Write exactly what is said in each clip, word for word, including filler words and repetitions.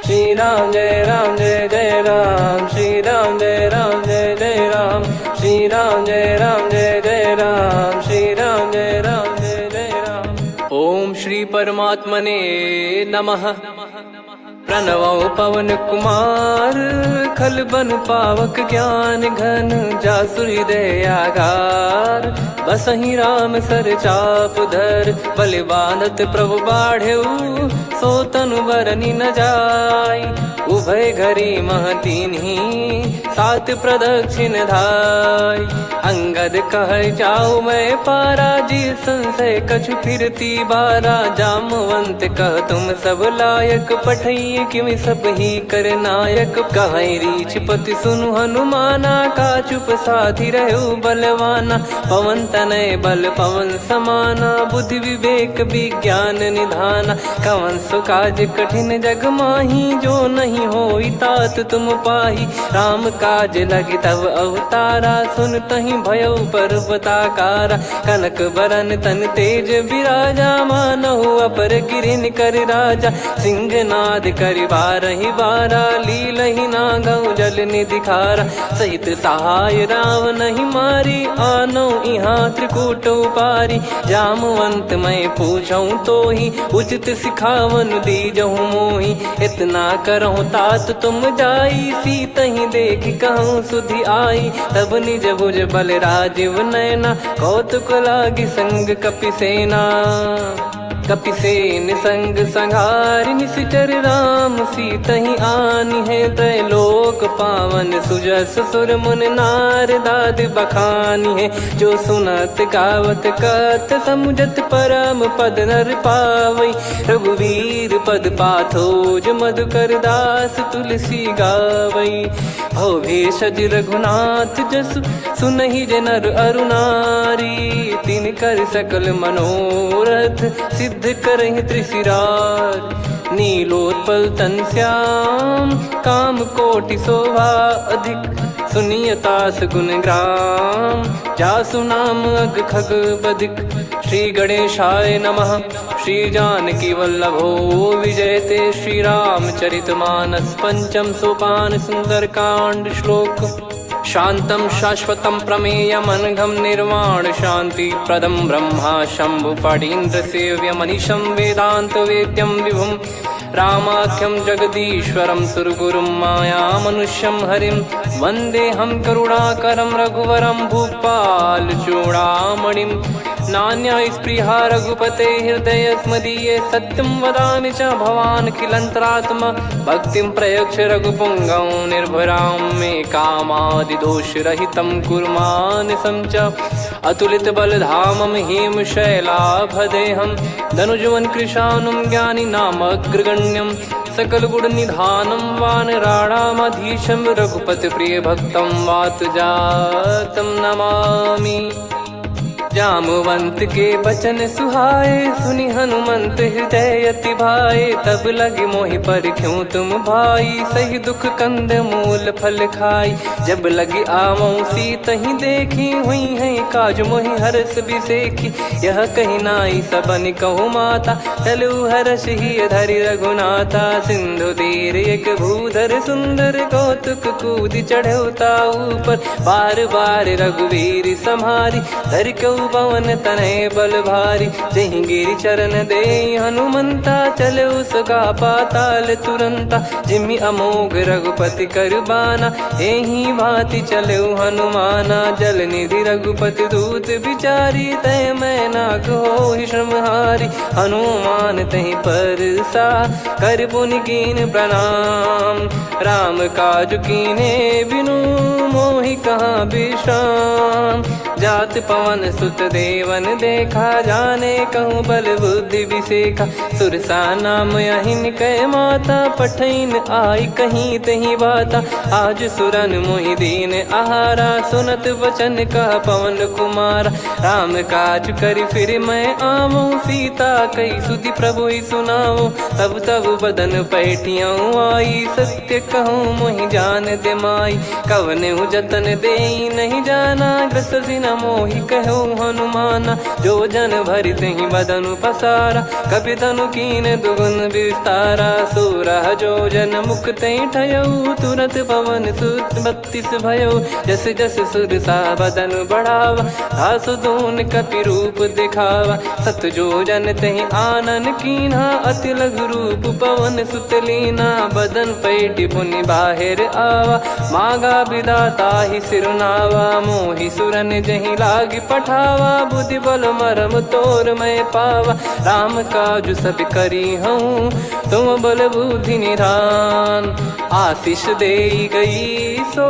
श्री राम जय राम जय जय राम, श्री राम जय राम जय जय राम, श्री राम जय राम जय जय राम, श्री राम जय राम जय जय राम। ओम श्री परमात्मने नमः। प्रणवौ पवन कुमार, खल बन पावक ज्ञान घन, जासु हृदय आगार। बसहि राम सर चाप धर, बलि बाँधत प्रभु बाढ़ेउ, सो तनु बरनि न जाई। उभय घरी मह कीन्ही, सात प्रदक्षिण धाई। अंगद कहै जाउ मैं पारा, जी संशय कछु फिरती बारा। जामवंत कह तुम सब लायक, पठइयै किमि सब ही कर नायक। कहै रीछपति सुनु हनुमाना, का चुप साथी रहउ बलवाना। पवन तनय बल पवन समाना, बुद्धि विवेक विज्ञान निधाना। कवन सो काज कठिन जग माही, जो नहीं होई तात तुम पाही। राम काज लगी तब अवतारा, सुनतहि भयउ पर्वताकारा। कनक बरन तन तेज बिराजा, मानहु अपर गिरिन कर राजा। सिंहनाद करि बारहि बारा, लीलहि नागउ जल निधि खारा। सहित सहाय रावनहि मारी, आनउ इहाँ त्रिकूट उपारी। जामवंत मैं पूछउँ तोही, उचित सिखावन दीजहु मोही। इतना करहु तात तुम जाई, सीतहि देखि कहउँ सुधि आई। तब निज भुज बल राजीव नयना, कौतुक लागि संग कपिसेना। कपिसेन संग संघारि निसिचर राम सीतहि आनिहैं। त्रैलोक पावन सुजस सुर मुनि नारदादि बखानिहैं। जो सुनत गावत कथ समुझत परम पद नर पावै। रघुवीर पद पाथोज मधुकर दास तुलसी गावै। भव भेषज रघुनाथ जसु सुनहि जे नर अरु नारी। तिनकर सकल मनोरथ सिद्ध करहिं तृषिरार। नीलोत्पल तन श्याम काम कोटि शोभा अधिक। सुनिय तास गुण ग्राम जासु नाम अग खग बधिक। श्री गणेशाय नमः। श्री जानकी वल्लभो विजयते। श्री रामचरित मानस पंचम सोपान सुंदरकांड। श्लोक। शांतं शाश्वतं प्रमेयमनघं निर्वाणशान्तिप्रदं ब्रह्म शम्भु फणीन्द्रसेव्यमनिशं वेदान्तवेद्यं विभुं रामाख्यं जगदीश्वरं सुरगुरुं मायामनुष्यं हरिं वन्देऽहं करुणाकरं रघुवरं भूपालचूडामणिम्। नान्या स्पृहा रघुपते हृदयमदीये सत्यं वदामि च भवानखिलन्तरात्मा। भक्तिं प्रयच्छ रघुपुङ्गवं निर्भरां मे कामादिदोषरहितं कुरु मानसं च। अतुलितबलधामं हेमशैलाभदेहं दनुजवनकृशानुं ज्ञानिनामग्रगण्यं सकलगुणनिधानं वानराणामधीशं रघुपतिप्रियभक्तं वातजातं नमामि। जामवंत के बचन सुहाए, सुनि हनुमंत हृदय अति भाए। तब लगी मोहि परिख्यों तुम भाई, सही दुख कंदमूल फल खाई। जब लगी आवउँ सीतहि देखी, हुइहैं काज मोहि हरष बिसेखी। यह कहि नाई सबन कहु माता, चलउ हरष हिय धरि रघुनाथा। सिंधु तीर एक भूधर सुंदर, कौतुक कूदि चढ़उ ताऊ पर। बार बार रघुवीर सम्हारि, धरि कउ पवन तनय बल भारी। जहीं गिरि चरन देइ हनुमंता, चलउ सुगा पाताल तुरंता। जिमि अमोघ रघुपति कर बाना, एही भाँति चलउ हनुमाना। जलनिधि रघुपति दूत बिचारी, तय मैनाक होहि श्रमहारी। हनुमान तहीं परसा, कर पुनि कीन्ह प्रणाम। राम काज कीन्हे बिनु, मोहि कहाँ बिश्राम। जात पवन सुत देवन देखा, जाने कहूँ बल बुद्धि बिसेखा। सुरसा नाम अहिन कै माता, पठइन आइ कहीं तहीं बाता। आज सुरन मोहि दीन आहारा, सुनत वचन कहा पवन कुमारा। राम काज करि फिरि मैं आवउँ, सीता कहि सुधि प्रभुहि सुनावउँ। तब तब बदन पैठियउँ आई, सत्य कहउँ मोहि जान दे माई। कवनहु जतन देइ नहीं जाना, ग्रस जिन मोहि कह्यो हनुमाना। जो जन भरि तेहि बदनु पसारा, कपि तनु कीन्ह दुगुन बिस्तारा। सोरह जो जन मुख तेहि ठयउ, तुरत पवन सुत बत्तीस भयउ। जस जस सुरसा बदनु बढ़ावा, तासु दून कपि रूप देखावा। सत जो जन तेहि आनन कीन्हा, अति लघु रूप पवन सुत लीन्हा। बदन पैटि पुनि बाहिर आवा, मागा बिदा ताहि सिरु नावा। मोहि सुरन जहि लागि पठावा, बुद्धि बल मरम तोर मय पावा। राम काजु सब करिहउँ, तुम बल बुद्धि निधान। आशीष देइ गई सो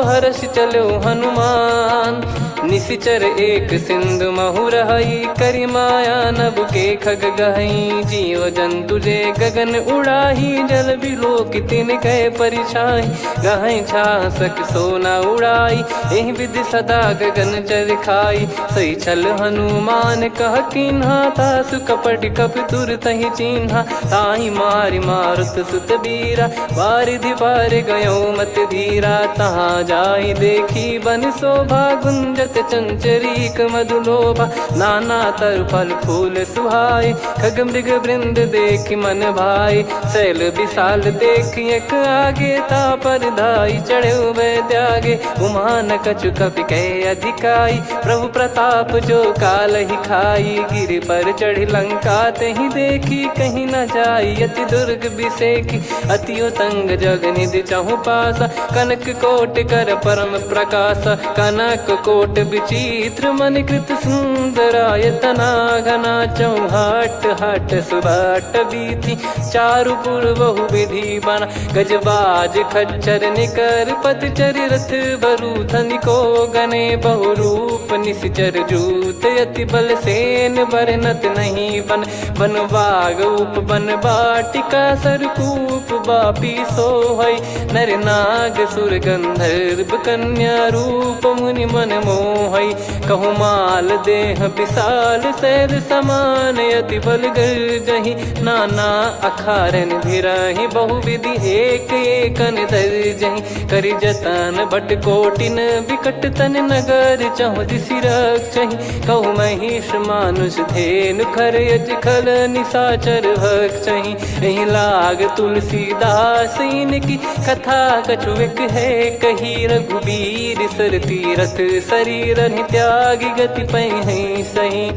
हरषि चलउ हनुमान। निसिचर एक सिंधु महु रहइ, करि माया नभ के खग गहइ। जीव जंतु जे गगन उड़ाही, जल बिलोकि तिनके परिछाही। गहइ छाँह सक सो न उड़ाई, एहि विधि सदा गगन चर खाई। सइ छल हनुमान कह कीन्हा, तासु कपट कपि तुरतहि चीन्हा। ताहि मारि मारुत सुत बीरा, बारिधि बारि गयो मति धीरा। तहाँ जाइ देखि बन शोभा, गुंजत चंचरीक मधु लोभा। नाना तरु फल फूल सुहाए, खग मृग वृंद देखि मन भाए। शैल विशाल देखि एक आगे, ता पर धाइ चढ़े उभय त्यागे। उमा न कछु कपि कहे अधिकाई, प्रभु प्रताप जो कालहि खाई। गिरि पर चढ़ि लंका तेहि देखि, कहीं न जाई अति दुर्ग बिसेखि। अति उतंग जग निधि चहुँपासा, कनक कोटि कर परम प्रकासा। कनक कोटि विचित्र मणि कृत सुंदरायतना, घना चहुँ हाट हाट सुबाट बीथि, चारु पुर बहु विधि बना। गजबाज खच्चर निकर पद चरि, रथ बरु धनिको गने। बहु रूप निसिचर जूत, अति बल सेन बरनत नहीं बन। बन बाग उप बन बाटिका, सरकूप बापी सोहइ। नर नाग सुर गंधर्व कन्या, रूप मुनि मन मोहइ। कहु माल देह विशाल सैल समान, अति बल गर्जहि नाना अखारन भिराहि। बहु विधि एक एकन दर्जहि, करि जतन भट कोटिन विकट तन। नगर चहुँ दिसि रक्षहि, कहु महिष मानुष धेनु खर यज खल निसाचर भक्षहि। एहि लाग तुलसीदास इनकी कथा कछु एक है कही। रघुबीर सर तीरथ सरीरन त्यागि गति पइहैं सही।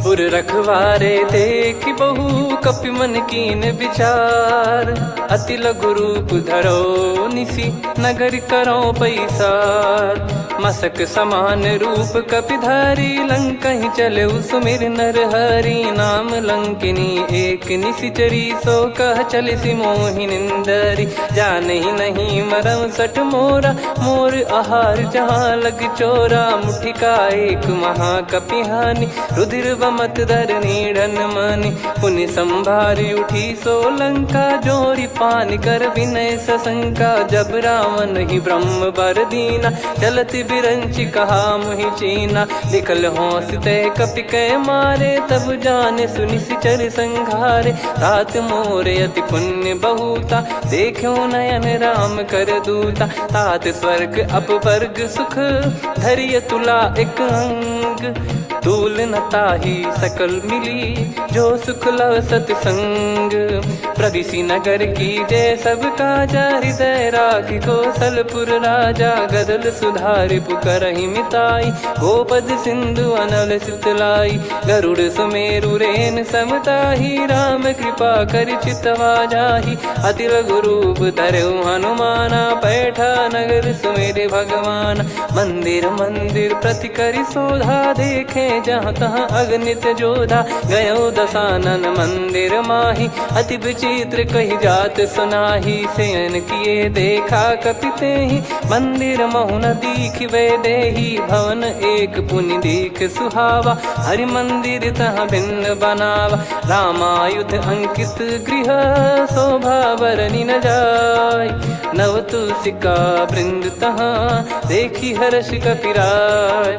उर रखवारे देखि बहु कपि मन कीन विचार। अति लघु रूप धरो निसि नगरि करौ पैसार। मसक समान रूप कपि धारी, लंकहि चलेउ सुमिर नर हरि। नाम लंकिनी एक निसिचरी, सो कह चलिसि मोहि निंदरी। जानहि नहीं मरम सठ मोरा, मोर आहार जहाँ लग चोरा। मुठिका एक महाकपि हानि, रुधिर बमत धरनी ढन मानि। पुनि संभारि उठी सो लंका, जोरि पानि कर विनय सशंका। जब रावणहि ब्रह्म बर दीना, चलति बिरंचि कहा मुहि चीना। लिखल होंसि तै कपि कै मारे, तब जानिसु निसिचर संघारे। तात मोर अति पुण्य बहुता, देख्यो नयन राम कर दूता। तात स्वर्ग अपवर्ग सुख, धरि अतुला एक अंग। तूल न ताहि सकल मिली, जो सुख लव सत संग। प्रविसि नगर कीजे सब काजा, हृदय राखि कोसलपुर राजा। गदल सुधा रिपु करहिं मिताई, गोपद सिंधु अनल सित लाई। गरुड़ सुमेरु रेन सम ताहि, राम कृपा करि चितवा जाहि। अति लघु रूप धरेउ हनुमाना, पैठा नगर सुमिरि भगवाना। मंदिर मंदिर प्रति करि सोधा, देखे जहाँ तहाँ अगणित जोधा। गयो दसानन मंदिर माहि, अति विचित्र कहि जात सुनाहि। सेयन किए देखा कपि तेहि, मंदिर महु न दीखि वैदेहि। भवन एक पुनि दीख सुहावा, हरि मंदिर तहाँ भिन्न बनावा। रामायुध अंकित गृह, शोभा बरनि न जाय। नव तुलसिका वृंद तहाँ, देखि हरषि कपिराय।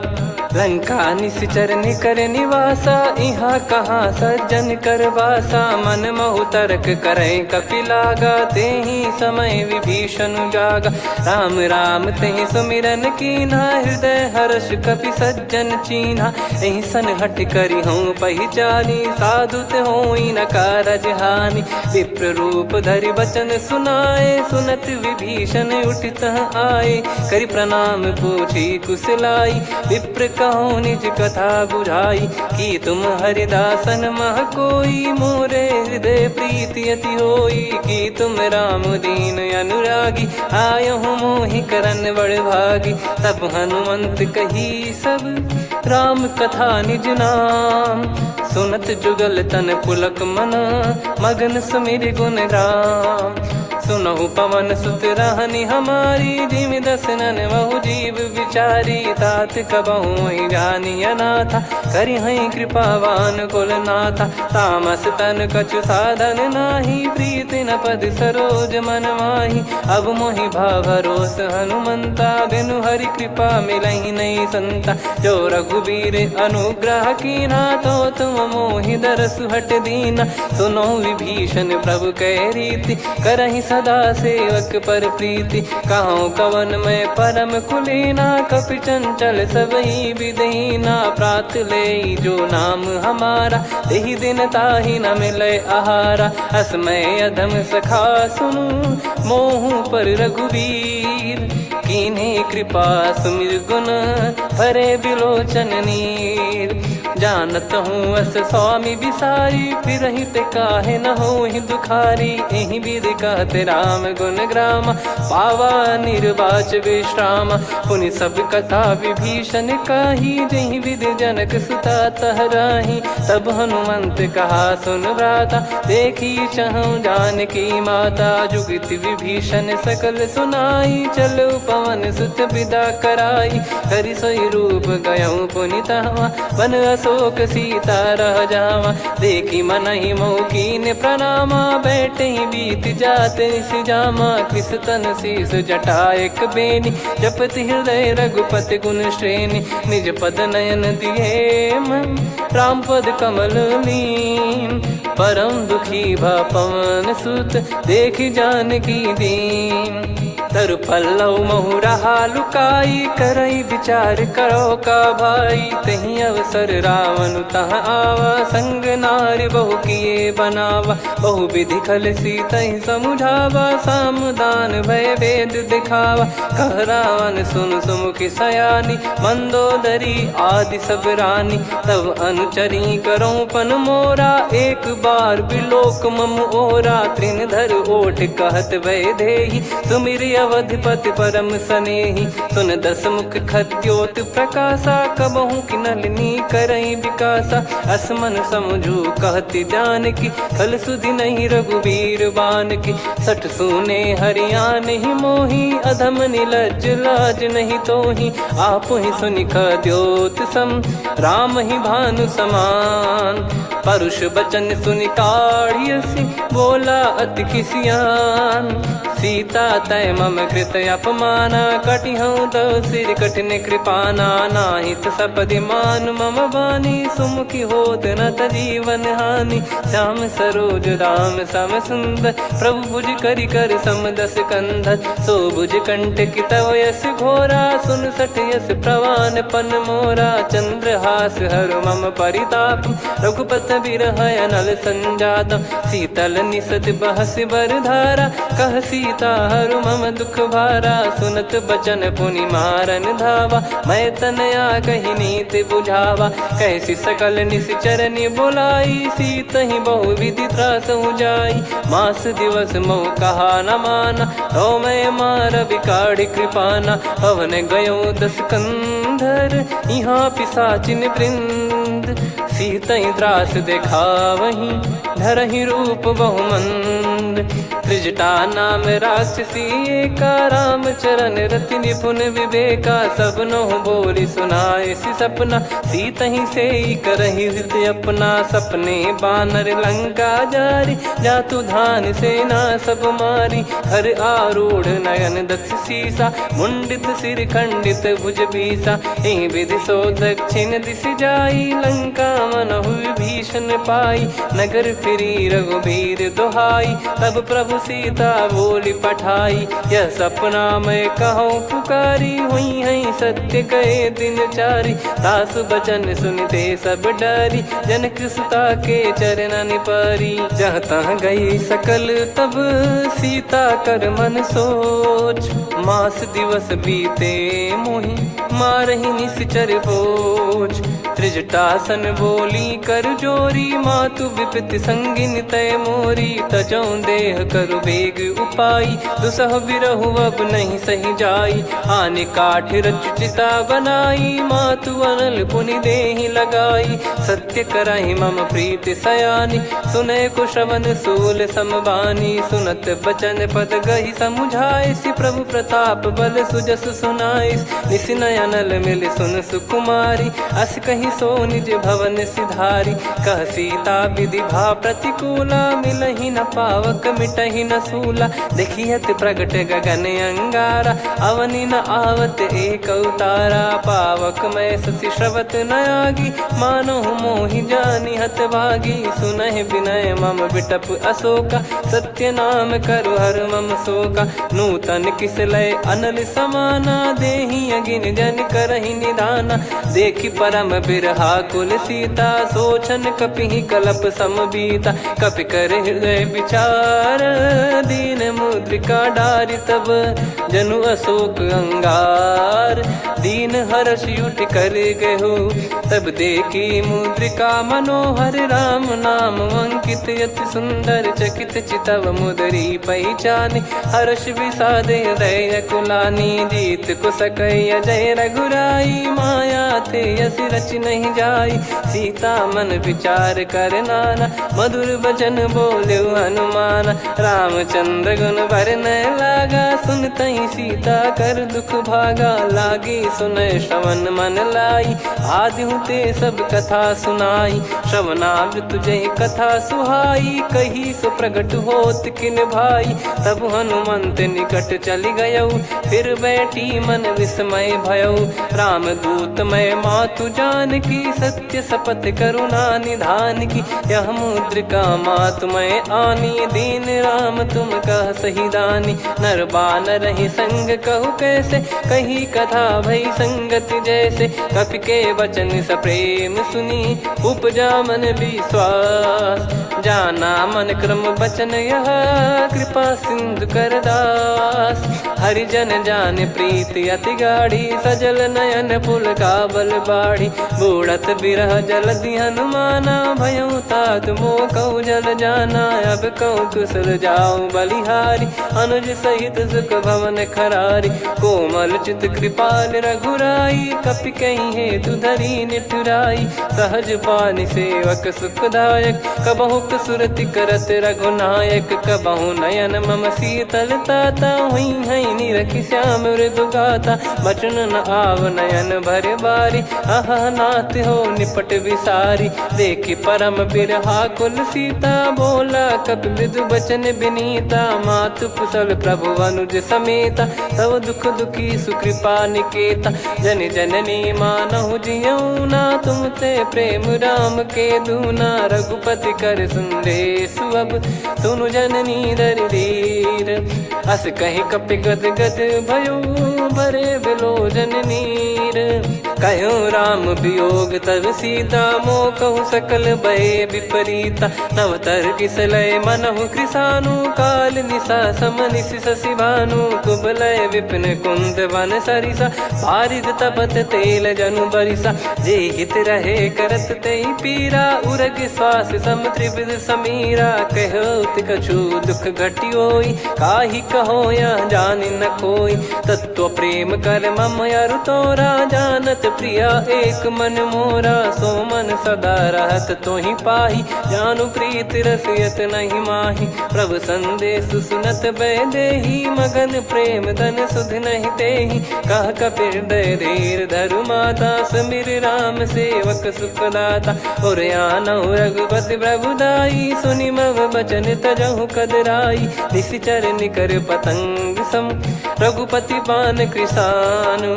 लंका निशिचर निकर निवासा, इहाँ कहाँ सज्जन कर बासा। मन महु तर्क करै कपि लागा, तेहि समय विभीषण जागा। राम राम तेहि सुमिरन कीन्हा, हृदय हर्ष कपि सज्जन चीन्हा। एहि सन हठ करिहउँ पहिचानी, साधु तेहि न कारज हानि। विप्र रूप धरि बचन सुनाए, सुनत विभीषण उठि तह आए। करि प्रणाम पूछि कुशलाइ, विप्र कहउँ निज कथा बुझाइ। कि तुम हरिदासन मह कोई, मोरे हृदय प्रीति अति होई। कि तुम राम दीन अनुरागी, आयहु मोहि करन बड़ भागी। तब हनुमंत कही सब राम कथा निज नाम। सुनत जुगल तन पुलक मन, मगन सुमिरि गुन राम। सुनहु पवन सुत रहनि हमारी, जिमि दसनन महु जीव बिचारी। तात कबहुँ ही जानि अनाथा, करिहैं कृपावान कुलनाथा। तामस तन कछु साधन नाही, प्रीति न पद सरोज मन माही। अब मोहि भा भरोस हनुमंता, बिनु हरि कृपा मिलही नहीं संता। जो रघुबीर अनुग्रह कीन्हा, तो तुम मोहि दरसु हठ दीन्हा। सुनहु विभीषण प्रभु कहि रीति, करहिं सदा सेवक पर प्रीति। कहउँ कवन मैं परम कुलीना, कपि चंचल सबही बिधीना। प्रात लेइ जो नाम हमारा, तेहि दिन ताहि न मिलै आहारा। अस मै अधम सखा सुनु मोहु पर रघुबीर। कीन्ही कृपा सुमिरि गुन भरे बिलोचन नीर। जानत हूँ अस स्वामी बिसारी, फिरहिं ते काहे न होहिं दुखारी। एहि बिधि कहत राम गुन ग्रामा, पावा निर्वाच विश्रामा। पुनि सब कथा विभीषण कही, जेहि बिधि जनक सुता तह राही। तब हनुमंत कहा सुन भ्राता, देखि चहउँ जानकी माता। जुगति विभीषण सकल सुनाई, चलउ पवन सुत बिदा कराई। करि सोइ रूप गयउँ पुनि तहवाँ, वन अशोक सीता रह जावाँ। देखि मनहि मोहु कीन्ह प्रणामा, बैठहीं बीति जात निसि जामा। कृस तन शीस जटा एक बेनी, जपति हृदय रघुपति गुन श्रेनी। निज पद नयन दिए मन, राम पद कमल लीन। परम दुखी भा पवन सुत, देखि जानकी दीन। तरु पल्लव महु रहा लुकाई, करइ बिचार करो का भाई। तेहि अवसर रावनु तह आवा, संग नारि बहु किए बनावा। बहु बिधि खल सीतहि समुझावा, साम दान भय भेद देखावा। कह रावन सुन सुमुखि सयानी, मंदोदरी आदि सब रानी। तब अनुचरी करउँ पन मोरा, एक बार बिलोक मम ओरा। तृण धर ओठ कहत वैदेही, सुमिरि अवधपति परम सनेही। सुन दस मुख खद्योत प्रकासा, कबहुँ किनल नी करइ बिकासा। अस मन समुझु कहति जानकी, खल सुधि नहीं रघुबीर बानकी। सठ सूने हरि आनहि मोही, अधम निलज्ज लाज नहीं तोही। आपहि सुनि खद्योत सम, रामहि भानु समान। परुष बचन सुनि काढ़ि असि, बोला अति खिसियान। सीता तय मम कृत अपमाना, कटिहउँ तव सिर कठिन कृपाना। नाहित सपदि मानु मम बानी, सुमुखि होत न त जीवन हानि। श्याम सरोज दाम सम सुंदर, प्रभु भुज करि कर सम दस कंधर। सो भुज कंटकि तव यस घोरा, सुन सठ यस प्रवान पन मोरा। चंद्रहास हरु मम परिताप, रघुपत बिरह अनल संजातम। शीतल निसत बहसि बर धारा, कह सीता हरु मम दुख भारा। सुनत बचन पुनि मारन धावा, मैं तनया कहि नीत बुझावा। कहसि सकल निसि चरनि बोलाई, सीतहि बहु विधि त्रासहु जाई। मास दिवस महु कहा न माना, तव मैं मारबि काढ़ि कृपाना। अवन गयउँ दस कंधर, इहाँ पिसाचिन वृंद। सीतहि त्रास देखावहि धरहि रूप बहुमंद। त्रिजटा नाम राक्षसी एका रामचरण रति निपुन विवेका। सब नहुँ बोलि सुनाइसि सपना सीतहि सेई करहि हृत अपना। सपने बानर लंका जारि जातु धान सेना सब मारी। हर आरूढ़ नयन दस सीसा मुंडित सिर खंडित भुज बीसा। एहि विधि सो दक्षिण दिस जाई लंका मनहु विभीषण पाई। नगर फिरी रघुबीर दोहाई तब प्रभु सीता बोलि पठाई। यह सपना मैं कहूँ पुकारी हुइहैं सत्य कहे दिन चारी। तासु बचन सुनिते सब डारी जनक सुता के चरणन पारी। जहाँ तहाँ गई सकल तब सीता कर मन सोच। मास दिवस बीते मोहि मारहि निसिचर बोझ। त्रिजटासन बोली कर जोरी मातु विपति संगिन तय मोरी। तजौं देह करु बेग उपाई दुसह बिरहु अब नहीं सहि जाई। आनि काठ रचु चिता बनाई मातु अनल पुनि देहि लगाई। सत्य करहि मम प्रीति सयानी सुनय को श्रवण सूल समबानी। सुनत बचन पद गहि समुझाइसि प्रभु प्रताप बल सुजस सुनाइसि। निसि नयनल मिलि सुन सुकुमारी अस कहि सो निज भवन सिधारी। कह सीता विधि भा प्रतिकूला मिलहि न पावक मिटहि न सूला। देखियत प्रगट गगन अंगारा अवनि न आवत एक उतारा। पावक मैं ससि श्रवत न आगी मानहु मोहि जानि हत भागी। सुनहि विनय मम विटप अशोका सत्य नाम करु हर मम शोका। नूतन किस लय अनल समाना देहि अगिन जन करहि निदाना। देखि परम बिरहा कुल सीता सोचन कपिहि कलप सम बीता। कपि कर हृदय विचार दीन मुद्रिका डारि तब जनु अशोक अंगार। दीन हरष उठि कर गयो तब देखि मुद्रिका मनोहर राम नाम अंकित अति सुंदर चकित चितव मुदरी पहिचानी। हरष विषाद हृदय अकुलानी जीत को सकय अजय रघुराई। माया ते अस रचि नहीं जाई सीता मन विचार कर नाना। मधुर बचन बोल्यो हनुमान रामचंद्र गुन बरनय लागा। सुनतहि सीता कर दुख भागा लागी सुनय श्रवण मन लाई। आदि हुते सब कथा सुनाई श्रवणामृत जय कथा सुहाई। कही सो प्रगट होत किन भाई तब हनुमंत निकट चलि गयउ। फिर बैठी मन विस्मय भयउ राम दूत मय मातु जानकी। सत्य सपथ करुणा निधान की यह मुद्रिका मातु मय आनी। दीन राम तुम कह सही दानी नर बानर ही संग कहु कैसे। कही कथा भई संगति जैसे कपि के वचन सप्रेम सुनी उपजा मन विश्वास। जाना मन क्रम वचन यह कृपा सिंधु कर दास। हरि जन जान प्रीति अति गाढ़ी सजल नयन पुलकावल बाढ़ी। बूड़त बिरह जलधि हनुमाना भयउ तात मोह कहु जल जाना। अब कहु कुशल जाउ बलिहारी अनुज सहित सुख भवन खरारी। कोमल चित कृपाल रघुराई कपि कहि हेतु धरी निठुराई। सहज पानि सेवक सुखदायक कबहुक सुरति करत रघुनायक। कबहु नयन मम शीतल ताता हुइहैं निरखि श्याम मृदु गाता। बचन न आव नयन भर बारी अह नाथ हो निपट विसारी। देखि परम बिरहा कुल सीता बोला कपि मृदु बचन बिनीता। मातु कुशल प्रभु अनुज समेता तव दुख दुखी सुकृपा निकेता। जनि जननी मानहु जियउ ना तुम ते प्रेम राम के दूना। रघुपति कर संदेसु अब सुनु जननी दरि धीर। अस कहि कपि गद गद भयउ भरे बिलोचन नीर। कह्यो राम वियोग तब सीता मोह कहु सकल भय विपरीता। नव तर किस लय मनहु कृशानु काल निशा सम निशि शशि भानु। कुबलय विपिन कुंद वन सरिसा बारिद तपत तेल जनु बरिसा। जे हित रहे करत तेहि पीरा उरग श्वास सम त्रिविध समीरा। कह्यो ति कछु दुख घटि होई काहि कहो यह जानि न कोई। तत्व प्रेम कर मम अरु तोरा, जानत प्रिया एक मन मोरा। सो मन सदा रहत तोहि पाही, जानु प्रीत रस यत नहीं माही। प्रभु संदेश सुनत वैदेही, मगन प्रेम धन सुध नहीं तेही। कह कपि हृदय धीर धरु माता, सुमिरि राम सेवक सुखदाता। उर आनहु रघुपति प्रभु दाई, सुनि मम बचन तजहु कदराई। निसिचर निकर पतंग सम, रघुपति बान कृसानु।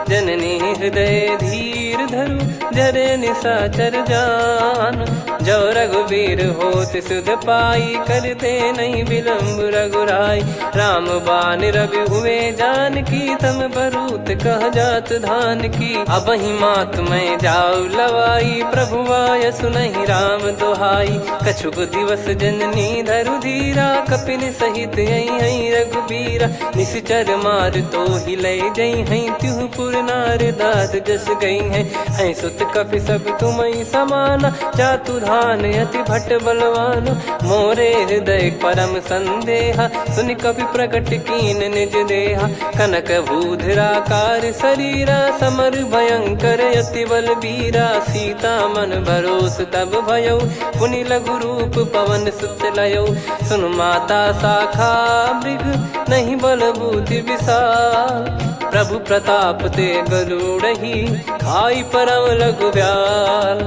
जननी हृदय धीर धरु, जरे निसाचर जान। जो रघुबीर होत सुध पाई, करते नहीं विलंब रघुराई। राम बान रवि हुए जानकी, तम बरूत कह जात धानकी। अबहिं मात मैं जाउ लवाई, प्रभु आय सुनहि राम दोहाई। कछुक दिवस जननी धरु धीरा, कपिन सहित अइहैं रघुबीरा। निसिचर मार तोहि लइ जइहैं, तिहु पुर नार दाद जस गइहैं। हैं सुत कपि सब तुमहि समाना, चातुधान अति भट बलवान। मोरे हृदय परम संदेहा, सुनि कपि प्रगट कीन निज देहा। कनक भूधराकार सरीरा, समर भयंकर अति बल बीरा। सीता मन भरोस तब भयउ, पुनि लघु रूप पवन सुत लयउ। सुन माता शाखा मृग, नहीं बल बूति विशाल। प्रभु प्रताप ते गरुड़ही, खाई परम लघु ब्याल।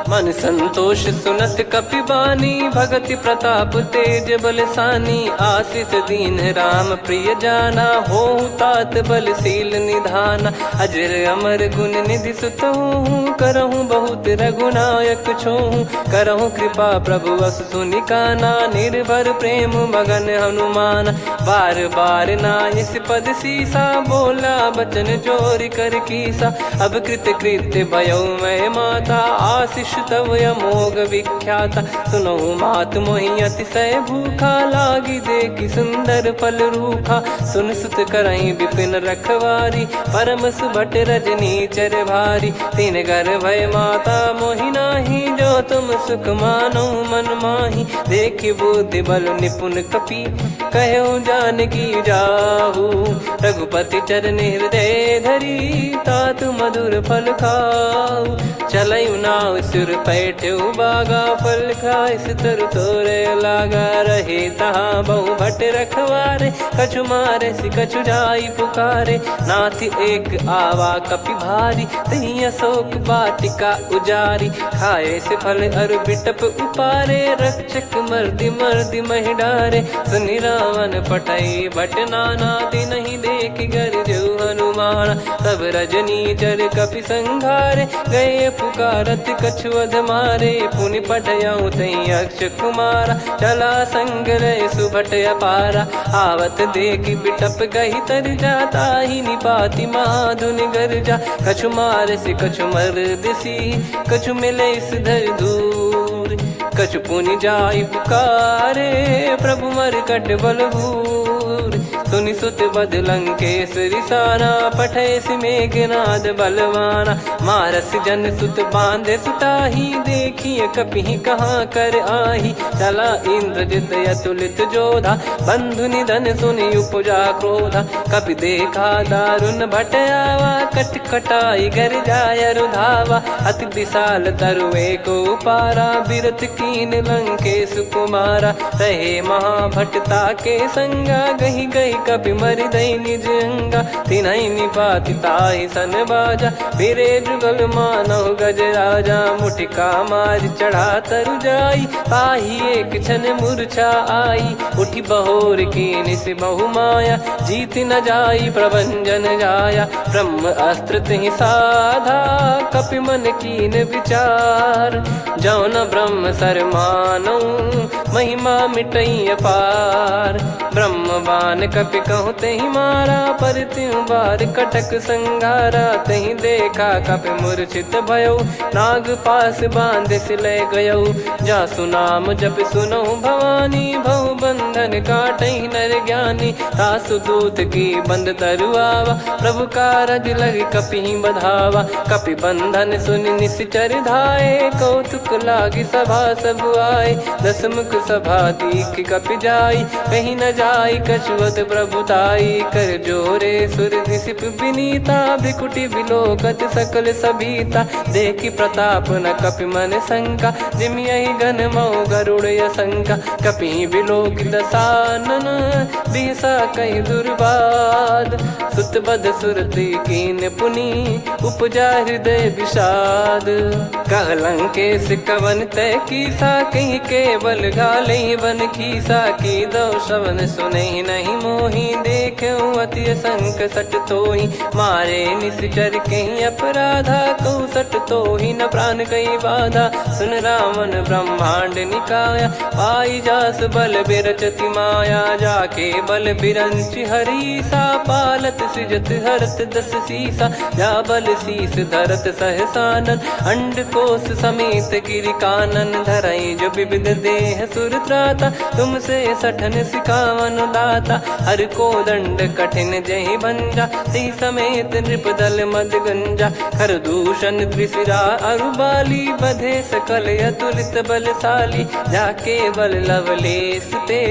मन संतोष सुनत कपि बानी, भगति प्रताप तेज बलसानी। आसिस दीन्ह राम प्रिय जाना, होहु तात बल सील निधाना। अजर अमर गुन निधि सुतहु, करहु बहुत रघुनायक छोहु। करहु कृपा प्रभु अस सुनि काना, निर्भर प्रेम मगन हनुमान। बार बार नाइस पद सीसा, बोला बचन जोरि कर कीसा। अब कृत कृत्य भयउ मैं माता, आसिस तव अमोघ विख्याता। सुनहु मात मोहि अतिसय भूखा, लागि देखि सुंदर फल रूखा। सुन सुत करहीं बिपिन रखवारी, परम सुभट रजनी चर भारी। तिन घर भय माता मोहि नाही, जो तुम सुख मानउ मन माही। देखि बुद्धि बल निपुन कपि, कहेउ जानकी जाहू। रघुपति चरण हृदय धरी, तात मधुर फल खाऊ। चलयु नाव सिर पैठेउ बागा, फल खाइस तरु तोरे लागा। रहे तहाँ बहु भट रखवारे, कछु मारेसि कछु जाई पुकारे। नाथि एक आवा कपि भारी, तहीं अशोक वाटिका उजारी। खाएसि फल अरु बिटप उपारे, रक्षक मरदि मरदि महि डारे। सुनि रावन पठई भट नाना, तिनहि देखि गरजेउ हनुमान। तब रजनी चर कपि संघारे, गए पुकारत कछु अध मारे। पुनि पठयउ तहीं अक्ष कुमारा, चला संग लय सुभट अपारा। आवत देखि बिटप गहि तरि जा, ताहि निपाति महाधुनि गरजा। कछु मारेसि कछु मरदेसि, कछु मिलेसि धरि दूर। कछु पुनि जाई पुकारे, प्रभु मरकट बल भूर। सुनि सुत बध लंकेस रिसाना, पठेसि मेघनाद बलवाना। मारसि जन सुत बांधेसु ताही, देखिय कपिहि कहाँ कर आही। चला इंद्रजित अतुलित जोधा, बंधु निधन सुनि उपजा क्रोधा। कपि देखा दारुन भट आवा, कट कटाई गरजाय अरु धावा। अति विशाल तरु एको पारा, बिरथ कीन्ह लंकेसु कुमारा। रहे महाभट ताके संगा, गहि गहि कपि मरि दई निज अंगा। तिनहि निपाति ताहि सन बाजा, फिरे जुगल मानहु गजराजा। मुटिका मारि चढ़ा तरु जाई, ताहि एक छन मूर्छा आई। उठि बहोर कीन्हसि बहु माया, जीति न जाई प्रभंजन जाया। ब्रह्म अस्त्र तिहि साधा, कपि मन कीन्ह विचार। जौन ब्रह्म सर मानउ, महिमा मिटइ अपार। ब्रह्म बान कपि कहु तेहि मारा, पर तिउ बार कटक संघारा। तेहि देखा कपि मूर्छित भयउ, नाग पास बांधिसि लय गयउ। जासु नाम जपि सुनहु भवानी, भउ बंधन काटइ नर ज्ञानी। तासु दूत की बंद तरु आवा, प्रभु कारज लगी कपिहि बधावा। कपि बंधन सुनि निसिचर धाए, कौतुक लागी सभा सब आए। दस मुख सभा दीख कपि जाई, कहीं न जाई कछुअत प्रभु ताई। कर जोरे सुर निसिप बिनीता, भृकुटि बिलोकत सकल सभीता। देखि प्रताप न कपि मन शंका, जिमि यहि गन मउ गरुड़ असंका। कपि बिलोकि दसानन, बिहसा कहि दुर्वाद। सुत बध सुरति कीन पुनि, उपजा हृदय विषाद। कह लंकेस कवन तैं कीसा, कहि केवल घालइ बन खीसा। कीदउ श्रवण सुनइ नहिं मोहि, देखेउ अति असंक सट तोहि। मारे निसिचर कहि अपराधा, कहु सट तोहि न प्रान कइ बाधा। सुन रावण ब्रह्मांड निकाया, पाइ जासु बल बिरचति माया। जाके बल बिरंचि हरीसा, पालत सृजत हरत दस सीसा। जा बल शीस धरत सहसानन, अंडकोष समेत गिरि कानन। धरइ जो विविध देह सुर त्राता, तुम से सठन सिखावन दाता। हर कोदंड कठिन जहि भंजा, तहि समेत नृप दल मद गंजा। खरदूषण त्रिशिरा अरु बाली, बधे सकल अतुलित बलशाली। जा केवल लवलेस ते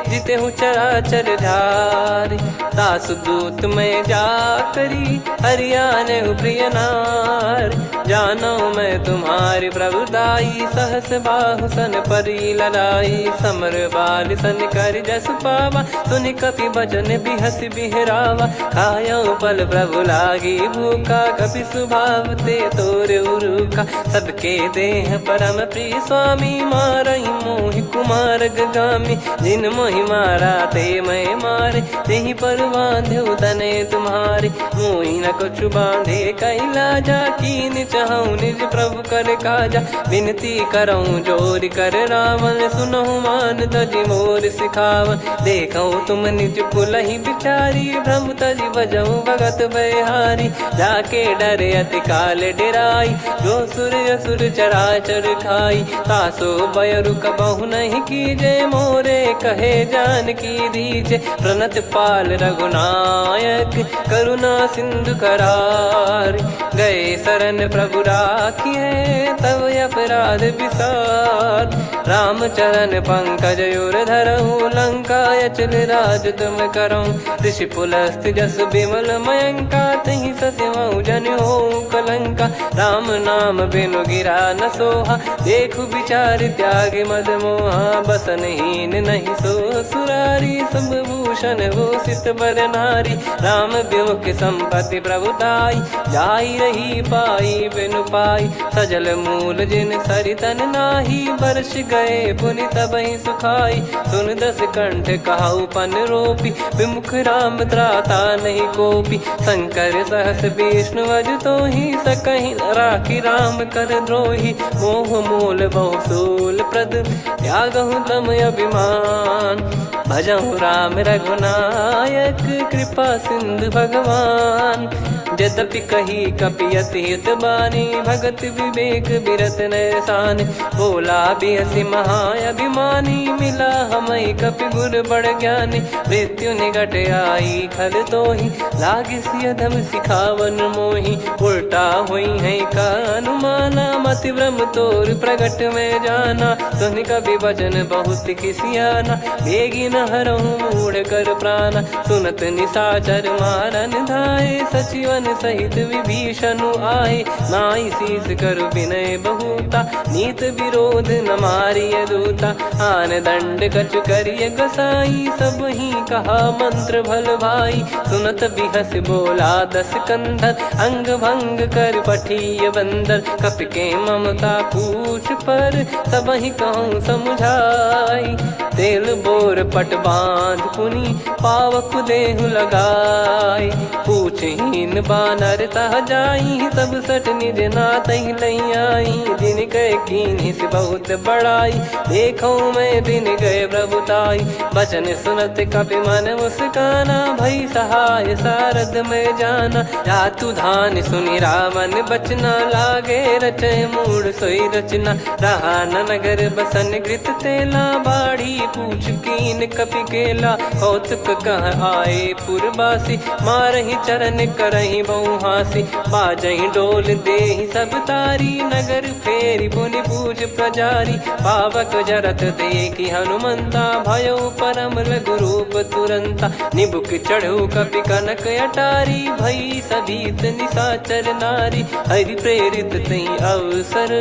जितेहु चराचर झारि। तासु दूत मैं जा करी, हरि आनेहु प्रिय नारि। जानउ मैं तुम्हारी प्रभु ताई, सहस बाहु सन परी ललाई। समर बालि सन करि जसु पावा, सुनि कपि बचन बिहसि बिहरावा। खायउ फल प्रभु लागी भूखा, कपि सुभाव ते तोरेउ रूखा। सबके देह परम प्रिय स्वामी, मारइ मोहि कुमार गगामी। जिन मोहि मारा ते मैं मारे, तेहि पर बांधेउ तनय तुम्हारे। मोहि न कछु बांधे कइ लाजा, कीन चहउँ निज प्रभु कर काजा। बिनती करउँ जोरि कर रावण, सुनहु मान तजि मोर सिखावन। देखउ तुम निज कुलहि बिचारी, भ्रम तजि भजउ भगत भयहारी। जाके डरे अति काल डेराई, जो सुर असुर चराचर खाई। तासो भय अरु कबहु नहिं कीजे, मोरे कहे जानकी दीजे। प्रणत पाल रघुनायक, करुणा सिंधु करार। गए सरन प्रभु राखिए, तब अपराध बिसार। राम चरण पंकज उर धरहु, लंका अचल राज तुम करहु। ऋषि पुलस्त्य जस बिमल मयंका, तहि ससि मउ जनि होउ कलंका। राम नाम बिनु गिरा न सोहा, देखु बिचारि त्यागि मद मोहा। बसन हीन नहिं सो सुरारी, सब भूषण भूषित बर नारी। राम विमुख संपत्ति प्रभु ताई, जाई रही पाई बिनु पाई। सजल मूल जिन सरितन नाही, बरसि गए पुनि तबहिं सुखाई। सुन दस कंठ कहउ पन रोपी, विमुख राम त्राता नहीं कोपी। शंकर सहस विष्णु अजु तोही, सकहिं न राखी राम कर द्रोही। मोह मूल बहु शूल प्रद, त्यागहु तम अभिमान। भजहु राम रघुनायक, कृपा सिंधु भगवान। जदपि कही कपि अति हित बानी, भगत विवेक बिरत नय सानी। बोला बिहसि महा अभिमानी, मिला हमइ कपि गुर बड़ ज्ञानी। मृत्यु निकट आई खल तोही, लागिसि अधम सिखावन मोही। उल्टा होइहैं का अनुमाना, मति भ्रम तोर प्रगट मैं जाना। सुनि कपि बचन बहुत खिसियाना, बेगिन हरहु मूढ़ कर प्राना। सुनत निसाचर मारन धाए, सचिवन सहित विभीषनु आए। नाई शीस करु बिनय बहुता, नीत बिरोध न मारिय दूता। आन दंड कछु करिय गोसाई, सबहिं कहा मंत्र भल भाई। सुनत बिहसि बोला दस कंधर, अंग भंग कर पठिय बंदर। कपि के ममता पूछ पर, सबहिं कहउँ समुझाई। तेल बोर पट बांध पुनि, पावकु देहु लगाई। पूछहिन बानर तह जाई, सब सट निज नातहि लइ आई। जिनके कीन्हिस बहुत बड़ाई, देखउँ मैं दिन गए प्रभु ताई। बचन सुनत कपि मन मुस्काना, भई सहाय सारद मैं जाना। जातु धान सुनि रावण बचना, लागे रचै मूढ़ सोई रचना। रहा न नगर बसन घृत तेला, बाढ़ी पूछ कीन कपि केला, कौतुक कह आए पुरबासी। मारहि चरन करहि बहु हासी, बाजहि डोल देहि सब तारी। नगर फेरि पुनि पूछ प्रजारी, पावक जरत देखि हनुमंता। भयउ परम लघु रूप तुरंता, निबुक चढ़उ कपि कनक अटारी। भई सभीत निसाचर नारी, हरि प्रेरित तहि अवसर।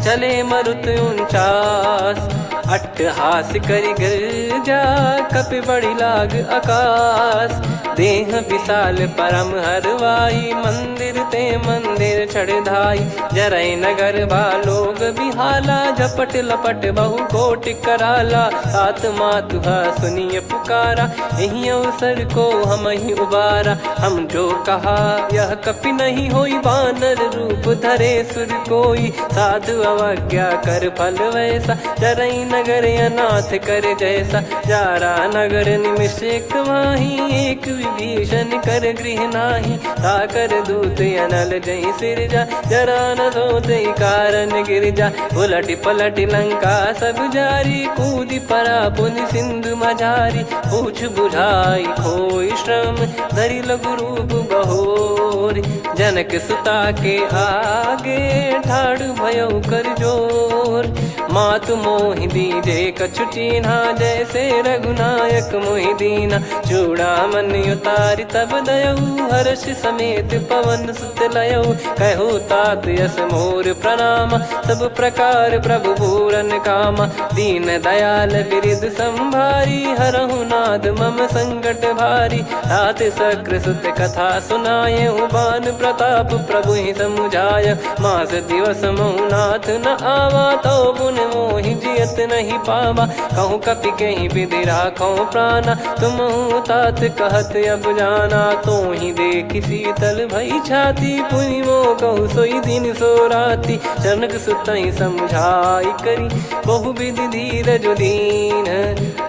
चले मरुत उनचास, अट्टहास करि गिरजा। कपि बड़ी लाग अकास, देह विशाल परम हरवाई। मंदिर ते मंदिर चढ़ धाई, जरई नगर बा लोग बिहाला। झपट लपट बहु कोटि कराला, तात मातु हा सुनिय पुकारा। एहि अवसर को हमहिं उबारा, हम जो कहा यह कपि नहीं होई। बानर रूप धरे सुर कोई, साधु अवज्ञा कर फल वैसा। जरई नगर अनाथ कर जैसा, जारा नगर निमिष एक माही। एक विभीषण कर गृह नाही, ताकर दूत अनल जहि सिरजा। जरा न सोते कारण गिरजा, उलटि पलटि लंका सब जारी। कूदि परा पुनि सिंधु मझारी, पूछ बुझाई खोई श्रम धरि लघु रूप बहोर। जनक सुता के आगे ठाढ़ भयउ कर जोर। मातु मोहि दीजे कछु चीन्हा, जैसे रघुनायक मोहि दीन्हा। चूड़ामणि उतारि तब दयउ, हर्ष समेत पवन सुत लयउ। कहउ तात यस मोर प्रणाम, सब प्रकार प्रभु पूरन कामा। दीन दयाल बिरिद संभारी, हरहु नाथ मम संकट भारी। तात शक्र सुत कथा सुनायउ, बान प्रताप प्रभु ही समुझाय। मास दिवस महु नाथ न आवा, तउ पुनि मोहि जियत नहीं पावा। कहूँ कपि कहि विधि राखउ प्राणा, तुमहु तात कहत अब जाना। तोहि देखि शीतल भई छाती, पुनि मोकहु सोई दिन सो राती। जनक सुतहि समुझाई करी, बहु विधि धीरज दीन।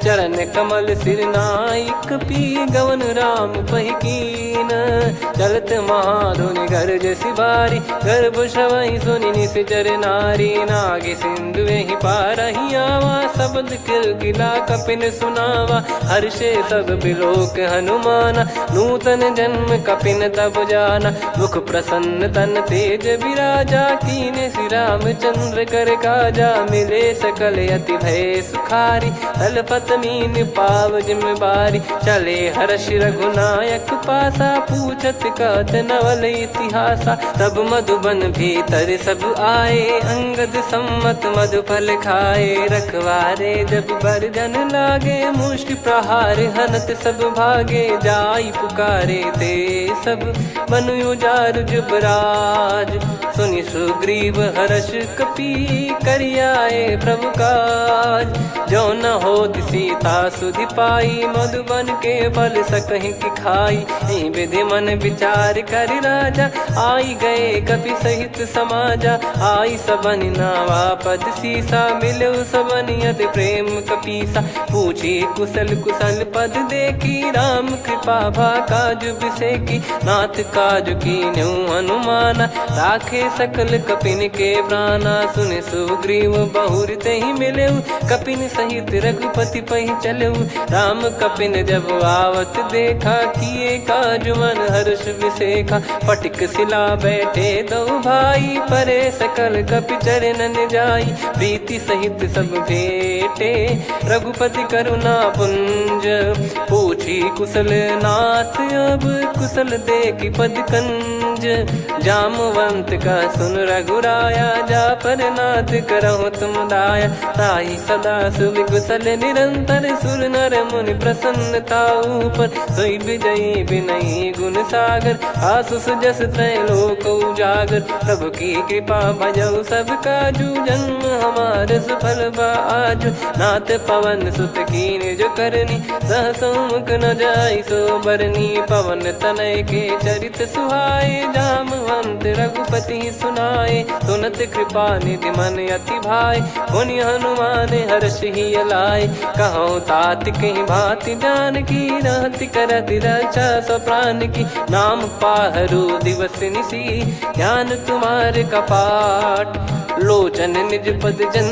चरण कमल सिर नाई कपि, गवन राम पहि कीन। चलत महाधुनि गरजसि बारी, गर्भ श्रवहि सुनि निसिचर नारी। नागि सिंधु एहि पारहि आवा, शब्द किलकिला कपिन सुनावा। हर्षे सब बिलोक हनुमाना, नूतन जन्म कपिन तब जाना। मुख प्रसन्न तन तेज बिराजा, कीन्हे श्री रामचंद्र कर काजा। मिले सकल अति भय सुखारी, तलपत मीन पाव जिम बारी। चले हर्षि रघुनायक पासा, पूछत कहत नवल इतिहासा। तब मधुबन भीतर सब आए, अंगद सम्मत मधुफल खाए। रखवारे जब बर जन लागे, मुष्टि प्रहार हनत सब भागे। जाई पुकारे ते सब मनु उजारु जुबराज। सुनि सुग्रीव हर्ष कपि, करि आए प्रभु काज। जो न होत सीता सुधि पाई, मधुबन के फल सकहि कि खाई। एहि विधि मन विचार करि राजा, आई गए कपि सहित समाजा। आई सबनि नावा पद सीसा, मिलउ सबनि अति प्रेम कपीसा। पूछी कुशल कुशल पद देखी, राम कृपा भा काज बिसेकी। नाथ काज कीन्हु हनुमाना, राखे सकल कपिन के प्राणा। सुनि सुग्रीव बहुरि तेहि मिलेउ, कपिन सहित रघुपति पहि चलेउ। राम कपिन जब आवत देखा, किए काज मन हर्ष बिसेखा। पटिक सिला बैठे दउ भाई, परे सकल कपि चरणन जाई। प्रीति सहित सब भेटे, रघुपति करुणा पुंज। पूछी कुशल नाथ अब, कुशल देखि पद कंज। जामवंत कह सुन रघुराया, जा पर नाथ करहु तुम दाया। ताहि सदा सुभि कुशल निरंतर, सुर नर मुनि प्रसन्न ताऊ पर। सोई विजयी विनयी गुण सागर, आसुस जस त्रैलोक उजागर। प्रभु की कृपा भजउ सब काजु, जन्म हमार सुफल बा आजु। नाथ पवन सुत कीन्ह जो करनी, सहसउ मुख न जाइ सो बरनी। पवन तनय के चरित सुहाए, जामवंत रघुपति सुनाए। सुनत कृपा निधि मन अति भाए, पुनि हनुमान हर्ष हिय लाए। कहउ तात कहि भाँति जानकी, रहति करति रक्षा स्व प्रान की। नाम पाहरउ दिवस निसि, ध्यान तुम्हार कपाट। लोचन निज पद जन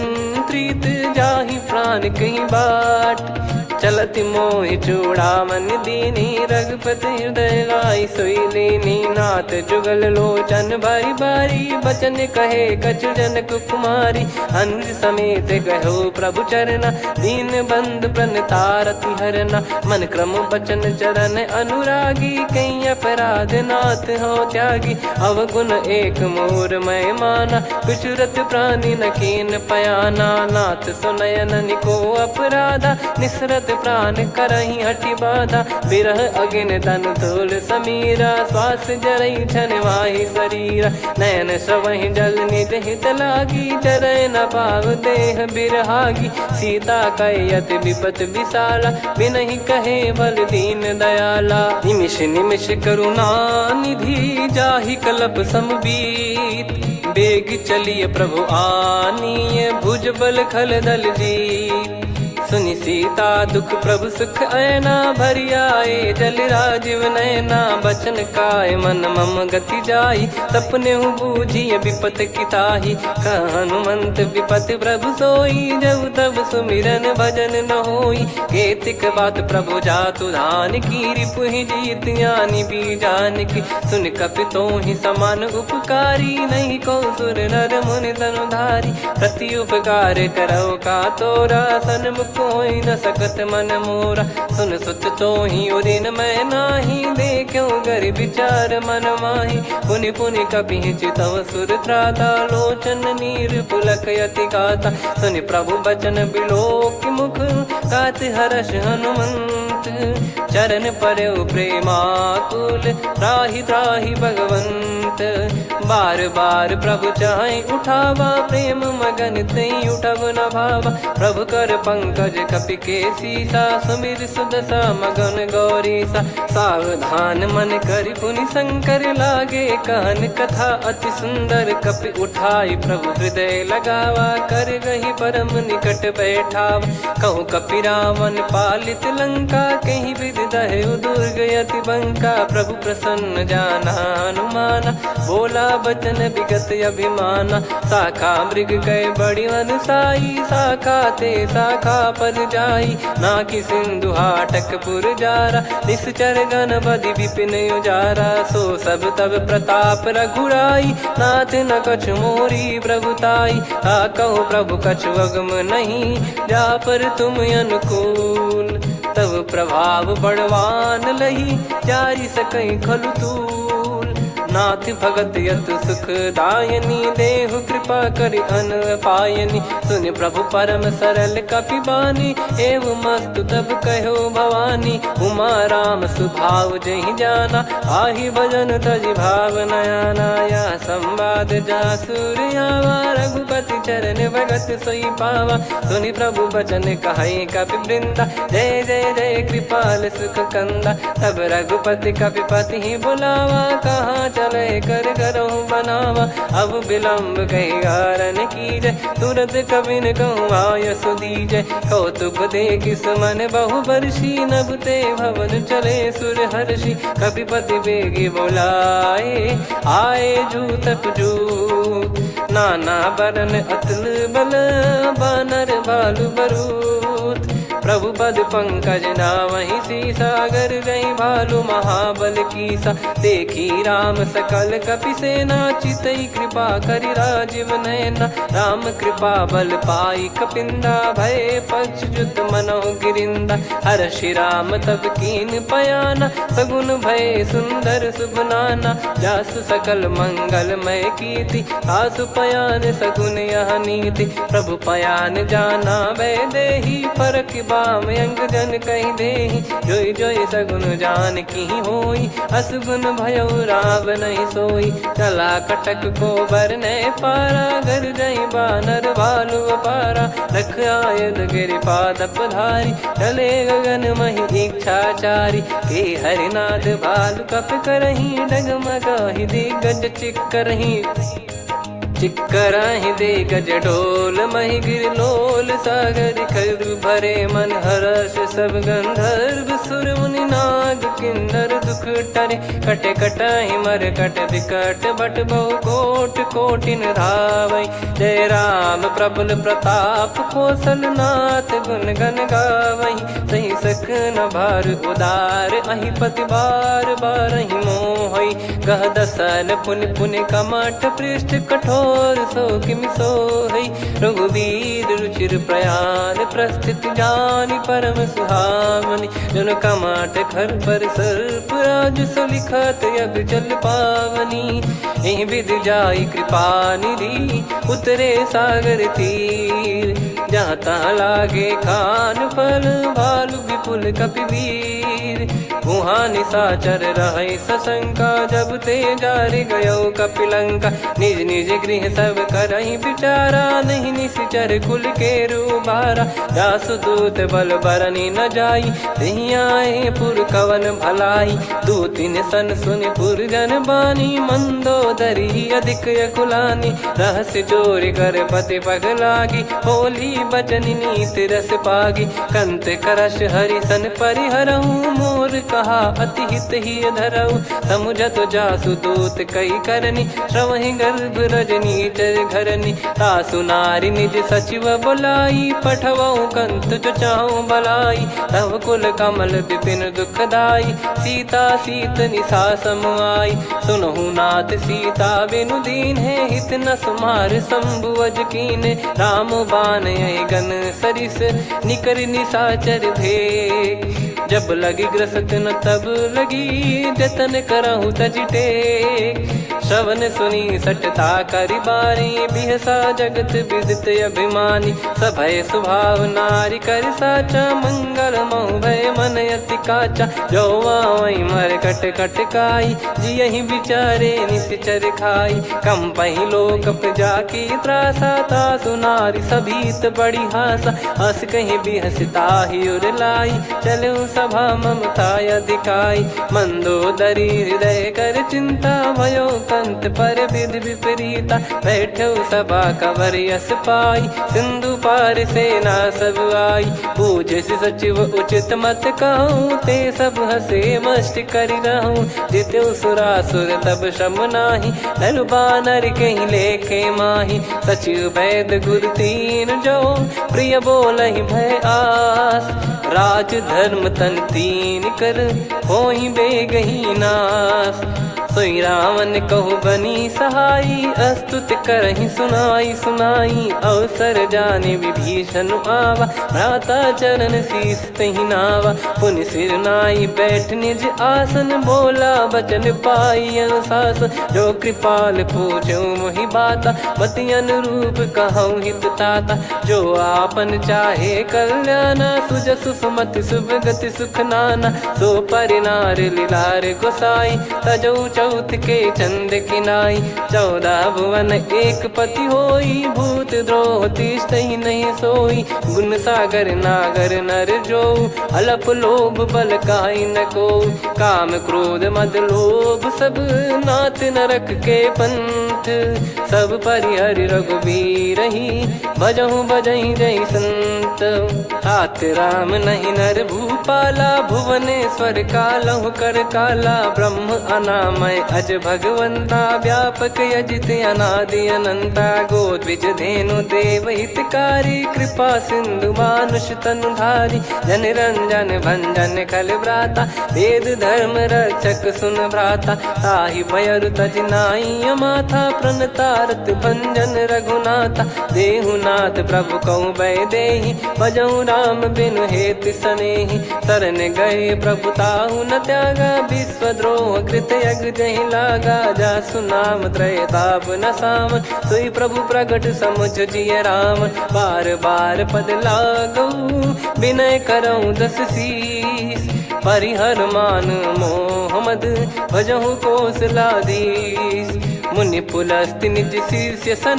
प्रीत जाहि प्रान कहीं बाट। चलत मोहि चूड़ामन दीन्ही, रघुपति हृदय लाइ सोइ लीन्ही। नाथ जुगल लोचन बारि बारि, बचन कहे कछु जनक कुमारि। अनुज समेत गयो प्रभु चरना, दीनबंधु प्रणतारति हरना। मन क्रम बचन चरन अनुरागी, कहीं अपराध नाथ हो त्यागी। अवगुन एक मोर मय माना, बिचरत प्रानि न कीन्ह पयाना। नाथ सुनय ननि को अपराधा, निसरत प्रान करहिं हठि बाधा। बिरह अगिन तन तोल समीरा, श्वास जरई छन माहि सरीरा। नयन स्रवहिं जल निज हित लागी, चरइ न पाव देह बिरहागी। सीता कइ अति बिपत बिसाला, बिनहिं कहे बल दीन दयाला। निमिष निमिष करुणा निधि, जाहि कलप सम बीत। बेगि चलिय प्रभु आनिय, भुज बल खल दल जीत। सुनि सीता दुख प्रभु सुख अयना, भरि आए जल राजिव नयना। बचन काय मन मम गति जाई, सपनेहु बूझिय बिपत की ताही। कह हनुमंत बिपत प्रभु सोई, जब तब सुमिरन भजन न होई। केतिक बात प्रभु जातु धान की, रिपुहि जीत आनि बीजान की। सुनि कपि तोहि समान उपकारी, नहीं को सुर नर मुनि तनु धारी। प्रति उपकार करौ का तोरा, सन्मुख होइ न सकत मन मोरा। सुन सुत तोहि उदिन मय नाही, देख्यो गरि बिचार मन माही। पुनि पुनि कपिहि चितव सुर त्राता, लोचन नीर पुलक अति गाता। सुनि प्रभु बचन बिलोकि मुख, गात हरष हनुमंत। चरन परेउ प्रेमाकुल, त्राहि त्राहि भगवंत। बार बार प्रभु चाहि उठावा, प्रेम मगन तें उठब न भावा। प्रभु कर पंकज कपि के सीसा, सुमिर सुदसा मगन गौरीसा। सावधान मन करि पुनि संकर लागे, कहन कथा अति सुंदर। कपि उठाई प्रभु हृदय लगावा, कर गहि परम निकट बैठावा। कहु कपि रावण पालित लंका, केहि विधि दहेउ दुर्ग अति बंका। प्रभु प्रसन्न जाना हनुमाना, बोला बचन बिगत अभिमाना। साखा मृग कइ बड़ी अनुसाई, साखा ते साखा पर जाई। नाकि सिंधु हाटक पुर जारा, निसचर गन बधि बिपिन उजारा। सो सब तब प्रताप रघुराई, नाथ न कछु मोरी प्रभुताई। ताकहु प्रभु कछु अगम नहीं, जा पर तुम अनुकूल। तब प्रभाव बड़वान लही, जारि सकइ खलु तूल। नाथ भगत अतु सुख दायनी, देहु कृपा करि अन पायनी। सुनि प्रभु परम सरल कपि बानी, एवमस्तु तब कह्यो भवानी। उमा राम सुभाव जेहि जाना, आहि भजन तजि भाव न आना। यह संवाद जासु सुर आवा, रघुपति चरण भगत सोई पावा। सुनि प्रभु बचन कहइ कपि वृंदा, जय जय जय कृपाल सुख कंदा। तब रघुपति कपि पतिहि बुलावा, कहा चलइ कर करहु बनावा। अब विलंब कहि कारण कीजइ, तुरत कबिन कहूँ आयसु दीजइ। कौतुक देखि सुमन बहु बरसी, नभ ते भवन चले सुर हरषि। कपिपति बेगि बोलाए, आए जूतक जूत। नाना बरन अतुल बल, बानर भालु बरूत। प्रभु पद पंकज नावहि सीसा, गर गहि भालु महाबल कीसा। देखि राम सकल कपि सेना, चितई कृपा करि राजिव नयना। राम कृपा बल पाई कपिंदा, भए पक्ष जुत मनहु गिरिंदा। हरषि राम तब कीन पयाना, सगुन भए सुंदर सुभ नाना। जासु सकल मंगलमय कीति, तासु पयान सगुन यह नीति। प्रभु पयान जाना वैदेही, फरकि बाम अंग जन कहि देही। जोइ जोइ सगुन जानकी होई, असगुन भयउ रावनहि सोई। चला कटक को बरनइ पारा, गरजइ बानर भालु अपारा। लख आयुध गिरि पाद पधारी, चले गगन महि इच्छा चारी। के हरिनाद भालु कपि करही, डगमगाहि दिग्गज चिक्करही। चिक्करहि दिग्गज डोल महि गिरि लोल, सागर खरु भरे मन हरष सब गंधर्व सुर मुनि नाद। किन्नर दुख टरे, कट कटहि मरकट बिकट भट बहु कोटि कोटिन धावै। जय राम प्रबल प्रताप कोसलनाथ गुन गन गावै। सहि सक न भार उदार अहिपति बार बारहि मोहै। गह दसन पुनि पुनि कमठ पृष्ठ कठोर सो किमि सोहै। रघुबीर रुचिर प्रयान प्रस्थित जानि परम सुहावनि। जन कमठ खर पर सर्प राज सो लिखत अविचल पावनि। एहि विधि जाई कृपा निधि उतरे सागर तीर। जहाँ तहाँ लागे खान पल भालु विपुल कपिवीर। उहाँ निशाचर रहै सशंका जब ते जारि गयो कपिलंका। निज निज गृह सब करहि बिचारा नहीं निशिचर कुल केरु बारा। जासु दूत बल बरनि न जाई तेहि आए पुर कवन भलाई। दू तीन सन सुनि पुर जन बानी मंदोदरी अधिक अकुलानी। रहस्य चोरि कर पति पग लागी बोली बचन नीति रस पागी। कंत करश हरि सन परिहरहु मोर कहा अति हित ही धरहु। समुझत जासु दूत कई करनी श्रवहि गर्भ रजनी चर घरनी। तासु नारि निज सचिव बोलाई पठवहु कंत जो चाहु बलाई। तव कुल कमल विपिन दुखदाई सीता सीत निशा सम आई। सुनहु नाथ सीता बिनु दीन्हे हित न सुमार शंभु अज कीन्हे। राम बान अहि गन सरिस निकर निशाचर भेग। जब लगी ग्रसत न तब लगी जतन करहु तजि टेक। श्रवण सुनी सटता करि बारी बिहसा जगत विदित अभिमानी। सभय सुभाव नारि करि साचा मंगल महु भय मन अति काचा। जो आवै मरकट कट काई जियहि बिचारे निशिचर खाई। कंपहि लोक प्रजा की त्रासा तासु नारि सभीत बड़ी हासा। अस कहि बिहसि ताहि उर लाई चलउ सभा ममता अधिकाई। मंदोदरी हृदय कर चिंता भयो कंत पर विधि विपरीता। बैठउ सभा कवर यस पाई सिंधु पार सेना सब आई। पूजिस सचिव उचित मत कहउँ ते सब हँसे मष्ट करि रहउँ। जितेउ सुरासुर तब श्रम नाहीं नर बानर कहि लेखे माहीं। सचिव बैद गुर तीन जो प्रिय बोलहि भय आस। राज धर्म तन तीन कर होई बेगही नास। सोई रावण कहु बनी सहाई अस्तुत करहि सुनाई सुनाई। अवसर जानि विभीषन आवा भ्राता चरण शीस तहि नावा। पुनि सिर नाई बैठ निज आसन बोला बचन पाई अनुशासन। जो कृपाल पूछउ मोहि बाता मति अनुरूप कहउँ हित ताता। जो आपन चाहे कल्याना सुजसु सुमति सुभ गति सुख नाना। सो परिनार लिलार गोसाई तजउ चौथ के चंद किनाई। चौदह भुवन एक पति होई भूत द्रोह तिष्ठहि नहीं सोई। गुन सागर नागर नर जो अलप लोभ बल काई न को। काम क्रोध मद लोभ सब नाथ नरक के पंथ। सब परिहरि रघुबीर ही भजहु बजई जई संत। तात राम नहीं नर भूपाला भुवनेश्वर कालहु कर काला। ब्रह्म अनामय अज भगवंता व्यापक यजित अनादि अनंता। गोद्विज धेनु देव हितकारी कृपा सिंधु मानुष तनुधारी। जन रंजन भंजन खल भ्राता वेद धर्म रक्षक सुन भ्राता। ताहि भयरु तजि नाई अमाथा प्रणतारत भंजन रघुनाथा। देहु नाथ प्रभु कहु बैदेही बजहु राम बिनु हेत सनेही। सरन गए प्रभु ताहु न त्यागा विश्व द्रोह कृत यग जहि लागा। जासु नाम त्रय ताप न सावन सोई प्रभु प्रगट समुझ जिय रावण। बार बार पद लागउ बिनय करउँ दस शीस। परिहर मान मोह मद भजहु कोसलाधीश। मुनि पुलस्ति निज शिष्य सन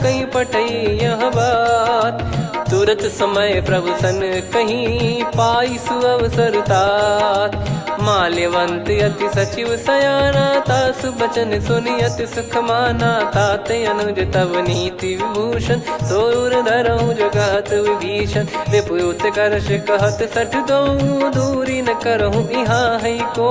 कहि पठई यह बात। तुरत समय प्रभु सन कहि पाई सुअवसर तात। माल्यवंत अति सचिव सयाना तासु बचन सुनि अति सुख माना। तात अनुज तव नीति विभूषण सो उर धरहु जो कहत विभीषण। रिपु उत्कर्ष कहत सठ दोउ दूरि न करहु इहाँ है को।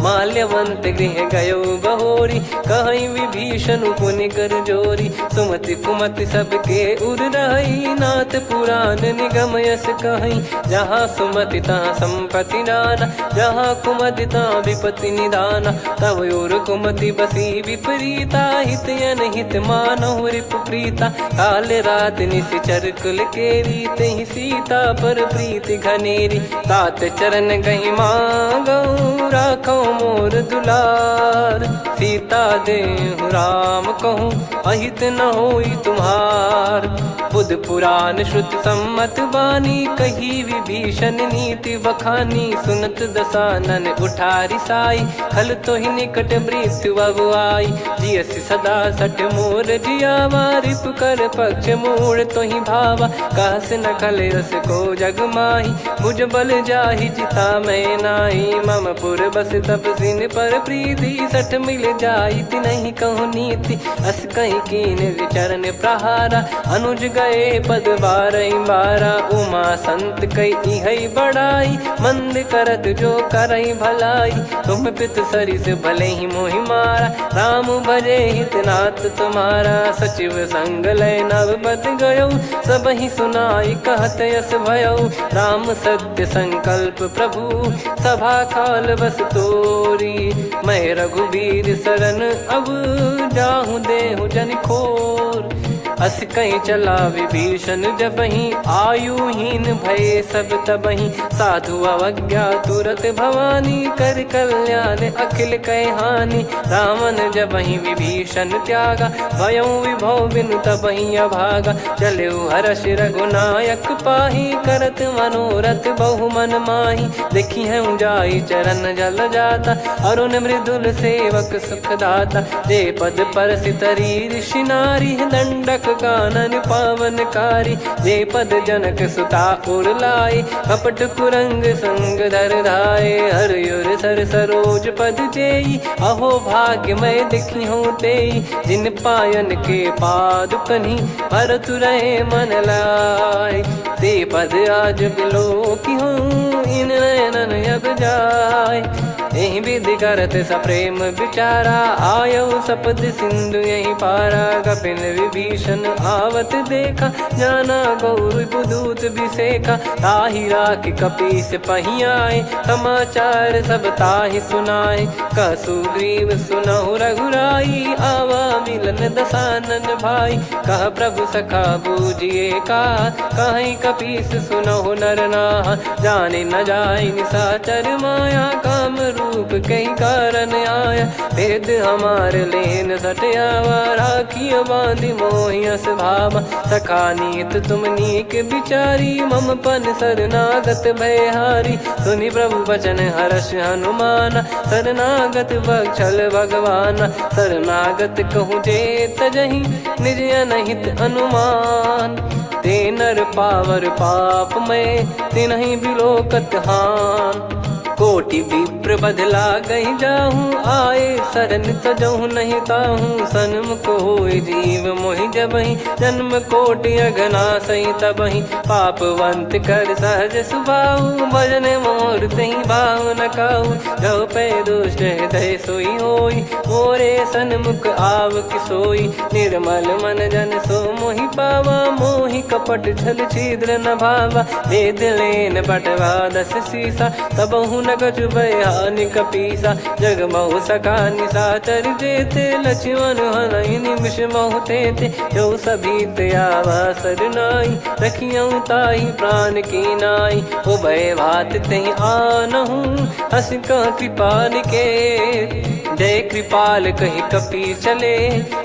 माल्यवंत गृह गयो बहोरी, कहई विभीषण पुनि कर जोरी। सुमति कुमति सबके उर रहई, नाथ पुराण निगम यस कहई। जहाँ सुमति तहाँ संपति नाना, जहाँ कुमति तहाँ विपति निदाना। तव उर कुमति बसी विपरीता, हित अनहित मानहु रिपु प्रीता। काल रात निशिचर कुल केरी, तेहि सीता पर प्रीति घनेरी। तात चरण गहि मांगहु, राखहु मोर दुलार। सीता देहु राम कहूँ, अहित न होई तुम्हार। बुध पुराण श्रुत सम्मत बानी, कही विभीषण नीति बखानी। सुनत दसानन उठा रिसाई, खल तोहि निकट मृत्यु अब आई। जियसि सदा सठ मोर जियावा, रिपु कर पक्ष मूढ़ तोहि भावा। कहस न खल यस को जग माही, भुज बल जाहि जिता महि नाहीं। मम पुर बस तप जिन पर प्रीति, सठ मिल जाई तिनहि कहु नीति। अस कहि कीन्ह चरण प्रहारा, अनुज गए पद बारहि बारा। उमा संत कई इहै बड़ाई, मंद करत जो करई भलाई। तुम पित सरिस भले ही मोहि मारा, राम भजे हित नाथ तुम्हारा। सचिव संग लय नव पद गयो, सबहि सुनाई कहत यस भयउ। राम सत्य संकल्प प्रभु सभा काल बस तोरी। मैं रघुबीर सरन अब जाहु देहु जनि खोर। अस कहि चला विभीषण जबहि, आयुहीन भए सब तबहि। साधु अवज्ञा तुरत भवानी, कर कल्याण अखिल कहि हानि। रावण जबहि विभीषण त्यागा, भयउ विभव बिनु तबहि अभागा। चलेउ हरषि रघुनायक पाही, करत मनोरथ बहु मन माही। देखिहउँ जाई चरण जल जाता, अरुण मृदुल सेवक सुखदाता। जे पद परसि तरी ऋषि नारी, दंडक कानन पावनकारी। जे पद जनक सुता उर लाए, कपट कुरंग संग धर धाए। हर उर सर सरोज पद जेई, अहो भाग्य मैं देखिहउँ तेई। जिन पायन के पादुकन्हि, भरत रहे मन लाए। ते पद आज बिलोकिहउँ, इन नयनन अब जाए। एहि विधि करत सप्रेम विचारा, आयउ सपद सिंधु यहि पारा। कपिन विभीषण आवत देखा, जाना गौर रिपुदूत बिसेखा। ताहि राखि कपीस पहियाए, समाचार सब ताहि सुनाए। कह सुग्रीव सुनहु रघुराई, आवा मिलन दसानन भाई। कह प्रभु सखा बूझिए का, कहई कपीस सुनहु नर नाहा। जाने न जाए निशाचर माया, काम रूप कई कारण आया। भेद हमार लेन सट आवा, राखियो बाँधि मोहि अस भावा। सखा नीत तुम नीक बिचारी, मम पन सरनागत भय हारी। सुनि प्रभु बचन हरष हनुमाना, सरनागत बख्शल भगवाना। सरनागत कहूँ जे तजहि, निज अनहित अनुमान। ते नर पावर पाप मय, तिनहि बिलोकत हान। कोटि विप्र बध लागहि जाहु, आए सरन तजहु नहीं ताहु। सन्मुख होइ जीव मोहि जबहि, जन्म कोटि अघनासहि तबहि। पापवंत कर सहज सुभाहु, भजन मोर तेहि भाव न काहु। जहु पै दुष्ट हृदय सोई होई, मोरे सन्मुख आवकि सोई। निर्मल मन जन सो मोहि पावा, मोहि कपट छल छिद्र न भावा। भेद लेन बटवा दस सीसा, तबहु न कछु भय हानि कपीसा। जग महु सखा निशाचर जेते, लछिमन हनहि निमिष महु तेते। जो सभीत आवा सर नाई, रखियउ ताहि प्रान की नाई। उभय भात तेहि आनहु, अस कह कृपा निकेत। जय कृपाल कहि कपि चले,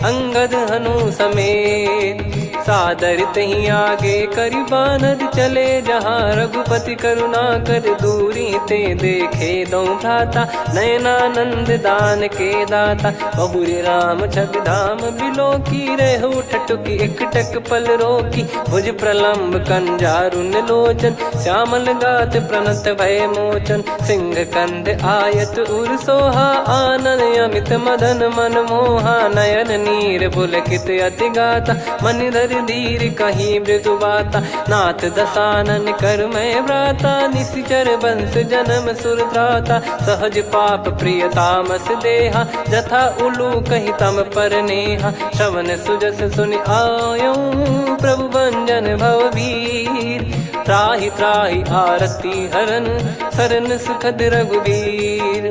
अंगद हनु समेत। सादर तेहि आगे करि बानर चले, जहाँ रघुपति करुणा कर दूरि ते देखे दउ भ्राता। नयनानंद दान के दाता। बहुरि राम छवि धाम बिलोकी, रहउ ठठुकि एकटक पल रोकी। भुज प्रलंब कंजारुन लोचन, श्यामल गात प्रणत भय मोचन। सिंह कंध आयत उर सोहा, आनन अमित मदन मन मोहा। नयन नीर पुलकित अति गाता, मनि धर धीर कही मृदु बाता। नाथ दसानन कर मैं भ्राता, निसिचर बंस जनम सुर त्राता। सहज पाप प्रिय तामस देहा, जथा उलू कही तम पर नेहा। श्रवण सुजस सुनि आयो, प्रभु भंजन भव भीर। त्राहि त्राहि आरती हरन, सरन सुखद रघुबीर।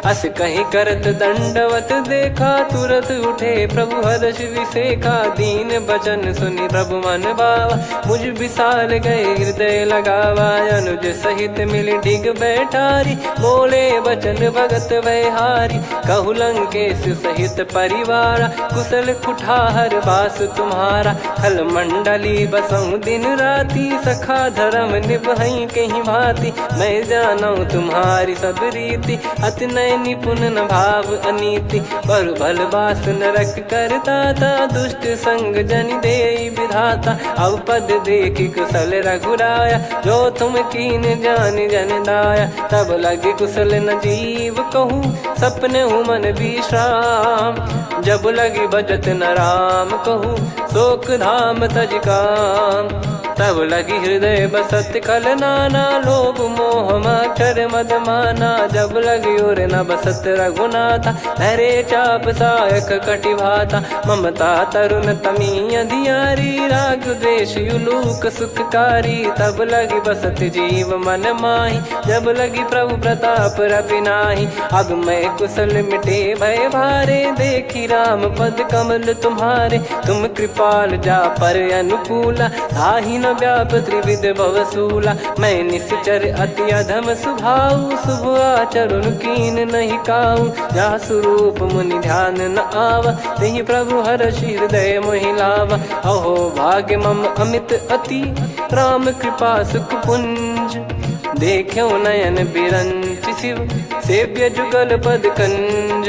अस कहि करत दंडवत देखा, तुरत उठे प्रभु हरष विसेखा। दीन बचन सुनि प्रभु मन भावा, मुझ बिसाल गए हृदय लगावा। अनुज सहित मिलि डिग बैठारी, बोले बचन भगत भयहारी। कहु लंकेश सहित परिवारा, कुसल कुठार बास तुम्हारा। खल मंडली बसहु दिन राती, सखा धरम निबहइ कहि भांति। मैं जानउ तुम्हारी सब रीति, अति नय निपुन न भाव अनीति। बरु भल बास नरक करता था, दुष्ट संग जनि देइ विधाता। अब पद देखि कुसल रघुराया, जो तुम कीन्ह जानि जन दाया। तब लगी कुसल न जीव कहू, सपने हुमन विश्राम। जब लगी भजत न राम कहू, सोक धाम तज काम। तब लगी हृदय बसत खल नाना, लोभ मोह मच्छर मद माना। जब लगी उर न बसत रघुनाथा, धरे चाप सायक कटि भाता। ममता तरुन तमी अंधियारी, राग द्वेष उलूक सुखकारी। तब लगी बसत जीव मन माही, जब लगी प्रभु प्रताप रवि नाही। अब मैं कुसल मिटे भय भारे, देखि राम पद कमल तुम्हारे। तुम कृपाल जा पर अनुकूला, ताहि न व्याप त्रिविध भव सूला। मैं निसिचर अति अधम सुभाऊ, शुभ आचरण कीन्ह नहीं काऊ। जा सुरूप मुनि ध्यान न आवा, तेहि प्रभु हरषि हृदय मोहि लावा। अहो भाग्य मम अमित अति, राम कृपा सुख पुंज। देख्यो नयन बिरंचि शिव, सेव्य जुगल पद कंज।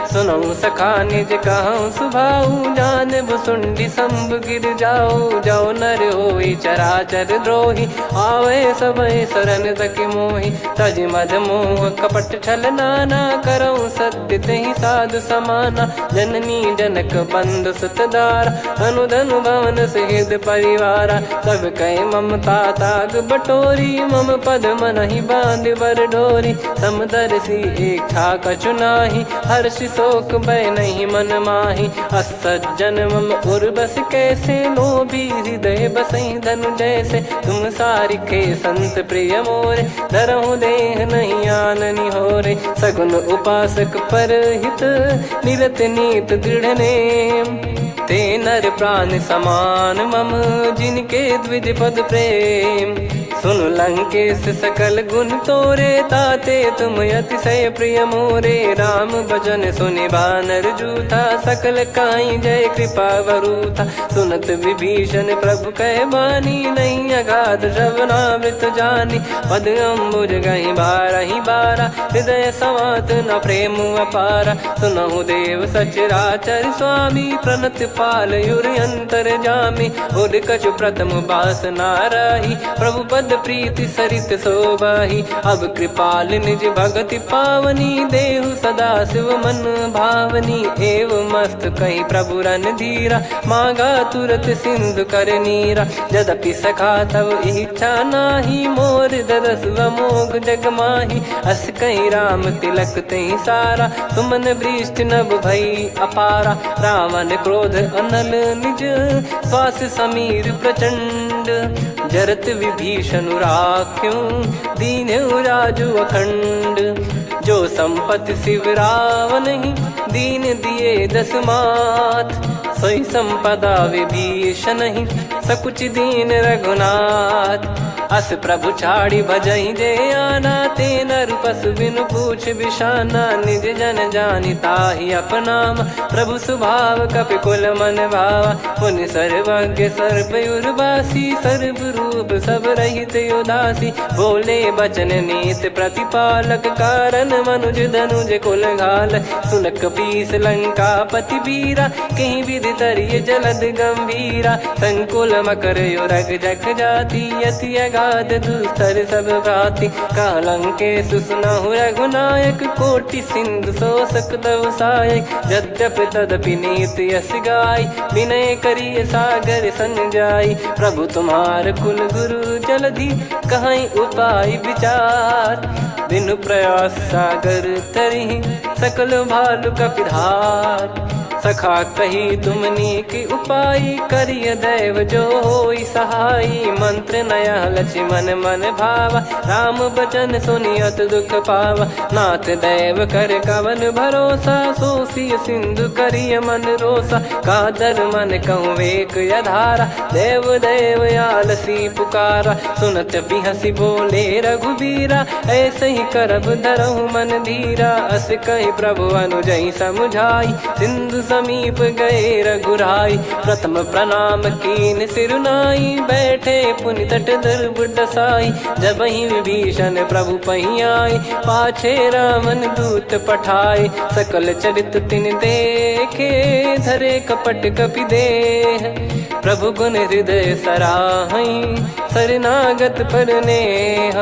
सुनउ सखा निज कहउँ सुभाऊ, जान भुसुंडी शंभु गिर जाऊ। जउ नर होई चराचर द्रोही, आवइ सबइ सरन सके मोही। तजि मद मोह कपट छल नाना, करउँ सत्य तेहि साधु समाना। जननी जनक बंधु सुत दारा, अनु धनु भवन सहित परिवारा। सब कइ ममता ताग बटोरी, मम पद मनहि बाँधि बर डोरी। समदर्शी इच्छा कछु नाही, हर्ष शोक भय नहीं मन माही। अस सज्जन मम उर बस कैसे, लोभी हृदय बसई धनु जैसे। तुम सारिखे संत प्रिय मोरे, धरहु देह नहीं आन निहोरे। सगुन उपासक परहित, निरत नीत दृढ़ नेम। ते नर प्रान समान मम, जिनके द्विज पद प्रेम। सुन लंकेश सकल गुन तोरे, ताते तुम अतिशय प्रिय मोरे। राम बचन सुनि बानर जूथा, सकल काई जय कृपा वरूथा। सुनत विभीषण प्रभु कहे बानी, नहीं अगाध श्रवणामृत जानी। पद अम्बुज गहि बारहि बारा, हृदय समात न प्रेम अपारा। सुनहु देव सचराचर स्वामी, प्रणत पाल उर अंतरजामी। उर कछु प्रथम बास ना राही, प्रभु पद प्रीति सरित सोबाही। अब कृपाल निज भगति पावनी, देहु सदा शिव मन भावनी। एव मस्त कहि प्रभु रणधीरा, माँगा तुरत सिंधु कर नीरा। यद्यपि सखा तव इच्छा नाही, मोर दरस अमोघ जग माही। अस कहि राम तिलक तेहि सारा, सुमन वृष्टि नभ भई अपारा। रावण क्रोध अनल निज, श्वास समीर प्रचंड। जरत विभीषण राख्यो, दीन्हु राजु अखंड। जो संपत्ति शिव रावनहि, दीन दिए दस मात। सोई संपदा विभीषणहि, सकुचि दीन्ह रघुनाथ। अस प्रभु छाड़ि भजई जे आना, ते नर पसु बिनु पूछ बिसाना। निज जन जानि ताहि अपनावा, प्रभु सुभाव कपि कुल मन भावा। मुनि सर्वज्ञ सर्व उर्वासी, सर्व रूप सब रहित उदासी। बोले बचन नीत प्रतिपालक, कारण मनुज धनुज कुल घाल। सुन कपीस लंकापति वीरा, कहि विधि तरिय जलद गंभीरा। संकुल मकर उरग जग जाति, अति अग काद दूसर सब भ्राति। कह लंकेसु सुनहु रघुनायक, कोटि सिंधु सोसक तव सायक। जद्यपि तदपि नीत यस गाई, विनय करिय सागर सन जाई। प्रभु तुम्हार कुल गुरु जलधि, कहइ उपाय विचार। बिनु प्रयास सागर तरिहि, सकल भालु कपि धार। सखा कही तुम नीक उपाय, करिय दैव जो होई सहाय। मंत्र नयह लक्ष्मण मन भावा, राम बचन सुनि अति दुख पावा। नाथ दैव कर कवन भरोसा, सोसिय सिंधु करिय मन रोसा। कादर मन कहूँ वेक अधारा, देव देव आलसी पुकारा। सुनत बिहसि बोले रघुबीरा, ऐसहि करब धरहु मन धीरा। अस कहि प्रभु अनुजहि समुझाई, सिंधु समीप गए रघुराई। प्रथम प्रणाम कीन सिरु नाई, बैठे पुनि तट दुर्ब डसाई। जबहिं विभीषण प्रभु पहीं आए, पाछे रावण दूत पठाए। सकल चरित तिन देखे, धरे कपट कपि देह। प्रभु गुन हृदय सराहइ, शरणागत पर नेह।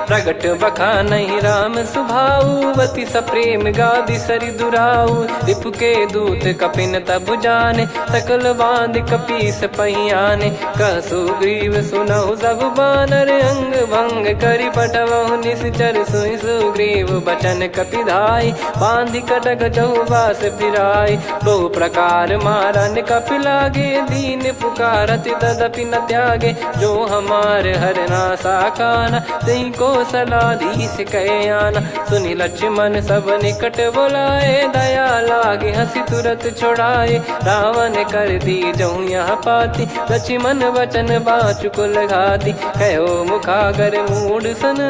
प्रगट बखानहि राम सुभाऊ, अति सप्रेम गाबि सरि दुराऊ। रिपु के दूत कपिन तब जाने, सकल बाँध कपीस पहीं आने। कह सुग्रीव सुनहु सब बानर, अंग भंग करि पठवहु निसिचर। सुनि सुग्रीव बचन कपि धाई, बाँधि कटक चहुबास फिराई। बहु प्रकार मारन कपि लागे, दीन पुकारति तदपि न त्यागे। जो हमार हरना साकाना, तेहि कोसलाधीस कहे आना। सुनि लक्ष्मण सब निकट बोलाए, दया लागे हँसि तुरत छुड़ाए। रावण कर दीजहु यह पाती, लक्ष्मण वचन बाँचि कुल घाती। कहो मुखागर मूढ़ सन,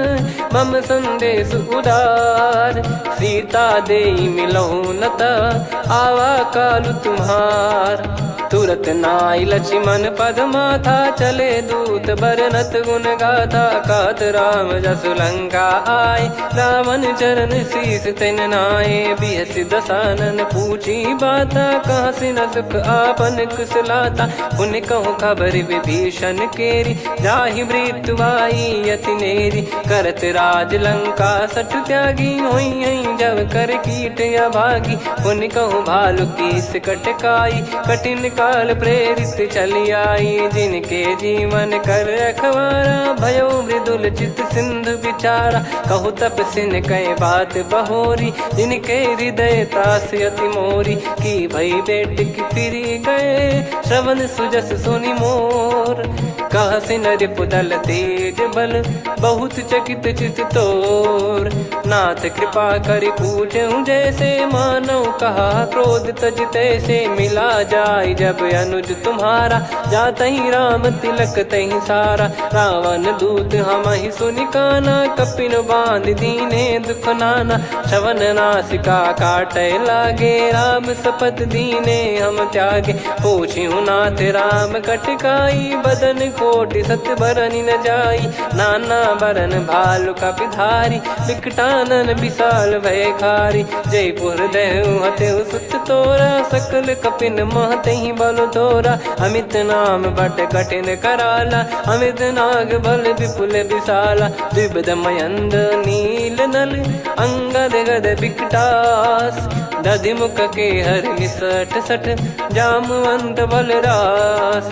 मम संदेश उदार। सीता देइ मिलहु न त, आवा कालु तुम्हार। तुरत नाई लक्ष्मण पद माथा, चले दूत बरनत गुन गाथा। कहत राम जसु लंका आए, रावण चरण शीस तिन नाए। बिहसि दसानन पूछी बाता, कहसि न सुख आपन कुसलाता। पुनि कहु खबर विभीषण केरी, जाहि मृत्यु आई अति नेरी। करत राज लंका सठ त्यागी, होइहैं जव कर कीट अभागी। पुनि कहु भालु कीस कटकाई, कठिन काल प्रेरित चली आई। जिनके जीवन कर रखवारा, भयो मृदुल चित सिंधु बिचारा। कहु तप सिन कइ बात बहोरी, जिनके हृदय तास अति मोरी। की भई बेटिक फिरि गए, श्रवण सुजस सुनि मोर। कहसि न रिपु दल तेज बल, बहुत चकित चित तोर। नाथ कृपा करि पूछेउ जैसे, मानव कहा क्रोध तजि तैसे। मिला जाइ जब अनुज तुम्हारा, जातहि राम तिलक तहि सारा। रावण दूत हमहि सुनि काना, कपिन बाँधि दीन्हे दुख नाना। श्रवण नासिका काटै लागे, राम सपथ दीन्हे हम त्यागे। पूछिउ नाथ राम कटकाई, बदन कोटि सत बरनि न जाई। नाना बरन भालु कपि धारी, बिकटानन बिसाल भए खारी। जैपु हृदय हतेउ सुत तोरा, सकल कपिन मह तहि बल तोरा। अमित नाम बट कठिन कराला, अमित नाग बल विपुल बिसाला। द्विविध मयंद नील नल, अंगद गद बिकटास। दधि मुख केहर निसठ सठ, जामवंत बलरास।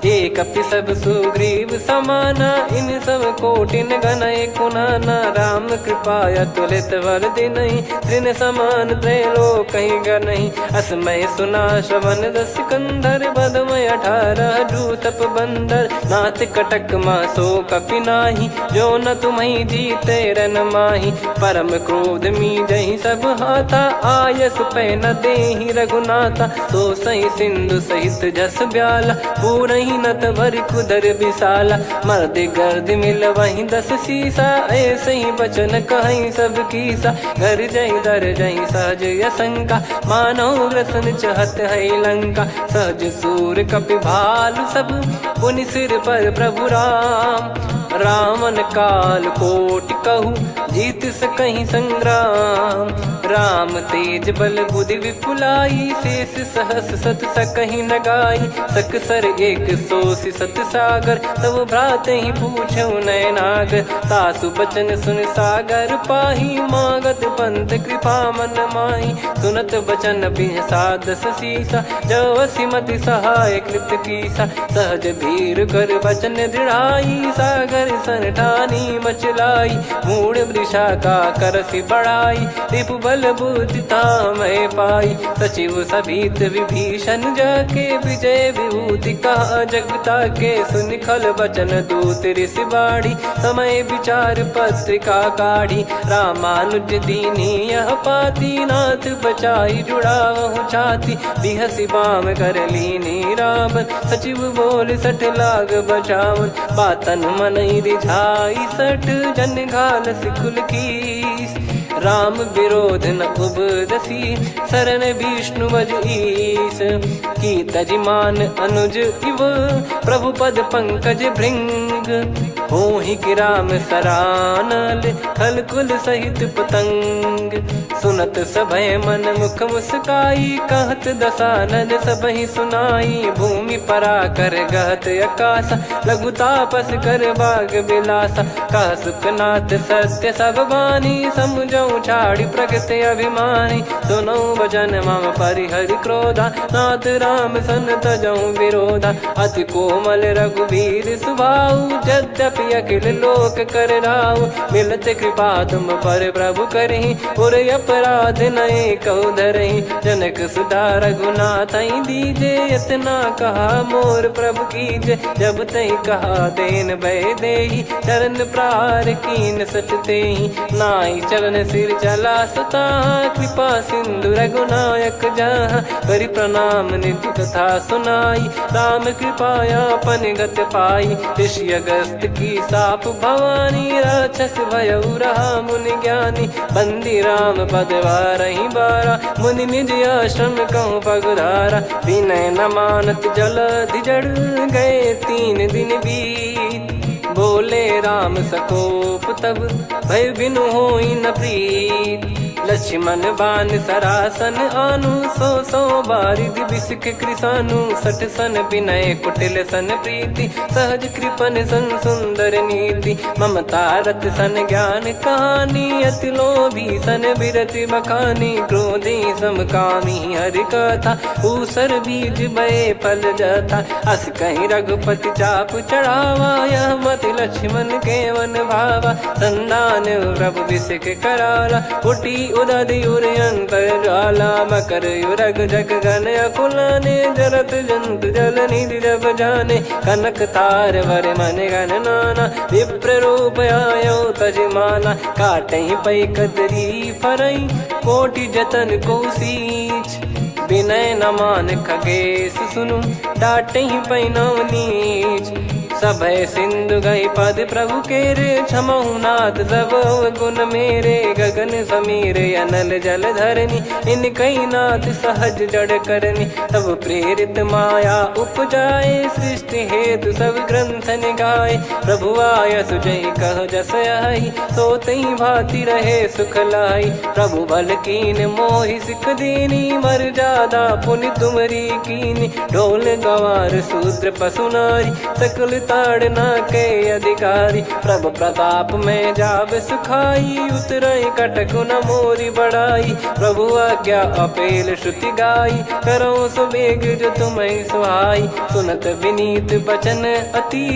ए कपि सब सुग्रीव समाना, इन सब कोटिन गनइ कुनाना। राम कृपा अतुलित बल दीन्हइ, तृण समान त्रैलोकहि गनइ। असमय सुना श्रवण जस कंधर, बधमय अठारह जूतप बंधर। नाथ कटक मह सो कपि नाही, जो न तुम्हइ जीतै रन माही। परम क्रोध मीजहि सब हाथा, आयस पै न देहि रघुनाथा। सोसहि सिंधु सहित जस ब्याला, पूरहि नत भरि कुदर बिसाला। मर्दि गर्दि मिलवहिं दस सीसा, ऐसहि बचन कहइ सब कीसा। गरजहि दरजहि सहज असंका, मानव ग्रसन चहत हइ लंका। सहज सूर कपि भालु सब, पुनि सिर पर प्रभु राम। रावण काल कोटि कहु, जीत सकहि संग्राम राम तेज बल बुद्धि विपुलाई। शेष सहस सत सकहि न गाई, सकसर एक सोसि सत सागर। तब भ्रातहि पूछउ नयनाग, तासु बचन सुनि सागर पाही। मागत पंथ कृपा मन माही, सुनत बचन बिहसा दस सीसा। जव सिमति सहाय कृत कीसा, सहज भीर कर बचन दृढ़ाई। सागर सन ठानी मचलाई, मूढ़ वृषा का करसि बढ़ाई। रिपु बल बुद्धि तामहि पाई, सचिव सभीत विभीषण जाके। विजय विभूति कहा जग ताके, सुनि खल बचन दूत ऋषि बाढ़ी। समय विचार पत्रिका काढ़ी, रामानुज दीन्ही यह पाती। नाथ बचाई जुड़ावहु छाती, बिहसि बाम कर लीन्ही राम। सचिव बोल सठ लाग बचावन, बातन मनहि रिझाई सठ। जन घालसि कुल कीस, राम विरोध न उपजसी। शरण विष्णु बज ईस, की तजि मान अनुज इव। प्रभु पद पंकज भृंग, होहि गिराम सरानल, खल कुल सहित पतंग। सुनत सभय मन मुख मुस्काई, कहत दसानन सबहि सुनाई। भूमि पराकर गहत अकास, लघु तापस कर बाग बिलासा। कह सुखनाथ सत्य सब बानी, समुझउ छाड़ि प्रकृति अभिमानी। सुनउ वचन मम परिहरि क्रोधा, नाथ राम सन तजउ विरोधा। अति कोमल रघुबीर सुभाउ, यद्यपि अखिल लोक कर राउ। मिलत कृपा तुम पर प्रभु करही, उर अपराध नहिं कहु धरही। जनक सुधा रघुनाथहि दीजे, इतना कहा मोर प्रभु कीजे। जब तहि कहा देन भय देही, चरण प्रहार कीन सठ तेहि। नाई चरण सिर चला सताहा, कृपा सिंधु रघुनायक जहाँ। करि प्रणाम निज कथा सुनाई, राम कृपा आपन गत पाई। ऋषि अगस्त की साप भवानी, राक्षस भयउ रहा मुनि ज्ञानी। बंदी राम पद वारहि बारा, मुनि निज आश्रम कहु पगधारा। विनय न मानत जलधि जड़, गए तीन दिन बीत। बोले राम सकोप तब, भय बिनु होई न प्रीत। लक्ष्मण बान सरासन आनु, सौ सौ बारिधि बिसिख कृसानु। सठ सन विनय कुटिल सन प्रीति, सहज कृपन सन सुंदर नीति। ममता रत सन ज्ञान कहानी, अति लोभी सन बिरति बखानी। क्रोधी सम कामी हरि कथा, ऊसर बीज भए फल जथा। अस कहि रघुपति चाप चढ़ावा, यह मति लक्ष्मन केवन भावा। संधान प्रभु बिसिख कराला, फुटी उदधि उर अंतर ज्वाला। मकर उर जग गन अकुलाने, जरत जंतु जल निधि जब जाने। कनक तार वर मन गन नाना, विप्र रूप आयो तज माना। काटहि पै कतरी फरई, कोटि जतन को सींच। विनय न मान खगेश सुनु, डाटहि पै नव नीच। सभय सिंधु गहि पद प्रभु केरे, क्षमहु नाथ सब अवगुण मेरे। गगन समीरे अनल जल धरनी, इनकहि नाथ सहज जड़ करनी। तब प्रेरित माया उपजाए, सृष्टि हेतु सब ग्रंथ निकाय। प्रभु आयसु जहि कह जस आइ, सो तहि भांति रहे सुख लाइ। प्रभु बल कीन मोहि सिख दीनी, मर्यादा पुनि तुमरी कीनी। ढोल गवार शूद्र पसु नारी, सकल ताड़ना के अधिकारी। प्रभु प्रताप में जाब सुखाई, उतरइ कटकु न मोरी बड़ाई। प्रभु आज्ञा अपेल श्रुति गाई, करउँ सुबेग जो तुम्हइ सुहाई। सुनत विनीत बचन अति,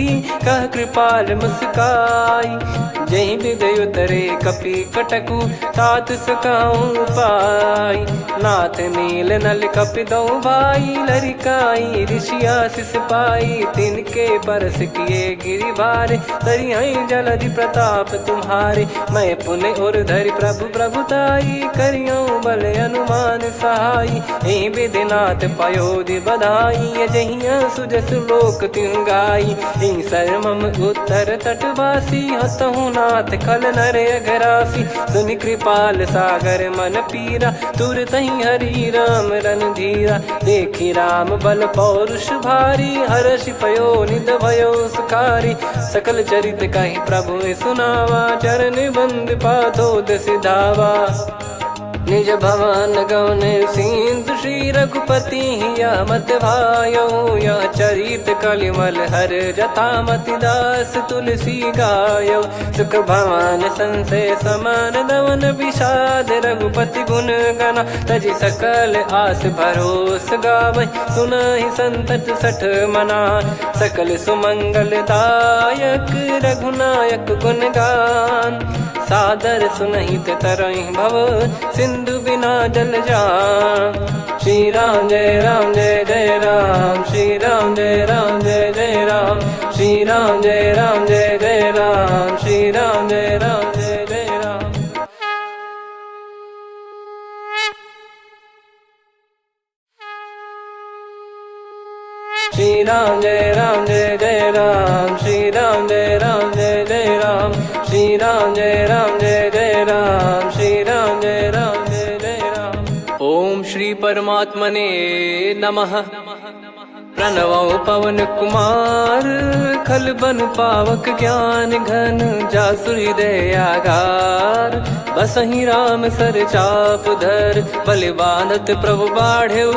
कह कृपाल मुस्काई। जहि विधि उतरे कपि कटकु, तात सकउँ उपाय। नाथ नील नल कपि दउ भाई, लरिकाई ऋषि आसिस पाई। तिनके परस किए गिरि भारे, तरिहइ जलधि प्रताप तुम्हारे। मैं पुनि उर धरि प्रभु प्रभुताई, करियउ बल अनुमान सहाई। एहि विधि नाथ पयो दि बधाई, जहिया सुजस लोक तिहुँ गाई। एहि सर मम उत्तर तटवासी, हतहु नाथ खल नर अघरासी, सुनि कृपाल सागर मन पीरा, तुरतहि हरि राम रणधीरा। देखि राम बल पौरुष भारी, हरषि पयो नित भयो सुखारी। सकल चरित कहि प्रभु सुनावा, चरण बंद पाथो दसि धावा। निज भवन गवन सिंधु श्री रघुपति हिया मति भायो। यह चरित कलिमल हर जथा मति दास तुलसी गायो। सुख भवन संसय समान दवन विषाद रघुपति गुण गना। तजि सकल आस भरोस गावै सुनहि संतत सठ मना। सकल सुमंगल दायक रघुनायक गुण गान। सादर सुनहित तरहि भव सिंधु बिना जल जान। श्री राम जय राम जय जय राम, श्री राम जय राम जय जय राम, श्री राम जय राम जय जय राम, श्री राम जय राम जय जय राम। श्री राम जय राम जय जय राम, श्री राम जय राम जय जय राम, श्री राम जय राम जय जय राम, श्री राम जय राम जय जय राम। ओम श्री परमात्मने नमः। प्रणवौ पवन कुमार, खल बन पावक ज्ञान घन, जासु हृदय आगार। बसहि राम सर चाप धर, बलि बाँधत प्रभु बाढ़ेउ,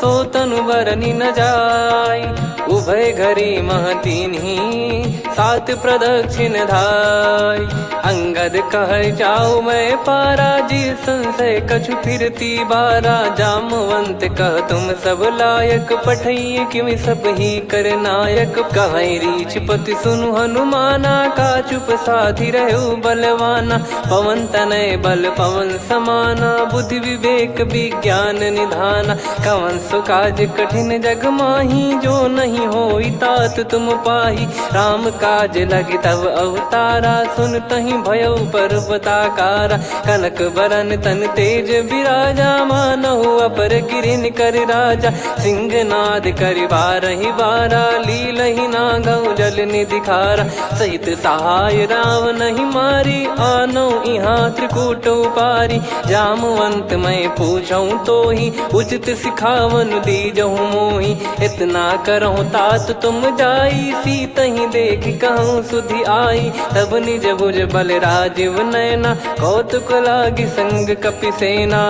सो तनु बरनि न जाई। उभय घरी मह कीन्ही, सात प्रदक्षिण धाई। अंगद कहै जाउ मैं पारा, जी संसय कछु फिरति बारा। जामवंत कह तुम सब लायक, पठइयै किमि सबहि कर नायक। कहै रीछपति सुनु हनुमाना, का चुप साधि रह्यो बलवाना। पवन तनय बल पवन समाना, बुद्धि विवेक विज्ञान निधाना। कवन सो काज कठिन जग माही, जो नहीं होई तात तुम पाही। राम काज लगी तब अवतारा, सुनतहि भयउ पर्वताकारा। कनक बरन तन तेज बिराजा, मानहु अपर गिरिन कर राजा। सिंहनाद करि बारहि बारा, लीलहि नागउ जल निधि खारा। सहित सहाय रावनहि मारी, आनउ इहाँ त्रिकूट उपारी। जामवंत मैं पूछउँ तोही, उचित सिखावन दीजहु मोही। इतना करहु तात तुम जाई, सीतहि देखि कहउँ सुधि आई। तब निज भुज बल राजीव नयना, कौतुक लागि संग कपि सेना।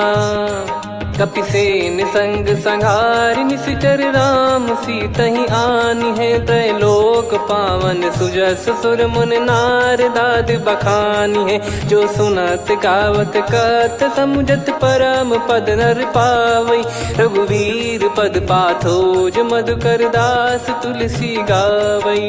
कपि सेन संग संघारि निसिचर राम सीतहि आनिहें। त्रैलोक पावन सुजस सुर मुनि नारदादि बखानिहें। जो सुनत गावत कथ समुझत परम पद नर पावै। रघुवीर पद पाथो जो मधुकर दास तुलसी गावै।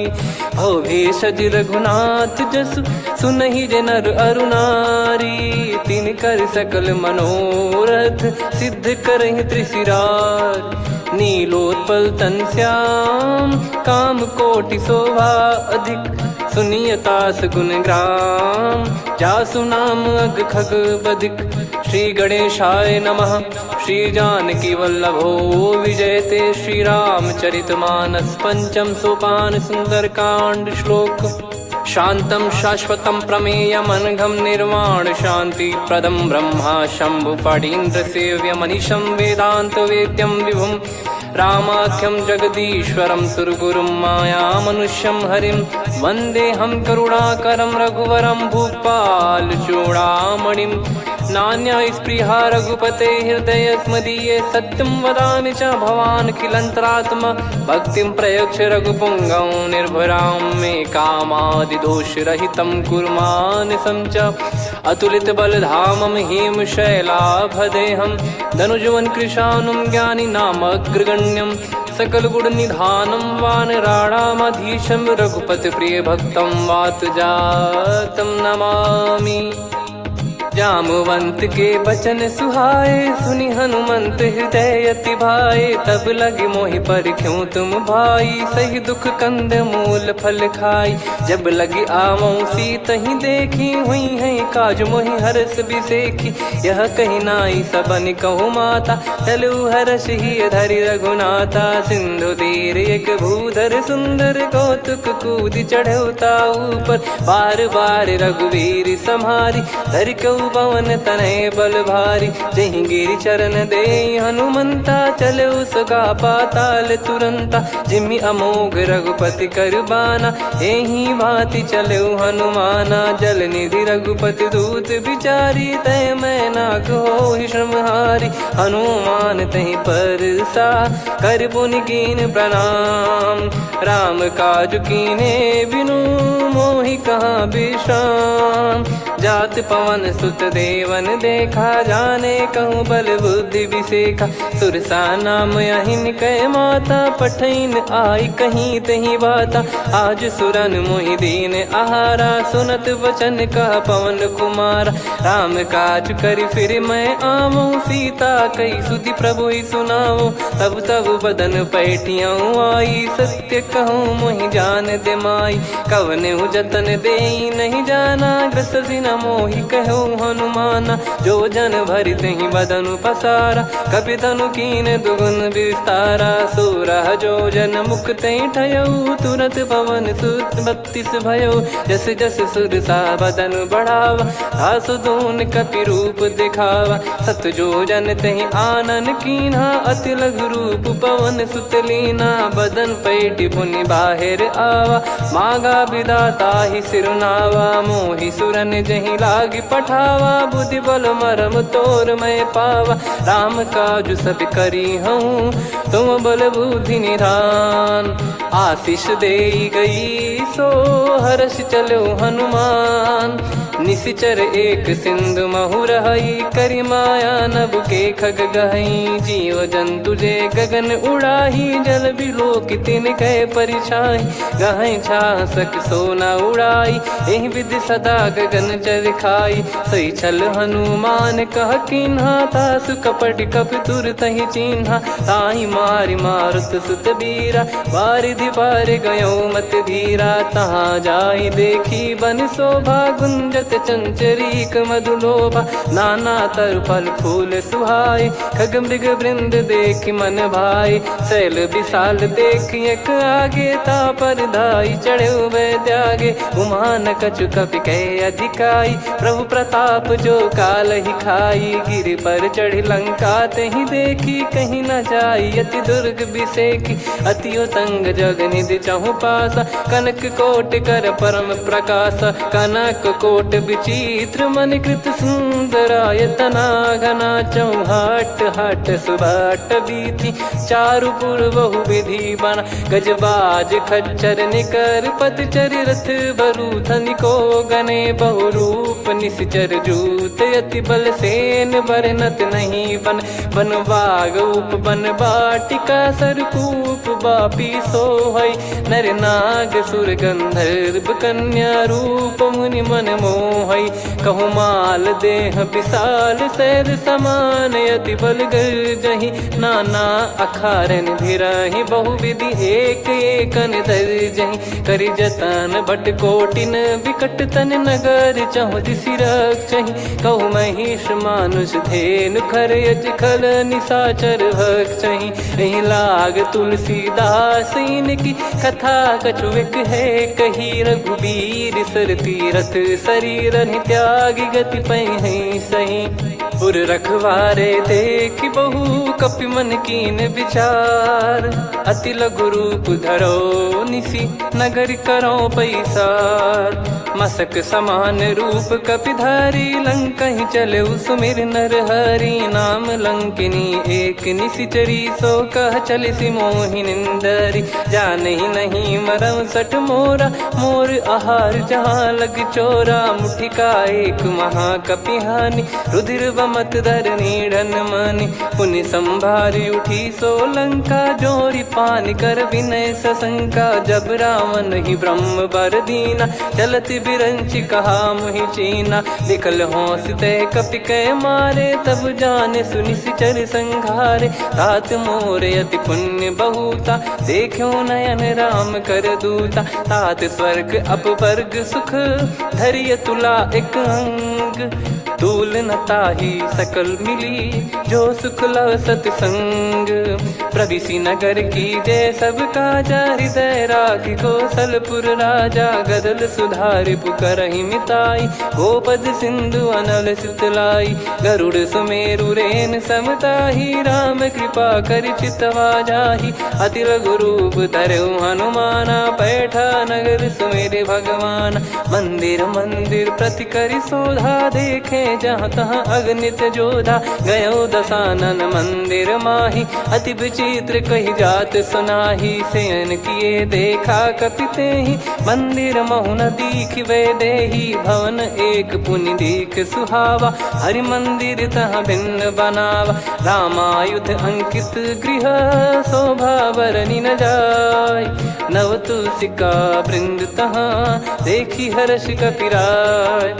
भव भेषज रघुनाथ जसु सुनहि जे नर अरु नारी। तिनकर सकल मनोरथ सिद्ध करहिं त्रिशिरार। नीलोत्पल तन श्याम काम कोटि शोभा अधिक। सुनिय तास गुन ग्राम जासु नाम अग खग बधिक। श्री गणेशाय नमः। श्री जानकी वल्लभो विजयते। श्री रामचरित मानस पंचम सोपान सुंदरकांड श्लोक। शांतं शाश्वतं प्रमेयमनघं निर्वाण शांतिप्रदं ब्रह्मा शंभु फणीन्द्र सेव्य मनीषं वेदांत वेद्यं विभुं रामाख्यं जगदीश्वरं सुरगुरुं मायामनुष्यं हरिं। वंदेऽहं करुणाकरं रघुवरं भूपाल चूड़ामणिं। नान्या स्पृहा रघुपते हृदयस्मदीये सत्यं वदामि च भवानखिलंतरात्मा। भक्तिं प्रयच्छ रघुपुंगवं निर्भरां मे कामादिदोषरहितं कुरु मानसं च। अतुलित बल धामम हेम शैलाभ देहम। दनुजवन कृशानुम ज्ञानी नाम अग्रगण्यम। सकल गुण निधानम वानराणामधीशम। रघुपति प्रिय भक्तम वात जातम नमामि। जामवंत के बचन सुहाए, सुनि हनुमंत हृदय अति भाए। तब लगे मोहि परिख्यो तुम भाई, सहि दुख कंदमूल फल खाई। जब लगे आवउँ सीतहि देखी, हुइहैं काज मोहि हरष बिसेखी। यह कहि नाई सबन कहु माता, चलउ हरष हिय धरि रघुनाथा। सिंधु तीर एक भूधर सुंदर, कौतुक कूदि चढ़उ ताहू पर। बार बार रघुवीर सम्हारी, धरि कउ पवन तनय बल भारी। जहीं गिरि चरन देइ हनुमंता, चलउ सुगा पाताल तुरंता। जिमि अमोघ रघुपति कर बाना, एही भाँति चलउ हनुमाना। जल निधि रघुपति दूत बिचारी, तय मैनाक होहि श्रमहारी। हनुमान तहीं परसा, कर पुनि कीन प्रणाम। राम काज कीन्हे बिनु, मोहि कहाँ बिश्राम। जात पवन सुत देवन देखा, जाने कहूँ बल बुद्धि बिसेखा। सुरसा नाम अहिन कै माता, पठइन आइ कहीं तहीं बाता। आज सुरन मोहि दीन आहारा, सुनत वचन कहा पवन कुमारा। राम काज करि फिरि मैं आवउँ, सीता कहि सुधि प्रभुहि सुनावउँ। तब तब बदन पैठियउँ आई, सत्य कहउँ मोहि जान दे माई। कवनउ जतन देइ नहीं जाना, ग्रस जिन मोहि कहउ हनुमाना। जो जन भरि तहीं बदन पसारा, कपि तनु कीन दुगुन बिस्तारा। सोरह जो जन मुख तैं ठयउ, तुरत पवन सुत बत्तीस भयउ। जस जस सुरसा बदन बढ़ावा, आसु दून कपि रूप देखावा। सत जो जन तहीं आनन कीन्हा, अति लघु रूप पवन सुत लीन्हा। बदन पैठि पुनि बाहिर आवा, मागा बिदा ताहि सिरु नावा। मोहि सुरन जहीं लागि पठावा, बुद्धि बल मरम तोर मैं पावा। राम काजु सब करिहउँ, तुम बल बुद्धि निधान। आसिस देइ गई सो हरषि चलउ हनुमान। निसिचर एक सिंधु महु रहइ, करि माया नभ के खग गहइ। जीव जंतु जे गगन उड़ाही, जल बिलोकि तिनके परिछाही। गहइ छाँह सक सो न उड़ाई, एहि बिधि सदा गगन चर खाई। सही छल हनुमान कह कीन्हा, तासु कपट कपि तुरतहि चीन्हा। ताहि मारि मारुत सुत बीरा, बारिधि बारि गयउ मति धीरा। तहाँ जाइ देखि बन सोभा, गुंजत चंचरीक मधुलोभा। नाना तरु फल फूल सुहाए, खग मृग बृंद देखि मन भाए। सैल बिसाल देखि एक आगे, ता पर धाइ चढ़उ वै त्यागे। उमा न कछु कपि कहे अधिकाई, प्रभु प्रताप जो कालहि खाई। गिरि पर चढ़ि लंका तेहि देखि, कहीं न जाई अति दुर्ग बिसेखि। अति उतंग जग निधि चहुँपासा, कनक कोटि कर परम प्रकासा। कनक कोटि बिचित्र मणि कृत सुंदर आयतना, घना चहुँहाट हाट सुभाट बीथि, चारु पुर बहु बिधि बना। गजबाज खच्चर निकर पत चरि, रथ बरु धनिको गने। बहु रूप निसिचर जूत, अति बल सेन बरनत नहीं बन। बन बाग उप बन बाटिका, सरकूप बापी सोहइ। नर नाग सुर गंधर्व कन्या, रूप मुनि मन मोहइ। कहु माल देह बिसाल सैल समान, अति बल गर्जहि नाना अखारन भिराहि। बहु बिधि एक एकन दर्जहि, करि जतन भट कोटिन बिकट तन। नगर चहुँ दिसि रक्षहि, कहु महिष मानुष धेनु खर अज खल निसाचर भक्षहि। एहि लाग तुलसीदास इनकी, कथा कछु एक है कही। रघुबीर सर तीरथ सरीर, अनहि त्यागि गति पइहैं सही। उर रखवारे देखि बहु कपि मन कीन बिचार। अति लघु रूप धरउ निसि नगरि करउ पइसार। मसक समान रूप कपि धारी, लंकहि चलउ सुमिर नर हरी। नाम लंकिनी एक निसिचरी, सो कह चलिसि मोहि निंदरी। जानहि नहीं मरम सठ मोरा, मोर आहार जहाँ लग चोरा। मुठिका एक महाकपि हानि, रुधिर बमत धर नीड़न मनि पुनि संभारि उठी सो लंका। जोरि पानि कर विनय सशंका जब रावण ही ब्रह्म बर दीना। चलत बिरंचि कहा मुहि चीना लिखल होंसि तै कपि कै मारे। तब जाने सुनि सिचर संघारे तात मोर अति पुण्य बहुता। देख्यो नयन राम कर दूता तात स्वर्ग अपवर्ग सुख धरिय तुला एक अंग। तूल न ताहि सकल मिली जो सुख लव सतसंग। प्रविशि नगर कीजे सब काजा हृदय राखि कोसलपुर राजा। गदल सुधारि पुकरहिं मिताई गोपद सिंधु अनल सितलाई। गरुड़ सुमेरु रेन सम ताहि राम कृपा करि चितवा जाहि। अति लघु रूप धरउ हनुमाना पैठा नगर सुमिरि भगवाना। मंदिर मंदिर प्रति करि सोधा देखे जहाँ तहाँ अगणित जोधा। गयो दसानन मंदिर माहि अति विचित्र कहि जात सुनाहि। सेयन किए देखा कपि तेहि मंदिर महु न दीखि वैदेही। भवन एक पुनि दीख सुहावा हरि मंदिर तहाँ भिन्न बनावा। रामायुध अंकित गृह शोभा बरनि न जाय। नव तुलसिका वृंद तहाँ देखि हर्ष कपि राय।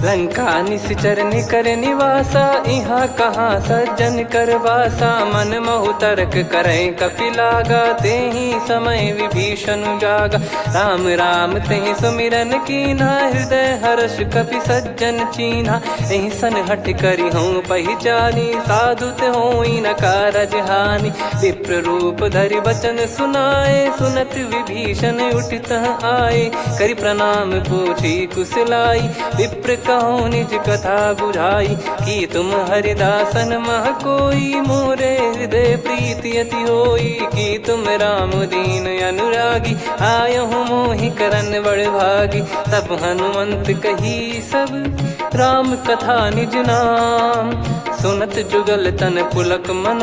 लंका निशिचर निकर निवासा इहाँ कहाँ सज्जन कर बासा। मन महु तर्क करै कपि लागा तेहि समय विभीषण जागा। राम राम तेहि सुमिरन कीन्हा हृदय हर्ष कपि सज्जन चीन्हा। एहि सन हठ करिहौं पहिचानी साधु ते होई न कारज हानि। विप्र रूप धरि वचन सुनाए सुनत विभीषण उठि तह आए। करि प्रणाम पूछि कुशलाई विप्र कहो निज कथा बुझाई। कि तुम हरिदासन मह कोई मोरे हृदय प्रीति अति होई। कि तुम राम दीन अनुरागी आयहु मोहि करन बड़ भागी। तब हनुमंत कही सब राम कथा निज नाम। सुनत जुगल तन पुलक मन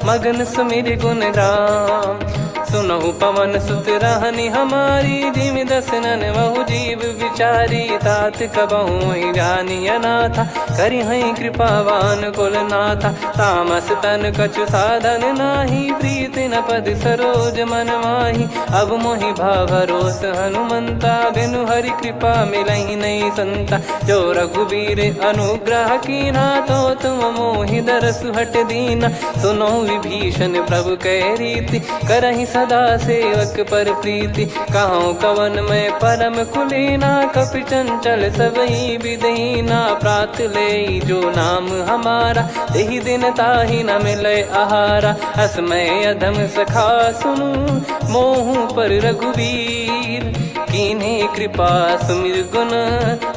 मगन सुमिरि गुन राम। सुनहु पवन सुत रहनि हमारी जिमि दसनन महु जीव विचारी। तात कबहु ही जानि अनाथा करिहैं कृपावान कुलनाथा। तामस तन कछु साधन नाही प्रीति न पद सरोज मन माही। अब मोहि भा भरोस हनुमंता बिनु हरि कृपा मिलही नहीं संता। जो रघुबीर अनुग्रह कीन्हा तो तुम मोहि दरसु हठ दीन्हा। सुनो विभीषण प्रभु कै रीति करहिं सदा सेवक पर प्रीति। कहौं कवन मैं परम कुलीना कपि चंचल सबही विधि हीना। प्रात लेई जो नाम हमारा तेहि दिन ताहि न मिलै आहारा। अस मैं अधम सखा सुनु मोहु पर रघुबीर। कीन्हे कृपा सुमिर गुन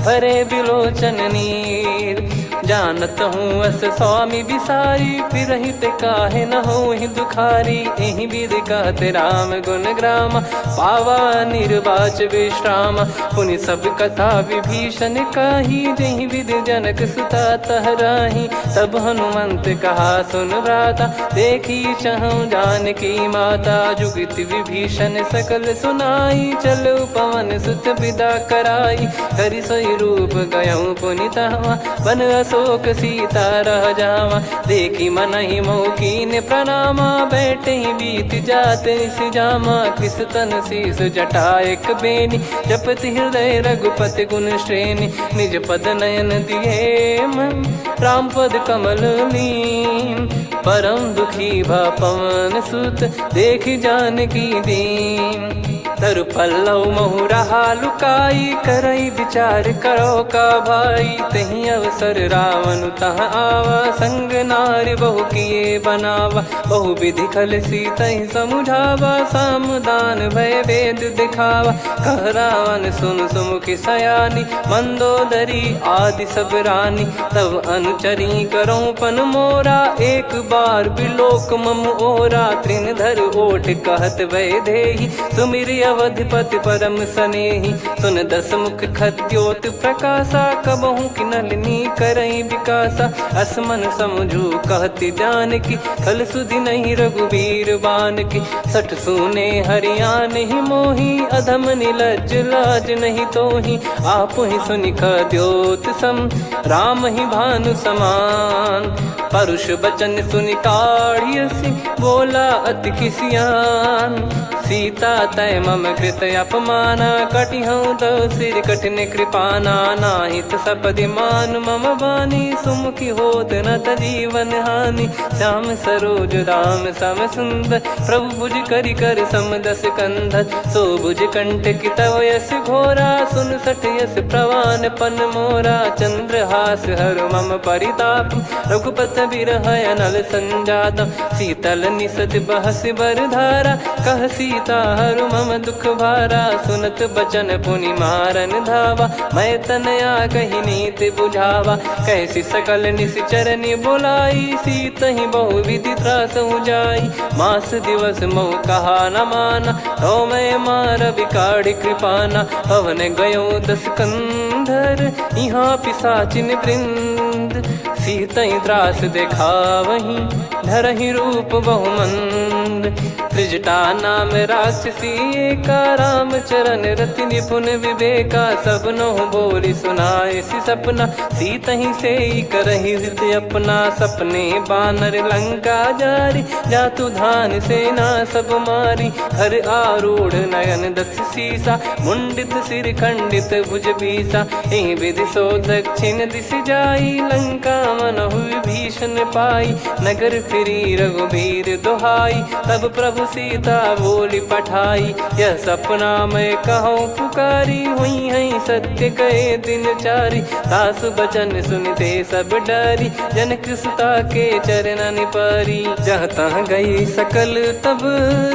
भरे बिलोचन नीर। जानत हूँ अस स्वामी बिसारी फिरहिं ते काहे न होहिं दुखारी। एहि विधि कहत राम गुन ग्राम पावा निर्वाच विश्राम। पुनि सब कथा विभीषण कही जेहि विधि जनक सुता तह राही। तब हनुमंत कहा सुन भ्राता देखि चहु जानकी माता। जुगति विभीषण सकल सुनाई चलउ पवन सुत बिदा कराई। करि सोई रूप गयउ पुनि तहवाँ बन अशोक सीता रह जावाँ। देखि मनहि मोहु कीन्ह प्रणामा बैठहीं बीत जात निसि जामा। कृस तन शीस जटा एक बेनी जपति हृदय रघुपति गुन श्रेणी। निज पद नयन दिए मन राम पद कमल लीन। परम दुखी भा पवन सुत देखि जानकी दीन। तरु पल्लव महु रहा लुकाई करइ बिचार करो का भाई। तेहि अवसर रावण तह आवा संग नारि बहु किए बनावा। बहु विधि खल सीतहि समुझावा साम दान भय भेद देखावा। कह रावण सुन सुमुखि सयानी मंदोदरी आदि सब रानी। तब अनुचरी करौं पन मोरा एक बार बिलोक मम ओरा। तृण धर ओट कहत वैदेही सुमिरि अवधिपति परम सनेही। सुन दस मुख खद्योत प्रकाशा, कबहूँ किनल नी करई विकासा। अस मन समुझू कहति जानकी, फल सुधि नहीं रघुबीर बानकी। सठ सूने हरि आनहि मोही, अधम निलज्ज लाज नहीं तोही। आपहि सुनि खद्योत सम, रामहि भानु समान। परुष बचन सुनि काढ़ि असि, बोला अति खिसियान। सीता तय मम कृत अपमाना, कटिहउँ तव सिर कठिन कृपाना। नाहित सपदि मानु मम बानी, सुमुखि होत न त जीवन हानि। श्याम सरोज दाम सम सुंदर, प्रभु भुज करि कर सम दस कंधर। सो भुज कंटकि तव यस घोरा, सुन सठ यस प्रवान पन मोरा। चंद्रहास हरु मम परिताप, रघुपत बिरह अनल संजातम। शीतल निसत बहसि बर धारा, कह सीता हरु मम दुख भारा। सुनत बचन पुनि मारन धावा, मैं तनया कहि नीत बुझावा। कहसि सकल निसि चरनि बोलाई, सीतहि बहु विधि त्रासहु जाई। मास दिवस महु कहा न माना, तव मैं मार बिकाढ़ि कृपाना। पवन गयो दस कंधर, इहाँ पिसाचिन वृंद। सीतहि त्रास देखावहीं, धरहि रूप बहुमंद। त्रिजटा नाम राक्षसी एका, रामचरण रति निपुन विवेका। सब नहुँ बोलि सुनाइसि सपना, सीतहि सेई करहि हृदय अपना। सपने बानर लंका जारि, जातु धान सेना सब मारी। हर आरूढ़ नयन दस सीसा, मुंडित सिर खंडित भुज बीसा। एहि विधि सो दक्षिण दिस जाई, लंका मनहु विभीषण पाई। नगर फिरी रघुबीर दोहाई, तब प्रभु सीता बोलि पठाई। यह सपना मैं कहउँ पुकारी, हुइहैं सत्य कहे दिन चारी। तासु बचन सुनि ते सब डारी, जनक सुता के चरणन पारी। जहाँ तहाँ गई सकल तब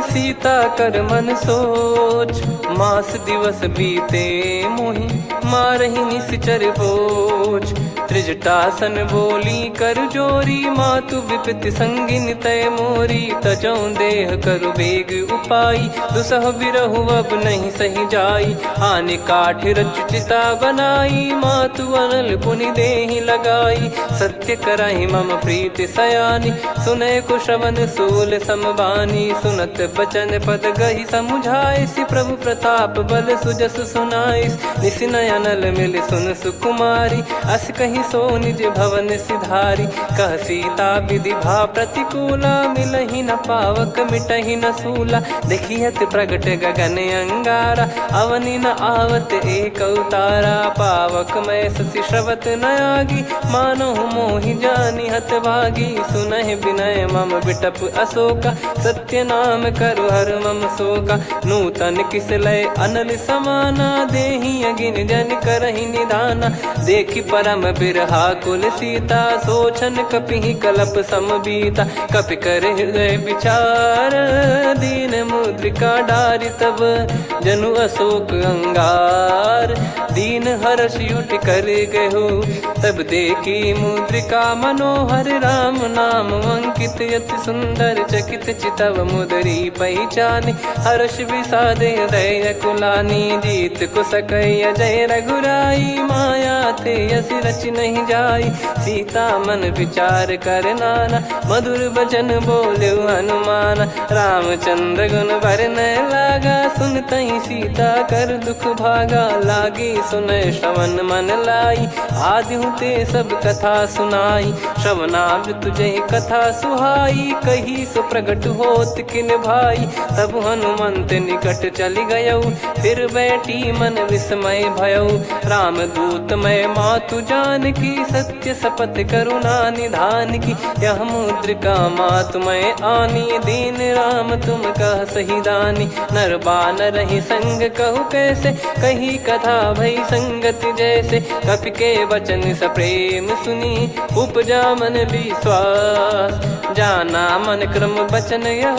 सीता कर मन सोच। मास दिवस बीते मोहि मारहि निसिचर बोझ। त्रिजटासन बोली कर जोरी, मातु विपति संगिन तय मोरी। तजौं देह करु बेग उपाई, दुसह बिरहु अब नहीं सहि जाई। आनि काठ रचु चिता बनाई, मातु अनल पुनि देहि लगाई। सत्य करहि मम प्रीति सयानी, सुनय कुश्रवण सूल सम बानी। सुनत बचन पद गहि समुझाइसि, प्रभु प्रताप बल सुजसु सुनाइसि। निसि नय अनल मिलि सुन सुकुमारी, अस कहि सो निज भवन सिधारी। कह सीता विधि भा प्रतिकूला, मिलहि न पावक मिटहि न सूला। देखि अति प्रगट गगन अंगारा, अवनि न आवत एकउ तारा। पावक मय शशि स्रवत न आगी, मानहु मोहि जानि हतभागी। सुनहि विनय मम बिटप अशोका, सत्य नाम करु हर मम शोका। नूतन किस लय अनल समाना, देहि अगिन जन करहि निधाना। देखि परम बिरहाकुल सीता, सो छन कपिहि कलप सम बीता। कपि कर हृदय बिचार, दीन मुद्रिका डारि तब जनु अशोक अंगार। दीन हरषि उठि कर गयो तब देखि मुद्रिका मनोहर। राम नाम अंकित अति सुंदर चकित चितव मुदरी पहिचानी। हरषि विषाद हृदय अकुलानी जीत कुसकय अजय रघुराई। माया थे अस रचि नहीं जाई सीता मन बिचार कर नाना। मधुर बचन बोल्यो हनुमान रामचंद्र गुन बरनय लागा। सुनतहि सीता कर दुख भागा लागी सुनय श्रवण मन लाई। आदि हुते सब कथा सुनाई श्रवणामृत जहि कथा सुहाई। कही सो प्रगट होत किन भाई तब हनुमंत निकट चलि गयउ। फिर बैठी मन विस्मय भयउ राम दूत मय मातु जानकी। सत्य सपथ करुणा निधान की यह मुद्रिका मातु मय आनी। दीन राम तुम कह सही दानी नर बानर ही संग कहु कैसे। कही कथा भई संगति जैसे कपि के वचन सप्रेम सुनी उपजा मन विश्वास। जाना मन क्रम बचन यह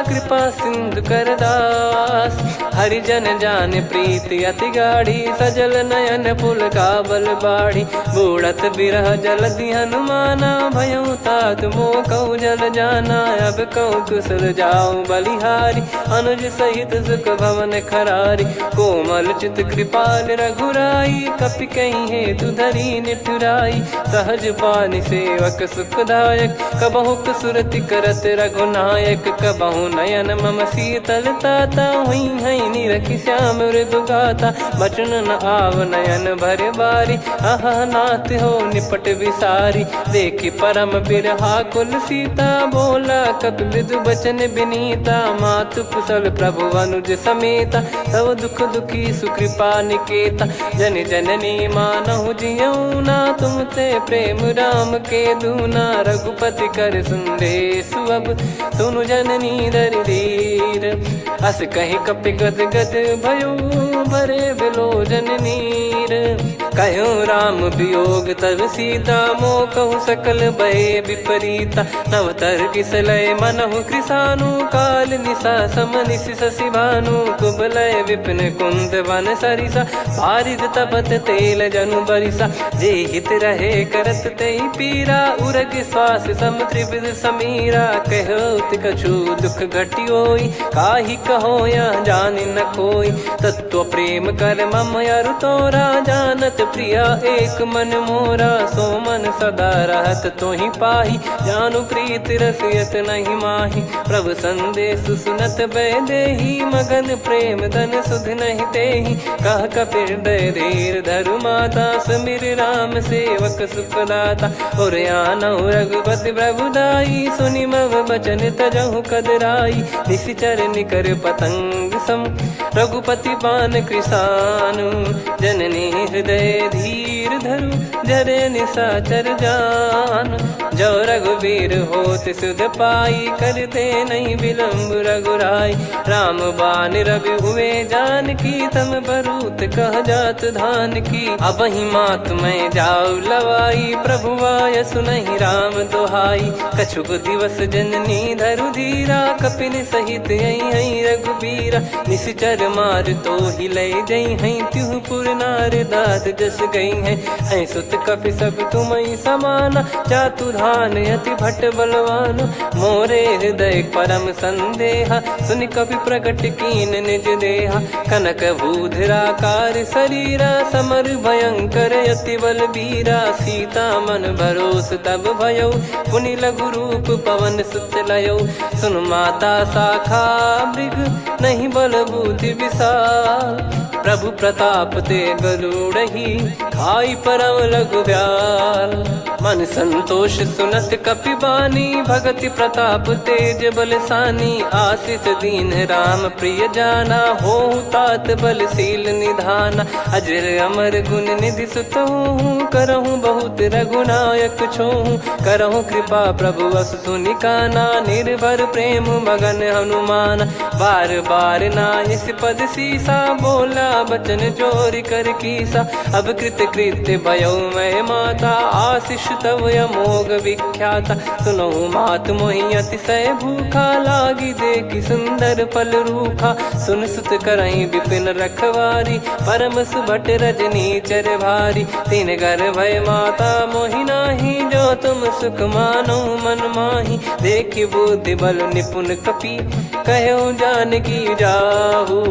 कृपा सिंधु कर दास। हरि जन जान प्रीति अति गाढ़ी, सजल नयन पुलकावल बाढ़ी। बूड़त बिरह जलधि हनुमाना, भयउ तात मोकउ जल जाना। अब कहु कुसल जाउ बलिहारी, अनुज सहित सुख भवन खरारी। कोमल चित कृपाल रघुराई, कपि कहि हेतु धरी निठुराई। सहज बानि सेवक सुखदायक, कबहुँक सुरति करत रघुनायक। कबहुँ नयन मम शीतल ताता, हुइहैं निरखि श्याम मृदु गाता। बचन न आव नयन भर बारी, अहा नाथ हो निपट बिसारी। देखि परम बिरहाकुल सीता, बोला कपि मृदु बचन बिनीता। मातु कुसल प्रभु अनुज समेता, सब दुख दुखी सुकृपा निकेता। जनि जननी मानहु जियउ ना, तुम ते प्रेम राम के दूना। रघुपति कर संदेसु अब, सुनु जननी धरि धीर। अस कहि कपि गद गद भयउ, भरे बिलोचन नीर। कह्यो राम वियोग तब सीता, मोकहु सकल भय विपरीता। नव तरकि सलय मनहु कृसानु, काल निसा सम निसि ससि भानु। कुबलय विपिन कुंद वन सरिसा, बारिद तपत तेल जनु बरिसा। जे हित रहे करत तेहि पीरा, उरग श्वास सम त्रिविध समीरा। कह्यो अति कछु दुख घटि होई, काहि कहो यह जानि न कोई। तत्व प्रेम कर मम अरु तोरा, जानत प्रिया एक मन मोरा। सो मन सदा रहत तोहि पाही, जानु प्रीत रस यत नहीं माही। प्रभु संदेसु सुनत वैदेही, मगन प्रेम धन सुध नहीं तेही। कह कपि हृदय धीर धरु माता, सुमिरि राम सेवक सुखदाता। उर आनहु रघुपति प्रभु दाई, सुनि मम बचन तजहु कदराई। निसिचर निकर पतंग सम, रघुपति बान कृसानु। जननी हृदय धीर धरु, जरे निसाचर जान। जो रघुबीर होत सुध पाई, करते नहीं विलंब रघुराई। राम बान रवि हुए जानकी, तम बरूत कह जात धान की। अबहिं मातु मैं जाउ लवाई, प्रभु आय सुनहि राम दोहाई। कछुक दिवस जननी धरु धीरा, कपिन सहित अइहैं रघुबीरा। निसिचर मार तोहि लइ जइहैं, तिहु पुर नार दात जस गइहैं। हैं सुत कपि सब तुमहि समाना, जातु धान अति भट बलवाना। मोरे हृदय परम संदेहा, सुनि कपि प्रगट कीन निज देहा। कनक भूधराकार सरीरा, समर भयंकर अति बल बीरा। सीता मन भरोस तब भयउ, पुनि लघु रूप पवन सुत लयउ। सुन माता शाखा मृग नहीं बल बुद्धि विशाल। प्रभु प्रताप ते गरुड़ही, खाई परम लघु ब्याल। मन संतोष सुनत कपि बानी, भगति प्रताप तेज बलसानी। आसिस दीन्ह राम प्रिय जाना, होहु तात बल सील निधाना। अजर अमर गुन निधि सुत होहु, करहु बहुत रघुनायक छोहु। करहु कृपा प्रभु अस सुनि काना, निर्भर प्रेम मगन हनुमान। बार बार नाइस पद सीसा, बोला बचन जोरि कर कीसा। अब कृत कृत्य भयउ मैं माता, आसिस तव अमोघ विख्याता। सुनहु मात मोहि अतिशय भूखा, लागि देखि सुंदर फल रूखा। सुन सुत करहीं विपिन रखवारी, परम सुभट रजनीचर भारी। तिनकर भय माता मोहि नाहीं, जो तुम सुख मानउ मन माहीं। देखि बुद्धि बल निपुन कपि, कह्यो जानकी जाहू।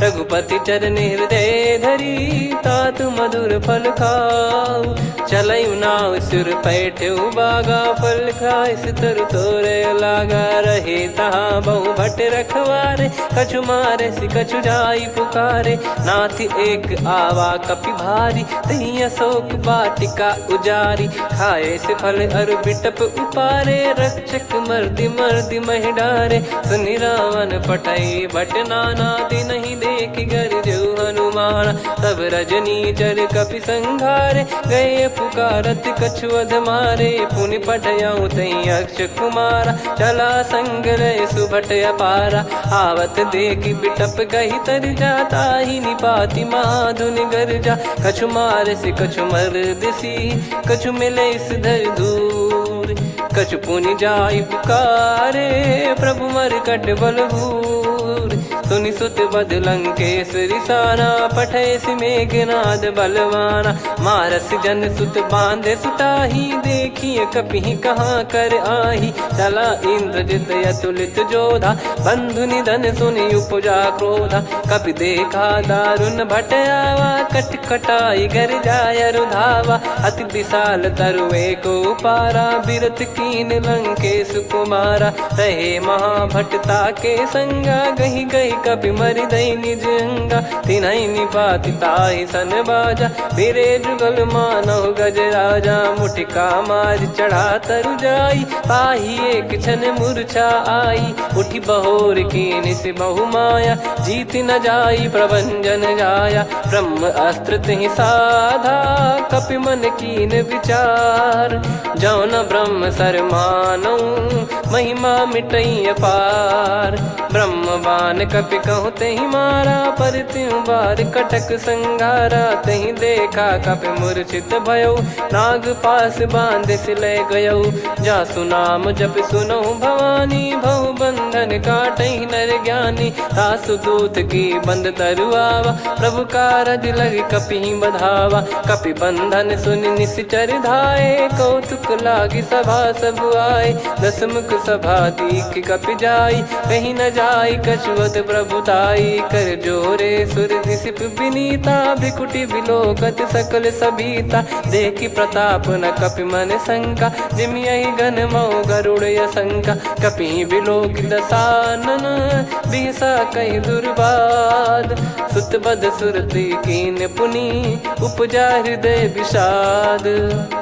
रघुपति चरण हृदय धरी, तात मधुर फल खाऊ। चलयु नाव सिर पैठ्यो बागा, फल खाइस तरु तोरे लागा। रहे तहाँ बहु भट रखवारे, कछु मारेसि कछु जाई पुकारे। नाथि एक आवा कपि भारी, तहीं अशोक वाटिका उजारी। खाएसि फल अरु बिटप उपारे, रक्षक मरदि मरदि महि डारे। सुनि रावन पठई भट नाना, तिनहि देखि गरजेउ हनुमाना। तब रजनीचर कपि संघारे, गए पुकारत कछु अधमारे। पुनि पठयउ तहीं अक्ष कुमारा, चला संग लय सुभट अपारा। आवत देखि बिटप गहि तरि जा, ताहि निपाति महा धुनि गरजा। कछु मारेसि कछु मरदिसि, कछु मिलेसि धरि धूर। कछु पुनि जाई पुकारे, प्रभु मरकट बलबूर। सुनि सुत बध लंकेश रिसाना, पठेसि मेघनाद बलवाना। मारसि जन सुत बाँधे सुताही, देखिए कपिहि कहाँ कर आही। चला इंद्रजित अतुलित जोधा, बंधु निधन सुनि उपजा क्रोधा। कपि देखा दारुन भट आवा, कट कटाई गर जाय अरु धावा। अति विशाल तरु एको पारा, बिरति कीन लंकेस कुमारा। रहे महाभट ताके संगा, गहि गहि कपि मरि दई निज अंगा। तिन्हैं निपाति ताहि सन बाजा, बिरे जुगल मानहु गजराजा। मुटिका मारि चढ़ा तरु जाई, पाहि एक छन मूर्छा आई। उठि बहोरि कीनिसि बहु माया, जीति न जाई प्रभंजन जाया। ब्रह्म अस्त्र तिहि साधा, कपि मन कीन विचार। जौन ब्रह्म सर मानउ, महिमा मिटइ अपार। ब्रह्म बान कपि कहु तेहि मारा, पर तिउ बार कटक संघारा। तेहि देखा कपि मूर्छित भयउ, नाग पास बाँधिसि लै गयउ। जासु नाम जपि सुनहु भवानी, भउ बंधन काटहि नर ज्ञानी। तासु दूत की बंद तरु आवा, प्रभु कारज लग कपिहि बधावा। कपि बंधन सुनि निसिचर धाए, कौतुक लागि सभा सब आए। दसमुख सभा दीखि कपि जाई, कहि न जाई कछु अत प्रभु ताई। कर जोरे सुर निसिप बिनीता, भृकुटि बिलोकत सकल सबीता। देखि प्रताप न कपि मन शंका, जिमि अहि गन मउ गरुड़ असंका। कपिहि बिलोकि दसानन, बिहसा कहि दुर्बाध। सुत बध सुरति कीन पुनि, उपजा हृदय विषाद।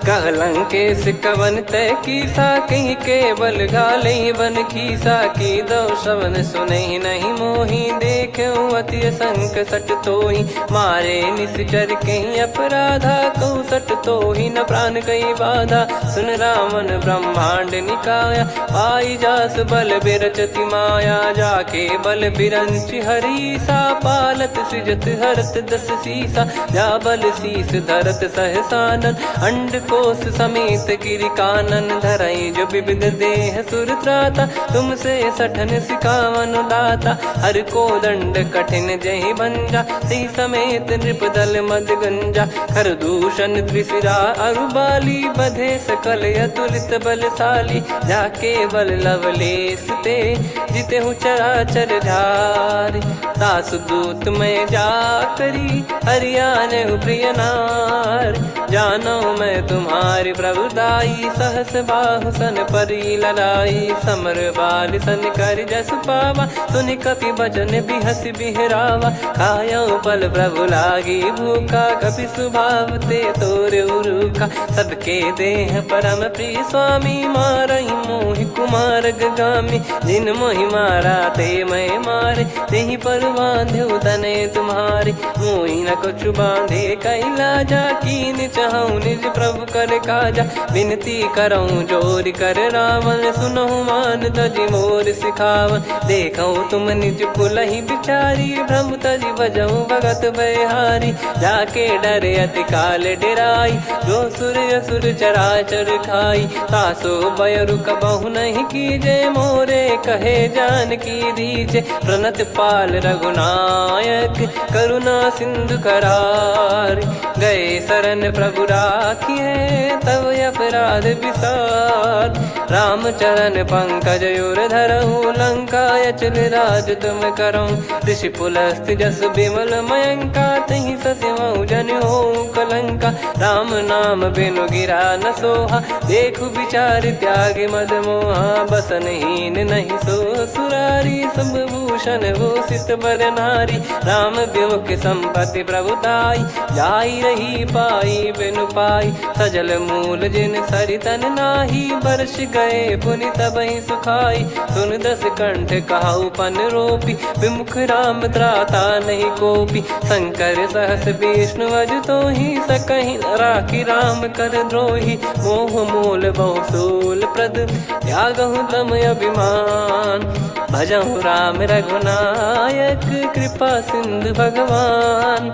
कह लंकेस कवन तैं कीसा, कहि केवल घालहि बन खीसा। कीदउ श्रवण सुनहि नहि मोहि, देखेउ अति असंक सट तोहि। मारे निसिचर कहि अपराधा, कहु सट तोहि न प्रान कहि बाधा। सुन रावण ब्रह्मांड निकाया, पाई जासु बल बिरचति माया। जाके बल बिरंचि हरीसा, पालत सृजत हरत दस सीसा। जा बल शीस धरत सहसानन, अंड कोस समेत गिरि कानन। धरइ जो बिबिध देह सुर त्राता, तुम से सठन सिखावनु दाता। हर कोदंड कठिन जहि भंजा, तिहि समेत नृप दल मद गंजा। खर दूषण त्रिशिरा अरु बाली, बधे सकल अतुलित बलसाली। जाके बल लवलेस ते, जितेहु चराचर झारि। तासु दूत मय जा करी, हरि आनेहु प्रिय नारि। जानउ मय तुम्हारी प्रभु ताई, सहस बाहु सन परी ललाई। समर बालि सन करि जसु पावा, सुनि कपि बचन बिहसि बिहरावा। खायउ फल प्रभु लागी भूखा, कपि सुभाव ते तोरेउ रूखा। सबके देह परम प्रिय स्वामी, मारहि मोहि कुमार गगामी। जिन मोहि मारा ते मय मारे, तेहि पर बाँधेउ तनय तुम्हारे। मोहि न कछु बाँधे कइ लाजा, कीन चहउ निज प्रभु कर काजा। बिनती करउ जोरि कर रावण, सुनहु मान तजि मोर सिखावन। देखउ तुम निज कुलहि बिचारी, भ्रम तजि भजउ भगत भयहारी। जाके डरे अति काल डेराई, जो सुर असुर चराचर खाई। तासो भय रुक बहु नहीं कीजे, मोरे कहे जानकी दीजे। प्रणत पाल रघुनायक करुणा सिंधु करार, गए शरण प्रभु राखिए तब अपराध विसार। रामचरण पंकज उर धरहु, लंका अचल राज तुम करहु। ऋषि पुलस्त्य जस बिमल मयंका, तिहि ससि महु जनि होउ कलंका। राम नाम बिनु गिरा न सोहा, देखु बिचारि त्यागि मद मोहा। बसन हीन नहीं सो सुरारी, सब भूषण भूषित बर नारी। राम विमुख संपत्ति प्रभु ताई, जाई रही पाई बिनु पाई। सजल मूल जिन सरितन नाही, बरसि गए पुनि तबहिं सुखाई। सुन दस कंठ कहउ पन रोपी, विमुख राम त्राता नहीं कोपी। शंकर सहस विष्णु अजु तोही, सकहिं न राखी राम कर द्रोही। मोह मूल बहु सूल प्रद, त्यागहु तम अभिमान। भजहु राम रघुनायक, कृपा सिंधु भगवान।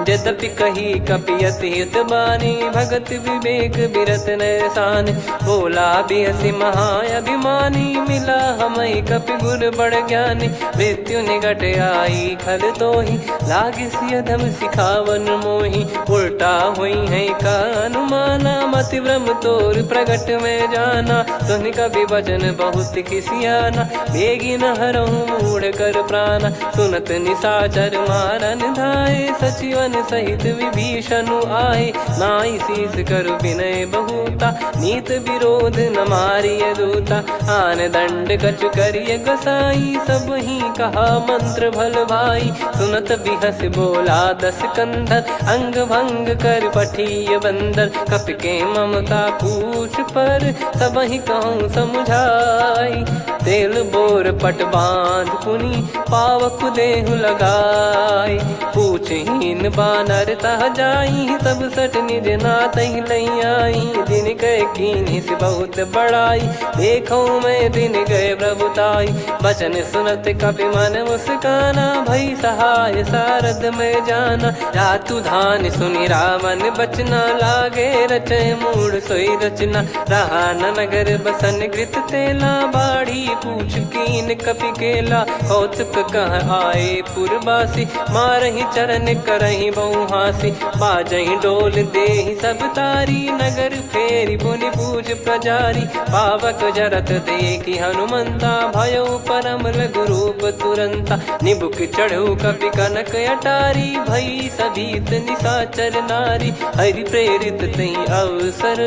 जदपि कही कपि अति हित बानी, भगत विवेक बिरत नैसानी। बोला बिहसि महाअभिमानी, मिला हमइ कपि गुर बड़ ज्ञानी। मृत्यु निकट आई खल तोहि, लागिसि अधम सिखावन मोहि। उल्टा होइहैं का अनुमाना, मति भ्रम तोर प्रगट में जाना। सुनि कपि बचन बहुत खिसियाना, बेगिन हरहु मूढ़ कर प्राना। सुनत निसाचर मारन धाए, सचिवन सहित विभीषनु आए। नाई शीस करु विनय बहुता, नीत विरोध न मारिय दूता। आन दंड कछु करिय गोसाई, सबहिं कहा मंत्र भल भाई। सुनत बिहसि बोला दस कंधर, अंग भंग कर पठिय बंदर। कपि के ममता पूछ पर, सबहिं कहूँ समुझाई। तेल बोर पट बांध पुनि, पावक देहु लगाई। पूछ हीन बानर तह जाई, तब सठ निज नाथहि लइ आई। दिन कह कीन्हिसि बहुत बड़ाई, देखो मैं दिन गए प्रभुताई। बचन सुनत कपि मन मुस्काना, भई सहाय सारद में जाना। जातु धान सुनि रावण बचना, लागे रचै मूढ़ सोई रचना। रहा न नगर बसन गृत तेला, बाढ़ी पूछ कीन कपि केला। कौतुक कह आए पुरबासी, मारहि चरन करहि बहु हासी। बाजहि डोल देहि सब तारी, नगर फेरि पुनि पूछ प्रजारी। पावक जरत देखि हनुमंता, भयउ परम लघु रूप तुरंता। निबुक चढ़उ कपि कनक अटारी, भई सभीत निसाचर नारी। हरि प्रेरित तही अवसर,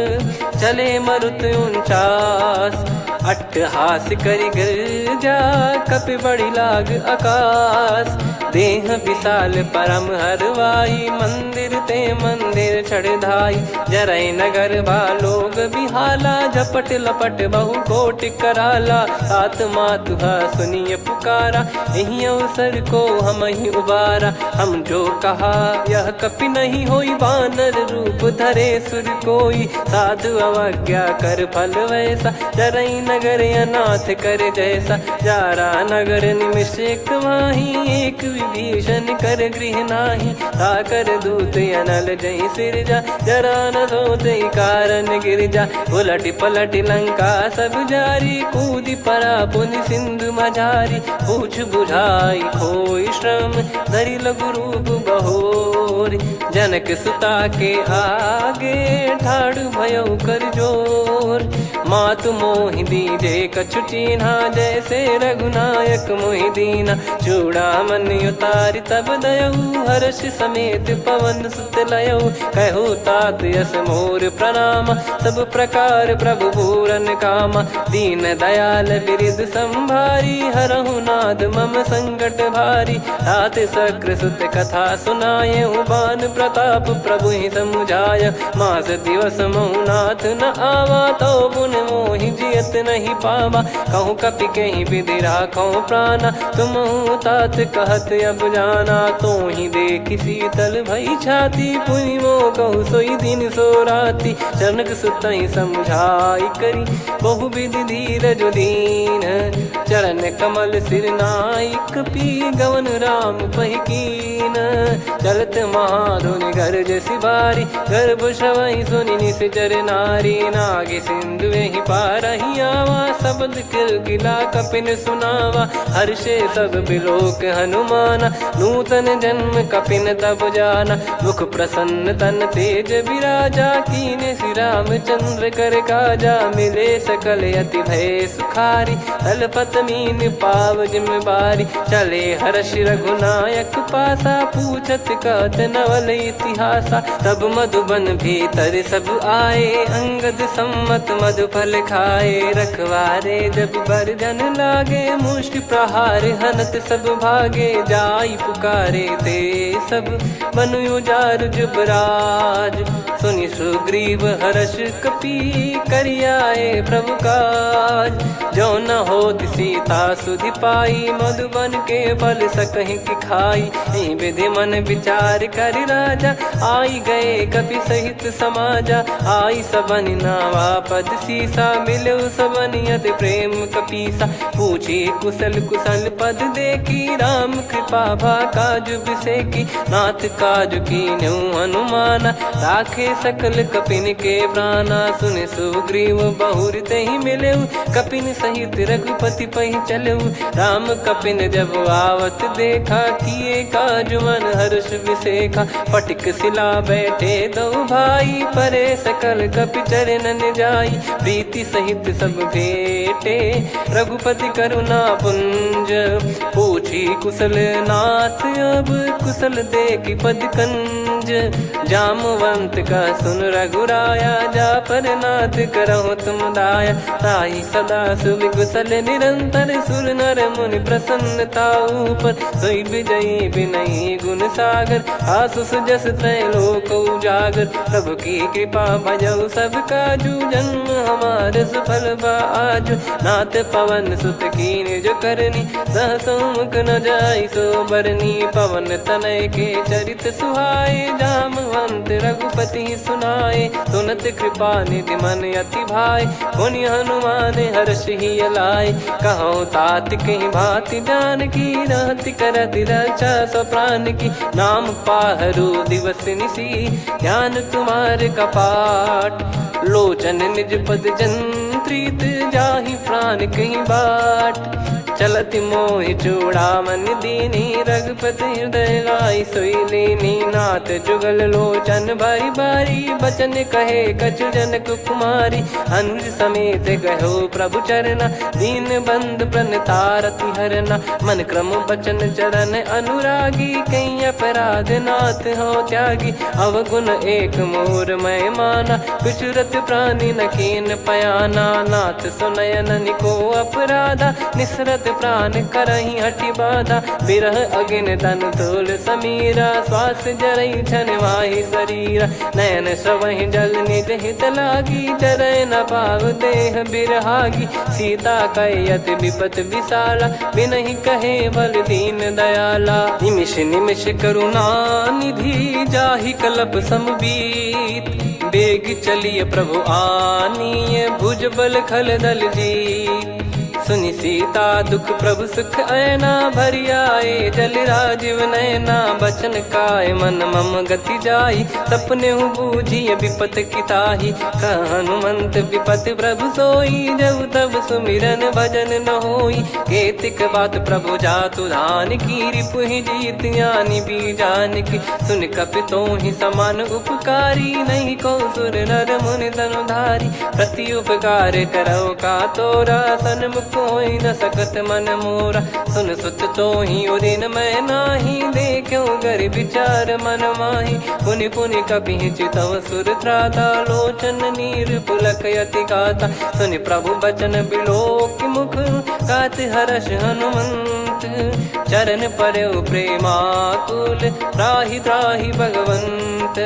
चले मरुत उनचास। अट्टहास करि गिरजा, कपि बड़ी लाग अकास। देह विशाल परम हरवाई, मंदिर ते मंदिर चढ़ धाई। जरै नगर बा लोग बिहाला, झपट लपट बहु कोटि कराला। तात मातु हा सुनिय पुकारा, एहि अवसर को हमहिं उबारा। हम जो कहा यह कपि नहीं होई, बानर रूप धरे सुर कोई। साधु अवज्ञा कर फल वैसा, जरै नगर अनाथ कर जैसा। जारा नगर निमिष एक माही, एक विभीषण कर गृह नाही। ताकर दूत अनल जहि सिरजा, जरा न सोते कारण गिरजा। उलटि पलटि लंका सब जारी, कूदि परा पुनि सिंधु मझारी। पूछ बुझाई खोई श्रम, धरि लघु रूप बहोरी। जनक सुता के आगे, ठाढ़ भयउ कर जोर। मातु मोहि दीजे कछु चीन्हा, जैसे रघुनायक मोहि दीना। चूड़ामणि उतारि तब दयउ, हर्ष समेत पवन सुत लयउ। कहु तात यस मोर प्रणाम, सब प्रकार प्रभु पूरन काम। दीन दयाल बिरिद संभारी, हरहु नाथ मम संकट भारी। तात शक्र सुत कथा सुनायउ, बान प्रताप प्रभु ही समुझाय। मास दिवस महु नाथ न आवा, तउ पुनि मोहि जियत नहीं पावा। कहूँ कपि कहि विधि राखउ प्राना, तुमहु तात कहत अब जाना। तोहि देखि शीतल भई छाती, पुनि मोह कहु सोई दिन सो राती। जनक सुतहि समुझाई करी, बहु विधि धीरज दीन। चरण कमल सिर नाई कपि, गवन राम पहि कीन। चलत महाधुनि गरजसि भारी, गर्भ श्रवहि सुनि निसिचर नारी। नागि सिंधु एहि पारहि आवा, सबद किलकिला कपिन सुनावा। हर्षे सब बिलोक हनुमाना, नूतन जन्म कपिन तब जाना। मुख प्रसन्न तन तेज बिराजा, कीन्हे श्री रामचंद्र कर काजा। मिले सकल अति भय सुखारी, तलपत मीन पाव जिम बारी। चले हर्षि रघुनायक पासा, पूछत कहत नवल इतिहासा। तब मधुबन भीतर सब आए, अंगद सम्मत मधुफल खाए। रखवारे जब बरजन लागे, मुष्टि प्रहार हनत सब भागे। जाई पुकारे ते सब बनु उजारु जुबराज। सुनि सुग्रीव हर्ष कपि, करि आए प्रभु काज। जो न होत सीता सुधि पाई, मधुबन के फल सकहि की खाई। एहि विधि मन विचार करि राजा, आई गए कपि सहित समाजा। आई सबनि नावा पद सीसा, मिलउ सबनि प्रेम कपीसा। पूछी कुशल कुशल पद देखी, राम कृपा भा काज बिसेकी। नाथ काज कीन्हु हनुमाना, राखे सकल कपिन के प्राना। सुनि सुग्रीव बहुर तेहि मिलेउ, कपिन सहित रघुपति पहि चलेउ। राम कपिन जब आवत देखा, किए काज मन हर्ष बिसेखा। पटिक सिला बैठे दो भाई, परे सकल कपि चरणन जाई। प्रीति सहित सब भेटे, रघुपति करुणा पुंज। पूछी कुशल नाथ अब, कुशल देखि पद कंज। जामवंत कह सुन रघुराया, जा पर नाथ करहु तुम दाया। ताहि सदा सुविकुशल निरंतर, सुर नर मुनि प्रसन्न ताऊ पर। सोई विजयी विनयी गुण सागर, आसुस जस त्रैलोक उजागर। प्रभु की कृपा भजउ सब काजू, जन्म हमार सुफल बा आजू। नाथ पवन सुत कीन्ह जो करनी, सहसउ मुख न जाइ सो बरनी। पवन तनय के चरित सुहाए, जामवंत रघुपति सुनाए। सुनत कृपा निधि मन अति भाए, पुनि हनुमान हर्ष हिय लाए। कहउँ तात कहि भाँति जानकी, रहति करति रक्षा सप्रानकी। नाम पाहरु दिवस निसि, ध्यान तुम्हार कपाट। लोचन निज पद जन प्रीत, जाहि प्रान कहीं बाट। चलति मोहि चूड़ामन दीन्ही, रघुपति हृदय लाइ सोई लीन्ही। नाथ जुगल लोचन बारी बारी, बचन कहे कछु जनक कुमारी। अनुज समेत गयो प्रभु चरना, दीनबंधु प्रणतारति हरना। मन क्रम बचन चरण अनुरागी, कहीं अपराध नाथ हो त्यागी। अवगुण एक मोर मय माना, बिचरत प्रानी न कीन्ह पयाना। नाथ सुनय ननि को अपराधा, निसरत प्रान करहिं हठि बाधा। बिरह अगिन तन तोल समीरा, श्वास जरई छन माहि सरीरा। नयन स्रवहिं जल निज हित लागी, चरइ न पाव देह बिरहागी। सीता कइ अति बिपत बिसाला, बिनहिं कहे बल दीन दयाला। निमिष निमिष करुणा निधि, जाहि कलप सम बीत। बेग चलिय प्रभु आनिय, भुज बल खल दल जीत। सुनि सीता दुख प्रभु सुख अयना, भरि आए जल राजिव नयना। बचन काय मन मम गति जाई, सपनेहु बूझिय बिपत की ताही। कह हनुमंत बिपत प्रभु सोई, जब तब सुमिरन भजन न होई। केतिक बात प्रभु जातु धान की, रिपुहि जीत आनि बीजान की। सुनि कपि तोहि समान उपकारी, नहीं को सुर नर मुनि तनु धारी। प्रति उपकार करउ का तोरा, सन्मुख होइ न सकत मन मोरा। सुन सुत तोहि उदिन मय नाही, देख्यो गरि बिचार मन माही। पुनि पुनि कपिहि चितव सुर त्राता, लोचन नीर पुलक अति गाता। सुनि प्रभु बचन बिलोकि मुख, गात हरष हनुमंत। चरण परेउ प्रेमाकुल, त्राहि त्राहि भगवंत।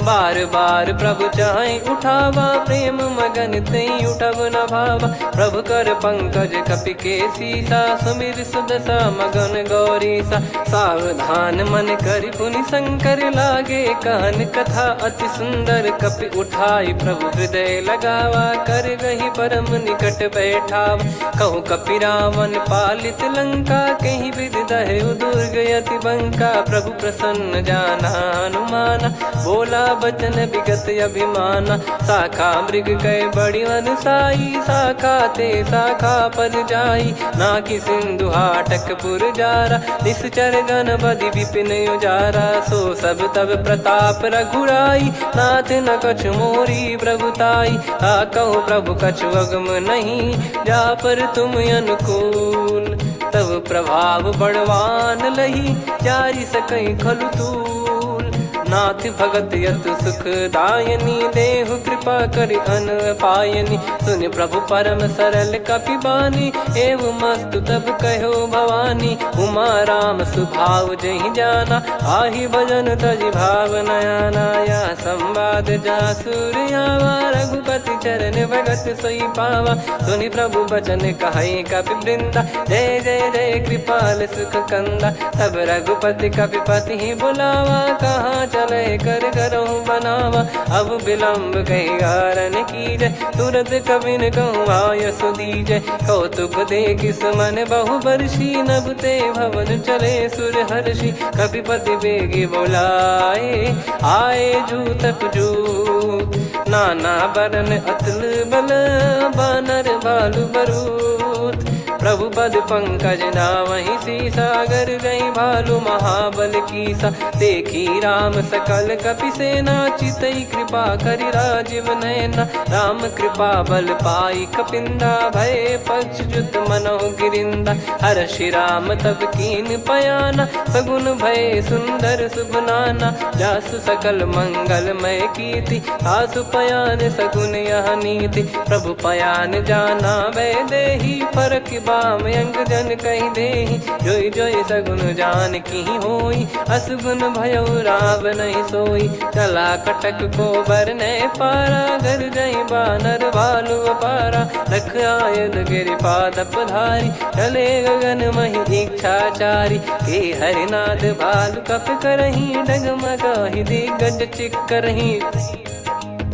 बार बार प्रभु चाहि उठावा, प्रेम मगन तें उठब न भावा। प्रभु कर पंकज कपि के सीसा, सुमिरि सुदसा मगन गौरीसा। सावधान मन करि पुनि शंकर लागे, कहन कथा अति सुंदर। कपि उठाई प्रभु हृदय लगावा, कर गहि परम निकट बैठावा। कहु कपि रावण पालित लंका, केहि विधि दहेउ दुर्ग अति बंका। प्रभु प्रसन्न जाना हनुमाना, बोला बचन बिगत अभिमाना। शाखा मृग कइ बड़ी अनुसाई, शाखा ते शाखा पर जाई। नाकि सिंधु हाटक पुर जारा, निसचर गण बधि बिपिन उजारा। सो सब तब प्रताप रघुराई, नाथ न कछु मोरी प्रभुताई। ताकहु प्रभु कछु अगम नहीं, जा पर तुम अनुकूल। तब प्रभाव बड़वान लही, जारि सकइ खलु तूल। नाथ भगत अति सुख दायनी, देहु कृपा करि अन पायनी। सुनि प्रभु परम सरल कपि बानी, एवमस्तु तब कह्यो भवानी। उमा राम सुभाव जहि जाना, आहि भजन तजि भाव न आना। यह संवाद जहाँ सूर आवा, रघुपति चरण भगत सोई पावा। सुनि प्रभु बचन कहइ कपि वृंदा, जय जय जय कृपाल सुख कंदा। तब रघुपति कपि पतिहि बुलावा, कहा चले कर गरहु बनावा। अब विलंब कहि गारन कीजे, तुरत कबिन कहूँ आयस दीजे। कौतुक देखि सुमन बहु बरसी, नभ ते भवन चले सुर हरषि। कपिपति बेगि बोलाए, आए जूतक जूत। नाना बरन अतुल बल, बानर भालु बरूत। प्रभु पद पंकज नावहि सीसा, गर्जहि भालु महाबल कीसा। देखि राम सकल कपि सेना, चितहि कृपा करि राजीव नयना। राम कृपा बल पाइ कपिंदा, भए पक्षी जुत मनहु गिरिंदा। हरषि राम तब कीन पयाना, सगुन भए सुंदर सुभ नाना। जासु सकल मंगलमय कीति, तासु पयान सगुन यह नीति। प्रभु पयान जाना वैदेही, फरकि बाम अंग जन कहि देहि। जोइ जोइ सगुन जानकी होई, असगुन भयउ रावनहिं सोई। चला कटक को बरनइ पारा, गर्जहि बानर भालु अपारा। लख आयुध गिरि पाद पधारी, चले गगन महि इच्छा चारी। के हरिनाद भालु कपि करहिं, डगमगाहि दिग्गज चिक्करहिं।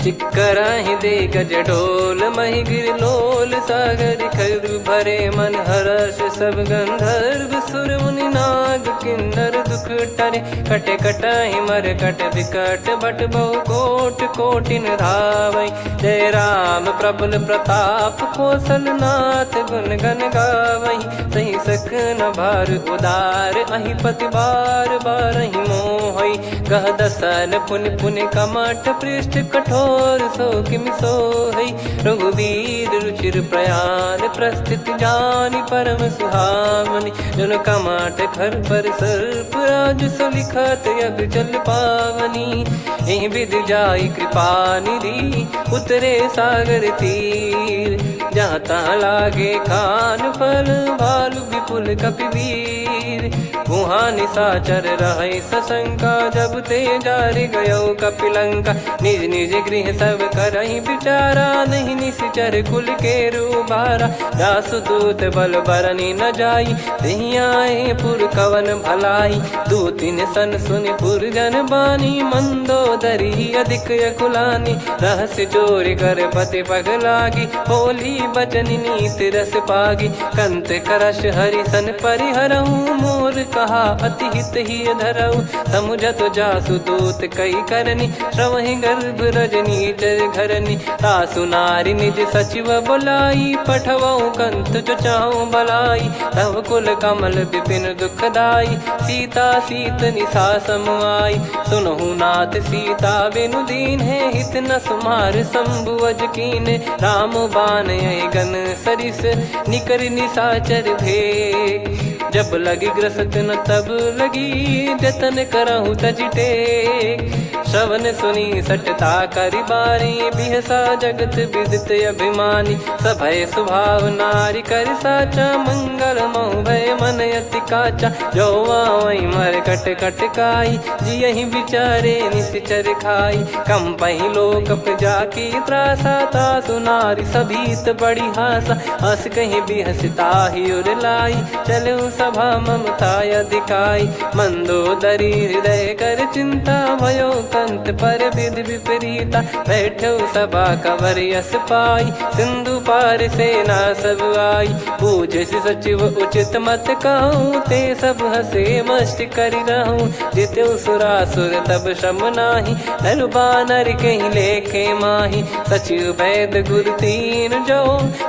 चिक्करहिं दिग्गज डोल, महि गिरि लोल सागर खर। भरे मन हरष सब गंधर्व सुर, मुनि नाग किन्नर दुख टरे। कटे कटहि मरकट बिकट भट, बहु कोटि कोटिन धावइ। जय राम प्रबल प्रताप कौशल नाथ, गुन गन गावइ। सहि सक न भार उदार, अहि पति बार बारहिं मोहइ। गह दसन पुनि पुनि कमठ पृष्ठ, कठोर सो किमि सोहइ। रघुबीर रुचिर प्रयान, प्रस्थिति जानि परम सुहावनि। जनु कमठ खर पर सर्प राजु, सो लिखत अचल पावनि। एहि बिधि जाइ कृपा निधि, उतरे सागर तीर। जहाँ तहाँ लागे खान पल, भालु विपुल कपि वीर। उहाँ निसाचर रहइ सशंका, जब ते जारि गयउ कपि लंका। निज निज गृह सब करहिं बिचारा, नहीं निसिचर कुल केर उबारा। जासु दूत बल बरनि न जाई, तेहि आए पुर कवन भलाई। दूतिन सन सुनि पुर जन बानी, मंदोदरी अधिक अकुलानी। रहसि जोरि कर पति पग लागि, बोली बचन नीति रस पागि। कंत करष हरि सन परिहरहु, मोर कहा अति हित हिय धरहु। समुझत जासु दूत कइ करनि, स्रवहि गर्भ रजनीचर घरनि। तासु नारि निज सचिव बोलाई, पठवउ कंत जो चाहउ बलाई। तव कुल कमल बिपिन दुखदाई, सीता सीत निसा सम आई। सुनहु नाथ सीता बिनु दीन्हे, हित न सुमार शंभु अज कीन्हे। राम बान अइ गन सरिस निकरि निसाचर भेख। जब लगि ग्रसत न तब लगि, जतन करहु तजि टेक। श्रवण सुनि सटता करि बारी, बिहसा जगत विदित अभिमानी। सभय सुभाव नारि करि साचा, मंगल महु भय मन अति काचा। जो आवइ मरकट कटकाई, जियहि बिचारे निसिचर खाई। कंपहि लोक प्रजा की त्रासा, तासु नारि सभीत बड़ी हासा। अस कहि बिहसि ताहि उर लाई, चलउ सभा ममता अदिकाई। मंदोदरी हृदय कर चिंता, भयउ कंत पर बिधि विपरीता। बैठउ सभा कवर यस पाई, सिंधु पार सेना सब आई। पूजिसि सचिव उचित मत कहउँ, ते सब हँसे मष्ट करि रहउँ। जितेउ सुरासुर तब श्रम नाहीं, नर बानर कहि लेखे माहीं। सचिव बैद गुर तीन जो,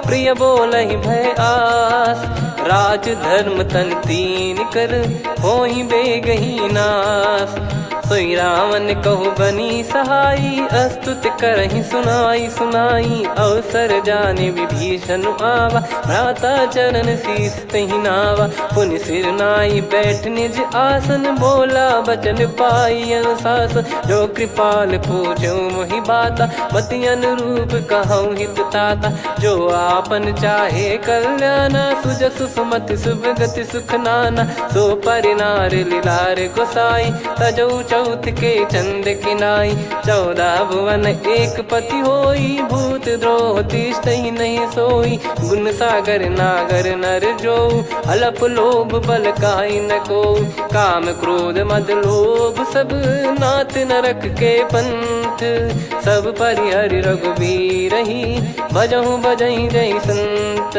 प्रिय बोलहिं भय आस। राज धर्म तन तीन कर, होहिं बेगहि नास। सोइ रावण कहु बनी सहाई, अस्तुति करहिं सुनाई सुनाई। अवसर जानि विभीषन आवा, भ्राता चरण शीश तेहि नावा। पुनि सिर नाइ बैठ निज आसन, बोला बचन पाइ अनुशासन। जो कृपाल पूछउ मोहि बाता, मति अनुरूप कहउँ हित ताता। जो आपन चाहे कल्याना, सुजसु सुमति सुभगति सुख नाना। सो परिनार लिलार गोसाई, तजउ चौथ के चंद किनाई, चौदह भुवन एक पति होई, भूत द्रोह तिष्ठई नहीं सोई, गुण सागर नागर नर जो, अलप लोभ बल कहाई न को, काम क्रोध मद लोभ सब, नाथ नरक के पंथ, सब परिहरि रघुबीर ही, भजहु भजई जय संत।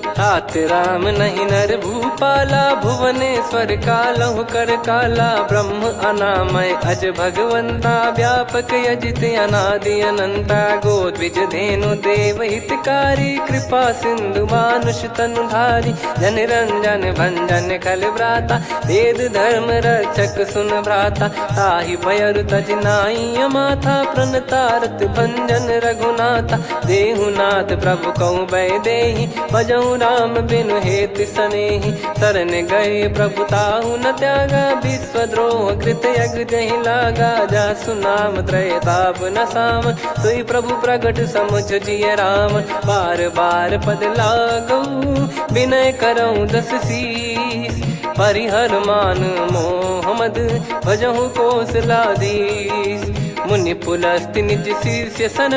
तात राम नहीं नर भूपाला, भुवनेश्वर कालहु कर काला, ब्रह्म अनामय अज भगवंता, व्यापक अजित अनादि अनंता, गोद्विज धेनु देव हितकारी, कृपा सिंधु मानुष तनुधारी, जन रंजन भंजन खल भ्राता, वेद धर्म रक्षक सुन भ्राता, ताहि भयरु तज नाई अमाथा, प्रणतारत भंजन रघुनाथा, देहु नाथ प्रभु कहु वैदेही, भजहु राम बिनु हेत सनेही, शरण गए प्रभु ताहु न त्यागा, विश्वद्रोह कृत यग जहि लागा, जासु नाम त्रय ताप न साम, सोई प्रभु प्रगट समुझ जिय राम, बार बार पद लागऊ, विनय करऊ दस शीश, परिहर मान मोह मद, भजहु कोसलाधीश। मुनि पुलस्त्य निज शिष्य सन,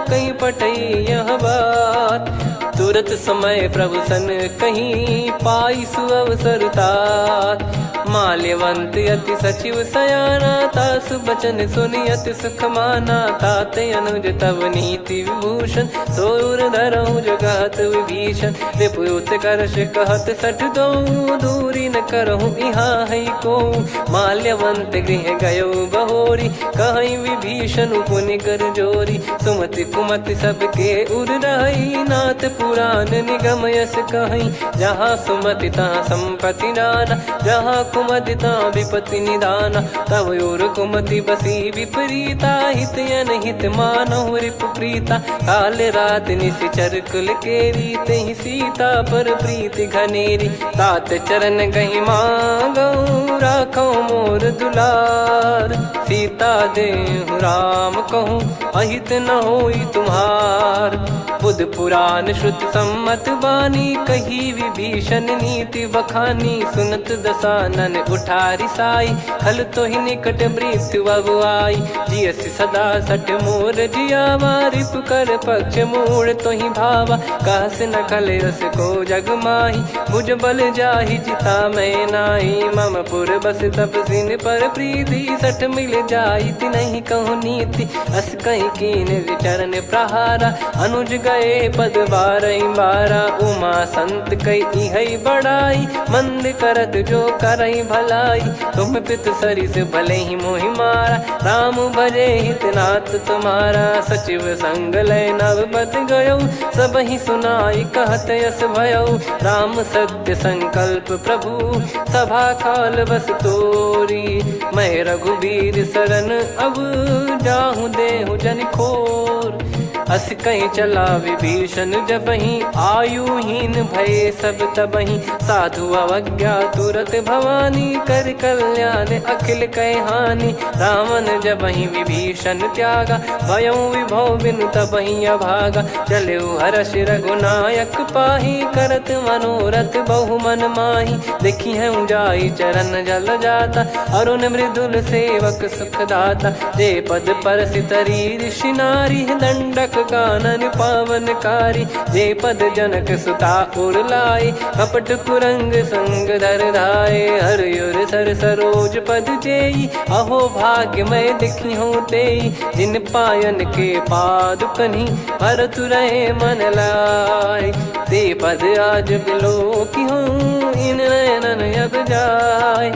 कहि पटई यह बात, तुरत समय प्रभु सन कहीं, पाई सुअवसर तात। माल्यवंत अति सचिव सयाना, तासु बचन सुनि अति सुख माना, तात अनुज तव नीति विभूषण, सो उर धरहु जगत विभीषण। रिपु उत्कर्ष कहत सठ दो, दूरी न करहु इहाँ है को। माल्यवंत गृह गयो बहोरी, कहई विभीषण पुनि कर जोरी। सुमति कुमति सबके उर रहई, नाथ पुराण निगम यस कहई। जहाँ सुमति तहाँ संपति नाना, जहाँ कुमति तहाँ विपति निदाना। तव उर कुमति बसी विपरीता, हित अनहित मानहु रिपु प्रीता। काल रात निशिचर कुल केरी, तेहि सीता पर प्रीति घनेरी। तात चरण गहि मागउ, राखउ मोर दुलार। सीता देहु राम कहूँ, अहित न होई तुम्हार। बुध पुराण श्रुत सम्मत बानी, कही विभीषण नीति बखानी। सुनत दसानन उठारी साई, खल तोहि निकट मृत्यु अब आई। जियसि सदा सठ मोर जियावा, रिपु कर पक्ष मूढ़ तोहि भावा। कहस न खल अस को जग माही, भुज बल जाहि जिता मय नाहीं। मम पुर बस तप जिन पर प्रीति, सठ मिल जाई तिनहि कहु नीति। अस कहि कीन्ह चरण प्रहारा, अनुज गए पद बारहि बारा। उमा संत कइ इहइ बड़ाई, मंद करत जो करइ भलाई। तुम पित सरिस भलेहि मोहि मारा, राम भजे हित नाथ तुम्हारा। सचिव संग लय नव पद गयउ, सबहि सुनाई कहत यस भयउ। राम सत्य संकल्प प्रभु सभा काल बस तोरी। मैं रघुबीर सरन अब जाहु देहु जनि खोर। अस कहि चला विभीषण जबहिं, आयुहीन भए सब तबहिं। साधु अवज्ञा तुरत भवानी, करि कल्याण अखिल कइ हानि। रावण जबहिं विभीषण त्यागा, भयउ विभव बिनु तबहिं अभागा। चलेउ हरषि रघुनायक पाही, करत मनोरथ बहु मन माही। देखिहउँ जाइ चरण जल जाता, अरुण मृदुल सेवक सुखदाता। जे पद परसि तरी ऋषि नारी, दंडक कानन पावनकारी। जे पद जनक सुता उर लाइ, कपट कुरंग संग धर धाइ। हर उर सर सरोज पद जेई, अहो भाग्य मय देखिहउँ तेई। जिन पायन के पादुकन्हि, भरत रहे मन लाइ। ते पद आज बिलोकिहउँ, इन नयनन अब जाइ।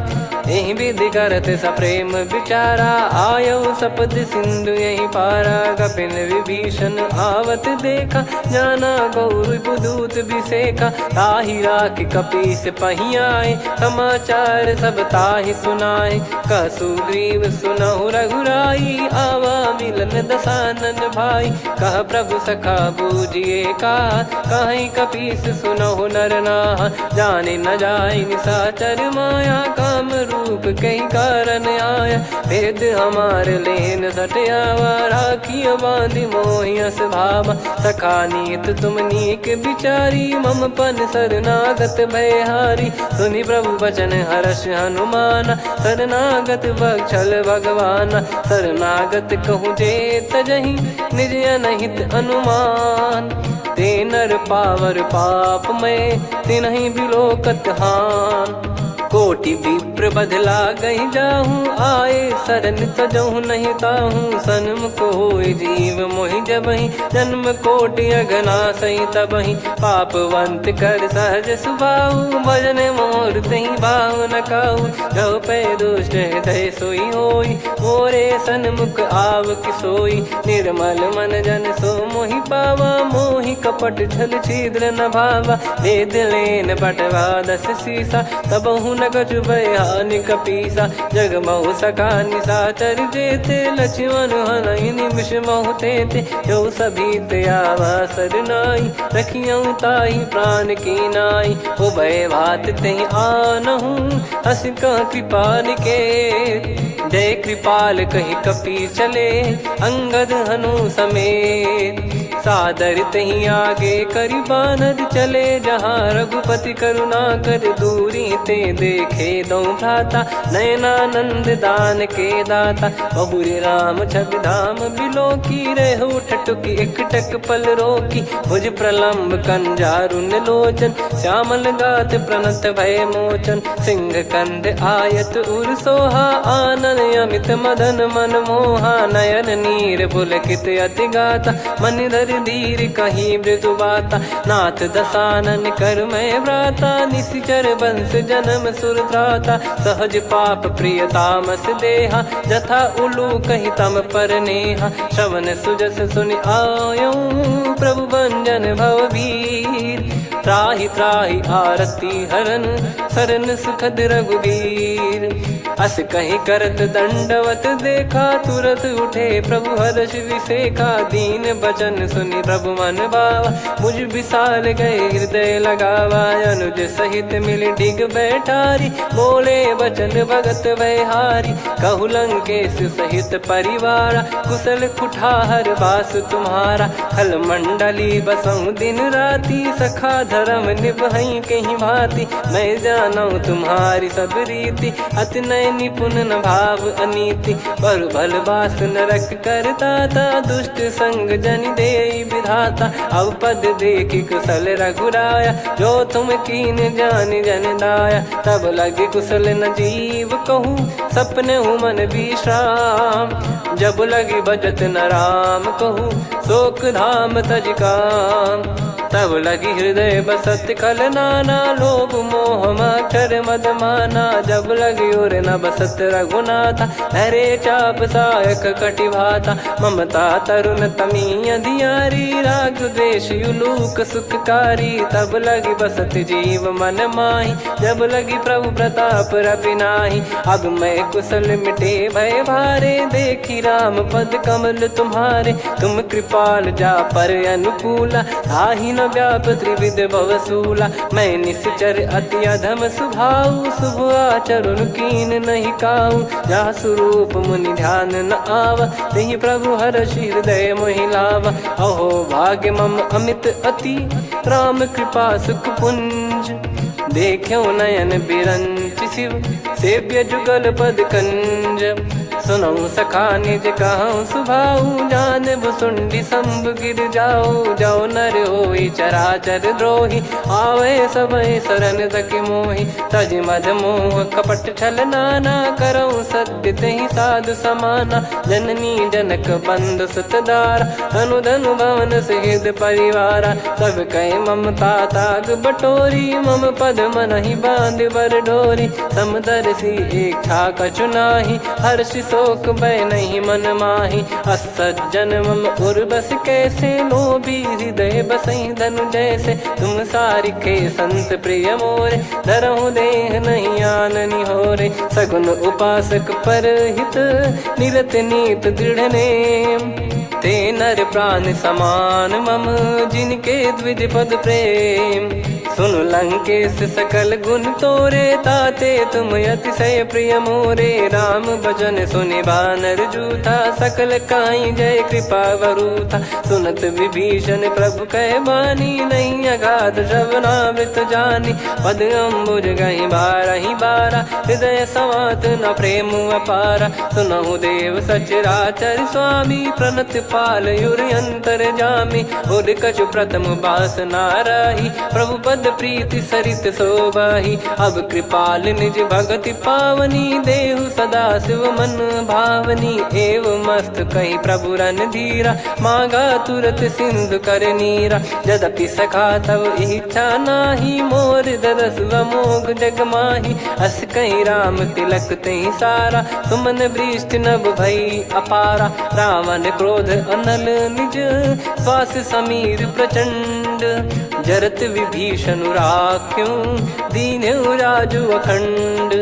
एहि विधि करत सप्रेम विचारा, आयउ सपद सिंधु एहि पारा। कपिन विभीषण आवत देखा, जाना गौर दूत बिसेखा। ताहि राखि कपीस पहियाए, समाचार सब ताहि सुनाए। कहु सुग्रीव सुनहु रघुराई, आवा मिलन दसानन भाई। कह प्रभु सखा बूझिए का, कहइ कपीस सुनहु नर नाहा। जाने न जाए निसाचर माया, काम रूप कई कारण आया, भेद हमार लेन सट आवा, राखियो बांधि मोहि अस भावा। सखा नीत तुम नीक बिचारी, मम पन शरणागत भय हारी। सुनि प्रभु बचन हरष हनुमाना, शरणागत बख्शल भगवाना। शरणागत कहूँ जे तजहि निज अनहित अनुमान, ते नर पावर पाप मय तिनहि बिलोकत हान। कोटि विप्र बध लागहि जाहूँ, आए शरण तजहु नहीं ताहूँ। सन्मुख होय जीव मोहि जबहि, जन्म कोटि अघनासहि तबहि। पापवंत कर सहज सुभाऊ, भजन मोर तहि भाव न काऊ। जो पै दुष्ट हृदय सोई होई, मोरे सन्मुख आवक सोई। निर्मल मन जन सो मोहि पावा, मोहि कपट छल छिद्र न भावा। भेद लेन बटवा दस सीसा, तबहु न कछु भय हानि कपीसा। जग महु सखा निशाचर जेते, लक्ष्मण हनहि निमिष महु तेते। जो सभी ते आवा सरनाई, रखियउ ताहि प्रान की नाई। उभय भात तहि आनहु, अस कह कृपा निकेत। जय कृपाल कहि कपि चले, अंगद हनु समेत। सादर तहि आगे करि बानर चले, जहाँ रघुपति करुणा कर दूरी ते देखे दो भ्राता। नयनानंद दान के दाता, बहुरि राम छवि धाम बिलोकी। रहु ठठुकी एकटक पल रोकी, भुज प्रलंब कंजारुन लोचन। श्यामल गात प्रणत भय मोचन, सिंह कंध आयत उर सोहा। आनन अमित मदन मन मोहा, नयन नीर पुलकित अति गाता। मनि धरि धीर कही मृदु बाता, नाथ दसानन कर मय भ्राता। निसिचर बंस जनम सुर त्राता, सहज पाप प्रिय तामस देहा। जथा उलूकहि तम पर नेहा, श्रवण सुजस सुनि आयउ प्रभु भंजन भव भीर। त्राहि त्राहि आरती हरन, सरन सुखद रघुबीर। अस कहि करत दंडवत देखा, तुरत उठे प्रभु हरष विसेखा। दीन बचन सुनि प्रभु मन भावा, मुझ विशाल गए हृदय लगावा। अनुज सहित मिलि डिग बैठारी, बोले बचन भगत भयहारी। कहु लंकेश सहित परिवारा, कुशल कुठार बास तुम्हारा। खल मंडली बसहु दिन राती, सखा धरम निबहइ केहि भाँति। मय जानउ तुम्हारी सब रीति, अति नय निपुन न भाव अनीति। बरु भल बास नरक करता ता, दुष्ट संग जनि देई विधाता। अब पद देखि कुशल रघुराया, जो तुम कीन्ह जानि जन दाया। तब लगी कुशल न जीव कहू, सपनेहु मन विश्राम। जब लगी बजत न राम कहू, शोक धाम तजि काम। तब लगी हृदय बसत खल नाना, लोभ मोह मच्छर मद माना। जब लगी उर न बसत रघुनाथा, धरे चाप सायक कटि भाता। ममता तरुन तमी अंधियारी, राग द्वेष उलूक सुखकारी। तब लगी बसत जीव मन माही, जब लगी प्रभु प्रताप रवि नाही। अब मय कुशल मिटे भय भारे, देखि राम पद कमल तुम्हारे। तुम कृपाल जा पर अनुकूला, ताहि न व्याप त्रिविध भव सूला। मय निसिचर अति अधम सुभाऊ, शुभ आचरुन कीन्ह नहीं काऊ। जासु रूप मुनि ध्यान न आवा, तेहि प्रभु हरषि हृदय मोहि लावा। अहो भाग्य मम अमित अति, राम कृपा सुख पुंज। देख्यो नयन बिरंचि शिव, सेव्य जुगल पद कंज। सुनउ सखा निज कहउ सुभाऊ, जान भुसुंडी शंभु गिर जाऊ। जउ नर होई चराचर द्रोही, आवइ सबइ सरन तकि मोही। तजि मद मोह कपट छल नाना, करउ सत्य तेहि साधु समाना। जननी जनक बंधु सुत दारा, तनु धनु भवन सहित परिवारा। सब कइ ममता ताग बटोरी, मम पद मनहि बाँधि बर डोरी। समदर्शी इच्छा कछु नाही, हर्षि शोक भय नहीं मन माही। अस सज्जन मम उर बस कैसे, लोभी हृदय बसहि धनु जैसे। तुम सारिखे संत प्रिय मोरे, धरहु देह नहीं आन निहोरे। सगुन उपासक परहित, निरत नीत दृढ़ नेम। ते नर प्रान समान मम, जिनके द्विज पद प्रेम। सुन लंकेश सकल गुण तोरे, ताते तुम अतिशय प्रिय मोरे। राम बचन सुनि बानर जूथा, सकल काई जय कृपा वरूथा। सुनत विभीषण प्रभु कह बानी, नहीं अगाध श्रवणामृत जानी। पद अम्बुज गहि बारहि बारा, हृदय समात न प्रेम अपारा। सुनहु देव सचराचर स्वामी, प्रणत पाल उर अंतरजामी। उर कछु प्रथम बास नाराही, प्रभु पद प्रीति सरित सोबाही। अब कृपाल निज भगति पावनी, देहु सदा शिव मन भावनी। एव मस्त कहि प्रभु रणधीरा, मागा तुरत सिंधु कर नीरा। जदपि सखा तव इच्छा नाही, मोर दरस अमोघ जग माही। अस कहि राम तिलक तेहि सारा, सुमन वृष्टि नभ भई अपारा। रावण क्रोध अनल निज, श्वास समीर प्रचंड। जरत विभीषण राख्यो, दीन्यो राजु अखंड।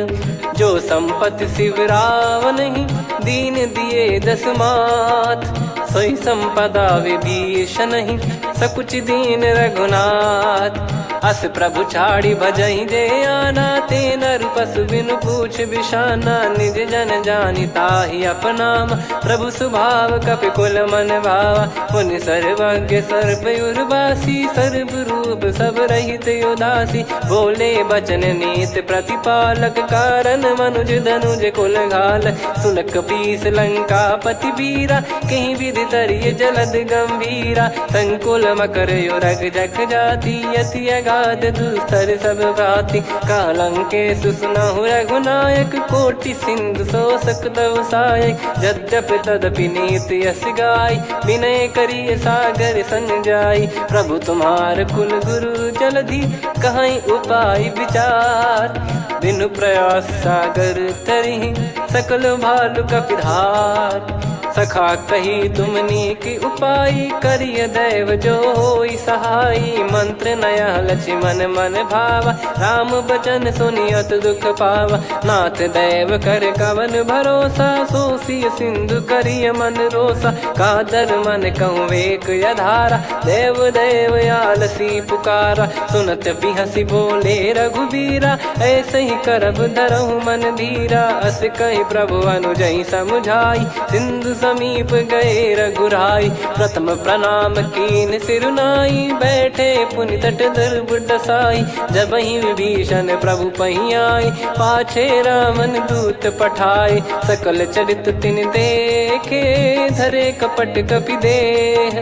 जो संपत्ति शिव रावनहि, दीन दिए दस मात। सोई संपदा विभीषणहि, सकुचि दीन्ह रघुनाथ। अस प्रभु छाड़ि भजहि जे आना, ते नर पसु बिनु पूछ बिसाना। निज जन जानि ताहि अपनाम, प्रभु सुभाव कपि कुल मन भावा। मुनि सर्वज्ञ सर्व उर्वासी, सर्व रूप सब रहित उदासी। बोले बचन नीत प्रतिपालक, कारण मनुज धनुज कुल घाल। सुन कपीस लंकापति वीरा, कहि विधि तरिय जलद गंभीरा। संकुल मकर उर जग जाति, अति अगाध दुस्तर सब भाँति। कह लंकेश सुनहु रघुनायक, कोटि सिंधु सोसक तव सायक। जद्यपि तदपि नीत यस गाई, विनय करिय सागर सन जाई। प्रभु तुम्हार कुल गुरु जलधि, कहई उपाय विचार। बिनु प्रयास सागर तरिहीं, सकल भालु कपि धार। सखा कही तुम नीक उपाय, करिय दैव जो होई सहाय। मंत्र नया लक्ष्मण मन भावा, राम बचन सुनि अति दुख पावा। नाथ दैव कर कवन भरोसा, सोसिय सिंधु करिय मन रोसा। कादर मन कहूँ वेक अधारा, देव देव आलसी पुकारा। सुनत बिहसि बोले रघुबीरा, ऐसे ही करब धरहु मन धीरा। अस कहि प्रभु अनुजहि समुझाई, सिंधु समीप गए रघुराई। प्रथम प्रणाम कीन सिरु नाई, बैठे पुनि तट ध्रुव डसाई। जबहिं विभीषण प्रभु पहीं आई, पाछे रावण दूत पठाए। सकल चरित तिन देखे, धरे कपट कपि देह।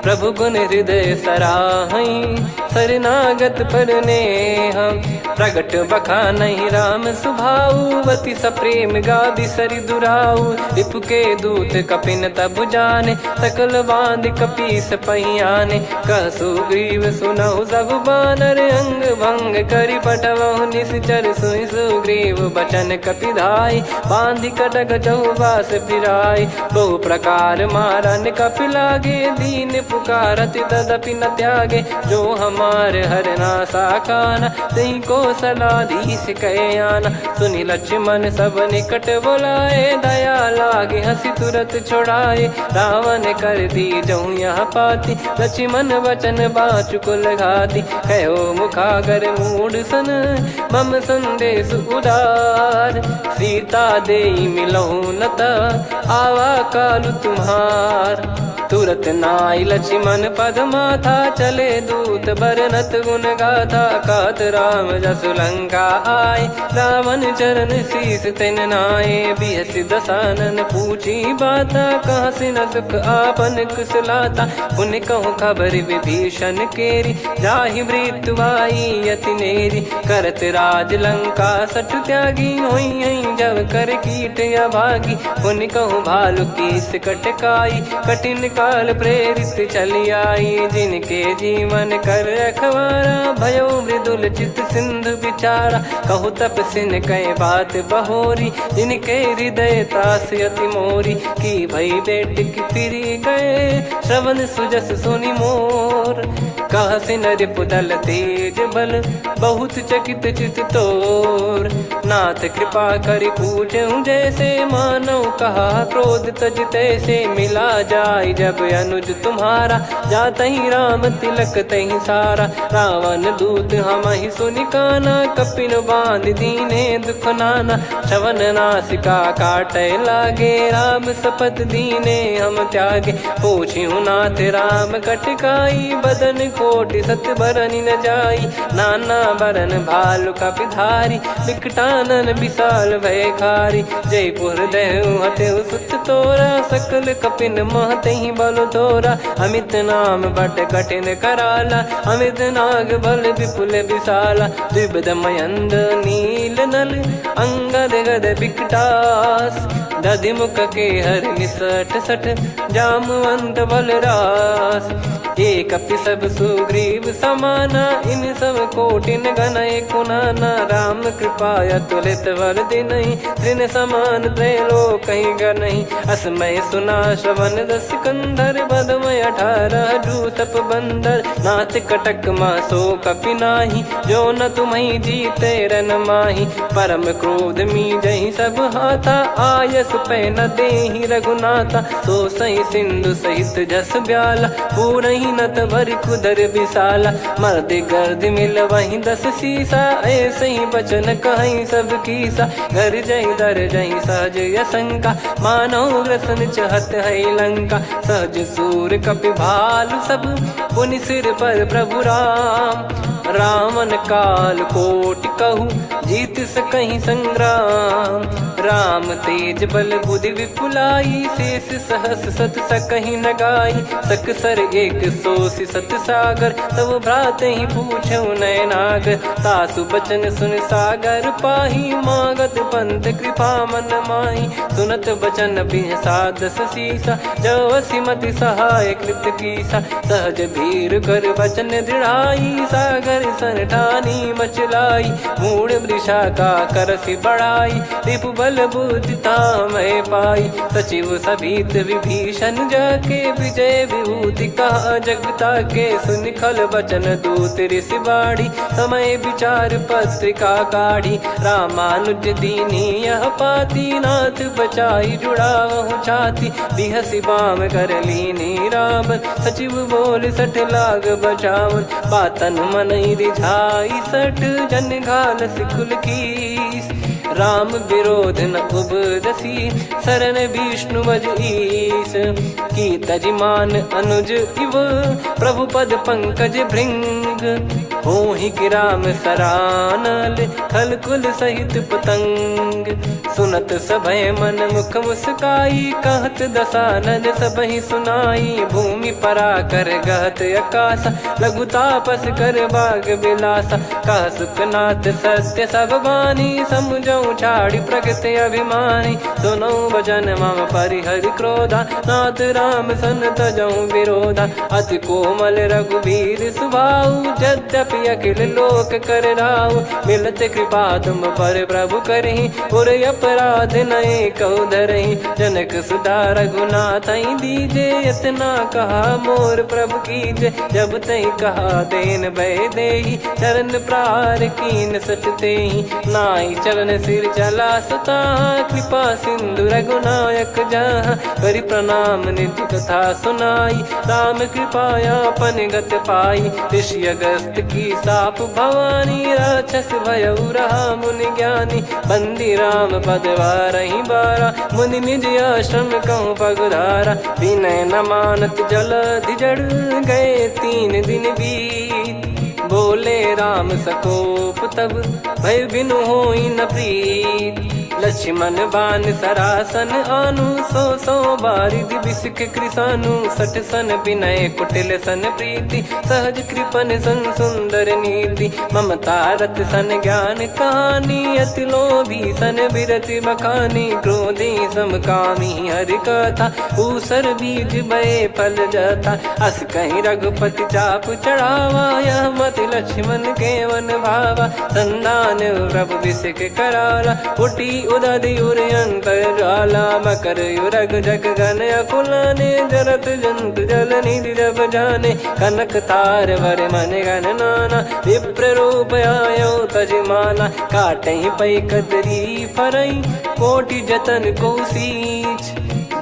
प्रभु गुण हृदय सराहई, शरणागत पर नेह। प्रगट बखानहि राम सुभाऊ, अति सप्रेम गाबि सरि दुराऊ। रिपु के दूत कपिन तब जाने, सकल बाँधि कपीस पहीं आने। कह सुग्रीव सुनहु सब बानर, अंग भंग करि पठवहु निसिचर। सुनि सुग्रीव बचन कपि धाई, बाँधि कटक चहुबास फिराई। बहु प्रकार मारन कपि लागे, दीन पुकारत तदपि न त्यागे। जो हमार हरना साकाना, तेहि कोसलाधीस कहे आना। सुनि लक्ष्मण सब निकट बोलाए, दया लागे हँसि तुरत छुड़ाए। रावण कर दीजहु यह पाती, लक्ष्मण वचन बाँचि कुल घाती। कहो मुखागर मूढ़ सन, मम संदेश उदार। सीता देइ मिलहु न त, आवा कालु तुम्हार। तुरत नाई लक्ष्मण पद माथा, चले दूत बरनत गुण गाथा। कहत राम जसु लंका आए, रावण चरण शीश तिन नाए। बिहसि दसानन पूछी बाता, कहसि न सुख आपन कुशलाता। पुनि कहु खबर विभीषण केरी, जाहि मृत्यु आई अति नेरी। करत राज लंका सठु त्यागी, होइहैं जव कर कीट अभागी। पुनि कहु भालु कीस कटकाई, कठिन काल प्रेरित चलि आई। जिनके जीवन कर रखवारा, भयो मृदुल चित सिंधु बिचारा। कहु तपसिन कहे बात बहोरी, जिनके हृदय तास अति मोरी। की भई बेंट की फिरि गए, श्रवण सुजस सुनि मोर। कहसि नृप दल तेज बल बहुत चकित चित तोर। नाथ कृपा करि पूछेउ जैसे मानव कहा, क्रोध तज तैसे मिला जाई जब अनुज तुम्हारा। जातहि राम तिलक तहि सारा, रावण दूत हमहि सुनि काना, कपिन बाँध दीन्हे दुख नाना। छवन नासिका काटै लागे, राम सपथ दीन्हे हम त्यागे। पूछिउ नाथ राम कटि काई, बदन कोटि सत बरनि न जाई। नाना बरन भालु कपि धारी, बिकटानन बिसाल भय खारी। जैपुर देउ हतेउ सुत तोरा, सकल कपिन महतहि बल तोरा। अमित नाम बट कठिन कराला, अमित नाग बल विपुल बिसाला। द्विविध मयंद नील नल, अंगद गद बिकटास। दधि मुख केहर निसठ सठ, जामवंत बलरास। ए कपि सब सुग्रीव समाना, इनसब कोटिन गन एको नाना। राम कृपा अतुलित बल दीन्हैं, तृण समान त्रैलोकहि गनहि। असमय सुना श्रवण दस कंधर, बधमय अठारह जूथप बंदर। नाथ कटक मह सो कपि नाही, जो न तुम्हैं जीतै रन माही। परम क्रोध मीजहि सब हाथा, आयस पै न देहि रघुनाथा। सोसहि सिंधु सहित जस ब्याला, पूरहि नत भरि कुधर बिसाला। मर्दि गर्दि मिलवहि दस सीसा, ऐसहि बचन कहैं सब कीसा। गरजहि दरजहि सहज असंका, मानौ ग्रसन चहत है लंका। सहज सूर कपि भालु सब, पुनि सिर पर प्रभु राम। रावण काल कोटि कहु, जीत सकहि संग्राम। राम तेज बल बुधि विपुलाई, शेष सहस सत सकहि न गाई। सकसर एक सोसि सत सागर, तब भ्रातहि पूछेउ नयनाग। तासु बचन सुनि सागर पाही, मागत पंथ कृपा मन माही। सुनत बचन बिहसा दस सीसा, जव असिमति सहाय कृत कीसा। सहज भीर कर बचन दृढ़ाई, सागर सन ठानी मचलाई। मूढ़ वृषा का करसि बढ़ाई, रिपु बल बुद्धि तामहि पाई। सचिव सभीत विभीषण जाके, विजय विभूति कहा जग ताके। सुनि खल बचन दूत ऋषि बाढ़ी, समय विचार पत्रिका काढ़ी। रामानुज दीन्ही यह पाती, नाथ बचाई जुड़ावहु छाती। बिहसि बाम कर लीन्ही राम, सचिव बोल सठ लाग बचावन। बातन मनहि रिझाई सठ, जन घालसि कुल कीस। राम विरोध न उपजसि, सरन विष्णु बज ईस। की तजि मान अनुज इव, प्रभु पद पंकज भृंग। होहि कि राम सरानल, खल कुल सहित पतंग। सुनत सभय मन मुख मुस्काई, कहत दसानन सबहि सुनाई। भूमि पराकर गहत अकासा, लघु तापस कर बाग बिलासा। कह सुखनाथ सत्य सब बानी, समुझउ छाड़ि प्रकृति अभिमानी। सुनउ वचन मम परिहरि क्रोधा, नाथ राम सन तजउ विरोधा। अति कोमल रघुबीर सुभाउ, यद्यपि अखिल लोक कर राउ। मिलत कृपा तुम पर प्रभु करही, उर अपराध नए कहु धरही। जनक सुधा रघुनाथहि दीजे, इतना कहा मोर प्रभु कीजे। जब तहि कहा देन भय देही, चरण प्रहार कीन सठ तेहि। नाई चरण सिर चला सताहा, कृपा सिंधु रघुनायक जहाँ। करि प्रणाम निज कथा सुनाई, राम कृपा आपन गत पाई। ऋषि अगस्त की साप भवानी, राक्षस भयउ रहा मुनि ज्ञानी। बंदी राम पद वारहि बारा, मुनि निज आश्रम कहु पगुधारा। विनय न मानत जलधि जड़, गए तीन दिन बीत। बोले राम सकोप तब, भय बिनु होई न प्रीत। लक्ष्मण बान सरासन आनु, सौ सौ बारिधि बिसिख कृसानु। सठ सन बिनय कुटिल सन प्रीति, सहज कृपन सन सुंदर नीति। ममता रत सन ज्ञान कहानी, अति लोभी सन बिरति बखानी। क्रोधी सम कामी हरि कथा, ऊसर बीज भए फल जथा। अस कहि रघुपति चाप चढ़ावा, यह मति लक्ष्मण केवन भावा। संधान प्रभु बिसिख कराला, उठी दादि उर अंतर ज्वाला मकर उरग जग गन अकुलाने, जरत जंतु जल निधि जब जाने। कनक तार वर मन गन नाना, विप्र रूप आयो तज माना। काटहि पै कतरी फरई, कोटि जतन को सींच।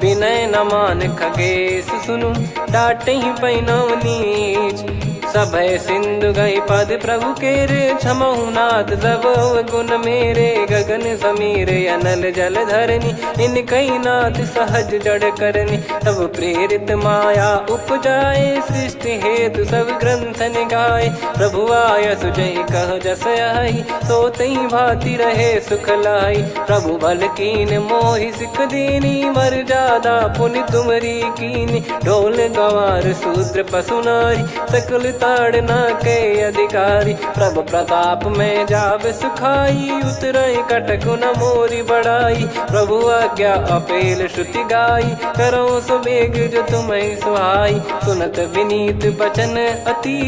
बिनय नमान खगेश सुनु, डाटहि पै नव नीच। सभय सिंधु गहि पद प्रभु केरे, क्षमहु नाथ सब अवगुण मेरे। गगन समीर अनल जल धरनी, इनकहि नाथ सहज जड़ करनी। तब प्रेरित माया उपजाए, सृष्टि हेतु सब ग्रंथन गाए। प्रभु आयसु जहि कह जस आई, सो तहि भांति रहे सुख लाई। प्रभु बल कीन मोहि सिख दीनी, मर्यादा पुनि तुमरी कीनी। ढोल गवार शूद्र पशु नारी, सकल ताड़ना के अधिकारी। प्रभु प्रताप में जाब सुखाई, उतरइ कटकु न मोरी बड़ाई। प्रभु आज्ञा अपेल श्रुति गाई, करौ सो बेग जो तुम्है सुहाई। सुनत विनीत बचन अति,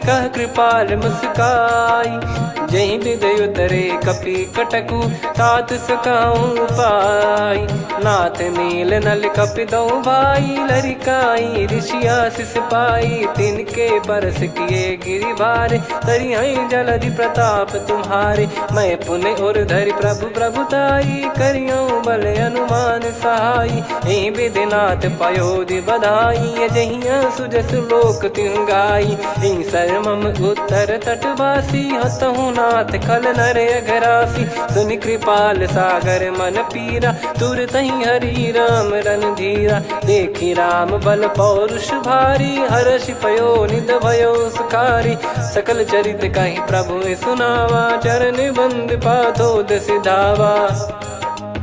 कह कृपाल मुस्काई। जहि विधि उतरे कपि कटकु, तात सकहु उपाय। नाथ नील नल कपि दउ भाई, लरिकाई ऋषि आसिस पाई। तिनके परस किए गिरि भारे, तरिहैं जलधि प्रताप तुम्हारे। मैं पुनि उर धरि प्रभु प्रभुताई, करिहौं बल अनुमान सहाई। एहि विधि नाथ पयोधि बधाई, जहिया सुजस लोक तिहुँ गाई। एहि सर मम उत्तर तटवासी, हतहु नाथ खल नर अघरासी। सुनि कृपाल सागर मन पीरा, तुरतहि हरि राम रन धीरा। देखि राम बल पौरुष भारी, हरषि पयो नित भयो सुखारी। सकल चरित कहि प्रभु सुनावा, चरण बंद पाथो दसि धावा।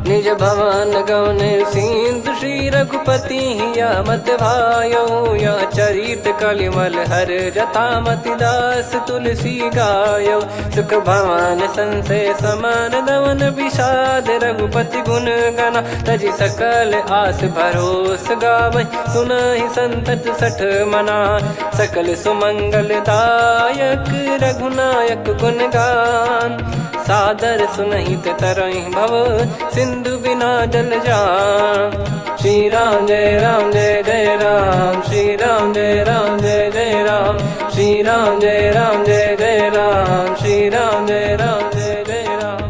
निज भवन गवन सिंधु श्री रघुपति हिया मति भायो। यह चरित कलिमल हर जथा मति दास तुलसी गायो। सुख भवन संसय समान दवन विषाद रघुपति गुन गना। तजि सकल आस भरोस गावै सुनहि संतत सठ मना। सकल सुमंगल दायक रघुनायक गुन गान। सादर सुनहित तरहि भव सिंधु बिना जल जान। श्री राम जय राम जय जय राम, श्री राम जय राम जय जय राम, श्री राम जय राम जय जय राम, श्री राम जय राम जय जय राम।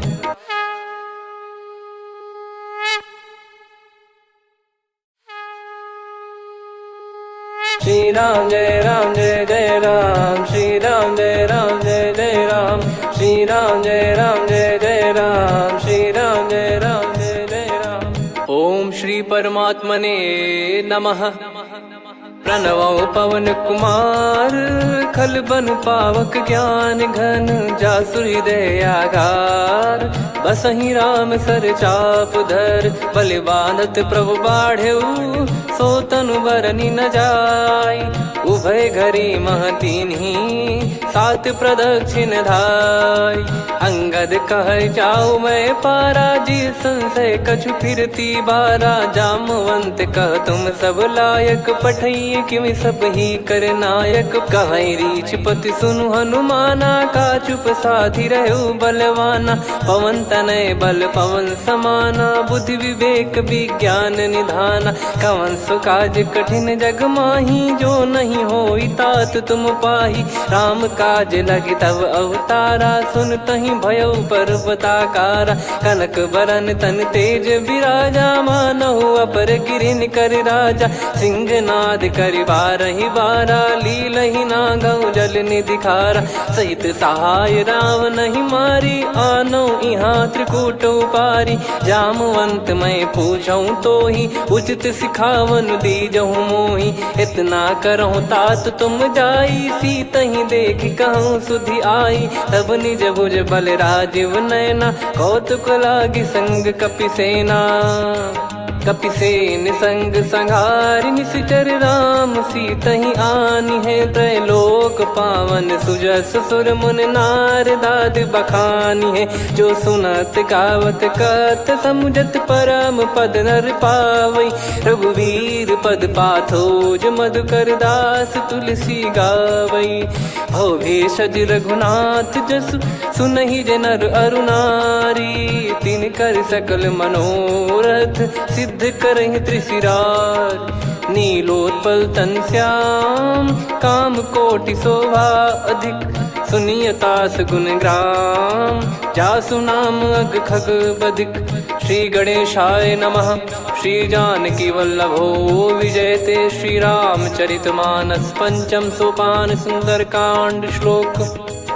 श्री राम जय राम जय जय राम, श्री राम जय राम जय जय राम, श्री राम जय राम जय जय राम, श्री राम जय राम जय जय राम। ओम श्री परमात्मने नमः। प्रणवौ पवन कुमार, खल बन पावक ज्ञान घन, जासु हृदय आगार। बसहि राम सर चाप धर, बलि बाँधत प्रभु बाढ़ेउ, सो तनु बरनि न जाइ। उभय घरी मह कीन्ही, सात प्रदक्षिण धाइ। अंगद कहै जाउ मैं पारा, जी संसय कछु फिरति बारा। जामवंत कह तुम सब लायक, पठइयै किमि सबहि कर नायक। कहै रीछपति सुनु हनुमाना, का चुप साधि रह्यो बलवाना। पवन तनय बल पवन समाना, बुद्धि विवेक विज्ञान निधाना। कवन सो काज कठिन जग माही, जो नहीं होई तात तुम पाही। राम काज लगी तब अवतारा, सुनतहि भयउ पर्वताकारा। कनक बरन तन तेज बिराजा, मानहु अपर गिरिन कर राजा। सिंहनाद करि बारहि बारा, लीलहि नागउ जल निधि खारा। सहित सहाय रावनहि मारी, आनौ इहाँ त्रिकूटउ पारी। जामवंत मैं पूछौं तोही, उचित सिखावन दीजहु मोही। इतना करहु तात तुम जाई, सीतहि देखि कहउँ सुधि आई। तब निज भुज बल राजिव नयना, कौतुक लागि संग कपिसेना। कपिसेन संग संघारि निसिचर राम सीतहि आनिहें। त्रैलोक पावन सुजस सुर मुनि नारदादि बखानिहें। जो सुनत गावत कथ समुझत परम पद नर पावै। रघुवीर पद पाथो जो मधुकर दास तुलसी गावै। हो भेषज रघुनाथ जसु सुनहि जे नर अरु नारी, तिनकर सकल मनोरथ सिद्ध करहि त्रिशिरार। नीलोत्पल तन श्याम काम कोटि शोभा अधिक, सुनिय तास गुण ग्राम जासु नाम अग खग बधिक। श्री गणेशाय नमः। श्री जानकी वल्लभो विजयते। श्री रामचरित मानस पंचम सोपान सुंदरकांड श्लोक।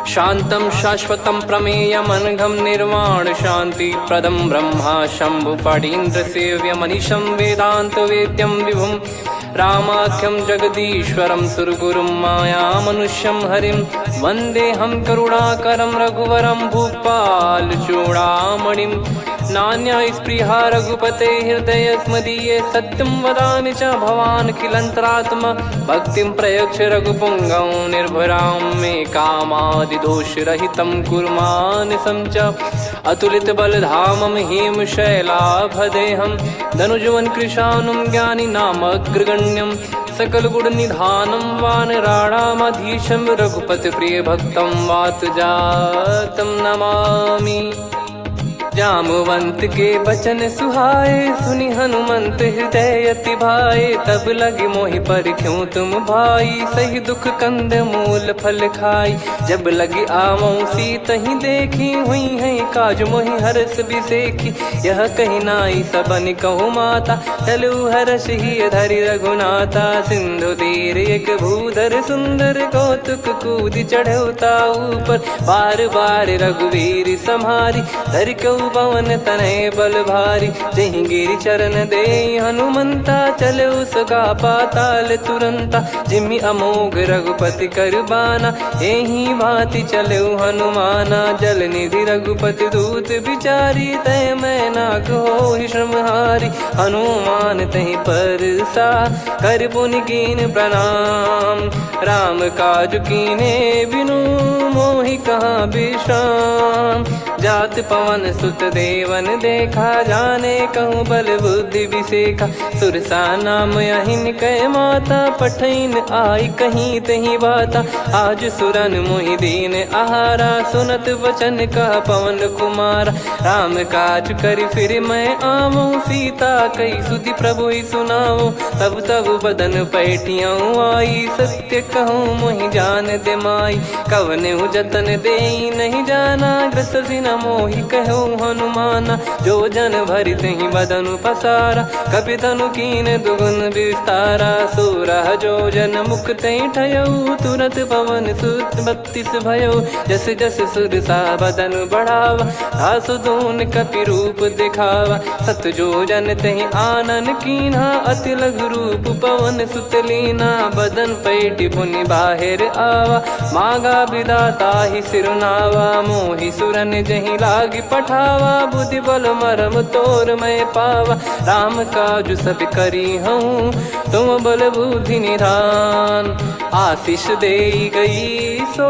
शांतं शाश्वतं प्रमेयमनघं निर्वाणशान्तिप्रदं ब्रह्मा शम्भु फणीन्द्रसेव्यमनिशं वेदान्तवेद्यं विभुं रामाख्यं जगदीश्वरं सुरगुरुं मायामनुष्यं हरिं। वन्देऽहं करुणाकरं रघुवरं भूपालचूडामणिं। नान्यस्पृहा रघुपते हृदयमदीये सत्यं वदामि च भवानखिलन्तरात्मा। भक्तिं प्रयच्छ रघुपुङ्गवं निर्भरां मे कामादिदोषरहितं कुरु मानसं च। अतुलितबलधामं हेमशैलाभदेहं दनुजवनकृशानुं ज्ञानिनामग्रगण्यं सकलगुणनिधानं वानराणामधीशं रघुपतिप्रियभक्तं वातजातं नमामि। जामवंत के बचन सुहाए, सुनि हनुमंत हृदय अति भाए। तब लगी मोहि परिख्यों तुम भाई, सही दुख कंदमूल फल खाई। जब लगी आवौं सीतहि देखी, हुइहैं काज मोहि हरष बिसेखी। यह कहि नाई सबन कहु माता, चलउ हरष हिय धरि रघुनाथा। सिंधु तीर एक भूधर सुंदर, कौतुक कूदि चढ़उ ताहु पर। बार बार रघुवीर सम्हारी, धरि कउ पवन तनय बल भारी। जेहि गिरि चरन देइ हनुमंता, चलउ सुगा पाताल तुरंता। जिमि अमोघ रघुपति कर बाना, एहि भाँति चलउ हनुमाना। जलनिधि रघुपति दूत बिचारी, तय मैनाक होहि श्रमहारी। हनुमान तहि परसा, कर पुनि कीन्ह प्रणाम। राम काज कीन्हे बिनु, मोहि कहाँ बिश्राम। जात पवन सुत देवन देखा, जाने कहूँ बल बुद्धि बिसेखा। सुरसा नाम अहिन कै माता, पठइन आइ कहीं तेहि बाता। आज सुरन मोहि दीन आहारा, सुनत वचन कहा पवन कुमारा। राम काज करि फिरि मैं आवौं, सीता कहि सुधि प्रभुहि सुनावौं। तब तब बदन पैठियौं आई, सत्य कहौं मोहि जान दे माई। कवनेउ जतन देई नहीं जाना, ग्रस जिन मोहि कहौं हनुमाना। जो जन भरि तेहि बदन पसारा, कपि तनु कीन्ह दुगुन बिस्तारा। सोरह जो जन मुख तेहि ठयऊ, तुरत पवन सुत बत्तीस भयऊ। जस जस सुरसा बदन बढ़ावा, तासु दून कपि रूप देखावा। सत जो जन तेहि आनन कीन्हा, अति लघु रूप पवन सुत लीन्हा। बदन पैठि पुनि बाहिर आवा, मागा बिदा ताहि सिरुनावा। मोहि सुरन जहि लागि पठावा, बुद्धि बल मरम तोर मैं पावा। राम काजु सब करिहौं, तुम बल बुद्धि निधान। आसिस देइ गई सो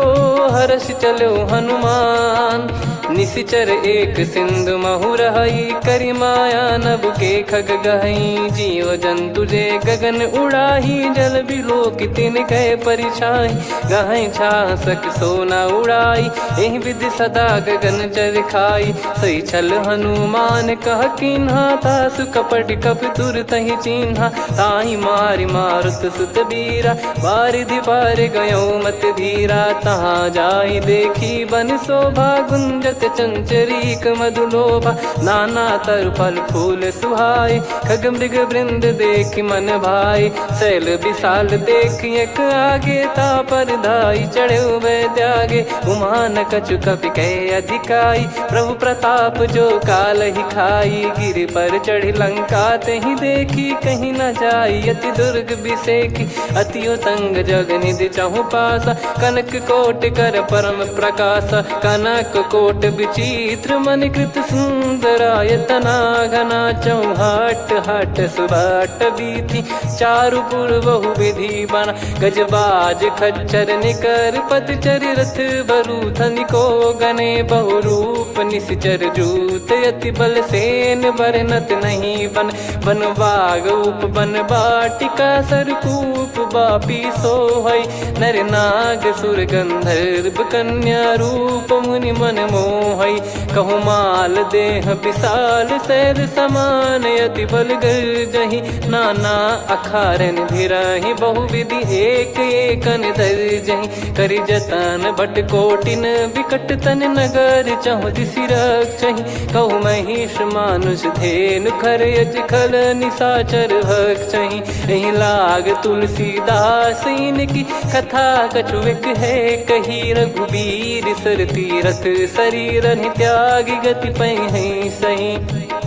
हरषि चलउ हनुमान। निसिचर एक सिंधु महु रहई, करि माया नभ के खग गहई। जीव जंतु जे गगन उड़ाही, जल बिलोकि तिनके परिछाही। गहई छाह सक सो न उड़ाई, एहि विधि सदा गगन चर खाई। सही छल हनुमान कह कीन्हा, तासु कपट कपि तुरतहि चीन्हा। ताहि मारि मारुत सुत बीरा, बारिधि पार गयौ मति धीरा। तहाँ जाइ देखि बन शोभा, गुंजत चंचरीक मधुलोभा। नाना तरु फल फूल सुहाए, खग मृग वृंद देखि मन भाए। शैल विशाल देखि एक आगे, ता पर धाइ चढ़े उभय त्यागे। उमा न कछु कपि कहे अधिकाई, प्रभु प्रताप जो कालहि खाई। गिरि पर चढ़ि लंका तेहि देखि, कहीं न जाई अति दुर्ग बिसेखि। अति उतंग जग निधि चहुँपासा, कनक कोटि कर परम प्रकासा। कनक कोटि विचित्र मन कृत सुंदरायतना घना। चौहाट हाट सुबाट बीथी चारु पुर बहु विधि बना। गजबाज खच्चर निकर पतचर रथ बरूथनिको गने। बहुरूप निसिचर जूत अति बल सेन बरनत नहीं बन। वन बाग उपवन बाटिका सरकूप बापी सोहई। नर नाग सुर गंधर्व कन्या रूप मुनि मन मोहई। कहु माल देह विशाल सैल समान अति बल गर्जही। नाना अखारन भिराही बहुविधि एक एकन दर्जही। करि जतन भट कोटिन विकट तन नगर चहुँ दिसि रक्षही। कहु महिष मानुष धेनु खर यज खल निसाचर भक्षही। एहि लाग तुलसीदास इनकी कथा कछु एक है कही। रघुबीर सर तीरथ सरीरन त्यागि गति पइहैं सही।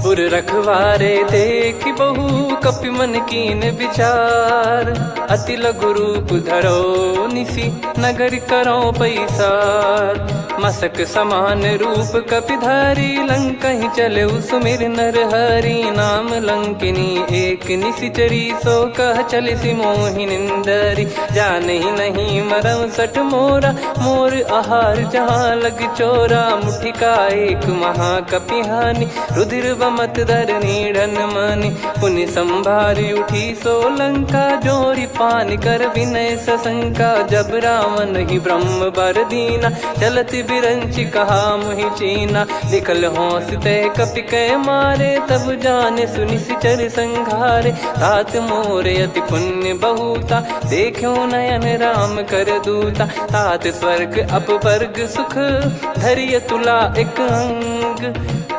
उर रखवारे देखि बहु कपि मन कीन विचार। अति लघु रूप धरो निसि नगर करौ पैसार। मसक समान रूप कपि धारी लंकहि चलेउ सुमिर नर हरि। नाम लंकिनी एक निसिचरी सो कह चलिसि मोहि निंदरी। जानहि नहीं मरौ सठ मोरा मोर आहार जहाँ लग चोरा। मुठिका एक महाकपि हानि रुधिर बमत धर नीड़न मानि। पुनि संभारि उठी सो लंका जोरि पानि कर विनय सशंका। जब रावण ही ब्रह्म बर दीना चलत बिरंचि कहा मुहि चीना। लिखल हौस तय कपि कै मारे तब जाने सुनि सिचर संघारे। तात मोर अति पुण्य बहुता देख्यो नयन राम कर दूता। तात स्वर्ग अपवर्ग सुख धरिय तुला एक अंग।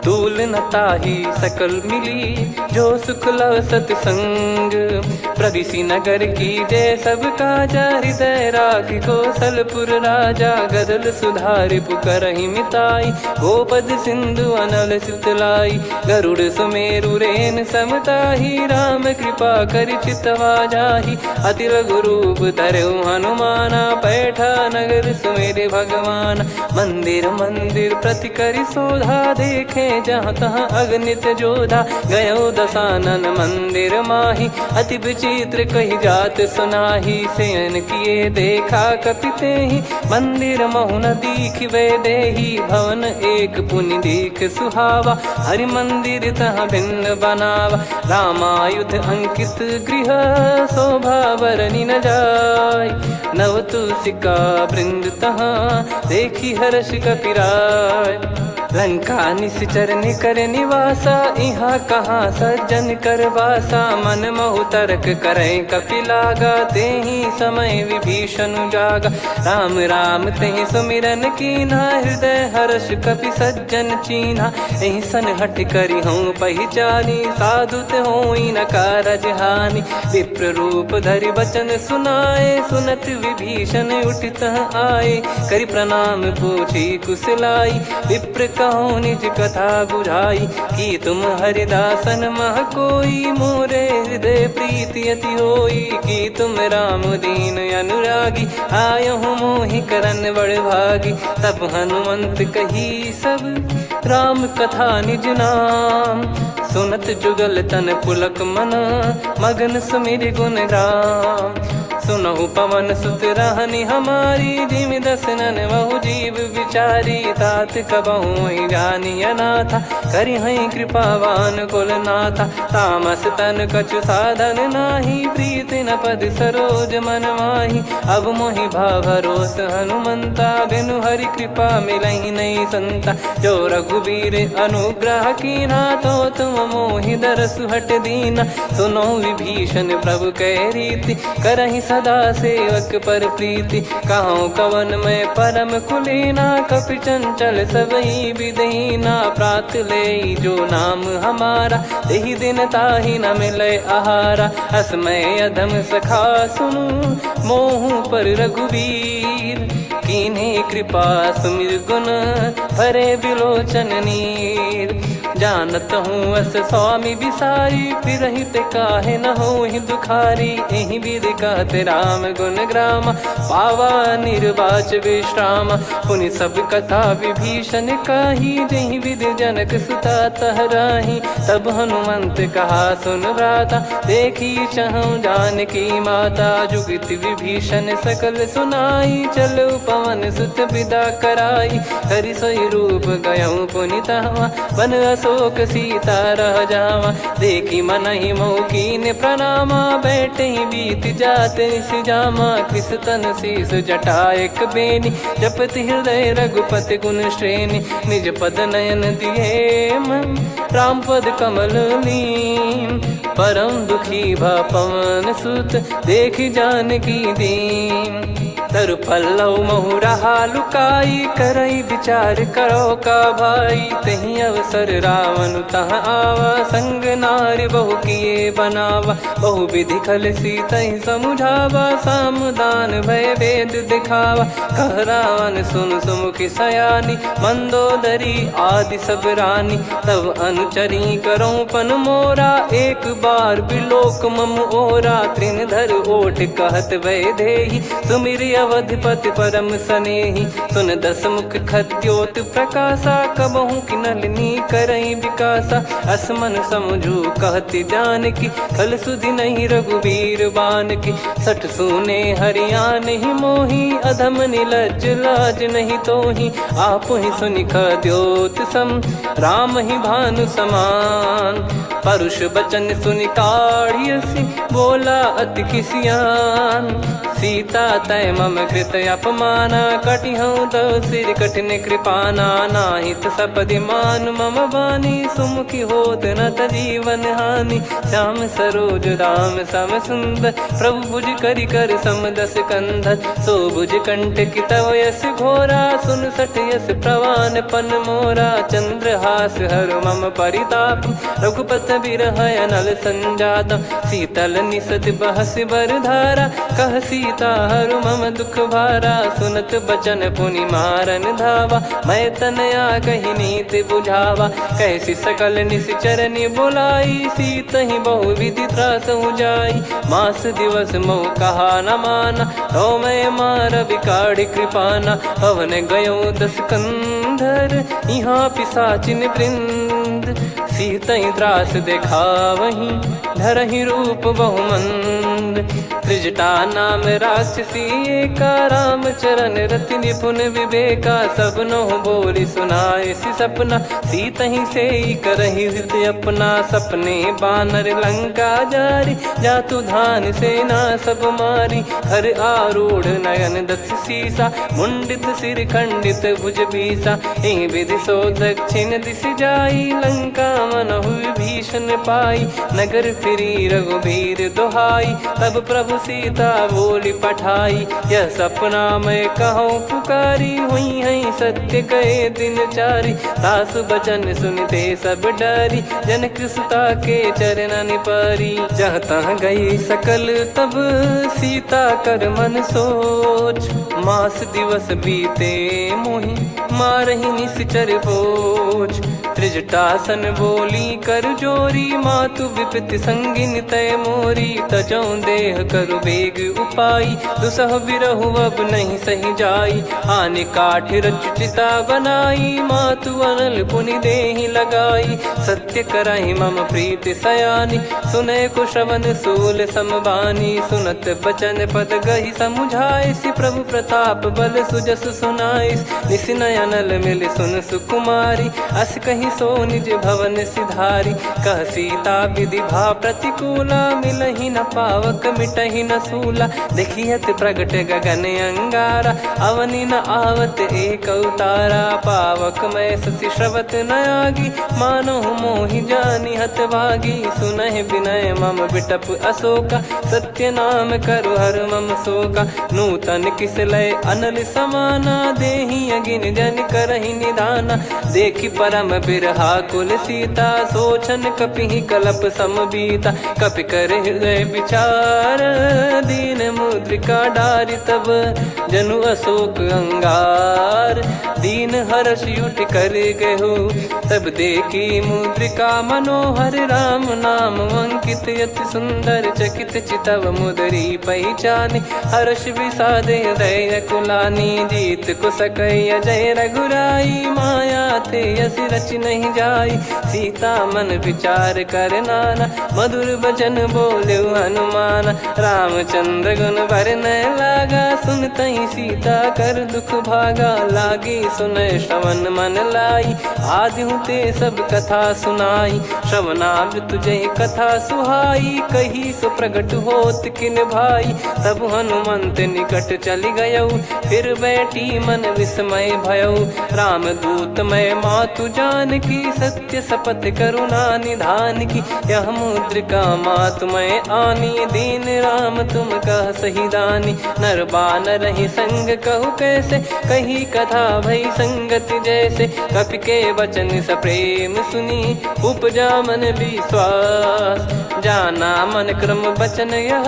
तूल न ताही सकल मिली जो सुख लव सतसंग। प्रविशि नगर कीजे सब काजा हृदय राखि कोसलपुर राजा। गदल सुधारि पुकरहि मिताई गोपद सिंधु अनल सितलाई। गरुड़ सुमेरु रेन समताही राम कृपा करि चितवा जाही। अति लघु रूप धरेउ हनुमाना पैठा नगर सुमेरि भगवाना। मंदिर मंदिर प्रति करि सोधा देखे जहाँ तहाँ अगणित जोधा। गयो दसानन मंदिर माही अति विचित्र कहि जात सुनाही। सेयन किए देखा कपि तेहि मंदिर महु न दीखि वैदेही। भवन एक पुनि दीख सुहावा हरि मंदिर तहाँ भिन्न बनावा। रामायुध अंकित गृह शोभा बरनि न जाय। नव तुलसिका वृंद तहाँ देखि हर्ष कपि राय। लंका निसिचर निकर निवासा इहाँ कहाँ सज्जन कर बासा। मन महु तरक करै कपि लागा तेहि समय विभीषन जागा। राम राम तेहि सुमिरन कीन्हा हृदय हर्ष कपि सज्जन चीन्हा। एहि सन हठ करिहौं पहिचानी साधु ते होई न कारज हानि। विप्र रूप धरि बचन सुनाए सुनत विभीषन उठि तह आए। करि प्रणाम पूछि कुशलाई विप्र कहौं निज कथा बुझाई। कि तुम हरिदासन मह कोई मोरे हृदय प्रीति अति होई। कि तुम राम दीन अनुरागी आयहु मोहि करन बड़ भागी। तब हनुमंत कही सब राम कथा निज नाम। सुनत जुगल तन पुलक मन मगन सुमिरि गुन गाम। सुनहु पवन सुत रहनि हमारी जिमि दसनन महु जीव बिचारी। तात कबहुँ ही जानि अनाथा करिहैं कृपावान कुल नाथा। तामस तन कछु साधन नाही प्रीति न पद सरोज मन माही। अब मोहि भा भरोस हनुमंता बिनु हरि कृपा मिलही नहीं संता। जो रघुबीर अनुग्रह कीन्हा तो तुम मोहि दरसु हठ दीन्हा। सुनहु विभीषन प्रभु कहि रीति करहिं सदा सेवक पर प्रीति। कहौं कवन मैं परम कुलीना कपि चंचल सबही बिधीना। प्रात लेई जो नाम हमारा तेहि दिन ताहि न मिलै आहारा। अस मै अधम सखा सुनु मोहु पर रघुबीर। कीन्ही कृपा सुमिर गुन भरे बिलोचन नीर। जानत हूँ अस स्वामी बिसारी, फिरहिं ते काहे न होइहीं दुखारी। एहि विधि कहत राम गुण ग्रामा, पावा निर्वाच विश्रामा। पुनि सब कथा विभीषन कही, जेहि विधि जनक सुता तह राही। तब हनुमंत कहा सुन भ्राता, देखि चहउँ जानकी माता। जुगति विभीषन सकल सुनाई, चलउ पवन सुत बिदा कराई। करि सोइ रूप गयउँ पुनि तहवाँ, बन अशोक सीता रह जावाँ। देखि मनहि मोह कीन्ह प्रणामा, बैठहीं बीति जात निसि जामा। कृस तन सीस जटा एक बेनी, जपति हृदय रघुपति गुन श्रेनी। निज पद नयन दिए मन, राम पद कमल लीन। परम दुखी भा पवन सुत, देखि जानकी दीन। तरु पल्लव महु रहा लुकाई, करइ बिचार करउ का भाई। तेहि अवसर रावण तहाँ आवा, संग नारि बहु किए बनावा। बहु विधि खल सीतहि समुझावा, साम दान भय भेद देखावा। कह रावण सुन सुमुखि सयानी, मंदोदरी आदि सब रानी। तब अनुचरी करउँ पन मोरा, एक बार बिलोक मम ओरा। तृण धर ओठ कहत वैदेही, सुमिरि अवधपति परम सनेही। सुन दस मुख खद्योत प्रकासा, कबहूँ किनल नी करइ विकासा। अस मन समुझु कहति जानकी, खल सुधि नहीं रघुबीर बानकी। सठ सूने हरि आनहि मोही, अधम निलज्ज लाज नहीं तोही। आपहि सुनि खद्योत सम, रामहि भानु समान। परुष बचन सुनि काढ़ि असि, बोला अति किसियान। सीता तय मम कृत अपमाना, कटिहउँ तव सिर कठिन कृपाना। नाहित सपदि मानु मम बानी, सुमुखि होत न त जीवन हानि। श्याम सरोज राम सम सुंदर, प्रभु भुज करि कर सम दस कंधर। सो भुज कंटकि तव यस घोरा, सुन सठ यस प्रवान पन मोरा। चंद्रहास हरु मम परिताप, रघुपत बिरह अनल संजाता। सीतल निसत बहसि बर धारा, कह सीता हरु मम दुख भारा। सुनत बचन पुनि मारन धावा, मैं तनया कहि नीत बुझावा। कहसि सकल निसि चरनि बोलाई, सीतहि बहु विधि त्रासहु जाई। मास दिवस मोह कहा न माना, तव मैं मारबि काढ़ि कृपाना। पवन गयउँ दस कंधर, इहाँ पिसाचिन वृंद। सीतहि त्रास देखावहिं, धरहिं रूप बहुमंद। त्रिजटा नाम राक्षसी एका, रामचरण रति निपुन विवेका। सब नहुँ बोलि सुनाइसि सपना, सीतहि सेई करहिं हृत अपना। सपने बानर लंका जारि, जातु धान सेना सब मारि। हर आरूढ़ नयन दस सीसा, मुंडित सिर खंडित भुज बीसा। एहि विधि सो दक्षिण दिस जाई, लंका मनहु विभीषण पाई। नगर फिरी रघुबीर दोहाई, तब प्रभु सीता बोलि पठाई। यह सपना मैं कहउँ पुकारी, हुइहैं सत्य कहे दिन चारी। सासु बचन सुनि ते सब डारी, जनक सुता के चरणन पारी। जहाँ तहाँ गई सकल तब सीता कर मन सोच, मास दिवस बीते मोहि मारहिं निसिचर बोझ। त्रिजटासन बोली कर जोरी, मातु विपति संगिन तय मोरी। तजौं देह करु बेग उपाई, दुसह बिरहु अब नहीं सहि जाई। आनि काठ रचु चिता बनाई, मातु अनल पुनि देहिं लगाई। सत्य करहिं मम प्रीति सयानी, सुनय को श्रवण सूल सम बानी। सुनत बचन पद गहि समुझाइसि, प्रभु प्रताप बल सुजसु सुनाइसि। निसि नय अनल मिलि सुन सुकुमारी, अस कहि सो निज भवन सिधारी। कह सीता विधि भा प्रतिकूला, मिलहिं न पावक मिटहिं न सूला। देखि अति प्रगट गगन अंगारा, अवनि न आवत एकउ तारा। पावक मैं ससि श्रवत न आगी, मानहु मोहि जानि हतभागी। सुनहिं विनय मम बिटप अशोका, सत्य नाम करु हर मम शोका। नूतन किस लय अनल समाना, देहिं अगिन जनि करहिं निदाना। देखि परम बिरहा कुल सीता, सोचन कपिहि कलप सम बीता। कपि कर हृदय विचार, दीन मुद्रिका डारि तब, जनु अशोक अंगार। दीन हरष उठि कर गेहु, तब देखि मुद्रिका मनोहर। राम नाम अंकित अति सुंदर, चकित चितव मुदरी पहिचानि। हरष विषाद हृदय अकुलानि, जीत को सकय अजय रघुराई। माया थे असिरचि नहीं जाई, सीता मन विचार कर नाना। मधुर बचन बोल्यो हनुमान, रामचंद्र गुन बरनय लागा। सुनतहि सीता कर दुख भागा, लागी सुनय श्रवण मन लाई। आदिहु ते सब कथा सुनाई, श्रवणामृत जहि कथा सुहाई। कही सो प्रगट होत किन भाई, तब हनुमंत निकट चलि गयउ। फिर बैठी मन विस्मय भयउ, रामदूत मय मातु जानकी। सत्य सपथ करुणा निधान की, यह मुद्रिका मातु मय आनी। दीन राम तुम कह सही दानी, नर बानरहि संग कहु कैसे। कही कथा भई संगति जैसे, कपि के वचन सप्रेम सुनी, उपजा मन विश्वास। जाना मन क्रम वचन यह,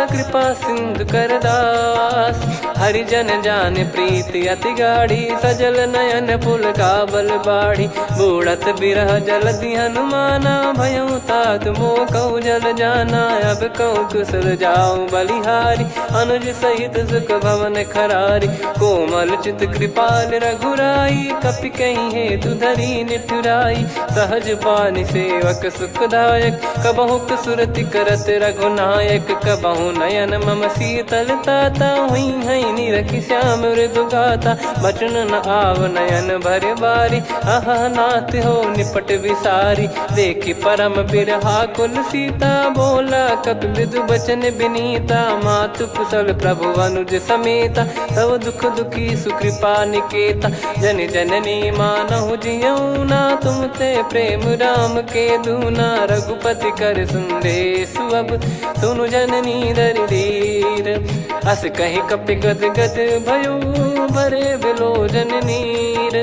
कृपा सिंधु कर दास। हरिजन जान प्रीति अति गाढ़ी, सजल नयन पुलकावल बाढ़ी। बूड़त बिरह जलधि हनुमाना, भयउ तात मोह कहु जल जाना। अब कहु कुशल जाउ बलिहारी, अनुज सहित सुख भवन खरारी। कोमल चित कृपाल रघुराई, कपि कहि हेतु धरी निठुराई। सहज बानि सेवक सुखदायक, कबहुक सुरति करत रघुनायक। कबहु नयन मम शीतल ताता, हुइहैं निरखि श्याम मृदु गाता। बचन न आव नयन भर बारी, अहह नाथ हो निपट विसारी। देखि परम बिरहा कुल सीता, बोला कपि विधु बचन बिनीता। मातु कुशल प्रभु अनुज समेता, तव दुख दुखी सुकृपा निकेता। जन जननी मानहु जियउना, तुम ते प्रेम राम के दूना। रघुपति कर संदेसु अब, सुनु जननी दरि धीर। अस कहि कपि गद गद भयउ, बरे बिलोचन नीर।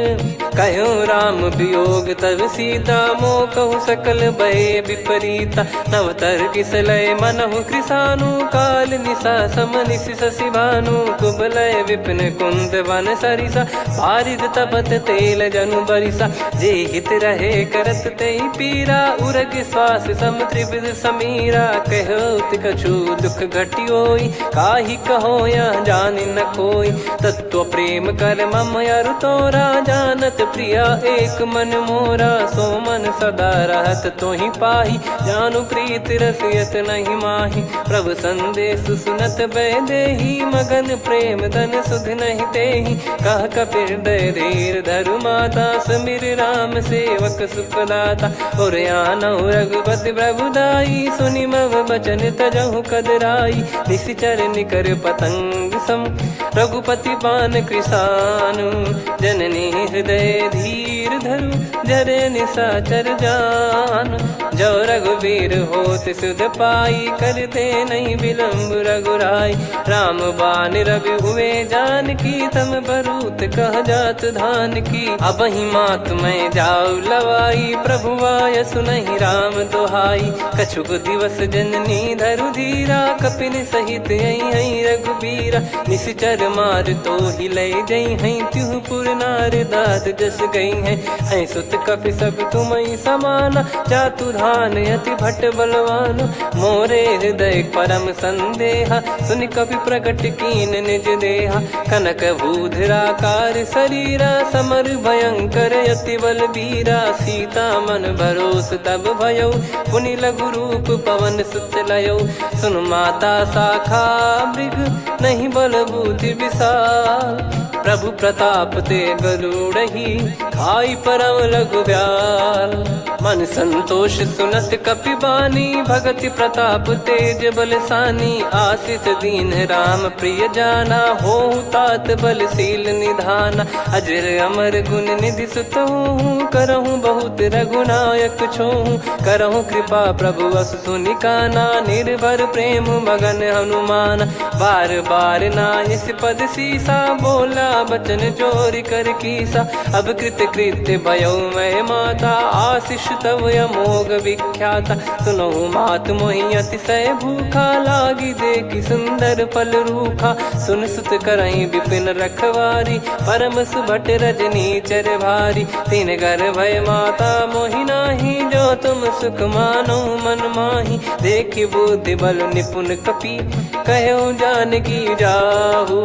कह्यो राम वियोग तब सीता, मोह कहु सकल भय विपरीता। नव तरकि सलय मनहु कृसानु, काल निसा सम निसि ससि भानु। कुबलय विपिन कुंद वन सरिसा, बारिद तपत तेल जनु बरिसा। जे हित रहे करत तेहि पीरा, उरग श्वास सम त्रिविध समीरा। कह्यो अति कछु दुख घटि होई, काहि कहो यह जानि न कोई। तत्व प्रेम कर मम अरु तोरा, जानत प्रिया एक मन मोरा। सो मन सदा रहत तोहि पाही, जानु प्रीत रस यत नहीं माही। प्रभु संदेसु सुनत वैदेही, मगन प्रेम धन सुध नहीं तेही। कह कपि हृदय धीर धरु माता, सुमिरि राम सेवक सुखदाता। उर आनहु रघुपति प्रभु दाई, सुनि मम बचन तजहु कदराई। निसिचर निकर पतंग सम, रघुपति बान कृसानु। जननी हृदय धीर धरु, जरे निसाचर जानु। जो रघुबीर होत सुध पाई, करते नहीं विलंब रघुराई। राम बान रवि हुए जानकी, तम बरूत कह जात धान की। अबहिं मातु मय जाउ लवाई, प्रभु आय सुनहिं राम दोहाई। कछुक दिवस जननी धरु धीरा, कपिन सहित अइहैं रघुबीरा। निसिचर मार तोहि लय जइहैं, तिहु पुर नार दाद जस गइहैं। हैं सुत कपि सब तुमहि समाना, जातु धान अति भट बलवाना। मोरे हृदय परम संदेहा, सुनि कपि प्रगट कीन निज देहा। कनक भूधराकार सरीरा, समर भयंकर अति बल बीरा। सीता मन भरोस तब भयउ, पुनि लघु रूप पवन सुत लयउ। सुन माता शाखा मृग नहीं बल बुद्धि विशाल, प्रभु प्रताप ते गरुड़हि खाई परम लघु ब्याल। मन संतोष सुनत कपि बानी, भगति प्रताप तेज बल सानी। आसिस दीन्ह राम प्रिय जाना, होहु तात बल शील निधाना। अजर अमर गुन निधि सुत होहु, करहु बहुत रघुनायक छोहु। करहु कृपा प्रभु अस सुनि काना, निर्भर प्रेम मगन हनुमान। बार बार नाइस पद सीसा, बोला बचन जोरि कर कीसा। अब कृत कृत्य भयउ मय माता, आशिष तव अमोघ विख्याता। सुनहु मात मोहि अतिशय भूखा, लागि देखि सुंदर फल रूखा। सुनि सुत करहिं विपिन रखवारी, परम सुभट रजनीचर भारी। तिनकर भय माता मोहि नाहीं, जो तुम सुख मानहु मन माही। देखि बुद्धि बल निपुन कपि, कहेउ जानकी जाहू।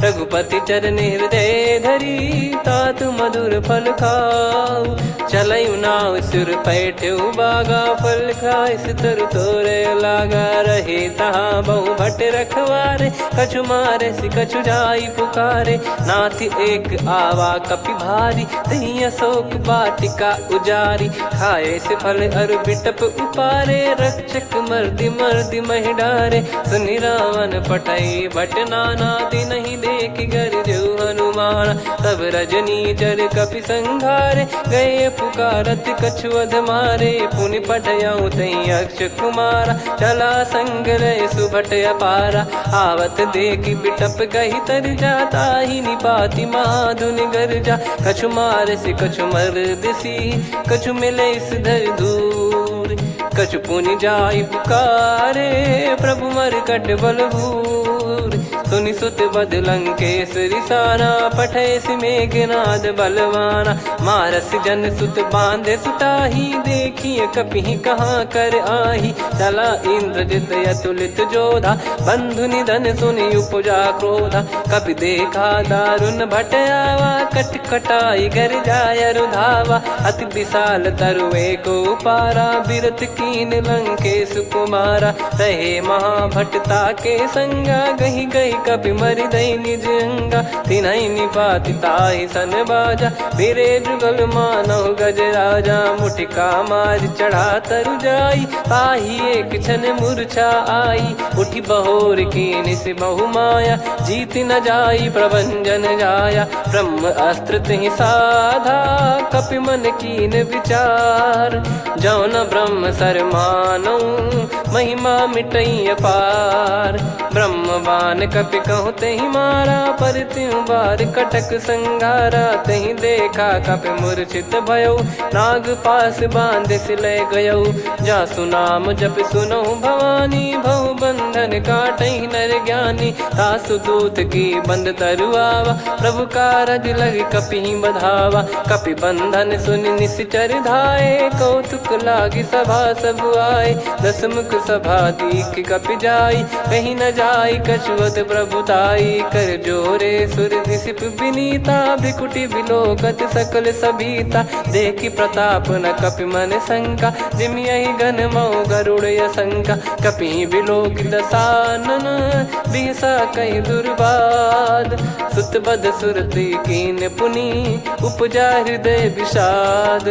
रघुपति चरण हृदय धरी, तात मधुर फल खाऊ। चलयु नाव सुर पैठउ बागा, फल खाइस तरु तोरे लागा। रहे तहाँ बहु भट रखवारे, कछु मारेसि कछु जाई पुकारे। नाथ एक आवा कपि भारी, तहीं अशोक वाटिका उजारी। खाएसि फल अरु बिटप उपारे, रक्षक मर्दि मर्दि महि डारे। सुनि रावण पठई भट नाना, तिनहि देखि गरजेउ हनुमाना। तब रजनीचर कपि संघारे, गए पुकारत कछु अधमारे। पुनि पठयउ तहीं अक्ष कुमारा, चला संग लय सुभट अपारा। आवत देखि बिटप गहि तरि जा, ताहि निपाति महाधुनि गरजा। कछु मारेसि कछु मरदेसि, कछु मिलेसि धरि धूर। कछु पुनि जाई पुकारे, प्रभु मरकट बलभूर। सुनि सुत बद लंकेस रिसाना, पठेसि मेघनाद बलवाना। मारसि जन सुत बांधे सुताही, देखिए कपिहि कहाँ कर आही। चला इंद्रजित अतुलित जोधा, बंधु निधन सुनि उपजा क्रोधा। कपि देखा दारुन भट आवा, कट कटाई गरजाय अरु धावा। अति विशाल तरु एको पारा, बिरति कीन लंकेस कुमारा। रहे महाभट ताके संगा, गहि गहि कपि मरि दई निज अंगा। तिनहि निपाति ताहि सन बाजा, फिरे जुगल मानहु गजराजा। मुटिका मारि चढ़ा तरु जाई, ताहि एक छन मूर्छा आई। उठि बहोर कीनिसि बहु माया, जीति न जाई प्रभंजन जाया। ब्रह्म अस्त्र तिहि साधा, कपि मन कीन विचार। जौन ब्रह्म सर मानउ, महिमा मिटइ अपार। ब्रह्म बान कपि कहु तेहि मारा, पर तिउ बार कटक संघारा। तेहि देखा कपि मूर्छित भयउ, नाग पास बांधिसि लय गयउ। जासु नाम जपि सुनहु भवानी, भउ बंधन काटइ नर ज्ञानी। तासु दूत की बंद तरु आवा, प्रभु कारज लग कपिहि बधावा। कपि बंधन सुनि निसिचर धाए, कौतुक लागि सभा सब आए। दसमुख सभा देखि कपि जाई, कहि न जाई कछुअत प्रभु ताई। कर जोरे सुर निसिप बिनीता, भृकुटि बिलोकत सकल सभीता। देखि प्रताप न कपि मन शंका, जिमि अहि गन मउ गरुड़ असंका। कपिहि बिलोकि दसानन, बिहसा कहि दुर्बाध। सुत बध सुरति कीन पुनि, उपजा हृदय विषाद।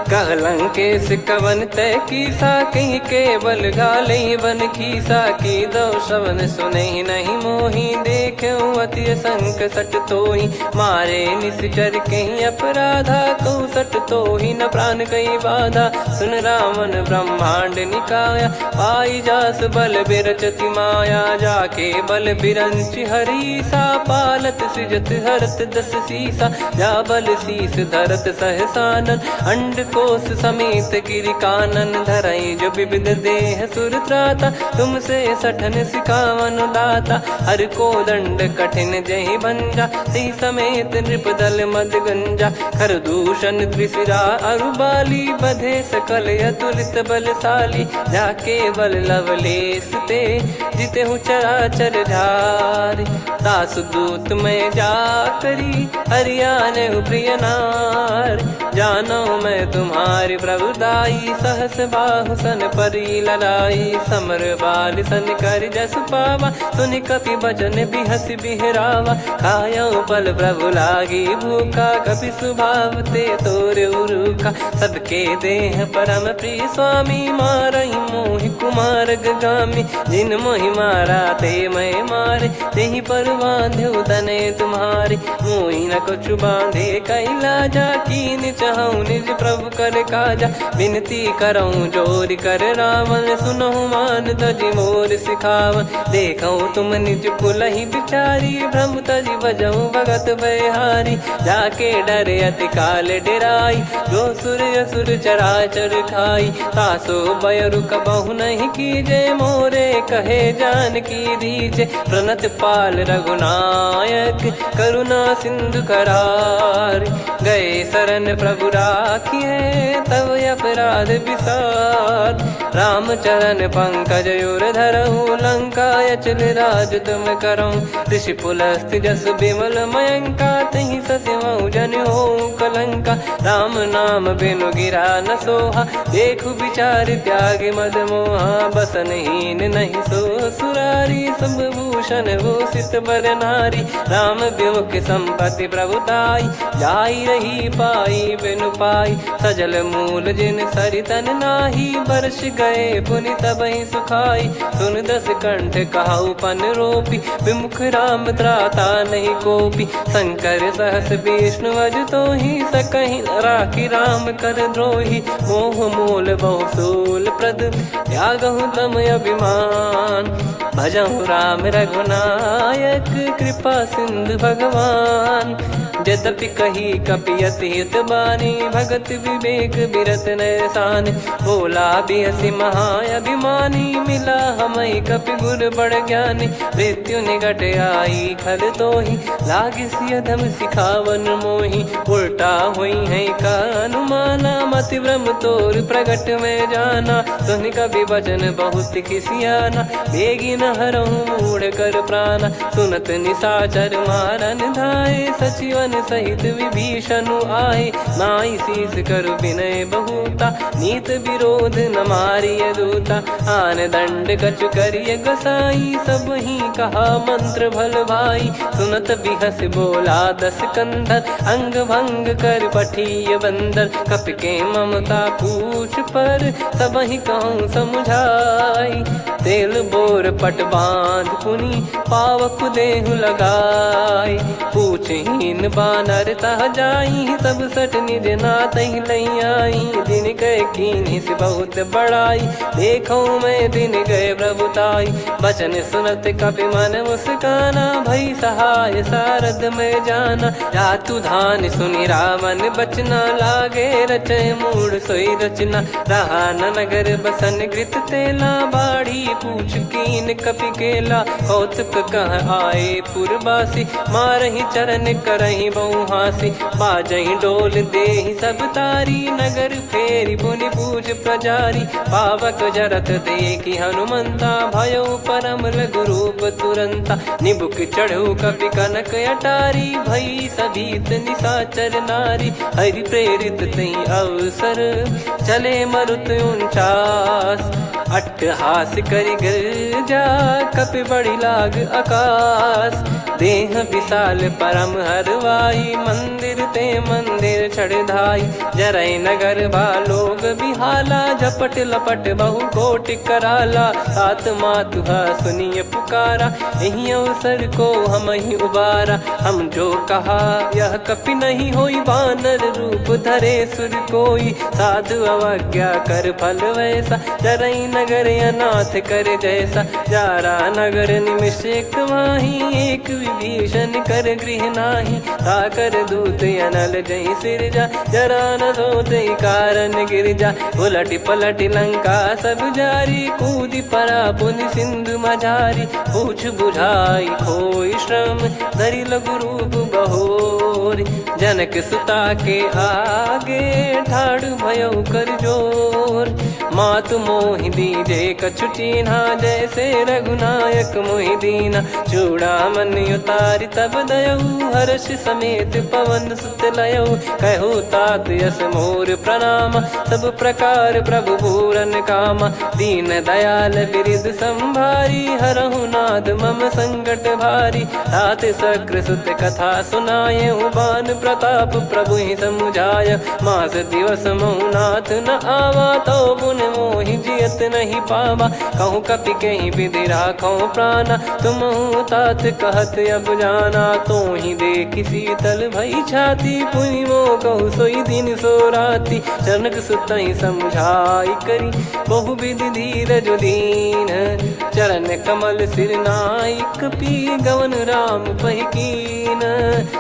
कह लंकेस कवन तय कीसा, कहि केवल गालइ बन खीसा। कीदउ श्रवण सुनहि नहि मोहि, देखेउ अति असंक सट तोहि। मारे निसिचर कहि अपराधा, कहु सट तोहि न प्रान कहि बाधा। सुन रावण ब्रह्मांड निकाया, पाई जासु बल बिरचति माया। जाके बल बिरंचि हरीसा, पालत सृजत हरत दस सीसा। जा बल सीस धरत सहसानन, अंडकोष समेत गिरि कानन। धरइ जो विविध देह सुर त्राता, तुम से सठन सिखावन दाता। हर कोदंड कठिन जहि भंजा, तहि समेत नृप दल मद गंजा। खर दूषण त्रिशिरा अरु बाली, बधे सकल अतुलित बलशाली। जाके बल लवलेस ते, जितेहु चराचर झारि। तासु दूत मय जा करी, हरि आनेहु प्रिय नारि। जानउ मय तुम्हारि प्रभु दाई, सहस बाहु सन परी ललाई। समर बालि सन करि जसु पावा, सुनि कपि बचन बिहसि बिहरावा। खायउ फल प्रभु लागि भूखा, कपि सुभाव ते तोरेउ रूखा। सबके देह परम प्रिय स्वामी, मारहि मोहि कुमार गगामी। जिन मोहि मारा ते मय मारे, तेहि पर बांधेउ तनय तुम्हारे। मोहि न कछु बांधे कहि लाजा, कीन हूँ निज प्रभु कर काजा। विनती करऊँ जोरि कर रावण, सुनहु मान तजि मोर सिखावन। देखऊँ तुम निज कुलहि बिचारी, भ्रम तजि बजऊँ भगत बैहारी। जाके डरे अति काल डेराई, जो सुर असुर चराचर खाई। तासो भय रु कबहु नहीं कीजे, मोरे कहे जानकी दीजे। प्रणत पाल रघुनायक करुणा सिंधु करार। गए शरण प्रभु राखिए तब अपराध विसार। रामचरण पंकज उर धरहु, लंका अचल राज तुम करहु। ऋषि पुलस्त्य जस विमल मयंका, तिहि ससि महु जनि होउ कलंका। राम नाम बिनु गिरा न सोहा, देखु बिचारि त्यागि मद मोहा। बसन हीन नहीं सो सुरारी, सब भूषण भूषित बर नारी। राम विमुख संपत्ति प्रभु ताई, जाई रही पाई बिनु पाई। सजल मूल जिन सरितन नाही, बरस गए पुनि तबहि सुखाई। सुन दस कंठ कहउ पन रोपी, विमुख राम त्राता नहीं कोपी। शंकर सहस विष्णु अजु तोही, सकहि न राखी राम कर द्रोही। मोह मूल बहु सूल प्रद, त्यागहु तम अभिमान। भजहु राम रघुनायक, कृपा सिंधु भगवान। जदपि कही कपि अति हित बानी, भगत विवेक बिरत नय सानी। बोला बिहसि महा अभिमानी, मिला हमहि कपि गुर बड़ ज्ञानी। मृत्यु निकट आई खल तोही, लागिसि अधम सिखावन मोही। उल्टा होइहैं का अनुमाना, मति भ्रम तोर प्रगट में जाना। सुनि कपि वचन बहुत खिसियाना, बेगिन हरहु मूढ़ कर प्राना। सुनत निसाचर मारन धाए, सचिवन सहित विभीषनु आए। नाई शीस करु विनय बहुता, नीत विरोध न मारिय दूता। आन दंड कछु करिय गोसाई, सबहि कहा मंत्र भल भाई। सुनत बिहसि बोला दस कंधर, अंग भंग कर पठिय बंदर। कपि के ममता पूछ पर, सबहि कहूँ समुझाई। तेल बोर पट बांध पुनि, पावक देहु लगाई। पूछ हीन बानर तह जाई, सब सठ निज नातहि लई आई। दिन गए कीन्हिसि बहुत बड़ाई, देखो मैं दिन गए प्रभु ताई। वचन सुनत कपि मन मुस्काना, भई सहाय सारद मैं जाना। जातु धान सुनि रावण बचना, लागे रचै मूढ़ सोई रचना। रहा न नगर बसन घृत तेला, बाढ़ी पूछ कीन कपि केला। कौतुक कह आए पुरबासी, मारहि चरण करहि बहु हासी। बाजहि डोल देहि सब तारी, नगर फेरि पुनि पूछ प्रजारी। पावक जरत देखि हनुमंता, भयउ परम लघु रूप तुरंता। निबुक चढ़उ कपि कनक अटारी, भई सभीत निसाचर नारी। हरि प्रेरित तेहि अवसर, चले मरुत उनचास। अट्टहास करि गिरजा, कपि बड़ी लाग अकास। देह विशाल परम हरवाई, मंदिर ते मंदिर चढ़ धाई। जरई नगर बा लोग बिहाला, झपट लपट बहु कोटि कराला। तात मातु हा सुनिय पुकारा, एहि अवसर को हमहिं उबारा। हम जो कहा यह कपि नहीं होई, बानर रूप धरे सुर कोई। साधु अवज्ञा कर फल वैसा, जरई नगर अनाथ कर जैसा। जारा नगर निमिष एक माही, एक विभीषण कर गृह नाही। ताकर दूत अनल जहि सिरजा, जरा न सोते कारण गिरजा। उलटि पलटि लंका सब जारी, कूदि परा पुनि सिंधु मझारी। पूछ बुझाई खोई श्रम, धरि लघु रूप बहोर। जनक सुता के आगे, ठाढ़ भयउ कर जोर। मातु मोहि दीजे कछु चीन्हा, जैसे रघुनायक मोहि दीन्हा। चूड़ामणि उतारि तब दयउ, हर्ष समेत पवन सुत लयउ। कहु तात यस मोर प्रणाम, सब प्रकार प्रभु पूरन काम। दीन दयाल बिरिद संभारी, हरहु नाथ मम संकट भारी। तात शक्र सुत कथा सुनायउ, बान प्रताप प्रभु ही समुझाय। मास दिवस महु नाथ न आवा, तउ पुनि मोहि जियत नहीं पावा, कहूँ कपि केहि बिधि राखौ प्राना। तुमहु तात कहत अब जाना, तोहि देखि शीतल भई छाती। पुनि मोह कहु सोई दिन सो राती, जनक सुतहि समुझाई करी, बहु बिधि धीरज दीन। चरण कमल सिर नाई कपि, गवन राम पहि कीन।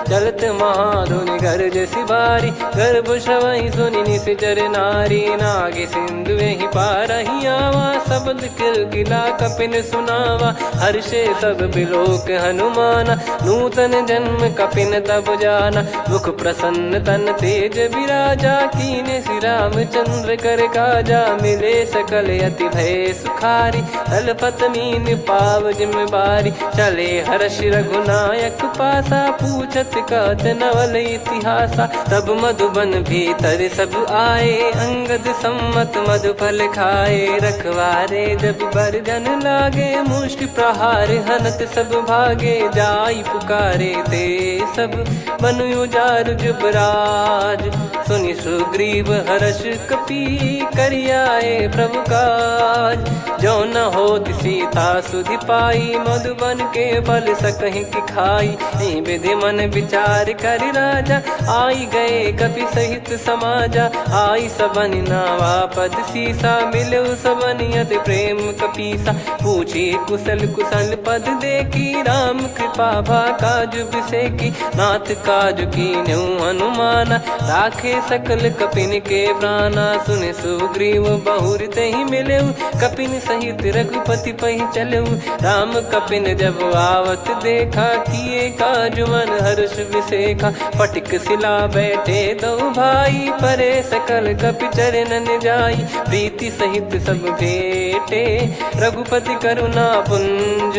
चलत महाधुनि गरजसि भारी, गर्भ श्रवहि सुनि निसिचर नारी। नागि सिंधु एहि पारहि आवा, सबद किलकिला कपिन सुनावा। हर्षे सब बिलोक हनुमाना, नूतन जन्म कपिन तब जाना। मुख प्रसन्न तन तेज बिराजा, कीन्हे श्री रामचंद्र कर काजा। मिले सकल अति भय सुखारी, तलपत मीन पाव जिम बारी। चले हर्ष रघुनायक पासा, पूछत कहत नवल इतिहासा। तब मधुबन भीतर सब आए, अंगद सम्मत मधु फल खाए। रखवारे जब बरगन लागे, मुष्टि प्रहार हनत सब भागे। जाई पुकारे ते सब बन उजारु जुबराज। सुनि सुग्रीव हर्ष कपि, करि आए प्रभु काज। जो न होत सीता सुधि पाई, मधुबन के फल सकहि की खाई। एहि बिधि मन बिचार करि राजा, आई गए कपि सहित समाजा। आई सबनि नावा पद सीसा, मिलेउ सबनि अति प्रेम कपीसा। पूछी कुशल कुशल पद देखी, राम कृपा भा काज बिसेकी। नाथ काज कीन्हेउ हनुमाना, राखे सकल कपिन के प्राना। सुनि सुग्रीव बहुरि तेहि मिलेउ, कपिन सहित रघुपति पहि चलेउ। राम कपिन जब आवत देखा, किए काज मन हर्ष बिसेखा। पटिक सिला बैठे दो भाई, परे सकल कपि चरणन जाई। प्रीति सहित सब भेटे, रघुपति करुणा पुंज।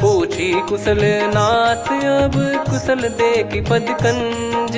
पूछी कुशल नाथ अब, कुशल देखि पद कंज।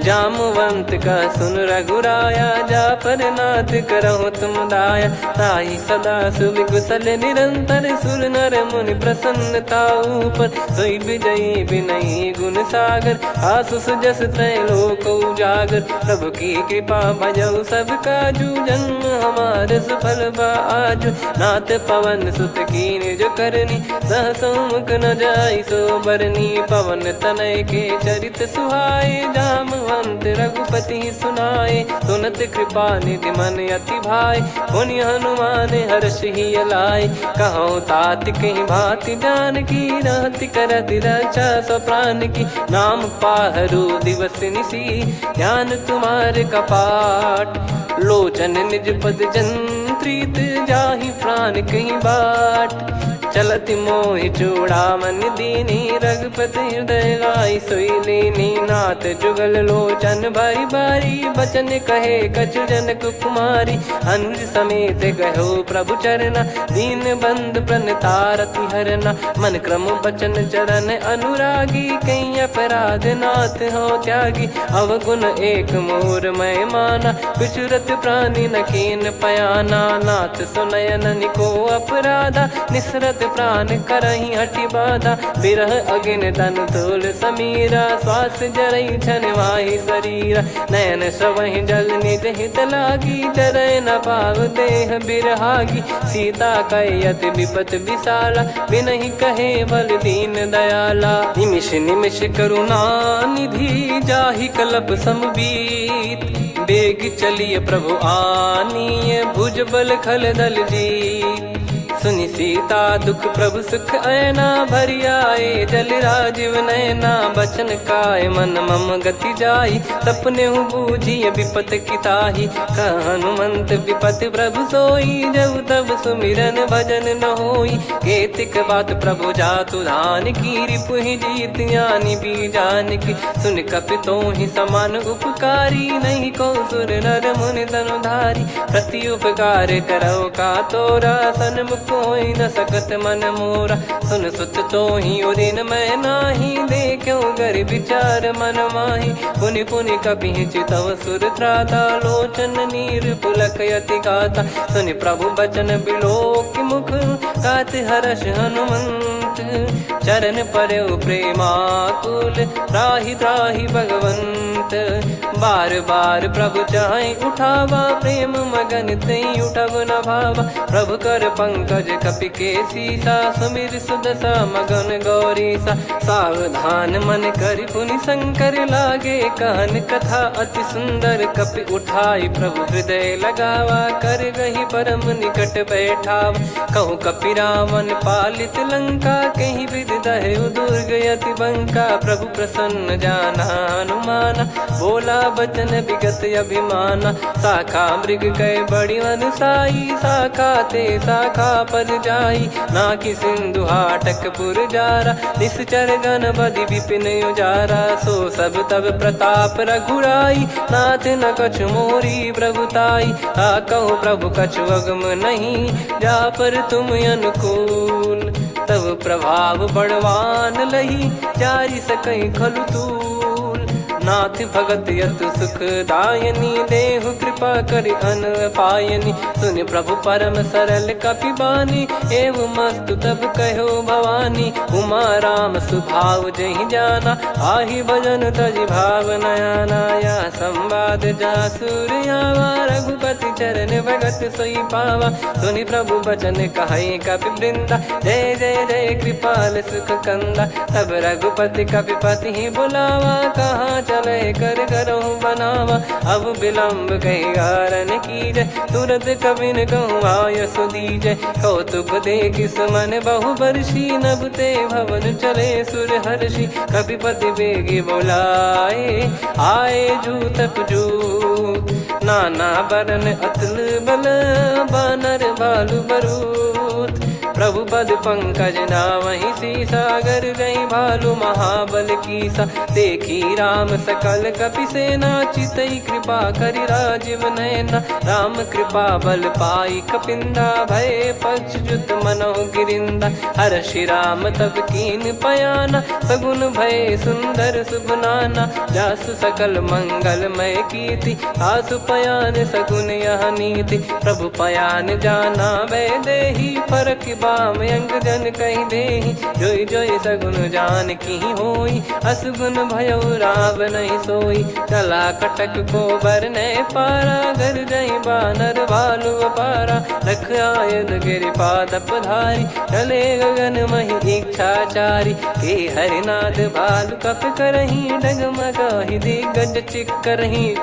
जामवंत कह सुन रघुराया, जा पर नाथ करहु तुम दाया। ताहि सदा सुभि कुशल निरंतर, सुर नर मुनि प्रसन्नता ऊपर। सोई विजयी विनयी गुण सागर, आसुस जस त्रैलोक उजागर। प्रभु की कृपा भजउ सब काजू, जन्म हमार सफल बा आजु। नाथ पवन सुत कीन्हे जो करनी, सहसउ मुख न जाइ सो बरनी। पवन तनय के चरित सुहाए, जामवंत रघुपति सुनाए। सुनत कृपा निधि मन अति भाए, पुनि हनुमान हर्ष हिय लाए। कहउँ तात कहि भाँति जानकी, रहति करति रक्षा सब प्रान की। नाम पाहरु दिवस निसि, ध्यान तुम्हार कपाट। लोचन निज पद जन प्रीत, जाहि प्रान कहि बाट। चलति मोहि चूड़ामणि दीन्ही, रघुपति हृदय लाइ सोइ लीन्ही। नाथ जुगल लोचन बारि बारि, बचन कहे कछु जनक कुमारि। अनुज समेत गयो प्रभु चरना, दीनबंधु प्रणतारति हरना। मन क्रम बचन चरण अनुरागी, कहीं अपराध नाथ हो त्यागी। अवगुण एक मोर मय माना, बिसरत प्रानि न कीन पयाना। नाथ सुनय ननि को अपराधा, निसरत प्रान करहिं हठि बाधा। बिरह अगिन तन तोल समीरा, श्वास जरई छन माहि सरीरा। नयन स्रवहिं जल निज हित लागी, चरइ न पाव देह बिरहागी। सीता कइ अति बिपत बिसाला, बिनहिं कहे बल दीन दयाला। निमिष निमिष करुणा निधि, जाहि कलप सम बीत। बेग चलिय प्रभु आनिय, भुज बल खल दल जीत। सुनि सीता दुख प्रभु सुख अयना, भरि आए जल राजिव नयना। बचन काय मन मम गति जाई, सपनेहु बूझिय बिपत की ताही। कह हनुमंत बिपत प्रभु सोई, जब तब सुमिरन भजन न होई। केतिक बात प्रभु जातु धान की, रिपुहि जीत आनि बीजान की। सुनि कपि तोहि समान उपकारी, नहीं को सुर नर मुनि तनु धारी। प्रति उपकार करउ का तोरा, सन्मुख होइ न सकत मन मोरा। सुन सुत तोहि उदिन मय नाही, देख्यो गरि बिचार मन माही। पुनि पुनि कपिहिं चितव सुर त्राता, लोचन नीर पुलक अति गाथा। सुनि प्रभु बचन बिलोकि मुख, कात हरष हनुमंत। चरण परेउ प्रेमाकुल, त्राहि त्राहि भगवंत। बार बार प्रभु चाहे उठावा, प्रेम मगन तें उठब न भावा। प्रभु कर पंकज कपि के सीसा, सुमिर सुदशा मगन गौरीसा। सावधान मन करि पुनि शंकर लागे, कहन कथा अति सुंदर। कपि उठाई प्रभु हृदय लगावा, कर गहि परम निकट बैठावा। कहूँ कपि रावण पालित लंका, केहि विधि दह्यु दुर्ग अति बंका। प्रभु प्रसन्न जाना हनुमाना, बोला बचन विगत अभिमाना। शाखा मृग कै बड़ी अनुसाई, शाखा ते शाखा पर जाई। नाकि सिंधु हाटक पुर जारा, निश्चर गण बधि विपिन उजारा। सो सब तब प्रताप रघुराई, नाथ न कछु मोरी प्रभुताई। ता कहु प्रभु कछु अगम नहीं, जा पर तुम अनुकूल। तब प्रभाव बड़वान लही, जारि सकै खलु तूल। नाथ भगत अति सुख दायनी, देहु कृपा करि अन पायनी। सुनि प्रभु परम सरल कपि बानी, एवमस्तु तब कह्यो भवानी। उमा राम सुभाव जहि जाना, आहि भजन तजि भाव न आना। यह संवाद जासु सुर आवा, रघुपति चरण भगत सोई पावा। सुनि प्रभु बचन कहै कपि वृंदा, जय जय जय कृपाल सुख कंदा। तब रघुपति कपि पतिहि बोलावा, कहाँ चलै कर गरहु बनावा। अब विलंब कहि कारण कीजै, तुरत कपिन कहु आयसु दीजै। कौतुक देखि सुमन बहु बरसी, नभ ते भवन चले सुर हरषि। कपिपति बेगि बोलाए, आए जूतक जूत। नाना बरन अतुल बल, बानर भालु बरूत। प्रभु पद पंकज नावहि सीसा, गर्जहि भालु महाबल कीसा। देखि राम सकल कपि सेना, चितहि कृपा करि राजिव नैना। राम कृपा बल पाई कपिंदा, भए पक्षजुत मनहु गिरिंदा। हरषि राम तब कीन पयाना, सगुन भए सुंदर सुगुनाना। जासु सकल मंगलमय कीति, तासु पयान सगुन यह नीति। प्रभु पयान जाना वैदेही, परखि बाम अंग जन कहि देहि। जोइ जोइ सगुन जान किहि होई, असगुन भयउ राव नहीं सोई। चला कटक को बरनै पारा, गर्जहि बानर भालु अपारा। लख आयद गिरि पाद पधारी, चले गगन महि इच्छा चारी। के हरिनाद भालु कपि करहिं, डगमगाहि दिग्गज चिक्करहिं।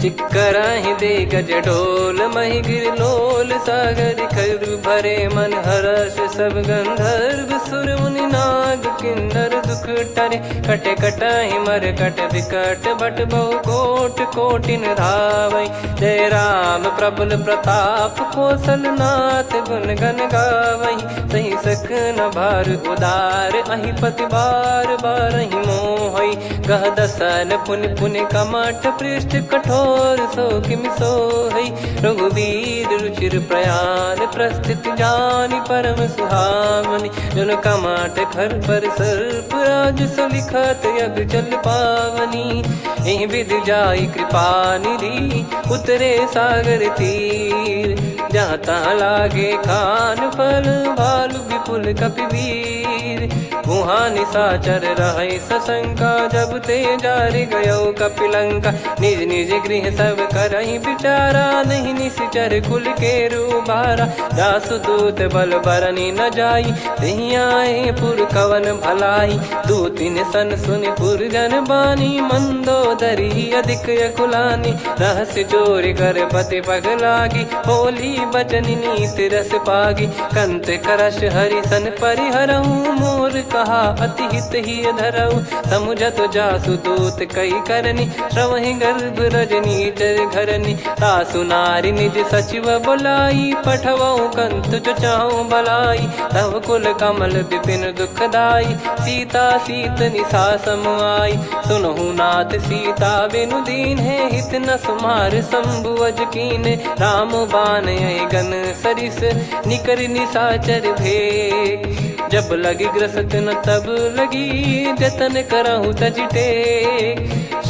चिक्करहिं दिग्गज डोल महि गिरि लोल। सागर खरु भरे मन हरष सब गंधर्व सुर मुनि नाग किन्नर दुख टरे। कटे कटहि मरकट विकट भट बहु कोटि कोटिन धावै। जय राम प्रबल प्रताप कौशल नाथ गुन गन गावै। सहि सक न भार उदार अहि पति बार बारहि मोहै। गह दसन पुनि पुनि कमठ पृष्ठ कठोर सो किम सोहै। रघुबीर रुचिर प्रयान प्रस्थित जानि परम सुहावनी। जन कमठ खर पर सर्प राज सो लिखत अग जल पावनी। एहि विधि जाई कृपा निधि उतरे सागर तीर। जहाँ तहाँ लागे खान पल भालु विपुल कपिवीर। उहाँ निशाचर रहै सशंका जब ते जारि गयो कपिलंका। निज निज गृह सब करहि बिचारा नहीं निशिचर कुल केरु बारा। जासु दूत बल बरनि न जाई, तेहि आए पुर कवन भलाई। दूतिन सन सुनि पुर जन बानी, मंदोदरी अधिक अकुलानी। रहसि चोरि कर पति पग लागी, बोली बचन नीति रस पागी। कंत करष हरि सन परिहरहु, मोर कहा अति हित हिय धरहु। समुझत जासु दूत कई करनी, श्रवहि गर्भ रजनी चर घरनी। तासु नारि निज सचिव बोलाई, पठवउ कंत जो चाहु बलाई। तव कुल कमल विपिन दुखदाई, सीता सीत निशा सम आई। सुनहु नाथ सीता बिनु दीन्हे, हित न सुमार शंभु अज कीन्हे। राम बान अइ गन सरिस निकरि निशाचर भेग। जब लगी ग्रस तिन तब लगी, जतन करहु तजि टेग।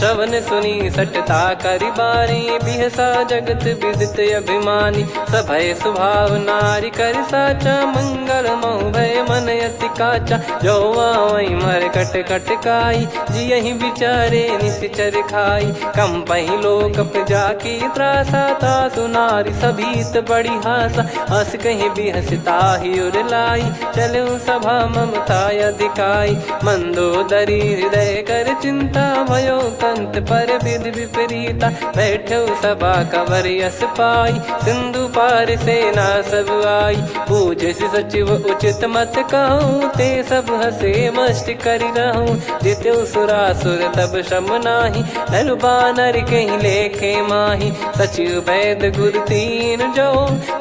श्रवण सुनि सठता करि बारी, बिहसा जगत विदित अभिमानी। सभय सुभाव नारि करि साचा, मंगल महु भय मन अति काचा। जो आवइ मरकट कटकाई, जियहि बिचारे निसिचर खाई। कंपहि लोक प्रजा की त्रासा, तासु नारि सभीत बड़ी हासा। अस कहि बिहसि ताहि उर लाई, चलउ सभा ममता अधिकाई। मंदोदरी हृदय कर चिंता, भयो कंत पर विधि विपरीता। बैठउ सभा कवर यस पाई, सिंधु पार सेना सब आई। पूजिसि सचिव उचित मत कहउँ, ते सब हँसे मष्ट करि रहउँ। जित्यउ सुरासुर तब श्रम नाहीं, नर बानर कहि लेखे माहीं। सचिव बैद गुर तीन जो,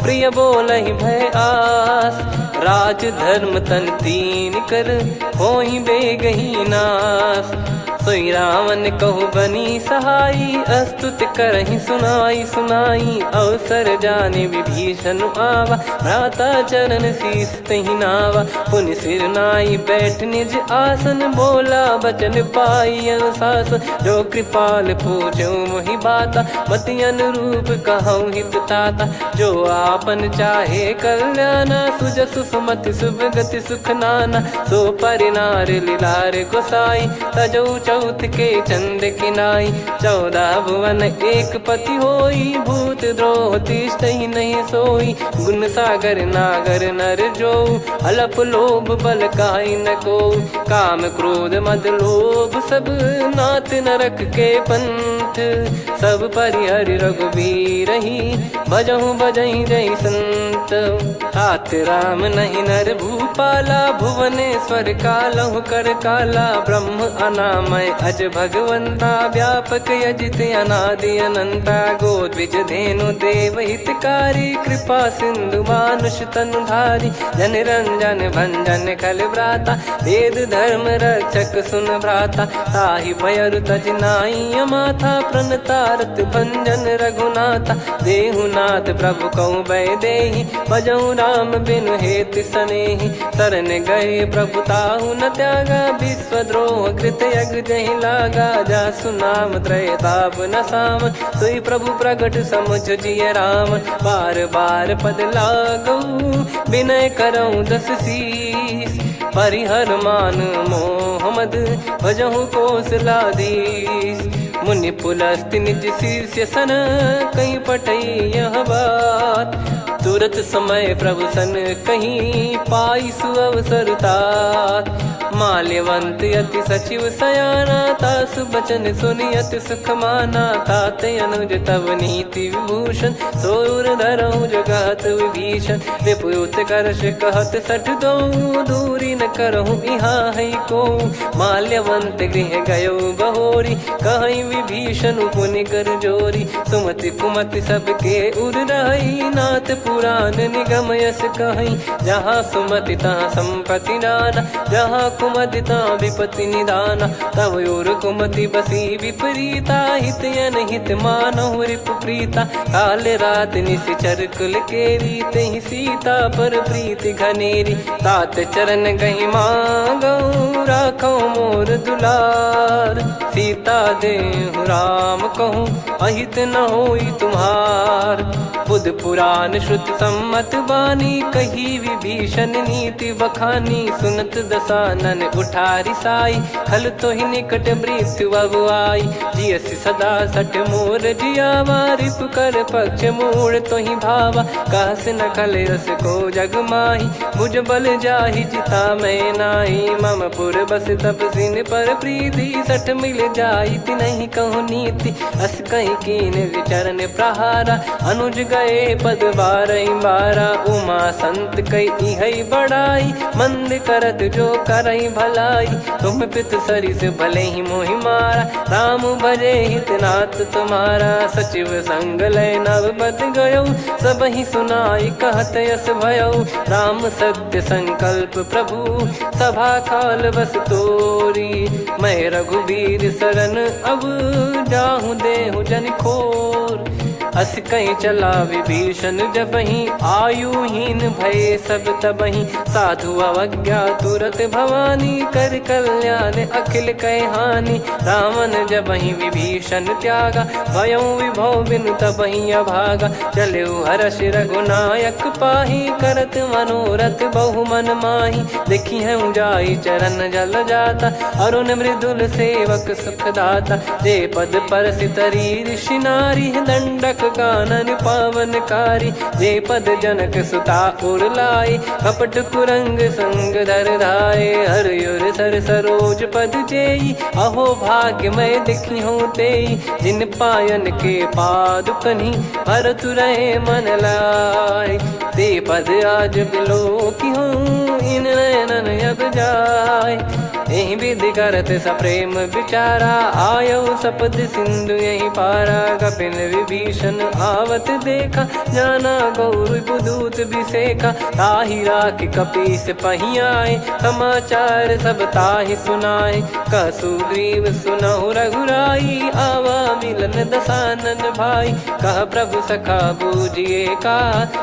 प्रिय बोलहि भय आस। राज धर्म तन तीन कर, होई बेगहि नास। सोई रावण कहु बनी सहाई, अस्तुत करहिं सुनाई सुनाई। अवसर जानि विभीषन आवा, भ्राता चरण शीस तहि नावा। पुनि सिर नाई बैठ निज आसन, बोला बचन पाई अनुशासन। जो कृपाल पूछउ मोहि बाता, मति अनुरूप कहउँ हित ताता। जो आपन चाहे कल्याना, सुजसु सुमति सुभ गति सुख नाना। सो परि नारि लिलार गोसाई, तजउ चौथ के चंद किनाई। चौदह भुवन एक पति होई, भूत द्रोह तिष्ठइ नहीं सोई। गुन सागर नागर नर जो, अलप लोभ बल कहाई न को। काम क्रोध मद लोभ सब, नाथ नरक के पंथ। सब परिहरि रघुबीरहि, भजहु भजई जहि संत। तात राम नहीं नर भूपाला, भुवनेश्वर कालहु कर काला। ब्रह्म अनामय अज भगवंता, व्यापक अजित अनादि अनंता। गोद्विज धेनु देव हितकारी, कृपा सिंधु मानुष तनुधारी। जन रंजन भंजन खल भ्राता, वेद धर्म रक्षक सुन भ्राता। ताहि भयरु तजि नाई अमाथा, प्रणतारत भंजन रघुनाथा। देहु नाथ प्रभु कहु वैदेही, भजहु राम बिनु हेत सनेही। सरन गए प्रभु ताहु न त्यागा, विश्वद्रोह कृत यग जहि लागा। जासु नाम त्रय ताप न साम, सोई प्रभु प्रगट समुझ जिय राम। बार बार पद लागउ, विनय करउँ दस शीस। परिहर मान मोह मद, भजहु कोसलाधीश। मुनि पुलस्त्य निज शिष्य सन, कहि पठई यह बात। तुरत समय प्रभु सन कहि, पाई सुअवसर तात। माल्यवंत अति सचिव सयाना, तासु बचन सुनि अति सुख माना। तात अनुज तव नीति विभूषण, सो उर धरहु जगत विभीषण। रिपु उत्कर्ष कहत सठ दोऊ, दूरि न करहु इहाँ है को। माल्यवंत गृह गयो बहोरी, कहई विभीषन पुनि कर जोरी। सुमति कुमति सबके उर रहई, नाथ पुराण निगम यस कहई। जहाँ सुमति तहाँ संपति नाना, जहाँ कुमति तहाँ विपति निदाना। तव उर कुमति बसी विपरीता, हित अनहित मानहु रिपु प्रीता। काल रात निसिचर कुल केरी, तेहि सीता पर प्रीति घनेरी। तात चरण गहि मागउ, राखउ मोर दुलार। सीता देहु राम कहु, अहित न होई तुम्हार। बुध पुराण श्रुत सम्मत बानी, कही विभीषन नीति बखानी। सुनत दसानन उठारी साई, खल तोहि निकट मृत्यु अब आई। जियसि सदा सठ मोर जियावा, रिपु कर पक्ष मूढ़ तोहि भावा। कहस न खल अस को जग माही, भुज बल जाहि जिता मैं नाई। मम पुर बस तप जिन पर प्रीति, सठ मिल जाई तिनहि कहु नीति। अस कहि कीन्ह चरण प्रहारा, अनुज गए पद बारहि बारा। उमा संत कइ इहइ बड़ाई, मंद करत जो करइ भलाई। तुम पित सरिस भलेहि मोहि मारा, राम भजे हित नाथ तुम्हारा। सचिव संग लय नव पद गयउ, सबहि सुनाई कहत यस भयउ। राम सत्य संकल्प प्रभु सभा काल बस तोरी। मैं रघुबीर सरन अब जाहु देहु जनि खोर। अस कहि चला विभीषण जबहिं, आयुहीन भए सब तबहिं। साधु अवज्ञा तुरत भवानी, कर कल्याण अखिल कहि हानि। रावण जबहिं विभीषण त्यागा, भयउ विभव बिनु तबहिं अभागा। चलेउ हरषि रघुनायक पाहि, करत मनोरथ बहु मन माहि। देखिहउ जाइ चरण जल जाता, अरुण मृदुल सेवक सुखदाता। जे पद परसि तरी ऋषि नारी, दंडक कानन पावनकारी। जे पद जनक सुता उर लाए, कपट कुरंग संग धर धाए। हर उर सर सरोज पद जेई, अहो भाग्य मय देखिहउ तेई। जिन पायन के पादुकन्हि, भरत रहे मन लाए। ते पद आज बिलोकिहउँ, इन नयनन अब जाए। एहि विधि करत सप्रेम विचारा, आयउ सपद सिंधु यहि पारा। कपिन विभीषण आवत देखा, जाना गौर दूत बिसेखा। ताहि राखि कपीस पहियाए, समाचार सब ताहि सुनाए। कह सुग्रीव सुनहु रघुराई, आवा मिलन दसानन भाई। कह प्रभु सखा बूझिए का,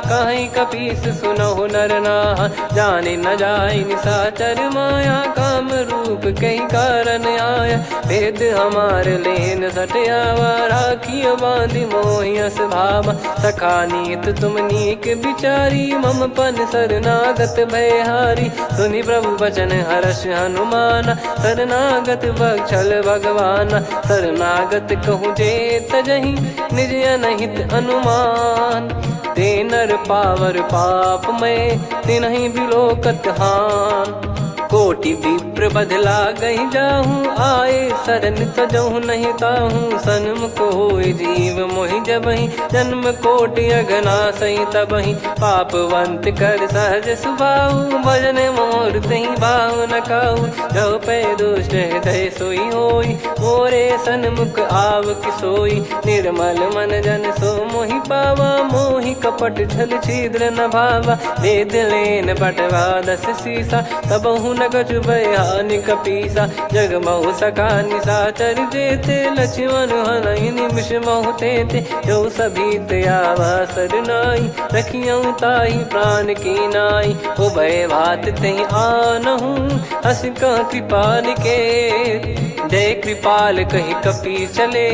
कहइ कपीस सुनहु नर नाहा। जाने न जाए निसाचर माया, काम रूप कहि कारण आया। भेद हमार लेन सट आवा, राखियो बाँधि मोहि अस भावा। सखा नीत तुम नीक बिचारी, मम पन सरनागत भय हारी। सुनि प्रभु बचन हरष हनुमाना, सरनागत बक्षल भगवाना। सरनागत कहु जे तजहिं, निज अनहित अनुमान। ते नर पावर पाप मय, तिनहिं बिलोकत हान। कोटि विप्र बध लागहि जाहु, आए सरन तजहु नहीं ताहु। सन्मुख होइ जीव मोहि जबहिं, जन्म कोटि अघनासहि तबहिं। पापवंत कर सहज सुभाउ, भजन मोर तेहि भाव न काउ। जहु पै दुष्ट हृदय सोई होई, मोरे सन्मुख आवकि सोई। निर्मल मन जन सो मोहि पावा, मोहि कपट छल छिद्र न भावा। भेद लेन बटवा दस सीसा, तबहु न कछु भय हानि कपीसा। जग महु सखा निसाचर जेते, लछिमन हनहि निमिष महु तेते। जो सभी ते आवा सर नाई, रखियउ ताहि प्रान की नाई। उभय भात तेहि आनहु, अस कह कृपा निकेत। जय कृपाल कहि कपि चले,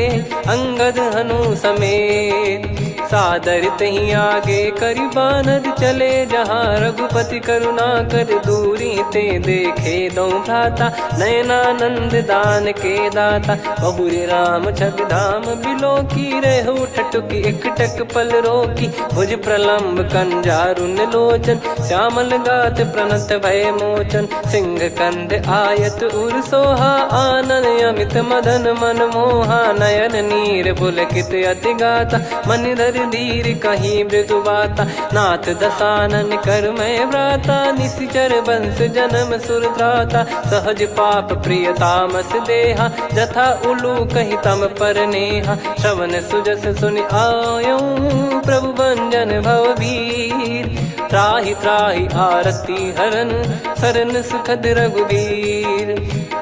अंगद हनु समेत। सादर तेहि आगे करि बानर चले, जहाँ रघुपति करुणा कर दूरि ते देखे दउ भ्राता। नयनानंद दान के दाता, बहुरि राम छवि धाम बिलोकी। रहु ठठुकि एकटक पल रोकी, भुज प्रलंब कंजारुन लोचन। श्यामल गात प्रणत भय मोचन, सिंह कंध आयत उर सोहा। आनन अमित मदन मन मोहा, नयन नीर पुलकित अति गाता। मनि धर धीर कही मृदु बाता, नाथ दसानन कर मय भ्राता। निशिचर वंश जनम सुर त्राता, सहज पाप प्रिय तामस देहा। जथा उलूकहि तम पर नेहा, श्रवण सुजस सुनि आयउ प्रभु भंजन भव भीर। त्राहि त्राहि आरती हरन, सरन सुखद रघुबीर।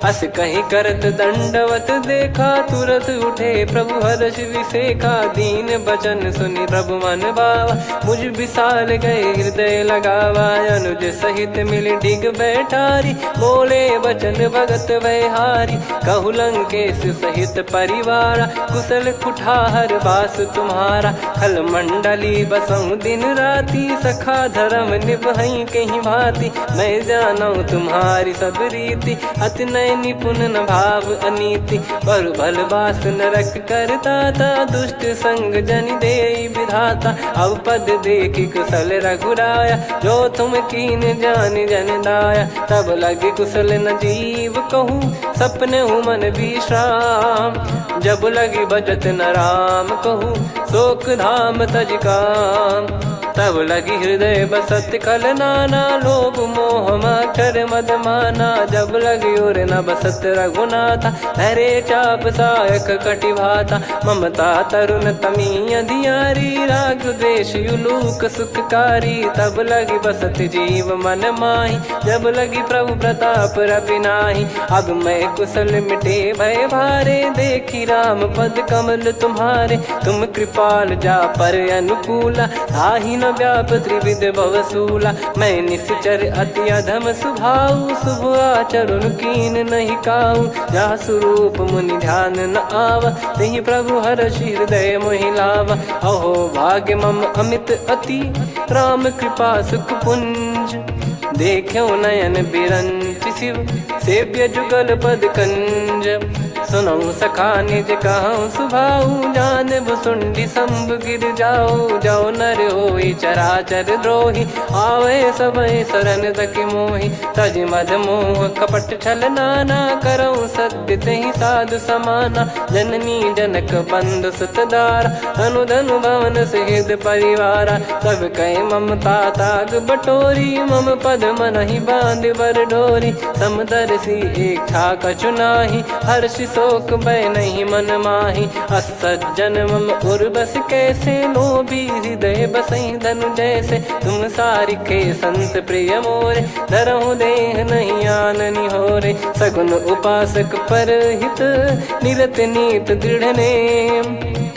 अस कहि करत दंडवत देखा, तुरत उठे प्रभु हरष विसेखा। दीन बचन सुनि प्रभु मन भावा, मुझ विशाल गए हृदय लगावा। अनुज सहित मिलि डिग बैठारी, बोले बचन भगत भय हारी। कहु लंकेश सहित परिवारा, कुसल कुठार बास तुम्हारा। खल मंडली बसहु दिन राती, सखा धरम निबहइ केहि भाँति। मय जानउ तुम्हारी सब रीति, अति नय निपुन न भाव अनीति। बरु भल बास नरक कर दाता, दुष्ट संग जनि देई विधाता। अब पद देखि कुसल रघुराया, जो तुम कीन्ह जानि जन दाया। तब लगी कुसल न जीव कहू, सपनेहु मन विश्राम। जब लगी बजत न राम कहू, शोक धाम तज काम। तब लगी हृदय बसत खल नाना, लोभ मोह मच्छर मद माना। जब लगी उर न बसत रघुनाथा, धरे चाप सायक कटि भाता। ममता तरुन तमी अंधियारी, राग द्वेष उलूक सुखकारी। तब लगी बसत जीव मन माही, जब लगी प्रभु प्रताप रवि नाही। अब मय कुसल मिटे भय भारे, देखि राम पद कमल तुम्हारे, तुम कृपाल जा पर अनुकूला। ताहि न व्याप त्रिविध भव सूला। मैं निश्चर अति अधम सुभाऊ, शुभ आचरण कीन नहीं काऊ। जा सुरूप मुनि ध्यान न आवा, तेहि प्रभु हरषि हृदय मोहि लावा। अहो भाग्य मम अमित अति, राम कृपा सुख पुंज। देख्यो नयन बिरंच शिव, सेव्य जुगल पद कंज। सुनहु सखा निज कहहु सुभाऊ, जान भुसुंडी शंभु गिर जाऊ। जौ नर होई चराचर द्रोही, आवे सबै सरन तकि मोही। तजि मद मोह कपट छल नाना, करहु सत्य तेहि साधु समाना। जननी जनक बंधु सुत दारा, अनु धनु भवन सहित परिवारा। सब कहि ममता ताग बटोरी, मम पद मनहि बांध बर डोरी। समदर्शी इच्छा कछु नाही, हर्ष शोक भय नहीं मन माही। अस सज्जन मम उर्वस कैसे, लोभी हृदय बसई धनु जैसे। तुम सारिखे संत प्रिय मोरे, धरहु देह नहीं आन निहोरे। सगुन उपासक परहित, निरत नीत दृढ़ नेम।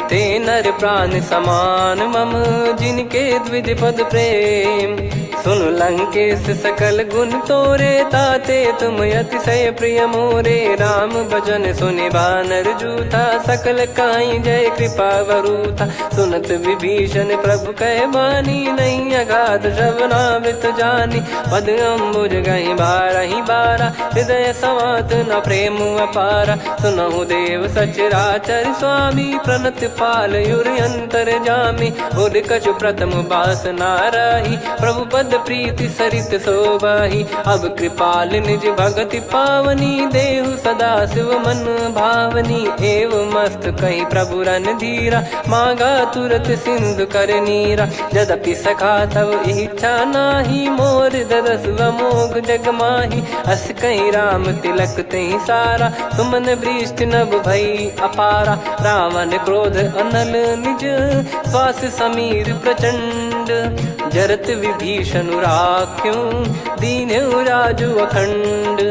ते नर प्राण समान मम, जिनके द्विज पद प्रेम। सुन लंकेश सकल गुण तोरे, ताते तुम अतिशय प्रिय मोरे। राम बचन सुनि बानर जूथा, सकल काई जय कृपा वरूथा। सुनत विभीषण प्रभु कहे बानी, नहीं अगाध श्रवणामृत जानी। पद अम्बुज गहि बारहि बारा, हृदय समात न प्रेम अपारा। सुनहु देव सचराचर स्वामी, प्रणत पाल उर अंतरजामी। उर कछु प्रथम बास ना राही, प्रभु पद प्रीति सरित सोबाही। अब कृपाल निज भगति पावनी, देहु सदा शिव मन भावनी। एव मस्त कहि प्रभु रणधीरा, मांगा तुरत सिंधु कर नीरा। यद्यपि सखा तव इच्छा नाही, मोर दरस अमोघ जग माही। अस कहि राम तिलक तेहि सारा, सुमन वृष्टि नभ भई अपारा। रावण क्रोध अनल निज, श्वास समीर प्रचंड। जरत विभीषण राख्यो, दीन्यो राजु अखंड।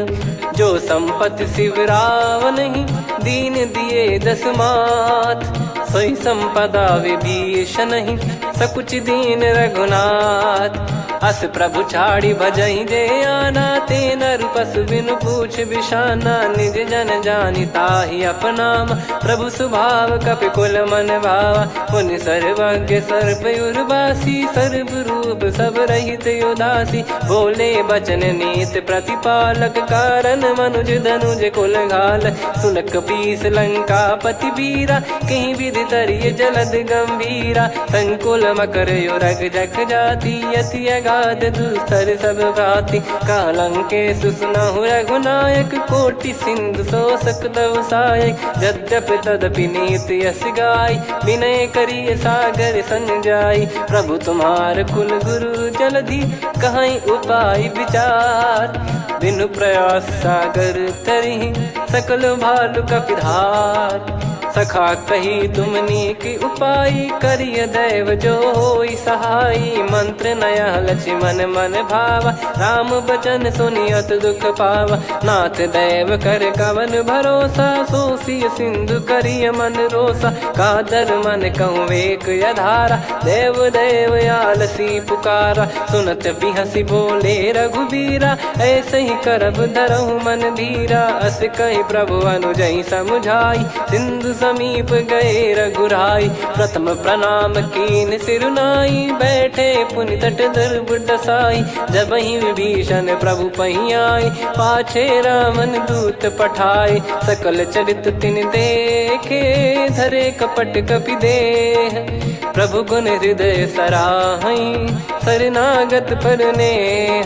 जो संपत्ति शिव रावनहि, दीन दिए दस मात। सोई संपदा विभीषणहि, सकुचि दीन्ह रघुनाथ। अस प्रभु छाड़ि भजहि जे आना, ते नर पशु बिनु पूछ बिसाना। निज जन जानि ताहि अपनावा, प्रभु सुभाव कपि कुल मन भावा। मुनि सर्वज्ञ सर्व उर्वासी, सर्व रूप सब रहित उदासी। बोले बचन नीत प्रतिपालक, कारण मनुज धनुज कुल घाल। सुन कपीस लंकापति वीरा, कहि विधि तरिय जलद गंभीरा। संकुल मकर उरग जग जाति, अति अगाध दुस्तर सब भाँति। कह लंकेसु सुनहु रघुनायक, कोटि सिंधु सोसक तव सायक। यद्यपि तदपि नीत यस गाई, विनय करिय सागर सन जाई। प्रभु तुम्हार कुल गुरु जलधि, कहई उपाय विचार। बिनु प्रयास सागर तरिहि, सकल भालु कपि धार। सखा कही तुम नीक उपाय, करिय दैव जो होई सहाय। मंत्र नया लक्ष्मण मन भावा, राम बचन सुनि अति दुख पावा। नाथ दैव कर कवन भरोसा, सोसिय सिंधु करिय मन रोसा। कादर मन कहूँ वेक अधारा, देव देव आलसी पुकारा। सुनत बिहसि बोले रघुबीरा, ऐसहि करब धरहु मन धीरा। अस कहि प्रभु अनुजहि समुझाई, सिंधु समीप गए रघुराई। प्रथम प्रणाम कीन्ह सिरु नाई, बैठे पुनि तट दुर्ब डसाई। जबहिं विभीषण प्रभु पहि आए, पाछे रावण दूत पठाए। सकल चरित तिनि देखे, धरे कपट कपि देह। प्रभु गुन हृदय सराहई, शरणागत पर नेह।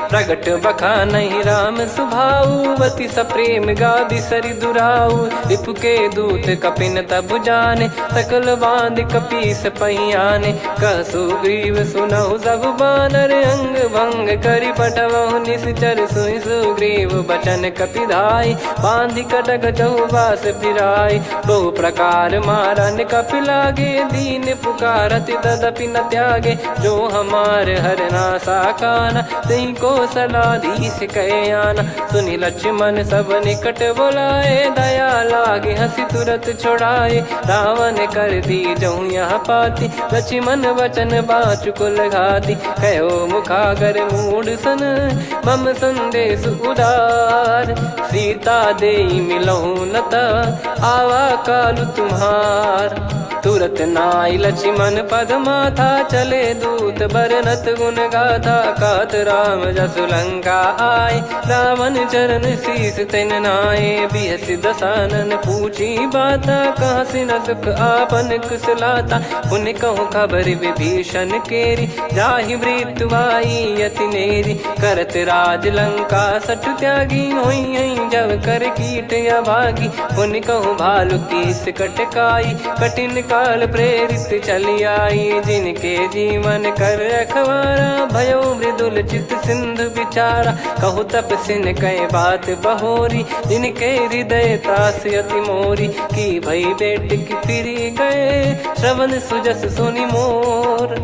प्रगट बखानहि राम सुभाऊ, अति सप्रेम गादि सरि दुराऊ। रिपु के दूत कपिन तब जाने, सकल बाँधि कपीस पहि आने। कह सुग्रीव सुनहु सब बानर, अंग भंग करि पठवहु निसिचर। सुनि सुग्रीव बचन कपि धाई, बाँधि कटक चहुबास फिराई। बहु प्रकार मारन कपि लागे, दीन पुकारति तदपि न त्यागे। जो हम मार हरना साकाना, तिहि कोसलाधीस कहे आना। सुनि लछिमन सब निकट बोलाए, दया लागे हँसि तुरत छुड़ाए। रावण कर दीजहु यह पाती, लछिमन बचन बाचु कुल घाती। कहो मुखागर मूढ़ सन, मम संदेस उदार। सीता देइ मिलहु न त, आवा कालु तुम्हार। तुरत नाइ लछिमन पद माथा, चले दूत बरनत गुन गाथा। कहत राम जसु लंका आए, रावण चरण सीस तेन नाए। बिहसि दसानन पूछी बाता, कहसि न सुख आपन कुसलाता। पुनि कहु खबर विभीषण केरी, जाहि मृत्यु आई अति नेरी। करत राज लंका सठ त्यागी, होइहैं जव कर कीट अभागी। पुनि कहु भालु कीस कटकाई, कठिन काल प्रेरित चली आई। जिनके जीवन कर रखवारा, भयो मृदुल चित सिंधु विचारा। कहु तपसिन कहि बात बहोरी, जिनके हृदय तास अति मोरी। की भई बेट की फिरि गए, श्रवण सुजस सुनि मोर।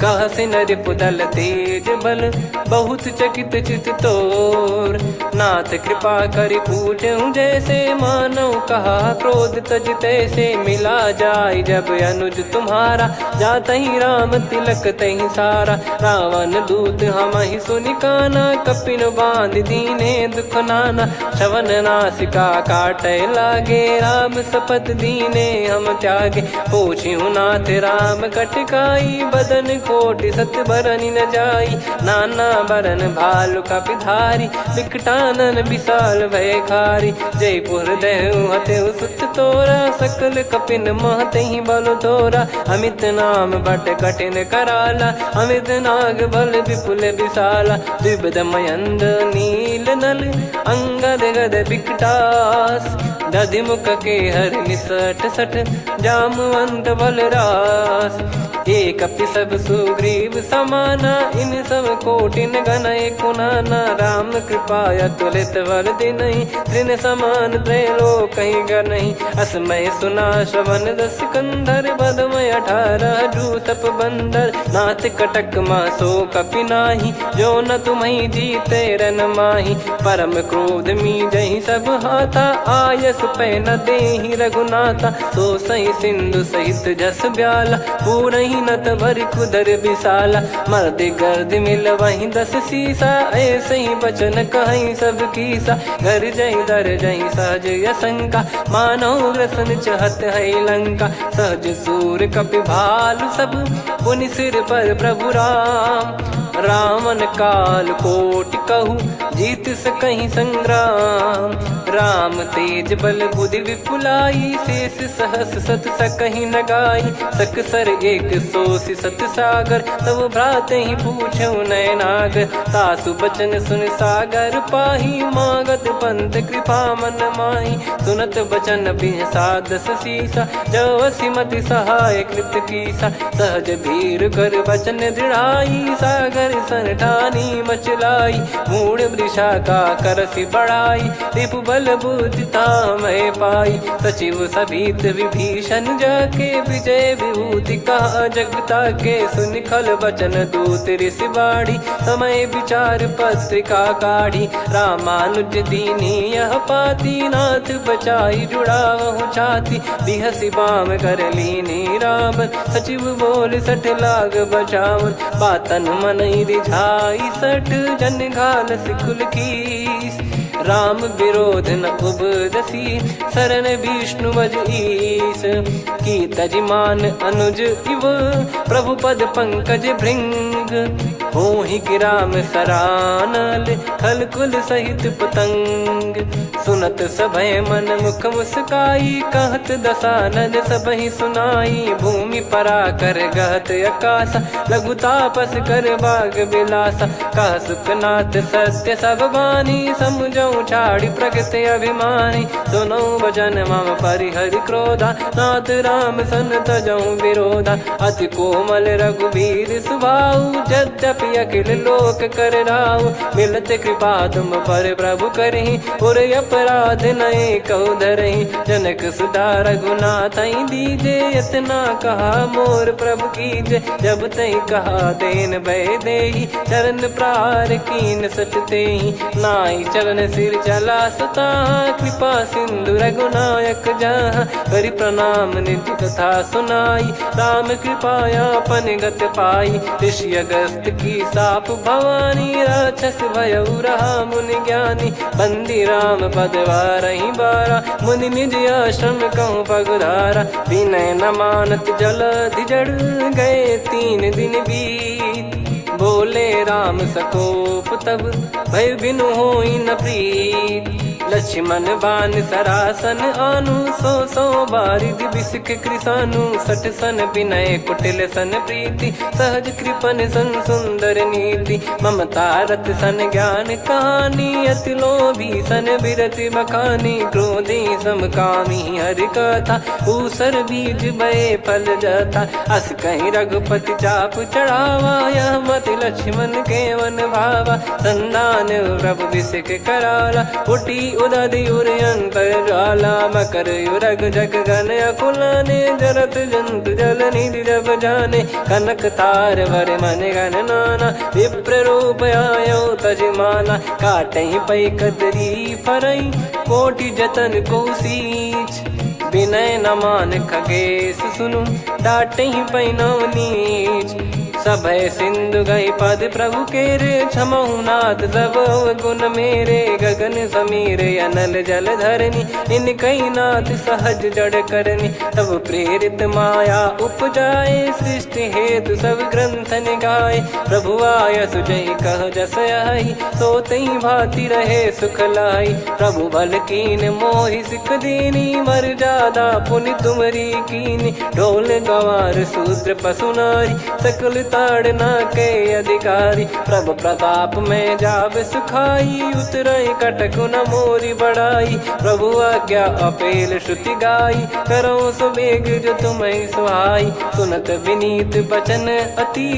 कहसि न रिपु दल तेज बल, बहुत चकित चित तोर। नाथ कृपा करि पूछेउ जैसे, मानव कहा क्रोध तज तैसे। मिला जाइ जब अनुज तुम्हारा, जातहि राम तिलक तहि सारा। रावण दूत हमहि सुनि काना, कपिन बाँधि दीन्हे दुख नाना। श्रवण नासिका काटै लागे, राम सपथ दीन्हे हम त्यागे। पूछिउ नाथ राम कटकाई, बदन कोटि सत बरनि न जाई। नाना बरन भालु कपि धारी, विकटानन विशाल भय खारी। जैपुर देहु हतेउ सुत तोरा, सकल कपिन महतहि बल तोरा। अमित नाम बट कठिन कराला, अमित नाग बल विपुल विशाला। द्विविध मयंद नील नल, अंगद गद विकटास। दधि मुख केहर निसठ सठ, जामवंत बल रास। ए कपि सब सुग्रीव समाना, इनसब कोटिन गन एको नाना। राम कृपा अतुलित बल दीन्हैं, तृण समान त्रैलोकहि गनहि। असमय सुना श्रवण जस कंधर, बदमय अठारह जूतप बंदर। नाथ कटक मह सो कपि नाही, जो न तुम्हैं जीते रन माही। परम क्रोध मीजहि सब हाथा, आयस पै न देहि रघुनाथा। सोसहि सिंधु सहित जस ब्याला, पूरहिं नत भरि कुदर बिसाला। मर्दि गर्दि मिलवहिं दस सीसा, ऐसहि बचन कहहिं सब कीसा। गरजहिं दरजहिं सहज असंका, मानव ग्रसन चहत है लंका। सहज सूर कपि भालु सब, पुनि सिर पर प्रभु राम। रावण काल कोटि कहु, जीत सकहिं संग्राम। राम तेज बल बुधि विपुलाई, शेष सहस सत सकहिं न गाई। सकसर एक सोसि सत सागर, तब भ्रातहि पूछेउ नय नाग। तासु बचन सुनि सागर पाही, मागत पंथ कृपा मन माही। सुनत बचन बिहसा दस सीसा, जव असिमति सहाय कृत कीसा। सहज भीर कर बचन दृढ़ाई, सागर सन ठानी मचलाई। मूढ़ मृषा का करसि बड़ाई, रिपु बल बुद्धि तामहि पाई। सचिव सभीत विभीषण जाके, विजय विभूति कहा जग ताके। सुनि खल बचन दूत ऋषि बाढ़ी, समय विचार पत्रिका काढ़ी। रामानुज दीन्ही यह पाती, नाथ बचाई जुड़ावहु छाती। बिहसि बाम कर लीन्ही राम, सचिव बोल सठ लाग बचावन। बातन मनहि रिझाई सठ, जन घालसि कुल कीस। राम विरोध न उपजसि, सरन विष्णु बज ईस। की तजि मान अनुज इव, प्रभु पद पंकज भृंग। होहि गिराम सरानल, खल कुल सहित पतंग। सुनत सभय मन मुख मुस्काई, कहत दसानल सबहि सुनाई। भूमि पराकर गहत अकास, लघु तापस कर बाग बिलास। कह सुखनाथ सत्य सब बानी, समुझउ छाड़ि प्रकृति अभिमानी। सुनउ वचन मम परिहरि क्रोधा, नाथ राम सन तजउ विरोधा। अति कोमल रघुबीर सुभाउ, जद्यपि अखिल लोक कर राउ, मिलत कृपा तुम पर प्रभु करही, उर अपराध नहीं कहु धरही। जनक सुता रघुनाथ ही दीजे, इतना कहा मोर प्रभु कीजे। जब तई कहा देन भय देही, चरण प्रहार कीन सट तेही। नाई चरण सिर चला सुता, कृपा सिंधु रघुनायक जहाँ। करि प्रणाम निज कथा सुनाई, राम कृपा आपन गत पाई। ऋषि अगस्त की साप भवानी, राक्षस भयउ रहा मुनि ज्ञानी। बंदी राम पद वारहि बारा, मुनि निज आश्रम कहूँ पगुधारा। विनय न मानत जलधि जड़, गए तीन दिन बीत। बोले राम सकोप तब, भय बिनु होई न प्रीत। लक्ष्मण बान सरासन आनु, सौ सौ बारिधि बिसिख कृसानु। सठ सन बिनय कुटिल सन प्रीति, सहज कृपन सन सुंदर नीति। ममता रत सन ज्ञान कहानी, अति लोभी सन बिरति बखानी। क्रोधी सम कामी हरि कथा, ऊसर बीज बए फल जथा। अस कहि रघुपति चाप चढ़ावा, यह मति लक्ष्मण केवन भावा। संधान प्रभु बिसिख कराला, फुटी उदधि उर अंतर ज्वाला। मकर उर जग गन अकुलाने, जरत जंतु जल निधि जब जाने। कनक तार वर मन गन नाना, विप्र रूप आयो तज माना। काटहि पै कतरी फरई, कोटि जतन को सींच। बिनय न मान खगेस सुनु, डांटहि पै नव नीच। सभय सिंधु गहि पद प्रभु केरे, क्षमहु नाथ सब अवगुण मेरे। गगन समीर अनल जल धरनी, इनकहि नाथ सहज जड़ करनी। तब प्रेरित माया उपजाए, सृष्टि हेतु सब ग्रंथन गाए। प्रभु आयसु जहि कह जस आइ, सो तहि भांति रहे सुख लाइ। प्रभु बल कीन मोहि सिख दीनी, मर्यादा पुनि तुम्हरी कीनी। ढोल गवार शूद्र पसु नारी, सकल ताड़ना के अधिकारी। प्रभु प्रताप में जाब सुखाई, उतरइ कटकु न मोरी बड़ाई। प्रभु आज्ञा अपेल श्रुति गाई, करउँ सो बेग जो तुम्हइ सुहाई। सुनत विनीत बचन अति,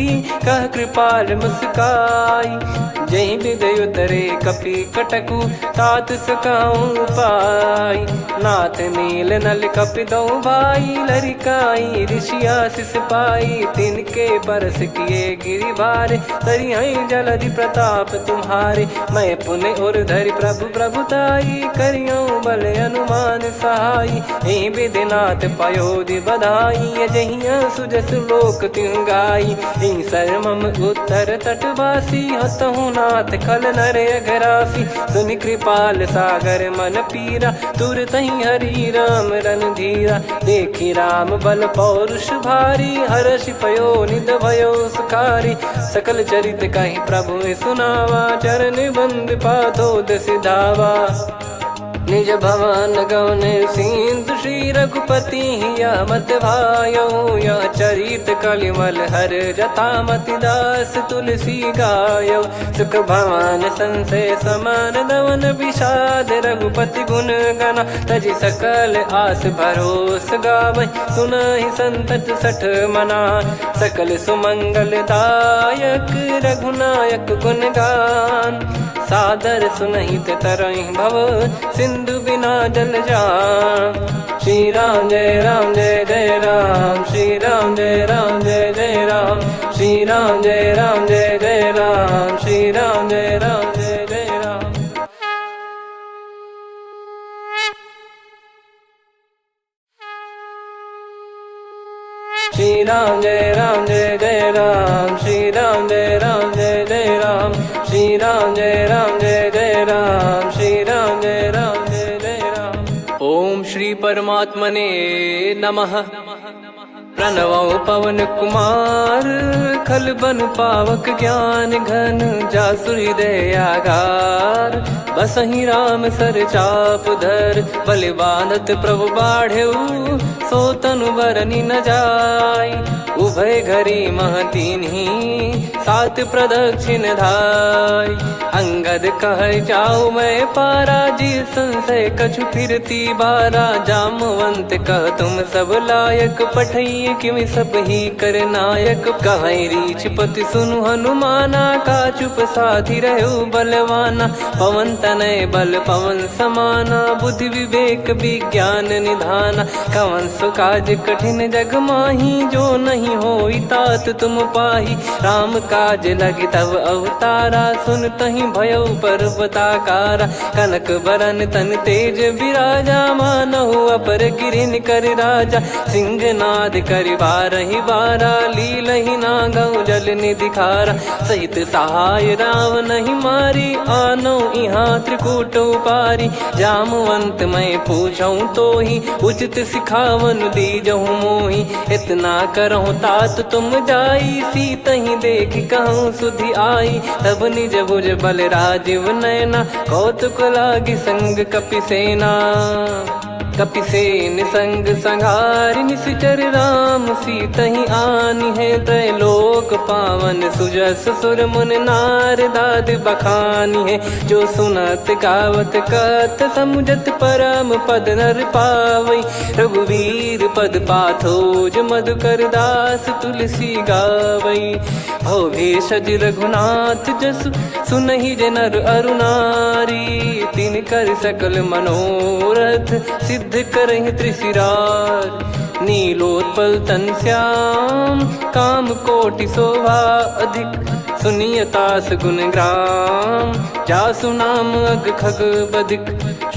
कह कृपाल मुस्काई। जहि विधि उतरे कपि कटकु, तात सकउँ उपाय। नाथ नील नल कपि दउ भाई, लरिकाई ऋषि आसिस पाई। तिनके परस किए गिरि भारे, तरिहइ जलधि प्रताप तुम्हारे। मय पुनि उर धरि प्रभु प्रभुताई, करियउ बल अनुमान सहाई। एहि विधि नाथ पयोधि बधाई, जहिया सुजस लोक तिहुँ गाई। एहि सर मम उत्तर तटवासी, हतहु नाथ खल नर अघरासी। सुनि कृपाल सागर मन पीरा, तुरतहि हरि राम रन धीरा। देखि राम बल पौरुष भारी, हरषि पयो नित भयो सुखारी। सकल चरित कहि प्रभु सुनावा, चरण बंद पादोदसि धावा। निज भवन गवन सिंधु श्री रघुपति हिया मति भायो। यह चरित कलिमल हर जथा मति दास तुलसी गायो। सुख भवन संसय समान दवन विषाद रघुपति गुन गना। तजि सकल आस भरोस गावइ सुनहि संतत सठ मना। सकल सुमंगल दायक रघुनायक गुन गान। सादर सुनहित तरहि भव सिंधु बिना जल जान। श्री राम जय राम जय जय राम, श्री राम जय राम जय जय राम, श्री राम जय राम जय जय राम, श्री राम जय राम जय जय राम। श्री राम जय राम जय जय राम, श्री राम जय राम जय जय राम, श्री राम जय राम जय जय राम, श्री राम जय राम जय जय राम। ओम श्री परमात्मने नमः। प्रणवउ पवन कुमार, खल बन पावक ज्ञान घन, जासु हृदय आगार। बसहि राम सर चाप धर, बलि बाँधत प्रभु बाढ़ेउ, सो तनु बरनि न जाइ। उभय घरी मह दीन्ही, सात प्रदक्षिण धाइ। अंगद कहइ जाउ मय पारा, जिय संसय कछु फिरति बारा। जामवंत कह तुम सब लायक, पठइयै किमि सबही कर नायक। कहै रीछपति सुनु हनुमाना, का चुप साधि रह्यो बलवाना। पवन तनय बल पवन समाना, बुद्धि विवेक विज्ञान निधाना। कवन सो काज कठिन जग माही, जो नहीं होई तात तुम पाही। राम काज लगी तब अवतारा, सुनतहि भयउ पर्वताकारा। कनक बरन तन तेज बिराजा, मानहु अपर गिरिन कर राजा। सिंहनाद करि बारहि बारा, लीलहि नागउ जल निधि खारा। सहित सहाय रावनहि मारी, आनउ इहाँ त्रिकूट उपारी। जामवंत मैं पूछउँ तोही, उचित सिखावन दीजहु मोही। इतना करहु तात तुम जाई, सीतहि देखि कहउँ सुधि आई। तब निज भुज बल राजीव नयना, कौतुक लागि संग कपि सेना। कपि सेन संग संघारि निसिचर राम, सीतहि आनिहैं। त्रैलोक पावन सुजस सुर मुनि नारदादि बखानिहैं। जो सुनत गावत कथ समुझत परम पद नर पावै। रघुवीर पद पाथो जो मधुकर दास तुलसी गावै। भव भेषज रघुनाथ जसु सुनहि जे नर अरु नारी। तिनकर सकल मनोरथ सिद्ध करहिं त्रिशिरार। नीलोत्पल तन श्याम काम कोटि शोभा अधिक। सुनिय तास गुन ग्राम जासु नाम अग खग बधिक।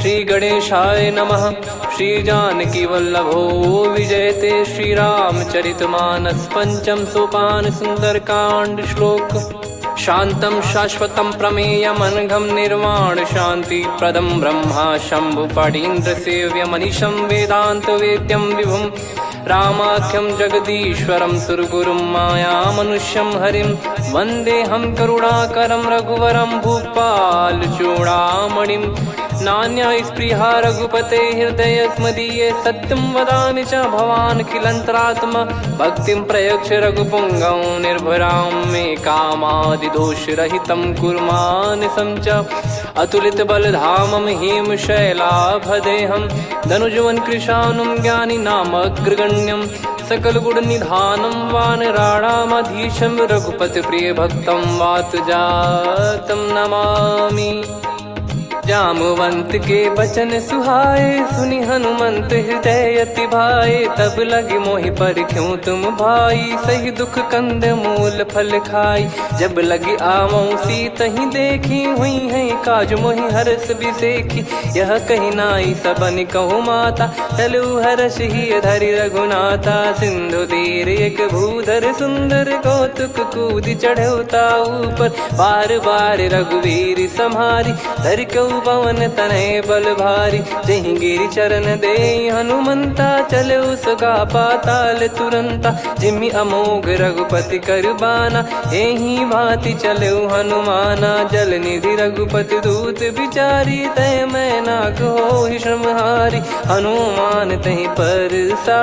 श्री गणेशाय नमः। श्री जानकी वल्लभो विजयते। श्री रामचरित मानस पंचम सोपान सुंदरकांड श्लोक। शांतं शाश्वतं प्रमेयमनघं निर्वाण शांति प्रदं ब्रह्मा शंभु फणींद्र सेव्यमनिशं वेदांत वेद्यं विभुं रामाख्यं जगदीश्वरं सुरगुरुं मायामनुष्यं हरिं। वंदेऽहं करुणाकरं रघुवरं भूपाल चूड़ामणिं। नान्या स्पृहा रघुपते हृदयमदीये। सत्यं वदामि च भवानखिलंतरात्मा। भक्तिं प्रयच्छ रघुपुंगवं निर्भरां मे कामादिदोषरहितं कुरु मानसं च। अतुलित बल धामं हेम शैलाभदेहं। दनुजवन कृशानुं ज्ञानि नामग्रगण्यं। सकल गुण निधानं वानराणामधीशं। रघुपति प्रिय भक्तं वात जातं नमामि। जामवंत के बचन सुहाए, सुनि हनुमंत हृदय अति भाए। तब लगी मोहि परख्यो तुम भाई, सही दुख कंदमूल फल खाई। जब लगी आवउँ सीतहि देखी, हुइहैं काज मोहि हरष बिसेखी। यह कहि नाई सबन कहु माता, चलउ हरष हिय धरि रघुनाथा। सिंधु तीर एक भूधर सुंदर, कौतुक कूदि चढ़उ ताऊ पर। बार बार रघुवीर सम्हारी, धरि कउ पवन तनय बल भारी। जेहि गिरि चरन देइ हनुमंता, चलउ सुगा पाताल तुरंता। जिमि अमोघ रघुपति कर बाना, एहि भाँति चलउ हनुमाना। जल निधि रघुपति दूत बिचारी, तय मैनाक होहि श्रमहारी। हनुमान तहि परसा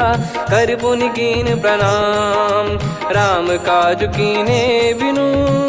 कर पुनि कीन प्रणाम। राम काज कीन्हे बिनु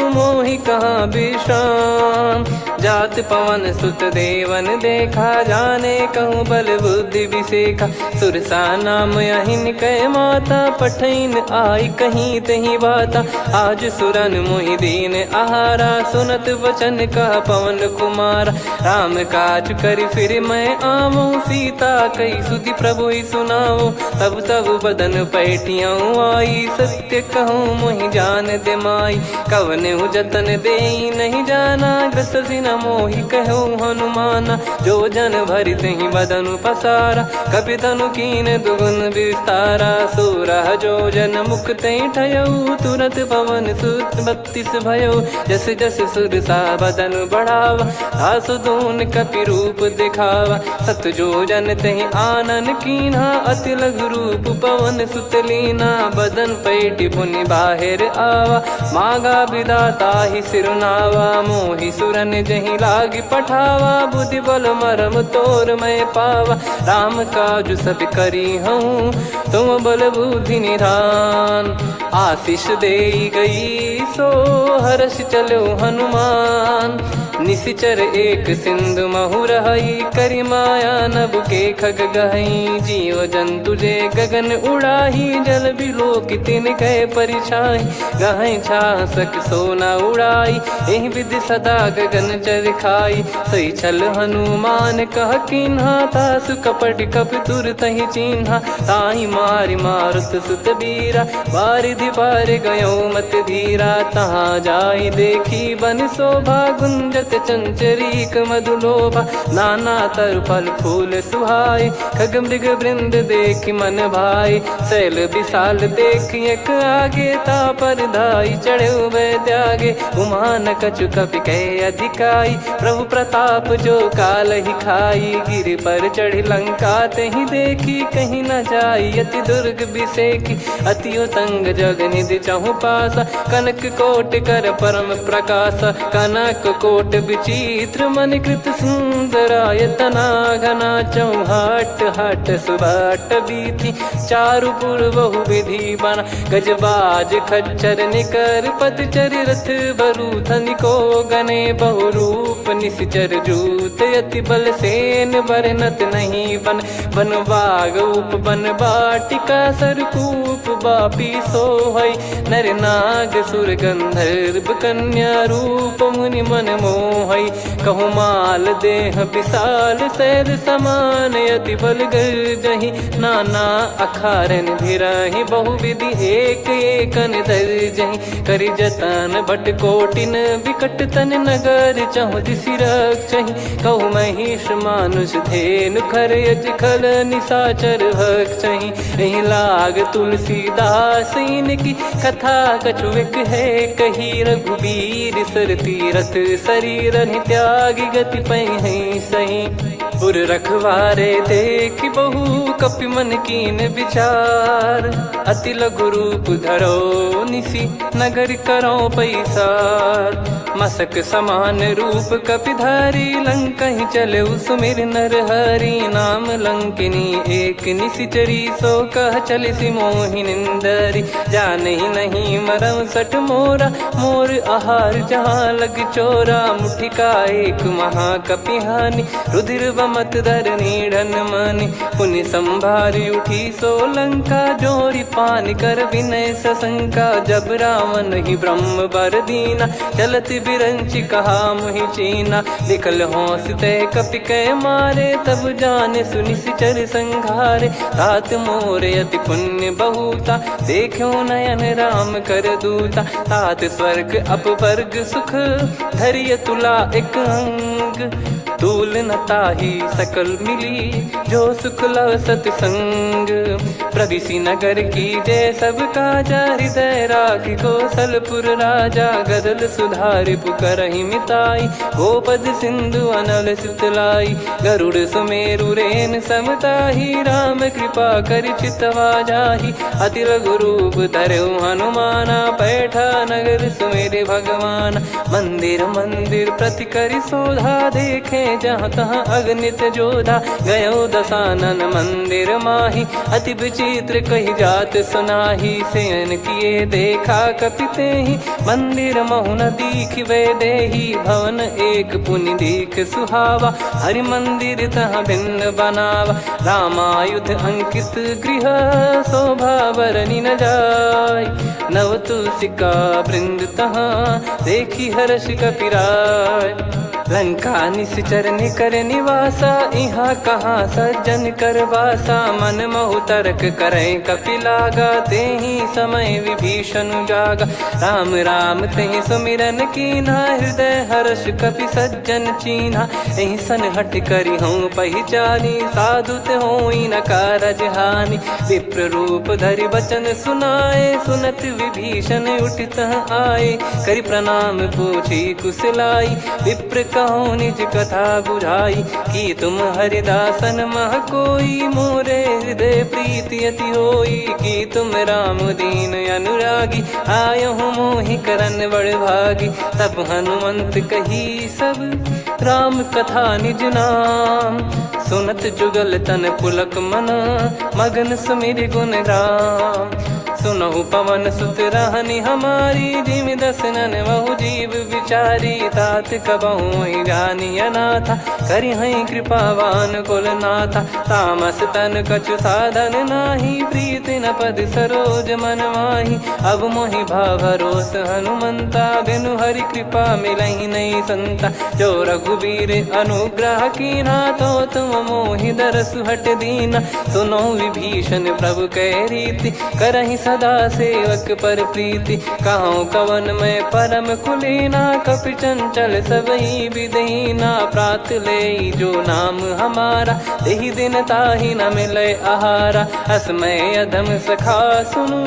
मोहि कहाँ बिश्राम। जात पवन सुत देवन देखा, जाने कहूँ बल बुद्धि बिसेखा। सुरसा नाम अहिन कै माता, पठइन आइ कहीं तेहि बाता। आज सुरन मोहि दीन आहारा, सुनत वचन कहा पवन कुमारा। राम काज करि फिरि मैं आवउँ, सीता कहि सुधि प्रभुहि सुनावउँ। तब तब बदन पैटियउँ आई, सत्य कहउँ मोहि जान दे माई। कवनेउ जतन देइ नहीं जाना, ग्रस जिन मोहि कहउ हनुमाना। जो जन भरि तेहि बदनु पसारा, कपि तनु कीन दुगुन बिस्तारा। सोरह जो जन मुख तेहि ठयउ, तुरत पवन सुत बत्तीस भयउ। जस जस सुरसा बदनु बढ़ावा, तासु दून कपि रूप देखावा। सत जो जन तेहि आनन कीन्हा, अति लघु रूप पवन सुत लीन्हा। बदन पैटि पुनि बाहिर आवा, मागा बिदा ताहि सिरु नावा। मोहि सुरन जे ही लागी पठावा, बुद्धि बल मरम तोर मैं पावा। राम काजु सब करी हूँ, तुम बल बुद्धि निधान। आशीष देई गई सो हर्ष चलो हनुमान। निसिचर एक सिंधु महु रहई, करि माया नभ के खग गहई। जीव जंतु जे गगन उड़ाही, जल बिलोक तिनके परिछाही। गहई छाह सक सो न उड़ाई, एहि विधि सदा गगन चर खाई। सही छल हनुमान कह कीन्हा, तासु कपट कपि तुरतहि चीन्हा। ताहि मारि मारुत सुत बीरा, बारिधि पार गयो मति धीरा। तहाँ जाई देखी बन शोभा, गुंजत चंचरीक मधु लोभा। नाना तरु फल फूल सुहाई, खग मृग वृंद देखि मन भाई। शैल विशाल देखि एक आगे, ता पर धाई चढ़े उभय त्यागे। उमा न कछु कपि कहे अधिकाई, प्रभु प्रताप जो कालहि खाई। गिरि पर चढ़ि लंका तेहि देखि, कहीं न जाई अति दुर्ग बिसेखि। अति उतंग जग निधि चहुपासा, कनक कोटि कर परम प्रकासा। कनक कोटि विचित्र मणि कृत सुंदर, आयतना घना चहुँ हाट हाट सुबाट बीथी। चारु पुर बहु विधि बना, गजबाज खच्चर निकर पत चरि रथ बरु धनिको गने। बहु रूप निसिचर जूत, अति बल सेन बरनत नहीं बन। वन बाग उप वन बाटिका, सरकूप बापी सोहई। नर नाग सुर गंधर्व कन्या, रूप मुनि मन मोहई। कहु माल देह विशाल शैल समान, अति बल गर्जही। नाना अखारन भिराही, बहुविधि एक एकन दर्जही। करि जतन भट कोटिन विकट तन, नगर चहुँ दिसि रक्षही। कहु महिष मानुष धेनु खर, यज खल निसाचर भक्षही। एहि लाग तुलसीदास इनकी, कथा कछु एक है कही। रघुबीर सर तीरथ सरीर, अनहि त्यागि गति पइहैं सही। उर रखवारे देखि बहु कपि मन कीन विचार। अति लघु रूप धरो निसि नगर करौ पैसार। मसक समान रूप कपि धारी, लंकहि चलेउ सुमिरि नर हरि। नाम लंकिनी एक निसिचरी, सो कह चलिसि मोहि निंदरी। जानहि नहीं मरम सठ मोरा, मोर आहार जहाँ लग चोरा। मुठिका एक महाकपि हानि, रुधिर बमत धरनी ढन मानि। पुनि संभारि उठी सो लंका, जोरि पानि कर विनय सशंका। जब रावणहि ब्रह्म बर दीना, चलत बिरंचि कहा मुहि चीना। लिखल हौंस तै कपि कै मारे, तब जाने सो निसिचर संघारे। तात मोर अति पुण्य बहुता, देख्यो नयन राम कर दूता। तात स्वर्ग अपवर्ग सुख, धरि अतुला एक अंग। तूल न ताहि सकल मिली, जो सुख लव सत संग। प्रविसि नगर कीजे सब काजा, हृदय राखि कोसलपुर राजा। गदल सुधा रिपु करहिं मिताई, गोपद सिंधु अनल सित लाई। गरुड़ सुमेरु रेन सम ताहि, राम कृपा करि चितवा जाहि। अति लघु रूप धरेउ हनुमाना, पैठा नगर सुमिरि भगवाना। मंदिर मंदिर प्रति करि सोधा, देखे जहाँ तहाँ अगणित जोधा। गयो दसानन मंदिर माहि, अति विचित्र कहि जात सुनाहि। सेयन किए देखा कपि तेहि, मंदिर महु न दीखि वैदेही। भवन एक पुनि दीख सुहावा, हरि मंदिर तहाँ भिन्न बनावा। रामायुध अंकित गृह, शोभा बरनि न जाय। नव तुलसिका वृंद तहाँ, देखि हर्ष कपि राय। लंका निसिचर निकर निवासा, इहाँ कहाँ सज्जन कर बासा। मन महु तरक करै कपि लागा, तेहि समय विभीषन जागा। राम राम तेहि सुमिरन कीन्हा, हृदय हर्ष कपि सज्जन चीन्हा। एहि सन हठ करिहौं पहिचानी, साधु ते होई न कारज हानि। विप्र रूप धरि वचन सुनाए, सुनत विभीषण उठि तह आए, करि प्रणाम पूछि कुशलाइ। विप्र कहो निज कथा बुझाई, कि तुम हरिदासन मह कोई। मोरे हृदय प्रीति अति होई, कि तुम राम दीन अनुरागी। आयहु मोहि करन बड़ भागी, तब हनुमंत कही सब राम कथा निज नाम। सुनत जुगल तन पुलक मन, मगन सुमिरि गुन राम। सुनहु पवन सुत रहनि हमारी, जिमि दस नन बहु जीव बिचारी। तात कबहुँ ही जानिय नाथा, करिहैं कृपावान कुलनाथा। तामस तन कछु साधन नाहीं, प्रीति न पद सरोज मन माहीं। अब मोहि भा भरोस हनुमंता, बिनु हरि कृपा मिलही नहीं संता। जो रघुबीर अनुग्रह कीन्हा, तो तुम मोहि दरसु हठ दीन्हा। सुनो विभीषण प्रभु कहि रीति, करहिं सदा सेवक पर प्रीति। कहौं कवन मैं परम कुलीना, कपि चंचल सबहि बिधि हीना। प्रात लेई जो नाम हमारा, तेहि दिन ताहि न मिलै आहारा। अस मै अधम सखा सुनु,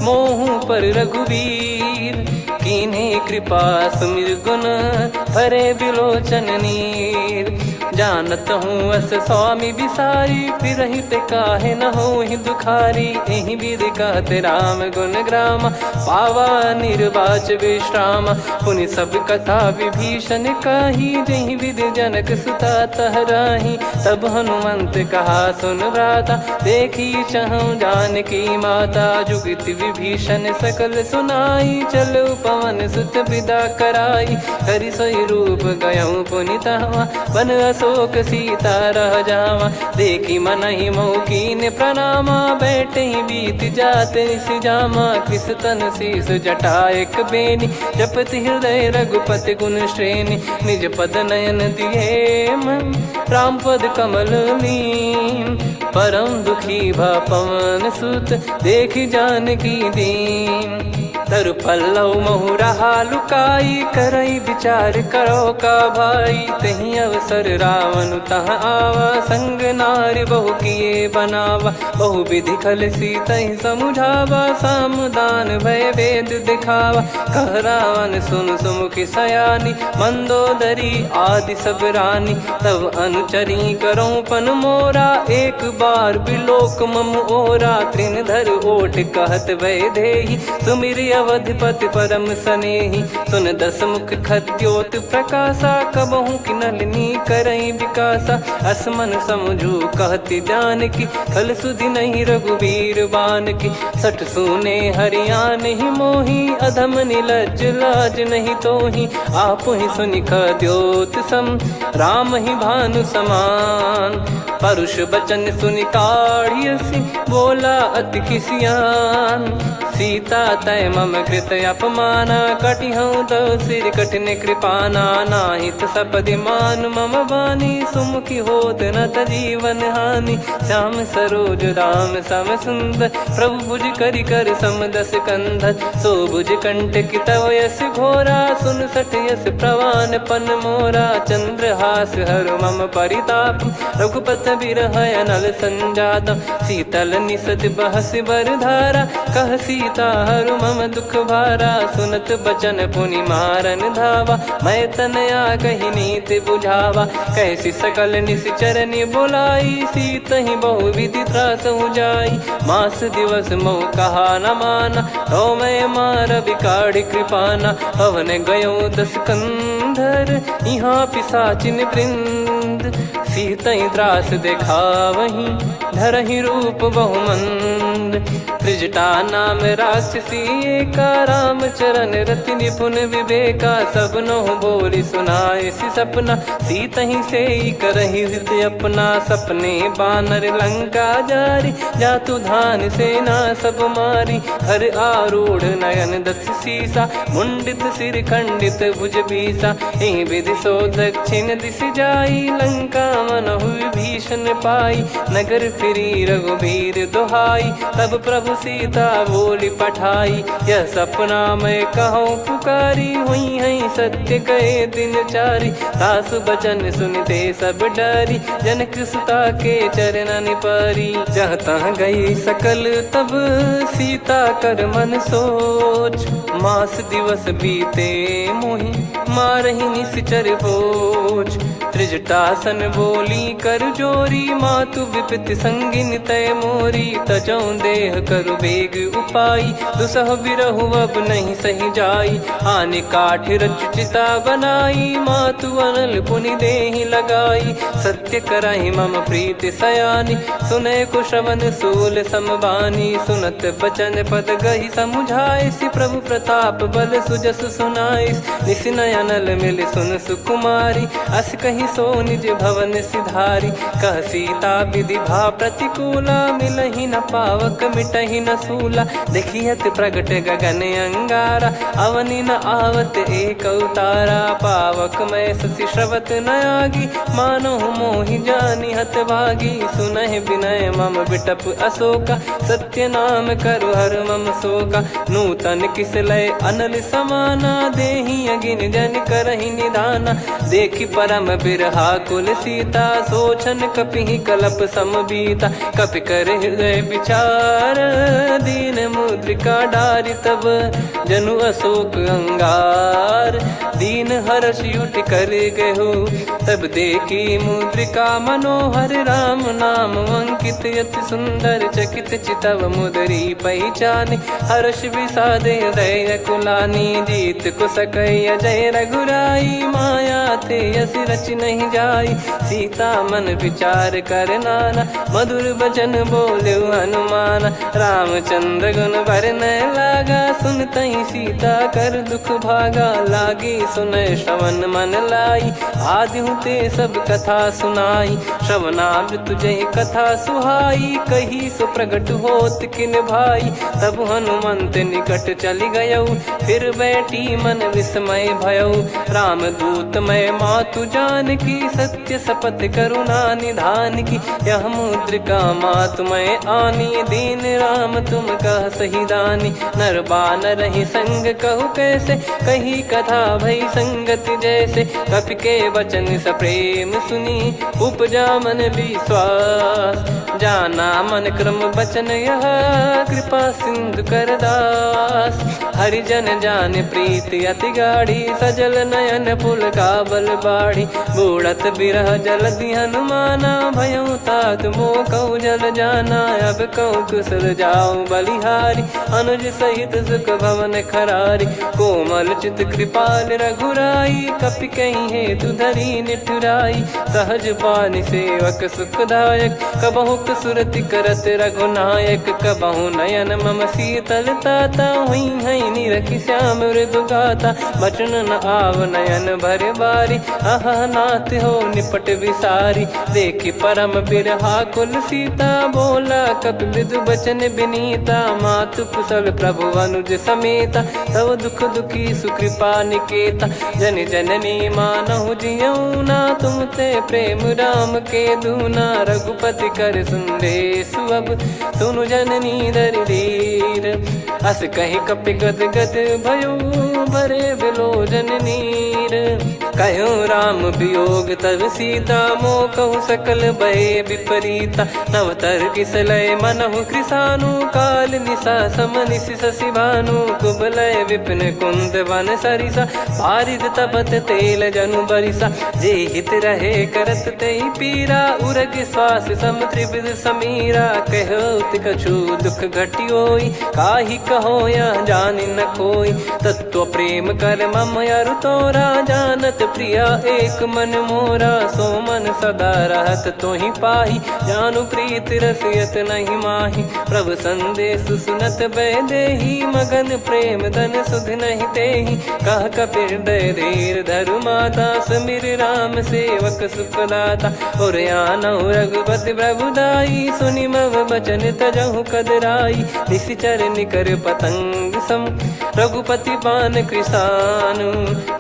मोहु पर रघुबीर। कीन्हे कृपा सुमिर गुन, भरे बिलोचन नीर। जानत हूँ अस स्वामी बिसारी, फिरहिं ते काहे न होहिं दुखारी। एहि विधि कहत राम गुन ग्राम, पावा निर्वाच विश्राम। पुनि सब कथा विभीषण कही, जेहि विधि जनक सुता तह राही। तब हनुमंत कहा सुन भ्राता, देखि चहौं जानकी माता। जुगति विभीषण सकल सुनाई, चलउ पवन सुत बिदा कराई। करि सोई रूप गयौं पुनि तहवाँ, बन अशोक सीता रह जावाँ। देखि मनहि मोहु कीन्ह प्रणामा, बैठहीं बीति जात निसि जामा। कृष तन शीश जटा एक बेनी, जपति हृदय रघुपति गुन श्रेणी। निज पद नयन दिए मन, राम पद कमल लीन। परम दुखी भा पवन सुत, देखि जानकी दीन। तरु पल्लव मोहु रहा लुकाई, करई बिचार करो का भाई। तेहि अवसर रावण तह आवा, संग नारि बहु किए बनावा। बहु विधि खल सीतहि समुझावा, साम दान भय भेद दिखावा। कह रावण सुन सुमुखि सयानी, मंदोदरी आदि सब रानी। तब अनुचरी करौं पन मोरा, एक बार बिलोक मम ओरा। तृण धर ओठ कहत वैदेही, सुमिरि अवधपति परम सनेही। सुन दस मुख खद्योत प्रकासा, कबहुँ किनलनि करई विकासा। अस मन समुझु कहति जानकी, खल सुधि नहीं रघुबीर बानकी। सठ सूने हरियानहि मोही, अधम निलज्ज लाज नहीं तोही। आपहि सुनि खद्योत सम, रामहि भानु समान। परुष बचन सुनि काढ़ि असि, बोला अति खिसियान। सीता तय मम कृत अपमाना, कटिहउँ तव सिर कठिन कृपाना। नाहित सपदि मानु मम बानी, सुमुखि होत न त जीवन हानि। श्याम सरोज राम सम सुंदर, प्रभु भुज करि कर सम दस कंधर। सो भुज कंटकि तव यस घोरा, सुन सठ यस प्रवान पन मोरा। चंद्रहास हरु मम परिताप, रघुपत बिरह अनल संजातम। शीतल निसत बहसि बर धारा, कह सीता हरु मम दुख भारा। सुनत बचन पुनि मारन धावा, मैं तनया कहि नीति बुझावा। कहसि सकल निसि चरनि बोलाई, सीतहि बहु विधि त्रासहु जाई। मास दिवस मोहु कहा न माना, तो मैं मार बिकाढ़ि कृपाना। पवन गयो दस कंधर, इहाँ पिसाचिन वृंद। सीतहि त्रास देखावहीं, धरहिं रूप बहुमंद। त्रिजटा नाम राक्षसी एका, रामचरण रति निपुन विवेका। सब नहुँ बोलि सुनाइसि सपना, सीतहि सेई करहिं हृदि अपना। सपने बानर लंका जारी, जातु धान सेना सब मारी। हर आरूढ़ नयन दस सीसा, मुंडित सिर खंडित भुज बीसा। एहि विधि सो दक्षिण दिसि जाई, लंका मनहु विभीषण पाई। नगर फिरी रघुबीर दोहाई, तब प्रभु सीता बोली पठाई, यह सपना मैं कहूँ पुकारी, हुई हैं सत्य कहे दिन चारी। सासु बचन सुनते सब डरी, जनक सुता के चरणन पारी। जहाँ तहाँ गई सकल तब सीता कर मन सोच, मास दिवस बीते मोहि मारहि निसिचर बोझ। त्रिजटासन बोली कर जोरी, मातु विपति संगिन तय मोरी। तजौं देह करु बेग उपाई, दुसह बिरहु अब नहीं सहि जाई। आनि काठ रचु चिता बनाई, मातु अनल पुनि देहि लगाई। सत्य करहि मम प्रीति सयानी, सुनैकु श्रवण सूल सम बानी। सुनत बचन पद गहि समुझाइसि, प्रभु प्रताप बल सुजसु सुनाइसि। निसि नय अनल मिलि सुन सुकुमारी, अस कहि सो निज भवन सिधारी। कह सीता विधि भा प्रतिकूला, मिलहि न पावक मिटहि न सूला। देखि अति प्रगट गगन अंगारा, अवनि न आवत एकउ तारा। पावक मैं ससि श्रवत न आगी, मानहु मोहि जानि हत भागी। सुनहि विनय मम बिटप अशोका, सत्य नाम करु हर मम शोका। नूतन किस लय अनल समाना, देहि अगिन जनि करहि निदाना। देखि परम बिरहाकुल सीता, सोछन कपिहि कलप सम बीता। कपि कर हृदय विचार, दीन मुद्रिका डारि तब जनु अशोक अंगार। दीन हरष उठि कर गहु तब देखि मुद्रिका मनोहर। राम नाम अंकित अति सुंदर, चकित चितव मुदरी पहिचानि। हरष विषाद हृदय अकुलानी, जीत को सकै अजय रघुराई। माया ते अस रचि नहीं जाई, सीता मन विचार कर नाना। मधुर बचन बोल्यो हनुमाना, रामचंद्र गुन बरनय लागा। सुनतहि सीता कर दुख भागा, लागी सुनय श्रवण मन लाई। आदि हूँ ते सब कथा सुनाई, श्रवणामृत जहि कथा सुहाई। कही सो प्रगट होत किन भाई, तब हनुमंत निकट चलि गयउ। फिर बैठी मन विस्मय भयउ, रामदूत मैं मातु जानकी। सत्य सत्य सपथ करुणा निधान की, यह मुद्रिका मातु मैं आनी। दीन राम तुम कह सही दानी, नर बानरहि संग कहु कैसे। कही कथा भई संगति जैसे, कपि के वचन सप्रेम सुनी, उपजा मन विश्वास। जाना मन क्रम वचन यह, कृपा सिंधु कर दास। हरि जन जान प्रीति अति गाढ़ी, सजल नयन पुलकावल बाढ़ी। बूड़त बिरह जलधि हनुमाना, भयउ तात मोह कहु जल जाना। अब कहु कुशल जाउ बलिहारी, अनुज सहित सुख भवन खरारी। कोमल चित कृपाल रघुराई, कपि कहि हेतु धरी निठुराई। सहज बानि सेवक सुखदायक, कबहुँक सुरति करत रघुनायक। कबहुँ नयन मम शीतल ताता, हुइहैं निरखि श्याम मृदु गाता। बचन न आव नयन भर बारी, अहह नाथ हो निपट विसारी। देखि परम बिरहाकुल सीता, बोला कपि मृदु बचन बिनीता। मातु कुशल प्रभु अनुज समेता, तव दुख दुखी सुकृपा निकेता। जनि जननी मानहु जियउ ना, तुम ते प्रेम राम के दूना। रघुपति कर संदेसु अब, सुनु जननी धरि धीर। अस कहि कपि गद गद भयउ, बरे बिलोचन नीर। कह्यो राम वियोग तब सीता, मोह कहु सकल भय विपरीता। नव तर किस लय मनहु कृसानु, काल निसा सम निसि ससि भानु। कुबलय विपिन कुंद वन सरिसा, बारिद तपत तेल जनु बरिसा। जे हित रहे करत तेहि पीरा, उरग श्वास सम त्रिविध समीरा। कह्यो अति कछु दुख घटि होई, काहि कहो यह जानि न कोई। तत्व प्रेम कर मम अरु तोरा, जानत प्रिया एक मन मोरा। सो मन सदा रहत तोहि पाही, जानु प्रीत रस यत नहीं माही। प्रभु संदेसु सुनत वैदेही, मगन प्रेम धन सुधि नहीं तेही। कह कपि हृदय धीर धरु माता, सुमिरि राम सेवक सुख दाता। उर आनहु रघुपति प्रभु दाई, सुनि मम बचन तजहु कदराई। निसिचर निकर पतंग सम रघुपति बान कृशानु,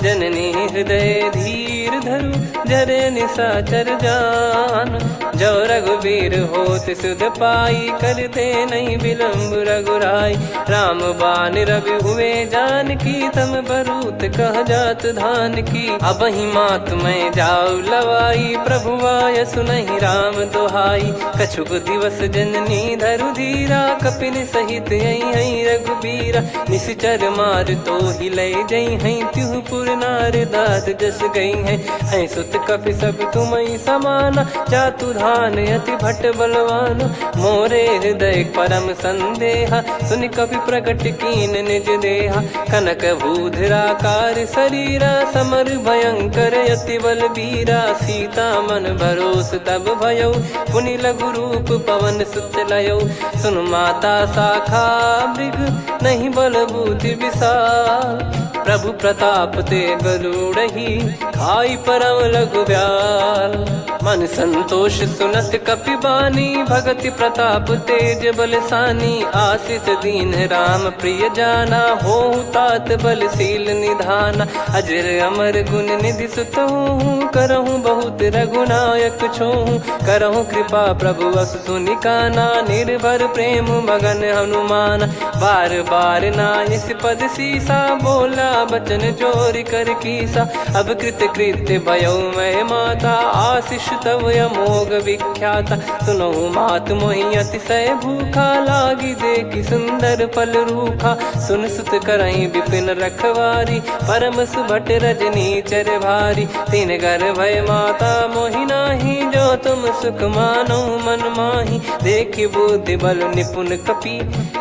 जननी हृदय धीर धरु, जरे निशाचर जानु। जो रघुबीर होत सुध पाई, कर देनहि बिलम्ब रघुराई। राम बान रवि हुए जानकी, तम बरूत कह जात धान की। अबहिं मात मैं जाउ लवाई, प्रभु आय सुनहि राम दोहाई। कछुक दिवस जननी धरु धीरा, कपिन सहित अइहैं रघुबीरा। निसिचर मार तोहि लइ जइहैं, तिहु पुर नार दाद जस गइहैं। हैं सुत कपि सब तुमहि समाना, जातु धान अति भट बलवाना। मोरे हृदय परम संदेहा, सुनि कपि प्रगट कीन निज देहा। कनक भूधराकार सरीरा, समर भयंकर अति बल बीरा। सीता मन भरोस तब भयउ, पुनि लघु रूप पवन सुत लयउ। सुन माता शाखा मृग नहीं बल बुद्धि विशाल। प्रभु प्रताप ते गरुड़हि, खाई परम लघु ब्याल। मन संतोष सुनत कपि बानी, भगति प्रताप तेज बलसानी। आशीष दीन्ह राम प्रिय जाना, होहु तात बल शील निधाना। अजर अमर गुण निधि सुत होहु, करहु बहुत रघुनायक छोहु। करहु कृपा प्रभु अस सुनि काना, निर्भर प्रेम मगन हनुमान। बार बार नाइस पद सीसा, बोला बचन जोरि कर कीसा। अब कृत कृत्य भयउ मैं माता, आशीष तव अमोघ विख्याता। सुनहु मात मोहि अतिशय भूखा, लागी देखि सुंदर फल रूखा। सुन सुत करहिं विपिन रखवारी, परम सुभट रजनीचर भारी। तिनगर भय माता मोहि नाहीं, जो तुम सुख मानउ मन माही। देखि बुद्धि बल निपुन कपि,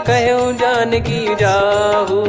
कहेउ जानकी जाहू।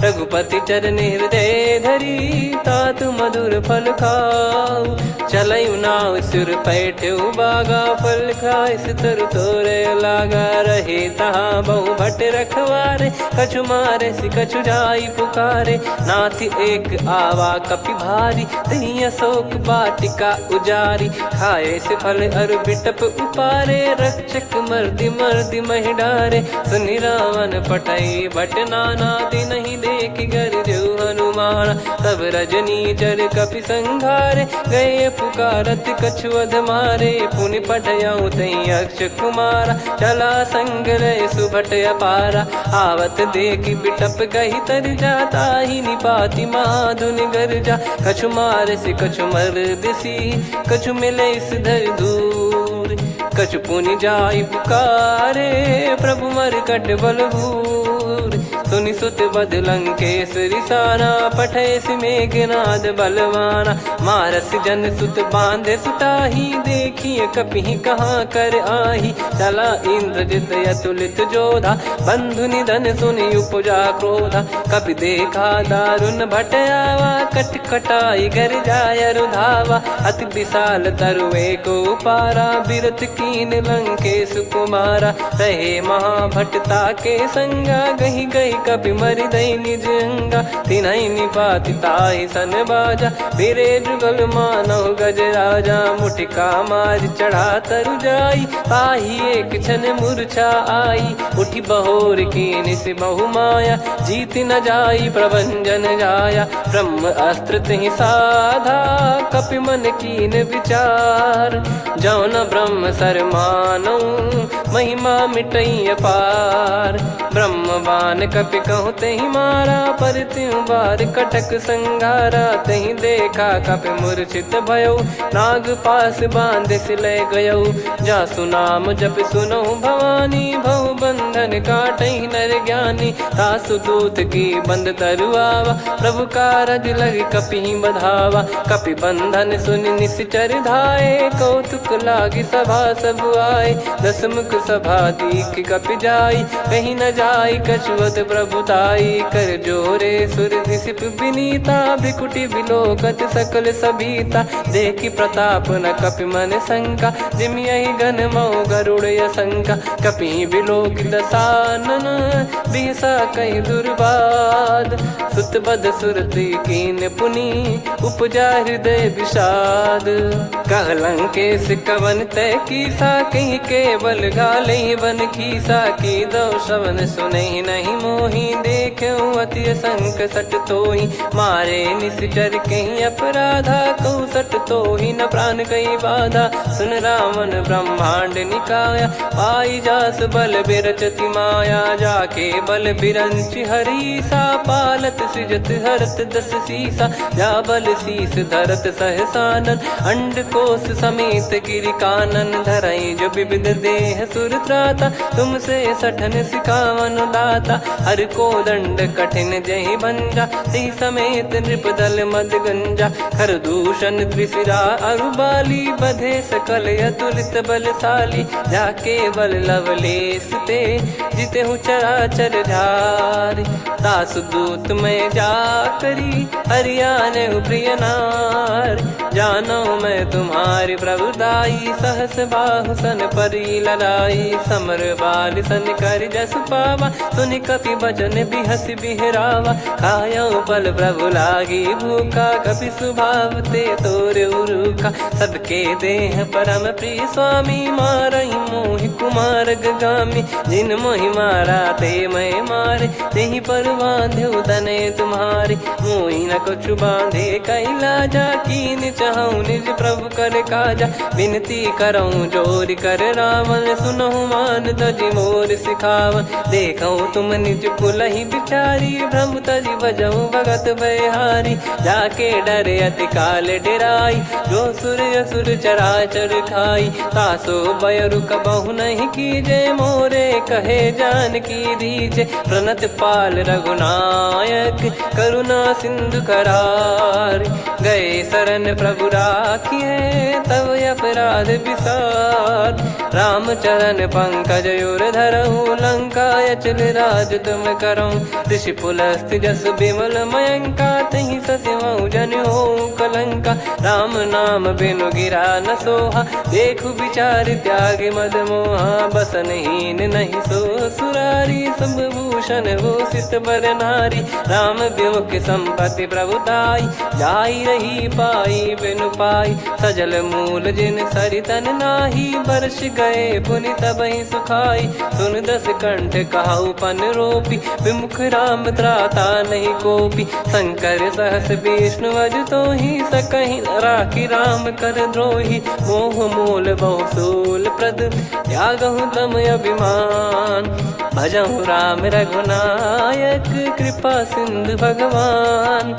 रघुपति चरण हृदय धरी, तात मधुर फल खाऊ। चलयु नाव सिर पैठेउ बागा, फल खाइस तरु तोरे लागा। रहे तहाँ बहु भट रखवारे, कछु मारेसि कछु जाई पुकारे। नाथ एक आवा कपि भारी, तहीं अशोक वाटिका उजारी। खाएसि फल अरु बिटप उपारे, रक्षक मरदि मरदि महि डारे। सुनि रावन पठई भट नाना, तिनहि देखि गरजेउ हनुमान। तब रजनीचर कपि संघारे, गए पुकारत कछु अध मारे। पुनि पठयउ तहीं अक्ष कुमारा, चला संग लय सुभट अपारा। आवत देखि बिटप गहि तरि जा, ताहि निपाति महाधुनि गरजा। कछु मारेसि कछु मरदेसि, कछु मिलेसि धरि धूर। कछु पुनि जाई पुकारे, प्रभु मरकट बलभूर। सुनि सुत बध लंकेस रिसाना, पठेसि मेघनाद बलवाना। मारसि जन सुत बाँधेसु ताही, देखिए कपिहि कहाँ कर आही। चला इंद्रजित अतुलित जोधा, बंधु निधन सुनि उपजा क्रोधा। कपि देखा दारुन भट आवा, कट कटाई गरजाय अरु धावा। अति विशाल तरु एको पारा, बिरथ कीन्ह लंकेसु कुमारा। रहे महाभट ताके संगा, गहि गहि कपि मरि दई निज अंगा। तिनहि निपाति ताहि सन बाजा, फिरे जुगल मानहु गजराजा। मुटिका मारि चढ़ा तरु जाई, ताहि एक छन मूर्छा आई। उठि बहोर कीन्ह सिमहु माया, जीति न जाई प्रभंजन जाया। ब्रह्म अस्त्र तिहि साधा, कपि मन कीन्ह विचार। जौन ब्रह्म सर मानउ, महिमा मिटइ अपार। ब्रह्म बान कपि कहु तेहि मारा, पर तिउ बार कटक संघारा। तेहि देखा कपि मूर्छित भयउ, नाग पास बाँधेसि लय गयउ। जासु नाम जपि सुनहु भवानी, भउ बंधन काटइ नर ज्ञानी। तासु दूत की बंद तरु आवा, प्रभु कारज लग कपिहि बधावा। कपि बंधन सुनि निसिचर धाए, कौतुक लागी सभा सब आए। दस मुख सभा दीखि कपि जाई, कहि न जाई कछु अत प्रभुताई। कर जोरे सुर निसिप बिनीता, भृकुटि बिलोकत सकल सभीता। देखि प्रताप न कपि मन शंका, जिमि अहि गन मउ गरुड़ असंका। कपिहि बिलोकि दसानन, बिहसा कहि दुर्बाध। सुत बद सुरति कीन पुनि उपजा हृदय विषाद। कह लंकेस कवन तैं कीसा, कहि केवल घालइ बन खीसा। कीदउ श्रवण सुनहिं नहीं मोहि, देखेउ अति असंक सट तोहि। मारे निसिचर कहि अपराधा, कहु सट तोहि न प्रान कइ बाधा। सुन रावण ब्रह्मांड निकाया, पाई जासु बल बिरचति माया। जाके बल बिरंचि हरीसा, पालत सृजत हरत दस सीसा। जा बल सीस धरत सहसानन, अंडकोष समेत गिरि कानन। धरइ जो विविध देह सुर त्राता, तुमसे सठन सिखावन दाता। हर कोदंड कठिन जहि भंजा, तहि समेत नृप दल मद गंजा। खर दूषण त्रिशिरा अरु बाली, बधे सकल अतुलित बलसाली। जा केवल लवलेस ते जितहु चराचर झारि, तासु दूत मय जा करी हरि आनेउ प्रिय नारि। जानउ मय तुम्हारी प्रभु दाई, सहस बाहु सन परी लड़ाई। समर बालि सन करि जसु पावा, सुनि कपि बचन बिहसि बिहरावा। खायउ फल प्रभु लागी भूखा, कपि सुभाव ते तोरेउ रूखा। सबके देह परम प्रिय स्वामी, मारहिं मोहि कुमारग गामी। जिन मोहि मारा ते मय मारे, तेहि पर बाँधेउ दने तुम्हारे। मोहि न कछु बाँधे कहि लाजा, कीन चहउँ निज प्रभु कर काजा। बिनती करउँ जोरि कर रावण, सुनहु मान तजि मोर सिखावन। देखउ तुम निज कुलहि बिचारी, भ्रम तजि भजउ भगत भयहारी। जाके डरे अति काल डेराई, जो सुर असुर चराचर खाई। तासो भय अरु कबहु नहीं कीजे, मोरे कहे जानकी दीजे। प्रणत पाल रघुनायक करुणा सिंधु करार। गए शरण प्रभु राखिए तब अपराध विसार। रामचरण पंकज उर धरहु, लंका अचल राज तुम करहु। ऋषि पुलस्त्य जस विमल मयंका, तहि ससि महु जनि होउ कलंका। राम नाम बिनु गिरा न सोहा, देखु बिचारि त्यागि मद मोहा। बसन हीन नहीं सो सुरारी, सब भूषण भूषित बर नारी। राम विमुख संपत्ति प्रभु ताई, जाई रही पाई बिनु पाई। सजल मूल जिन सरितन नाही, बरसि गए पुनि तबहिं सुखाई। सुन दस कंठ कहउ पन रोपी, विमुख राम त्राता नहीं कोपी। शंकर सहस विष्णु अजु तोही, सकहिं न राखी राम कर द्रोही। मोह मूल बहु शूल प्रद, त्यागहु तम अभिमान। भजहु राम रघुनायक, कृपा सिंधु भगवान।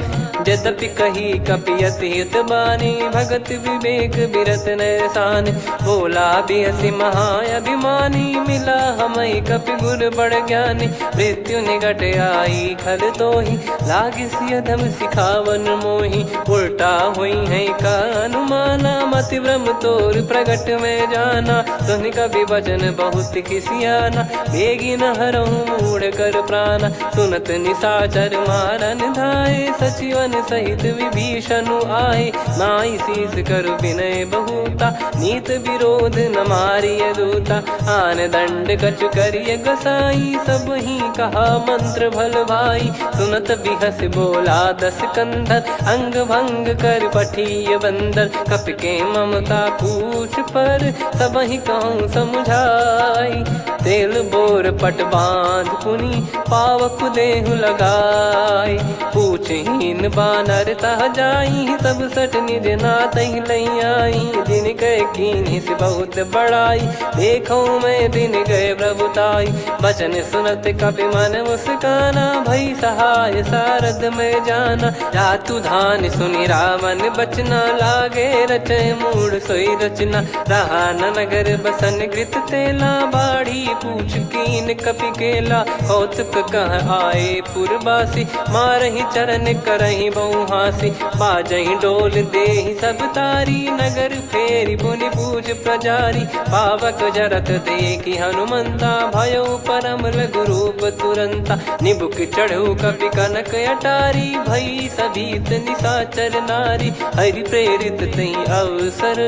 जदपि कही कपि अति हित बानी, भगत विवेक बिरत नय सान। बोला बिहसि महाअभिमानी, मिला हमइ कपि गुर बड़ ज्ञानी। मृत्यु निकट आई खल तोही, लागिसि अधम सिखावन मोही। उल्टा होइहैं का अनुमाना, मति भ्रम तोर प्रगट मय जाना। सुनि कपि बचन बहुत खिसियाना, बेगि न हरहु मूढ़ कर प्राना। सुनत निसाचर मारन धाए, सचिवन सहित विभीषनु आए। नाई शीस करु बिनय बहुता, नीत विरोध न मारिय दूता। आन दंड कछु करिय गोसाई, सबहिं कहा मंत्र भल भाई। सुनत बिहसि बोला दस कंधर, अंग भंग करि पठिय बंदर। कपिके ममता पूछ पर, सबहिं कहउँ समुझाई। तेल बोर पट बाँध पुनि, पावक देहु लगाई। पूछ हीन बानर तह जाई, सब सठ निज नातहि लइ आई। जिनके कीन्हिस बहुत बड़ाई, देखउँ मय दिन गए प्रभु ताई। बचन सुनत कपि मन मुस्काना, भई सहाय सारद मय जाना। जातु धान सुनि रावन बचना, लागे रचइ मूढ़ सोई रचना। रहा न नगर बसन गृत तेला, बाढ़ी पूछ कीन कपि केला। कौतुक कह आए पुरबासी, मारहिं चरन करहिं बहु हाँसी। बाजहिं ढोल देहिं सब तारी, नगर फेरि पुनि पूछ प्रजारी। पावक जरत देखि हनुमंता, भयउ परम लघु रूप तुरंता। निबुक चढ़उ कपि कनक अटारी, भई सभीत निसाचर नारी। हरि प्रेरित तहि अवसर,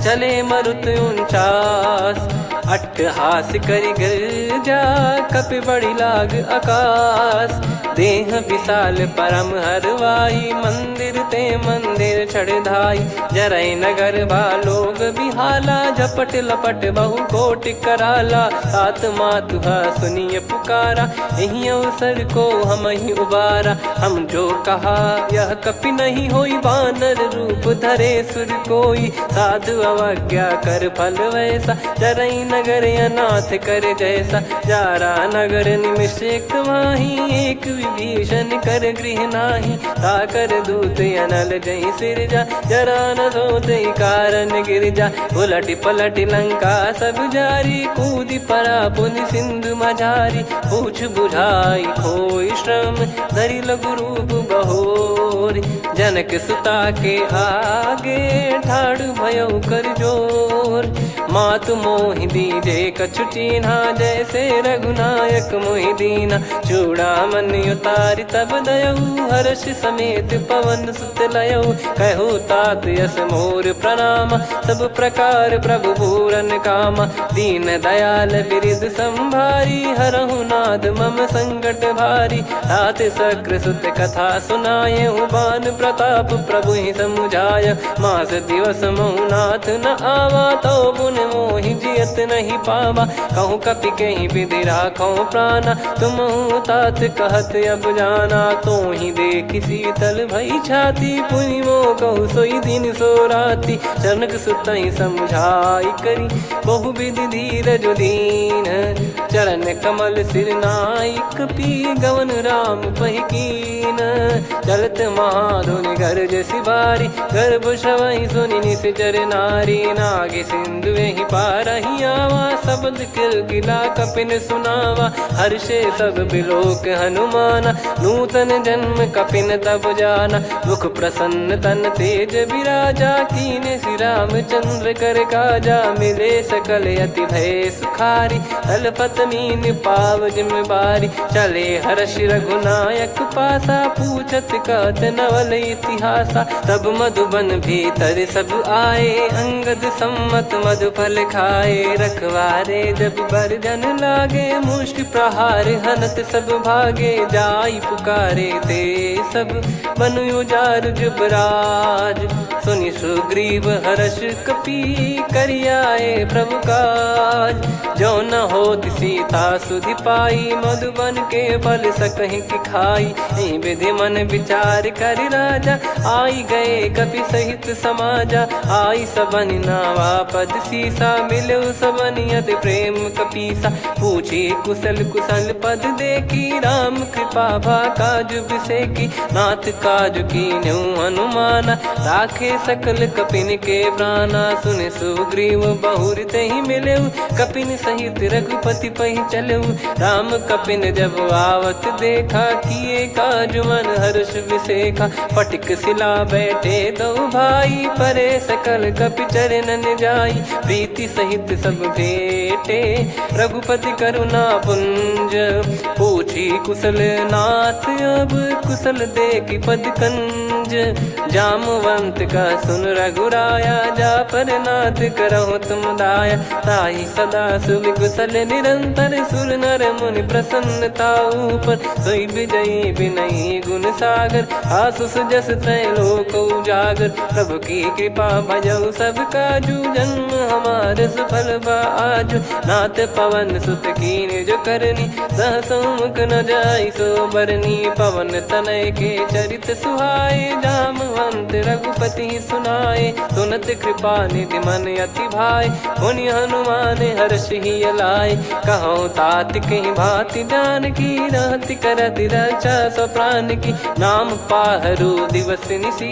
चले मरुत उनचास। अट्टहास करि गर्जा, कपि बड़ी लाग अकास। देह विशाल परम हरवाई, मंदिर ते मंदिर चढ़धाई। जरई नगर बा लोग बिहाला, झपट लपट बहु कोटि कराला। तात मातु ह सुनिय पुकारा, एही अवसर को हमहिं उबारा। हम जो कहा यह कपि नहीं होई, बानर रूप धरे सुर कोई। साधु अवज्ञा कर फल वैसा, जरई नगर अनाथ कर जैसा। जारा नगर निमिष एक माही, एक विभीषण कर गृह नाही। ताकर दूत अनल जई सिरजा, जरा न सोते कारण गिरजा। उलटि पलटि लंका सब जारी, कूदि परा पुनि सिंधु मझारी। पूछ बुझाई खोई श्रम, धरि लघु रूप बहोरी। जनक सुता के आगे, ठाड़ भयउ कर जोर। मातु मोहि दीजे कछु चीन्हा, जैसे रघुनायक मोहि दीन्हा। चूड़ामणि उतारि तब दयउ, हर्ष समेत पवन सुत लयउ। कहु तात यस मोर प्रणाम, सब प्रकार प्रभु पूरन काम। दीन दयाल बिरिद संभारी, हरहु नाथ मम संकट भारी। तात शक्र सुत कथा सुनायउ, बान प्रताप प्रभु ही समुझाय। मास दिवस महु नाथ न आवा, तउ पुनि मोहि जियत नहीं पावा। कहु कपि केहि बिधि राखउ प्राना, तुमहु तात कहत अब जाना। तोहि देखि शीतल भई छाती, पुनि मोह कहु सोई दिन सो राती। जनक सुतहि समुझाई करी, बहु विधि धीरज दीन। चरण कमल सिर नाई कपि, गवन राम पहि कीन। चलत महाधुनि गरजसि बारी, गर्भ श्रवहि सुनि निसिचर नारी। नागि सिंधु एहि पारहि आवा, सबद किलकिला कपिन सुनावा। हर्षे सब बिलोक हनुमाना, नूतन जन्म कपिन तब जाना। मुख प्रसन्न तन तेज बिराजा, कीन्हे श्री रामचंद्र कर काजा। मिले सकल अति भए सुखारी, तलपत मीन पाव जिम बारी। चले हर्षि रघुनायक पासा, पूछत कहत नवल इतिहासा। तब मधुबन भीतर सब आए, अंगद सम्मत मधुफल खाए। रखवारे जब बरजन लागे, मुष्टि प्रहार हनत सब भागे। जाई पुकारे ते सब बन उजाड़ जुबराज। सुनि सुग्रीव हर्ष कपि, करि आए प्रभु काज। जो न होत सीता सुधि पाई, मधुबन के फल सकहिं कि खाई। एहि विधि मन विचार करि राजा, आई गए कपि सहित समाजा। आई सबनि नावा पद सीसा, मिलउ सबनि अति प्रेम कपीसा। पूछी कुशल कुशल पद देखी, राम कृपा भा काज बिसेखी। नाथ काज कीन्हेउ हनुमाना, राखे सकल कपिन के प्राना। सुनि सुग्रीव बहुरि तेहि मिलेउ, कपिन सहित रघुपति पहि चलेउ। राम कपिन जब आवत देखा, किए काज मन हर्ष बिसेखा। पटिक सिला बैठे दउ भाई, परे सकल कपि चरणन जाई। प्रीति सहित सब भेटे रघुपति करुणा पुंज। पूछी कुशल नाथ अब कुशल देखि पद कंज। जामवंत कह सुन रघुराया, जा पर नाथ करहु तुम दाया। ताहि सदा सुभि कुशल निरंतर, सुर नर मुनि प्रसन्न ताऊ पर। सोई विजयी विनयी गुण सागर, आसुस जस तै लोक उजागर। प्रभु की कृपा भजउ सब काजु, जन्म हमार सुफल बा आजु। नाथ पवन सुत कीन्हे जो करनी, सहसउ मुख न जाइ सो बरनी। पवन तनय के चरित सुहाए, जामवंत रघुपति सुनाए। सुनत कृपा निधि मन अति भाए, पुनि हनुमान हर्ष हिय लाए। कहउ तात कहि भाँति जानकी, रहति करति रक्षा स्व प्रान की। नाम पाहरउ दिवस निसि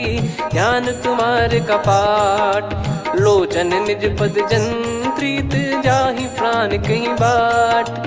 ध्यान तुम्हार कपाट। लोचन निज पद जन प्रीत, जाहि प्रान कहि बाट।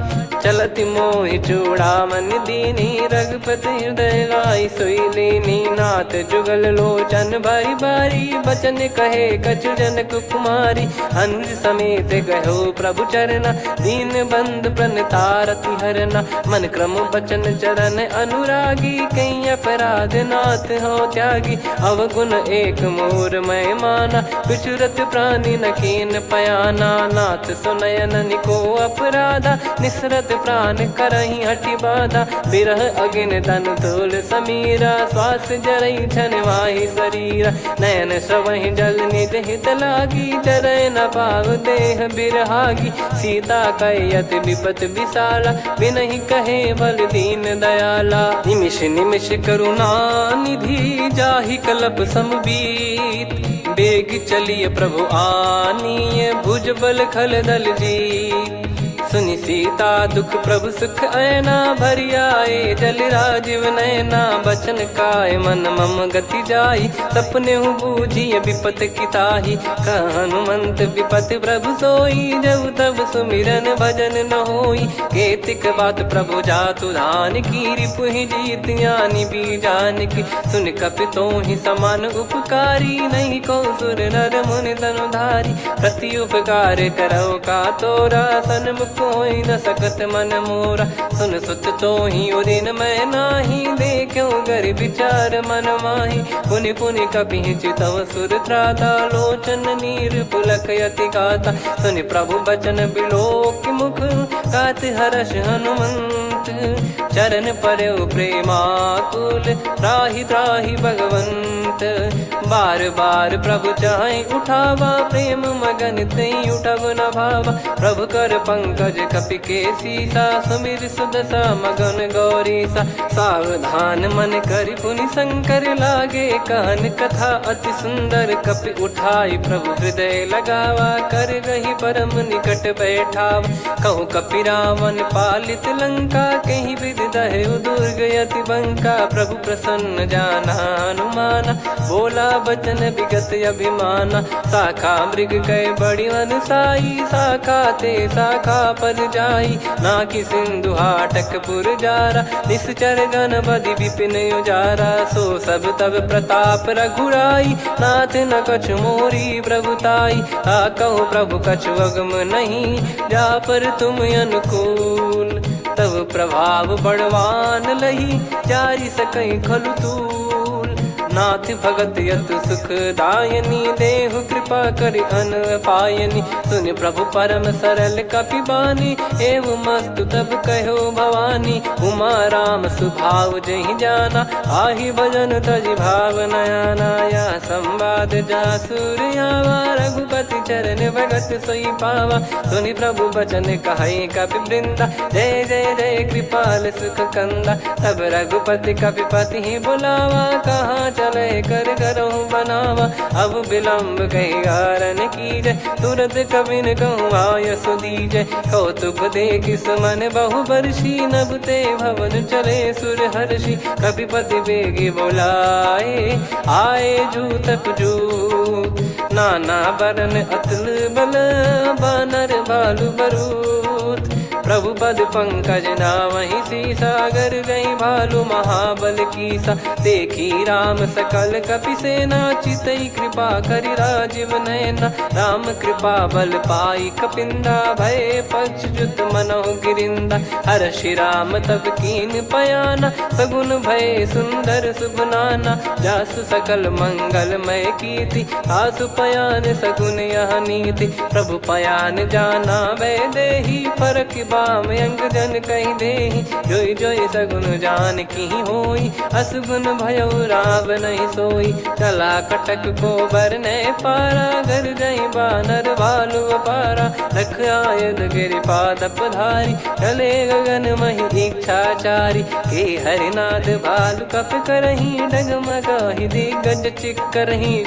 चलति मोहि चूड़ामणि दीन्ही, रघुपति हृदय लाइ सोइ लीन्ही। नाथ जुगल लोचन बारि बारि, बचन कहे कछु जनक कुमारि। अनुज समेत गयो प्रभु चरना, दीनबंधु प्रणतारति हरना। मन क्रम बचन चरण अनुरागी, कहि अपराध नाथ हौं त्यागी। अवगुण एक मोर मय माना, बिसरत प्रानि न कीन्ह पयाना। नाथ सो नयनन को अपराधा, निसरत प्राण करहिं हठि बाधा। बिरह अगिन तन तोल समीरा, श्वास जरई छन माहि सरीरा। नयन स्रवहिं जल निज हित लागी, चरइ न पाव देह बिरहागी। सीता कइ अति बिपत बिसाला, बिनहि कहे बल दीन दयाला। निमिष निमिष करुणा निधि, जाहि कलप सम बीत। बेग चलिय प्रभु आनिय, भुज बल खल दल जीत। सुनि सीता दुख प्रभु सुख अयना, भरि आए जल राजिव नयना। बचन काय मन मम गति जाई, सपनेहु बूझिय बिपत की ताही। कह हनुमंत बिपत प्रभु सोई, जब तब सुमिरन भजन न होई। केतिक बात प्रभु जातु धान की, रिपुहि जीत आनि बीजान की। सुनि कपि तोहि समान उपकारी, नहीं को सुर नर मुनि तनु धारी। प्रति उपकार करौ का तोरा, सन्मुख होइ न सकत मन मोरा। सुन सुत तोहि उदिन मैं नाही, देख्यो गरि बिचार मन माही। पुनि पुनि कपिहि चितव सुर त्राता, लोचन नीर पुलक अति गाता। सुनि प्रभु बचन बिलोकि मुख, गात हरष हनुमंत। चरण परेउ प्रेमाकुल, त्राहि त्राहि भगवंत। बार बार प्रभु चाहि उठावा, प्रेम मगन तेहि उठब न भावा। प्रभु कर पंकज कपि के सीसा, सुमिरि सुदसा मगन गौरीसा। सावधान मन करि पुनि संकर लागे, कहन कथा अति सुंदर। कपि उठाई प्रभु हृदय लगावा, कर गहि परम निकट बैठावा। कहु कपि रावण पालित लंका, केहि विधि दहेउ दुर्ग अति बंका। प्रभु प्रसन्न जाना अनुमाना, बोला बचन बिगत अभिमाना। शाखा मृग कइ बड़ी अनुसाई, शाखा ते शाखा पर जाई। नाकि सिंधु हाटक पुर जारा, निसचर गण बधि बिपिन उजारा। सो सब तब प्रताप रघुराई, नाथ न कछु मोरी प्रभुताई। ता कहु प्रभु कछु अगम नहीं, जा पर तुम अनुकूल। तब प्रभाव बड़वान लही, चारि सकइ खलु तूल। नाथ भगत अतु सुख दायनी, देहु कृपा करि अन पायनी। सुनि प्रभु परम सरल कपि बानी, एवमस्तु तब कह्यो भवानी। उमा राम सुभाव जहि जाना, आहि भजन तजि भाव न आना। यह संवाद जा सूर आवा, रघुपति चरण भगत सोई पावा। सुनि प्रभु बचन कहइ कपि वृंदा, जय जय जय कृपाल सुख कंदा। तब रघुपति कपिपति ही बुलावा, कहा चले कर गरहु बनावा। अब विलंब कहि कारण कीजे, तुरत कबिन कहु आयसु दीजे। कौतुक देखि सुमन बहु बरसी, नभ ते भवन चले सुर हरषि। कपिपति बेगि बोलाए, आए जूतक जूत। नाना बरन अतुल बल, बानर भालु बरूत। प्रभु पद पंकज नावहि सीसा, गर्जहि भालु महाबल कीसा। देखि राम सकल कपि सेना, चितई कृपा करि राजिव नयना। राम कृपा बल पाई कपिंदा, भए पक्षजुत मनहु गिरिंदा। हरषि राम तब कीन पयाना, सगुन भए सुंदर सुभ नाना। जासु सकल मंगलमय कीति, तासु पयान सगुन यह नीति। प्रभु पयान जाना वैदेही, फरकि बाम अंग जन कहि देही। जोइ जोइ सगुन जानकी होई, असुगुन भयउ रावनहि सोई। चला कटक को बरनइ पारा, गर्जहि बानर भालु अपारा। लख आयुध गिरि पादप धारी, चले गगन महि इच्छाचारी। के हरिनाद भालु कपि करही, डगमगाहि दिग्गज चिक्करही।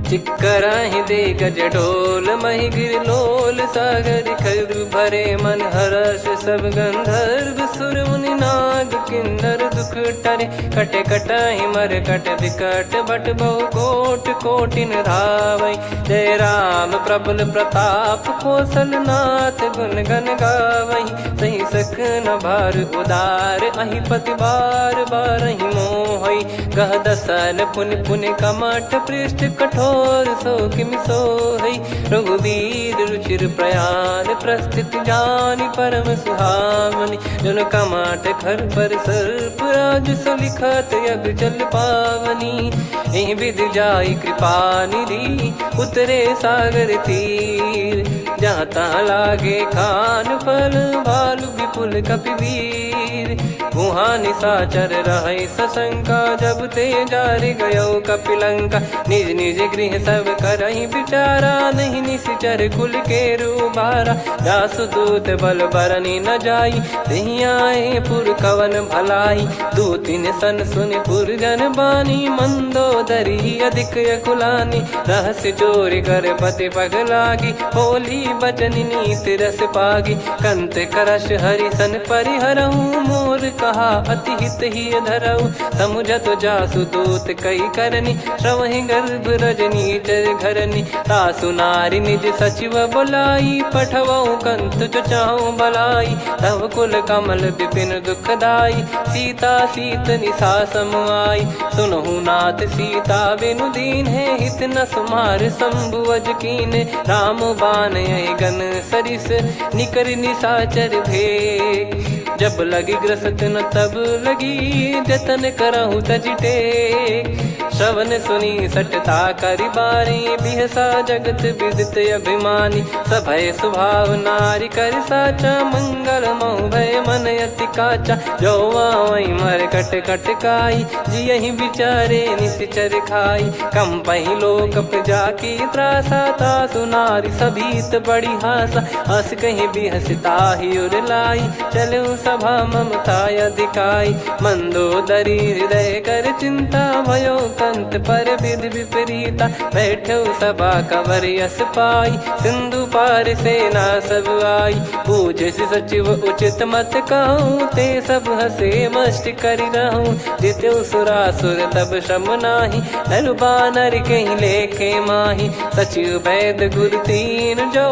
चिक्करहि दिग्गज डोल महि गिरि लोल, सागरि खरु भरे मन हरष सब गंधर्व सुर मुनि नाग किन्नर दुख टरे। कटे कटहि मरकट बिकट भट बहु कोटि कोटिन धावइ। जय राम प्रबल प्रताप कोसल नाथ गुन गन गावइ। सहि सक न भार उदार अहि पति बार बारहि मोहइ। गह दसन पुनि पुनि कमठ पृष्ठ कठोर सो किम सोहई। रघुबीर रुचिर प्रयाण प्रस्थित जानि परम सुहावनी। जन कमठ खर पर सर्प राज सो लिखत अगचल पावनी। एह विधि जाई कृपा निधि उतरे सागर तीर। जहाँ तहाँ लागे खान पल भालु विपुल कपिवीर। उहाँ निशाचर रहै सशंका जब ते जारि गयो कपिलंका। निज निज गृह सब करहि बिचारा नहीं निशिचर कुल केरु बारा। जासु दूत बल बरनि न जाई तेहि आए पुर कवन भलाई। दूतिन सन सुनि पुरजन बानी मंदोदरी अधिक अकुलानी। रहस्य चोरि कर पति पग लागी होली बचन नीत रस पागी। कंत करश हरि सन परिहरहु मोर कहा अति हित हिय धरहु। समुझत जासु दूत कई करनी श्रवहि गर्भ रजनी चर घरनी। तासु नारि निज सचिव बोलाई पठवहु कंत जो चाहु बलाई। तव कुल कमल विपिन दुखदाई सीता सीत निशा सम आई। सुनहु नाथ सीता बिनु दीन्हे हित न सुमार शंभु अज कीन्हे। राम बान अइ गन सरिस निकरि निशाचर भेग। जब लगि ग्रसत न तब लगि जतन करहु तजि टेग। श्रवण सुनि सटता करि बारी बिहसा जगत विदित अभिमानी। सभय सुभाव नारि करि साचा मंगल महु भय मन अति काचा। जो आवै मरकट कटकाई जियहि बिचारे निशिचर खाई। कंपहि लोक प्रजा की त्रासा तासु नारि सभीत बड़ी हासा। अस कहि बिहसि ताहि उर लाई चलउ सभा ममता अधिकाई। मंदोदरी हृदय कर चिंता भयो कंत पर विधि विपरीता। बैठउ सभा कवर यस पाई सिंधु पार सेना सब आई। पूजिस सचिव उचित मत कहउँ ते सब हँसे मष्ट करि रहउँ। जित्यउ सुरासुर तब श्रम नाहीं नर बानर कहि लेखे माहीं। सचिव बैद गुर तीन जो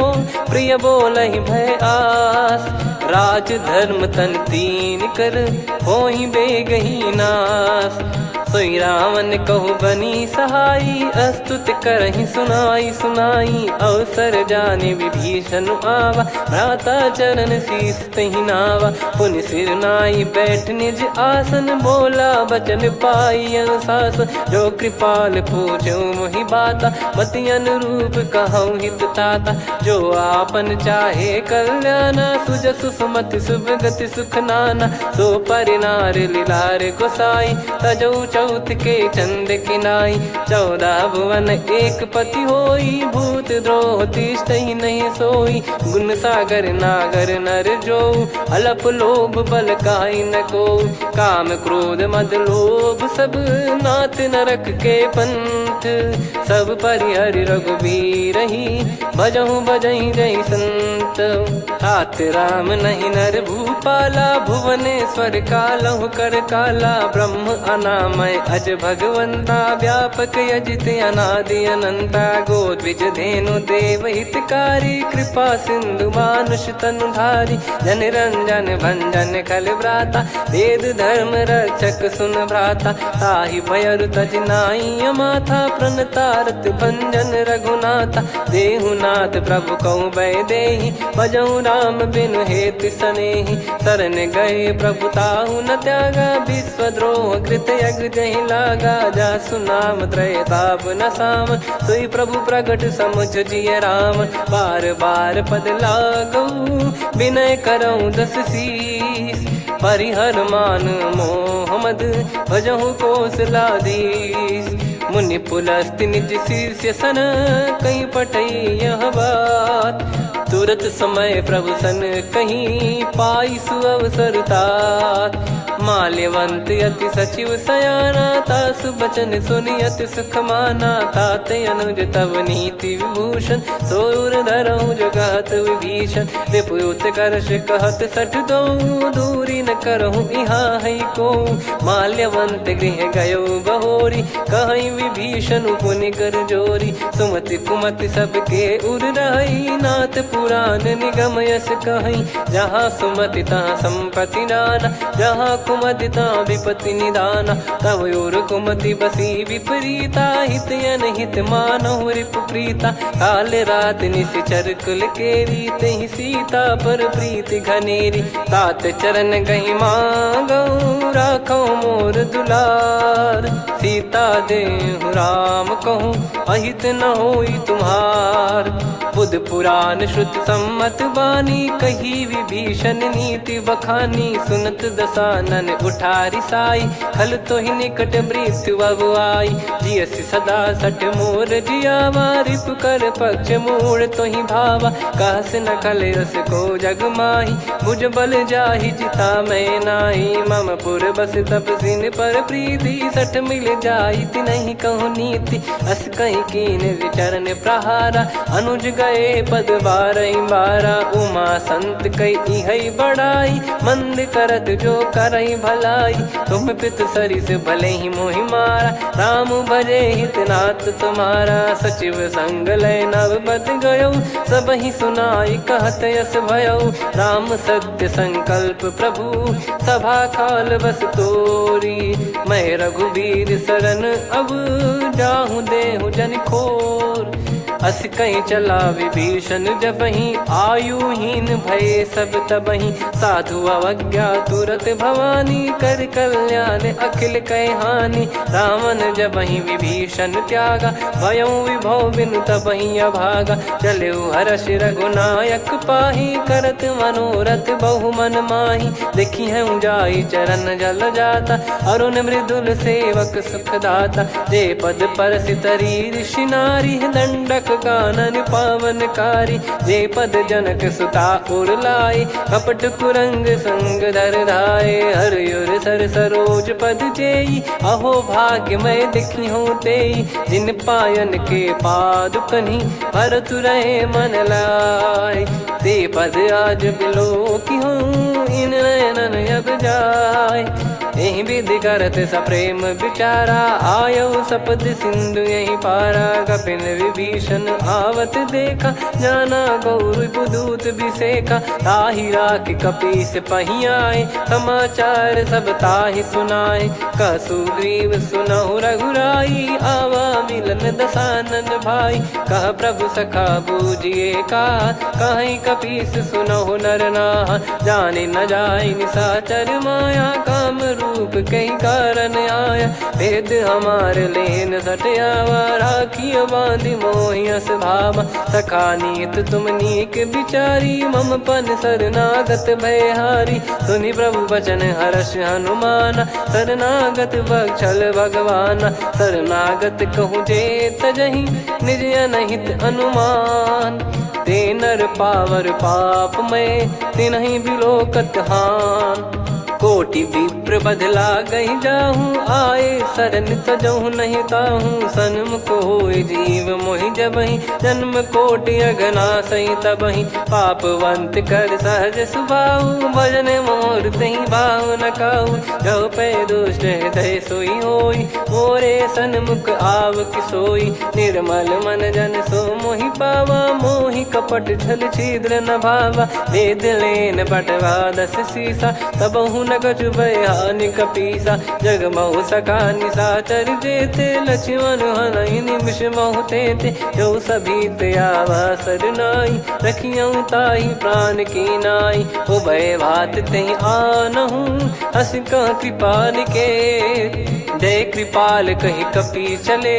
प्रिय बोलहि भय आस। राज धर्म तन तीन कर होई बेगही नास। सोई रावण कहु बनी सहाई अस्तुत करहि सुनाई सुनाई। अवसर जानि विभीषन आवा भ्राता चरण शीस तहि नावा। पुनि सिर नाई बैठ निज आसन बोला बचन पाई अनुशासन। जो कृपाल पूछउ मोहि बाता मति अनुरूप कहउँ हित ताता। जो आपन चाहे कल्याना सुजसु सुमति सुभगति सुख नाना। सो परि नारि लिलार गोसाई तजउ चउथ के चंद किनाई। चौदह भुवन एक पति होई भूत द्रोह तिष्ठइ नहीं सोई। गुन सागर नागर नर जो अलप लोभ बल काई न को। काम क्रोध मद लोभ सब नाथ नरक के पंथ। सब परिहरि रघुबीर ही भजहु भजहि जहि संत। तात राम नहीं नर भूपाला भुवनेश्वर कालहु कर काला। ब्रह्म अनामय अज भगवंता व्यापक यजित अनादि अनंता। गो द्विज धेनु देव हितकारी कृपा सिंधु मानुष तनुधारी। जन रंजन भंजन खल भ्राता वेद धर्म रक्षक सुन भ्राता। ताहि भयरु तजि नाई अमाथा प्रणतारत भंजन रघुनाथा। देहु नाथ प्रभु कहु बैदेही भजहु राम बिनु हेत सनेही। शरण गए प्रभु ताहु न त्यागा विश्व द्रोह कृत यग जहि लागा। जासु नाम त्रय ताप न साम सोई प्रभु प्रगट समुझ जिय राम। बार बार पद लागउ विनय करउँ दस शीस। परिहर मान मोह मद भजहु कोसलाधीश। मुनि पुलस्त्य निज शिष्य सन कहि पठई यह बात। तुरत समय प्रभु सन कहि पाई सुअवसर तात। माल्यवंत अति सचिव सयाना ता अस बचन सुनि अति सुख माना, तात अनुज तव नीति विभूषण। सो उर धरहु जगहत विभीषण, रिपु उत्कर्ष कहत सठ दो। दूरि न करहु इहाँ है को, माल्यवंत गृह गयो बहोरी। कहइ विभीषन पुनि कर जोरी, सुमति कुमति सबके उर रहइ। नाथ पुरान निगम यस कहइ, जहाँ सुमति तहाँ संपति नाना, जहाँ कुमति तहाँ विपति निदाना। तव उर कुमति बसी विपरीता, हित अनहित मानहु रिपु प्रीता। काल रात निसिचर कुल केरी, तेहि सीता पर प्रीति घनेरी। तात चरण गहि मागउ, राखउ मोर दुलार। सीता देहु राम कहूँ, अहित न होई तुम्हार। बुध पुरान श्रुत सम्मत बानी, कही विभीषन नीति बखानी। सुनत दसानन उठारी साई, खल तोहि निकट मृत्यु अब आई। जियसि सदा सठ मोर जियावा, रिपु कर पक्ष मूढ़ तोहि भावा। कहस न खल अस को जग माही, भुज बल जाहि जिता महि नाहीं। मम पुर बस तप जिन पर प्रीति, सठ मिल जाई तिनहि कहु नीति। अस कहि कीन्ह चरण प्रहारा, अनुज गए पद बारहि बारा। उमा संत कइ इहइ बड़ाई, मंद करत जो करइ भलाई। तुम पित सरिस भलेहि मोहि मारा, राम भजे हित नाथ तुम्हारा। सचिव संग लय नव पद गयउ, सबहि सुनाई कहत यस भयउ। राम सत्य संकल्प प्रभु सभा काल बस तोरी। मैं रघुबीर सरन अब जाहु देहु जनि खोर। अस कहि चला विभीषन जबहिं, आयुहीन भये सब तबहिं। साधु अवज्ञा तुरत भवानी, करि कल्याण अखिल कहि हानि। रावण जबहिं विभीषन त्यागा, भयउ विभव बिनु तबहिं अभागा। चलेउ हरषि रघुनायक पाही, करत मनोरथ बहु मन माही। देखिहउँ जाई चरण जल जाता, अरुण मृदुल सेवक सुखदाता। जे पद परसि तरी ऋषि नारी, दंडक कानन पावनकारी। जे पद जनक सुता उर लाए, कपट कुरंग संग धर धाए। हरि उर सर सरोज पद जेई, अहो भाग्य मैं देखिहउँ तेई। जिन पायन के पादुकन्हि भरत रहे मन लाए। ते पद आज बिलोकिहउँ इन नयनन अब जाए। एहि विधि करत सप्रेम विचारा, आयउ सपद सिंधु यहि पारा। कपिन विभीषन आवत देखा, जाना गौर रिपु दूत बिसेखा। ताहि राखि कपीस पहियाए, समाचार सब ताहि सुनाए। कह सुग्रीव सुनहु रघुराई, आवा मिलन दसानन भाई। कह प्रभु सखा बूझिए का, कहइ कपीस सुनहु नर नाहा। जानि न जाइ निसाचर माया, काम रूप कइ कारन आया। भेद हमार लेन सठ आवा, राखियो बाँधि मोहि अस भावा। सखा नीत तुम नीक बिचारी, मम पन सरनागत भय हारी। सुनि प्रभु बचन हरष हनुमाना, सरनागत बछल भगवाना। सरनागत कहु जे तजहिं, निज अनहित अनुमान। ते नर पावर पाप मय, तिनहिं बिलोकत हान। कोटि विप्र बध लागहि जाहु, आए सरन तजहु नहीं ताहु। सन्मुख होइ जीव मोहि जबहिं, जन्म कोटि अघनासहिं तबहिं। पापवंत कर सहज सुभाउ, भजन मोर तेहि भाव न काउ। जहु पै दुष्ट हृदय सोइ होइ, मोरे सन्मुख आवकि सोइ। निर्मल मन जन सो मोहि पावा, मोहि कपट छल छिद्र न भावा। भेद लेन बटवा दस सीसा, तबहु न कछु भय हानि कपीसा। जग महु सखा निसाचर जेते, लछिमन हनहि निमिष महु तेते। जो सभी ते आवा सर नाई, रखियउ ताहि प्रान की नाई। उभय भात तेहि आनहु, अस कह कृपाल के। जय कृपाल कहि कपी चले,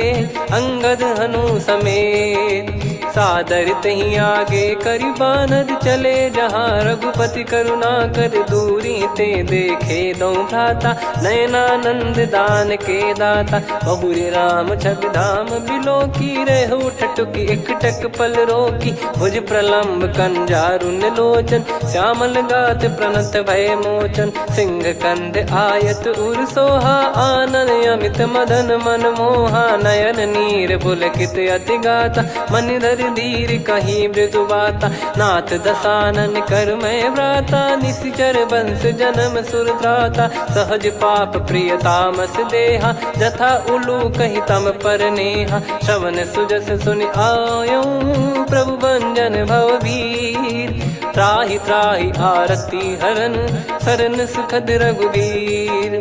अंगद हनु समेत। सादर तही आगे करि बानर चले जहाँ, रघुपति करुणा कर दूरी ते देखे दो भ्राता। नयनानंद दान के दाता, बहुरि राम छवि धाम बिलोकी, रहु ठठुकी एकटक पल रोकी। भुज प्रलंब कंजारुन लोचन, श्यामल गात प्रणत भय मोचन। सिंह कंध आयत उर सोहा, आनन अमित मदन मन मोहा। नयन नीर पुलकित अति गाता, मनि धरि धीर कही मृदु बाता। नाथ दसानन कर मैं भ्राता, निसिचर बंस जनम सुर त्राता। सहज पाप प्रिय तामस देहा, जथा उलू कहि तम पर नेहा। श्रवण सुजस सुनि आयो, प्रभु भंजन भव भीर। त्राहि त्राहि आरती हरन, सरन सुखद रघुबीर।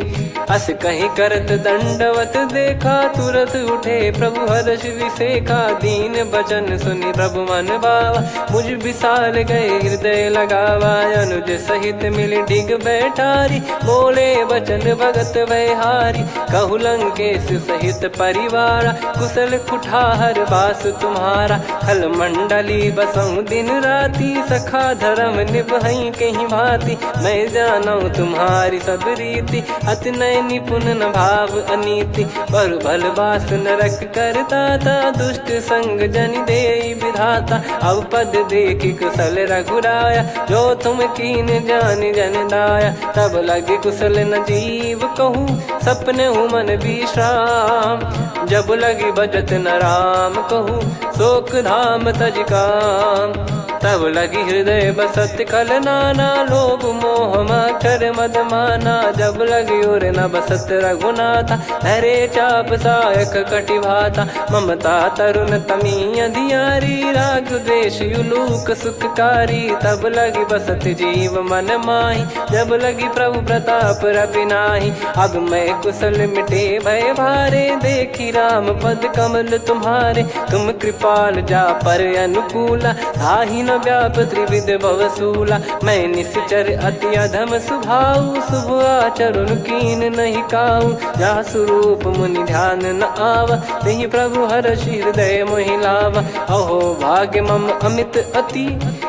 अस कहि करत दंडवत देखा, तुरत उठे प्रभु हरष विसेखा। दीन बचन सुनि प्रभु मन भावा, मुझ विसाल गए हृदय लगावा। अनुज सहित मिलि डिग बैठारी, बोले बचन भगत वैहारी। कहु लंकेश सहित परिवारा, कुसल कुठार बास तुम्हारा। खल मंडली बसहु दिन राती, सखा धरम निबहइ केहि भाँति। मैं जानउ तुम्हारी सब रीति, अति नय निपुन न भाव अनीति। बरु भल बास नरक कर दाता, दुष्ट संग जनि देइ विधाता। अब पद देखि कुसल रघुराया, जो तुम कीन्ह जानि जन दाया। तब लगी कुसल न जीव कहू, सपनेहु मन विश्राम। जब लगी भजत न राम कहू, सोक धाम तजि काम। तब लगी हृदय बसत खल नाना, लोभ मोह मच्छर मद माना। जब लगी उर न बसत रघुनाथा, धरे चाप सायक कटि भाता। ममता तरुन तमी अंधियारी, राग द्वेष उलूक सुखकारी। तब लगी बसत जीव मन माही, जब लगी प्रभु प्रताप रवि नाही। अब मैं कुसल मिटे भय भारे, देखि राम पद कमल तुम्हारे। तुम कृपाल जा पर अनुकूला, ताहि न व्याप त्रिविध भव सूला। मैं निसिचर अति अधम सुभाऊ, शुभ आचरण कीन्ह नहीं काऊ। जासु रूप मुनि ध्यान न आवा, तेहि प्रभु हरषि हृदय मोहि लावा। अहो भाग्य मम अमित अति,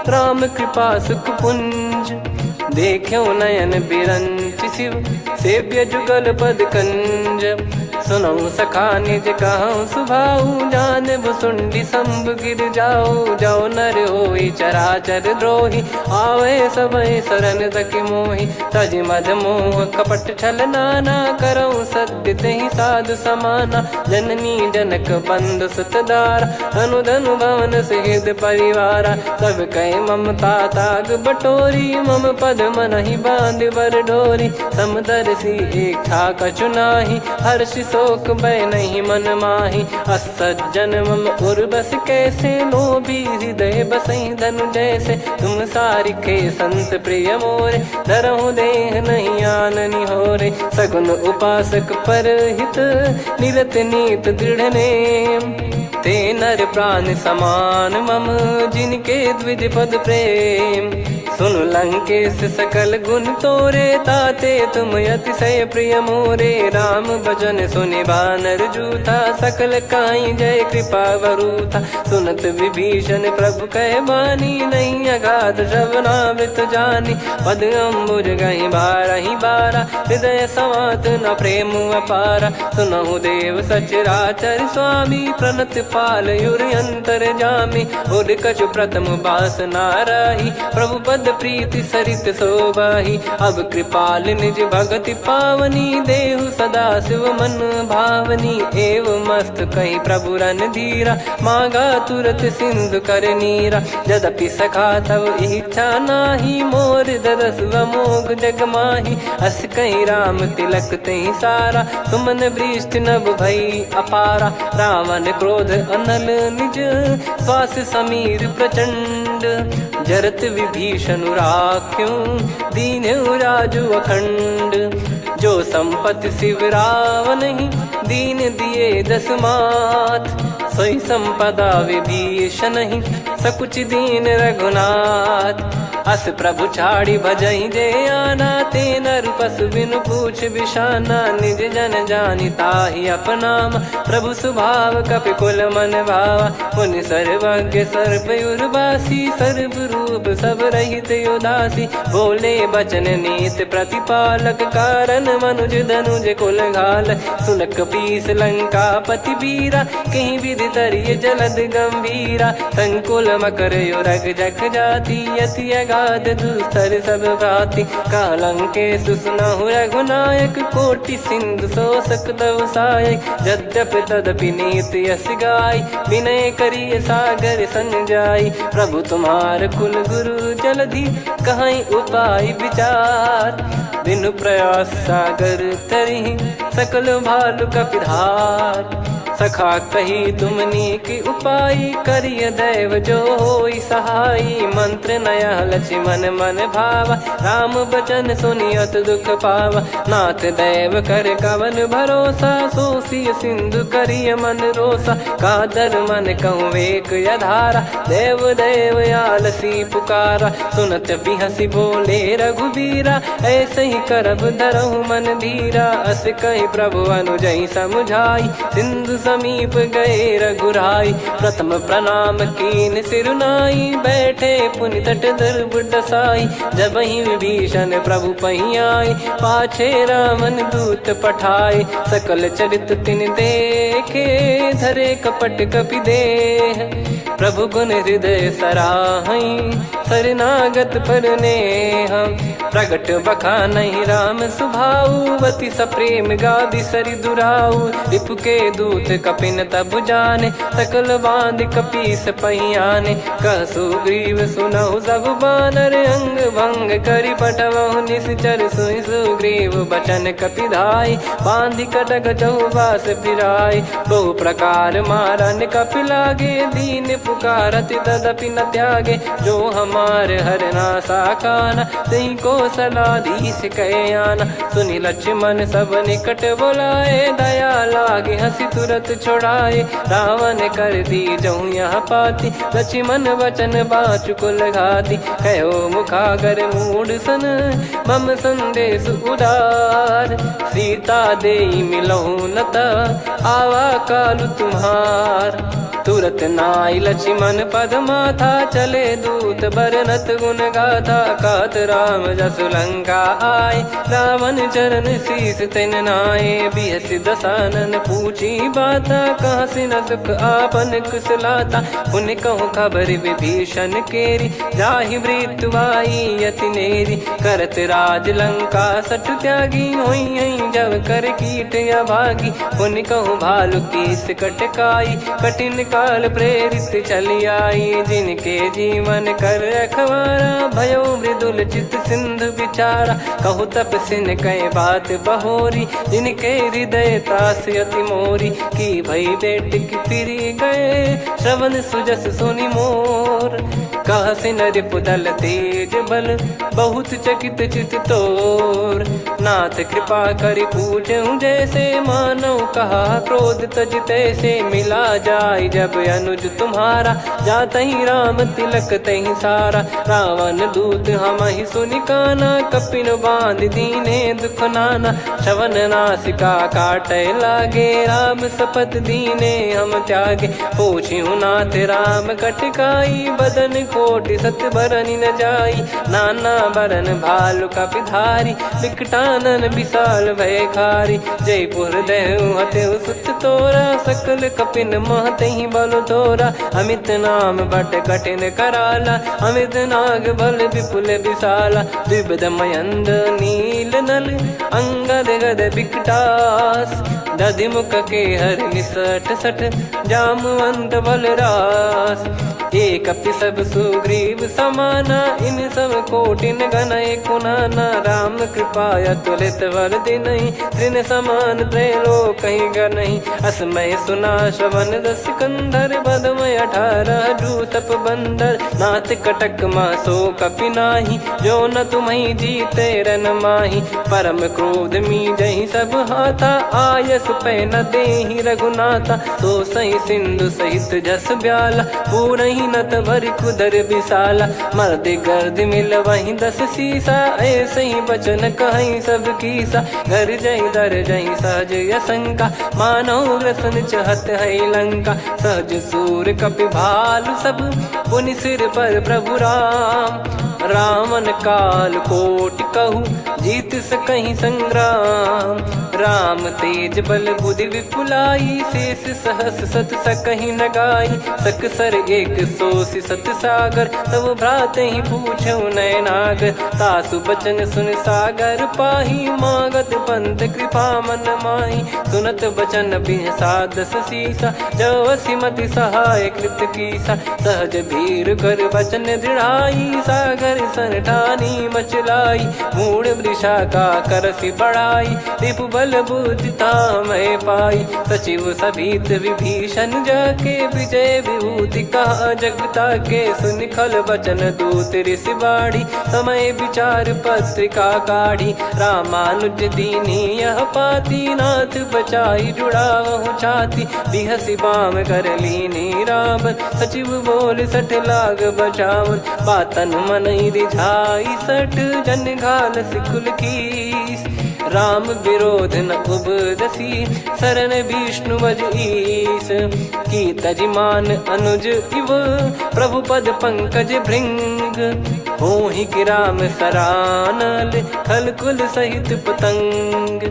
राम कृपा सुख पुंज। देख्यो नयन बिरंचि शिव, सेव्य जुगल पद कंज। सुनहु सखा निज कहउँ सुभाऊ, जान भुसुंडी शंभु गिर जाऊ। जो नर होई चराचर द्रोही, आवै सबै सरन तकि मोही। तजि मद मोह कपट छल नाना, करउँ सत्य तेहि साधु समाना। जननी जनक बंधु सुत दारा, अनु धनु भवन सहित परिवारा। सब कहि ममता ताग बटोरी, मम पद मनहि बाँधि बर डोरी। समदर्शी इच्छा कछु नाही, हर्षि शोक भय नहीं मन माही। अस सज्जन मम उर बस कैसे, लोभी हृदय बसहि धनु जैसे। तुम सारिखे संत प्रिय मोरे, धरहु देह नहीं आन निहोरे। सगुन उपासक परहित, निरत नीत दृढ़ नेम। ते नर प्रान समान मम, जिनके द्विज पद प्रेम। सुनु लंकेश सकल गुन तोरे, ताते तुम अतिशय प्रिय मोरे। राम बचन सुनि बानर जूथा, सकल काई जय कृपा वरूथा। सुनत विभीषण प्रभु कहे बानी, नहीं अगाध श्रवणामृत जानी। पद अम्बुज गहि बारहि बारा, हृदय समात न प्रेम अपारा। सुनहु देव सचराचर स्वामी, प्रणत पाल उर अंतरजामी। उर कछु प्रथम बास ना राही, प्रभु पद प्रीति सरित सोबाही। अब कृपाल निज भगति पावनी, देहु सदा शिव मन भावनी। एव मस्त कहि प्रभु रणधीरा, माँगा तुरत सिंधु कर नीरा। यद्यपि सखा तव इच्छा नाही, मोर दरस अमोघ जग माही। अस कहि राम तिलक तेहि सारा, सुमन वृष्टि नभ भई अपारा। रावण क्रोध अनल निज, श्वास समीर प्रचंड। जरत विभीषण राख्यो, दीन्हु राजु अखंड। जो संपत्ति शिव रावनहि, दीन दिए दस मात। सोई संपदा विभीषणहि सकुचि दीन रघुनाथ। अस प्रभु छाड़ि भजहि जे आना, ते नर पसु बिनु पूछ बिसाना। निज जन जानि ताहि अपनाम, प्रभु सुभाव कपि कुल मन भावा। मुनि सर्वज्ञ सर्व उर्वासी, सर्व रूप सब रहित उदासी। बोले बचन नीत प्रतिपालक, कारण मनुज धनुज कुल घाल। सुन कपीस लंकापति वीरा, कहि विधि तरिय जलद गंभीरा। संकुल मकर उरग जख जाति, अति अगाध दुस्तर सब भ्राति। कहा लंकेसु सुनहु रघुनायक, कोटि सिंधु सोसक तव सायक। जद्यपि तदपि नीत यस गाई, विनय करिय सागर सन जाई। प्रभु तुम्हार कुल गुरु जलधि, कहइ उपाय विचार। बिनु प्रयास सागर तरिहि, सकल भालु कपि धार। सखा कही तुम नीक उपाय, करिय दैव जो होई सहाय। मंत्र नया लक्ष्मण मन भावा, राम बचन सुनि अति दुख पावा। नाथ दैव कर कवन भरोसा, सो सिय सिंधु करिय मन रोसा। कादर मन कहूँ वेक अधारा, देव देव आलसी पुकारा। सुनत बिहसि बोले रघुबीरा, ऐसे ही करब धरहु मन धीरा। अस कहि प्रभु अनुजहि समुझाई, सिंधु समीप गए रघुराई। प्रथम प्रणाम कीन सिरु नाई, बैठे पुनि तट दुर्बुद्ध साई। जबहिं विभीषण प्रभु पहि आए, पाछे रावण दूत पठाए। सकल चरित तिन देखे, धरे कपट कपि देह। प्रभु गुण हृदय सराहइ, शरणागत पर नेह। प्रगट बखानहि राम सुभाऊ, अति सप्रेम गादि सरि दुराऊ। रिपु के दूत कपिन तब जाने, सकल बाँधि कपीस पहि आने। कह सुग्रीव सुनहु सब बानर, अंग भंग करि पठवहु निसिचर। सुनि सुग्रीव बचन कपि धाई, बाँधि कटक चहुबास फिराई। बहु प्रकार मारन कपि लागे, दीन पुकारत तदपि न त्यागे। जो हमार हरना साकाना, तिहि कोसलाधीस कहे आना। सुनि लक्ष्मण सब निकट बोलाए, दया लागे हँसि तुरत छुड़ाए। रावण कर दीजहु यह पाती, लक्ष्मण वचन बाँचि कुल घाती। कहो मुखागर मूढ़ सन, मम संदेश उदार। सीता देइ मिलहु न त, आवा कालु तुम्हार। तुरत नाई लक्ष्मण पद माथा, चले दूत बरनत गुण गाथा। कहत राम जसु लंका आए, रावण चरण शीश तिन नाए। बिहसि दसानन पूछी बाता, कहसि न सुख आपन कुशलाता। पुनि कहु खबर विभीषण केरी, जाहि मृत्यु आई अति नेरी। करत राज लंका सठु त्यागी, होइहैं जव कर कीट अभागी। पुनि कहु भालु कीस कटकाई, कठिन काल प्रेरित चलि आई। जिनके जीवन कर रखवारा, भयो मृदुल चित सिंधु बिचारा। कहु तपसिन कइ बात बहोरी, जिनके हृदय तास अति मोरी। की भई बेंट की फिरि गए, श्रवण सुजस सुनि मोर। कहसि न रिपु दल तेज बल, बहुत चकित चित तोर। नाथ कृपा करि पूछेउ जैसे, मानव कहा क्रोध तजि तैसे। मिला जाइ जब अनुज तुम्हारा, जातहि राम तिलक तहि सारा। रावण दूत हमहि सुनि काना, कपिन बाँधि दीन्हे दुख नाना। श्रवण नासिका काटै लागे, राम सपथ दीन्हे हम त्यागे। पूछिउ नाथ राम कटकाई, बदन कोटि सत बरनि न जाई। नाना बरन भालु कपि धारी, बिकटानन बिसाल भए खारी। जैपुर देउ हतेउ सुत तोरा, सकल कपिन महतहि बल तोरा। अमित नाम बट कठिन कराला, अमित नाग बल विपुल बिसाला। द्विविध मयंद नील नल, अंगद गद बिकटास। दधि मुख केहर निसठ सठ, जामवंत बल रास। हे कपि सब सुग्रीव समाना, इन सब कोटिन गनय कुनाना। राम कृपा अतुलित बल दिनहि, तृण समान त्रैलोकहि गनहि। अस महि सुना श्रवण रस कंदर, बद महि अठारह जूतप बंदर। नाथ कटक मह सो कपि नाही, जो न तुम्हहि जीते रन माही। परम क्रोध मीजहि सब हाथा, आयस पै न देहि रघुनाथा। सो सहि सिंधु सहित जस ब्याला, पूरहि नत भरि कुदर बिसाला। मर्द गर्द मिलवहि दस सीसा, ऐसहि बचन कहइ सब कीसा। गरजहि दरजहि सहज असंका, मानव ग्रसन चहत है लंका। सहज सूर कपि भालु सब, पुनि सिर पर प्रभु राम। रावण काल कोटि कहु, जीत सकहि संग्राम। राम तेज बल बुद्धि विपुलाई, शेष सहस सत सकहि न गाई। सकसर एक सोसि सत सागर, तब भ्रातहि पूछउ नय नागर। तासु बचन सुनि सागर पाही, मागत पंथ कृपा मन माही। सुनत बचन बिहसा दस सीसा, जव असिमति सहाय कृत कीसा। सहज भीर कर बचन दृढ़ाई, सागर सन ठानी मचि लाई। मूढ़ वृषा का करसि बड़ाई, रिपु बल बुद्धि तामहि पाई। सचिव सभीत विभीषन जाके, विजय विभूति कहा जग ताके। सुनि खल बचन दूत ऋषि बाढ़ी, समय विचार पत्रिका काढ़ी। रामानुज दीन्ही यह पाती, नाथ बचाई जुड़ावहु छाती। बिहसि बाम कर लीन्ही रावण, सचिव बोल सठ लाग बचावन। बातन मनहि रिझाई सठ, जन घालसि कुल कीस। राम विरोध न उपजसि, सरन विष्णु बज ईस। की तजि मान अनुज इव, प्रभु पद पंकज भृंग। होहि कि राम सरानल, खल कुल सहित पतंग।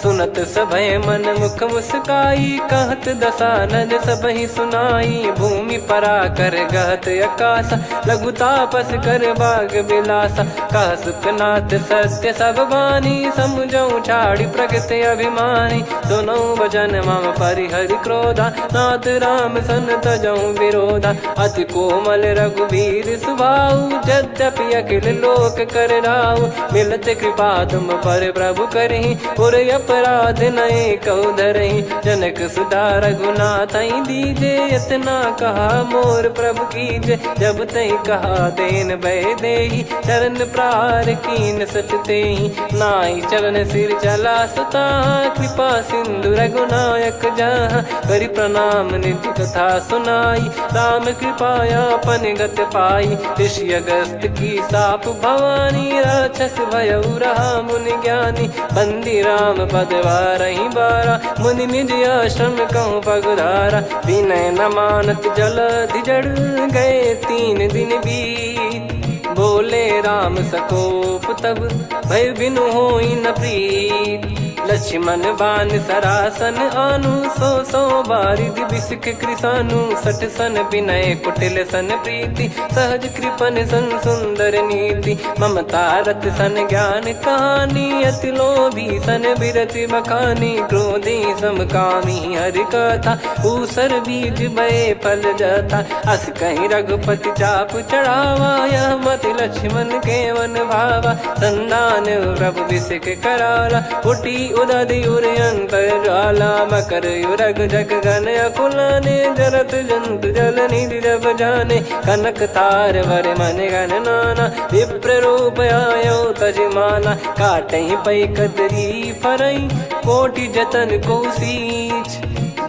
सुनत सभय मन मुख मुस्काई, कहत दसानन सबहि सुनाई। भूमि पराकर गहत अकास, लघु तापस कर बाग बिलासा। कह सुखनाथ सत्य सब बानी, समुझउ छाड़ि प्रकृति अभिमानी। सुनउ वचन मम परिहरि क्रोधा, नाथ राम सन तजउ विरोधा। अति कोमल रघुबीर सुभाउ, यद्यपि अखिल लोक कर राउ। मिलत कृपा तुम पर प्रभु करही, उर अपराध नए कउ धरही। जनक सुता रघुनाथहि दीजे, इतना कहा मोर प्रभु कीजे। जब तहि कहा देन भय देहि, चरण प्रहार कीन सट तेहि। नाइ चरण सिर चला सताहा, कृपा सिंधु रघुनायक जाहा। करि प्रणाम निज कथा सुनाई, राम कृपा आपन गत पाई। ऋषि अगस्त की साप भवानी, राक्षस भयउ रहा मुनि ज्ञानी। बंदी राम पद वारहि बारा, मुनि निज आश्रम कहु पगुधारा। विनय न मानत जलधि जड़, गए तीन दिन बीत। बोले राम सकोप तब, भय बिनु होई न प्रीत। लक्ष्मण बान सरासन आनु, सो सो बारिदि बिसिख कृसानु। सठ सन विनय कुटिल सन प्रीति, सहज कृपन सन सुंदर नीति। ममता रत सन ज्ञान कहानी, अति लोभी सन बिरति बखानी। क्रोधी सम कामी हरि कथा, ऊसर बीज भए फल जाथा। अस कहि रघुपति चाप चढ़ावा, यह मति लक्ष्मण केवन भावा। संधान प्रभु बिसिख कराला, फुटी उदधि उर अंतर ज्वाला। मकर उर अगस जग गन अकुलाने, जरत जंतु जल निधि जब जाने। कनक तार वर मन गन नाना, विप्र रूप आयो तजि माना। काटहि पै कतरी फरहि, कोटि जतन को सींच।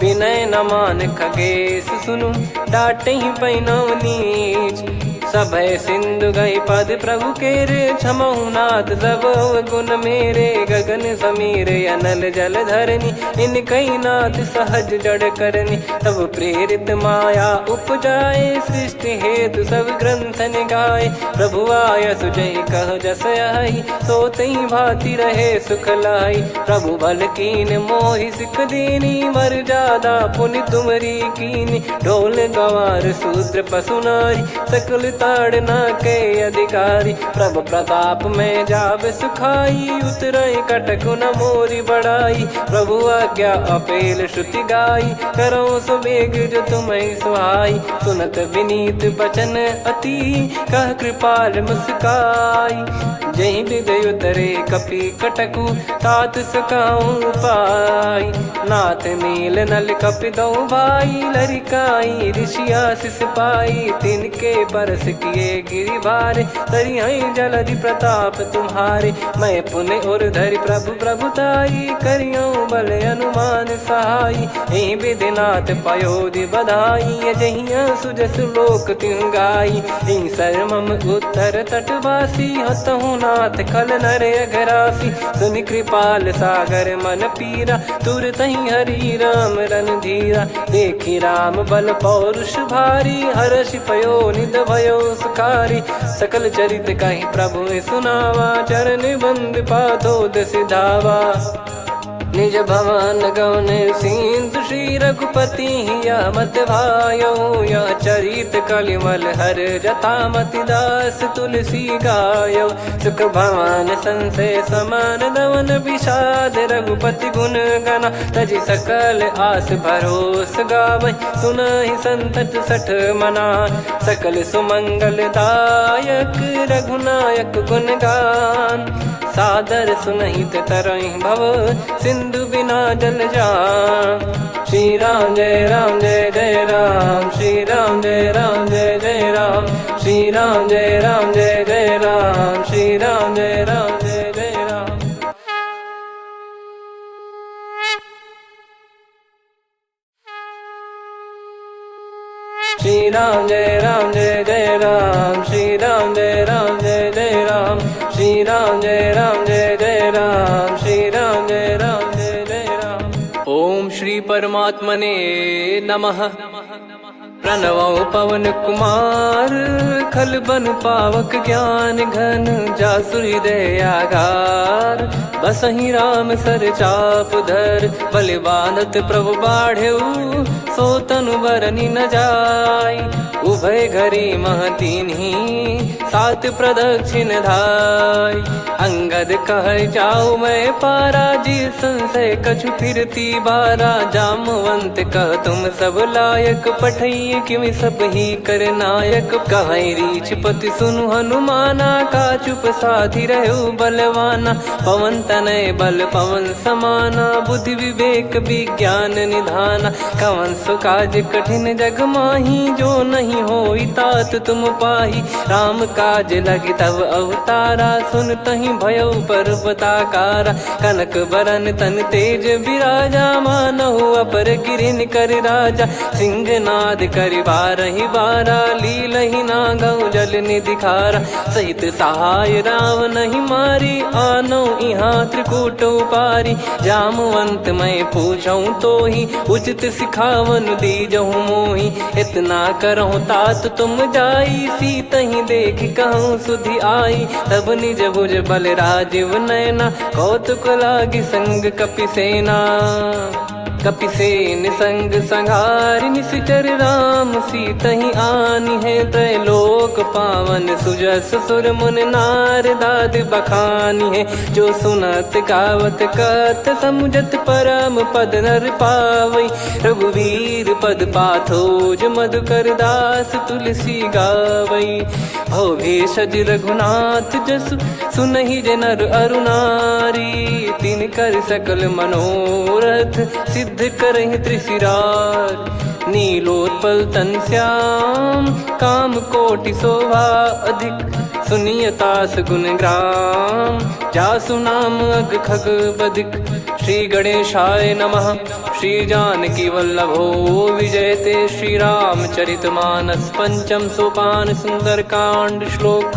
विनय न मान खगेस सुनु, डांटहि पै नव नीच। सभय सिंधु गहि पद प्रभु केरे, छमहु नाथ सब अवगुन मेरे। गगन समीर अनल जल धरनी, इनकहि नाथ सहज जड़ करनी। तब प्रेरित माया उपजाए, सृष्टि हेतु सब ग्रंथ निगाए। प्रभु आयसु जहि कह जस आइ, सो तहि भांति रहे सुख लाइ। प्रभु बल कीन मोहि सिख दीनी, वर जादा पुनि तुमरी कीनी। ढोल गवार शूद्र पसु नारी, सकल ताड़ना के अधिकारी। प्रभु प्रताप में जाब सुखाई, उतरइ कटकु न मोरी बड़ाई। प्रभु आज्ञा अपेल श्रुति गाई, करउँ सो बेग जो तुम्हइ सुहाई। सुनत विनीत बचन अति, कह कृपाल मुस्काई। जहि विधि उतरे कपि कटकु, तात सकउँ उपाय। नाथ नील नल कपि दउ भाई, लरिकाई ऋषि आसिस पाई। तिनके बरस किए गिरि भारे, तरिहइ जलधि प्रताप तुम्हारे। मय पुनि उर धरि प्रभु प्रभुताई, करियउ बल अनुमान सहाई। एहि विधि नाथ पयोधि बधाई, अजहिया सुजस लोक तिहुँ गाई। एहि सर मम उत्तर तटवासी, हतहु नाथ खल नर अघरासी। सुनि कृपाल सागर मन पीरा, तुरतहि हरि राम रणधीरा। देखि राम बल पौरुष भारी, हरषि पयो निद भयो सुखारी। सकल चरित कहि प्रभु सुनावा, चरण बंद पाथो दसि धावा। निज भवन गवन सिंधु श्री रघुपति हिया मति भायो। यह चरित कलिमल हर जथा मति दास तुलसी गायो। सुख भवन संसय समान दवन विषाद रघुपति गुन गना। तजि सकल आस भरोस गावइ सुनहि संतत सठ मना। सकल सुमंगल दायक रघुनायक गुन गान। सादर सुनहित तरहि भव सिंधु बिना जल जान। श्री राम जय राम जय जय राम, श्री राम जय राम जय जय राम, श्री राम जय राम जय जय राम, श्री राम जय राम जय जय राम। श्री राम जय राम जय जय राम, श्री राम जय राम जय जय राम, श्री राम जय राम जय जय राम, श्री राम जय राम जय जय राम। ओम श्री परमात्मने नमः। प्रणवउ पवन कुमार, खल बन पावक ज्ञान घन, जासु हृदय आगार। बसहि राम सर चाप धर, बलि बाँधत प्रभु बाढ़ेउ, सो तनु बरनि न जाई। उभय घरी मह कीन्ही, सात प्रदक्षिण धाई। अंगद कहइ जाउ मय पारा, जे संसय कछु फिरति बारा। जामवंत कह तुम सब लायक, पठइहैं किमि सबही कर नायक। कहइ रीछपति सुनु हनुमाना, का चुप साधि रहउ बलवाना। पवन तनय बल पवन समाना, बुद्धि विवेक विज्ञान निधाना। कवन सो काज कठिन जग माही, जो नहीं होई तात तुम पाही। राम काज लगी तब अवतारा, सुनतहि भयउ पर्वताकारा। कनक बरन तन तेज बिराजा, मानहु अपर गिरिन कर राजा। सिंहनाद करि बारहि बारा, लीलहि नागउ जल निधि खारा। सहित सहाय रावनहि मारी, आनउ इहाँ त्रिकूट उपारी। जामवंत मय पूछउँ तोही, उचित सिखावन दीजहु मोही। इतना करहु तात तुम जाई, सीतहि देखि कहउँ सुधि आई। तब निज भुज बल राजिव नयना, कौतुक लागि संग कपि सेना। कपि सेन संग संघारि निसिचर राम सीतहि आनिहैं। त्रैलोक पावन सुजस सुर मुनि नारदादि बखानिहैं। जो सुनत गावत कथ समुझत परम पद नर पावइ। रघुवीर पद पाथो जो मधुकर दास तुलसी गावइ। भव भेषज रघुनाथ जसु सुनहिं जे नर अरु नारी, तिनकर सकल मनोरथ सिद्ध करहिं त्रिशिरार। नीलोत्पल तन श्याम काम कोटि शोभा अधिक, सुनिय तास गुन ग्राम जासु नाम अघ खग बधिक। श्री गणेशाय नमः। श्री जानकी वल्लभो विजयते। श्री रामचरित मानस पंचम सोपान सुंदरकांड श्लोक।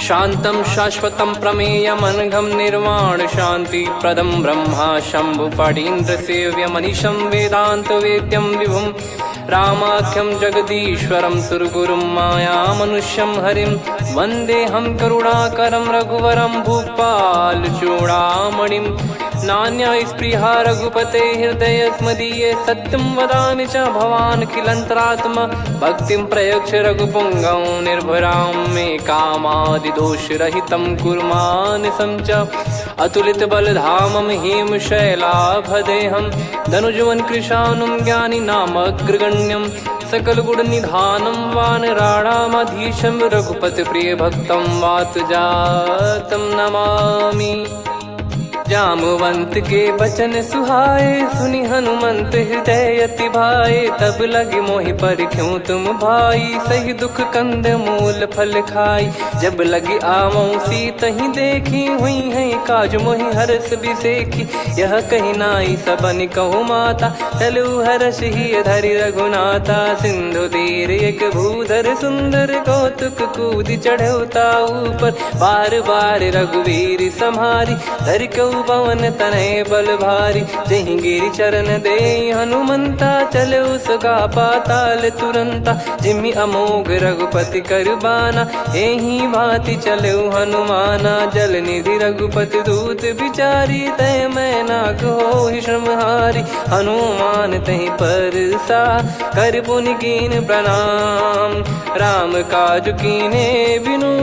शांतं शाश्वतं प्रमेयमनघं निर्वाणशान्तिप्रदं ब्रह्म शम्भु फणीन्द्रसेव्यमनिशं वेदान्तवेद्यं विभुं रामाख्यं जगदीश्वरं सुरगुरुं मायामनुष्यं हरिं। वन्देऽहं करुणाकरं रघुवरं भूपालचूडामणिं। नान्यस्पृहा रघुपते हृदयस्मदीये। सत्यं वदामि च भवानखिलन्तरात्मा। भक्तिं प्रयच्छ रघुपुङ्गवं निर्भरां मे कामादिदोषरहितं कुरु मानसं च। अतुलितबलधामं हेमशैलाभदेहं दनुजवनकृशानुं ज्ञानिनामग्रगण्यं सकलगुणनिधानं वानराणामधीशं रघुपतिप्रियभक्तं वातजातं नमामि। जामवंत के बचन सुहाए, सुनि हनुमंत हृदय अति भाए। तब लगी मोहि परिख्यों तुम भाई, सही दुख कंदमूल फल खाई। जब लगी आवौं सीतहि देखी, हुइहैं काज मोहि हरष बिसेखी। यह कहि नाई सबनि कहु माता, चलउ हरषि हिय धरि रघुनाथा। सिंधु तीर एक भूधर सुंदर, कौतुक कूदि चढ़उ ताऊ पर। बार बार रघुवीर सम्हारी, धरिकउ पवन तनय बल भारी। जहिं गिरि चरन देइ हनुमंता, चलउ सगा पाताल तुरंता। जिमि अमोघ रघुपति कर बाना, एहि भाँति चलउ हनुमाना। जलनिधि रघुपति दूत बिचारी, तय मैना कहो ही श्रमहारी। हनुमान तहि परसा कर पुनि कीन प्रणाम। राम काज कीन्हे बिनु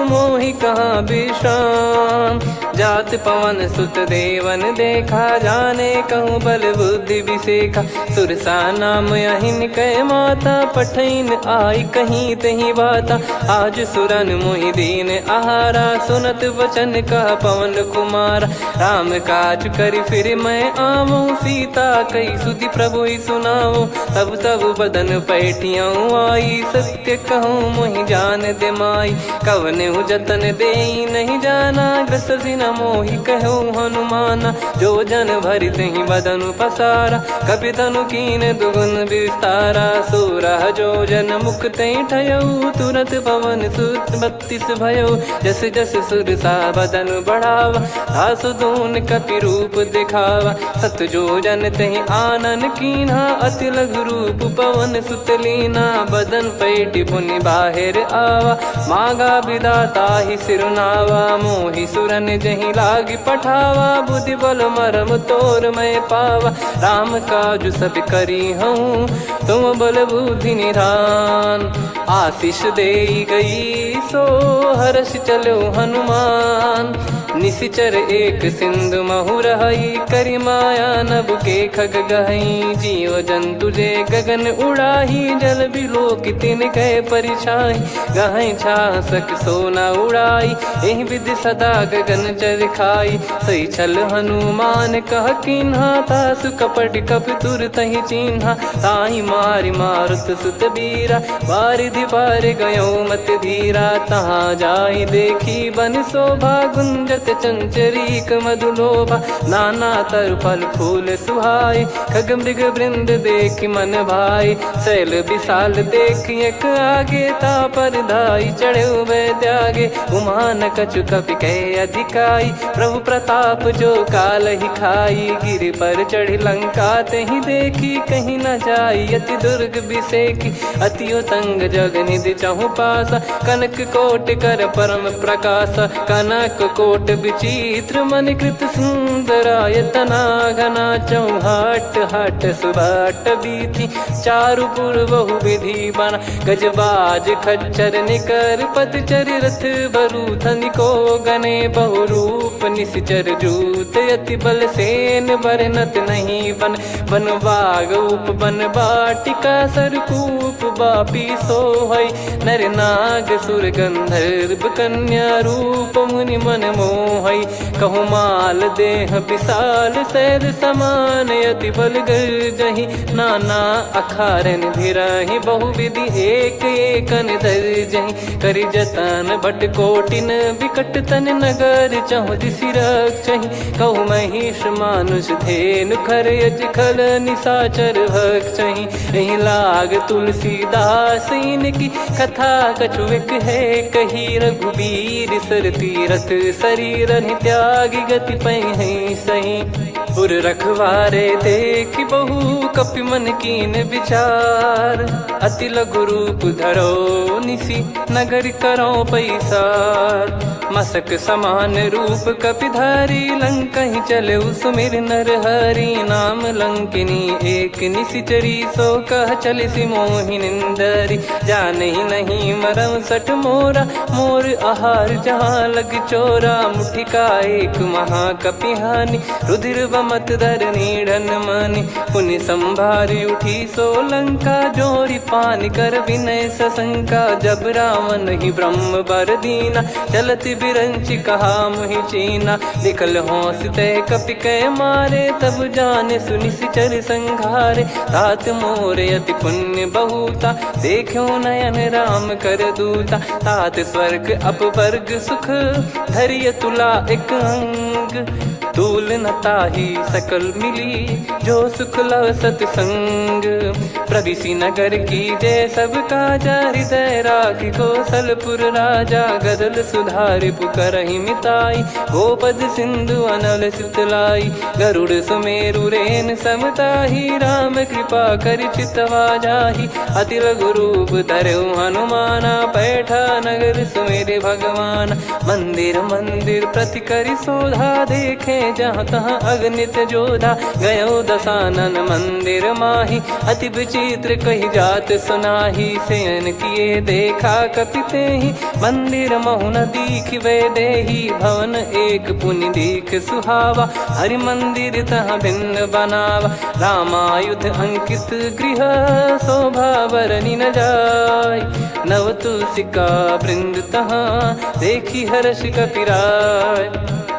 मोहि कहाँ बिश्राम। जात पवन सुत देवन देखा, जाने कहूँ बल बुद्धि बिसेखा। सुरसा नाम अहिन कै माता, पठइन आइ कहीं तहि बाता। आज सुरन मोहि दीन आहारा, सुनत वचन कहा पवन कुमारा। राम काज करि फिरि मैं आवौं, सीता कहि सुधि प्रभुहि सुनावौं। तब तब बदन पैठियौं आई, सत्य कहौं मोहि जान दे माई। कवनेउ जतन देई नहीं जाना, ग्रस जिन मोहि कहौ हनुमाना। जो जन भरि तहि बदन पसारा, कपि तनु कीन दुगुन विस्तारा। सोरह जो जन मुख तहि ठयौ, तुरत पवन सुत बत्तीस भयौ। जस जस सुरसा बदन बढ़ावा, तासु दून कपि रूप देखावा। सत जो जन तहि आनन कीन्हा, अति लघु रूप पवन सुत लीन्हा। बदन पैठि पुनि बाहिर आवा, मागा बिदा ताहि सिरु नावा। मोहि सुरन जहि लागि पठावा, बुद्धि बल मरम तोर मैं पावा। राम काजु सब करिहौं, तुम बल बुद्धि निधान। आसिस देइ गई सो हरषि चलौ हनुमान। निसिचर एक सिंधु महु रहई, करि माया नभ के खग गहई। जीव जंतु जे गगन उड़ाही, जल बिलोकि तिनकै परिछाही। गहई छाह सक सो न उड़ाई, एहि विधि सदा गगन चर खाई। सही छल हनुमान कह कीन्हा, तासु कपट कपि तुरतहि चीन्हा। ताहि मारि मारुत सुत बीरा, बारिधि पार गयौ मति धीरा। तहाँ जाइ देखि बन शोभा, गुंजत चंचरीक मधु लोभा। नाना तरु फल फूल सुहाए, खग मृग वृंद देखि मन भाए। सैल बिसाल देखि एक आगे, ता पर धाइ चढ़े उभय त्यागे। उमा न कछु कपि कहे अधिकाई, प्रभु प्रताप जो कालहि खाई। गिरि पर चढ़ि लंका तेहि देखि, कहीं न जाई अति दुर्ग बिसेखि। अति उतंग जग निधि चहुँपासा, कनक कोट कर परम प्रकासा। कनक कोट विचित्र मणि कृत सुंदरायतना, घना चौहट हट सुभट बीथि चारु पुर बहु विधि बना। गजबाज खच्चर निकर पत चरि रथ बरू थनिको गने। बहु रूप निसिचर जूत अति बल सेन बरनत नहीं बन। बन बाग उप बन बाटिका सरकूप बापी सोहई। नर नाग सुर गंधर्व कन्या रूप मुनि मन मोहई। कहु माल देह बिसाल सैल समान अति बल गर्जही। नाना अखारन भिराही बहु विधि एक एकन दर्जही। करि जतन भट कोटिन बिकट तन नगर चहुँ दिसि रक्षही। कहु महिष मानुष धेनु खर यज खल निसाचर भक्षही। एहि लाग तुलसीदास इनकी कथा कछु एक है कही। रघुबीर सर तीरथ सरीरन त्यागि गति पै हैं सही। उर रखवारे देखि बहु कपि मन कीन विचार। अति लघु रूप धरो निसि नगर करो पैसार। मसक समान रूप कपि धारी लंकहि चले सुमिर नर हरि। नाम लंकिनी एक निसि चरी सो कह चलिसि मोहि निंदरी। जानहि नहीं मरम सठ मोरा मोर आहार जहाँ लग चोरा। मुठिका एक महाकपि हानि रुधिर बमत धरनी ढन मानि। पुनि संभारि उठी सो लंका जोरि पानि कर विनय सशंका। जब रावणहि ब्रह्म बर दीना चलति बिरंचि कहा मुहि चीना। लिखल होंसि तय कपि कै मारे तब जाने सुनिसि चरि संघारे। तात मोर अति पुण्य बहुता देख्यो नयन राम कर दूता। तात स्वर्ग अपवर्ग सुख धरिय तुला एक अंग। तूल न ताहि सकल मिली जो सुख लव सतसंग। प्रविसि नगर कीजे सब काजा हृदय राखि कोसलपुर राजा। गदल सुधारि पुकरहि मिताई गोपद सिंधु अनल सितलाई। गरुड़ सुमेरु रेन समताही राम कृपा करि चितवा जाही। अति लघु रूप धरउ हनुमाना पैठा नगर सुमिरि भगवान। मंदिर मंदिर प्रति करि सोधा देखे जहाँ तहाँ अगणित जोधा। गयो दसानन मंदिर माही अति विचित्र कहि जात सुनाही। सेयन किए देखा कपि तेहि मंदिर महु न दीखि वैदेही। भवन एक पुनि दीख सुहावा हरि मंदिर तहाँ भिन्न बनावा। रामायुध अंकित गृह शोभा बरनि न जाय। नव तुलसिका वृंद तहाँ देखि हर्ष कपि राय।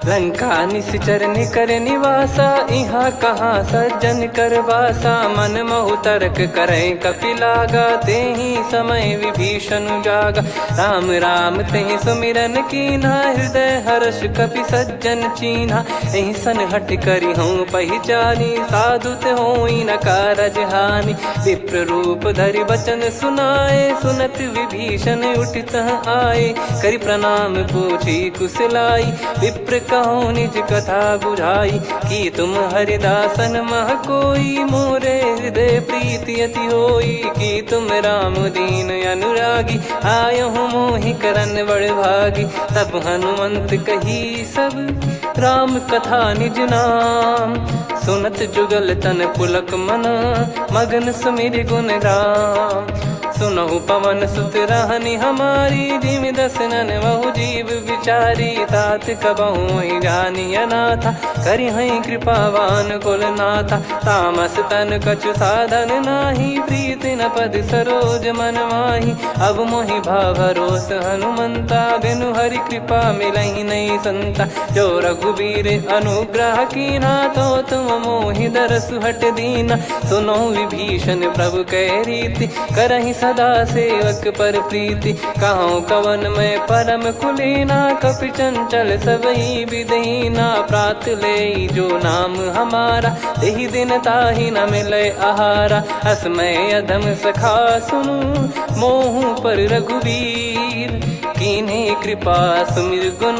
लंका निसिचर निकर निवासा इहाँ कहाँ सज्जन कर बासा। मन महु तरक करै कपि लागा तेहि समय विभीषण जागा। राम राम तेहि सुमिरन कीन्हा हृदय हर्ष कपि सज्जन चीन्हा। एहि सन हठ करिहउँ पहिचानी साधु तेहि होई न कारज हानि। विप्र रूप धरि बचन सुनाए सुनत विभीषण उठि तह आए। करि प्रणाम पूछि कुशलाई विप्र कहो निज कथा बुझाई। कि तुम हरिदासन मह कोई मोरे हृदय प्रीति अति होई। कि तुम राम दीन अनुरागी आयहु मोहि करन बड़ भागी। तब हनुमंत कही सब राम कथा निज नाम। सुनत जुगल तन पुलक मन मगन सुमिरि गुन गाम। सुनहु पवन सुत रहनि हमारी जिमि दसनन वहु जीव बिचारी। तात कबहुँ ही जानिय नाथा करिहैं कृपावान कुल नाथा। तामस तन कछु साधन नाही प्रीति न पद सरोज मन माही। अब मोहि भा भरोस हनुमंता बिनु हरि कृपा मिलही नहीं संता। जो रघुबीर अनुग्रह कीन्हा तो तुम मोहि दरसु हठ दीन्हा। सुनो विभीषण प्रभु कै रीति करहिं सदा सेवक पर प्रीति। कहौं कवन मैं परम कुलीना कपि चंचल सबही बिधीना। प्रात लेई जो नाम हमारा तेहि दिन ताहि न मिलै आहारा। अस मैं अधम सखा सुनु मोहु पर रघुबीर। कीन्ही कृपा सुमिर गुन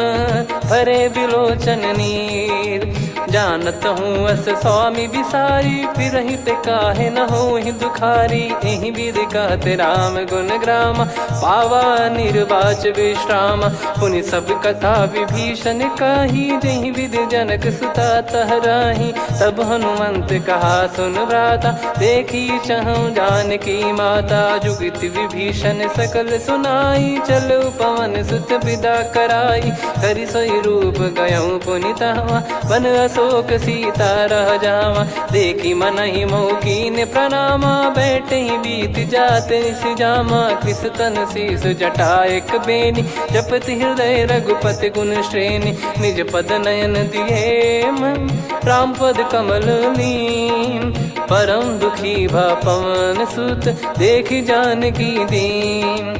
भरे बिलोचन नीर। जानत हूँ अस स्वामी बिसारी फिरहिं ते काहे न होहिं दुखारी। एहि विधि कहत राम गुन ग्राम पावा निर्वाच विश्राम। पुनि सब कथा विभीषण कही जेहि विधि जनक सुता तह राही। तब हनुमंत कहा सुन भ्राता देखि चहु जानकी माता। जुगति विभीषण सकल सुनाई चलउ पवन सुत बिदा कराई। करि सोइ रूप गयउ पुनि तहवाँ बन अशोक सीता रह जावाँ। देखि मनहि मोहि कीन्ह प्रणामा बैठहीं बीति जात निसि जामा। कृस तन सीस जटा एक बेनी जपति हृदय रघुपति गुन श्रेणी। निज पद नयन दिए मन राम पद कमल लीन। परम दुखी भा पवन सुत देखि जानकी दीन।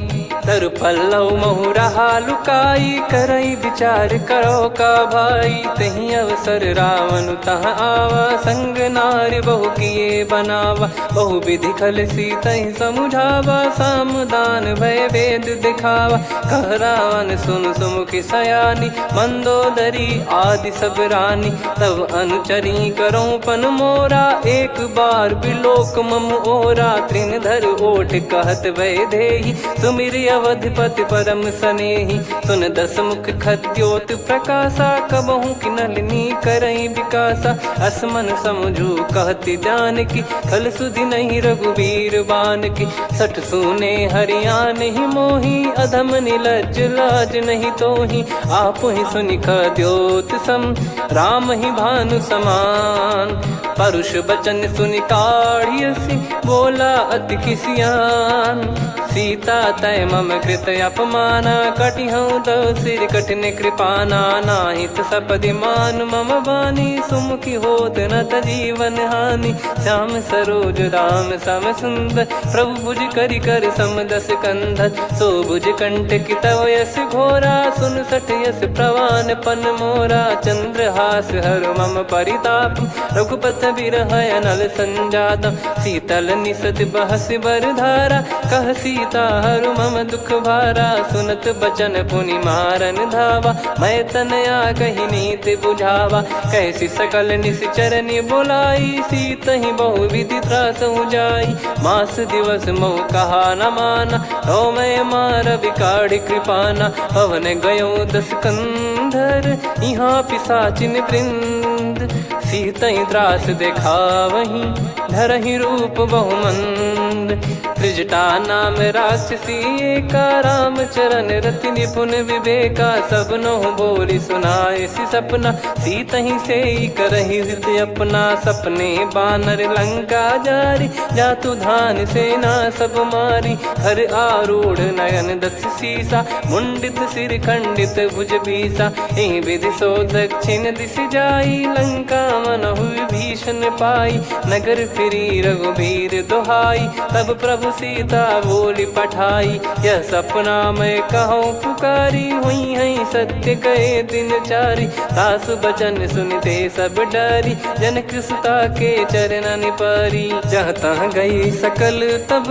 तरु पल्लव महुरहा लुकाई, करई विचार करो का भाई। तही अवसर रावण तह आवा, संग नारी बहु किए बनावा। बहु विधि खल सीतहि समुझावा, साम दान भय भेद दिखावा। कह रावण सुन सुमुखि सयानी, मंदोदरी आदि सब रानी। तब अनुचरी करो पन मोरा, एक बार बिलोक मम ओरा। तृण धर ओट कहत वैदेही, सुमिरि अवधपति परम सनेही। सुन दस मुख खद्योत प्रकाशा, कबहु किनल नी करई विकासा। अस मन समुझू कहति जानकी, खल सुधि नहीं रघुबीर बानकी। सठ सूने हरि आनहि मोही, अधम निलज्ज लाज नहीं तोही। आपहि सुनि खद्योत सम, रामहि भानु समान। परुष बचन सुनि काढ़ियसि, बोला अति खिसियान। सीता तय मम कृत अपमाना, कटिहउँ दव सिर कठिन कृपाना। नाहित सपदि मानु मम बानी, सुमुखि होत न त जीवन हानि। श्याम सरोज राम सम सुंदर, प्रभु भुज करि कर सम दस कंधर। सो भुज कंटकि तव यस घोरा, सुन सठ यस प्रवान पन मोरा। चंद्रहास हरु मम परिताप, रघुपत बिरह अनल संजातम। शीतल निसत बहस बर धारा, कह सीता हरु मम दुख भारा। सुनत बचन पुनि मारन धावा, मैं तनया कहि नीति बुझावा। कहसि सकल निसि चरनि बोलाई, सीतहि बहु विधि त्रासहु जाई। मास दिवस महु कहा न माना, तो मैं मार विकाढ़ि कृपाना। पवन गयो दस कंधर, इहाँ पिसाचिन वृंद। सीतहि त्रास देखावहि, धरहि रूप बहुमंद। त्रिजटा नाम राक्षसी एका, रामचरण रति निपुन विवेका। सब नहुँ बोलि सुनाइसि सपना, सीतहि सेई करहि हृदय अपना। सपने बानर लंका जारि, जातु धान सेना सब मारी। हर आरूढ़ नयन दस सीसा, मुंडित सिर खंडित भुज बीसा। एहि विधि सो दक्षिण दिस जाई, लंका मनहु विभीषण पाई। नगर फिरी रघुबीर दोहाई, तब प्रभु सीता बोलि पठाई। यह सपना मैं कहउँ पुकारी, हुइहैं सत्य कहे दिन चारी। तासु बचन सुनि ते सब डारी, जनक सुता के चरणन पारी। जहाँ तहाँ गई सकल तब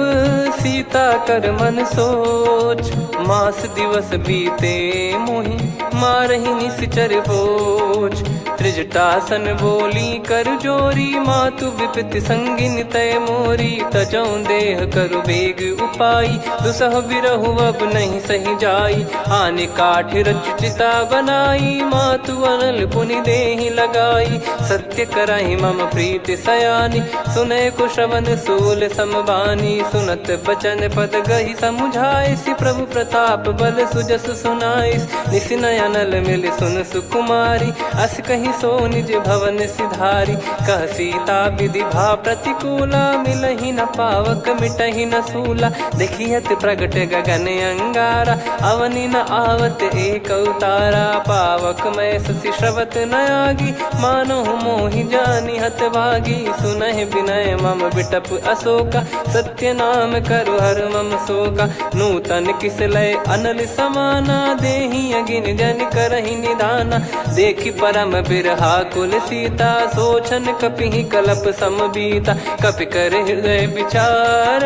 सीता कर मन सोच। मास दिवस बीते मोहि मारहि निसिचर बोझ। त्रिजटासन बोली कर जोरी, मातु विपति संगिन तय मोरी। तजौं देह करु बेग उपाई, दुसह विरहु अब नहीं सहि जाई। आनि काठ रचि चिता बनाई, मातु अनल पुनि देहि लगाई। सत्य करहि मम प्रीति सयानी, सुनय कुश्रवण सूल सम बानी। सुनत बचन पद गहि समुझाइसि, प्रभु प्रताप बल सुजस सुनाइसि। निसि नय अनल मिलि सुन सुकुमारी, अस कहि सो निज भवन सिधारी। कह सीता विधि भा प्रतिकूला, मिलहि न पावक मिटहि न सूला। देखि अति प्रगट गगन अंगारा, अवनि न आवत एकउ तारा। पावक मैं शशि स्रवत न आगी, मानहु मोहि जानि हतभागी। सुनहि विनय मम बिटप अशोका, सत्य नाम करु हर मम शोका। नूतन किस लय अनल समाना, देहि अगिन जन करहि निदाना। देखि परम बिरहाकुल सीता, सोचन कपिहि कलप सम बीता। कपि कर हृदय विचार,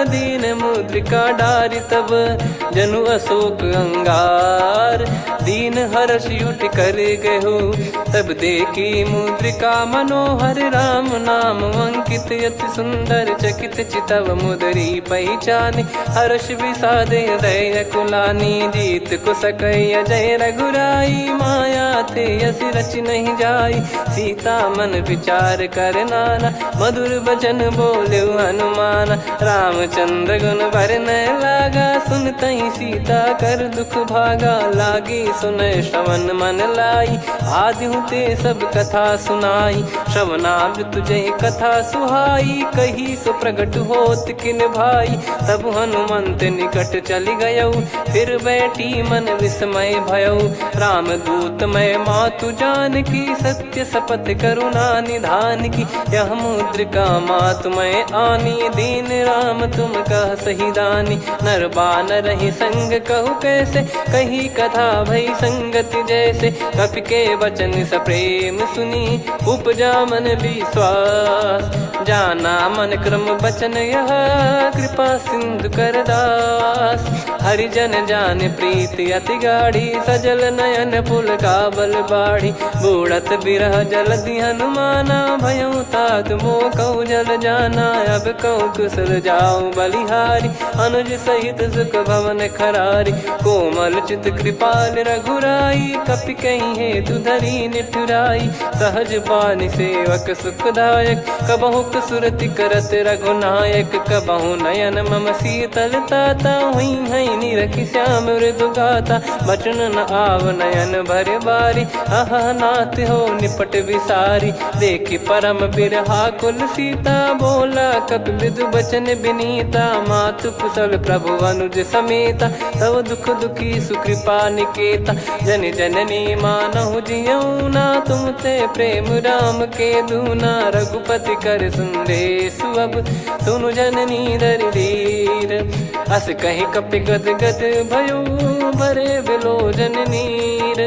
दीन मुद्रिका डारि तब जनु अशोक अंगार। दीन हरषि उठि कर गहो, तब देखि मुद्रिका मनोहर। राम नाम अंकित अति सुंदर, चकित चितव मुदरी पहिचानी। हरषि विषाद हृदय अकुलानी, जीत कुसकय अजय रघुराई। माया थे अस रचि नहीं जाई, सीता मन विचार कर नाना। मधुर बचन बोल्यो हनुमाना, रामचंद्र गुन बरनय लागा। सुनतहि सीता कर दुख भागा, लागी सुनय श्रवण मन लाई। आदि हूँ ते सब कथा सुनाई, श्रवणामृत जहि कथा सुहाई। कही सो प्रगट होत किन भाई, तब हनुमंत निकट चलि गयउ। फिर बैठी मन विस्मय भयउ, रामदूत मय मातु जान। की, सत्य सपथ करुणा निधान की। यह मुद्रिका मातु मय आनी, दीन राम तुम कह सही दानी। नर बानरहिं संग कहु कैसे, कही कथा भई संगति जैसे। कपि के वचन सप्रेम सुनी, उपजा मन विश्वास। जाना मन क्रम वचन यह, कृपा सिंधु कर दास। हरि जन जान प्रीति अति गाढ़ी, सजल नयन पुलकावल बाढ़ी। बूड़त बिरह जलधि हनुमाना, भयउ तात मोह कहु जल जाना। अब कहु कुसल जाउ बलिहारी, अनुज सहित सुख भवन खरारी। कोमल चित कृपाल रघुराई, कपि कहि हेतु धरी निठुराई। सहज बानि सेवक सुखदायक, कबहुँक सुरति करत रघुनायक। कबहुँ नयन मम शीतल ताता, हुइहैं निरखि श्याम मृदु गाता। बचन न आव नयन भर बारी, अहह नाथ हो निपट विसारी। देखि परम बिरहाकुल सीता, बोला कपि मृदु बचन बिनीता। मातु कुसल प्रभु अनुज समेता, तव दुख दुखी सुकृपा निकेता। जनि जननी मानहु जियउ ना, तुम ते प्रेम राम के दूना। रघुपति कर संदेसु अब, सुनु जननी धरि धीर। अस कहि कपि गद गद भयउ, बरे बिलोचन नीर।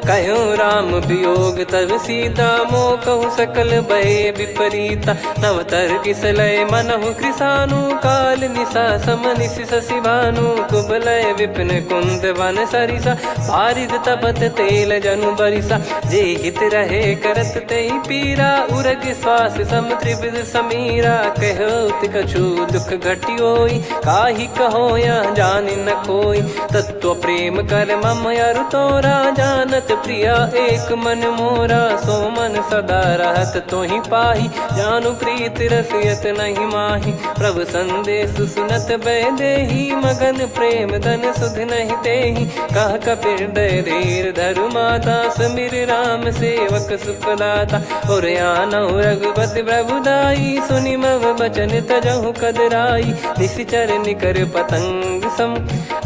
कह्यो राम वियोग तब सीता, मोह कहु सकल भय विपरीता। नव तरकि सलय मनहु कृसानु, काल निसा सम निसि ससि भानु। कुबलय विपिन कुंद वन सरिसा, बारिद तपत तेल जनु बरिसा। जे हित रहे करत तेहि पीरा, उरग श्वास सम त्रिविध समीरा। कह्यो अति कछु दुख घटि होई, काहि कहो यह जानि न कोई। तत्व प्रेम कर मम अरु तोरा, जानत प्रिया एक मन मोरा। सो मन सदा रहत तोहि पाही, जानु प्रीत रस यत नहीं माही। प्रभु संदेस सुनत वैदेही, मगन प्रेम धन सुध नहीं तेही। कह कपि हृदय धीर धरु माता, सुमिरि राम सेवक सुख दाता। उर आनहु रघुपति प्रभु दाई, सुनि मम बचन तजहु कदराई। निसिचर निकर पतंग सम,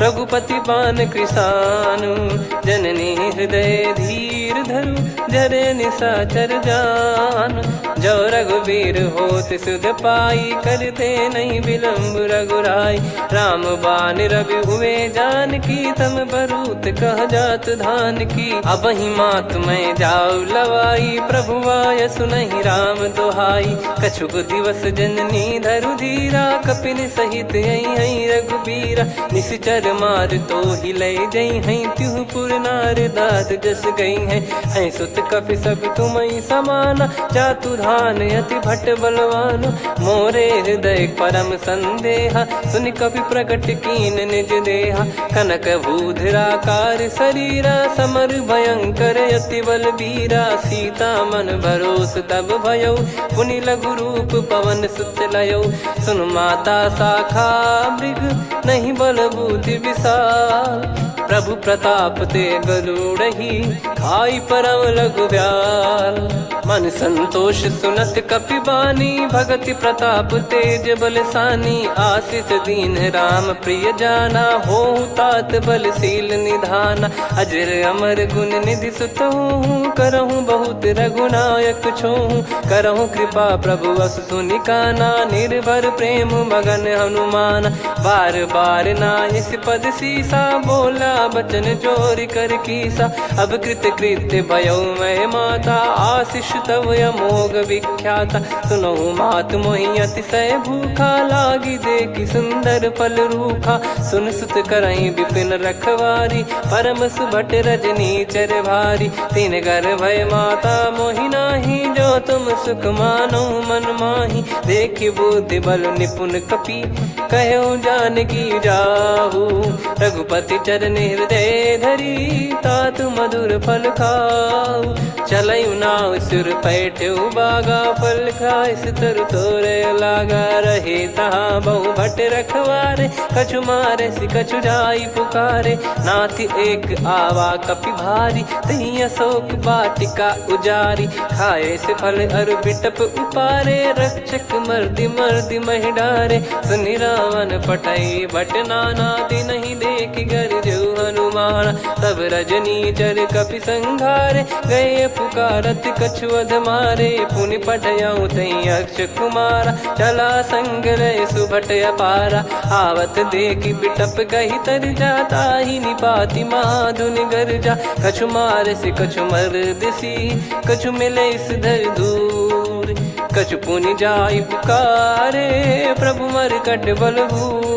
रघुपति बान कृसानु। जननी हृदय धीर धरु, जरे निसाचर जान। जो रघुबीर होत सुध पाई, करते नहीं विलंब रघुराई। राम बान रवि हुए जानकी, तम बरूत कह जात धान की। अबहिं मातु मय जाउ लवाई, प्रभु आयसु नहीं राम दोहाई। कछुक दिवस जननी धरु धीरा, कपिन सहित अइहैं रघुबीरा। निसिचर मार तोहि लय जइहैं, तिहु पुर नार दाद जस गइहैं। हैं सुत कपि सब तुमहि समाना, जातु धान अति भट बलवाना। मोरे हृदय परम संदेहा, सुनि कपि प्रगट कीन निज देहा। कनक भूधराकार सरीरा, समर भयंकर अति बल बीरा। सीता मन भरोस तब भयउ, पुनि लघु रूप पवन सुत लयउ। सुन माता शाखा मृग नहीं बल बुद्धि विशाल, प्रभु प्रताप ते गरुड़ही खाई परम लघु ब्याल। मन संतोष सुनत कपि बानी, भगति प्रताप तेज बलसानी। आसिस दीन्ह राम प्रिय जाना, होहु तात बल शील निधाना। अजर अमर गुन निधि सुत होहु, करहु बहुत रघुनायक छोहु। करहु कृपा प्रभु अस सुनि काना, निर्भर प्रेम मगन हनुमाना। बार बार नाइस पद सीसा, बोला बचन जोरि कर कीसा। अब कृत कृत्य भयउ मय माता, आसिस तव अमोघ विख्याता। सुनहु मात मोहि अतिसय भूखा, लागि देखि सुंदर फल रूखा। सुन सुत करहिं विपिन रखवारी, परम सुभट रजनीचर भारी। तिन घर भय माता मोहि नाही, जो तुम सुख मानहु मन माही। देखि बुद्धि बल निपुन कपि, कह्यो जानकी जाहु। रघुपति चरण हृदय धरी, तात मधुर फल खाहु। चलयु नाव सिर पैठ्यो बागा, फल खाइस तरु तोरे लागा। रहे तहाँ बहु भट रखवारे, कछु मारेसि कछु जाई पुकारे। नाथि एक आवा कपि भारी, तहीं अशोक वाटिका उजारी। खाएसि फल अरु बिटप उपारे, रक्षक मर्दि मर्दि महि डारे। सुनि रावण पटई भट नाना, तिनहि देखि गरजउ हनुमाना। तब रजनीचर कपि संघारे, गए पुकारत कछु अधमारे। पुनि पठयउ तहि अक्ष कुमारा, चला संग लय सुभट अपारा। आवत देखि बिटप गहि तरि जा, ताहि निपाति महाधुनि गरजा। कछु मारसि कछु मरदिसि, कछु मिलइसि धरि धूर। कछु पुनि जाइ पुकारे, प्रभु मरकट बलभूर।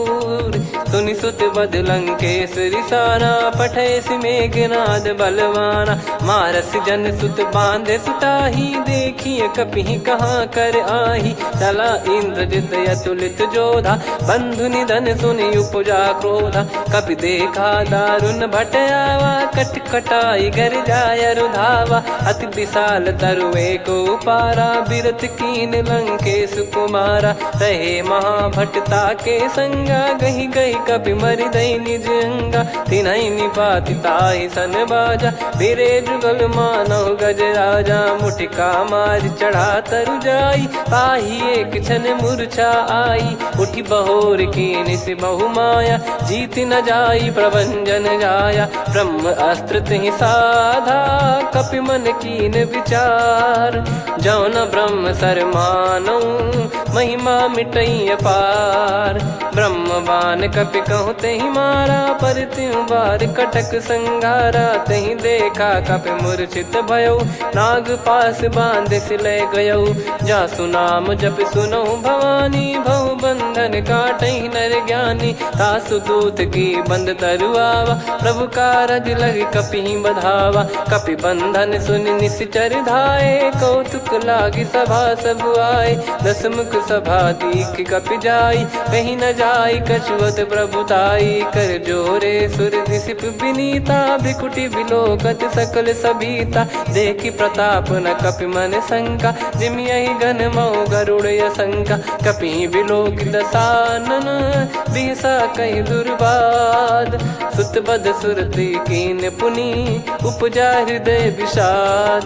सुनि सुत बद लंकेस रिसाना, पठेसि मेघनाद बलवाना। मारसि जन सुत बाँधे सुताही, देखिए कपिहि कहाँ कर आही। चला इंद्रजित अतुलित जोधा, बंधु निधन सुनि उपजा क्रोधा। कपि देखा दारुन भट आवा, कट कटाई गरजाय अरु धावा। अति विशाल तरु एको पारा, बिरति कीन्ह लंकेसु कुमारा। रहे महाभट ताके संगा, गहि गहि कपि मरि दइ निज अंगा। तिनहि निपाति ताहि सन बाजा, बिरे जुगल मानहु गजराजा। मुटिका मारि चढ़ा तरु जाइ, पाहि एक छन मूर्छा आई। उठि बहोर कीन्ह सिबहु माया, जीति न जाइ प्रभंजन जाया। ब्रह्म अस्त्र तिहि साधा, कपि मन कीन्ह विचार। जउ न ब्रह्म सर मानउ, महिमा मिटइ अपार। ब्रह्म बान कपि कहु तेहि मारा, पर तिउ बार कटक संघारा। तेहि देखा कपि मूर्छित भयउ, नाग पास बाँधिसि लय गयउ। जासु नाम जपि सुनउ भवानी, बहु बंधन काटइ नर ज्ञानी। तासु दूत की बंद तरु आवा, प्रभु कारज लग कपिहि बधावा। कपि बंधन सुनि निसिचर धाए, कौतुक लागि सभा सब आए। दस मुख सभा दीखि कपि जाइ, कहि न जाइ कछुअत प्रभु ताई। कर जोरे सुर दिसिप बिनीता, भृकुटि बिलोकत सकल सभीता। देखि प्रताप न कपि मन शंका, जिमि अहि गन मउ गरुड़ असंका। कपिहि बिलोकि दसानन, बिहसा कहि दुर्बाध। सुत बद सुरति कीन्ह पुनि, उपजा हृदय विषाद।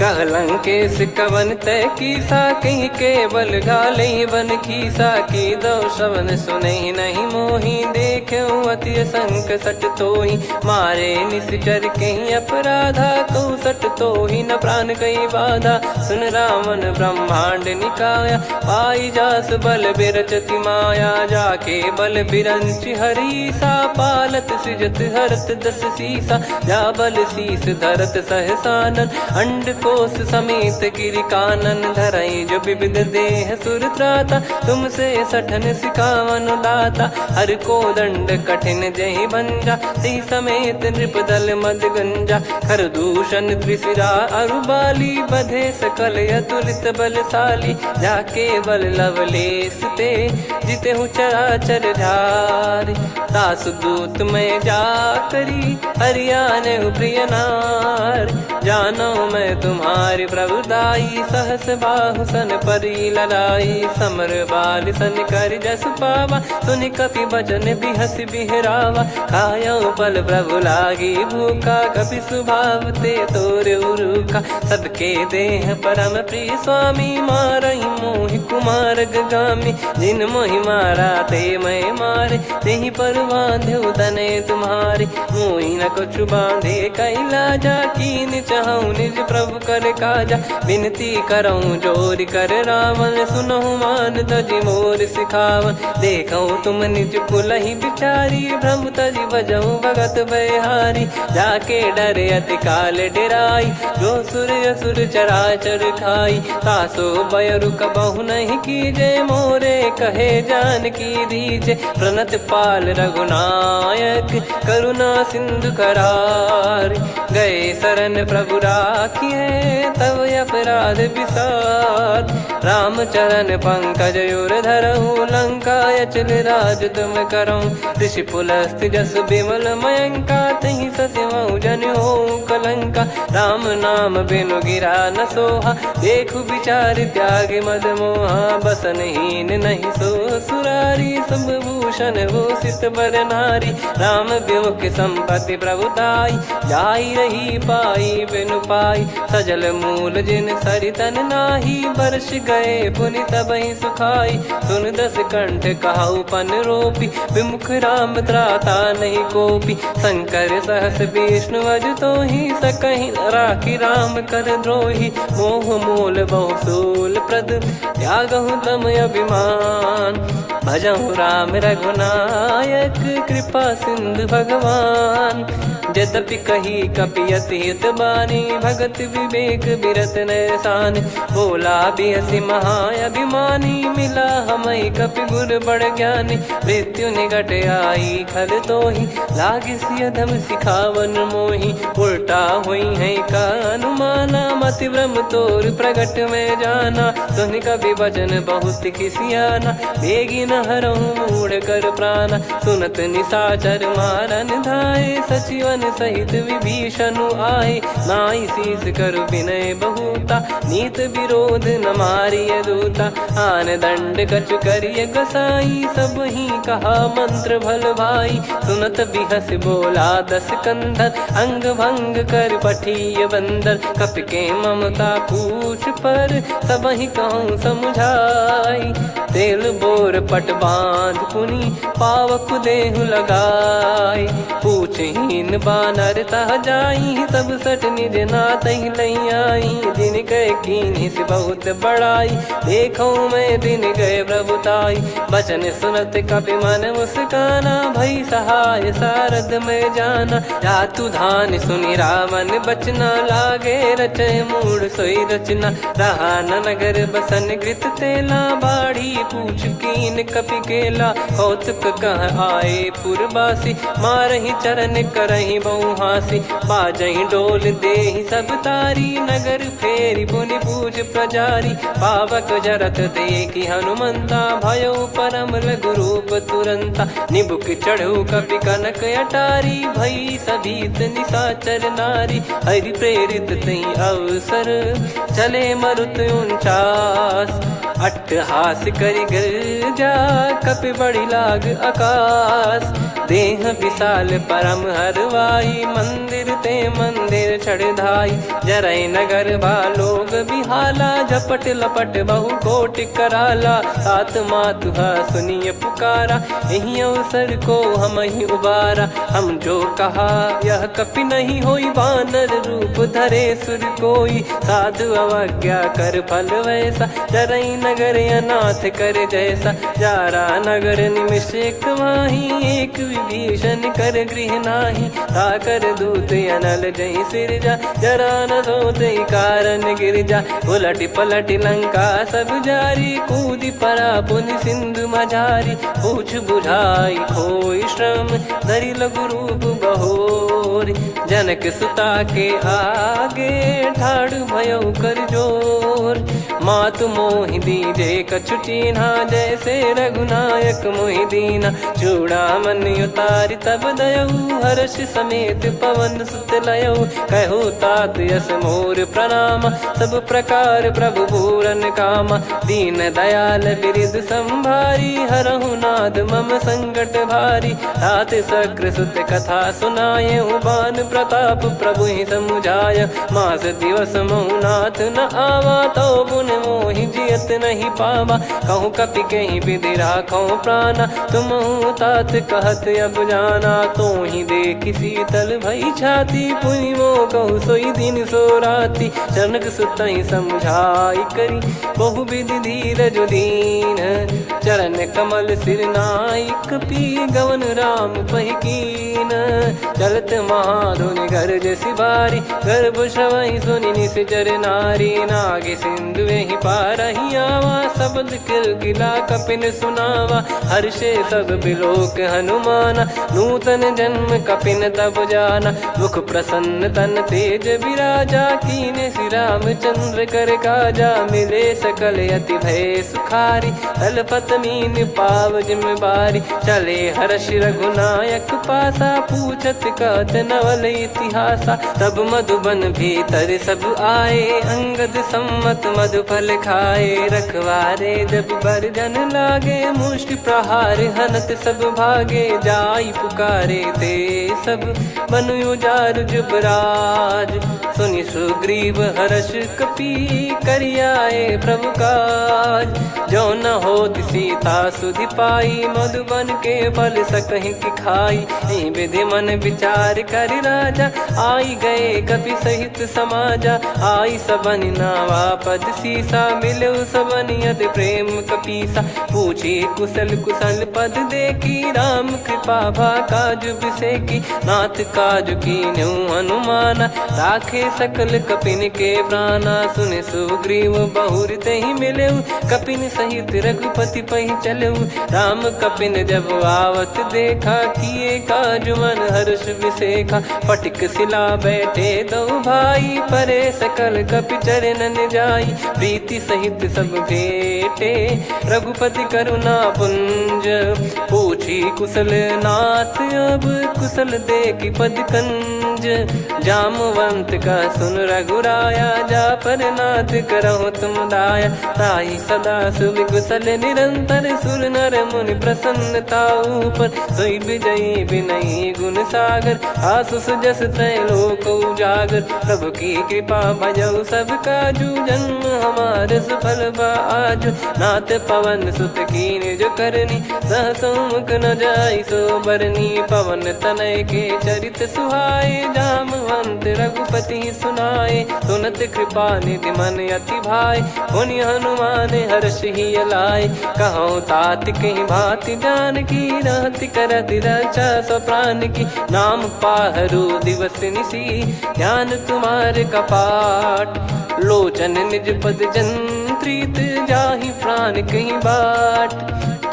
कह लंकेस कवन तैं कीसा, कहि केवल घालइ बन खीसा। कीदउ श्रवण सुनइ नहि मोहि, देखेउ अति असंक सट तोहि। मारे निसिचर कहि अपराधा, कहु सट तोहि न प्रान कइ बाधा। सुन रावण ब्रह्मांड निकाया, पाइ जासु बल बिरचति माया। जाके बल बिरंचि हरीसा, पालत सृजत हरत दस सीसा। जा बल सीस धरत सहसानन, अंडकोष समेत गिरि कानन। धरइ जो बिबिध देह सुर त्राता, तुमसे सठन सिखावन दाता। हर कोदंड कठिन जहि भंजा, तिहि समेत नृप दल मद गंजा। खर दूषण त्रिशिरा अरु बाली, बधे सकल अतुलित बलसाली। जा केवल लवलेस ते, जितेहु चराचर झारि। तासु दूत मय जा करी, हरि आनेहु प्रिय नारि। जानो मय तुम्हारी प्रभु दाई, सहस बाहु सन परी लड़ाई। समर बालि सन करि जसु पावा, सुनि कपि बचन बिहसि बिहरावा। खायउ फल प्रभु लागी भूखा, कपि सुभाव ते तोरेउ रूखा। सबके देह परम प्रिय स्वामी, मारइ मोहि कुमार गगामी। जिन मोहि मारा ते मय मारे, तेहि पर बाँधेउ दने तुम्हारे। मोहि न कछु बाँधे कइ लाजा, कीन्ह चहउ निज प्रभु कर काजा। बिनती करउ जोरि कर रावण, सुनहु मान तजि मोर सिखावन। देखउ तुम निज कुलहि बिचारी, भ्रम तजि बजउ भगत बैहारी। जाके डरे अति काल डेराई, जो सुर असुर चराचर खाई। तासो बयरु कबहु नहीं कीजे, मोरे कहे जानकी दीजे। प्रणत पाल रघुनायक, करुणा सिंधु करार। गए शरण प्रभु राखिए, तब अपराध बिसार। राम चरण पंकज उर धरहु, लंका अचल राज तुम करहु। ऋषि पुलस्त्य जस विमल मयंका, तहि ससि महु जनि होउ कलंका। राम नाम बिनु गिरा न सोहा, देखु बिचारि त्यागि मद मोहा। बसन हीन नहीं सो सुरारी, सब भू भूषण भूषित बर नारी, राम विमुख संपत्ति प्रभु ताई, जाई रही पाई बिनु पाई। सजल मूल जिन सरितन नाही, बरस गए पुनि तबहि सुखाई। सुन दस कंठ कहउ पन रोपी, विमुख राम त्राता नहीं कोपी। शंकर सहस विष्णु अजु तोही, सकहि राखी राम कर द्रोही। मोह मूल बहु सूल प्रद, त्यागहु तम अभिमान। भजहु राम रघुनायक, कृपा सिंधु भगवान। जदपि कही कपि अति हित बानी, भगत विवेक बिरत नैसान। बोला बिहसि महाअभिमानी, मिला हमहि कपि गुर बड़ ज्ञानी। मृत्यु निकट आई खल तोही, लाग सिय अधम सिखावन मोही। उल्टा होइहैं का अनुमाना, मति भ्रम तोर प्रगट में जाना। सुनि कपि बचन बहुत खिसियाना, बेगि न हरहु मूढ़ कर प्राना। सुनत निसाचर मारन धाए, सचिवन सहित विभीषनु आए। नाई शीस करु बिनय बहुता, नीत विरोध न मारिय दूता। आन दंड कछु करिय गोसाई, सबहि कहा मंत्र भल भाई। सुनत बिहसि बोला दस कंधर, अंग भंग कर पठिय बंदर। कपि के ममता पूछ पर, सबहि कहूँ समुझाई। तेल बोर पट बांध पुनि, पावक देहु लगाई। पूछहीन बानर तह जाई, सब सट निज नाथहि लई आई। जिनके कीन्हिस बहुत बड़ाई, देखो मैं दिन गए प्रभु ताई। बचन सुनत कपि मन मुस्काना, भई सहाय सारद में जाना। जातु धान सुनि रावण बचना, लागे रचै मूढ़ सोई रचना। रहा न नगर बसन गृत तेला, बाढ़ी पूछ कीन कपि केला। कौतुक कह आए पुरबासी, मारहि चरण करहि बहु हासी। बाजहि डोल देहि सब तारी, नगर फेरि पुनि पूछ प्रजारी। पावक जरत देखि हनुमंता, भयउ परम लघु रूप तुरंता। निबुक चढ़उ कपि कनक अटारी, भई सभीत निसाचर नारी। हरि प्रेरित तहि अवसर, चले मरुत उनचास। अट्टहास करि गिरजा, कपि बड़ी लाग अकास। देह विशाल परम हरवाई, मंदिर ते मंदिर चढ़ धाई। जरै नगर भा लोग बिहाला, झपट लपट बहु कोटि कराला। तात मातु हा सुनिय पुकारा, एहि अवसर को हमहिं उबारा। हम जो कहा यह कपि नहीं होई, बानर रूप धरे सुर कोई। साधु अवज्ञा कर फल वैसा, जरै नगर अनाथ कर जैसा। जारा नगर निमिष एक माही, एक विभीषण कर गृह नाही। ताकर दूत अनल जहि सिरजा, जरा न सोते कारण गिरजा। उलटि पलटि लंका सब जारी, कूदि परा पुनि सिंधु मझारी। पूछ बुझाई खोई श्रम, धरि लघु रूप बहोरी। जनक सुता के आगे, ठाढ़ भयउ कर जोर। मातु मोहि दीजे कछु चीन्हा, जैसे रघुनायक मोहि दीन्हा। चूड़ामणि उतारि तब दयउ, हर्ष समेत पवन सुत लयउ। कहु तात यस मोर प्रणाम, सब प्रकार प्रभु पूरन काम। दीन दयाल बिरिद संभारी, हरहु नाथ मम संकट भारी। तात शक्र सुत कथा सुनायउ, बान प्रताप प्रभुहि समुझाय। मास दिवस महु नाथ न आवा, तउ पुनि मोहि जियत नहीं पावा। कहूँ कपि केहि बिधि राखउ प्राना, तुमहु तात कहत अब जाना। तोहि देखि शीतल भई छाती, पुनि मोह कहु सोई दिन सो राती। जनक सुतहि समुझाई करी, बहु विधि धीरज दीन। चरण कमल सिर नाई कपि, गवन राम पहि कीन। चलत महाधुनि गरजसि भारी, गर्भ श्रवहि सुनि निसिचर नारी। नागि सिंधु एहि पारहि आवा, सबद किलकिला कपिन सुनावा। हर्षे सब बिलोक हनुमाना, नूतन जन्म कपिन तब जाना। मुख प्रसन्न तन तेज बिराजा, कीन्हे श्री रामचंद्र कर काजा। मिले सकल अति भय सुखारी, तलपत मीन पाव जिम बारी। चले हर्ष रघुनायक पासा, पूछत कहत नवल इतिहासा। तब मधुबन भीतर सब आए, अंगद सम्मत मधुफल खाए। रखवारे जब बरजन लागे, मुष्टि प्रहार हनत सब भागे। जाई पुकारे ते सब बन उजारु जुबराज। सुनि सुग्रीव हर्ष कपि, करि आए प्रभु काज। जो न होत सीता सुधि पाई, मधुबन के फल सकहिं की खाई। इहि विधि मन विचार करि राजा, आई गए कपि सहित समाजा। आई सबनि नावा पद सीसा, मिलेउ सबनि अति प्रेम कपीसा। पूछी कुशल कुशल पद देखी, राम कृपा भा काज बिसेकी। नाथ काज कीन्हु हनुमाना, राखे सकल कपिन के प्राना। सुनि सुग्रीव बहुरि तेहि मिलेउ, कपिन सहित रघुपति पहि चलेउ। राम कपिन जब आवत देखा, किए काज मन हर्ष बिसेखा। फटिक सिला बैठे दो भाई, परे सकल कपि चरणन जाई। प्रीति सहित सब भेटे रघुपति करुणा पुंज। पूछी कुशल नाथ अब कुशल देखि पद कंज। जामवंत कह सुन रघुराया, जा पर नाथ करहु तुम दाया। ताहि सदा सुभि कुशल निरंतर, सुर नर मुनि प्रसन्नता ऊपर। सोई विजयी विनयी गुण सागर, आसुस जस तय लोक उजागर। प्रभु की कृपा भजउ सब काजू, जन्म हमार सफल बा आजु। नाथ पवन सुत कीन्ह जो करनी, सहसउ मुख न जाइ सो बरनी। पवन तनय के चरित सुहाए, जामवंत रघुपति सुनाए। सुनत कृपा निधि मन अति भाए, पुनि हनुमान हर्ष हिय लाए। कहउँ तात कहि भाँति जानकी, रहति करति रक्षा स्व प्रान की। नाम पाहरु दिवस निसि ध्यान तुम्हार कपाट। लोचन निज पद जंत्रित, जाहि प्रान कहि बाट।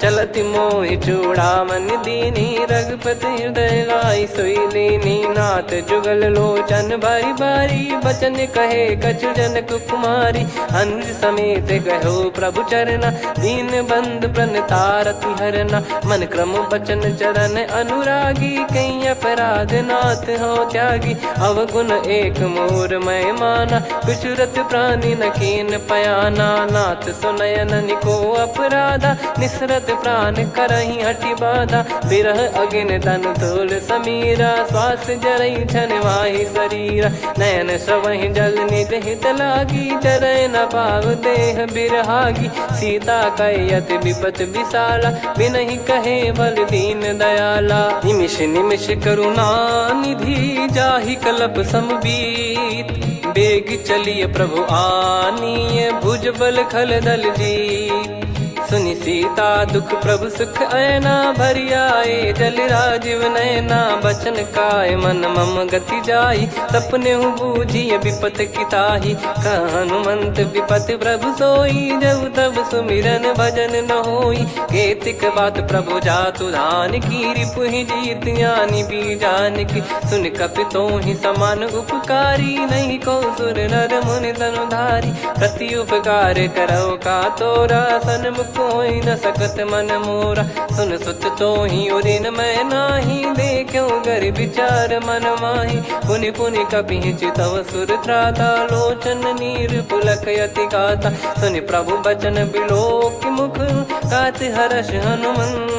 चलति मोहि चूड़ामन दीन्ही, रघुपति हृदय लाइ सोइ लीन्ही। नाथ जुगल लोचन बारि बारि, बचन कहे कछु जनक कुमारि। अनुज समेत गयो प्रभु चरना, दीनबंधु प्रणतारति हरना। मन क्रम बचन चरण अनुरागी, कहीं अपराध नाथ हो त्यागी। अवगुण एक मोर मय माना, बिसरत प्रानि न कीन्ह पयाना। नाथ सुनय ननिको अपराधा, निसरत प्रान करहिं हठि बाधा। बिरह अगिन तन तोल समीरा, श्वास जरई छन वाहि सरीरा। नयन स्रवहिं जल निज हित लागी, चरइ न पाव देह बिरहागी। सीता कइ अति बिपत बिसाला, बिनहिं कहे बल दीन दयाला। निमिष निमिष करुणा निधि, जाहि कलप सम बीत। बेग चलिय प्रभु आनीय, भुज बल खल दल जीत। सुनि सीता दुख प्रभु सुख अयना, भरि आए जल राजिव नयना। बचन काय मन मम गति जाई, सपनेहु बूझिय बिपत की ताही। कह हनुमंत बिपत प्रभु सोई, जब तब सुमिरन भजन न होई। केतिक बात प्रभु जातु धान की, रिपुहि जीत आनि बीजान की। सुनि कपि तोहि समान उपकारी, नहीं को सुर नर मुनि तनु धारी। प्रति उपकार करउ का तोरा, सन्मुख होइ न सकत मन मोरा। सुन सुत तोहि उरिन मय नाही, देख्यो गरि बिचार मन माही। पुनि पुनि कपिहि चितव सुर त्राता, लोचन नीर पुलक अति गाता। सुनि प्रभु बचन बिलोकि मुख, कात हरष हनुमंत।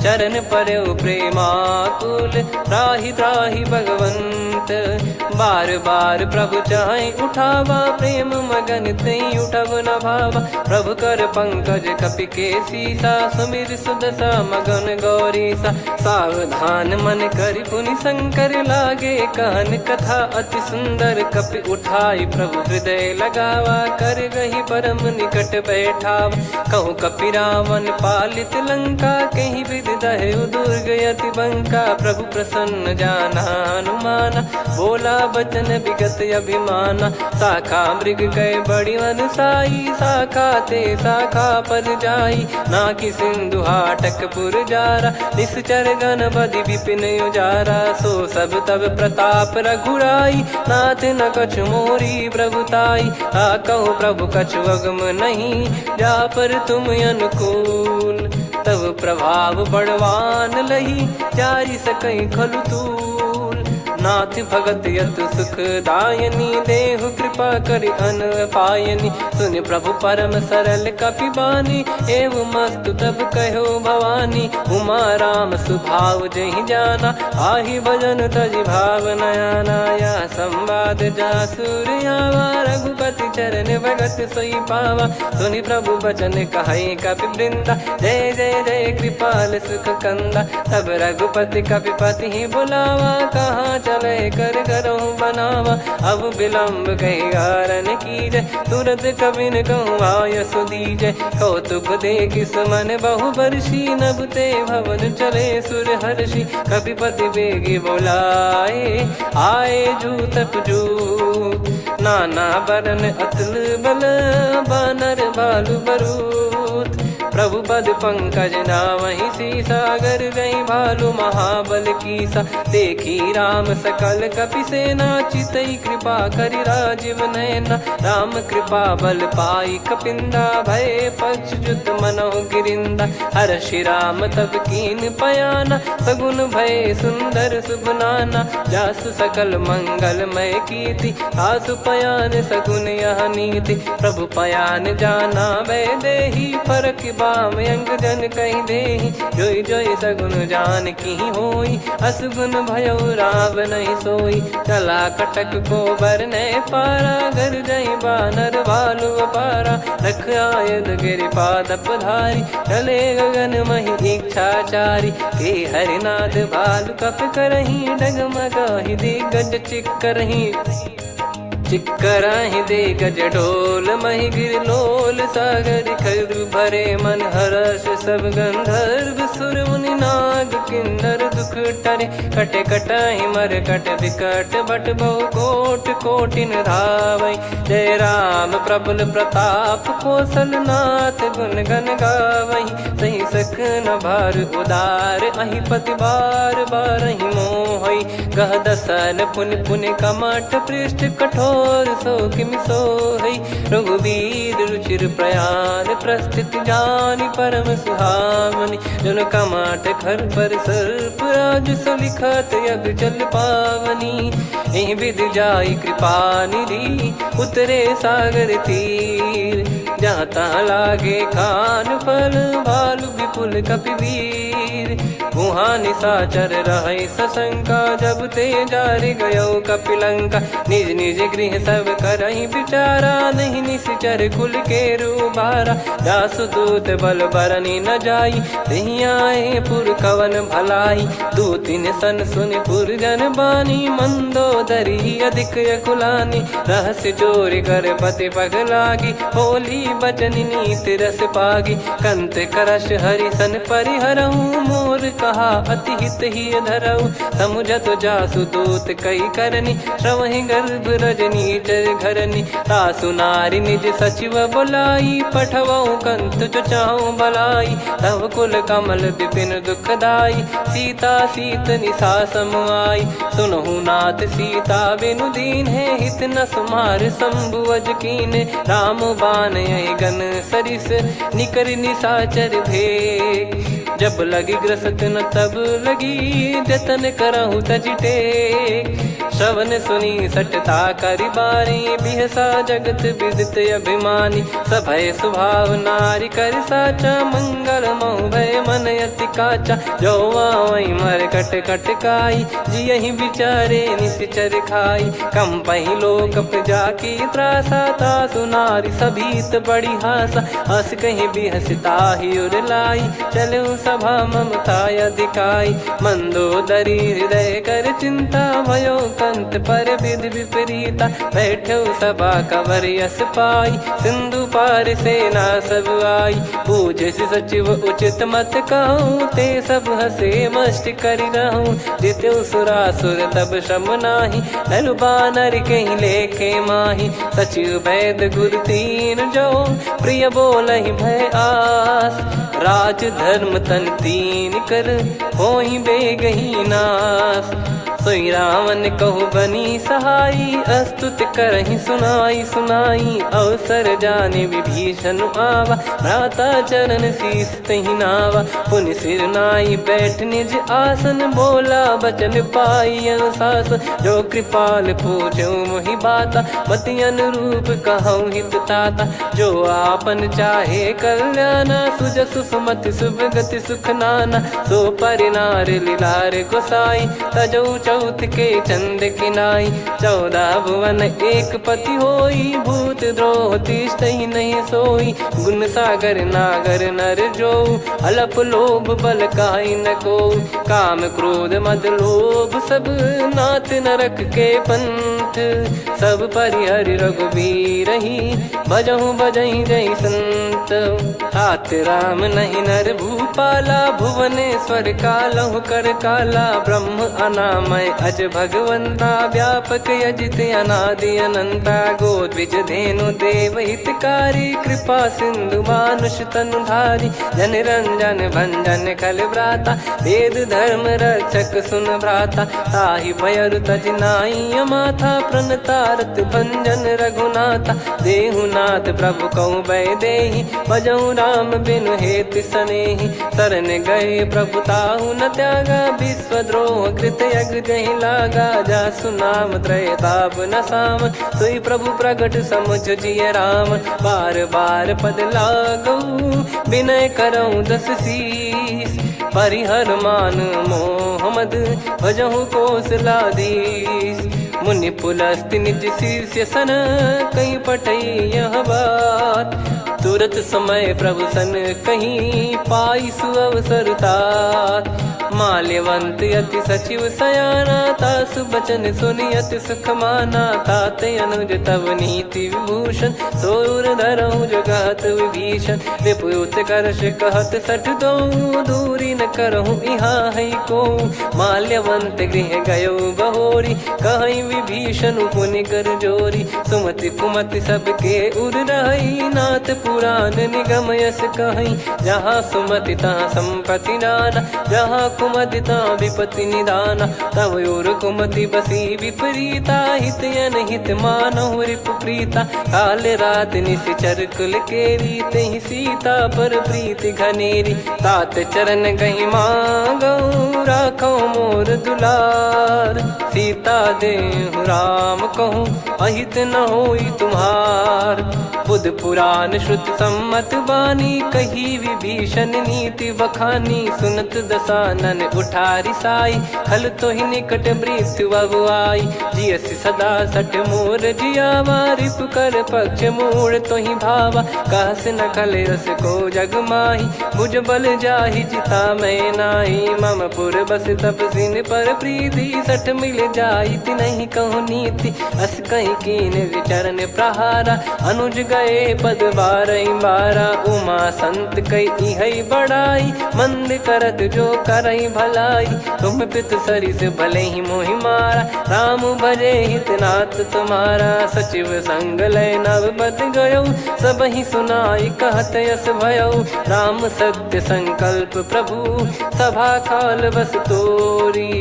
चरण परेउ प्रेमाकुल, त्राहि त्राहि भगवंत। बार बार प्रभु चाहि उठावा, प्रेम मगन तेहि उठब न भावा। प्रभु कर पंकज कपि के सीसा, सुमिरि सुदसा मगन गौरीसा। सावधान मन करि पुनि संकर लागे, कहन कथा अति सुंदर। कपि उठाई प्रभु हृदय लगावा, कर गहि परम निकट बैठावा। कहु कपि रावण पालित लंका, केहि विधि दहेउ दुर्ग अति बंका। प्रभु प्रसन्न जाना हनुमाना, बोला बचन बिगत अभिमाना। शाखा मृग कइ बड़ी अनुसाई, शाखा ते शाखा पर जाई। नाकि सिंधु हाटक पुर जारा, निसचर गण बधि बिपिन उजारा। सो सब तब प्रताप रघुराई, नाथ न कछु मोरी प्रभु ताई। ताकहु प्रभु कछु अगम नहीं, जा पर तुम अनुकूल। तब प्रभाव बड़वान लही, चारि सकइ खलु तूल। नाथ भगत अतु सुख दायनी, देहु कृपा करि अन पायनी। सुनि प्रभु परम सरल कपि बानी, एवमस्तु तब कह्यो भवानी। उमा राम सुभाव जहि जाना, आहि भजन तजि भाव न आना। यह संवाद जासु सुर आवा, रघुपति चरण भगत सोई पावा। सुनि प्रभु बचन कहइ कपि वृंदा, जय जय जय कृपाल सुख कंदा। तब रघुपति कपि पतिहि बुलावा, कहा चलइ कर गरहु बनावा। अब विलंब कहि गारन कीजइ, तुरत कपिन कहु आयसु दीजइ। कौतुक देखि सुमन बहु बरसी, नभ ते भवन चले सुर हरषि। कपिपति बेगि बोलाए, आए जूतक जूत। नाना बरन अतुल बल, बानर भालु बरूत। प्रभु पद पंकज नावहि सीसा, गरजहि भालु महाबल कीसा। देखि राम सकल कपि सेना, चितई कृपा करि राजीव नयना। राम कृपा बल पाइ कपिंदा, भए पक्षजुत मनहु गिरिंदा। हरषि राम तब कीन पयाना, सगुन भए सुंदर सुभ नाना। जासु सकल मंगलमय कीति, तासु पयान सगुन यह नीति। प्रभु पयान जाना वैदेही, फरकि बाम अंग जन कहि देही। जोइ जोइ सगुन जानकी होई, असगुन भयउ रावनहिं सोई। चला कटक को बरनइ पारा, गरजइ बानर भालु अपारा। रख आयुध गिरि पाद पधारी, चले गगन महि इच्छाचारी। के हरिनाद भालु कपि करहिं, डगमगाहि दिग्गज चिक्करहिं। चिक्करहिं दिग्गज डोल, महि गिरि लोल सागर खरु। भरे मन हरष सब गंधर्व सुर मुनि नाग किन्नर दुख टरे। कटे कटहि मरकट बिकट भट बहु कोटि कोटिन धावइ। जय राम प्रबल प्रताप कोसल नाथ गुन गन गावइ। सहि सक न भार उदार अहि पति बार बारहिं मोहइ। गह दसन पुनि पुनि कमठ पृष्ठ कठोर सो किमि सोहइ। रघुबीर रुचिर प्रयान प्रस्थित जानि परम सुहावनि। जन कमठ खर पर सर्प राज सो लिखत अग चल पावनि। एहि बिधि जाइ कृपा निधि उतरे सागर तीर। जहाँ तहाँ लागे खान पल भालु विपुल कपि वीर। उहाँ निसाचर रहइ सशंका जब ते जारि गयो कपि लंका। निज निज गृह सब करहिं बिचारा नहीं निसिचर कुल केरु बारा। जासु दूत बल बरनि न जाई, तेहि आए पुर कवन भलाई। दूतिन सन सुनि पुर जन बानी, मंदोदरी अधिक अकुलानी। रहसि चोरि कर पति पग लागि, बोली बचन नीति रस पागि। कंत करष हरि सन परिहरहु, मोर कहा अति हित हिय धरहु। समुझत जासु दूत कइ करनी, श्रवहि गर्भ रजनीचर घरनी। तासु नारि निज सचिव बोलाई, पठवउ कंत जो चाहु बलाई। तव कुल कमल बिपिन दुखदाई, सीता सीत निसा सम आई। सुनहु नाथ सीता बिनु दीन्हे, हित न सुमार शंभु अज कीन्हे। राम बान अइ गन सरिस निकरि निसाचर भेग। जब लगि ग्रसत न तब लगि, जतन करहु तजि टेग। श्रवण सुनि सटता करि बारी, बिहसा जगत विदित अभिमानी। सभय सुभाव नारि करि साचा, मंगल महु भय मन अति काचा। जो आवइ मरकट कटकाई, जियहि बिचारे निसिचर खाई। कंपहि लोक प्रजा की त्रासा, तासु नारि सभीत बड़ी हासा। अस कहि बिहसि ताहि उर लाई, चलउ सभा ममता अधिकाई। मंदोदरी हृदय कर चिंता, भयो कंत पर विधि विपरीता। बैठउ सभा कवर यस पाई, सिंधु पार सेना सब आई। पूछसि सचिव उचित मत कहउँ, ते सब हँसे मष्ट करि रहउँ। जित्यउ सुरासुर तब श्रम नाहीं, नर बानर केहि लेखे माहीं। सचिव बैद गुर तीन जो, प्रिय बोलहिं भय आस। राज धर्म तन तीन कर, होहिं बेगहि नास। सोई रावण कहु बनी सहाई, अस्तुत करहि सुनाई सुनाई। अवसर जानि विभीषन आवा, भ्राता चरण शीस तहि नावा। पुनि सिर नाई बैठ निज आसन, बोला बचन पाई अनुशासन। जो कृपाल पूछो मोहि बाता, मति अनुरूप कहउँ हित ताता। जो आपन चाहे कल्याना, सुजसु सुमति सुभगति सुख नाना। सो परि नारि लिलार गोसाई, तजउ चउथ के चंद किनाई। चौदह भुवन एक पति होई, भूत द्रोह तिष्ठइ नहीं सोई। गुन सागर नागर नर जो, अलप लोभ बल काई न को। काम क्रोध मद लोभ सब, नाथ नरक के पंथ। सब परिहरि रघुबीरहि, भजहु भजहि जहि संत। तात राम नहीं नर भूपाला, भुवनेश्वर कालहु कर काला। ब्रह्म अनामय अज भगवंता, व्यापक अजित अनादि अनंता। गो द्विज धेनु देव हितकारी, कृपा सिंधु मानुष तनु धारी। जन रंजन भंजन खल भ्राता, वेद धर्म रक्षक सुन भ्राता। ताहि भयरु तजि नाई अमाथा, प्रणतारत भंजन रघुनाथा। देहु नाथ प्रभु कहु वैदेही, भजहु राम बिनु हेत सनेही। शरण गए प्रभु ताहु न त्यागा, विश्वद्रोह कृत यग जहि लागा। जासु नाम त्रय ताप न सावन, सोई प्रभु प्रगट समुझ जिय रावण। बार बार पद लागउ विनय करउँ जस शीस। परिहर मान मोह मद भजहु कोसलाधीश। मुनि पुलस्त्य निज शिष्य सन कहि पठई यह बात। तुरत समय प्रभु सन कहि पाई सुअवसर तात। माल्यवंत अति सचिव सयाना, तासु बचन सुनि अति सुख माना। तात अनुज तव नीति विभूषण, सो उर धरहु जगत विभीषण। रिपु उत्कर्ष कहत सठ दोउ, दूरि न करहु इहाँ है को। माल्यवंत गृह गयो बहोरी, कहई विभीषन पुनि कर जोरी। सुमति कुमति सबके उर रहई, नाथ पुरान निगम यस कहई। जहाँ सुमति तहाँ संपति नाना, जहाँ कुमति तहाँ विपति निदाना। तव उर कुमति बसी विपरीता, हित अनहित मानहु रिपु प्रीता। काल रात निसिचर कुल केरी, तेहि सीता पर प्रीति घनेरी। तात चरण गहि मागउ राखउ मोर दुलार, सीता देहु राम कहु अहित न होई तुम्हार। बुध पुरान श्रुत सम्मत बानी, कही विभीषन नीति बखानी। सुनत दसानन उठारी साई, खल तोहि निकट मृत्यु अब आई। जियसि सदा सठ मोर जियावा, रिपु कर पक्ष मूढ़ तोहि भावा। कहस न खल अस को जग माही, भुज बल जाहि जिता महि नाहि। मम पुर बस तप जिन पर प्रीति, सठ मिल जाई तिनहि कहु नीति। अस कहि कीन्ह चरण प्रहारा, अनुज गए पद बारहि बारा। उमा संत कइ इहइ बड़ाई, मंद करत जो करइ भलाई। तुम पित सरिस भलेहि मोहि मारा, राम भजे हित नाथ तुम्हारा। सचिव संग लय नव पद गयउ, सबहि सुनाई कहत यस भयउ। राम सत्य संकल्प प्रभु सभा काल बस तोरी।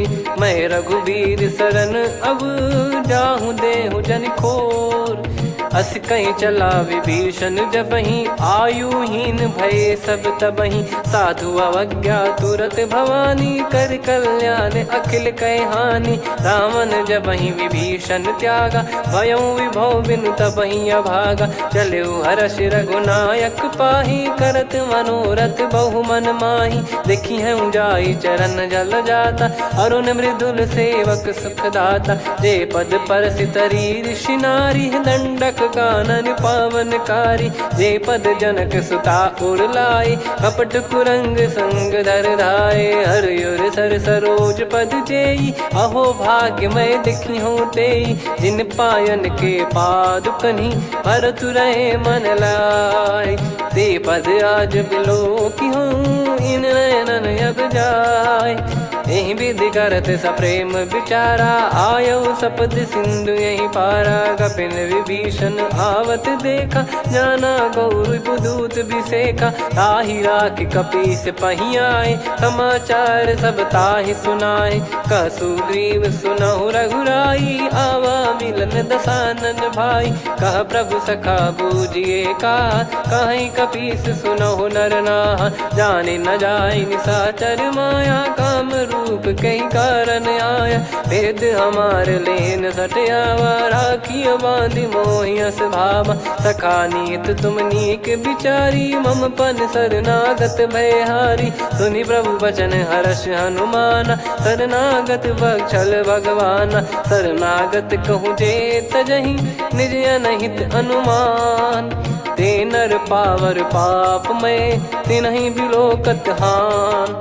मैं रघुबीर सरन अब जाहु देहु जनि खोर। अस कहि चला विभीषन जबहिं, आयुहीन भये सब तबहिं। साधु अवज्ञा तुरत भवानी, करि कल्यान अखिल कहि हानि। रावण जबहिं विभीषन त्यागा, भयउ विभव बिनु तबहिं अभागा। चलेउ हरषि रघुनायक पाहि, करत मनोरथ बहु मन माहि। देखिहउँ जाइ चरन जल जाता, अरुन मृदुल सेवक सुखदाता। जे पद परसि तरी ऋषि नारी, दंडक कानन पावनकारी। जे पद जनक सुता उर लाए, कपट कुरंग संग धर धाए। हरि उर सर सरोज पद जेई, अहो भाग्य मय देखिहउँ तेई। जिन पायन के पादुकन्हि भरत रहे मन लाए। ते पद आज बिलोकिहउँ इन नयनन अब जाए। एहि विधि करत सप्रेम बिचारा, आयो सपत सिंधु यहि पारा। कपिन विभीषण आवत देखा, जाना गौरव दूत बिसेखा। ताहि राखि कपीस पहि आए, समाचार सब ताहि सुनाए। कह सुग्रीव सुनहु रघुराई, आवा मिलन दसानन भाई। कह प्रभु सखा बूझिए का, कहइ कपीस सुनहु नर नाहा। जाने न जाए निसाचर माया, काम रूप कहि कारण आया। भेद हमार लेन सट आवा, राखियो बाँधि मोहि अस भावा। सखा नीत तुम नीक बिचारी, मम पन सरनागत भय हारी। सुनि प्रभु बचन हरष हनुमाना, सरनागत बख्शल भगवाना। सरनागत कहूँ जे तजहि, निज अनहित अनुमान। ते नर पावर पाप मय, तिनहि बिलोकत हान।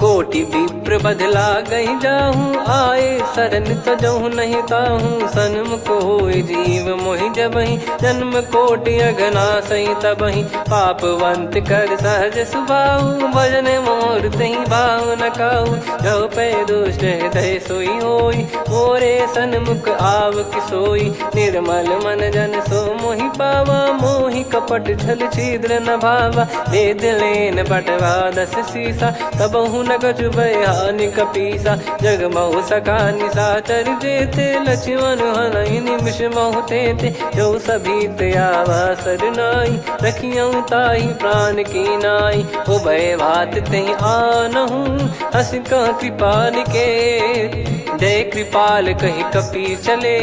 कोटि विप्र बध लागहि जाहु, आए सरन तजहु नहि ताहु। सनमुख होइ जीव मोहि जबहि, जन्म कोटि अघनासहि तबहि। पापवंत कर सहज सुभाउ, भजन मोर तहि भाव न काउ। जहु पै दुष्ट हृदय सोई होई, मोरे सनमुख आवक सोई। निर्मल मन जन सो मोहि पावा, मोहि कपट छल छिद्र न भावा। भेद लेन बटवा दस सीसा, तबहु न कछु भय हानि कपीसा। जग महु सखा निसाचर जेते, लछिमन हनहि निमिष महु तेते। जो सभी ते आवा सर नाई, रखियउ ताहि प्रान की नाई। उभय भात तेहि आनहु, अस कह कृपाल के। जय कृपाल कहि कपि चले,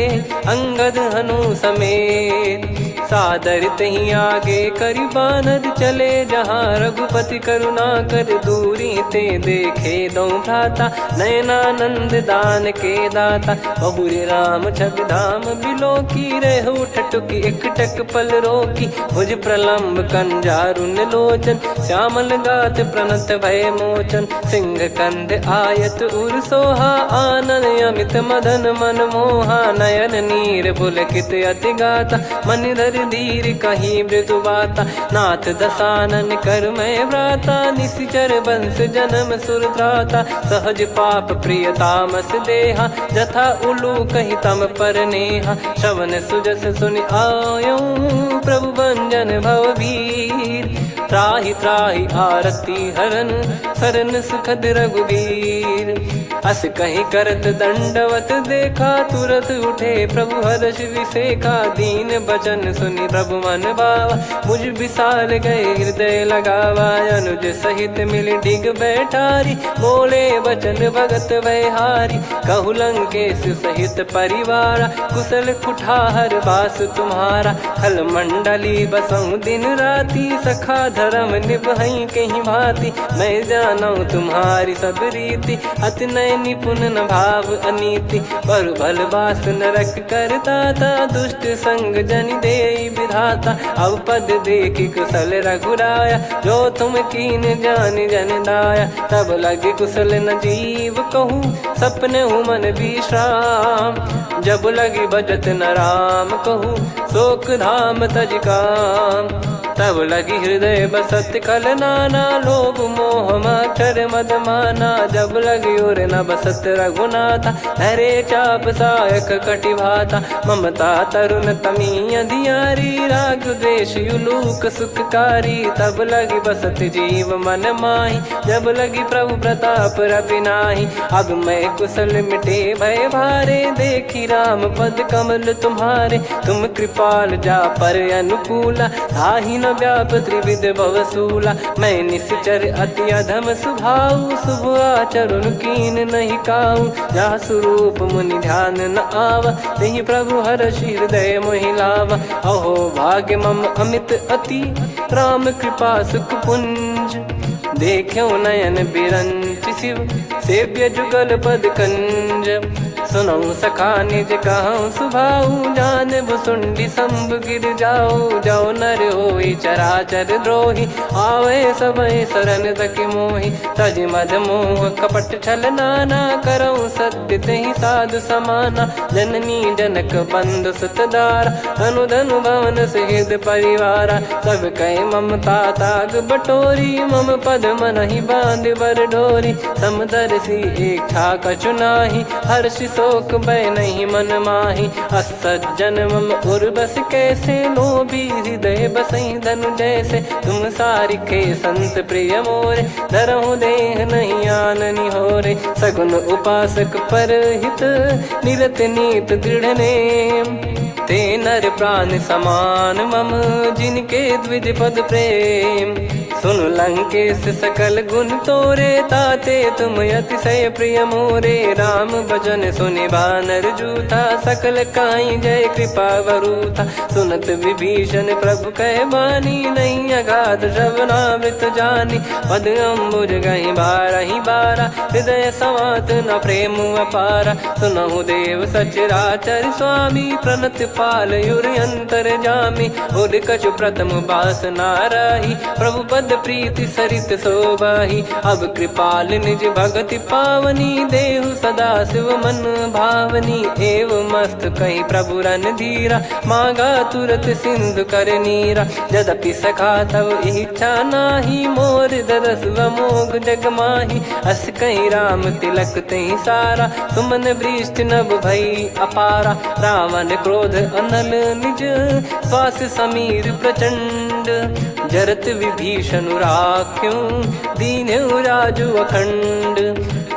अंगद हनु समेत। सादर तेहि आगे करि बानर, चले जहाँ रघुपति करुणाकर। दूरि ते देखे दौं भ्राता, नयनानंद दान के दाता। बहुरि राम छवि धाम बिलोकी, रहउ ठठुकि एकटक पल रोकी। भुज प्रलंब कंजारुन लोचन, श्यामल गात प्रणत भय मोचन। सिंह कंध आयत उर सोहा, आनन अमित मदन मन मोहा। नयन नीर पुलकित अति गाता, मनि धरि धीर कही मृदु बाता। नाथ दसानन कर मय भ्राता, निसिचर बंस जनम सुर त्राता। सहज पाप प्रिय तामस देहा, जथा उलूकहि तम पर नेहा। श्रवण सुजस सुनि आयो, प्रभु भंजन भव भीर। त्राहि त्राहि आरती हरन, सरन सुखद रघुबीर। अस कहि करत दंडवत देखा, तुरत उठे प्रभु हरष विसेखा। दीन बचन सुनि प्रभु मन भावा, मुझ विसार गए हृदय लगावा। अनुज सहित मिलि डिग बैठारी, बोले बचन भगत भयहारी। कहु लंकेश सहित परिवारा, कुसल कुठार बास तुम्हारा। खल मंडली बसहु दिन राती, सखा धरम निबहइ केहि भाँति। मय जानउ तुम्हारी सब रीति, अति नय निपुन न भाव अनीति। बरु भल बास नरक कर दाता, दुष्ट संग जनि देई विधाता। अब पद देखि कुसल रघुराया, जो तुम कीन्ह जानि जन दाया। तब लगी कुसल न जीव कहू, सपनेहु मन विश्राम। जब लगी भजत न राम कहू, सोक धाम तजि काम। तब लगी हृदय बसत खल नाना, लोभ मोह माच्छर मद माना। जब लगी उर न बसत रघुनाथा, धरे चाप सायक कटि भाता। ममता तरुन तमी अंधियारी, राग द्वेष उलूक सुखकारी। तब लगी बसत जीव मन माही, जब लगी प्रभु प्रताप रवि नाही। अब मय कुसल मिटे भय भारे, देखि राम पद कमल तुम्हारे। तुम कृपाल जा पर अनुकूला, ताहि न व्याप त्रिविध भव सूला। मय निसिचर अति अधम सुभाऊ, शुभ आचरुन कीन्ह नहि काऊ। जा सुरूप मुनि ध्यान न आवा, तेहि प्रभु हरषि हृदय मोहि लावा। अहो भाग्य मम अमित अति, राम कृपा सुख पुंज। देख्यो नयन बिरंचि शिव, सेव्य जुगल पद कंज। सुनहु सखा निज कहहु सुभाऊ, जान भुसुंडी संभ गिर जाऊ। जौ नर होई चराचर द्रोही, आवै सबहि सरन तकि मोही। तजि मद मोह कपट छल नाना, करहु सत्य तेहि साधु समाना। जननी जनक बंधु सुत दारा, अनु धनु भवन सहित परिवारा। सब कहि ममता ताग बटोरी, मम पद मनहि बांधि बर डोरी। समदर्शी इच्छा कछु नाही, हर्षि शोक भय नहीं मन माही। अस सज्जन मम उर बस कैसे, लोभी हृदय बसई धनु जैसे। तुम सारिखे संत प्रिय मोरे, धरहु देह नहीं आन निहोरे। सगुन उपासक परहित, निरत नीत दृढ़ नेम। ते नर प्राण समान मम, जिनके द्विज पद प्रेम। सुन लंकेश सकल गुण तोरे, ताते तुम अतिशय प्रिय मोरे। राम बचन सुनि बानर जूथा, सकल काई जय कृपा वरूथा। सुनत विभीषण प्रभु कहे बानी, नहीं अगाध श्रवणामृत जानी। पद अंबुज गहि बारहि बारा, हृदय समात न प्रेम अपारा। सुनहु देव सचराचर स्वामी, प्रणत पाल उर अंतरजामी। उर कछु प्रथम बास ना राही, प्रभु पद प्रीति सरित सोबाही। अब कृपाल निज भगति पावनी, देहु सदा शिव मन भावनी। एव मस्त कहि प्रभु रणधीरा, मांगा तुरत सिंधु कर नीरा। यद्यपि सखा तव इच्छा नाही, मोर दरस अमोघ जग माही। अस कहि राम तिलक तेहि सारा, सुमन वृष्टि नभ भई अपारा। रावण क्रोध अनल निज, श्वास समीर प्रचंड। जरत विभीषण राख्यो, दीन्हु राजु अखंड।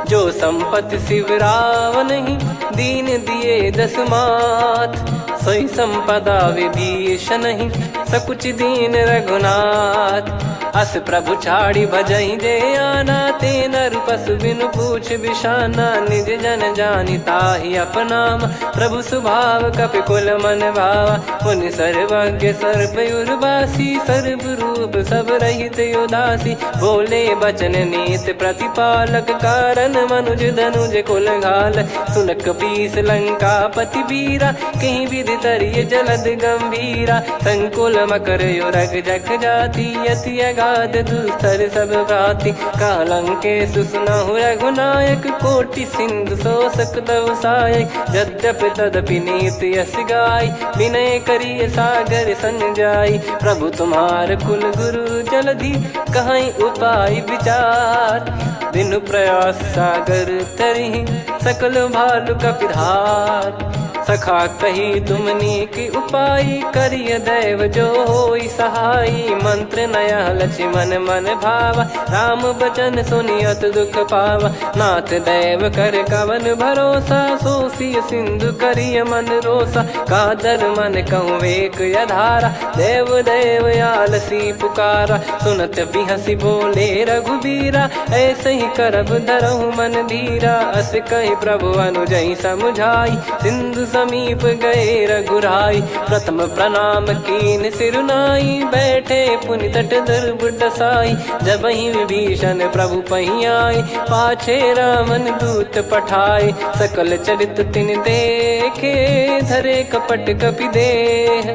जो संपत्ति शिव रावनहि, दीन्ह दिए दस मात। सोई संपदा विभीषणहि, सकुचि दीन्ह रघुनाथ। अस प्रभु छाड़ि भजहि जे आना, ते नर पसु बिनु पूछ बिसाना। निज जन जानि ताहि अपनाम, प्रभु सुभाव कपि कुल मन भावा। मुनि सर्वज्ञ सर्व उर्वासी, सर्व रूप सब रहित उदासी। बोले बचन नीत प्रतिपालक, कारण मनुज धनुज कुल घाल। सुन कपीस लंकापति वीरा, कहि विधि तरिय जलद गंभीरा। संकुल मकर उरग जख जाति, अति अगाध दुस्तर सब भ्राति। कहा लंकेश सुनहु रघुनायक, कोटि सिंधु सोसक तव सायक। यद्यपि तदपि नीत यस गाई, विनय करिय सागर सन जाई। प्रभु तुम्हार कुल गुरु जलधि, कहई उपाय विचार। बिनु प्रयास सागर तरिहि, सकल भालु कपि धार। सखा कही तुम नीक उपाय, करिय दैव जो होई सहाय। मंत्र नया लक्ष्मण मन भावा, राम बचन सुनि अति दुख पावा। नाथ दैव कर कवन भरोसा, सोसिय सिंधु करिय मन रोसा। कादर मन कहूँ वेक अधारा, देव देव आलसी पुकारा। सुनत बिहसि बोले रघुबीरा, ऐसे ही करब धरहु मन धीरा। अस कहि प्रभु अनुजहि समुझाई, सिंधु समीप गए रघुराई। प्रथम प्रणाम कीन्ह सिरु नाई, बैठे पुनि तट दुर्बुद्ध साई। जबहिं विभीषण प्रभु पहीं आए, पाछे रावण दूत पठाए। सकल चरित तिन देखे, धरे कपट कपि देह।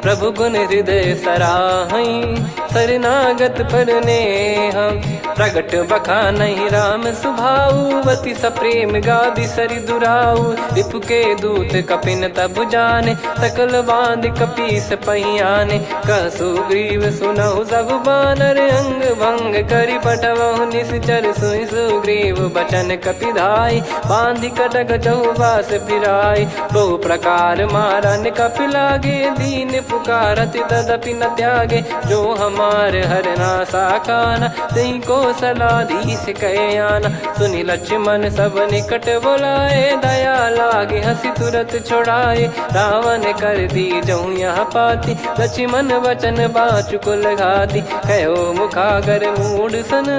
प्रभु गुण हृदय सराहई, शरणागत पर नेह। प्रगट बखानहि राम सुभाऊ, अति सप्रेम गादि सरि दुराऊ। रिपु के दूत कपिन तब जाने, सकल बाँधि कपीस पहीं आने। कह सुग्रीव सुनहु सब बानर, अंग भंग करि पठवहु निसिचर। सुनि सुग्रीव बचन कपि धाई, बाँधि कटक चहुबास फिराई। बहु प्रकार मारन कपि लागे, दीन पुकारत तदपि न त्यागे। जो हमार हरना साकाना, तेहि कोसलाधीस कहे आना। सुनि लक्ष्मण सब निकट बोलाए, दया लागे हँसि तुरत छुड़ाए। रावण कर दीजहु यह पाती, लक्ष्मण वचन बाँचि कुल घाती। कहो मुखागर मूढ़ सन,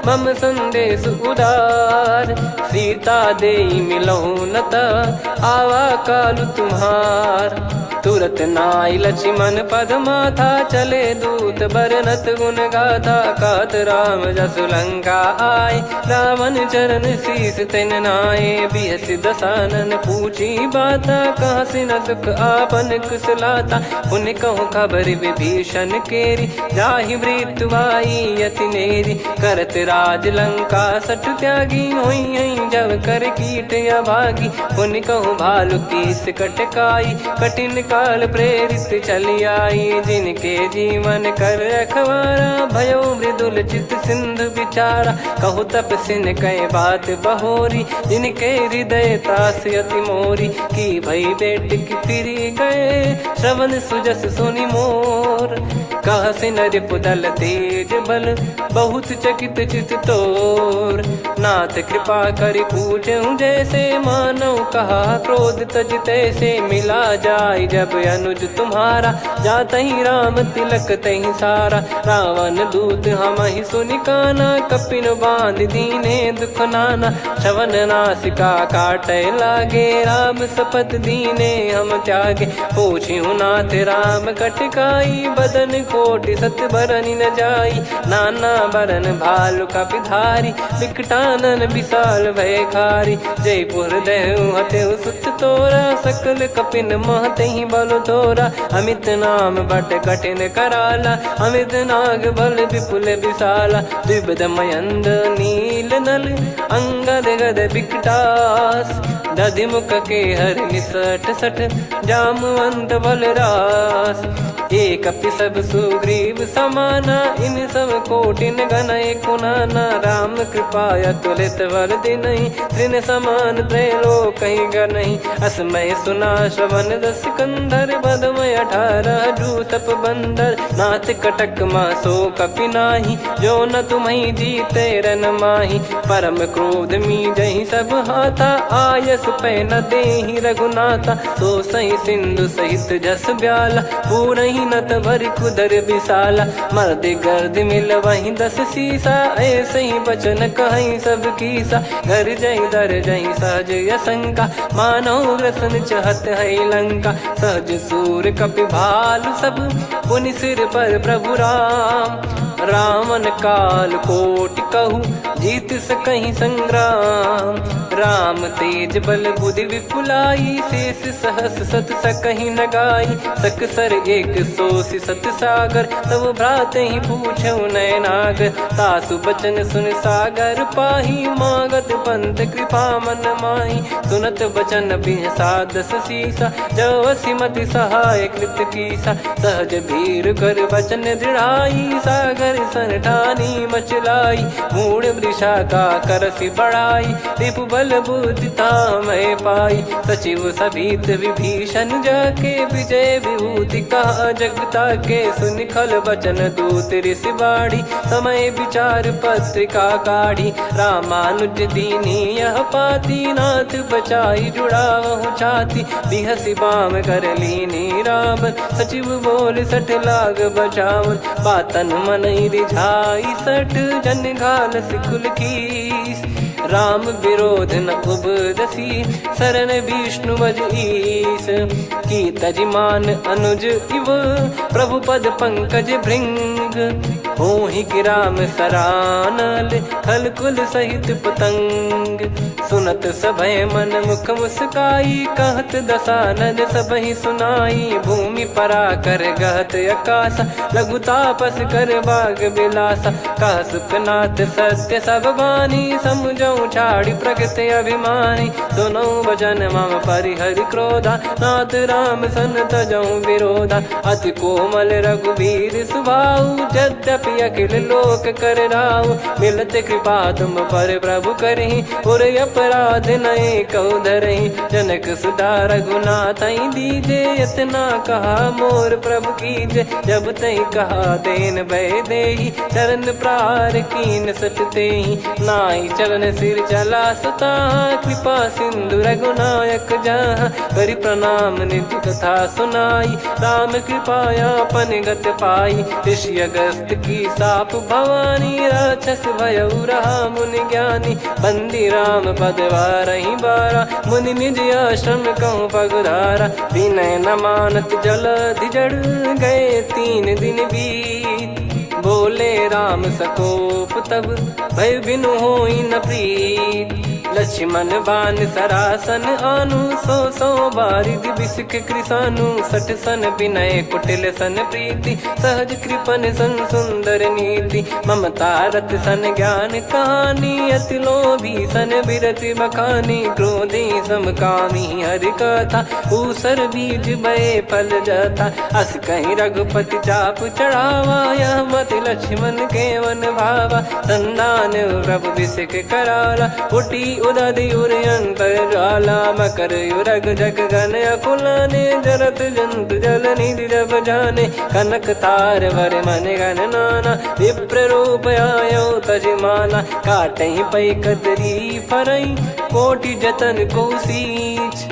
मम संदेश उदार। सीता देइ मिलहु न त, आवा काल तुम्हार। तुरत नाई लक्ष्मण पद माथा, चले दूत बरनत गुण गाथा। कहत राम जसु लंका आए, रावण चरण शीस तिन नाए। बिहसि दसानन पूछी बाता, कहसि न सुख आपन कुशलाता। पुनि कहु खबर विभीषण केरी, जाहि मृत्यु आई अति नेरी। करत राज लंका सठ त्यागी, होइहैं जब कर कीट अभागी। पुनि कहु भालु कीस कटकाई, कठिन काल प्रेरित चली आई। जिनके जीवन कर रखवारा, भयो मृदुल चित सिंधु विचारा। कहु तपसिन कै बात बहोरी, जिनके हृदय तास अति मोरी। की भई बेंट की फिरि गए, श्रवण सुजस सुनि मोर। कहसि न रिपु दल तेज बल, बहुत चकित चित तोर। नाथ कृपा करि पूछेउ जैसे, मानव कहा क्रोध तजि तैसे। मिला जाय जब अनुज तुम्हारा, जातहि राम तिलक तहि सारा। रावण दूत हमहि सुनि काना, कपिन बाँधि दीन्हे दुख नाना। च्यवन नासिका काटै लागे, राम सपथ दीन्हे हम त्यागे। पूछिउ नाथ राम कटकाई, बदन कोटि सत बरनि न जाई। नाना बरन भालु कपि धारी, बिकटानन बिसाल भए खारी। जैपुर देउ हतेउ सुत तोरा, सकल कपिन महतहि बल तोरा। अमित नाम बट कठिन कराला, अमित नाग बल बिपुल बिसाला। द्विविध मयंद नील नल, अंगद गद बिकटास। दधि मुख केहर निसठ सठ, जामवंत बल रास। ए कपि सब सुग्रीव समाना, इन सब कोटिन गनइ कुनाना। राम कृपा अतुलित बल दीन्हइ, तृण समान त्रैलोकहि गनइ। असमय सुना श्रवण जस कंधर, बधमय अठारह जूतप बंदर। नाथ कटक मह सो कपि नाही, जो न तुम्हइ जीते रन माही। परम क्रोध मीजहि सब हाथा, आयस पै न देहि रघुनाथा। सो सहि सिंधु सहित जस ब्याला, पूरहि नत भरि कुदर बिसाला। मर्दि गर्दि मिलवहिं दस सीसा, ऐसहि बचन कहइ सब कीसा। गरजहि दरजहि सहज असंका, मानव ग्रसन चहत हइ लंका। सहज सूर कपि भालु सब, पुनि सिर पर प्रभु राम। रावण काल कोटि कहु, जीत सकहिं संग्राम। राम तेज बल बुधि विपुलाई, शेष सहस सत सकहिं न गाई। सकसर एक सोसि सत सागर, तब भ्रातहि पूछउ नय नागर। तासु बचन सुनि सागर पाही, मागत पंथ कृपा मन माही। सुनत बचन बिहसा दस सीसा, जव सिमति सहाय कृत कीसा। सहज भीर कर बचन दृढ़ाई, सागर सन ठानी मचलाई। मूढ़ वृषा का करसि बढ़ाई, रिपु बल बुद्धि तामहि पाई। सचिव सभीत विभीषन जाके, विजय विभूति कहा जग ताके। सुनि खल बचन दूत ऋषि बाढ़ी, समय विचार पत्रिका काढ़ी। रामानुज दीन्ही यह पाती, नाथ बचाई जुड़ावहु छाती। बिहसि बाम कर लीन्ही रावण, सचिव बोल सठ लाग बचावन। बातन मनहि रिझाई सठ, जन घालसि कुल कीस। राम विरोध न उपजसि, सरन विष्णु बज ईस। की तजि मान अनुज इव, प्रभु पद पंकज भृंग। होहिं कि राम सरानल, खल कुल सहित पतंग। सुनत सभय मन मुख मुस्काई, कहत दसानन सबहि सुनाई। भूमि पराकर गहत अकास, लघु तापस कर बाग बिलासा। कह सुखनाथ सत्य सब बानी, समुझउ छाड़ि प्रकृति अभिमानी। सुनउ वचन मम परिहरि क्रोधा, नाथ राम सन तजउ विरोधा। अति कोमल रघुबीर सुभाउ, यद्यपि अखिल लोक कर राउ। मिलत कृपा तुम पर प्रभु करही, उर अपराध नए कउ धरही। जनक सुता रघुनाथहि दीजे, इतना कहा मोर प्रभु कीजे। जब तहि कहा देन भय देही, चरण प्रहार कीन सठ तेही। नाई चरण चला सुता कृपा सिंधु रघुनायक जहाँ, करि प्रणाम निज कथा सुनाई। राम कृपा आपन गत पाई, ऋषि अगस्त की साप भवानी। राक्षस भयउ रहा मुनि ज्ञानी, बंदी राम पद बारहि बारा। मुनि निज आश्रम कहूँ पगुधारा, विनय न मानत जलधि जड़। गए तीन दिन बीत, बोले राम सकोप तब, भय बिनु होई न प्रीत। लक्ष्मण बान सरासन आनु, सौ सौ बारिधि बिसिख कृसानु। सठ सन बिनय कुटिल सन प्रीति, सहज कृपन सन सुंदर नीति। ममता रत सन ज्ञान कहानी, अति लोभी सन बिरति बखानी। क्रोधी सम कामी हरि कथा, ऊसर बीज बए फल जथा। अस कहि रघुपति चाप चढ़ावा, यह मति लक्ष्मण केवन भावा। संधान प्रभु बिसिख कराला, फुटी उदधि उर अंतर ज्वाला। मकर उरग जग गन अकुलाने, जरत जंतु जल निधि जब जाने। कनक तार बर मन गन नाना, विप्र रूप आयो तज माना। काटहि पै कतरी फरई, कोटि जतन को सींच।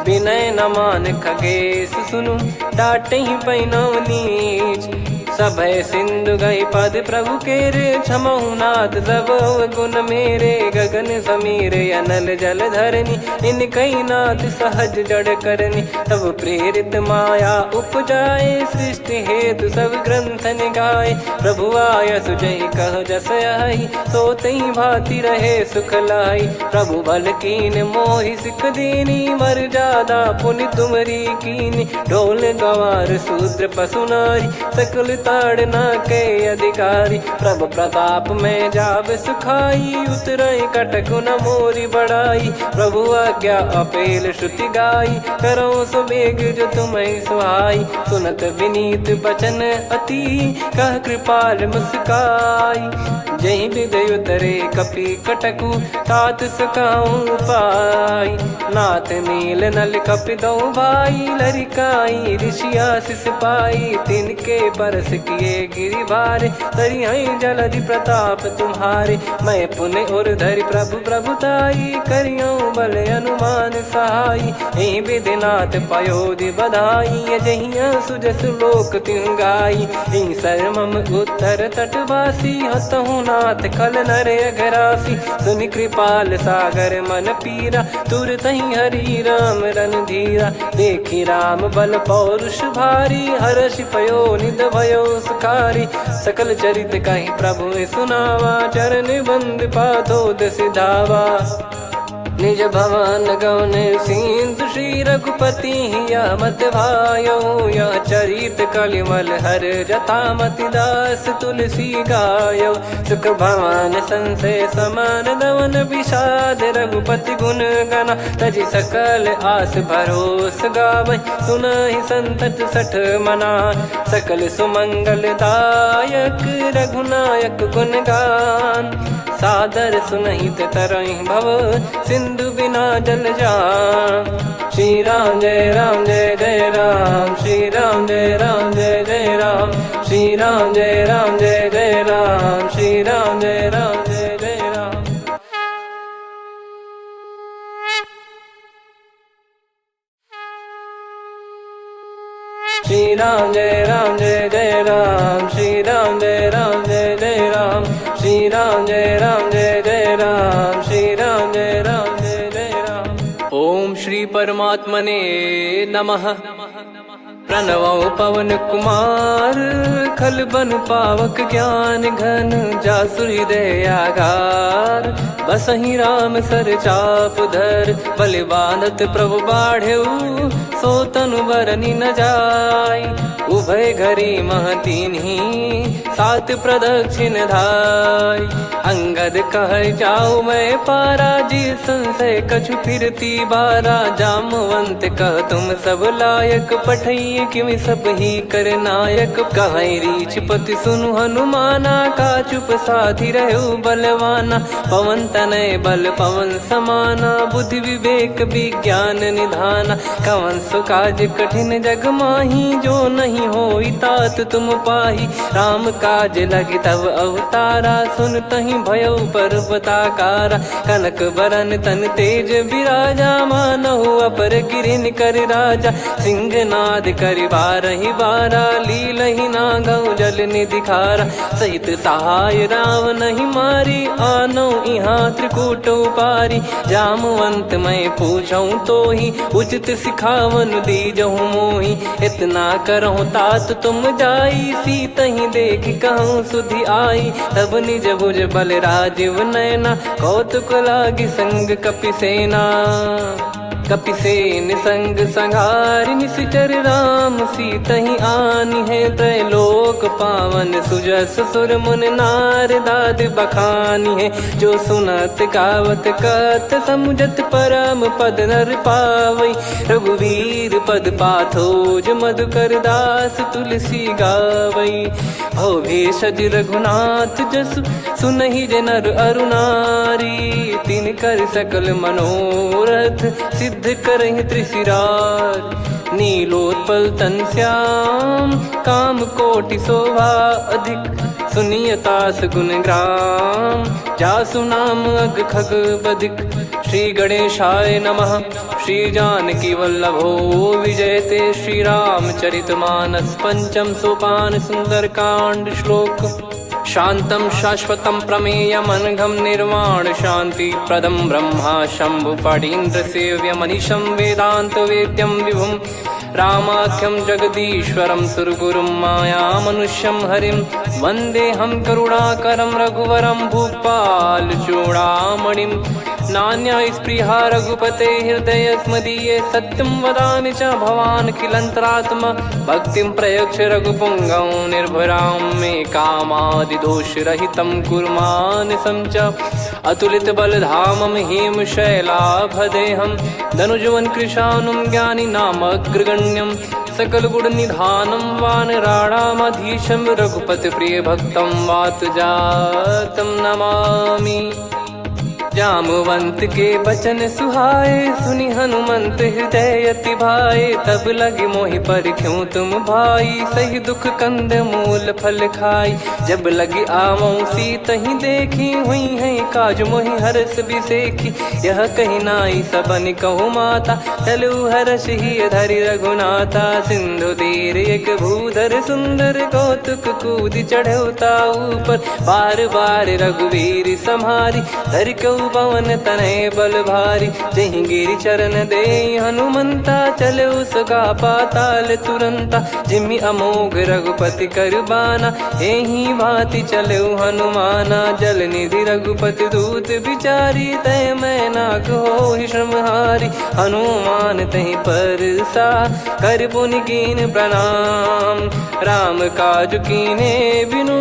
विनय न मान खगेश सुनु, डांटहि पै नव नीच। सभय सिंधु गहि पद प्रभु केरे, क्षमहु नाथ सब अवगुण मेरे। गगन समीरे अनल जल धरनी, इनकहि नाथ सहज जड़ करनी। तब प्रेरित माया उपजाए, सृष्टि हेतु सब ग्रंथन गाए। प्रभु आयसु जहि कह जस आइ, सो तहि भांति रहे सुख लाइ। प्रभु बल कीन मोहि सिख दीनी, मर्यादा पुनि तुमरी कीनी। ढोल गवार शूद्र पसु नारी, सकल ताड़ना के अधिकारी। प्रभु प्रताप में जाब सुखाई, उतरइ कटकु न मोरी बड़ाई। प्रभु आज्ञा अपेल श्रुति गाई, करौ सो बेग जो तुम्है सुहाई। सुनत विनीत बचन अति, कह कृपाल मुस्काई। जहि विधि उतरे कपि कटकु, तात सकहु पाई। नाथ नील नल कपि दउ भाई, लरिकाई ऋषि आसिस पाई। तिनके परस किए गिरि भारे, तरिहैं जलधि प्रताप तुम्हारे। मैं पुनि उर धरि प्रभु प्रभुताई, करिहौं बल अनुमान सहाई। एहि विधि नाथ पयो दि बधाई, जहिया सुजस लोक तिहुँ गाई। एहि सर मम उत्तर तटवासी, हतहु नाथ खल नर अघरासी। सुनि कृपाल सागर मन पीरा, तुरतहि हरि राम रन धीरा। देखि राम बल पौरुष भारी, हरषि पयो निद भयो सुखारी। सकल चरित कहि प्रभु सुनावा, चरण बंद पादोदसि धावा। निज भवन गवन सींधु श्री रघुपति हिया मति भायो। यह चरित कलिमल हर जथा मति दास तुलसी गायो। सुख भवन संसय समान दवन विषाद रघुपति गुन गना। तजि सकल आस भरोस गावै सुनहि संतत सठ मना। सकल सुमंगल दायक रघुनायक गुन गान। सादर सुनहित तरहि भव सिंधु बिना जल जान। श्री राम जय राम जय जय राम, श्री राम जय राम जय जय राम, श्री राम जय राम जय जय राम, श्री राम जय राम जय जय राम। श्री राम जय राम जय जय राम, श्री राम जय राम जय जय राम, श्री राम जय राम जय जय राम, श्री राम जय राम जय जय राम। ओम श्री परमात्मने नमः। प्रणवौ पवन कुमार, खल बन पावक ज्ञान घन, जासु हृदय आगार। बसहि राम सर चाप धर, बलि बाँधत प्रभु बाढ़ेउ, सो तनु बरनि न जाय। उभय घरी मह कीन्ही, सात प्रदक्षिण धाय। अंगद कहै जाउ मैं पारा, जी संशय कछु फिरती बारा। जामवंत कह तुम सब लायक, पठइये किमि सब ही कर नायक। कहइ रीछपति सुनु हनुमाना, का चुप साधि रहउ बलवाना। पवन तनय बल पवन समाना, बुद्धि विवेक विज्ञान निधाना। कवन सो काज कठिन जग माही, जो नहीं होई तात तुम पाही। राम काज लगी तब अवतारा, सुनतहि भयउ पर्वताकारा। कनक बरन तन तेज बिराजा, मानहु अपर गिरिन कर राजा। सिंहनाद करि बारहि बारा, लीलहि नागउ जल निधि खारा। सहित सहाय रावनहि मारी, आनउ इहाँ त्रिकूट उपारी। जामवंत मैं पूछउँ तोही, उचित सिखावन दीजहु मोही। इतना करहु तात तुम जाई, सीतहि देखि कहउँ सुधि आई। तब निज भुज बल राजीव नयना, कौतुक लागि संग कपिसेना। कपिसेन संग संघारि निसिचर राम, सीतहि आनिहें त्रैलोक पावन। सुजस सुर मुनि नारदादि बखानिहें, जो सुनत गावत कथ समुझत परम पद नर पावइ। रघुवीर पद पाथो जो मधुकर दास तुलसी गावइ। भव भेषज रघुनाथ जसु सुनहि जे नर अरु नारी, तिनकर सकल मनोरथ सिद्ध करहिं त्रिशिरार। नीलोत्पल तन श्याम काम कोटि शोभा अधिक, सुनिय तास गुण ग्राम जासु नाम अग खग बधिक। श्री गणेशाय नमः। श्री जानकी वल्लभो विजयते श्री रामचरित मानस। पंचम सोपान सुंदरकांड श्लोक। शांतं शाश्वतं प्रमेयमनघं निर्वाण शांति प्रदं ब्रह्मा शंभु फणींद्र सेव्य मनीषं वेदांत वेद्यं विभुं रामाख्यं जगदीश्वरं सुरगुरुं मायामनुष्यं हरिं। वंदेऽहं करुणाकरं रघुवरं भूपाल चूड़ामणिं। नान्या स्पृहा रघुपते हृदयस्मदीये सत्यं वदामि च भवानखिलंतरात्मा। भक्तिं प्रयच्छ रघुपुंगवं निर्भरां मे कामादिदोषरहितं कुरु मानसं च। अतुलित बलधामं हेम शैलाभदेहं दनुजवन कृशानुं ज्ञानी नामग्रगण्यं सकल गुण निधानं वानराणामधीशं रघुपति प्रिय भक्तं वात जातं नमामि। जामवंत के बचन सुहाए सुनि हनुमंत हृदय अति भाए। तब लगे मोहि परख्यो तुम भाई सही दुख कंद मूल फल खाई। जब लगे आवउँ सीतहि देखी हुइहैं काज मोहि हरष बिसेखी। यह कहि नाई सबन कहु माता चलउ हरष हिय धरि रघुनाथा। सिंधु तीर एक भूधर सुंदर कौतुक कूदि चढ़उ ता ऊपर। बार बार रघुवीर सम्हारी धरि कहु पवन तनय बल भारी। जहीं गिरि चरन देइ हनुमंता चलउ सगा पाताल तुरंता। जिमि अमोघ रघुपति कर बाना एही भाँति चलउ हनुमाना। जल निधि रघुपति दूत बिचारी तय मैनाक होहि श्रमहारी। हनुमान तहीं परसा कर पुनि कीन प्रणाम। राम काज कीन्हे बिनु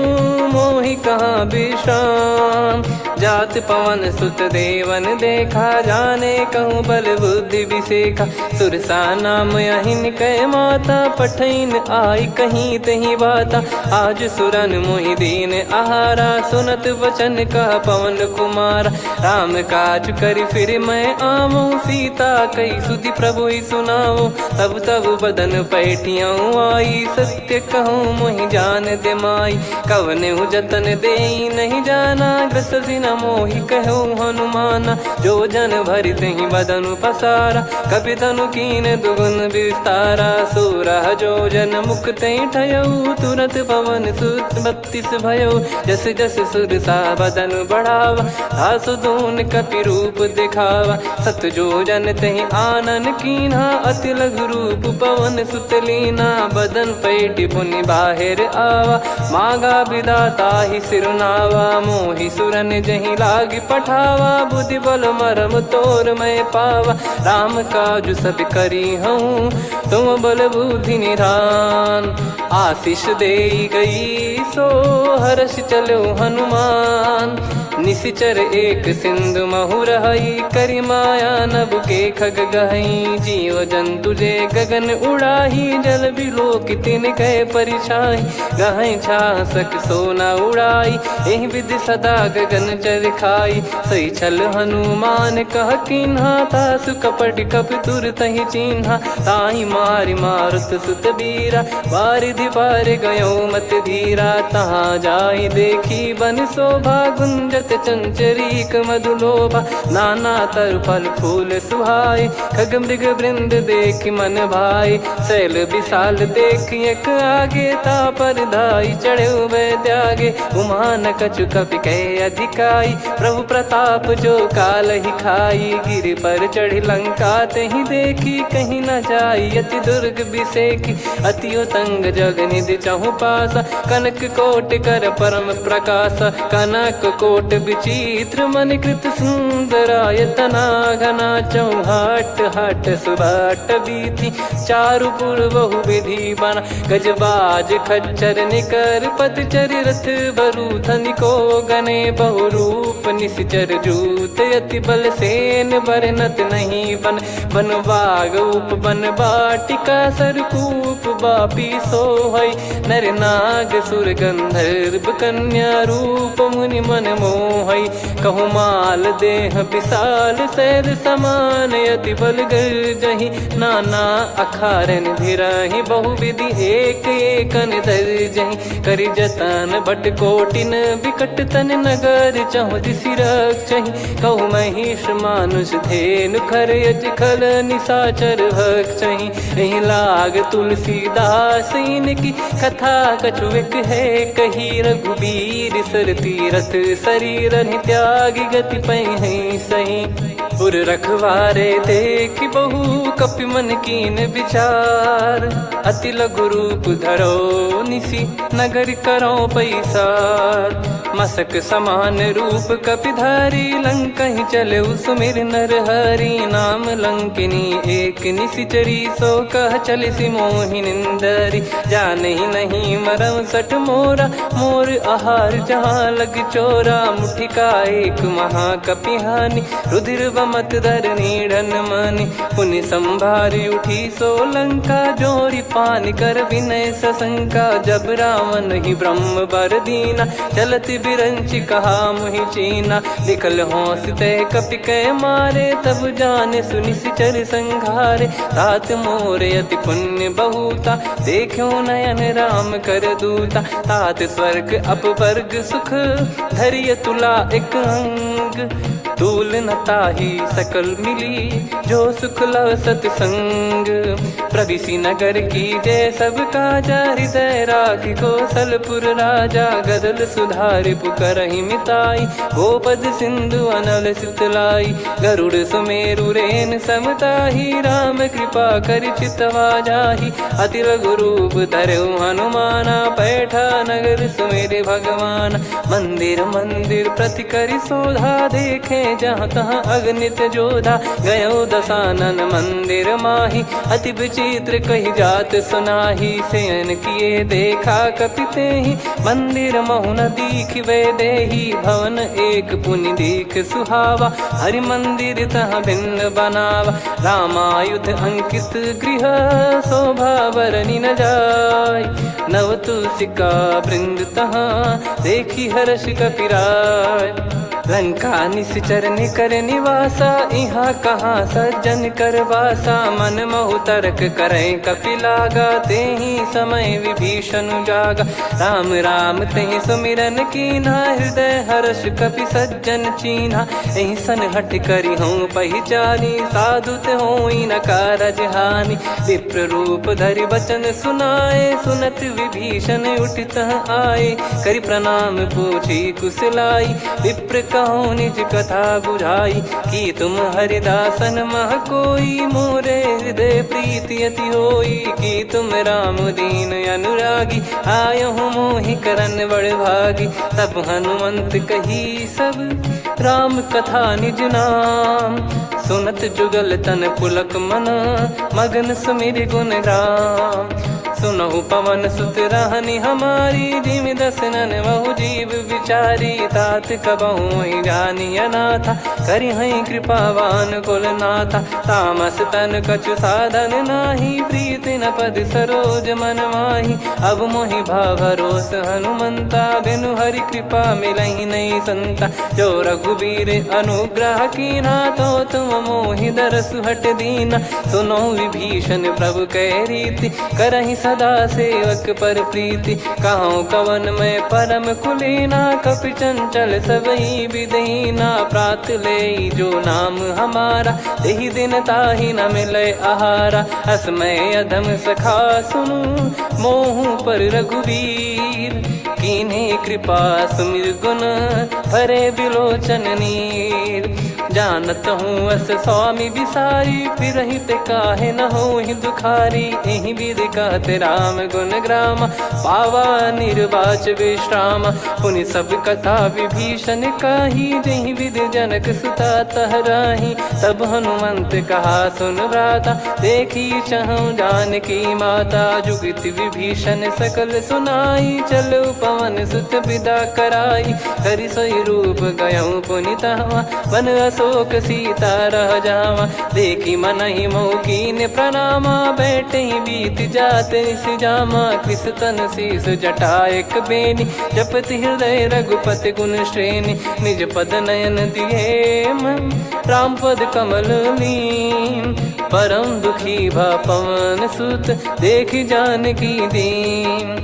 मोहि कहाँ बिश्राम। जात पवन सुत देवन देखा जाने कहु बल बुद्धि बिसेखा। सुरसा नाम अहिन कै माता पठइन आई कहीं तहीं बाता। आज सुरन मोहि दीन आहारा सुनत वचन कह पवन कुमारा। राम काज करि फिरि मैं आवउँ सीता कहि सुधि प्रभुहि सुनावउँ। तब तब बदन पैठियउँ आई सत्य कहउँ मोहि जान दे माई। कवनेउ जतन देइ नहीं जाना ग्रस जिन मोहि कहउ हनुमाना। जो जन भरि तहीं बदनु पसारा कपि तनु कीन दुगुन बिस्तारा। सोरह जो जन मुख तैं ठयउ तुरत पवन सुत बत्तीस भयउ। जस जस सुरसा बदनु बढ़ावा तासु दून कपि रूप देखावा। सत जो जन तहीं आनन कीन्हा अति लघु रूप पवन सुत लीन्हा। बदन पैठि पुनि बाहिर आवा मागा बिदा ताहि सिरु नावा। मोहि सुरन जहि ही लाग पठावा, बुद्धि बल मरम तोर मैं पावा। राम काज सब करी हूँ, तुम बल बुद्धि निधान। आशीष देई गई सो हर्ष चलो हनुमान। निसिचर एक सिंधु महु रहई, करि माया नभ के खग गहई। जीव जंतु जे गगन उड़ाही, जल बिलोक तिनके परिछाही। गहई छासक सो न उड़ाई, एहि विधि सदा गगन चर खाई। सही छल हनुमान कह कीन्हा, तासु कपट कपि तुरतहि चीन्हा। ताहि मारि मारुत सुत बीरा, बारिधि पार गयो मत धीरा। तहाँ जाई देखी बन शोभा, गुंजत चंचरीक मधु लोभा। नाना तर फल फूल सुहाए, खग मृग वृंद देखि मन भाए। शैल विशाल देखि एक आगे, ता पर धाई चढ़े उभय त्यागे। उमा न कछु कपि कहे अधिकाई, प्रभु प्रताप जो कालहि खाई। गिरि पर चढ़ि लंका तेहि देखि, कहीं न जाई अति दुर्ग बिसेखि। अति उतंग जग निधि चहुपासा, कनक कोटि कर परम प्रकासा। कनक कोटि विचित्र मणि कृत सुंदर आयतना, घना चहुहाट हाट सुभाट बीथी, चारु पुर बहु विधि बना। गजबाज खच्चर निकर पतचर, रथ बरूथनि को गने। बहु रूप निसिचर जूत, अति बल सेन बरनत नहीं बन। बन बाग उप बन बाटिका, सरकूप बापी सोहई। नर नाग सुर गंधर्व कन्या, रूप मुनि मन मोहई। कहु माल देह विशाल शैल समान, अति बल गर्जही। नाना अखारन भिराही, बहु विधि एक एकन दर्जही। करि जतन भट कोटिन विकट तन, नगर चहुँ दिसि रक्षही। कहु महिष मानुष धेनु खर, अज खल निसाचर भक्षही। एहि लाग तुलसीदास इनकी, कथा कछु एक है कही। रघुबीर सर तीरथ सरीर, अनहि त्यागि गति पइहैं सही। उर रखवारे देखि बहु कपि मन कीन विचार, अति लघु रूप धरो निसि नगर करौ पैसार। मसक समान रूप कपि धारी, लंकहि चलेउ सुमिर नर हरि। नाम लंकिनी एक निसिचरी, सो कह चलिसि मोहि निंदरी। जानहि नहीं मरम सठ मोरा, मोर आहार जहाँ लग चोरा। मुठिका एक महाकपि हानि, रुधिर बमत धरनी ढन मानि। पुनि संभारि उठी सो लंका, जोरि पानि कर विनय सशंका। जब रावणहि ब्रह्म बर दीना, चलत बिरंचि कहा मुहि चीना। लिखल होंसि तह कपि कै मारे, तब जाने सो निसिचर संघारे। तात मोर अति पुण्य बहुता, देख्यो नयन राम कर दूता। तात स्वर्ग अपवर्ग सुख, धरि अतुला एक अंग। तूल न ताहि सकल मिली, जो सुख लव सत संग। प्रविसि नगर कीजे सब काजा, हृदय राखि कोसलपुर राजा। गदल सुधा रिपु करहिं मिताई, गोपद सिंधु अनल सुत लाई। गरुड़ सुमेरु रेन सम ताहि, राम कृपा करि चितवा जाहि। अति लघु रूप धरेउ हनुमाना, पैठा नगर सुमिरि भगवाना। मंदिर मंदिर प्रति करि सोधा, देखे जहाँ तहाँ अगणित जोधा। गयो दसानन मंदिर माहि, अति विचित्र कहि जात सुनाहि। सेयन किए देखा कपि तेहि, मंदिर महु न दीखि वैदेही। भवन एक पुनि दीख सुहावा, हरि मंदिर तहाँ भिन्न बनावा। रामायुध अंकित गृह, शोभा बरनि न जाय। नव तुलसिका वृंद तहाँ, देखि हर्ष कपि राय। लंका निसिचर निकर निवासा, इहाँ कहाँ सज्जन कर बासा। मन महु तरक करै कपि लागा, तेहि समय विभीषन जागा। राम राम तेहि सुमिरन कीन्हा, हृदय हर्ष कपि सज्जन चीन्हा। एहि सन हठ करिहौं पहिचानी, साधु ते होई न कारज हानि। विप्र रूप धरि बचन सुनाए, सुनत विभीषन उठि तह आए। करि प्रणाम पूछि कुशलाइ, विप्र कहूँ निज कथा बुझाई, कि तुम हरिदासन मह कोई, मोरे हृदय प्रीति अति होई। कि तुम राम दीन अनुरागी, आयहु मोहि करन बड़ भागी। तब हनुमंत कही सब राम कथा निज नाम, सुनत जुगल तन पुलक मन, मगन सुमिरि गुन राम। सुनहु पवन सुत रहनि हमारी, जिमि दसनन बहु जीव बिचारी। तात कबहुँ मोहि जानि अनाथा, करिहैं कृपावान कुलनाथा। तामस तन कछु साधन नाहीं, प्रीति न पद सरोज मन माही। अब मोहि भा भरोस हनुमंता, बिनु हरि कृपा मिलही नहीं संता। जो रघुबीर अनुग्रह कीन्हा, तो तुम मोहि दरसु हठ दीन्हा। सुनहु विभीषन प्रभु कहि रीति, करहिं सदा सेवक पर प्रीति। कहउँ कवन मय परम कुलीना, कपि चंचल सबही बिधि हीना। प्रात लेई जो नाम हमारा, तेहि दिन ताहि न मिलै आहारा। अस मय अधम सखा सुनु, मोहु पर रघुबीर। कीन्ही कृपा सुमिरि गुन, भरे बिलोचन नीर। जानत हूँ अस स्वामी बिसारी, फिरहिं ते काहे न होहिं दुखारी। एहि बिधि कहत राम गुन ग्रामा, पावा निर्वाच बिश्रामा। पुनि सब कथा विभीषन कही, जेहि बिधि जनक सुता तह राही। तब हनुमंत कहा सुन भ्राता, देखि चहउँ जानकी माता। जुगति विभीषन सकल सुनाई, चलउ पवन सुत बिदा कराई। करि सोइ रूप गयउँ पुनि तहवाँ, बन अशोक सीता रह जावाँ। देखि मनहि मोहि कीन्ह प्रनामा, बैठहीं बीति जात निसि जामा। कृस तन सीस जटा एक बेनी, जपति हृदय रघुपति गुन श्रेनी। निज पद नयन दिहे मन, राम पद कमल लीन। परम दुखी भा पवन सुत, देखि जानकी दीन।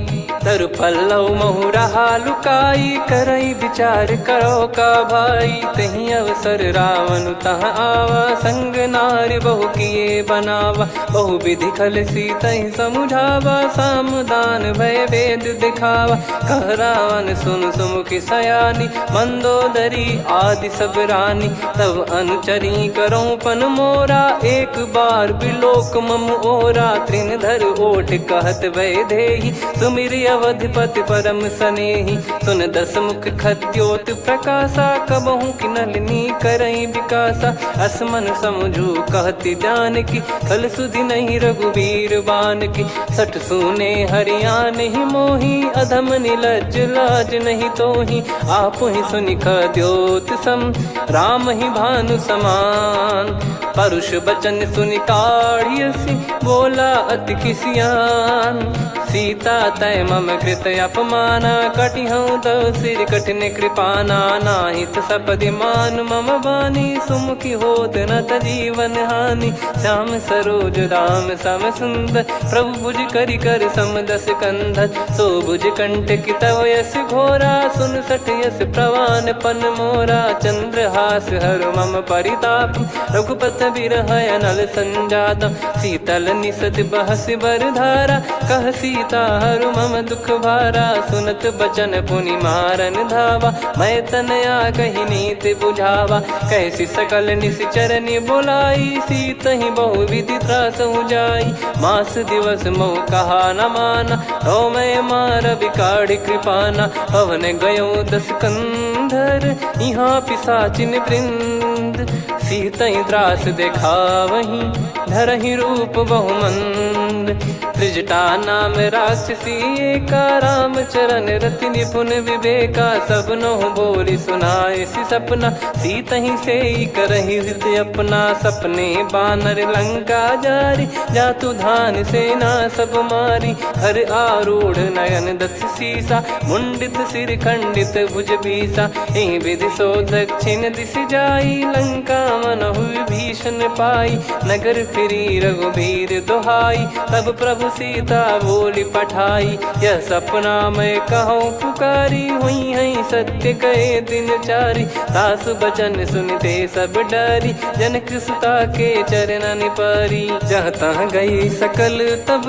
तरु पल्लव महु रहा लुकाई, करइ बिचार करउ का भाई। तेहि अवसर रावण तहाँ आवा, संग नारि बहु किए बनावा। बहु बिधि खल सीतहि समुझावा, साम दान भय भेद देखावा। कह रावण सुन सुमुखि सयानी, मंदोदरी आदि सब रानी। तब अनुचरी करउँ पन मोरा, एक बार बिलोक मम ओरा। तृण धर ओठ कहत वैदेही, सुमिरि अवधपति परम सनेही। सुन दस मुख खद्योत प्रकासा, कबहुँ किनलनि करइ बिकासा। अस मन समुझु कहति जानकी, खल सुधि नहीं रघुबीर बानकी। सठ सूने हरि आनहि मोही, अधम निलज्ज लाज नहीं तोही। आपुहि सुनि खद्योत सम, रामहि भानु समान। परुष बचन सुनि काढ़ि असि, बोला अति किसियान। सीता तय मम कृत अपमाना, कटिहउँ तव सिर कठिन कृपाना। नाहीं त सपदि मानु मम बानी, सुमुखि होत न त जीवन हानि। श्याम सरोज दाम सम सुंदर, प्रभु भुज करि कर सम दस कंधर। सो भुज कंटकि तव यस घोरा, सुन सठ यस प्रवान पन मोरा। चंद्रहास हरु मम परिताप, रघुपत बिरह अनल संजातम। शीतल निसत बहसि बर धारा, कह सीता हरु मम दुख भारा। सुनत बचन पुनि मारन धावा, मय तनया कहि नीति बुझावा। कहसि सकल निसि चरनि बोलाई, सीतहि बहु विधि त्रासउ जाई। मास दिवस महु कहा न माना, तउ मय मार बिकाढ़ि कृपाना। पवन गयउ दस कंधर, इहाँ पिसाचिन वृंद। सीतहि त्रास देखावहीं, धरहिं रूप बहुमंद। त्रिजटा नाम राक्षसी एका, रामचरण रति निपुन विवेका। सब नहुँ बोलि सुनाइसि सपना, सीतहि सेई करहिं हृदि अपना। सपने बानर लंका जारि, जातु धान सेना सब मारि। हर आरूढ़ नयन दस सीसा, मुंडित सिर खंडित भुज बीसा। एहि विधि सो दक्षिण दिसि जाई, लंका मनहु विभीषण दर्शन पाई, नगर फिरी रघुबीर दोहाई। तब प्रभु सीता बोली पठाई, यह सपना मैं कहूँ पुकारी। हुई हैं सत्य कहे दिन चारी, तासु बचन सुनते सब डरी। जनक सुता के चरणन पारी, जहाँ तहाँ गई सकल तब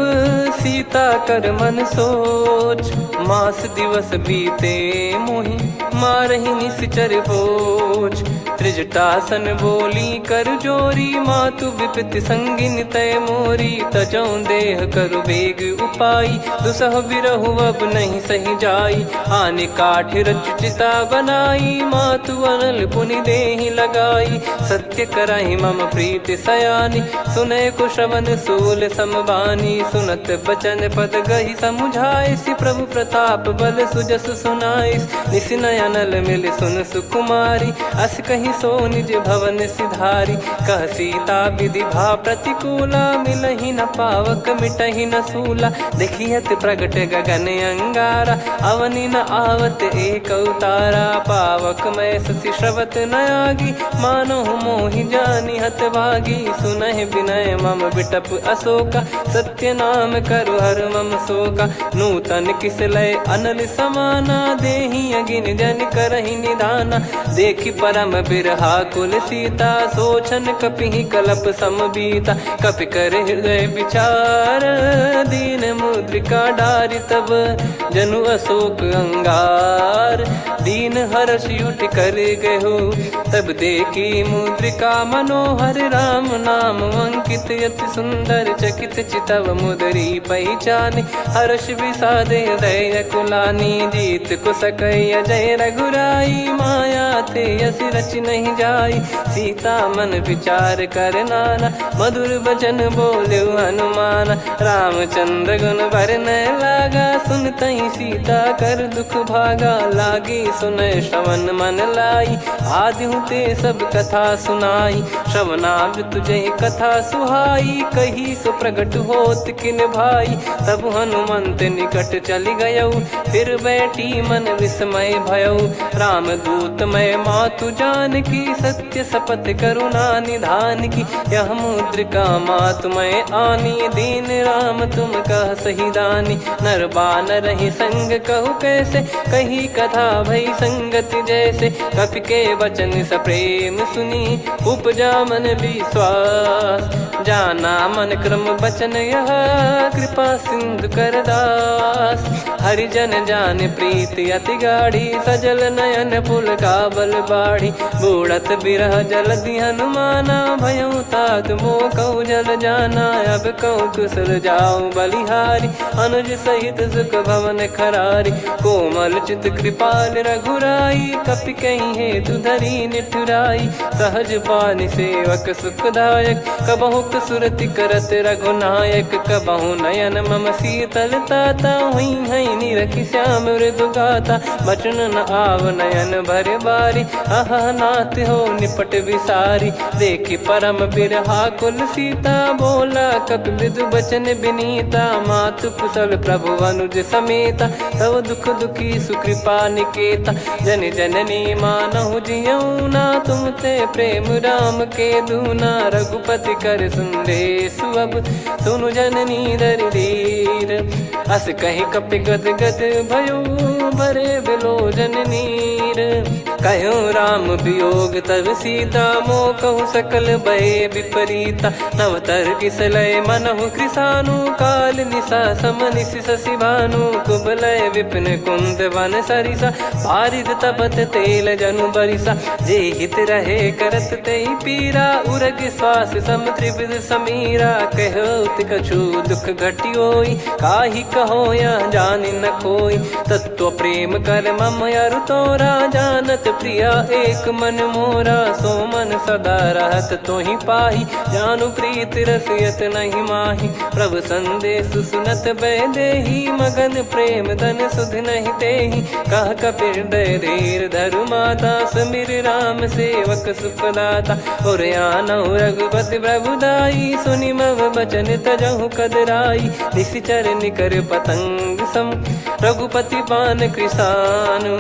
सीता कर मन सोच। मास दिवस बीते मोहि मारहि निसिचर बोझ। त्रिजटासन बोली कर जोरी, मातु विपति संगिन तय मोरी। तजौं देह करु बेग उपाई, दुसह बिरहु अब नहीं सहि जाई। आनि काठ रचु चिता बनाई, मातु अनल पुनि देहि लगाई। सत्य करहि मम प्रीति सयानी, सुनय को श्रवण सूल सम बानी। सुनत बचन पद गहि समुझाइसि, प्रभु प्रताप बल सुजसु सुनाइसि। निसि नयनल मिलि सुन सुकुमारी, अस कहि सो निज भवन सिधारी। कह सीता विधि भा प्रतिकूला, मिलहि न पावक मिटहि न सूला। देखि अति प्रगट गगन अंगारा, अवनि न आवत एकउ तारा। पावक मैं शशि स्रवत न आगी, मानहु मोहि जानि हतभागी। सुनहि विनय मम बिटप अशोका, सत्य नाम करु हर मम शोका। नूतन किस लय अनल समाना, देहि अगिन जनि करहि निदाना। देखि परम बिरहाकुल सीता, सोचन कपिहि कलप सम बीता। कपि कर हृदय विचार, दीन मुद्रिका डारि तब, जनु अशोक अंगार। दीन हरषि उठि कर गहो, तब देखि मुद्रिका मनोहर। राम नाम अंकित अति सुंदर, चकित चितव मुदरी पहिचानि। हरषि विषाद हृदय अकुलानी, जीत को सकै अजय रघुराई। माया ते अस रचि नहीं जाई, सीता मन विचार कर नाना। मधुर बचन बोल्यो हनुमाना, रामचंद्र गुन बरनय लागा। सुनतहि सीता कर दुख भागा, लागी सुनय श्रवण मन लाई। आदि हूँ ते सब कथा सुनाई, श्रवणामृत जहि कथा सुहाई। कही सो प्रगट होत किन भाई, तब हनुमंत निकट चलि गयउ। फिर बैठी मन विस्मय भयउ, रामदूत मय मातु जानकी। सत्य सपथ करुणा निधान की, यह मुद्रिका मातु मय आनी। दीन राम तुम कह सही दानी, नर बानरहिं संग कहु कैसे। कही कथा भई संगति जैसे, कपि के वचन सप्रेम सुनी। उपजा मन विश्वास, जाना मन क्रम बचन यह, कृपा सिंधु कर दास। हरि जन जान प्रीति अति गाढ़ी, सजल नयन पुलकावल बाढ़ी। बूड़त बिरह जलधि हनुमाना, भयउ तात मोह कहु जल जाना। अब कहु कुशल जाउ बलिहारी, अनुज सहित सुख भवन खरारी। कोमल चित कृपाल रघुराई, कपि कहि हेतु धरी निठुराई। सहज बानि सेवक सुखदायक, कबहुँक सुरति करत रघुनायक। कबहुँ नयन मम शीतल ताता, हुइहैं निरखि श्याम मृदु गाता। बचन न आव नयन भर बारी, अहह नाथ हो निपट बिसारी। देखि परम बिरहाकुल सीता, बोला कपि मृदु बचन बिनीता। मातु कुशल प्रभु अनुज समेता, तव दुख दुखी सुकृपा निकेता। जनि जननी मानहु जियउ ना, तुम ते प्रेम राम के दूना। रघुपति कर संदेसु अब सुनु जननी दरि धीर। अस कहि कपि गद गद भयउ बरे बिलोचन नीर। कह्यो राम वियोग तब सीता, मोह कहु सकल भए विपरीता। नव तरकि सलय मनहु कृसानु, काल निसा सम निसि ससि भानु। कुबलय विपिन कुंद वन सरिसा, बारिद तपत तेल जनु बरिसा। जे हित रहे करत तेहि पीरा, उरग श्वास सम त्रिविध समीरा। कह्यो अति कछु दुख घटि होई, काहि कहो यह जानि न कोई। तत्व प्रेम कर मम अरु तोरा, जानत प्रिया एक मन मोरा। सो मन सदा रहत तोहि पाही, जानु प्रीत रस यत नहीं माही। प्रभु संदेसु सुनत वैदेही, मगन प्रेम तन सुधि नहीं तेही। कह कपि हृदय धीर धरु माता, सुमिरि राम सेवक सुखदाता। उर आनहु रघुपति प्रभु दाई, सुनि मम बचन तजहु कदराई। निसिचर निकर पतंग सम, रघुपति बान कृसानु।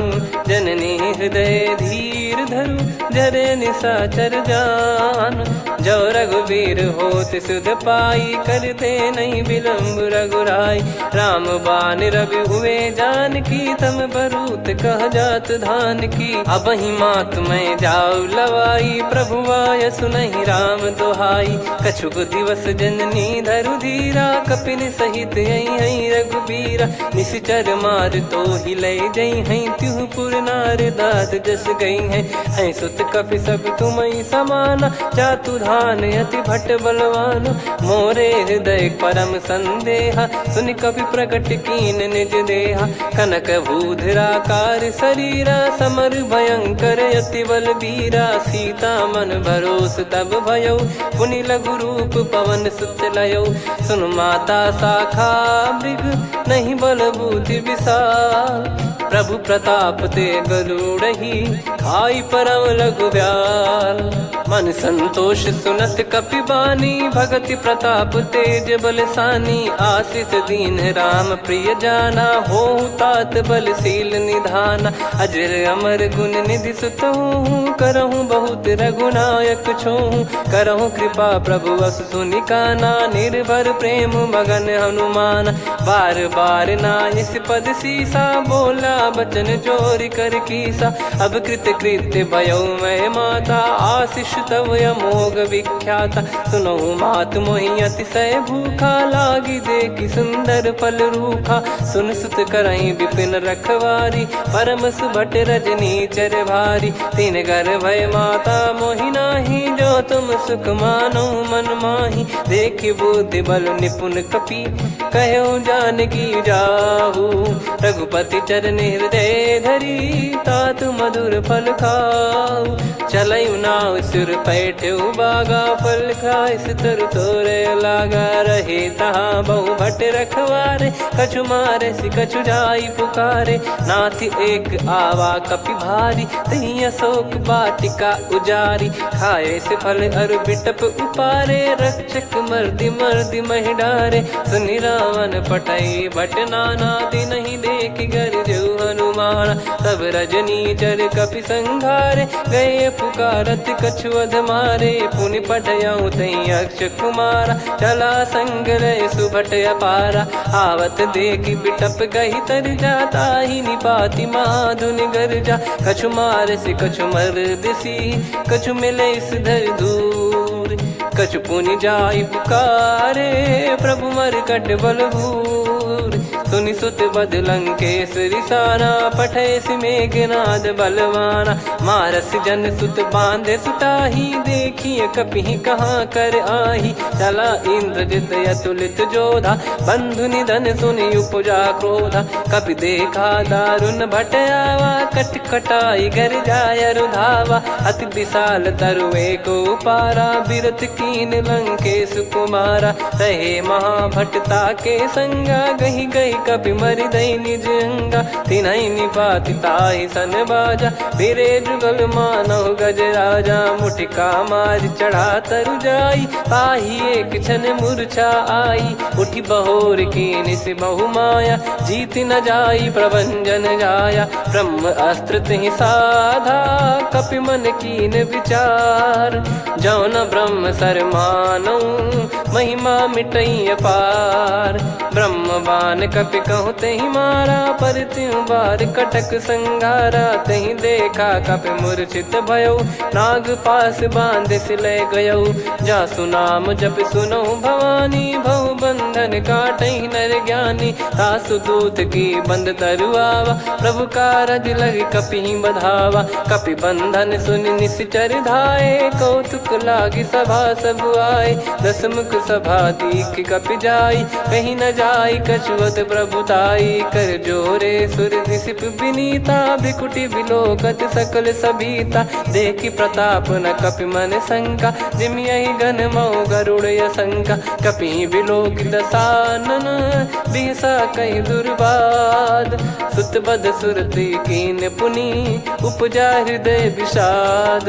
जननी हृदय धीर धरु, जरे निसाचर जानु। जो रघुबीर होत सुध पाई, करते नहीं विलंब रघुराई। राम बान रवि हुए जानकी, तम बरूत कह जात धान की। अबहिं मात मैं जाउ लवाई, प्रभु आय सुनहि राम दोहाई। कछुक दिवस जननी धरु धीरा, कपिन सहित अइहैं रघुबीरा। निसिचर मार तोहि लइ जइहैं, तिहु पुर नार दाद जस गइहैं। हैं सुत कपि सब तुमहि समाना, जातु धान अति भट बलवाना। मोरे हृदय परम संदेहा, सुनि कपि प्रगट कीन निज देहा। कनक भूधराकार सरीरा, समर भयंकर अति बल बीरा। सीता मन भरोस तब भयउ, पुनि लघु रूप पवन सुत लयउ। सुन माता साखा मृग, नहीं बल बूति विशाल। प्रभु प्रताप ते गरुड़हि, खाई परम लघु ब्याल। मन संतोष सुनत कपि बानी, भगति प्रताप तेज बलसानी। आसिस दीन्ह राम प्रिय जाना, होहु तात बल सील निधाना। अजर अमर गुन निधि सुत होहु, करहु बहुत रघुनायक छोहु। करहु कृपा प्रभु अस सुनि काना, निर्भर प्रेम मगन हनुमाना। बार बार नाइस पद सीसा, बोला बचन जोरि कर कीसा। अब कृत कृत्य भयउ मैं माता, आसिस तव अमोघ विख्याता। सुनहु मात मोहि अतिसय भूखा, लागि देखि सुंदर फल रूखा। सुन सुत करहिं बिपिन रखवारी, परम सुभट रजनीचर भारी। तिन गर्भ भय माता मोहि नाहीं, जो तुम सुख मानउ मन माहि। देखि बुद्धि बल निपुन कपि, कहेउ जानकी जाहु। रघुपति चरण हृदय धरी, तात मधुर फल खाहु। चलउ नाव सुर पै ठेउ बागा, फल खाइस तरु तोरे लागा। रहे तहाँ बहु भट रखवारे, कछु मारेसि कछु जाइ पुकारे। नाथ एक आवा कपि भारी, तहीं अशोक वाटिका उजारी। खाएसि फल अरु बिटप उपारे, रक्षक मरदि मरदि महि डारे। सुनि रावण पठई भट नाना, तिनहि देखि गरजेउ हनुमाना। तब रजनीचर कपि संघारे, गए पुकारत कछु अधमारे। पुनि पठयउ तहीं अक्षकुमारा, चला संग लय सुभट अपारा। आवत देखि बिटप गहि तरिजा, ताहि निपाति महाधुनि गरजा। कछु मारेसि कछु मरदेसि, कछु मिलेसि धरि दूर। कछु पुनि जाइ पुकारे, प्रभु मरकट बल भूर। सुनि सुत बद लंकेस रिसाना, पठेसि मेघनाद बलवाना। मारसि जन सुत बाँधेसु ताहि, देखिय कपिहि कहाँ कर आही। चला इंद्रजित अतुलित जोधा, बंधु निधन सुनि उपजा क्रोधा। कपि देखा दारुन भट आवा, कट कटाई गरजाय अरु धावा। अति विशाल तरु एको उपारा, बिरति कीन्ह लंकेसु कुमारा। रहे महाभट ताके संगा, गहि गहि कपि मरि दई निज अंगा। तिनहि निपाति ताहि सन बाजा, फिरे जुगल मानहु गजराजा। मुटिका मारि चढ़ा तरु जाई, ताहि एक छन मूर्छा आई। उठि बहोर कीन्ह सि बहु माया, जीति न जाई प्रभंजन जाया। ब्रह्म अस्त्र तिहि साधा, कपि मन कीन्ह विचार। जौन ब्रह्म सर मानउ, महिमा मिटइ अपार। ब्रह्म बान कपि कहु तेहि मारा, पर तिउ बार कटक संघारा। तेहि देखा कपि मूर्छित भयउ, नाग पास बाँधेसि लय गयउ। जासु नाम जपि सुनउ भवानी, भउ बंधन काटइ नर ज्ञानी। तासु दूत की बंद तरु आवा, प्रभु कारज लग कपिहि बधावा। कपि बंधन सुनि निसिचर धाए, कौतुक लागि सभा सब आए। दस मुख सभा दीखि कपि जाई, कहि न जाई कछुअत प्रभु ताई। कर जोरे सुर निसिप बिनीता, भृकुटि बिलोकत सकल सभीता। देखि प्रताप न कपि मन शंका, जिमि अहि गन मउ गरुड़ असंका। कपिहि बिलोकि दसानन, बिहसा कहि दुर्बाध। सुत बध सुरति कीन्ह पुनि, उपजा हृदय विषाद।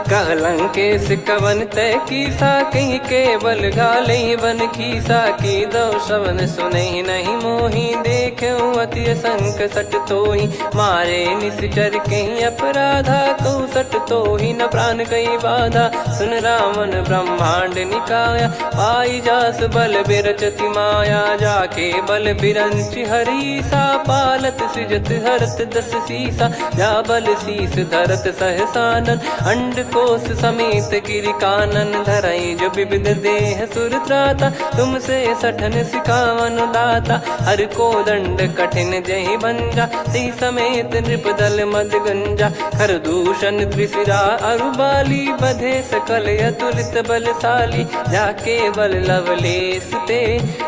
कह लंकेस कवन तय कीसा, कहि केवल घालहि बन खीसा। कीदउ सवन सुनहि नहीं मोर, ही देखे अति असंक सट तोहि, मारे निसिचर कहि अपराधा। कउ सट तोहि न प्रान कइ बाधा, सुन रावन ब्रह्मांड निकाया। पाइ जासु बल बिरचति माया, जाके बल बिरंचि हरीसा। पालत सिजत हरत दस सीसा, जा बल सीस धरत सहसानन। अंड कोस समेत गिरि कानन, धरइ जो बिबिध देह सुर त्राता। तुमसे सठन सिखावन दाता, हर कोदंड कठिन जहि भंजा। तेहि समेत नृप दल मद गंजा, खर दूषण त्रिशिरा अरु बाली। बधे सकल अतुलित बलसाली, जाके बल लवलेस ते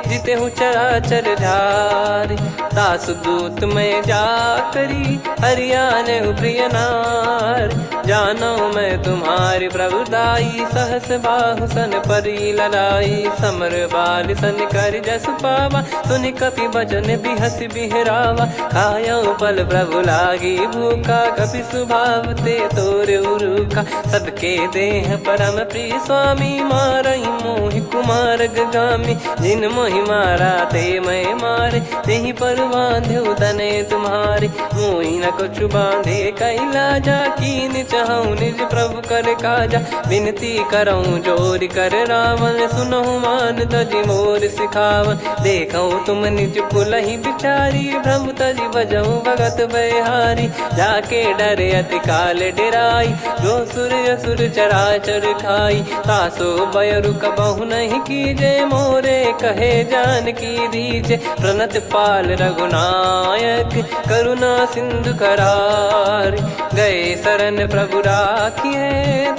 जितेहु चराचर झारि। तासु दूत मय जा करी हरि आनेहु प्रिय नारि। जानो मय तुम्हारी प्रभु दाई, सहस बाहु सन परी लड़ाई। समर बालि सन करि जसु पावा, सुनि कपि बचन बिहसि बिहरावा। खायउ फल प्रभु लागी भूखा, कपि सुभाव ते तोर उरुखा। सबके देह परम प्रिय स्वामी, मारहि मोहि कुमार गगामी। जिन मोहि मारा ते मय मारे, तेहि पर बांधेउ तनय तुम्हारे। मोहि न कछु बांधे कइ लाजा, कीन चहउ निज प्रभु कर काजा। बिनती करउ जोरि कर रावन, सुनहु मान तजि मोर सिखावन। देखउ तुम निज कुलहि बिचारी, भ्रम तजि भजउ भगत बैहारी। जाके डरे अति काल डेराई, जो सुर असुर चराचर खाई। तासो बयरु कबहु नहीं कीजे, मोरे कहे जानकी दीजे। प्रणत पाल रघुनायक करुणा सिंधु करार, गए शरण प्रभु राखिए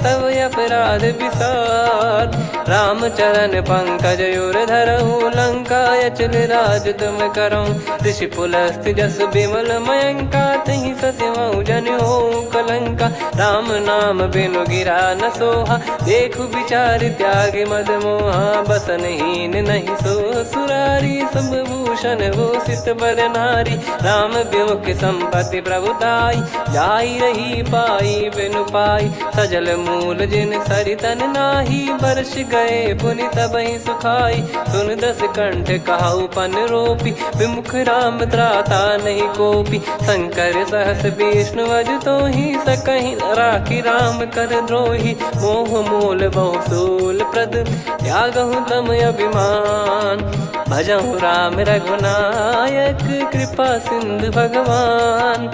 तब अपराध विसार। रामचरण पंकज उर धरहु, लंका अचल राज तुम करहु। ऋषि पुलस्त्य जस विमल मयंका, तिहि ससि महु जनि होउ कलंका। राम नाम बिनु गिरा न सोहा, देखु बिचारि त्यागि मद मोहा। बसन हीन नहीं सो सुरारी, सब भूषण भूषित बर नारी। राम विमुख संपत्ति प्रभु ताई, जाई रही पाई बिनु पाई। सजल मूल जिन सरितन नाही, बरसि गए पुनि तबहिं सुखाई। सुन दस कंठ कहउ पन रोपी, विमुख राम त्राता नहीं कोपी। शंकर सहस विष्णु अजु तोही, सकहिं न राखी राम कर द्रोही। मोह मूल बहु सूल प्रद, त्यागहु तम अभिमान। भजहु राम रघुनायक, कृपा सिंधु भगवान।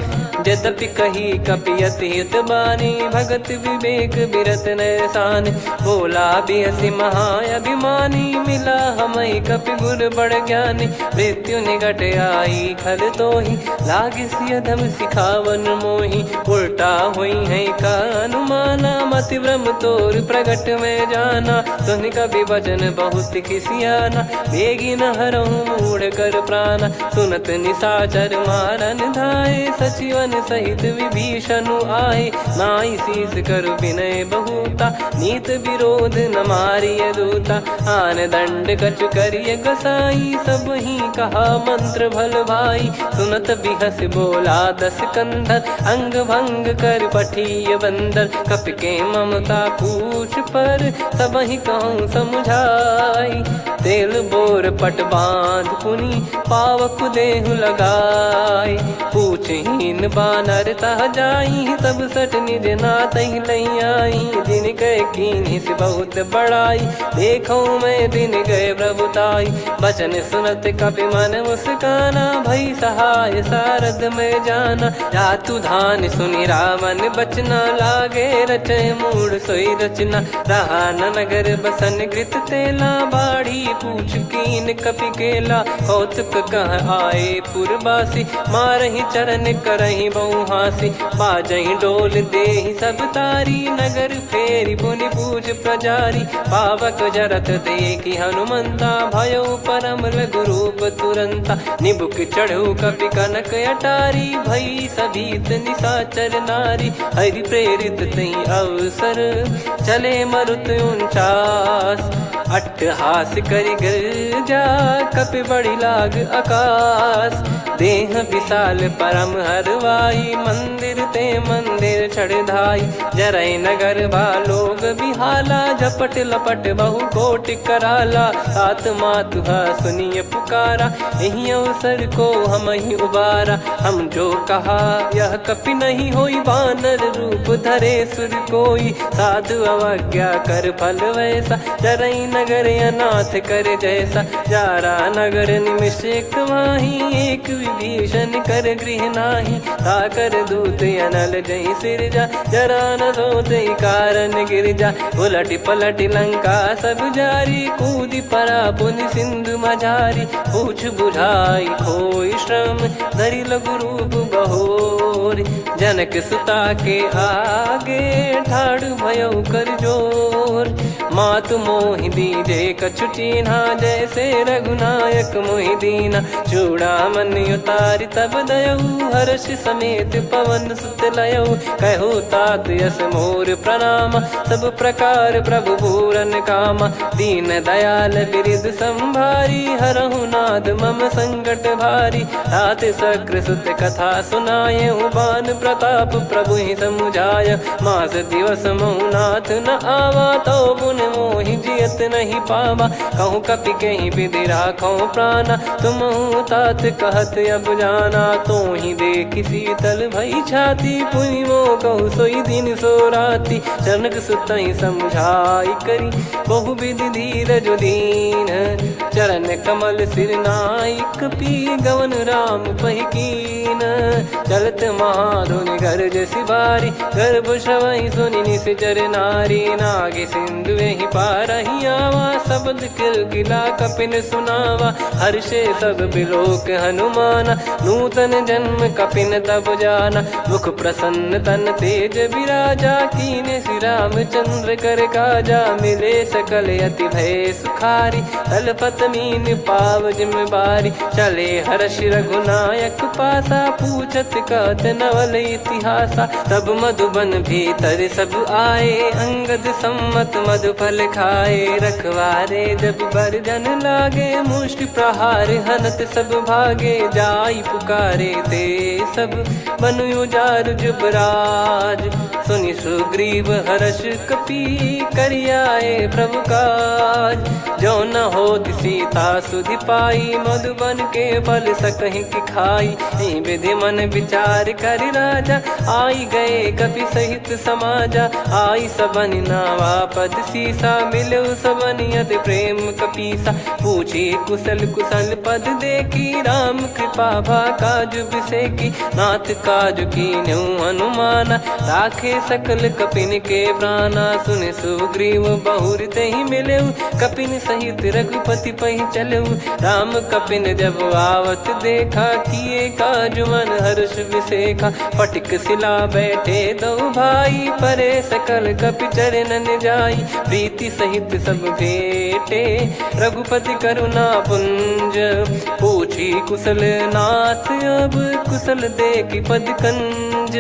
जदपि कही कपि अति हित बानी, भगत विवेक बिरत नय सान। बोला बिहसि महाअभिमानी, मिला हमइ कपि गुर बड़ ज्ञानी। मृत्यु निकट आई खल तोही, लागिसि अधम सिखावन मोही। उल्टा होइहैं का अनुमाना, मति भ्रम तोर प्रगट में जाना। सुनि कपि बचन बहुत खिसियाना, बेगि न हरहु मूढ़ कर प्राना। सुनत निसाचर मारन धाए, सचिवन सहित विभीषनु आए। नाई शीस करु बिनय बहुता, नीत विरोध न मारिय दूता। आन दंड कछु करिय गोसाई, सबहिं कहा मंत्र भल भाई। सुनत बिहसि बोला दस कंधर, अंग भंग कर पठिय बंदर। कपि के ममता पूछ पर, सबहिं कहउँ समुझाई। तेल बोर पट बांध पुनि, पावक देहु लगाई। पूछ हीन बानर तह जाई, सब सठ निज नातहि लइ आई। जिनके कीन्हिस बहुत बड़ाई, देखउँ मैं दिन गए प्रभु ताई। बचन सुनत कपि मन मुस्काना, भई सहाय सारद मैं जाना। जातु धान सुनि रावन बचना, लागे रचइ मूढ़ सोई रचना। रहा न नगर बसन गृत तेला, बाढ़ी पूछ कीन कपि केला। कौतुक कह आए पुरबासी, मारहिं चरन करहिं बहु हाँसी। बाजहिं डोल देहिं सब तारी, नगर फेरि पुनि पूछ प्रजारी। पावक जरत देखि हनुमंता, भयउ परम लघु रूप तुरंता। निबुक चढ़उ कपि कनक अटारी, भई सभीत निसाचर नारी। हरि प्रेरित तहि अवसर चले मरुत उनचास। अट्टहास करि गर्जा, कपि बड़ी लाग अकास। देह बिसाल परम हरवाई, मंदिर ते मंदिर चढ़ धाई। जरई नगर बा लोग बिहाला, झपट लपट बहु कोटि कराला। तात मातु ह सुनिय पुकारा, एहि अवसर को हमहिं उबारा। हम जो कहा यह कपि नहीं होई, बानर रूप धरे सुर कोई। साधु अवज्ञा कर फल वैसा, जरई नगर अनाथ कर जैसा। जारा नगर निमिष एक माही, एक विभीषण कर गृह नाही। ताकर दूत अनल जई सिरजा, जरा न सोते कारण गिरजा। उलटि पलटि लंका सब जारी, कूदि परा पुनि सिंधु मझारी। पूछ बुझाई खोई श्रम, धरि लघु रूप बहोर। जनक सुता के आगे, ठाढ़ भयउ कर जोर। मातु मोहि दीजे कछु चीन्हा, जैसे रघुनायक मोहि दीन्हा। चूड़ामणि उतारि तब दयउ, हर्ष समेत पवन सुत लयउ। कहु तात यस मोर प्रणाम, सब प्रकार प्रभु पूरन काम। दीन दयाल बिरिद संभारी, हरहु नाथ मम संकट भारी। तात शक्र सुत कथा सुनायउ, बान प्रताप प्रभु ही समुझाय। मास दिवस महु नाथ न आवा, तउ पुनि मोहि जियत नहीं पावा। कहु कपि केहि बिधि राखउ प्राना, तुमहु तात कहत अब जाना। तोहि देखि शीतल भई छाती, पुनि मोह कहु सोई दिन सो राती। जनक सुतहि समुझाई करी, बहु बिधि धीरज दीन। चरण कमल सिर नाई कपि, गवन राम पहि कीन। चलत महाधुनि गरजसि भारी, गर्भ श्रवहि सुनि निसिचर नारी। नागि सिंधु एहि पारहि आवा, सबद किलकिला कपिन सुनावा। हर्षे सब बिलोक हनुमाना, नूतन जन्म कपिन तब जाना। मुख प्रसन्न तन तेज बिराजा, कीन्हे श्री रामचंद्र कर काजा। मिले सकल अति भय सुखारी, तलपत मीन पाव जिम बारी। चले हर्ष रघुनायक पासा, पूछत कहत नवल इतिहासा। तब मधुबन भीतर सब आए, अंगद सम्मत मधुफल खाए। रखवारे जब बरजन लागे, मुष्टि प्रहार हनत सब भागे। जाई पुकारे ते सब बन उजारु जुबराज। सुनि सुग्रीव हर्ष कपि, करि आए प्रभु काज। जो न होत सीता सुधि पाई, मधुबन के फल सकहिं की खाई। इहि विधि मन विचार करि राजा, आई गए कपि सहित समाजा। आई सबनि नावा पद सीसा, मिलउ सबनि अति प्रेम कपीसा। पूछी कुशल कुशल पद देखी, राम कृपा भा काज बिसेकी। नाथ काज कीन्हु हनुमाना, राखे सकल कपिन के प्राना। सुनि सुग्रीव बहुरि तेहि मिलेउ, कपिन सहित रघुपति पहि चलेउ। राम कपिन जब आवत देखा, किए काज मन हर्ष बिसेखा। फटिक सिला बैठे दउ भाई, परे सकल कपि चरणन जाई। प्रीति सहित सब भेटे, रघुपति करुणा पुंज। पूछी कुशल नाथ अब, कुशल देखि पद कंज।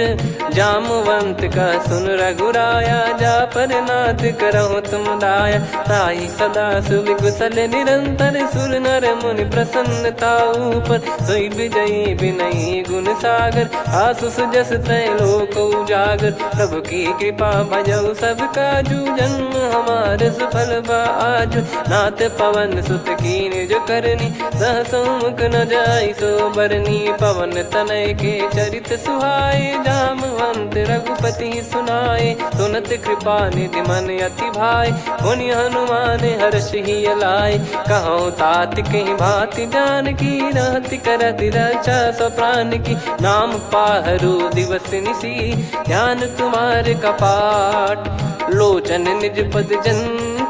जामवंत कह सुन रघुराया, जा पर नाथ करहु तुम दाया। ताहि सदा सुभि कुशल निरंतर, सुर नर मुनि प्रसन्न ताऊ पर। सोई विजयी विनयी गुण सागर, आसुस जस तय लोक उजागर। प्रभु की कृपा भजउ सब काजु, जन्म हमार सुफल बा आजु। नाथ पवन सुत कीन्ह जो करनी, सहसउ मुख न जाइ सो बरनी। पवन तनय के चरित सुहाए, जामवंत रघुपति सुनाए। सुनत कृपा निधि मन अति भाए, मुनि हनुमान हर्ष हिय लाए। कहउ तात कहि भाँति जानकी, रहति करति रक्षा सो प्रानकी। नाम पाहरु दिवस निसि, ध्यान तुम्हार कपाट। लोचन निज पद जन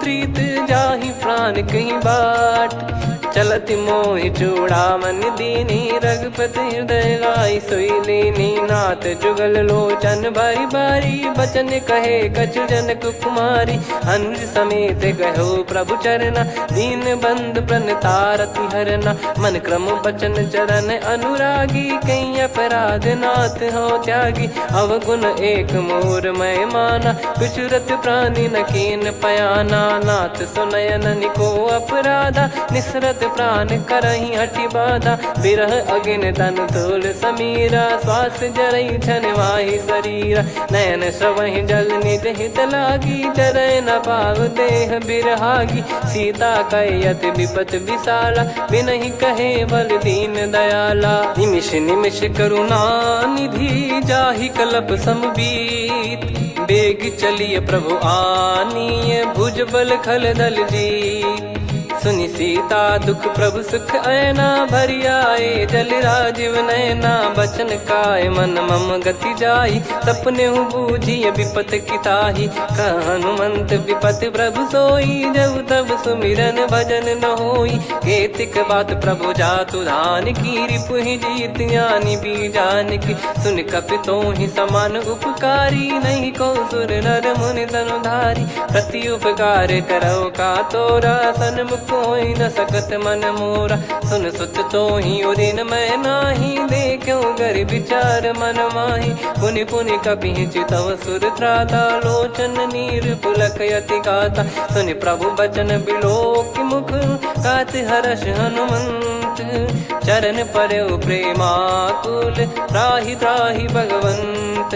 प्रीत, जाहि प्रान कहि बाट। चलति मोहि चूड़ामणि दीन्ही, रघुपति हृदय लाइ सोइ लीन्ही। नाथ जुगल लोचन बारि बारि, बचन कहे कछु जनक कुमारि। अनुज समेत गयो प्रभु चरना, दीनबंधु प्रणतारति हरना। मन क्रम बचन चरण अनुरागी, कहीं अपराध नाथ हो त्यागी। अवगुण एक मोर महि माना, बिसरत प्राणी न कीन्ह पयाना। नाथ सुनय ननि को अपराधा, निसरत प्राण करहिं हठि बाधा। बिरह अगिन तन तोल समीरा, श्वास जरई छन वाहि सरीरा। नयन स्रवहि जल निज हित लागी, चरइ न पाव देह बिरहागी। सीता कइ अति बिपत बिसाला, बिनहि कहे बल दीन दयाला। निमिष निमिष करुणा निधि, जाहि कलप सम बीत। बेग चलिय प्रभु आनिय, भुज बल खल दल जीत। सुनि सीता दुख प्रभु सुख अयना, भरि आए जल राजिव नयना। बचन काय मन मम गति जाई, सपनेहु बूझिय बिपत किताही। कह हनुमंत बिपत प्रभु सोई, जब तब सुमिरन भजन न होई। केतिक बात प्रभु जातु धान की, रिपुहि जीत आनि बीजान की। सुनि कपि तोहि समान उपकारी, नहीं को सुर नर मुनि तनु धारी। प्रति उपकार करौ का तोरा, सन्मुख होइ न सकत मन मोरा। सुन सुत तोहि उदिन महि नाही, देख्यो गरि बिचार मन माही। पुनि पुनि कपिहि चितव सुर त्राता, लोचन नीर पुलक अति गाता। सुनि प्रभु बचन बिलोकि मुख, कात हरष हनुमंत। चरण परेउ प्रेमाकुल, त्राहि त्राहि भगवंत।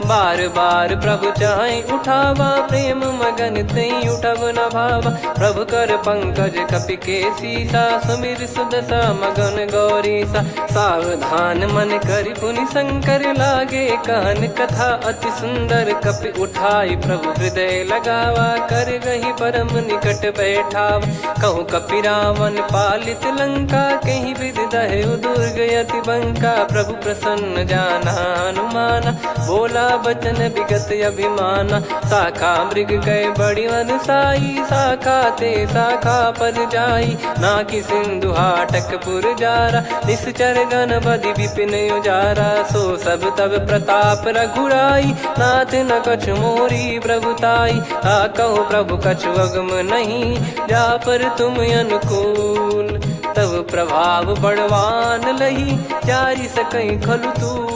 बार बार प्रभु चाहि उठावा, प्रेम मगन तें उठब न भावा। प्रभु कर पंकज कपि के सीसा, सुमिरि सुदसा मगन गौरीसा। सावधान मन करि पुनि संकर लागे, कहन कथा अति सुंदर। कपि उठाई प्रभु हृदय लगावा, कर गहि परम निकट बैठावा। कहु कपि रावण पालित लंका, केहि विधि दहेउ दुर्ग अति बंका। प्रभु प्रसन्न जाना हनुमाना, बोला बचन बिगत अभिमाना। शाखा मृग कइ बड़ी अनुसाई, शाखा ते शाखा पर जाई। नाकि सिंधु हाटक पुर जारा, निसचर गण बधि विपिन उजारा। सो सब तब प्रताप रघुराई, नाथ न कछु मोरी प्रभुताई। ताकहु प्रभु कछु अगम नहीं, जा पर तुम अनुकूल। तब प्रभाव बड़वान लही, चारि सकइ खलु तूल।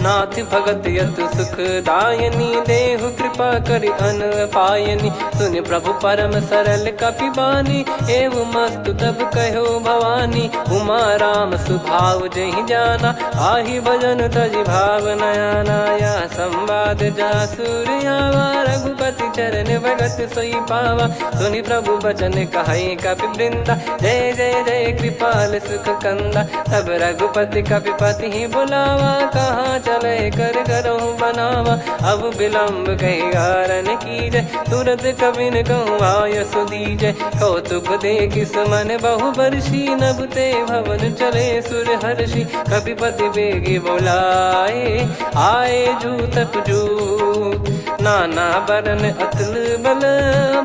नाथ भगत अति सुख दायनी, देहु कृपा करि अन पायनी। सुनि प्रभु परम सरल कपि बानी, एव मस्तु तब कह्यो भवानी। उमा राम सुभाव जहि जाना, आहि भजन तजि भाव न आना। यह संवाद जा सुर आवा, रघुपति चरण भगत सोइ पावा। सुनि प्रभु बचन कहइ कपि वृंदा, जय जय जय कृपाल सुख कंदा। तब रघुपति कपि पतिहि बुलावा, कहा चलइ कर गरहु बनावा। अब बिलंब कहि गारन कीजइ, तुरत कपिन कहु आयसु दीजइ। कौतुक देखि सुमन बहु बरसी, नभ ते भवन चले सुर हरषि। कपिपति बेगि बोलाए, आए जूतक जूत। नाना बरन अतुल बल,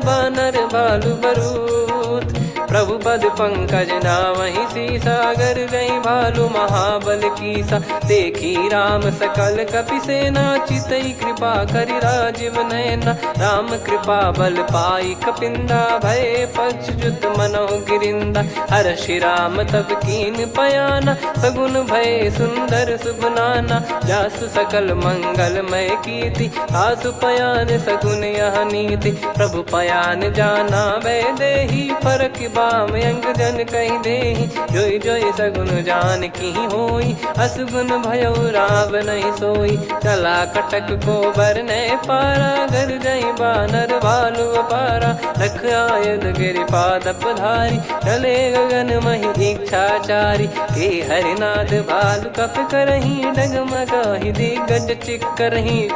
बानर भालु बरूत। प्रभु पद पंकज नावहि सीसा, गर्जहि भालु महाबल कीसा। देखि राम सकल कपि सेना, चितइ कृपा करि राजिव नयना। राम कृपा बल पाइ कपिंदा, भए पच्युत मनहु गिरिंदा। हरषि राम तब कीन्ह पयाना, सगुन भए सुंदर सुभ नाना। जासु सकल मंगलमय कीति, तासु पयान सगुन यह नीति। प्रभु पयान जाना वैदेही, फरकि बाम अंग जन कहि देही। जोइ जोइ सगुन जानकी होई, असुगुन भयउ रावनहिं सोई। चला कटक को बरनइ पारा, गर्जहि बानर भालु अपारा। लख आयद गिरि पाद पधारी, टले गगन महि इच्छा चारी। के हरिनाद भालु कपि करहीं, डगमगाहि दिग्गज चिक्करहीं।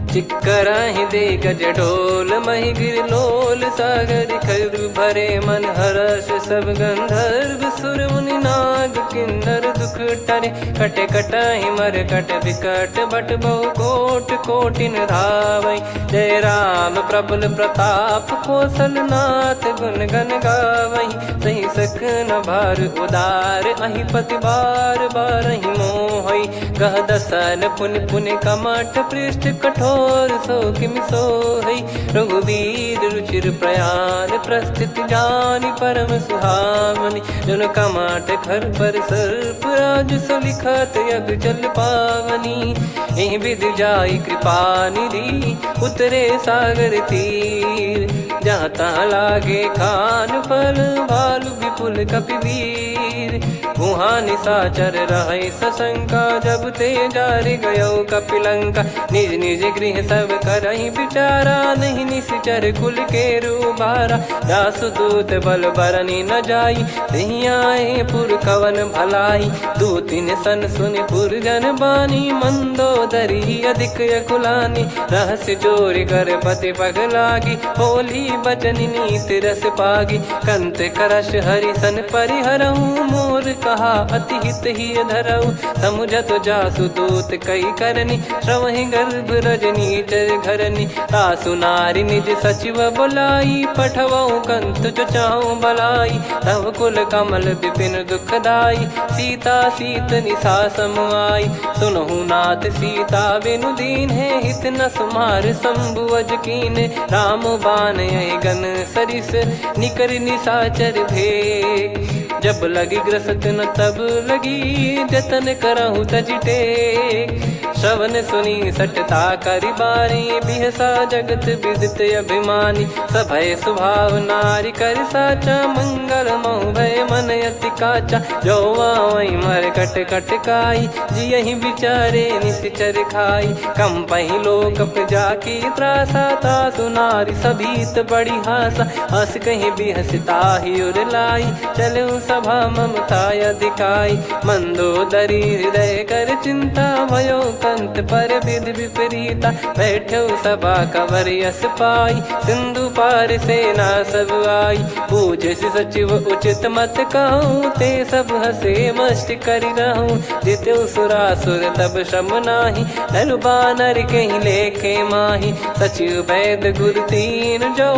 चिक्करहीं दिग्गज डोल महि गिरि लोल सागर खरु भरे मन हर्ष सब गंधर्व सुर मुनि नाग किन्नर दुख टरे। कट कटहि मरकट बिकट भट बहु कोट कोटिन धावइ। जय राम प्रबल प्रताप कोसल नाथ गुन गन गावइ। सहि सक न भार उदार अहि पति बार बारहि मोहइ। गह दसन पुनि पुनि कमठ पृष्ठ कठोर सो किम सोहइ। रघुबीर रुचिर प्रयान प्रस्थित जानि परम सुहावनि। जन कमठ खर पर सर्प राज सो लिखत अग जल पावनि। एहि विधि जाई कृपा निधि उतरे सागर तीर। जहाँ तहाँ लागे खान पल भालु विपुल कपिवीर। उहाँ निशाचर रहइ सशंका जब ते जारि गयो कपिलंका। निज निज गृह सब करहि बिचारा नहीं निशिचर कुल केरु बारा। जासु दूत बल बरनि न जाई तेहि आए पुर कवन भलाई। दूतिन सन सुनि पुर जन बानी मंदोदरी अधिक अकुलानी। रहस्य चोरि कर पति पग लागी बोली बचन नीत रस पागी। कंत करश हरि सन परिहरहु मोर कहा अति हित हिय धरहु। समुझत जासु दूत कइ करनि श्रवहि गर्भ रजनी चर घरनि। तासु नारि निज सचिव बोलाई पठवउ कंत जो चाहु बलाई। तव कुल कमल विपिन दुखदाई सीता सीत निशा सम आई। सुनहु नाथ सीता बिनु दीन्हे हित न सुमार शंभु अज कीन्हे। राम बान अहि गन सरिस निकरि निशाचर भेग। जब लगि ग्रसत न तब लगि जतन करहु तजि टेक। श्रवण सुनि सटता करि बारी बिहसा जगत विदित अभिमानी। सभय सुभाव नारि करि साचा मंगल महु भय मन अति काचा। जो आवइ मरकट कट काई जियहि बिचारे निशिचर खाई। कंपहि लोक प्रजा की त्रासा तासु नारि सभीत बड़ी हासा। अस कहि बिहसि ताहि उर लाई चलउ सभा ममता अधिकाई। मंदोदरी हृदय कर चिंता भयो कंत पर विधि विपरीता। बैठउ सभा कवर यस पाई सिंधु पार सेना सब आई। पूछसि सचिव उचित मत कहउँ ते सब हँसे मष्ट करि रहउँ। जितउ सुरासुर तब श्रम नाहीं नर बानर केहि लेखे माहीं। सचिव वैद गुर तीन जो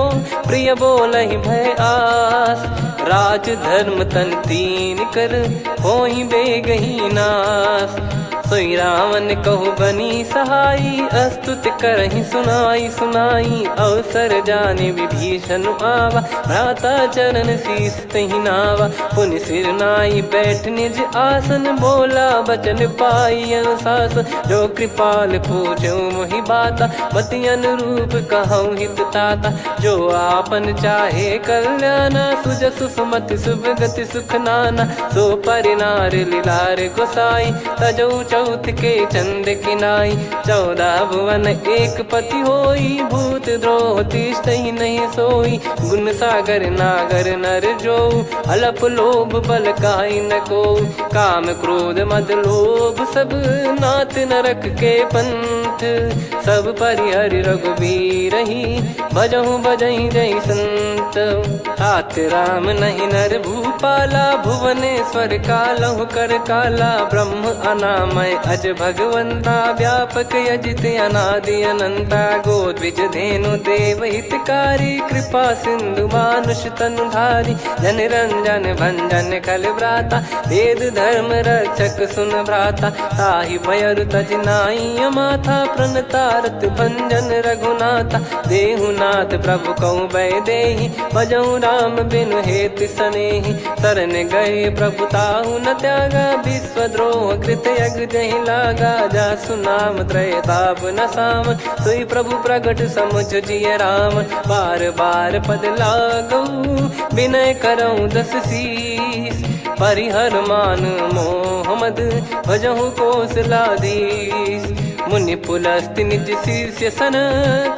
प्रिय बोलहि भय आस। राज धर्म तन तीन कर होई बेगही नास। सोई रावण कहु बनी सहाई अस्तुत करहि सुनाई सुनाई। अवसर जानि विभीषण आवा भ्राता चरण शीश तहि नावा। पुनि सिर नाई बैठ निज आसन बोला बचन पाई अनुशासन। जो कृपाल पूछउ मोहि बाता मति अनुरूप कहउँ हित ताता। जो आपन चाहे कल्याना सुजसु सुमति सुभ गति सुख नाना। सो परि नारि लिलार गोसाई तजउ चउथ के चंद किनाई। चौदह भुवन एक पति होई भूत द्रोह तिष्ठइ नहीं सोई। गुण सागर नागर नर जो अलप लोभ बल काई न को। काम क्रोध मद लोभ सब नाथ नरक के पंथ। सब परिहरि रघुबीर ही भजहु भजहि जहि संत। तात राम नहीं नर भूपाला भुवनेश्वर कालहु कर काला। ब्रह्म अनामय अज भगवंता व्यापक यजित अनादि अनंता। गो द्विज धेनु देव हितकारी कृपा सिंधु मानुष तनुधारी। जन रंजन भंजन खल भ्राता वेद धर्म रक्षक सुन भ्राता। ताहि भयरु तज नाई अमाथा प्रणता रति भंजन रघुनाथा। देहु नाथ प्रभु कहु भय देहि भजहु राम बिनु हेत सनेहि। शरण गए प्रभु ताहु न त्यागा विश्व द्रोह कृत अग जहि लागा। जासु नाम त्रय ताप न सावन सोई प्रभु प्रगट समुझ जिय रावन। बार बार पद लागउ बिनय करउँ दस शीस। परिहर मान मोह मद भजहु कोसलाधीश। मुनि पुलस्त्य निज शिष्य सन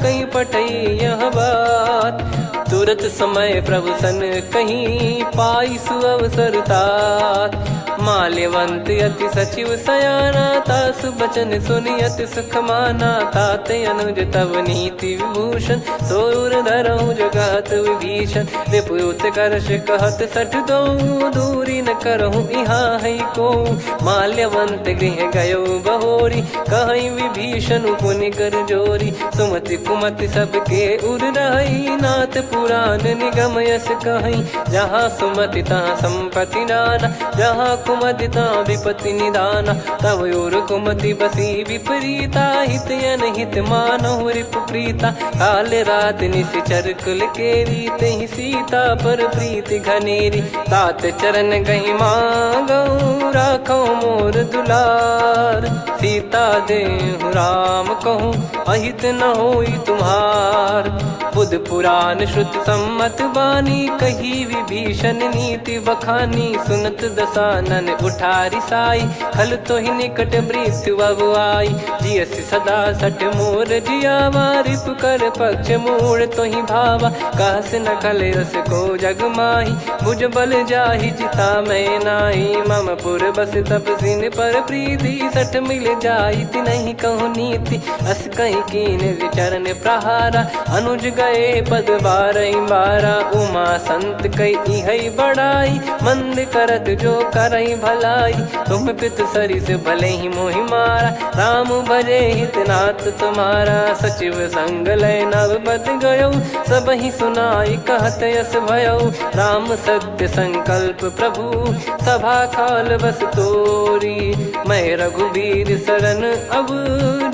कहि पठई यह बात। तुरत समय प्रभु सन कहि पाई सुअवसर तात। माल्यवंत अति सचिव सयाना, तासु बचन सुनि अति सुख माना। तात अनुज तव नीति विभूषण, सो उर धरहु जगहत विभीषण। रिपु उत्कर्ष कहत सठ दोऊ, दूरि न करहु इहाँ है कोऊ। माल्यवंत गृह गयो बहोरी, कहइ विभीषण पुनि कर जोरी। सुमति कुमति सबके उर रहइ, नाथ पुरान निगम यस कहइ। जहाँ सुमति तहाँ संपति नाना, जहाँ कुमति तहाँ विपति निदाना। तव उर कुमति बसी विपरीता, हित अनहित मानहु रिपु प्रीता। काल रात निसिचर कुल केरी, तेहि सीता पर प्रीति घनेरी। तात चरण गहि मागउ राखउ मोर दुलार, सीता देहु राम कहु अहित न होई तुम्हार। बुध पुरान श्रुत सम्मत बानी, कही विभीषण नीति बखानी। सुनत दसानन उठारी साई, खल तोहि निकट मृत्यु अब आई। जियसि सदा सठ मोर जियावा, रिपु कर पक्ष मूढ़ तोहि भावा। कहस न खल अस को जग माही, भुज बल जाहि जिता मय नाई। मम पुर बस तप जिन पर प्रीति, सठ मिल जाई तिनहि कहु नीति। अस कहि कीन्ह चरण प्रहारा, अनुज गए पद बारइ बारा। उमा संत कइ इहइ बड़ाई, मंद करत जो करइ भलाई। तुम पित सरिस भलेहि मोहि मारा, राम भजे हित नाथ तुम्हारा। सचिव संग लय नव पद गयो, सबहि सुनाई कहत यस भयो। राम सत्य संकल्प प्रभु सभा काल बस तोरी, मैं रघुबीर सरन अब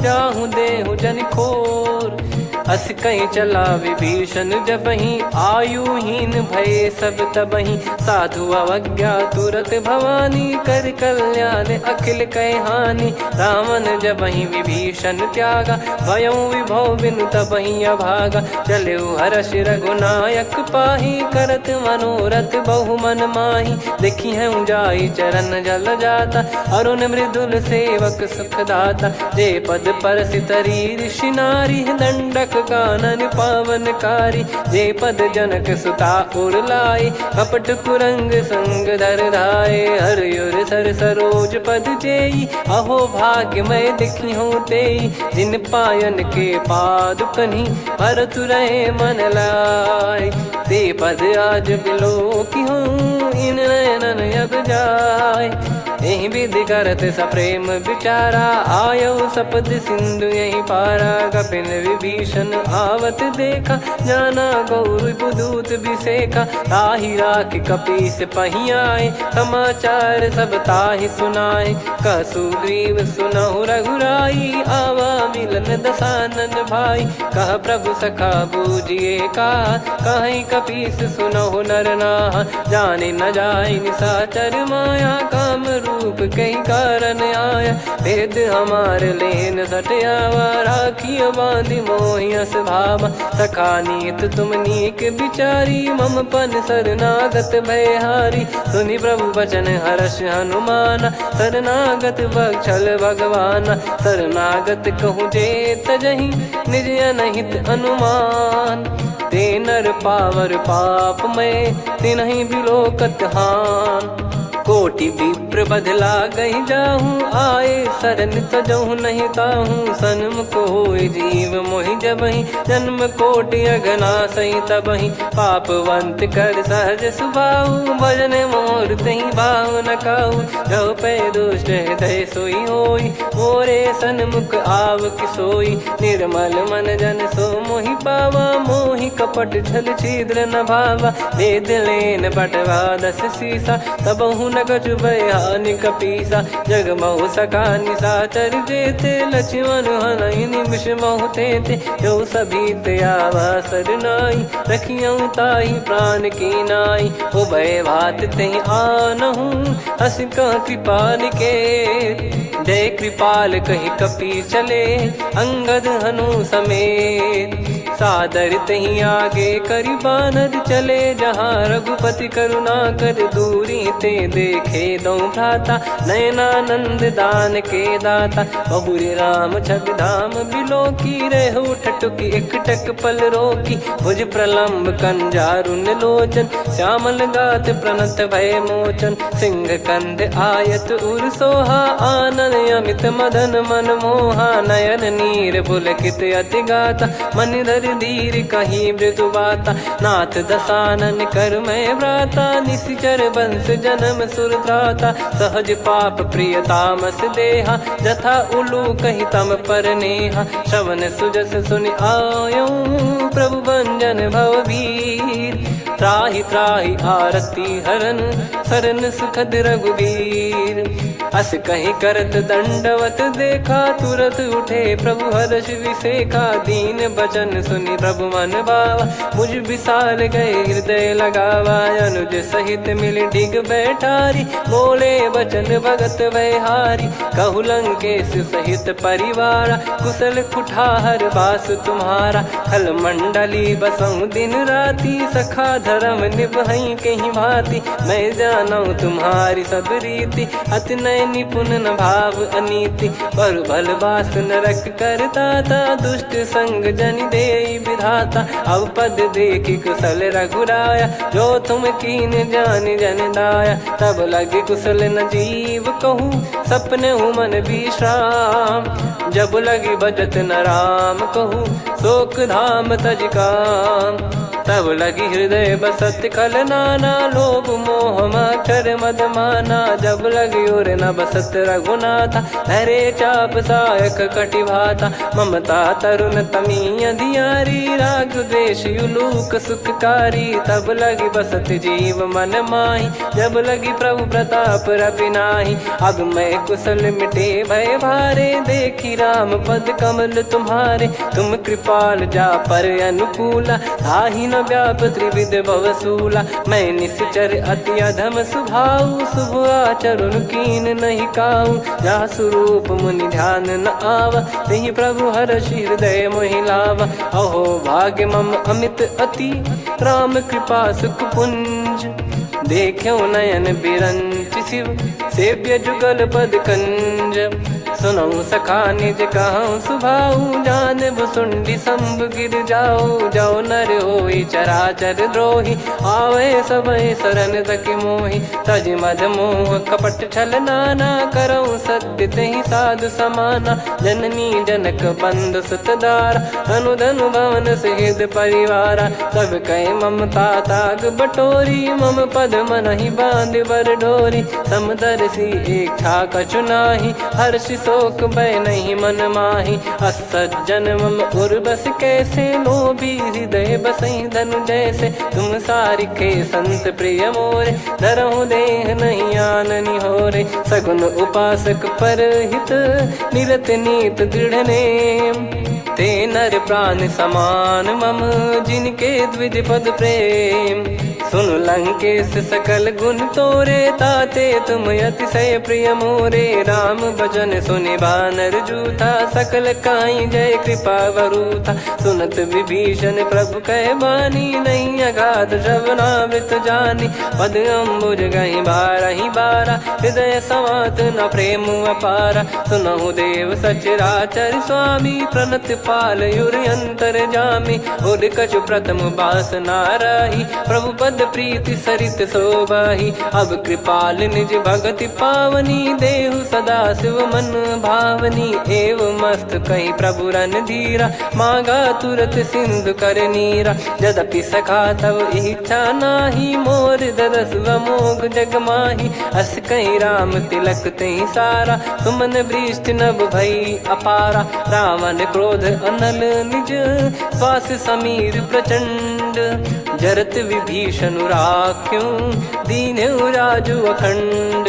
जाहु देहु जनि खोर। अस कहि चला विभीषण जबहि, आयुहीन भये सब तबहि। साधु अवज्ञा तुरत भवानी, करि कल्याण अखिल कहि हानि। रावण जबहि विभीषण त्यागा, भयउ विभव बिनु तबहि अभागा। चलेउ हरषि रघुनायक पाहि, करत मनोरथ बहु मन माहि। देखिहउँ जाई चरण जल जाता, अरुण मृदुल सेवक सुखदाता। जे पद परसि तरी ऋषि नारी, दंडक कानन पावनकारी। जे पद जनक सुता उर लाए, कपट कुरंग संग धर धाए। हर उर सर सरोज पद जेई, अहो भाग्य मय देखिहउँ तेई। जिन पायन के पादुकन्हि, भरत रहे मन लाए। ते पद आज बिलोकिहउँ, इन नयनन अब जाए। एहि विधि करत सप्रेम विचारा, आयउ सपद सिंधु यहि पारा। कपिन विभीषण आवत देखा, जाना गौर रिपु दूत बिसेखा। ताहि राखि कपीस पहियाए, समाचार सब ताहि सुनाए। कह सुग्रीव सुनहु रघुराई, आवा मिलन दसानन भाई। कह प्रभु सखा बूझिए का, कहइ कपीस सुनहु नर नाहा। जानि न जाइ निसाचर माया, काम रूप कहि कारन आया। भेद हमार लेन सठ आवा, राखियो बाँधि मोहि अस भावा। सखा नीत तुम नीक बिचारी, मम पन सरनागत भय हारी। सुनि प्रभु बचन हरष हनुमाना, सरनागत बख्सल भगवाना। सरनागत कहु जे तजहि निज अनहित अनुमान, ते नर पावर पाप मय तिनहि बिलोकत हान। कोटि विप्र बध लागहि जाहु, आए सरन तजहु नहीं ताहु। सन्मुख होइ जीव मोहि जबहि, जन्म कोटि अघ नासहि तबहि। पापवंत कर सहज सुभाउ, भजन मोर तहि भाव न काउ। जो पै दुष्ट हृदय सोई होई, मोरे सन्मुख आवक सोई। निर्मल मन जन सो मोहि पावा, मोहि कपट छल छिद्र न भावा। भेद लेन बटवा दस सीसा, तबहु न कछु भय हानि कपीसा। जग महु सखा निसाचर जेते, लक्ष्मण हनहि निमिष महु तेते। जो सभी ते आवा सरनाई, रखियउ ताहि प्रान की नाई। उभय भात तेहि आनहु, अस कह कृपा निकेत। जय कृपाल कहि कपि चले, अंगद हनु समेत। सादर तेहि आगे करि बानर चले, जहाँ रघुपति करुणा कर दूरि ते देखे दौं भ्राता। नयनानंद दान के दाता, बहुरि राम छवि धाम बिलोकी, रहे उठ टुकी एकटक पल रोकी, भुज प्रलंब कंजारुन लोचन, श्यामल गात प्रणत भय मोचन। सिंह कंध आयत उर सोहा, आनन अमित मदन मन मोहा। नयन नीर पुलकित अति गाता, मनि धर धीर कही मृदु बाता। नाथ दसानन कर मय भ्राता, निशिचर वंश जनम सुर त्राता। सहज पाप प्रिय तामस देहा, जथा उलूकहि तम पर नेहा। श्रवण सुजस सुनि आयो, प्रभु भंजन भव भीर। त्राहि त्राहि आरती हरन, सरन सुखद रघुबीर। अस कहि करत दंडवत देखा, तुरत उठे प्रभु हरष विसेखा। दीन बचन सुनि प्रभु मन भावा, मुझ विसार गए हृदय लगावा। अनुज सहित मिलि डिग बैठारी, बोले बचन भगत वैहारी। कहु लंकेश सहित परिवारा, कुसल कुठार बास तुम्हारा। खल मंडली बसहु दिन राती, सखा धरम निबहइ केहि भाँति। मैं जानउ तुम्हारी सब रीति, अति नय निपुन न भाव अनीति। बरु भल बास नरक करताता, दुष्ट संग जनि देई विधाता। अब पद देखि कुसल रघुराया, जो तुम कीन्ह जानि जन दाया। तब लगी कुसल न जीव कहू, सपनेहु मन विश्राम। जब लगी भजत न राम कहू, शोक धाम तज काम। तब लगी हृदय बसत खल नाना, लोभ मोह माक्षर मद माना। जब लगी उर न बसत रघुनाथा, धरे चाप सायक कटि भाता। ममता तरुन तमी अंधियारी, राग द्वेष उलूक सुखकारी। तब लगी बसत जीव मन माही, जब लगी प्रभु प्रताप रवि नाही। अब मैं कुसल मिटे भय भारे, देखि राम पद कमल तुम्हारे। तुम कृपाल जा पर अनुकूला, ताहि न व्याप त्रिविध भव सूला। मैं निश्चर अति अधम सुभाऊ, शुभ आचरण कीन्ह नहीं काऊ। जा सुरूप मुनि ध्यान न आवा, तेहि प्रभु हरषि हृदय मोहि लावा। अहो भाग्य मम अमित अति, राम कृपा सुख पुंज। देख्यो नयन बिरंचि शिव, सेव्य जुगल पद कंज। सुनहु सखा निज कहउँ सुभाऊ, जान भुसुंडी शंभु गिर जाऊ। जो नर होई चराचर द्रोही, आवै सबहि सरन तकि मोही। तजि मद मोह कपट छल नाना, करउँ सत्य तेहि साधु समाना। जननी जनक बंधु सुत दारा, अनु धनु भवन सहित परिवारा। सब कहि ममता ताग बटोरी, मम पद मनहि बाँधि बर डोरी। समदर्शी इच्छा कछु नाही, हर्षि शोक भय नहीं मन माही। अस सज्जन मम उर्वस कैसे, लोभी हृदय बसई धनु जैसे। तुम सारिखे संत प्रिय मोरे, धरहु देह नहीं आन निहोरे। सगुन उपासक परहित, निरत नीत दृढ़ नेम। ते नर प्राण समान मम, जिनके द्विज पद प्रेम। सुन लंकेश सकल गुण तोरे, ताते तुम अतिशय प्रिय मोरे। राम बचन सुनि बानर जूथा, सकल काई जय कृपा वरूथा। सुनत विभीषण प्रभु कह बानी, नहीं अगाध श्रवणामृत जानी। पद अम्बुज गहि बारहि बारा, हृदय समात न प्रेम अपारा। सुनहु देव सचराचर स्वामी, प्रणत पाल उर अंतरजामी। उर कछु प्रथम बास ना रही, प्रभु पद प्रीति सरित सोबही। अब कृपाल निज भगति पावनी, देहु सदा शिव मन भावनी। एव मस्त कहि प्रभु रणधीरा, माँगा तुरत सिंधु कर नीरा। यद्यपि सखा तव इच्छा नाही, मोर दरस अमोघ जग माही। अस कहि राम तिलक तेहि सारा, सुमन वृष्टि नभ भई अपारा। रावण क्रोध अनल निज, श्वास समीर प्रचंड। जरत विभीषण राख्यो, दीन्हु राजु अखंड।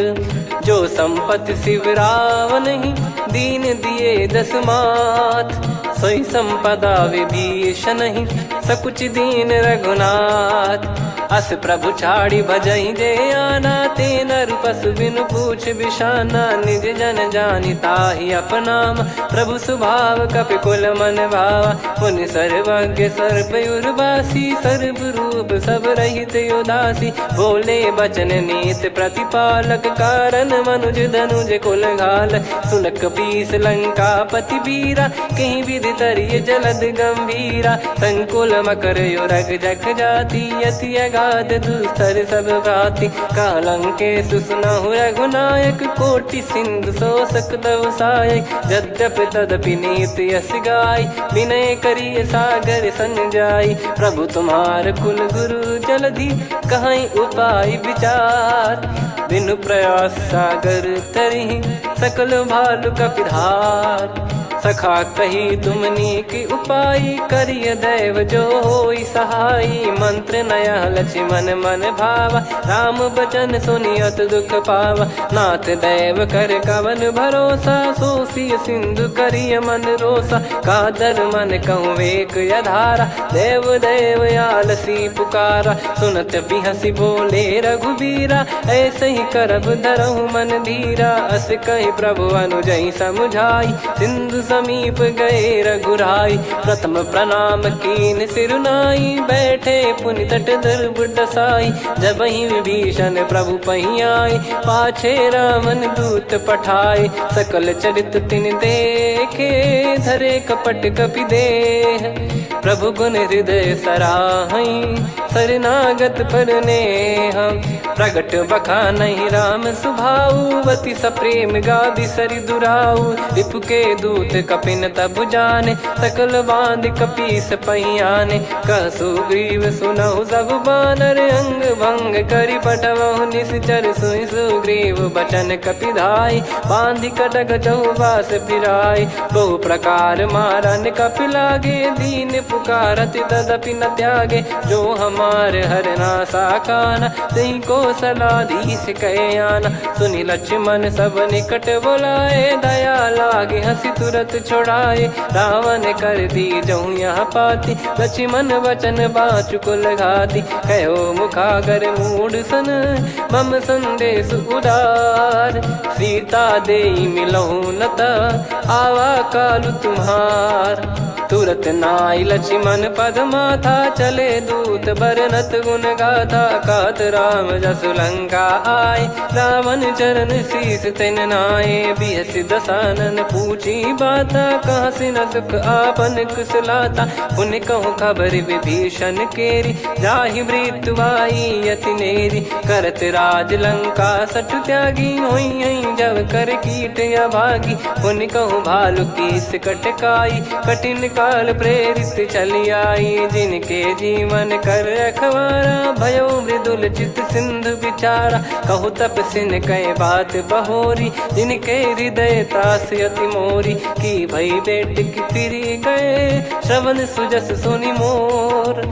जो संपत्ति शिव रावनहि, दीन दिए दस माथ। सोई संपदा विभीषणहि, सकुचि दीन्ह रघुनाथ। अस प्रभु छाड़ी भजहि जे आना, ते नर पसु बिनु पूछ बिसाना। निज जन जानि ताहि अपनाम, प्रभु सुभाव कपि कुल मन भावा। मुनि सर्वज्ञ सर्व उर्वासी, सर्व रूप सब रहित उदासी। बोले बचन नीत प्रतिपालक, कारन मनुज धनुज कुल घाल। सुन कपीस लंकापति बीरा, कहि विधि तरिय जलद गंभीरा। संकुल मकर उरग जख जाति, अति अगाध दुस्तर सब भ्राति। कह लंकेसु सुनहु रघुनायक, कोटि सिंधु सोसक तव सायक। जद्यपि तदपि नीत यस गाई, विनय करिय सागर सन जाई। प्रभु तुम्हार कुल गुरु जलधि, कहइ उपाय विचार। बिनु प्रयास सागर तरिहि, सकल भालु कपिधार। सखा कही तुम नीक उपाय, करिय दैव जो होई सहाय। मंत्र नया लक्ष्मण मन भावा, राम बचन सुनि अति दुख पावा। नाथ दैव कर कवन भरोसा, सो सिय सिंधु करिय मन रोसा। कादर मन कहूँ वेक अधारा, देव देव आलसी पुकारा। सुनत बिहसि बोले रघुबीरा, ऐसे ही करब धरहु मन धीरा। अस कहि प्रभु अनुजहि समुझाई, सिंधु समीप गए रघुराई। प्रथम प्रणाम कीन सिरु नाई, बैठे पुनि तट दुर्बुद्ध साई। जबहि विभीषण प्रभु पहि आए, पाछे रावण दूत पठाए। सकल चरित तिन देखे, धरे कपट कपि देह। प्रभु गुण हृदय सराहई, शरणागत पर नेह। प्रगट बखानहि राम सुभाऊ, अति सप्रेम गादि सरि दुराऊ। रिपु के दूत कपिन तब जाने, सकल बाँधि कपीस पहि आने। कह सुग्रीव सुनहु सब बानर, अंग भंग करि पठवहु निसिचर। सुनि सुग्रीव बचन कपि धाई, बाँधि कटक चहुबास फिराई। बहु प्रकार मारन कपि लागे, दीन पुकारत तदपि न त्यागे। जो हमार हरना साकाना, तिहि कोसलाधीस कहे आना। सुनि लक्ष्मण सब निकट बोलाए, दया लागे हँसि तुरत छुड़ाए। रावण कर दीजहु यह पाती, लक्ष्मण वचन बाँचि कुल घाती। कहो मुखागर मूढ़ सन, मम संदेश उदार। सीता देइ मिलहु न त, आवा कालु तुम्हार। तुरत नाई लक्ष्मण पद माथा, चले दूत बरनत गुण गाथा। कहत राम जसु लंका आए, रावण चरण शीस तिन नाए। बिहसि दसानन पूछी बाता, कहसि न सुख आपन कुशलाता। पुनि कहु खबर विभीषण केरी, जाहि मृत्यु आई अति नेरी। करत राज लंका सठ त्यागी, होइहैं जव कर कीट अभागी। पुनि कहु भालु कीस कटकाई, कठिन काल प्रेरित चली आई। जिनके जीवन कर रखवारा, भयो मृदुल चित सिंधु विचारा। कहु तपसिन कै बात बहोरी, जिनके हृदय त्रास अति मोरी। की भई बेंट कि फिरि गए, श्रवण सुजस सुनि मोर।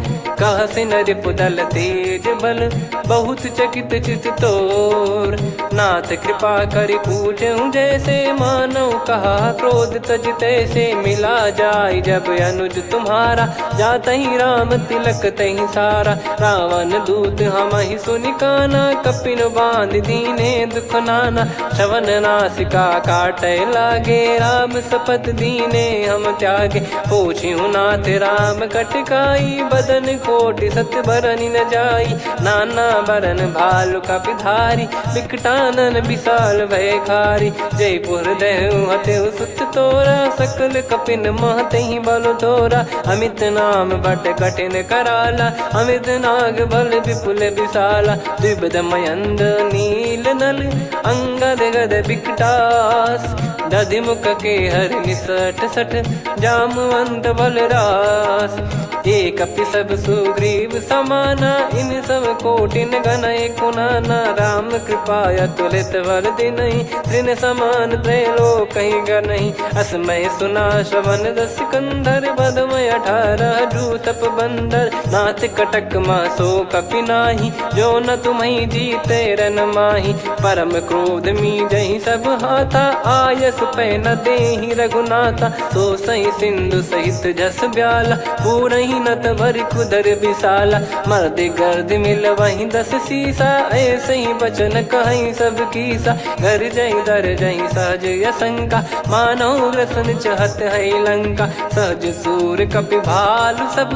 कहसि न रिपुदल तेज बल, बहुत चकित चित तोर। नाथ कृपा करि पूछेउ जैसे, मानव कहा क्रोध तजि तैसे। मिला जाय जब अनुज तुम्हारा, जातहि राम तिलक तहि सारा। रावण दूत हमहि सुनि काना, कपिन बाँधि दीन्हे दुख नाना। श्रवण नासिका काटै लागे, राम सपथ दीन्हे हम त्यागे। पूछिउ नाथ राम कटकाई, बदन कोटि सत बरनि न जाई। नाना बरन भालु कपि धारी, बिकटानन बिसाल भए खारी। जैपुर देउ हतेउ सुत तोरा, सकल कपिन महतहि बल तोरा। अमित नाम बट कठिन कराला, अमित नाग बल बिपुल बिसाला। द्विविध मयंद नील नल, अंगद गद बिकटास। दधि मुख केहर निसठ सठ, जामवंत बल रास। ए कपि सब सुग्रीव समाना, इन सब कोटिन गनय कुनाना। राम कृपा अतुलित बल दीन्हैं, तृण समान त्रैलोकहि गनैं। असमय सुना श्रवण रस कंधर, बधमय अठारह जूतप बंदर। नाथ कटक मह सो कपि नाही, जो न तुम्हैं जीतै रन माही। परम क्रोध मीजहि सब हाथा, आय पै न देहि रघुनाथा। सो सहि सिंधु सहित जस ब्याला, पूरहि नत भरि कुदर बिसाला। मर्द गर्द मिलवहि दस सीसा, ऐसहि बचन कहइ सब कीसा। गरजहि दरजहि सहज असंका, मानव ग्रसन चहत है लंका। सहज सूर कपि भालु सब,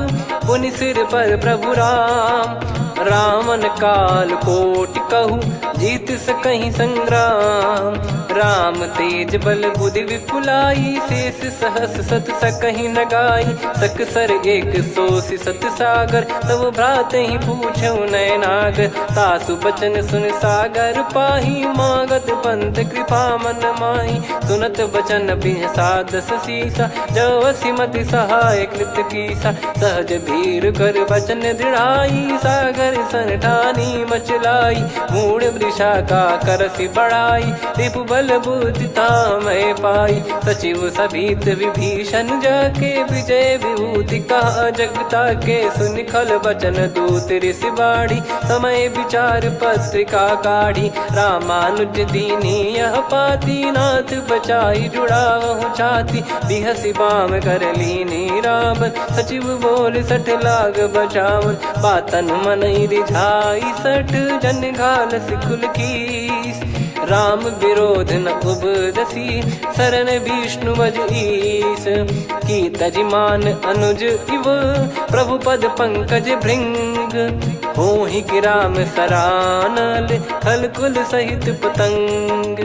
पुनि सिर पर प्रभु राम। रावण काल कोटि कहु, जीत सकहि संग्राम। राम तेज बल बुद्धि विपुलाई, शेष सहस सत सकहि न गाई। सकसर एक सोसि सत सागर, तब भ्रातहि पूछउ नय नागर। तासु बचन सुनि सागर पाही, मागत पंथ कृपा मन माही। सुनत बचन बिहसा दस सीसा, जव असिमति सहाय कृत कीसा। सहज भीर कर बचन दृढ़ाई, सागर सन ठानी मचलाई। मूढ़ वृषा का करसि बढ़ाई, रिपु बल बुद्धि तामय पाई। सचिव सभीत विभीषण जाके, विजय विभूति कहा जग ताके। सुनि खल बचन दूत ऋषि बाढ़ी, समय विचार पत्रिका काढ़ी। रामानुज दीनी यह पाती, नाथ बचाई जुड़ावहु छाती। बिहसि बाम कर लीनी रावण, सचिव बोल सठ लाग बचावन। बातन मनई रिझाई सठ, जन घालसि कुल कीस। राम विरोध न उपजसी, सरन विष्णु बज ईस। की तजि मान अनुज इव, प्रभु पद पंकज भृंग। होहि गिराम सरानल, खल कुल सहित पतंग।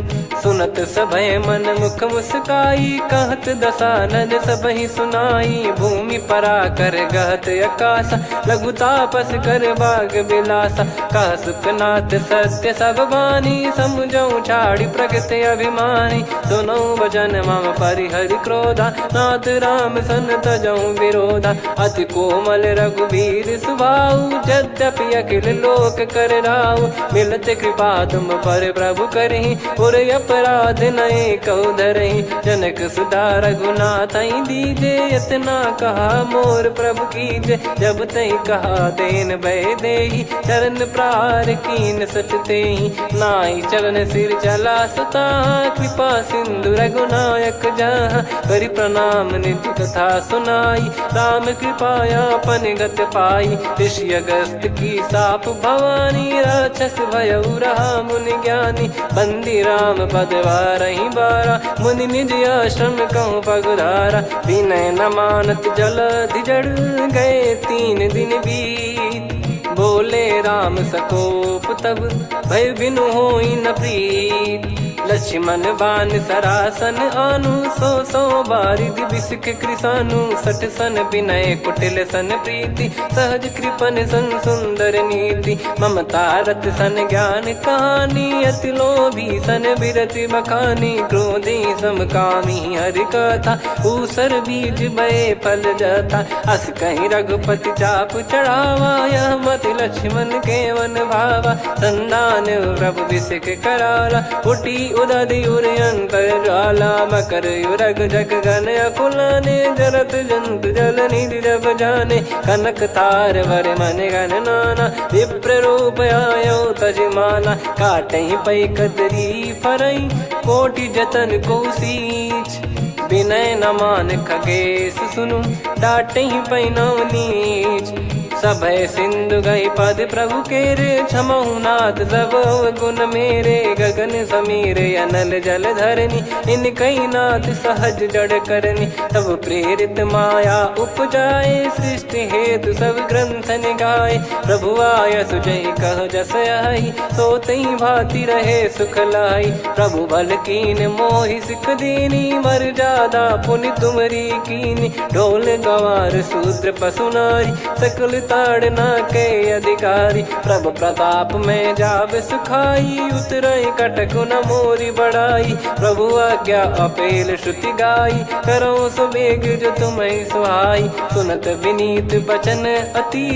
सुनत सभय मन मुख मुस्काई, कहत दसानन सबहि सुनाई। भूमि पराकर गहत अकासा, लघु तापस कर बाग बिलासा। कह सुखनाथ सत्य सब बानी, समुझउ छाड़ि प्रकृति अभिमानी। सुनउ वचन मम परिहरि क्रोधा, नाथ राम सन तजउ विरोधा। अति कोमल रघुबीर सुभाउ, यद्यपि अखिल लोक कर राउ। मिलत कृपा तुम पर प्रभु करही, उर अपराध नए कउ धरही। जनक सुता रघुनाथ ही दीजे, इतना कहा मोर प्रभु कीजे। जब तही कहा देन भय देही, चरण प्रहार कीन सठ तेहि। नाई चरण सिर चला सता, कृपा सिंधु रघुनायक जहाँ। करि प्रणाम निज कथा सुनाई, राम कृपा आपन गत पाई। ऋषि अगस्त की साप भवानी, राक्षस भयउ रहा मुनि ज्ञानी। बंदी राम पद वारहि बारा, मुनि निज आश्रम कहूँ पगुधारा। विनय न मानत जलधि जड़, गए तीन दिन बीत। बोले राम सकोप तब, भय बिनु होई न प्रीत। लक्ष्मण बान सरासन आनु, सो सो बारिधि बिसिख कृसानु। सठ सन विनय कुटिल सन प्रीति, सहज कृपन सन सुंदर नीति। ममता रत सन ज्ञान कहानी, अति लोभी सन बिरति बखानी। क्रोधी सम कामी हरि कथा, ऊसर बीज भए फल जथा। अस कहि रघुपति चाप चढ़ावा, यह मति लक्ष्मण केवन भावा। संधान प्रभु बिसिख कराला, फुटी उदधि उर अंतर ज्वाला। मकर उर जग गन अकुलाने, जरत जंतु जल निधि जब जाने। कनक तार वर मनि गन नाना, विप्र रूप आयो तजि माना। काटहि पै कतरी फरई, कोटि जतन को सींच। विनय न मान खगेस सुनु, डाटहि पै नव नीच। सभय सिंधु गहि पद प्रभु केरे, क्षमहु नाथ सब अवगुण मेरे। गगन समीर अनल जल धरनी, इनकहि नाथ सहज जड़ करनी। तब प्रेरित माया उपजाए, सृष्टि हेतु सब ग्रंथ निगाए। प्रभु आयसु जहि कह जस अहइ, सो तहि भांति रहे सुख लाइ। प्रभु बल कीन मोहि सिख दीनी, मर्यादा पुनि तुमरी कीनी। ढोल गवार शूद्र पसु नारी, सकल ताड़ना के अधिकारी। प्रभु प्रताप में जाब सुखाई, उतरइ कटकु न मोरी बड़ाई। प्रभु आज्ञा अपेल श्रुति गाई, करउँ सो बेग जो तुम्हइ सुहाई। सुनत विनीत बचन अति,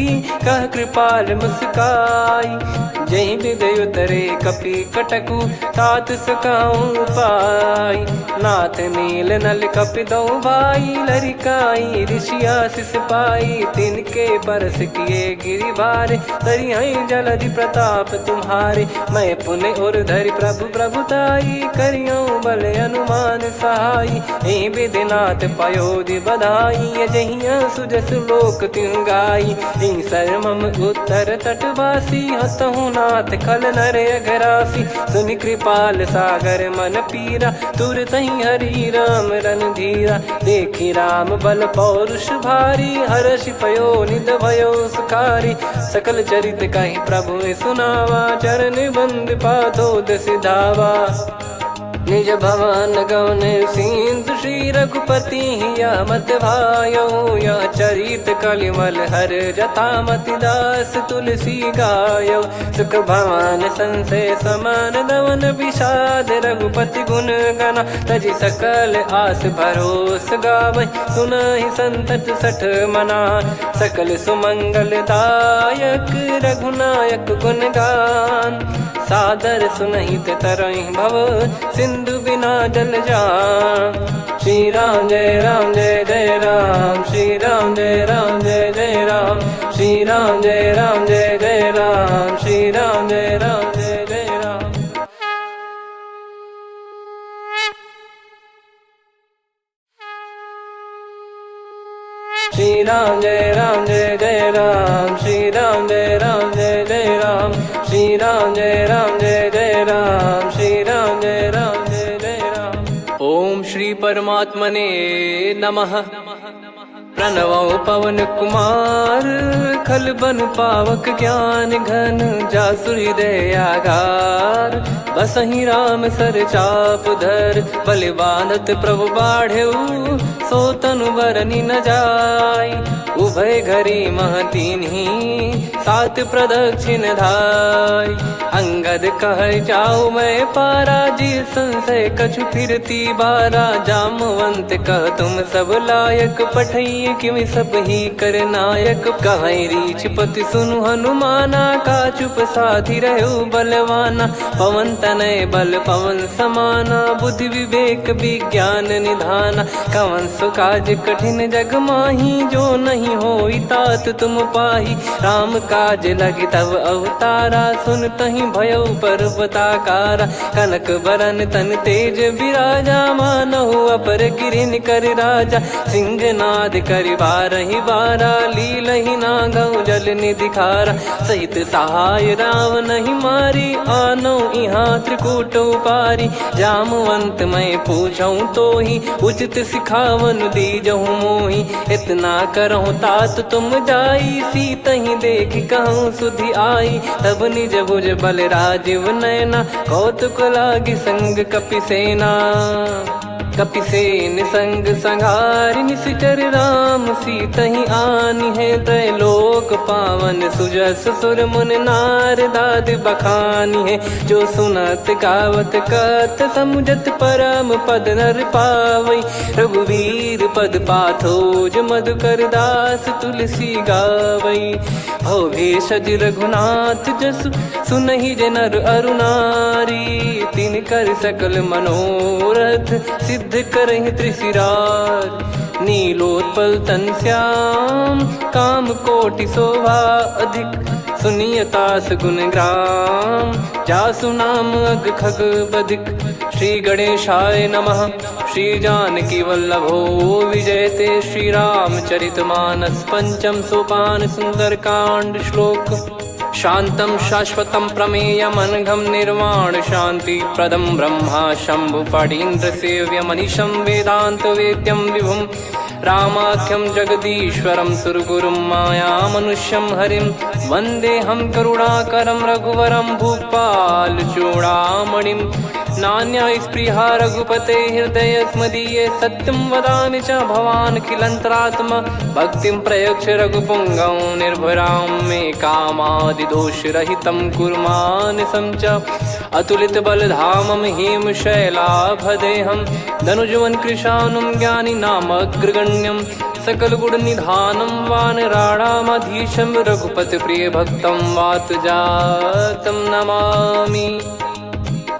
कह कृपाल मुस्काई। जहि विधि उतरे कपि कटकु, तात सकउँ उपाय। नाथ नील नल कपि दउ भाई, लरिकाई ऋषि आसिस पाई। तिनके परसि किए गिरि बारे, तरिहैं जलधि प्रताप तुम्हारे। मैं पुनि उर धरि प्रभु प्रभुताई, करिहौं बल अनुमान सहाई। एहि विधि नाथ पयोधि बधाई, अजहिया सुजस लोक तिहुँ गाई। एहि सर मम उत्तर तटवासी, हतहु नाथ खल नर अघरासी। सुनि कृपाल सागर मन पीरा, तुरतहि हरि राम रणधीरा। देखि राम बल पौरुष भारी, हरषि पयो निद भयो सुखारी। सकल चरित कहि प्रभु सुनावा, चरण बंद पादोदसि धावा। निज भवन गवन सींधु श्री रघुपति हिया मति भायो। यह चरित कलिमल हर जथा मति दास तुलसी गायो। सुख भवन संसय समान दवन विषाद रघुपति गुन गना। तजि सकल आस भरोस गावै सुनहि संतत सठ मना। सकल सुमंगल दायक रघुनायक गुन गान। सादर सुनहित तरहि भव सिंधु बिना जल जान। श्री राम जय राम जय जय राम, श्री राम जय राम जय जय राम, श्री राम जय राम जय जय राम, श्री राम जय राम जय जय राम। श्री राम जय राम जय जय राम, श्री राम जय राम जय जय राम, श्री राम जय राम जय जय राम, श्री राम जय राम जय जय राम। ओम श्री परमात्मने नमः। प्रणवौ पवन कुमार, खल बन पावक ज्ञान घन, जासु हृदय आगार। बसहि राम सर चाप धर, बलि बाँधत प्रभु बाढ़ेउ, सो तनु बरनि न जाई। उभय घरी मह कीन्ही, सात प्रदक्षिण धाई। अंगद कहै जाउ मैं पारा, जे संसय कछु फिरति बारा। जामवंत कह तुम सब लायक, पठइयै किमि सबहि कर नायक। कहै रीछपति सुनु हनुमाना, का चुप साधि रह्यो बलवाना। पवन तनय बल पवन समाना, बुद्धि विवेक विज्ञान निधाना। कवन सो काज कठिन जग माही, जो नहीं होई तात तुम पाही। राम काज लगी तब अवतारा, सुनतहि भयउ पर्वताकारा। कनक बरन तन तेज बिराजा, मानहु अपर गिरिन कर राजा। सिंहनाद करि बारहि बारा, लीलहि नागउ जल निधि खारा। सहित सहाय रावनहि मारी, आनउ इहाँ त्रिकूटउ पारी। जामवंत मैं पूछउँ तोही, उचित सिखावन दीजहु मोही। इतना करहु तात तुम जाई, सीतहि देखि कहउँ सुधि आई। तब निज भुज बल राजीव नयना, कौतुक लागि संग कपिसेना। कपिसेन संग संघारि निसिचर राम सीतहि आनिहैं। त्रैलोक पावन सुजस सुर मुनि नारदादि बखानिहैं। जो सुनत गावत कथ समुझत परम पद नर पावै। रघुवीर पद पाथो जो मधुकर दास तुलसी गावै। भव भेषज रघुनाथ जसु सुनहि जे नर अरु नारी। तिनकर सकल मनोरथ सिद्ध करहिं त्रिसिरार। नीलोत्पल तन श्याम काम कोटि शोभा अधिक। सुनिय तास गुन ग्राम जासु नाम अघ खग बधिक। श्री गणेशाय नमः। श्री जानकी वल्लभो विजयते। श्री रामचरित मानस पंचम सोपान सुंदरकांड श्लोक। शांतं शाश्वतं प्रमेयमनघं निर्वाणशान्तिप्रदं ब्रह्म शम्भु फणीन्द्रसेव्यमनिशं वेदान्तवेद्यं विभुं रामाख्यं जगदीश्वरं सुरगुरुं मायामनुष्यं हरिं। वन्देऽहं करुणाकरं रघुवरं भूपालचूडामणिम्। नान्या स्पृहा रघुपते हृदयेऽस्मदीये सत्यं वदामि च भवानखिलन्तरात्मा। भक्तिं प्रयच्छ रघुपुङ्गवं निर्भरां मे कामादिदोषरहितं कुरु मानसं च। अतुलितबलधामं हेमशैलाभदेहं दनुजवनकृशानुं ज्ञानिनामग्रगण्यं सकलगुणनिधानं वानराणामधीशं रघुपतिप्रियभक्तं वातजातं नमामि।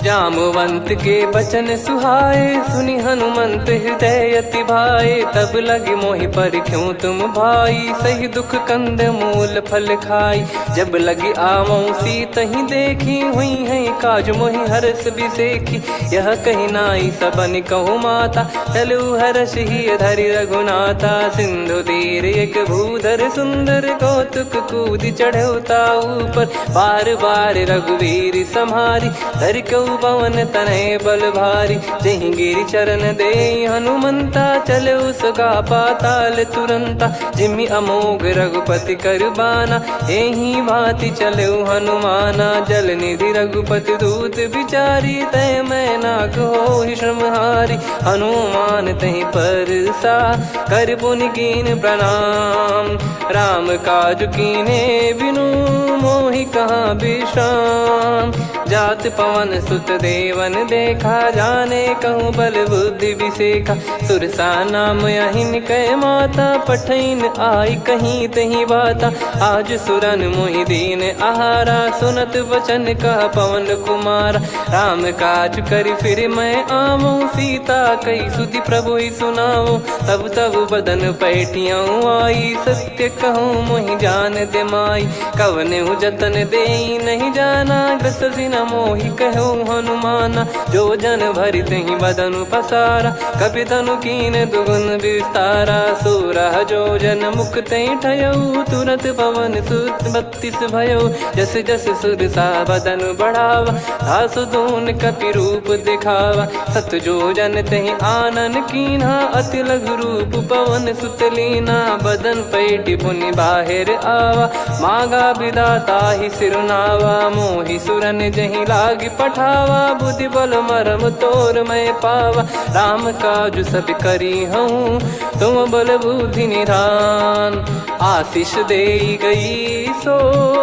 जामवंत के बचन सुहाए, सुनि हनुमंत हृदय अति भाए। तब लगी मोहि परिख्यों तुम भाई, सही दुख कंद मूल फल खाई। जब लगी आवौं सीतहि देखी, हुइहैं काज मोहि हरष बिसेखी। यह कहि नाई सबनि कहु माता, चलउ हरष हिय धरि रघुनाथा। सिंधु तीर एक भूधर सुंदर, कौतुक कूदि चढ़उ ता ऊपर। बार बार रघुवीर सम्हारी, धरि कउ पवन तनय बल भारी। जहि गिरि चरन देइ हनुमंता, चलउ सुगा पाताल तुरंता। जिमि अमोघ रघुपति कर बाना, एहि भाँति चलउ हनुमाना। जल निधि रघुपति दूत बिचारी, तय मैनाक होहि श्रमहारी। हनुमान तहि परसा, कर पुनि कीन प्रणाम। राम काज कीन्हे बिनु, मोहि कहाँ बिश्राम। जात पवन सुत देवन देखा, जाने कहूँ बल बुद्धि बिसेखा। सुरसा नाम अहिन कै माता, पठइन आइ कहीं तहि बाता। आज सुरन मोहि दीन आहारा, सुनत वचन कह पवन कुमारा। राम काज करि फिरि मैं आवौं, सीता कहि सुधि प्रभुहि सुनावौं। तब तब बदन पैटियौं आई, सत्य कहौं मोहि जान दे माई। कवनेउ जतन देई नहीं जाना, ग्रस जिन मोहि कहौं हनुमाना। जोजन भरि तहि बदन पसारा, कपि तनु कीन दुगुन विस्तारा। सोरह जोजन मुख तहि ठयऊ, तुरत पवन सुत बत्तीस भयऊ। जस जस सुरसा बदन बढ़ावा, तासु दून कपि रूप दिखावा। सत जोजन तहि आनन कीन्हा, अति लघु रूप पवन सुत लीन्हा। बदन पैटि पुनि बाहिर आवा, मागा बिदा ताहि सिरुनावा। मोहि सुरन जहि लागि पठावा, बुद्धि बल मरम तोर मैं पावा। राम काजु सब करिहौं, तुम बल बुद्धि निधान। आशीष देइ गई सो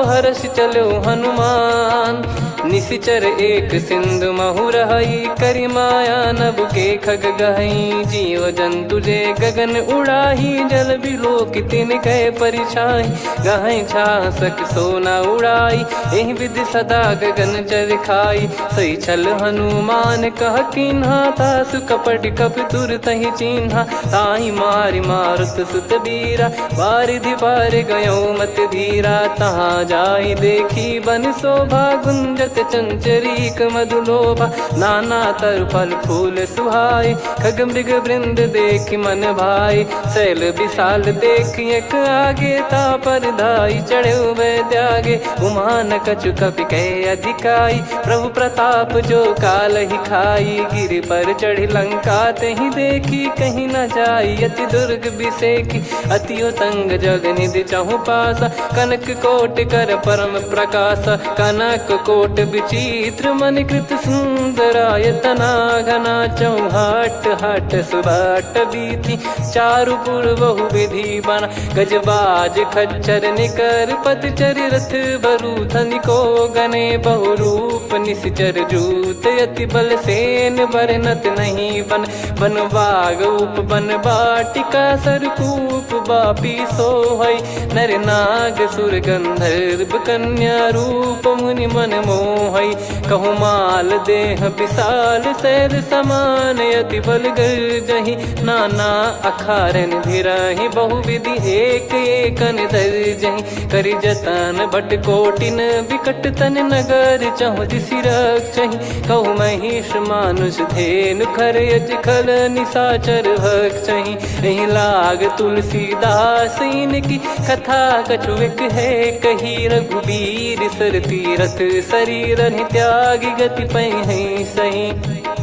हरषि चलउ हनुमान। निसिचर एक सिंधु महु रहई, करि माया नभ के खग गहई। जीव जंतु जे गगन उड़ाही, जल बिलोकि तिनके परिछाही। गहई छासक सो न उड़ाई, एहि विधि सदा गगन चर खाई। सही छल हनुमान कह कीन्हा, तासु कपट कपि तुरतहि चीन्हा। ताहि मारि मारुत सुत बीरा, बारिधि बारि गयौ मति धीरा। तहाँ जाइ देखि बन शोभा, गुंजत चंचरीक मधु लोभा। नाना तरु फल फूल सुहाए, खग मृग वृंद देखि मन भाए। शैल विशाल देखि एक आगे, ता पर धाइ चढ़े उभय त्यागे। उमा न कछु कपि कहे अधिकाई, प्रभु प्रताप जो कालहि खाई। गिरि पर चढ़ि लंका तेहि देखि, कहीं न जाई अति दुर्ग बिसेखि। अति उतंग जग निधि चहुँपासा, कनक कोटि कर परम प्रकासा। कनक कोटि विचित्र मणि कृत सुंदरायतना, घना चहुँहाट हाट सुबाट बीथी, चारु पुर बहु विधि बना। गजबाज खच्चर निकर पतचर, रथ बरूथनि को गने, बहु रूप निसिचर जूथ, अति बल सेन बरनत नहीं बन। बन बाग उप बन बाटिका, सरकूप बापी सोहई। नर नाग सुर गंधर्व कन्या, रूप मुनि मन मोहई। कहु माल देह विशाल सैल समान, अति बल गर्जही नाना अखारन भिराही। बहु विधि एक एकन दर्जही, करि जतन भट कोटिन विकट तन, नगर चहुँ दिसि रक्षही। कहु महिष मानुष धेनु खर यज खल निसाचर भक्षही। एहि लाग तुलसीदास इनकी, कथा कछु एक है कही। रघुबीर सर तीरथ सरीरन, त्यागि गति पइहैं सही।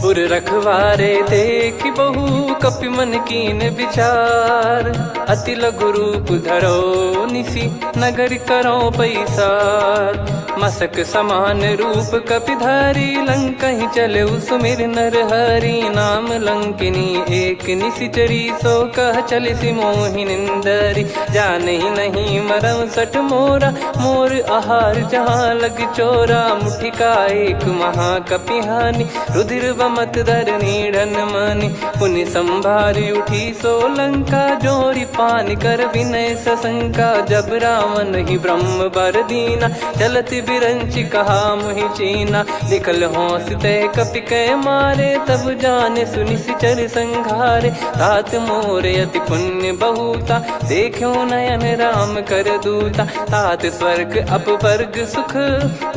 उर रखवारे देखि बहु कपि मन कीन विचार, अति लघु रूप धरौ निसि नगरि करौ पैसार। मसक समान रूप कपि धारी, लंकहि चलउ सुमिरि नर हरी। नाम लंकिनी एक निसिचरी, सो कह चलिसि मोहि निंदरी। जानहि नहीं मरम सठ मोरा, मोर आहार जहाँ लग चोरा। मुठिका एक महाकपि हानि, रुधिर बम मत धरनी ढन मानी। पुनि संभारि उठी सो लंका, जोरि पानि कर विनय ससंका। जब रावण ही ब्रह्म बर दीना, चलत बिरंचि कहा मुहि चीना। लिखल होंसि तै कपि कै मारे, तब जाने सु निसिचर संघारे। तात मोर अति पुण्य बहुता, देख्यो नयन राम कर दूता। तात स्वर्ग अपवर्ग सुख,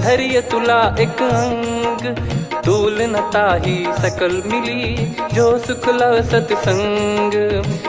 धरि अतुला एक अंग। तूल न ताहि सकल मिली, जो सुख लव सतसंग।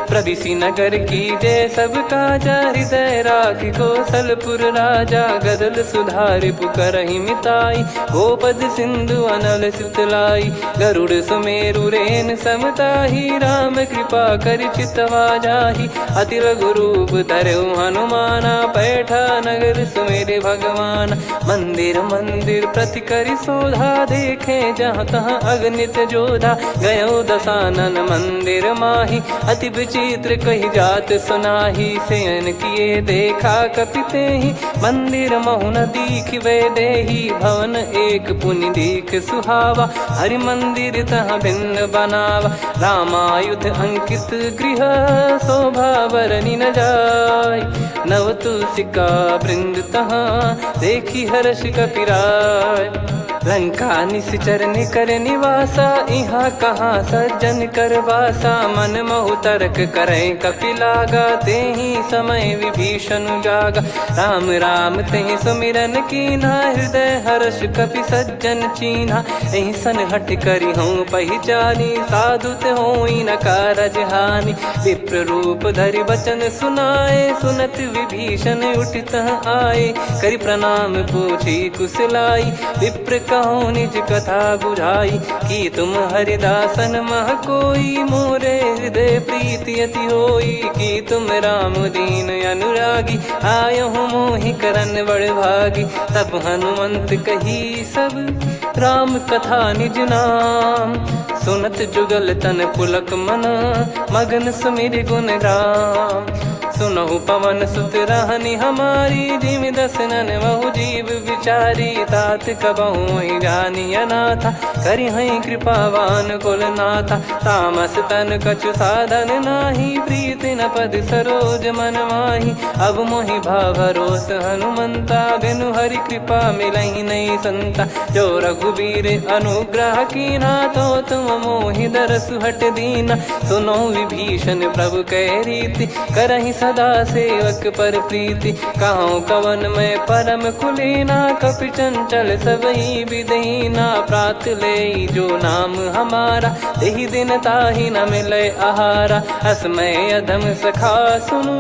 प्रविशि नगर कीजे सब काजा, हृदय राखि कोसलपुर राजा। गदल सुधा रिपु करहिं मिताई, गोपद सिंधु अनल सुत लाई। गरुड़ सुमेरु रेन सम ताहि, राम कृपा करि चितवा जाहि। अति लघु रूप धरउ हनुमाना, पैठा नगर सुमिरि भगवाना। मंदिर मंदिर प्रति करि सोधा, देखे जहाँ तहाँ अगणित जोधा। गयो दसानन मंदिर माहि, अति विचित्र कहि जात सुनाहि। सेयन किए देखा कपि तेहि, मंदिर महु न दीखि वैदेही। भवन एक पुनि दीख सुहावा, हरि मंदिर तहाँ भिन्न बनावा। रामायुध अंकित गृह, शोभा बरनि न जाय। नव तुलसिका वृंद तहाँ, देखि हर्ष कपि राय। लंका निसिचर निकर निवासा, इहाँ कहाँ सज्जन कर बासा। मन महु तरक करै कपि लागा, तेहि समय विभीषन जागा। राम राम तेहि सुमिरन कीन्हा, हृदय हर्ष कपि सज्जन चीन्हा। एहि सन हठ करिहउँ पहिचानी, साधु ते होई न कारज हानि। विप्र रूप धरि बचन सुनाए, सुनत विभीषन उठि तह आए। करि प्रणाम पूछि कुशलाई, विप्र कहो निज कथा बुझाई। की तुम हरिदासन मह कोई, मोरे हृदय प्रीति अति होई। की तुम राम दीन अनुरागी, आयहु मोहि करन बड़ भागी। तब हनुमंत कही सब राम कथा निज नाम। सुनत जुगल तन पुलक मन, मगन सुमिरि गुन राम। सुनहु पवन सुत रहनि हमारी, जिमि दसनन महु जीव बिचारी। तात कबहुँ मोहि जानि अनाथा, करिहैं कृपावान कुलनाथा। तामस तन कछु साधन नाहीं, प्रीति न पद सरोज मन माहीं। अब मोहि भा भरोस हनुमंता, बिनु हरि कृपा मिलहीं नहीं संता। जो रघुबीर अनुग्रह कीन्हा, तो तुम मोहि दरसु हठ दीन्हा। सुनो विभीषन प्रभु कै रीति, करहिं सदा सेवक पर प्रीति। कहौं कवन मैं परम कुलीना, कपि चंचल सबहि विधि हीना। प्रात लेई जो नाम हमारा, तेहि दिन ताहि न मिलै आहारा। अस मैं अधम सखा सुनु,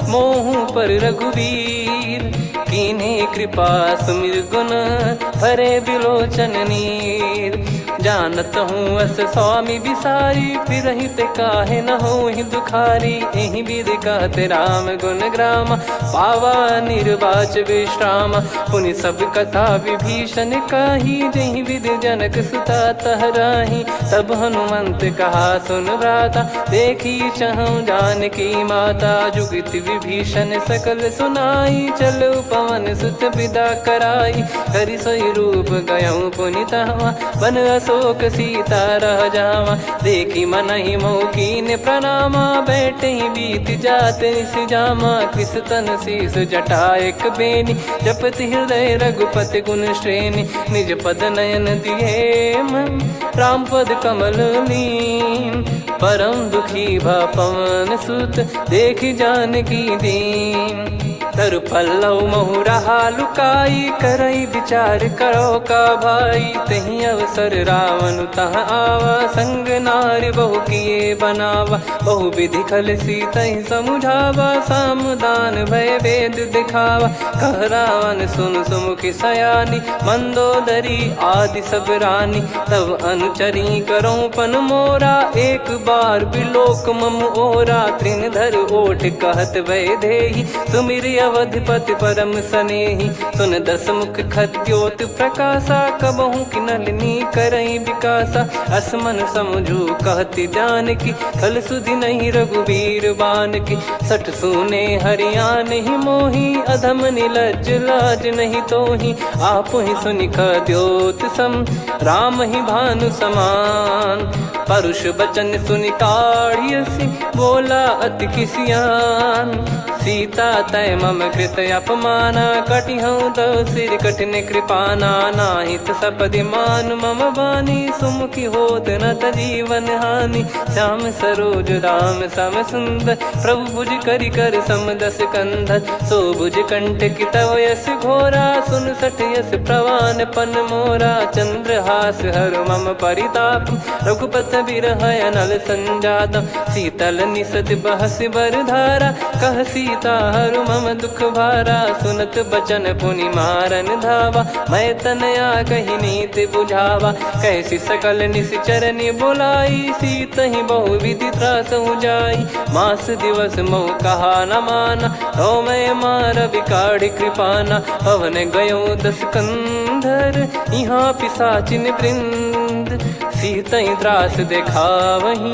मोहु पर रघुबीर। कीन्ही कृपा सुमिरि गुन, भरे बिलोचन नीर। जानत हूँ अस स्वामी बिसारी, फिरहिं ते काहे न होहिं दुखारी। एहि विधि कहत राम गुन ग्रामा, पावा निर्वाच विश्रामा। पुनि सब कथा विभीषन कही, जेहि विधि जनक सुता तह राही। तब हनुमंत कहा सुन भ्राता, देखि चहौं जानकी माता। जुगति विभीषन सकल सुनाई, चलउ पवन सुत बिदा कराई। करि सोइ रूप गयौं पुनि तहवाँ, बन अशोक सीता रह जावाँ। देखि मनहि मोहि कीन्ह प्रणामा, बैठहीं बीति जात निसि जामा। कृस तन सीस जटा एक बेनी, जपति हृदय रघुपति गुन श्रेनी। निज पद नयन दिए मन, राम पद कमल लीन। परम दुखी भा पवन सुत, देखि जानकी दीन। तरु पल्लव महु रहा लुकाई, करई बिचार करो का भाई। तेहि अवसर रावण तह आवा, संग नारि बहु किए बनावा। बहु विधि खल सीतहि समुझावा, साम दान भय भेद दिखावा। कह रावण सुन सुमुखि सयानी, मंदोदरी आदि सब रानी। तब अनुचरी करौं पन मोरा, एक बार बिलोक मम ओरा। तृण धर ओठ कहत वैदेही, सुमिरि अवधपति परम सनेही, सुन दस मुख खद्योत प्रकाशा, कबहु की नलिनी करई विकासा। अस मन समुझु कहति जानकी, खल सुधि नहीं रघुबीर बानकी। सठ सूने हरि आनहि मोही, अधम निलज्ज लाज नहीं तोही। आपुहि सुनि खद्योत सम, रामहि भानु समान। परुष बचन सुनि काढ़ियसि, बोला अति किसियान। सीता तय मम कृत अपमाना, कटिहउँ तव सिर कठिन कृपाना। नाहित सपदि मानु मम बानी, सुमुखि होत न त जीवन हानि। श्याम सरोज राम सम सुंदर, प्रभु भुज करि कर सम दस कंधर। सो भुज कंटकि तव यस घोरा, सुन सठ यस प्रवान पन मोरा। चंद्रहास हरु मम परिताप, रघुपत बिरह अनल संजातम। शीतल निसत बहसि बर धारा, कह सीता हरु मम दुख भारा। सुनत बचन पुनि मारन धावा, मैं तनया कहि नीति बुझावा। कहसि सकल निसि चरनि बोलाई, सीतहि बहु विधि त्रासहु जाई। मास दिवस मोह कहा न माना, तो मैं मार बिकाढ़ि कृपाना। पवन गयो दस कंधर, इहाँ पिसाचिन वृंद। सीतहि त्रास देखावहि,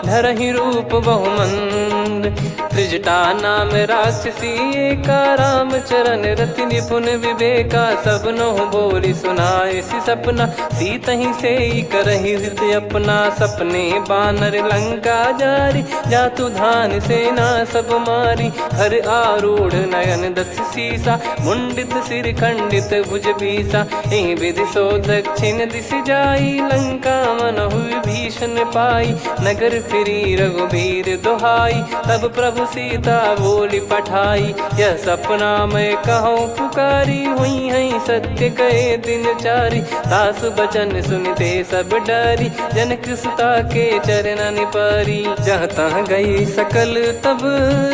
धरहि रूप बहुमंद। त्रिजटा नाम राक्षसी एका, राम चरण रति निपुन विवेका। सब नहुँ बोलि सुनाइसि सपना, सीतहि सेई करहि हृदि अपना। सपने बानर लंका जारि, जातु धान सेना सब मारी। हर आरूढ़ नयन दस सीसा, मुंडित सिर खंडित भुज बीसा। एहि विधि सो दक्षिण दिस जाई, लंका मनहु विभीषण पाई। नगर फिरी रघुबीर दोहाई, तब प्रभु सीता बोलि पठाई। यह सपना मैं कहउँ पुकारी, हुइहैं सत्य कहे दिन चारी। तासु बचन सुनि ते सब डारी, जनक सुता के चरणन पारी। जहाँ तहाँ गई सकल तब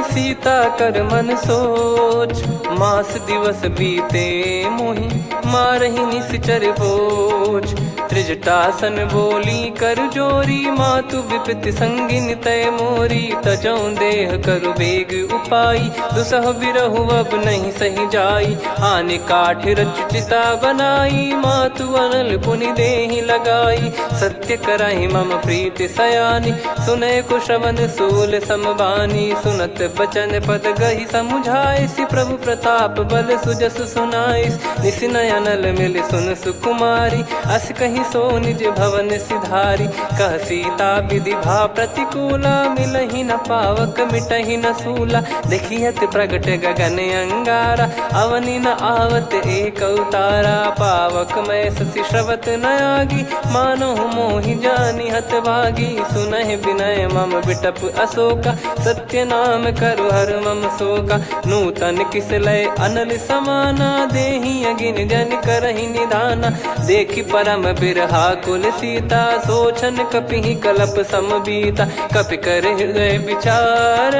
सीता कर मन सोच, मास दिवस बीते मोहि मारहि निसिचर बोझ। त्रिजटासन बोली कर जोरी, मातु विपति संगिन तय मोरी। तजौं देह करु बेग उपाई, दुसह बिरहु अब नहीं सहि जाई। आनि काठ रचि चिता बनाई, मातु अनल पुनि देहि लगाई। सत्य करहि मम प्रीति सयानी, सुनय को श्रवण सूल सम बानी। सुनत बचन पद गहि समुझाइसि, प्रभु प्रताप बल सुजसु सुनाइसि। निसि नय अनल मिलि सुन सुकुमारी, अस कहि सो निज भवन सिधारी। कह सीता विधि भा प्रतिकूला, मिलहि न पावक मिटहि न सूला। देखि अति प्रगट गगन अंगारा, अवनि न आवत एकउ तारा। पावक मैं ससि श्रवत न आगी, मानहु मोहि जानि हतभागी। सुनहि विनय मम बिटप अशोका, सत्य नाम करु हर मम शोका। नूतन किस लय अनल समाना, देहि अगिन जन करहि निधाना। देखि परम बिरहाकुल सीता, सोचन कपिहि कलप सम बीता। कपि कर हृदय विचार,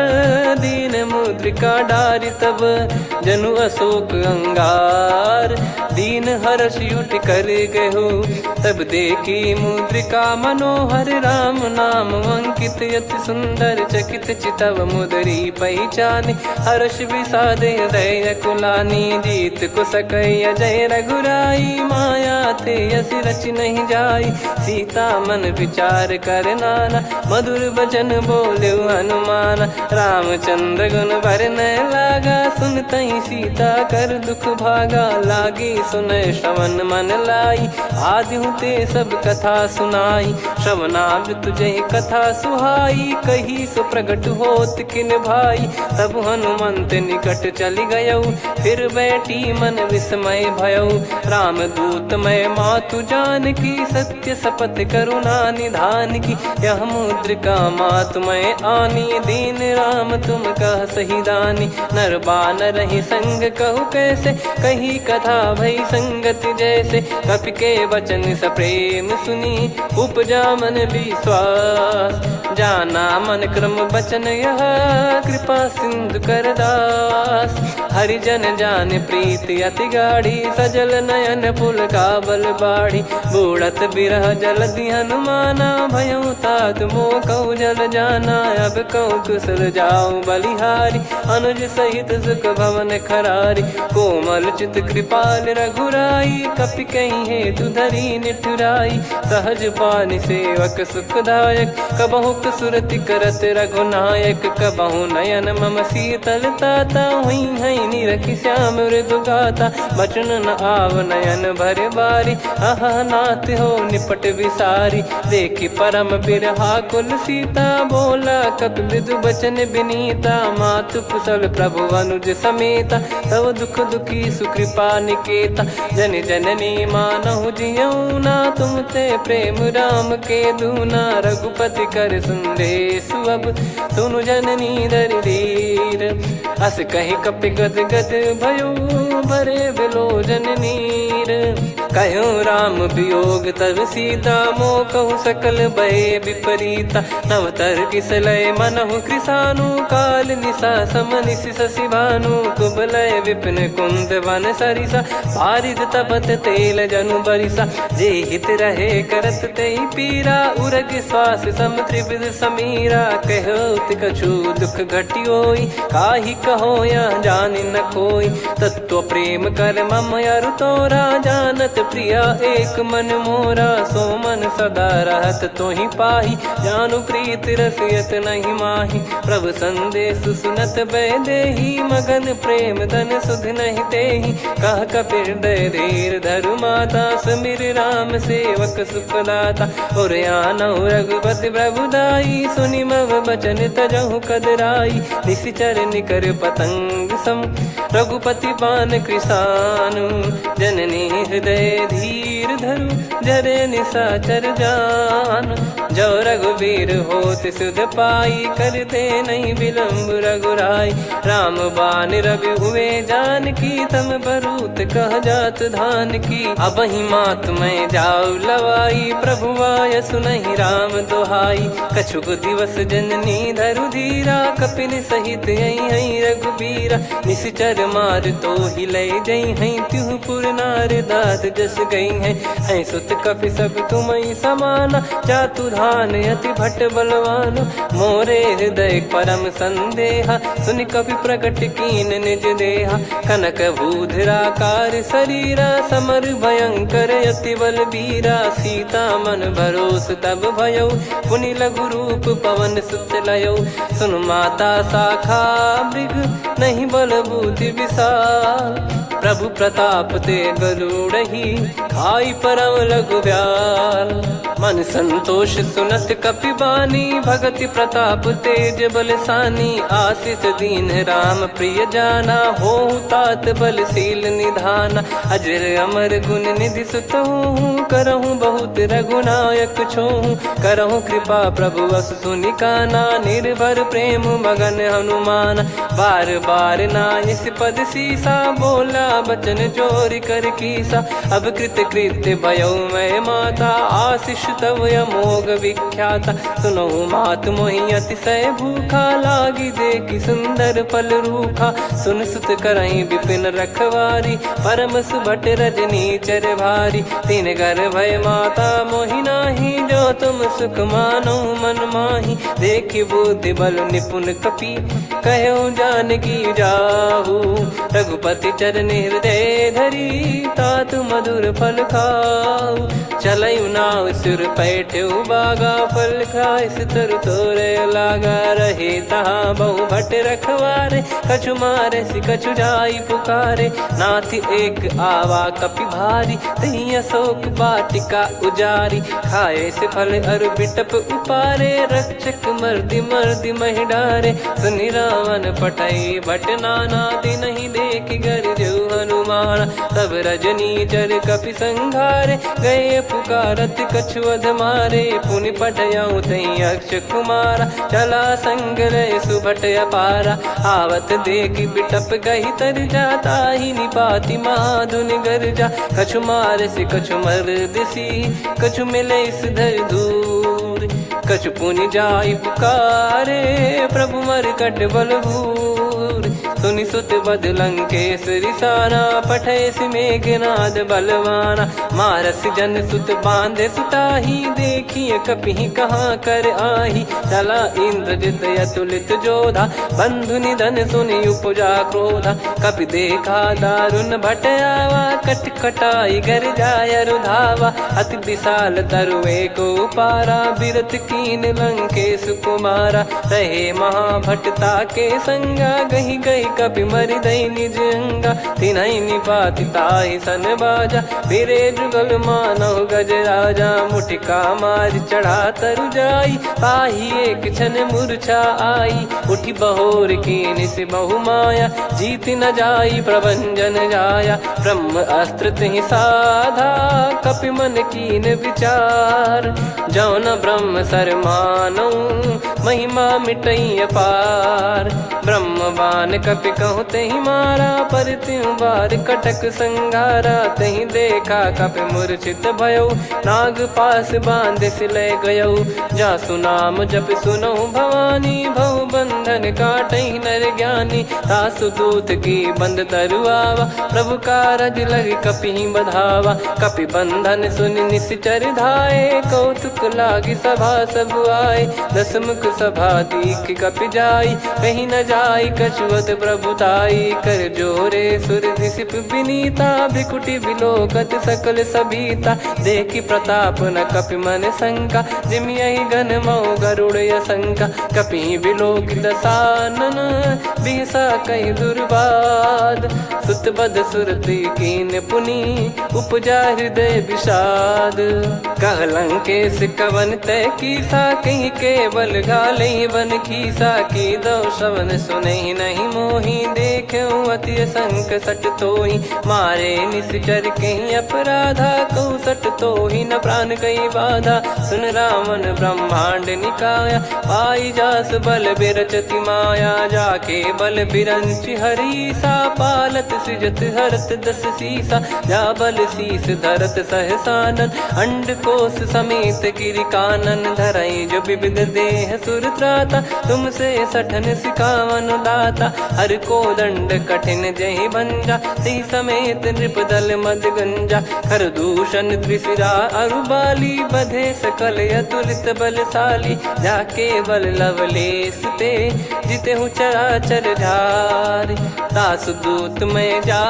दीन मुद्रिका डारि तब जनु अशोक अंगार। दीन हरषि उठि कर गयो तब देखि मुद्रिका मनोहर, राम नाम अंकित अति सुंदर। चकित चितव मुदरी पहिचानि, हरषि विषाद हृदय अकुलानी। जीत को सकय अजय रघुराई, माया ते अस रचि नहीं जाई। सीता मन विचार कर नाना, मधुर बचन बोल्यो हनुमाना। रामचंद्र गुन बरनय लागा, सुनतहि सीता कर दुख भागा। लागी सुनय श्रवण मन लाई, आदि हूँ ते सब कथा सुनाई। श्रवणामृत जहि कथा सुहाई, कही सो प्रगट होत किन भाई। तब हनुमंत निकट चलि गयउ, फिर बैठी मन विस्मय भयउ। रामदूत मय मातु जानकी, सत्य सपथ करुणा निधान की। यह मुद्रिका मातु मय आनी, दीन राम तुम कह सही दानी। नर बानरहिं संग कहु कैसे, कही कथा भई संगति जैसे। कपि के वचन सप्रेम सुनी, उपजा मन विश्वास। जाना मन क्रम वचन यह, कृपा सिंधु कर दास। हरि जन जान प्रीति अति गाढ़ी, सजल नयन पुलकावल बाढ़ी। बूड़त बिरह जलधि हनुमाना, भयउ तात मोकउ जल जाना। अब कहु कुसल जाउ बलिहारी, अनुज सहित सुख भवन खरारी। कोमल चित कृपाल रघुराई, कपि कहिहेतु धरि निठुराई। सहज बानि सेवक सुखदायक, कबहुँक सुरति करत रघुनायक। कबहुँ नयन मम शीतल ताता, हुइहैं निरखि श्याम मृदु गाता। बचन न आव नयन भर बारी, अहह नाथ हो निपट बिसारी। देखि परम बिरहाकुल सीता, बोला कपि मृदु बचन बिनीता। मातु कुसल प्रभु अनुज समेता, तव दुख दुखी सुकृपा निकेता। जनि जननी मानहु जियउ ना, तुम ते प्रेम राम के दूना। रघुपति कर संदेसु अब, सुनु जननी धरि धीर। अस कहि कपि गद गद भयउ, भरे बिलोचन नीर। कह्यो राम वियोग तब सीता, मोकहु सकल भए विपरीता। नव तर किसलय मनहु कृसानु, काल निसा सम निसि ससि भानु। कुबलय विपिन कुंद वन सरिसा, बारिद तपत तेल जनु बरिसा। जे हित रहे करत तेहि पीरा, उरग श्वास सम त्रिविध समीरा। कह्यो अति कछु दुख घटि होई, काहि कहो यह जानि न कोई। तत्व प्रेम कर मम अरु तोरा, जानत प्रिया एक मन मोरा। सो मन सदा रहत तोहि पाही, जानु प्रीत रस यत नहीं माही। प्रभु संदेसु सुनत वैदेही, मगन प्रेम धन सुध नहीं तेही। कह कपि हृदय धीर धरु माता, सुमिरि राम सेवक सुखदाता। उर आनहु रघुपति प्रभु दाई, सुनि मम बचन तजहु कदराई। निसिचर निकर पतंग सम, रघुपति बान कृसानु। जननी हृदय धीर धरु, जरे निसाचर जान। जो रघुबीर होत सुध पाई, करते नहीं विलंब रघुराई। राम बान रवि हुए जानकी, तम बरूत कह जात धान की। अबहिं मात मैं जाउ लवाई, प्रभु आय सुनहि राम दोहाई। कछुक दिवस जननी धरु धीरा, कपिन सहित अइहैं रघुबीरा। निसिचर मार तोहि लइ जइहैं, तिहु पुर नार दाद जस गइहैं। हैं सुत कपि सब तुमहि समाना, जातु धान अति भट बलवाना। मोरे हृदय परम संदेहा, सुनि कपि प्रगट कीन निज देहा। कनक भूधराकार सरीरा, समर भयंकर अति बलबीरा। सीता मन भरोस तब भयउ, पुनि लघु रूप पवन सुत लयउ। सुन माता शाखा मृग नहीं बल बुद्धि विशाल। प्रभु प्रताप ते गरुड़ही, खाई परम लघु ब्याल। मन संतोष सुनत कपि बानी, भगति प्रताप तेज बल सानी। आसिस दीन्ह राम प्रिय जाना, होहु तात बल शील निधाना। अजर अमर गुन निधि सुत होहु, करहु बहुत रघुनायक छोहु। करहु कृपा प्रभु अस सुनि काना, निर्भर प्रेम मगन हनुमाना। बार बार नाइस पद सीसा, बोला बचन जोरि कर कीसा। अब कृत कृत्य भयउ मैं माता, आसिस तव अमोघ विख्याता। सुनहु मात मोहि अतिसय भूखा, लागि देखि सुंदर फल रूखा। सुन सुत करहिं बिपिन रखवारी, परम सुभट रजनीचर भारी। तिन घर भय माता मोहि नाहीं, जो तुम सुख मानउ मन माहीं। देखि बुद्धि बल निपुन कपि, कह्यो जानकी जाहू। रघुपति चरण हृदय धरी, तात मधुर फल खाऊ। चलयु नाव सिर पैठ्यो बागा, फल खाइस तरु तोरे लागा। रहे तहाँ बहु भट रखवारे, कछु मारसि कछु जाई पुकारे। नाथि एक आवा कपि भारी, तहीं अशोक वाटिका उजारी। खाइस फल अरु बिटप उपारे, रक्षक मर्दि मर्दि महि डारे। सुनि रावन पठई भट नाना, तिनहि देखि गरजेउ हनुमाना। तब रजनीचर कपि संघारे, गए पुकारत कछु अध मारे। पुनि पठयउ तहीं अक्ष कुमारा, चला संग लय सुभट अपारा। आवत देखि बिटप गहि तरि जा, ताहि निपाति महाधुनि गरजा। कछु मारसि कछु मरदिसि, कछु मिलइस धरि दूर। कछु पुनि जाई पुकारे, प्रभु मरकट बल भूर। सुनि सुत बद लंकेश रिसाना, पठेसि मेघनाद बलवाना। मारसि जन सुत बाँधे सुताही, देखिय कपिहि कहाँ कर आही। चला इंद्रजित अतुलित जोधा, बंधु निधन सुनि उपजा क्रोधा। कपि देखा दारुन भट आवा, कटि कटाई गर जाय अरु धावा। अति विशाल तरु एको पारा, बिरति कीन्ह लंकेसु कुमारा। रहे महाभट ताके संगा, गहि गहि कपि मरि दई निज अंगा। तिनहि निपाति ताहि सन बाजा, फिरे जुगल मानहु गजराजा। मुटिका मारि चढ़ा तरु जाई, पाहि एक छन मूर्छा आई। उठि बहोर कीन्ह सि बहु माया, जीति न जाई प्रभंजन जाया। ब्रह्म अस्त्र तिहि साधा, कपि मन कीन्ह विचार। जौन ब्रह्म सर मानउ, महिमा मिटइ अपार। ब्रह्म बान कपि कहु तेहि मारा, पर तिउ बार कटक संघारा। तेहि देखा कपि मूर्छित भयउ, नाग पास बाँधिसि लय गयउ। जासु नाम जपि सुनउ भवानी, भउ बंधन काटइ नर ज्ञानी। तासु दूत की बंद तरु आवा, प्रभु कारज लग कपिहि बधावा। कपि बंधन सुनि निसिचर धाए, कौतुक लागि सभा सब आए। दस मुख सभा दीखि कपि जाई, कहि न जाई कछु अत प्रभु ताई। कर जोरे सुर दिसिप बिनीता, भृकुटि बिलोकत सकल सभीता। देखि प्रताप न कपि मन शंका, जिमि अहि गन मउ गरुड़ असंका। कपिहि बिलोकि दसानन, बिहसा कहि दुर्बाध। सुत बध सुरति कीन्ह पुनि, उपजा हृदय विषाद। कह लंकेस कवन तैं कीसा, कहि केवल घालइ वन खीसा। कीदउ सवन सुनहिं नहि मोहि, देखेउ अति असंक सट तोहि। मारे निसिचर कहि अपराधा, कहु सट तोहि न प्रान कइ बाधा। सुन रावन ब्रह्मांड निकाया, पाइ जासु बल बिरचति माया। जाके बल बिरंचि हरीसा, पालत सृजत हरत दस सीसा। जा बल सीस धरत सहसानन, अंड कोस समेत गिरि कानन। धरइ जो बिबिध देह सुर त्राता, तुम से सठन सिखावन दाता। हर कोदंड कठिन जहि भंजा, तिहि समेत नृप दल मद गंजा। खर दूषण त्रिशिरा अरु बाली, बधे सकल अतुलित बलसाली। जाके बल लवलेस ते, जितेहु चराचर झारि। तासु दूत मय जा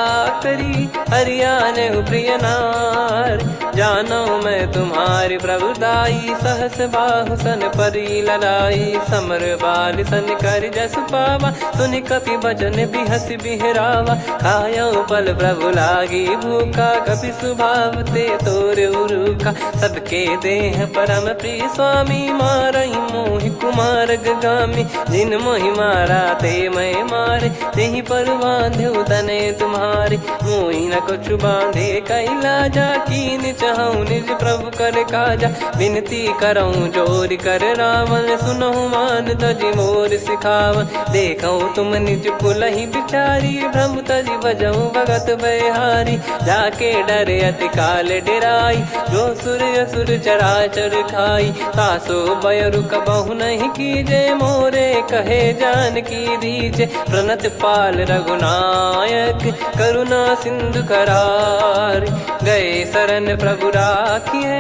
करी, हरि आनेहु प्रिय नारि। जानउ मय तुम्हारी प्रभु ताई, सहस बाहु सन परी लड़ाई। समर बालि सन करि जसु पावा, सुनि कपि बचन बिहसि बिहरावा। खायउ फल प्रभु लागी भूखा, कपि सुभाव ते तोरेउ रूखा। सबके देह परम प्रिय स्वामी, मारहि मोहि कुमार अग्रगामी। जिन मोहि मारा ते मय मारे, तेहि पर बाँधेउ तनय तुम्हारे। मोहि न कछु बाँधे कइ लाजा, कीन्ह चहउ निज प्रभु कर काजा। बिनती करउ जोरि कर रावन, सुनहु मान तजि मोर सिखावन। देखउ तुम निज कुलहि बिचारी, भ्रम तजि भजउ भगत भयहारी। जाके डरे अति काल डेराई, जो सुर असुर चराचर खाई। तासो भय अरु कबहु नहीं कीजे, मोरे कहे जानकी दीजे। प्रणत पाल रघुनायक करुणा सिंधु करार, गए शरण प्रभु राखिए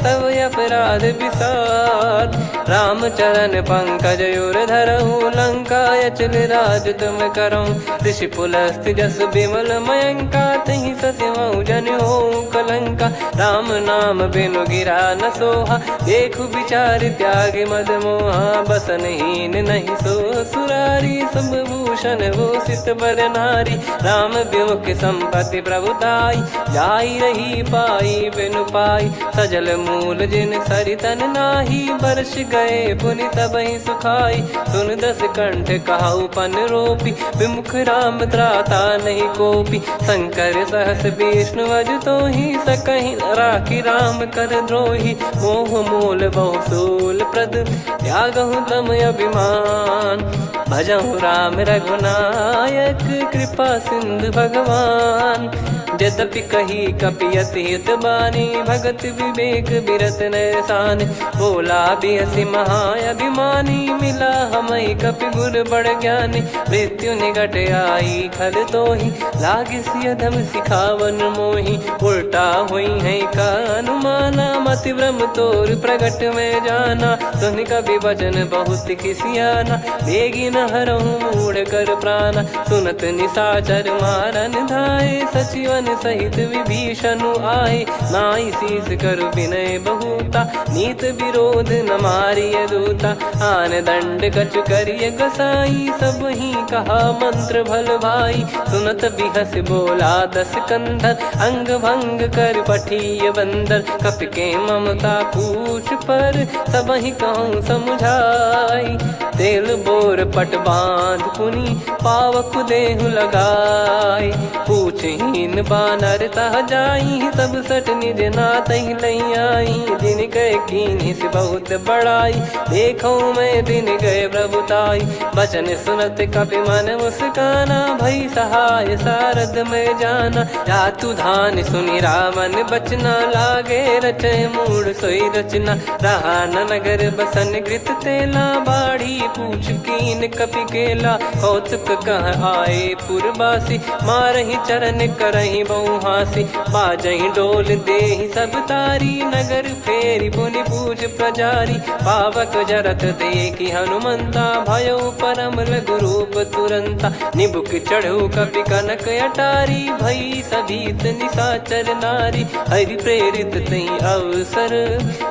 तब अपराध विसार। राम चरण पंकज उर धरहु, लंका अचल राज तुम करहु। ऋषि पुलस्त्य जस बिमल मयंका, तिहि ससि मउ जनि होउ कलंका। राम नाम बिनु गिरा न सोहा, देखु बिचारि त्यागि मद मोहा। बसन हीन नहीं सो सुरारी, सब भूषण भूषित बर नारी। राम बिमुख संपत्ति प्रभु ताई, जाइ रही पाई बिनु पाई। सजल मूल जिन सरितन नाही, बरसि गए पुनि तबहिं सुखाई। सुन दस कंठ कहउ पन रोपी, बिमुख राम त्राता नहीं कोपी। संकर सहस विष्णु अजु तोही, सकहिं राखि राम कर द्रोही। मोह मूल बहु सूल प्रद, त्यागहु तम अभिमान। भजहु राम रघुनायक, कृपा सिंधु भगवान। जदपि कही कपि अति हित बानी, भगत विवेक बिरत नय सान। बोला बिहसि महाअभिमानी, मिला हमइ कपि गुर बड़ ज्ञानी। मृत्यु निकट आई खल तोहि, लागिसि अधम सिखावन मोहि। उल्टा होइहैं का अनुमाना, मति भ्रम तोर प्रगट में जाना। सुनि कपि बचन बहुत खिसियाना, बेगिन हरहु मूढ़ कर प्राना। सुनत निसाचर मारन धाए, सचिवन सहित विभीषनु आए। नाई शीस करु विनय बहुता, नीत विरोध न मारिय दूता। आन दंड कछु करिय गोसाई, सबहिं कहा मंत्र भल भाई। सुनत बिहसि बोला दस कंधर, अंग भंग कर पठिय बंदर। कपि के ममता पूछ पर, सबहिं कहूँ समुझाई। तेल बोर पट बांध पुनि, पावक देहु लगाई। पूछ हीन बानर तह जाई, सब सट निज नातहि लइ आई। जिनके कीन्हिस बहुत बड़ाई, देखउ मैं दिन गए प्रभु ताई। बचन सुनत कपि मन मुस्काना, भई सहाय सारद मैं जाना। जातु धान सुनि रावन बचना, लागे रचै मूढ़ सोई रचना। रहा न नगर बसन गृत तेला, बाढ़ी पूछ कीन कपि केला। कौतुक कह आए पुरबासी, मारहि चरन करहि बहु हासी। बाजहि डोल देहि सब तारी, नगर फेरि पुनि पूछ प्रजारी। पावक जरत देखि हनुमंता, भयउ परम लघु रूप तुरंता। निबुक चढ़उ कपि कनक अटारी, भई सभीत निसाचर नारी। हरि प्रेरित तहि अवसर,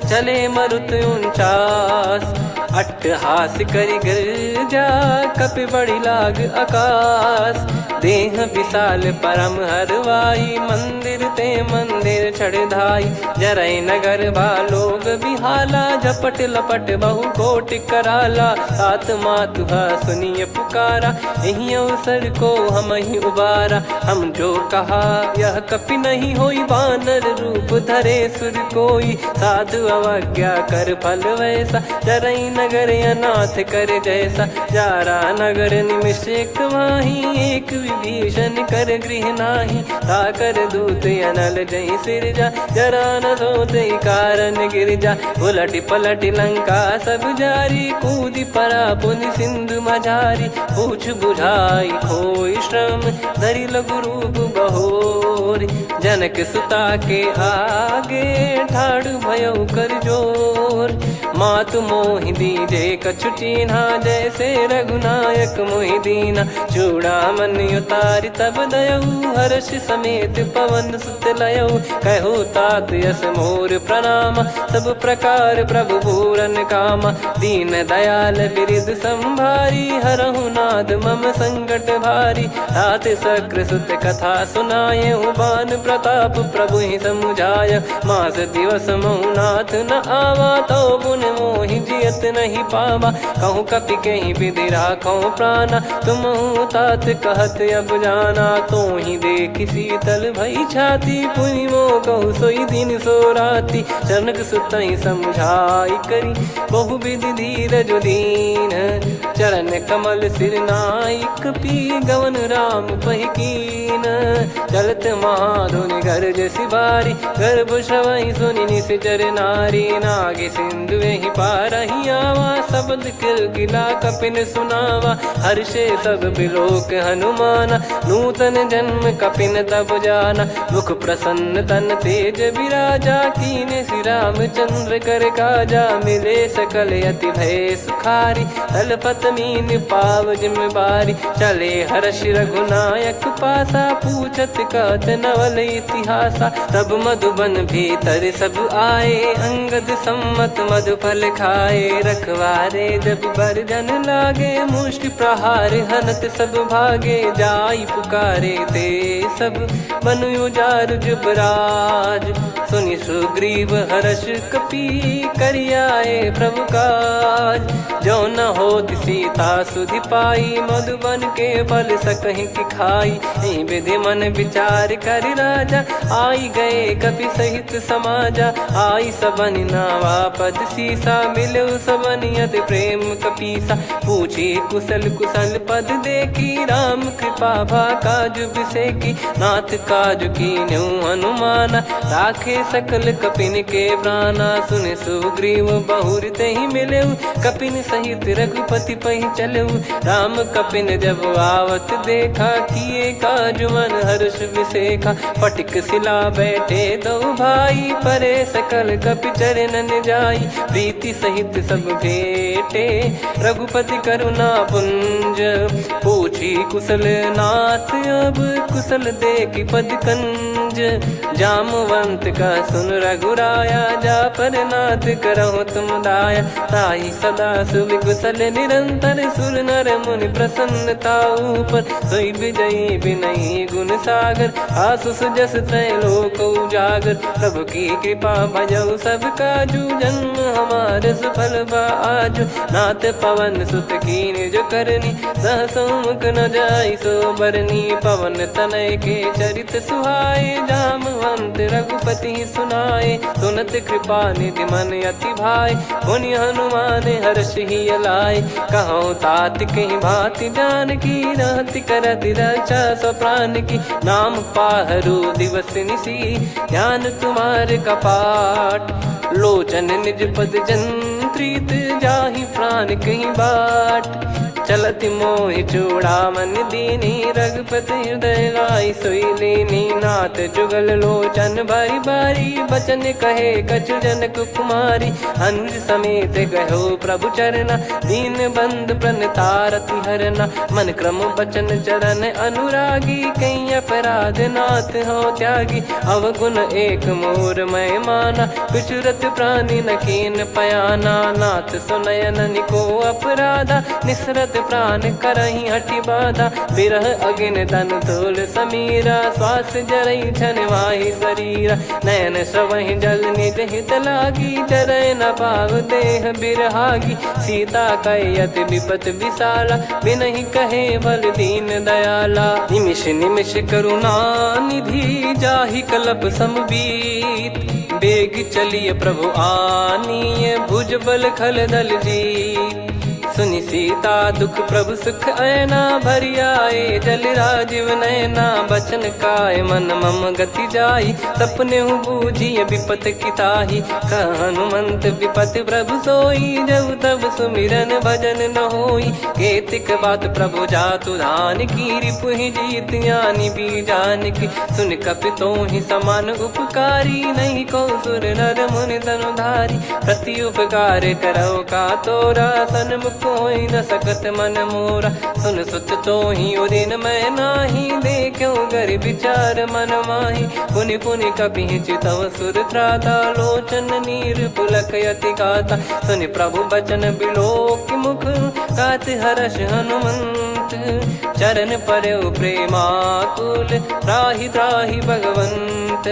चले मरुत उनचास। अट्टहास करि गिरजा, कपि बड़ी लाग अकास। देह विशाल परम हरवाई, मंदिर ते मंदिर चढ़ धाई। जरई नगर बा लोग बिहाला, झपट लपट बहु कोटि कराला। तात मातु हा सुनिय पुकारा, एहि अवसर को हमहिं उबारा। हम जो कहा यह कपि नहीं होई, बानर रूप धरे सुर कोई। साधु अवज्ञा कर फल वैसा, जरई नगर अनाथ कर जैसा। जारा नगर निमिष एक माही, एक विभीषण कर गृह नाही। ताकर दूत अनल जई सिरजा, जरा न सोते कारण गिरजा। उलटि पलटि लंका सब जारी, कूदि परा पुनि सिंधु मझारी। पूछ बुझाई खोई श्रम, धरि लघु रूप बहोरी। जनक सुता के आगे, ठाढ़ भयउ कर जोर। मातु मोहि दीजे कछु चीन्हा, जैसे रघुनायक मोहि दीना। चूड़ामणि उतारि तब दयउ, हर्ष समेत पवन सुत लयउ। कहु तात यस मोर प्रणाम, सब प्रकार प्रभु पूरन काम। दीन दयाल बिरिद संभारी, हरहु नाथ मम संकट भारी। तात शक्र सुत कथा सुनायउ, बान प्रताप प्रभु ही समुझाय। मास दिवस महु नाथ न आवा, तउ पुनि मोहि जियत नहीं पावा। कहु कपि केहि विधि राखउ प्राना, तुमहु तात कहत अब जाना। तोहि देखि शीतल भई छाती, पुनि मोह कहु सोई दिन सो राती। जनक सुतहि समुझाई करी, बहु विधि धीरज दीन। चरण कमल सिर नाई कपि, गवन राम पहि कीन। चलत महाधुनि गरजसि भारी, गर्भ स्रवहि सुनि निसिचर नारी। नागि सिंधु एहि पारहि आवा, सबद किलकिला कपिन सुनावा। हर्षे सब बिलोक हनुमाना, नूतन जन्म कपिन तब जाना। मुख प्रसन्न तन तेज बिराजा, कीन्हे श्री रामचंद्र कर काजा। मिले सकल अति भय सुखारी, तलपत मीन पाव जिम बारी। चले हर्षि रघुनायक पासा, पूछत कहत नवल इतिहासा। तब मधुबन भीतर सब आए, अंगद सम्मत मधुफल खाए। रखवारे जब बरजन लागे, मुष्टि प्रहार हनत सब भागे। जाई पुकारे ते सब बन उजारु जुबराज। सुनि सुग्रीव हर्ष कपि करियाए प्रभु काज। जो न होत सीता सुधि पाई, मधुबन के फल सकहि की खाई। इहि विधि मन विचार करि राजा, आई गए कपि सहित समाजा। आई सबनि नावा पद सीसा, मिलउ सबनि अति प्रेम कपीसा। पूछी कुशल कुशल पद देखी, राम कृपा भा काज बिसेकी। नाथ काज कीन्हु हनुमाना, राखे सकल कपिन के प्राना। सुनि सुग्रीव बहुरि तेहि मिलेउ, कपिन सहित रघुपति पहि चलेउ। राम कपिन जब आवत देखा, किए काज मन हर्ष बिसेखा। फटिक सिला बैठे दो भाई, परे सकल कपि चरणन जाई। प्रीति सहित सब भेटे, रघुपति करुणा पुंज। पूछी कुशल नाथ अब, कुशल देखि पद कंज। जामवंत कह सुन रघुराया, जा पर नाथ करहु तुम दाया। ताहि सदा सुविकुशल निरंतर, सुर नर मुनि प्रसन्न ताऊ पर। सोई विजयी विनयी गुण सागर, आसुस जस तय लोक उजागर। प्रभु की कृपा भजउ सब काजु, जन्म हमार सुफल बा आजु। नाथ पवन सुत कीन्ह जो करनी, सहसउ मुख न जाइ सो बरनी। पवन तनय के चरित सुहाए, जामवंत रघुपति सुनाए। सुनत कृपा निधि मन अति भाए, पुनि हनुमान हर्ष हिय लाए। कहउँ तात कहि भाँति जानकी, रहति करति रक्षा सब प्रान की। नाम पाहरु दिवस निसि, ध्यान तुम्हार कपाट। लोचन निज पद जंत्रित, जाहि प्रान कहि बाट। चलति मोहि चूड़ामन दीन्ही, रघुपति हृदय लाइ सोइ लीन्ही। नाथ जुगल लोचन बारि बारि, बचन कहे कछु जनक कुमारी। अनुज समेत गयो प्रभु चरना, दीनबंधु प्रणतारति हरना। मन क्रम बचन चरण अनुरागी, कहीं अपराध नाथ हो त्यागी। अवगुण एक मोर मय माना, बिसरत प्रानि न कीन्ह पयाना। नाथ सुनय ननि को अपराधा, निसरत प्रान करहिं हठि बाधा। बिरह अगिन तन तोल समीरा, श्वास जरई छन वाहि सरीरा। नयन स्रवहि जल निज हित लागी, चरइ न पाव देह बिरहागी। सीता कइ अति बिपत बिसाला, बिनहि कहे बल दीन दयाला। निमिष निमिष करुणा निधि, जाहि कलप सम बीत। बेग चलिय प्रभु आनिय, भुज बल खल दल जीत। सुनि सीता दुख प्रभु सुख अयना, भरि आए जल राजिव नयना। बचन काय मन मम गति जाई, सपनेहु बूझिय बिपत की ताही। कह हनुमंत बिपत प्रभु सोई, जब तब सुमिरन भजन न होई। केतिक बात प्रभु जातु धान की, रिपुहि जीत आनि बीजान की। सुनि कपि तोहि समान उपकारी, नहीं को सुर नर मुनि तनु धारी। प्रति उपकार करउ का तोरा, सन्मुख होइ न सकत मन मोरा। सुन सुत तोहि उदिन मय नाही, देख्यो गरि बिचार मन माही। पुनि पुनि कपिहि चितव सुर त्राता, लोचन नीर पुलक अति काता। सुनि प्रभु बचन बिलोकि मुख, कात हरष हनुमंत। चरन परउ प्रेमाकुल, त्राहि त्राहि भगवंत।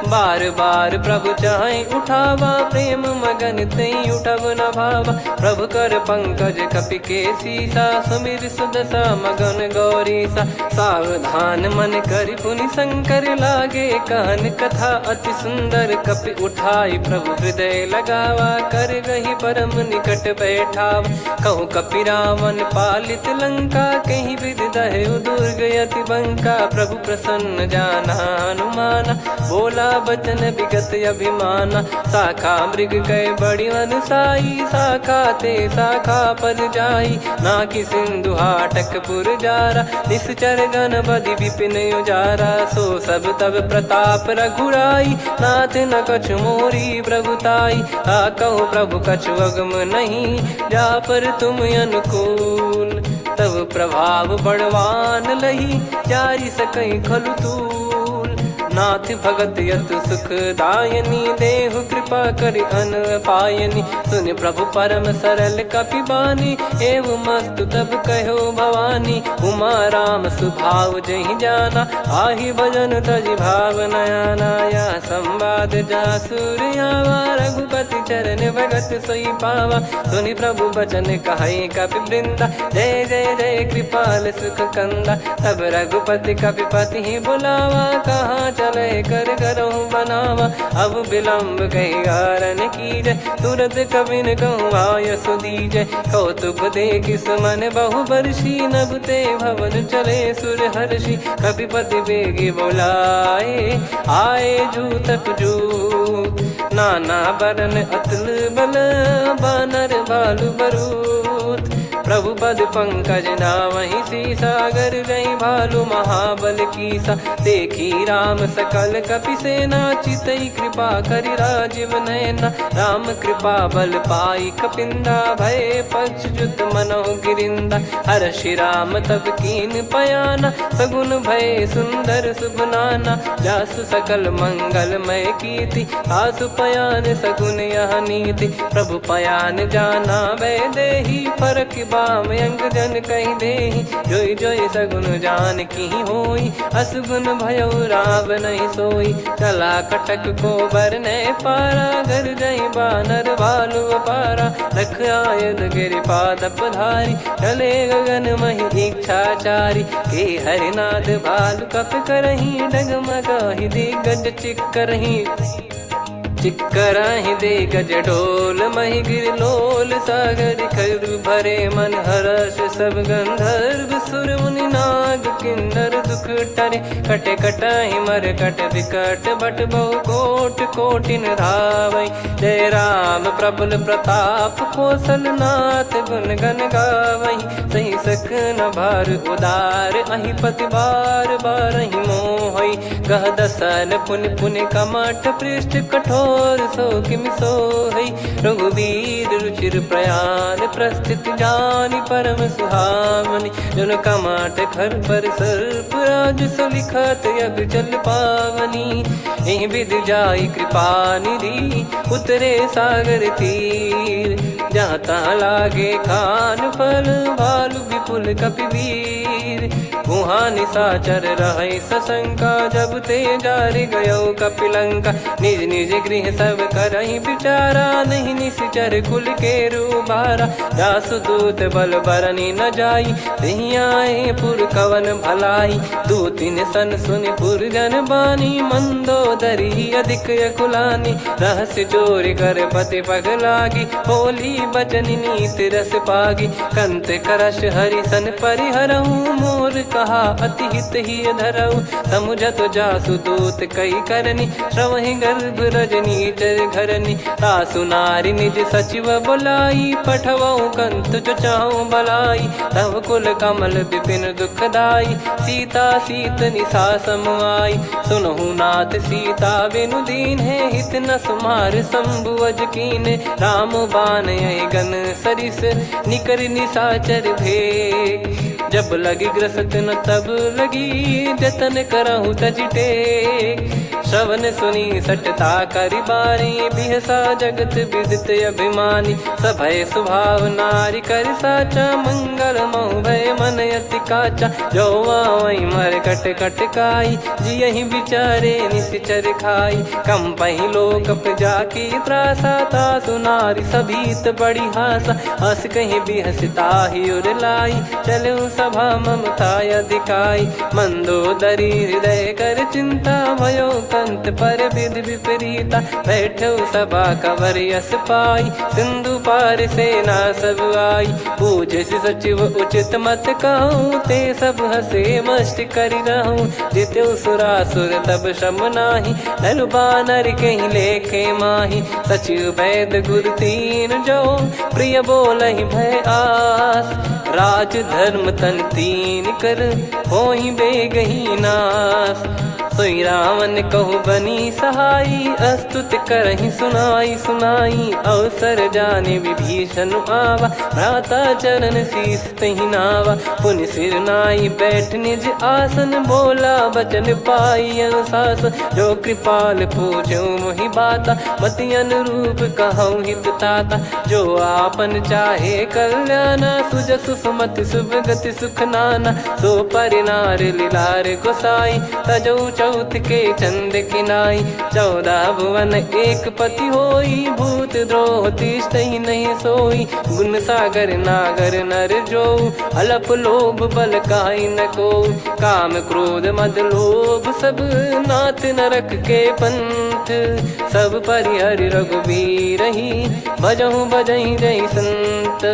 बार बार प्रभु चाहइ उठावा, प्रेम मगन तें उठब न भावा। प्रभु कर पंकज कपि के सीसा, सुमिरि सुदसा मगन गौरीसा। सावधान मन करि पुनि संकर लागे, कहन कथा अति सुंदर। कपि उठाइ प्रभु हृदय लगावा, करगहि परम निकट बैठावा। कहु कपि रावण पालित लंका, केहि विधि दह्यो दुर्ग अति बंका। प्रभु प्रसन्न जाना हनुमाना, बोला बचन बिगत अभिमाना। साखा मृग कइ बड़ी अनुसाई, साखा ते साखा पर जाई। नाकि सिंधु हाटक पुर जारा, निसचर गन बधि बिपिन उजारा। सो सब तब प्रताप रघुराई, नाथ न कछु मोरी प्रभुताई। का कहु प्रभु कछु अगम नहीं, जा पर तुम अनुकूल। तब प्रभाव बड़वान लही, जारि सकइ खलु तूल। नाथ भगत अति सुख दायनी, देहु कृपा करि अन पायनी। सुनि प्रभु परम सरल कपि बानी, एव मस्तु तब कह्यो भवानी। उमा राम सुभाव जहि जाना, आहि भजन तजि भाव नयाना। यह संवाद जासु सुर आवा, रघुपति चरण भगत सोई पावा। सुनि प्रभु बचन कहइ कपि वृंदा, जय जय जय कृपाल सुख कंदा। तब रघुपति कपिपति ही बुलावा, कहा चले कर गरहु बनावा। अब विलंब कहि कारण कीजे, तुरत कबिन कहु आयसु दीजे। कौतुक देखि सुमन बहु बरसी, नभ ते भवन चले सुर हरषि। कपिपति बेगि बोलाए, आए जूतक जूत। नाना बरन अतुल बल, बानर भालु बरूत। प्रभु पद पंकज नावहि सीसा, गरजहि भालु महाबल कीसा। देखि राम सकल कपि सेना, चितई कृपा करि राजिव नैना। राम कृपा बल पाई कपिंदा, भए पक्षजुत मनहु गिरिंदा। हरषि राम तब कीन पयाना, सगुन भए सुंदर सुभ नाना। जासु सकल मंगलमय कीति, तासु पयान सगुन यह नीति। प्रभु पयान जाना वैदेही, फरक बाम अंग जन कहि देही। जोई जोई सगुन जानकी होई, असगुन भयउ रावनहिं सोई। चला कटक को बरनइ पारा, गरजहि बानर भालु अपारा। लख आयल गिरि पाद पधारी, चले गगन महि इच्छा चारी। के हरिनाद भालु कपि करहीं, डगमगाहि दिग्गज चिक्करहीं। चिक्करहीं दिग्गज डोल, महि गिरि लोल सागर खरु। भरे मन हरष सब गंधर्व सुर, मुनि नाग किन्नर दुख टरे। कटे कटहि मरकट बिकट भट, बहु कोटि कोटि न धावइ। जय राम प्रबल प्रताप कौसल, नाथ गुन गन गावइ। सहि सक न भार उदार, अहि पति बार बारहि मोहइ। गह दसन पुनि पुनि कमठ पृष्ठ, कठोर सो किमि सोहइ। रघुबीर रुचिर प्रयान, प्रस्थिति जानि परम सुहावनि। जनु कमठ खर पर सर्प, राजसु लिखत अविचल पावनि। एहि बिधि जाई कृपा निधि, उतरे सागर तीर। जहाँ तहाँ लागे खान पल, भालु विपुल कपि वीर। उहाँ निसाचर रहइ सशंका, जब ते जारि गयउ कपि लंका। निज निज गृह सब करहिं बिचारा, नहीं निसिचर कुल केरु बारा। जासु दूत बल बरनि न जाई, तेहि आए पुर कवन भलाई। दूतिन सन सुनि पुर जन बानी, मंदोदरी अधिक अकुलानी। रहसि चोरि कर पति पग लागी, बोली बचन नीति रस पागी। कंत करष हरि सन परिहरहु, मोर कहा अति हित हिय धरहु। समुझत जासु दूत कइ करनि, स्रवहि गर्भ रजनीचर घरनि। तासु नारि निज सचिव बोलाई, पठवउ कंत जो चाहउ बलाई। तव कुल कमल बिपिन दुखदाई, सीता सीत निसा सम आई। सुनहु नाथ सीता बिनु दीन्हे, हित न सुमार शंभु अज कीन्हे। राम बान अइ गन सरिस निकरि निसाचर भेग। जब लगि ग्रसत न तब लगि, जतन करहु तजि टेग। श्रवण सुनि सटता करि बारी, बिहसा जगत विदित अभिमानी। सभय सुभाव नारि करि साचा, मंगल महु भय मन अति काचा। जो आवइ मरकट कटकाई, जियहि बिचारे निसिचर खाई। कंपहि लोक प्रजा की त्रासा, तासु नारि सभीत बड़ी हासा। अस कहि बिहसि ताहि उर लाई, चलउ सभा ममता अधिकाई। मंदोदरी हृदय कर चिंता, भयउ कंत पर विधि विपरीता। बैठउ सभा कवर यस पाई, सिंधु पार सेना सब आई। पूजिसि सचिव उचित मत कहउँ, ते सब हँसे मष्ट करि रहउँ। जित्यउ सुरासुर तब श्रम नाहीं, नर बानर केहि लेखे माहीं। सचिव बैद गुर तीन जो, प्रिय बोलहिं भय आस। राज धर्म तन तीन कर, होहिं बेगहि नास। सोई रावण कहु बनी सहाई, अस्तुत करहि सुनाई सुनाई। अवसर जानि विभीषन आवा, भ्राता चरण शीश तहि नावा। पुनि सिर नाई बैठ निज आसन, बोला बचन पाई अनुशासन। जो कृपाल पूछो मोहि बाता, मति अनुरूप कहउँ हित ताता। जो आपन चाहे कल्याना, सुजसु सुमति सुभगति सुख नाना। सो परि नारि लिलार गोसाई, तजउ चउथ के चंद किनाई। चौदह भुवन एक पति होई, भूत द्रोह तिष्ठइ नहीं सोई। गुन सागर नागर नर जोउ, अलप लोभ बल काई न कोउ। काम क्रोध मद लोभ सब, नाथ नरक के पंथ। सब परिहरि रघुबीरहि, भजहु भजहि जहि संत।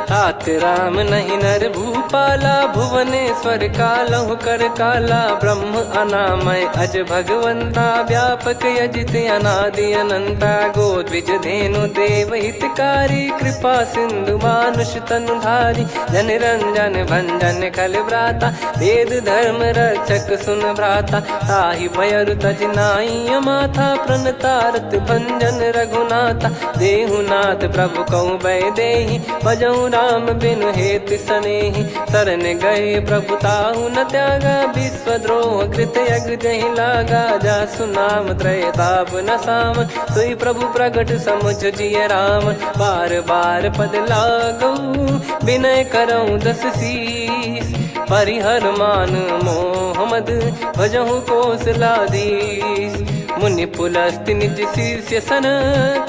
तात राम नहीं नर भूपाला, भुवनेश्वर कालहु कर काला। ब्रह्म अनामय अज भगवंता, व्यापक अजित अनादि अनंता। गोद्विज धेनु देव हितकारी, कृपा सिंधु मानुष तनु धारी। जन रंजन भंजन खल भ्राता, वेद धर्म रक्षक सुन भ्राता। ताहि भय अरु तजि नाई अमाथा, प्रण तारत भंजन रघुनाथा। देहु नाथ प्रभु कहु वैदेही, भजहु राम बिनु हेत सनेही। शरण गए प्रभु ताहु न त्यागा, विश्व द्रोह कृत यग जहि लागा। जासु नाम त्रय ताप न सावन, सोई प्रभु प्रगट समुझ जिय रावन। बार बार पद लागउ विनय करउँ दस शीश। परिहर मान मोह मद भजहु कोसलाधीश। मुनि पुलस्त्य निज शिष्य सन,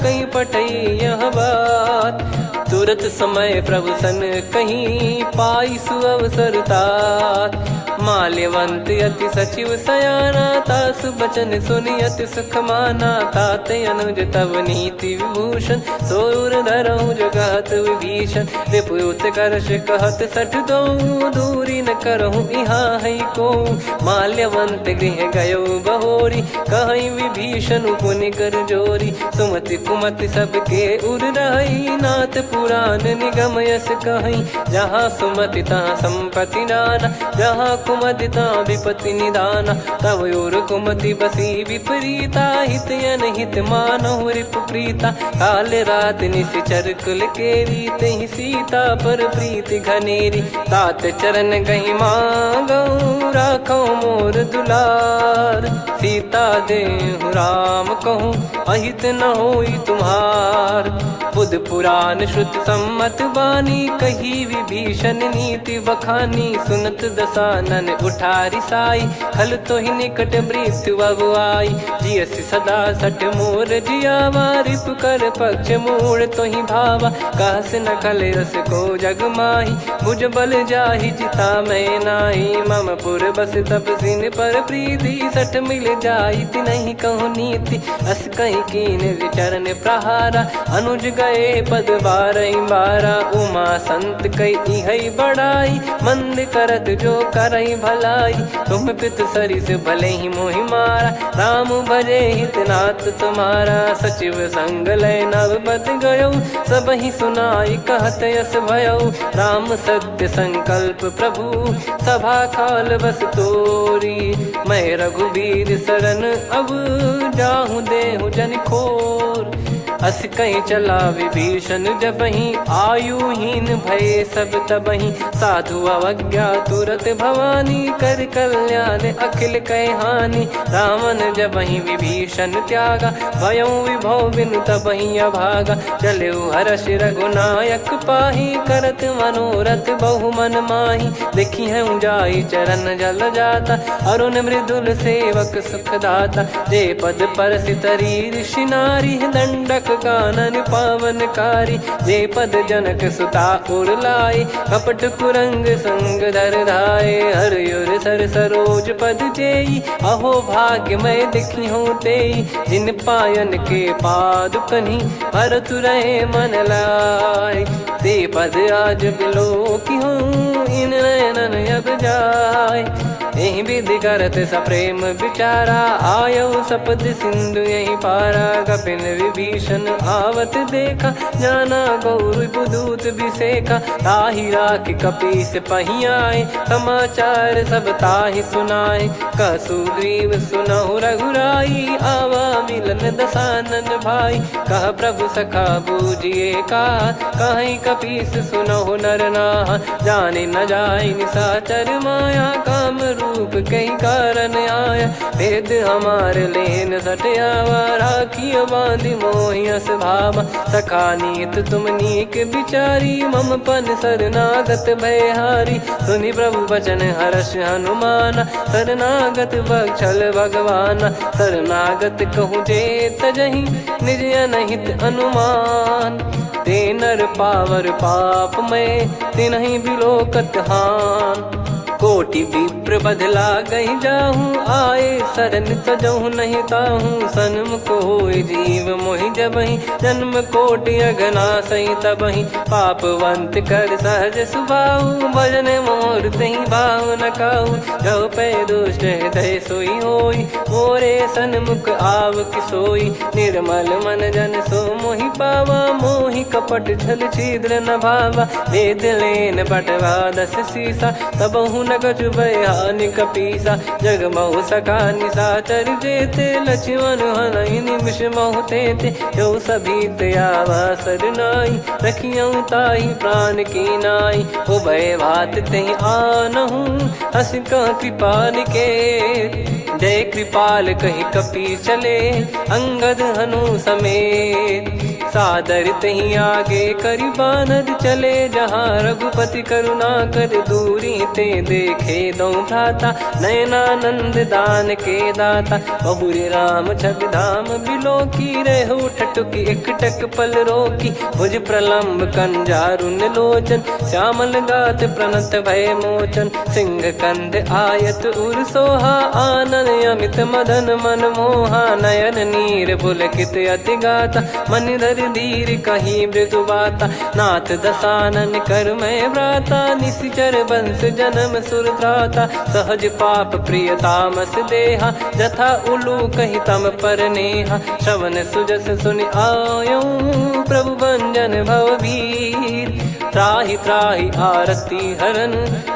कहि पठई यह बात। तुरत समय प्रभु सन कहि, पाई सुअवसर तात। माल्यवंत अति सचिव सयाना, तासु बचन सुनि अति सुख माना। तात अनुज तव नीति विभूषण, सो उर धरहु जगत विभीषण। रिपु उत्कर्ष कहत सठ दोउ, दूरि न करहु इहाँ है कोउ। माल्यवंत गृह गयो बहोरी, कहई विभीषन पुनि कर जोरी। सुमति कुमति सबके उर रहई, नाथ पुरान निगम यस कहई। जहाँ सुमति तहाँ संपति नाना, जहाँ कुमति तहाँ विपति निदाना। तव उर कुमति बसी विपरीता, हित अनहित मानहु रिपु प्रीता। काल रात निसिचर कुल केरी, तेहि सीता पर प्रीति घनेरी। तात चरण गहि मागउ राखउ मोर दुलार, सीता देहु राम कहु अहित न होई तुम्हार। बुध पुरान श्रुत सम्मत बानी, कही विभीषन नीति बखानी। सुनत दसानन उठारी साई, खल तोहि निकट मृत्यु अब आई। जियसि सदा सठ मोर जियावा, रिपु कर पक्ष मूढ़ तोहि भावा। कहस न खल अस को जग माही, भुज बल जाहि जिता मय नाहीं। मम पुर बस तप जिन पर प्रीति, सठ मिल जाई तिनहि कहु नीति। अस कहि कीन्ह चरण प्रहारा, अनुज गए पद बारहि बारा। उमा संत कइ इहइ बड़ाई, मंद करत जो करइ भलाई। तुम पित सरिस भलही मोहि मारा, राम भजे हित नाथ तुम्हारा। सचिव संग लय नव पद गयउ, सबहि सुनाई कहत यस भयउ। राम सत्य संकल्प प्रभु सभा काल बस तोरी। मैं रघुबीर सरन अब जाहु देहु जनि खोर। अस कहि चला विभीषन जबहिं, आयुहीन भये सब तबहिं। साधु अवज्ञा तुरत भवानी, करि कल्यान अखिल कहि हानि। रावण जबहिं विभीषन त्यागा, भयउ विभव बिनु तबहिं अभागा। चलेउ हरषि रघुनायक पाही, करत मनोरथ बहु मन माही। देखिहउँ जाई चरन जल जाता, अरुन मृदुल सेवक सुखदाता। जे पद परसि तरी ऋषि नारी, दंडक कानन पावनकारी। जे पद जनक सुता उर लाए, कपट कुरंग संग धर धाए। हर उर सर सरोज पद जेई, अहो भाग्य मय देखिहउँ तेई। जिन पायन के पादुकन्हि भरत रहे मन लाए। ते पद आज बिलोकिहउँ, इन नयनन अब जाए। एहि विधि करत सप्रेम बिचारा, आयउ सपद सिंधु यहि पारा। कपिन विभीषन आवत देखा, जाना गौर रिपुदूत बिसेखा। ताहि राखि कपीस पहि आए, समाचार सब ताहि सुनाए। कह सुग्रीव सुनहु रघुराई, आवा मिलन दसानन भाई। कह प्रभु सखा बूझिए का, कहई कपीस सुनहु नर नाहा। जाने न जाई निशाचर माया, काम रूप कई कारण आया। भेद हमार लेन सट आवा, राखियो बांधि मोहि अस भावा। सखा नीत तुम नीक बिचारी, मम पन शरणागत भय हारी। सुनि प्रभु बचन हरष हनुमाना, शरणागत बख्शल भगवाना। शरणागत कहूँ जे तजहि, निज अनहित अनुमान। ते नर पावर पाप मय, तिनहि बिलोकत हान। कोटि विप्र बध लागहि जाहु, आए शरण तजहु नहीं ताहु। सन्मुख होय जीव मोहि जबहि, जन्म कोटि अघनासहि तबहि। पापवंत कर सहज सुभाउ, भजन मोर तहि भाव न काउ। जो पै दुष्ट हृदय सोई होई, मोरे सन्मुख आवक सोई। निर्मल मन जन सो मोहि पावा, मोहि कपट छल छिद्र न भावा। भेद लेन बटवा दस सीसा, तबहु न कछु भय हानि कपीसा। जग महु सका निशाचर जेते, लक्ष्मण हनहि निमिष महु तेते। जो सभी ते आवा सरनाई, रखियउ ताहि प्रान की नाई। उभय भात तेहि आनहु, अस कह कृपा निकेत। जय कृपाल कहि कपि चले, अंगद हनु समेत। सादर तेहि आगे करि बानर चले, जहाँ रघुपति करुणा कर दूरि ते देखे दौं भ्राता। नयनानंद दान के दाता, बहुरि राम छवि धाम बिलोकी। रहु ठठुकि एकटक पल रोकी, भुज प्रलंब कंजारुन लोचन। श्यामल गात प्रणत भय मोचन, सिंह कंध आयत उर सोहा। आनन अमित मदन मन मोहा, नयन नीर पुलकित अति गाता। मनि धरि धीर कही मृदु बाता, नाथ दसानन कर मय भ्राता। निशिचर वंश जनम सुर त्राता, सहज पाप प्रिय तामस देहा। जथा उलूकहि तम पर नेहा, श्रवण सुजस सुनि आयउ। प्रभु भंजन भव भीर, त्राहि त्राहि आरती हरन,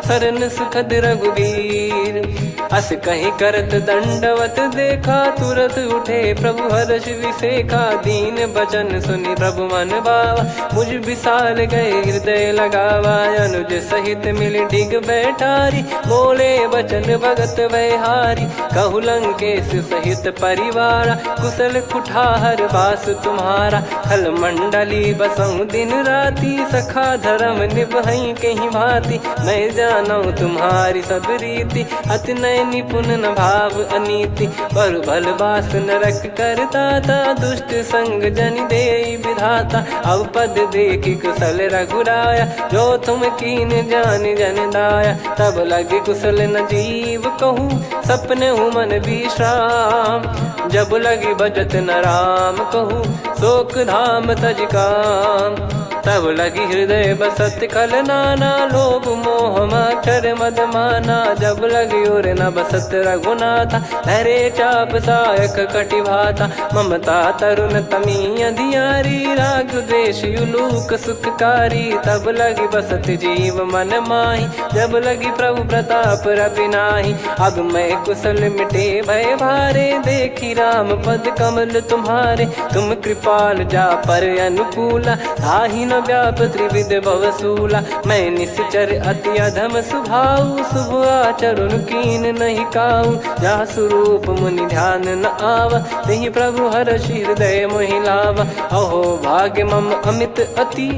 सरन सुखद रघुबीर। अस कहि करत दंडवत देखा, तुरत उठे प्रभु हरष विसेखा। दीन बचन सुनि प्रभु मन भावा, मुझ विशाल गए हृदय लगावा। अनुज सहित मिलि डिग बैठारी, बोले बचन भगत भय हारी। कहु लंकेश सहित परिवारा, कुसल कुठार बास तुम्हारा। खल मंडली बसहु दिन राती, सखा धरम निबहइ केहि भाँति। मय जानउ तुम्हारी सब रीति, अति नय निपुन न भाव अनीति। बरु भल बास नरक कर दाता, दुष्ट संग जनि देई विधाता। अब पद देखि कुसल रघुराया, जो तुम कीन्ह जानि जन दाया। तब लगी कुसल न जीव कहू, सपनेहु मन विश्राम। जब लगी भजत न राम कहू, सोक धाम तज काम। तब लगी हृदय बसत खल नाना, लोभ मोह माच्छर मद माना। जब लगी उर न बसत रघुनाथा, धरे चाप सायक कटि भाता। ममता तरुन तमी अंधियारी, राग द्वेष उलूक सुखकारी। तब लगी बसत जीव मन माही, जब लगी प्रभु प्रताप रवि नाही। अब मय कुसल मिटे भय भारे, देखि राम पद कमल तुम्हारे। तुम कृपाल जा पर अनुकूला, ताहि न व्याप त्रिविध भव सूला। मय निशिचर अति अधम सुभाऊ, शुभ आचरुन कीन्ह नहीं काऊ। जा सुरूप मुनि ध्यान न आवा, तेहि प्रभु हरषि हृदय मोहि लावा। अहो भाग्य मम अमित अति,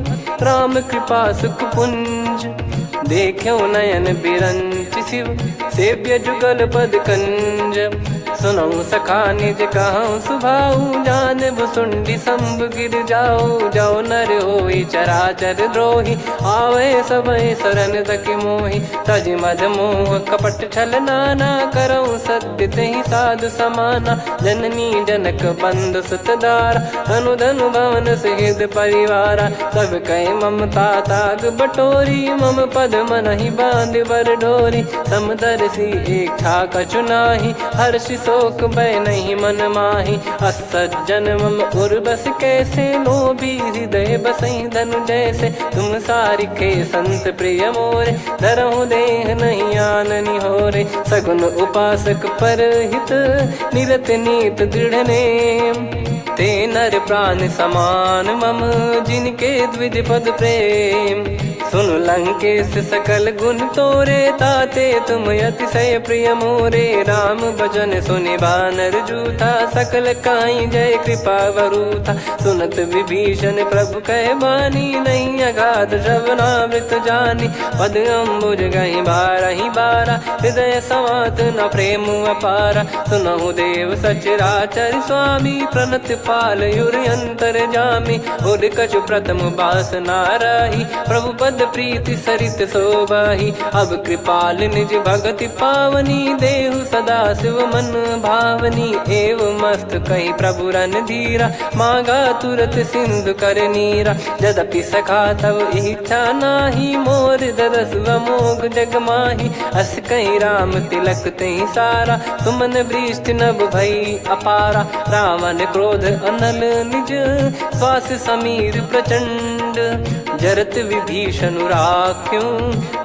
राम कृपा सुख पुंज। देख्यो नयन बिरंचि शिव, सेव्य जुगल पद कंज। सुनहु सखा निज कहहु सुभाऊ, जान भुसुंडी शंभु गिर जाऊ। जो नर होई चराचर द्रोही, आवै सबै सरन तकि मोही। तजि मद मोह कपट छल नाना, करहु सत्य तेहि साधु समाना। जननी जनक बंधु सुत दारा, तनु धनु भवन सहित परिवारा। सब कहि ममता ताग बटोरी, मम पद मनहि बांधि बर डोरी। समदर्शी इच्छा कछु नाही, हर्षि शोक भय नहीं मन माही। अस सज्जन मम उर बस कैसे, लोभी हृदय बसई धनु जैसे। तुम सारिखे संत प्रिय मोरे, धरहु देह नहीं आन निहोरे। सगुन उपासक परहित, निरत नीत दृढ़ नेम। ते नर प्राण समान मम, जिनके द्विज पद प्रेम। सुन लंकेश सकल गुण तोरे, ताते तुम अतिशय प्रिय मोरे। राम वचन सुनि बानर जूथा, सकल काई जय कृपा वरूथा। सुनत विभीषण प्रभु कह बानी, नहीं अगाध श्रवणामृत जानी। पद अम्बुज गहि बारहि बारा, हृदय समात न प्रेम अपारा। सुनहु देव सचराचर स्वामी, प्रणत पाल उर अंतरजामी। उर कछु प्रथम बास नाराही, प्रभु पद प्रीति सरित सोबाही। अब कृपाल निज भगति पावनी, देहु सदा शिव मन भावनी। एव मस्त कही प्रभु रणधीरा, मांगा तुरत सिंधु कर नीरा। यद्यपि सखा तव इच्छा नाही, मोर दरस अमोघ जग माही। अस कही राम तिलक तेहि सारा, सुमन वृष्टि नभ भई अपारा। रावण क्रोध अनल निज, श्वास समीर प्रचंड। जरत विभीषण राख्यो,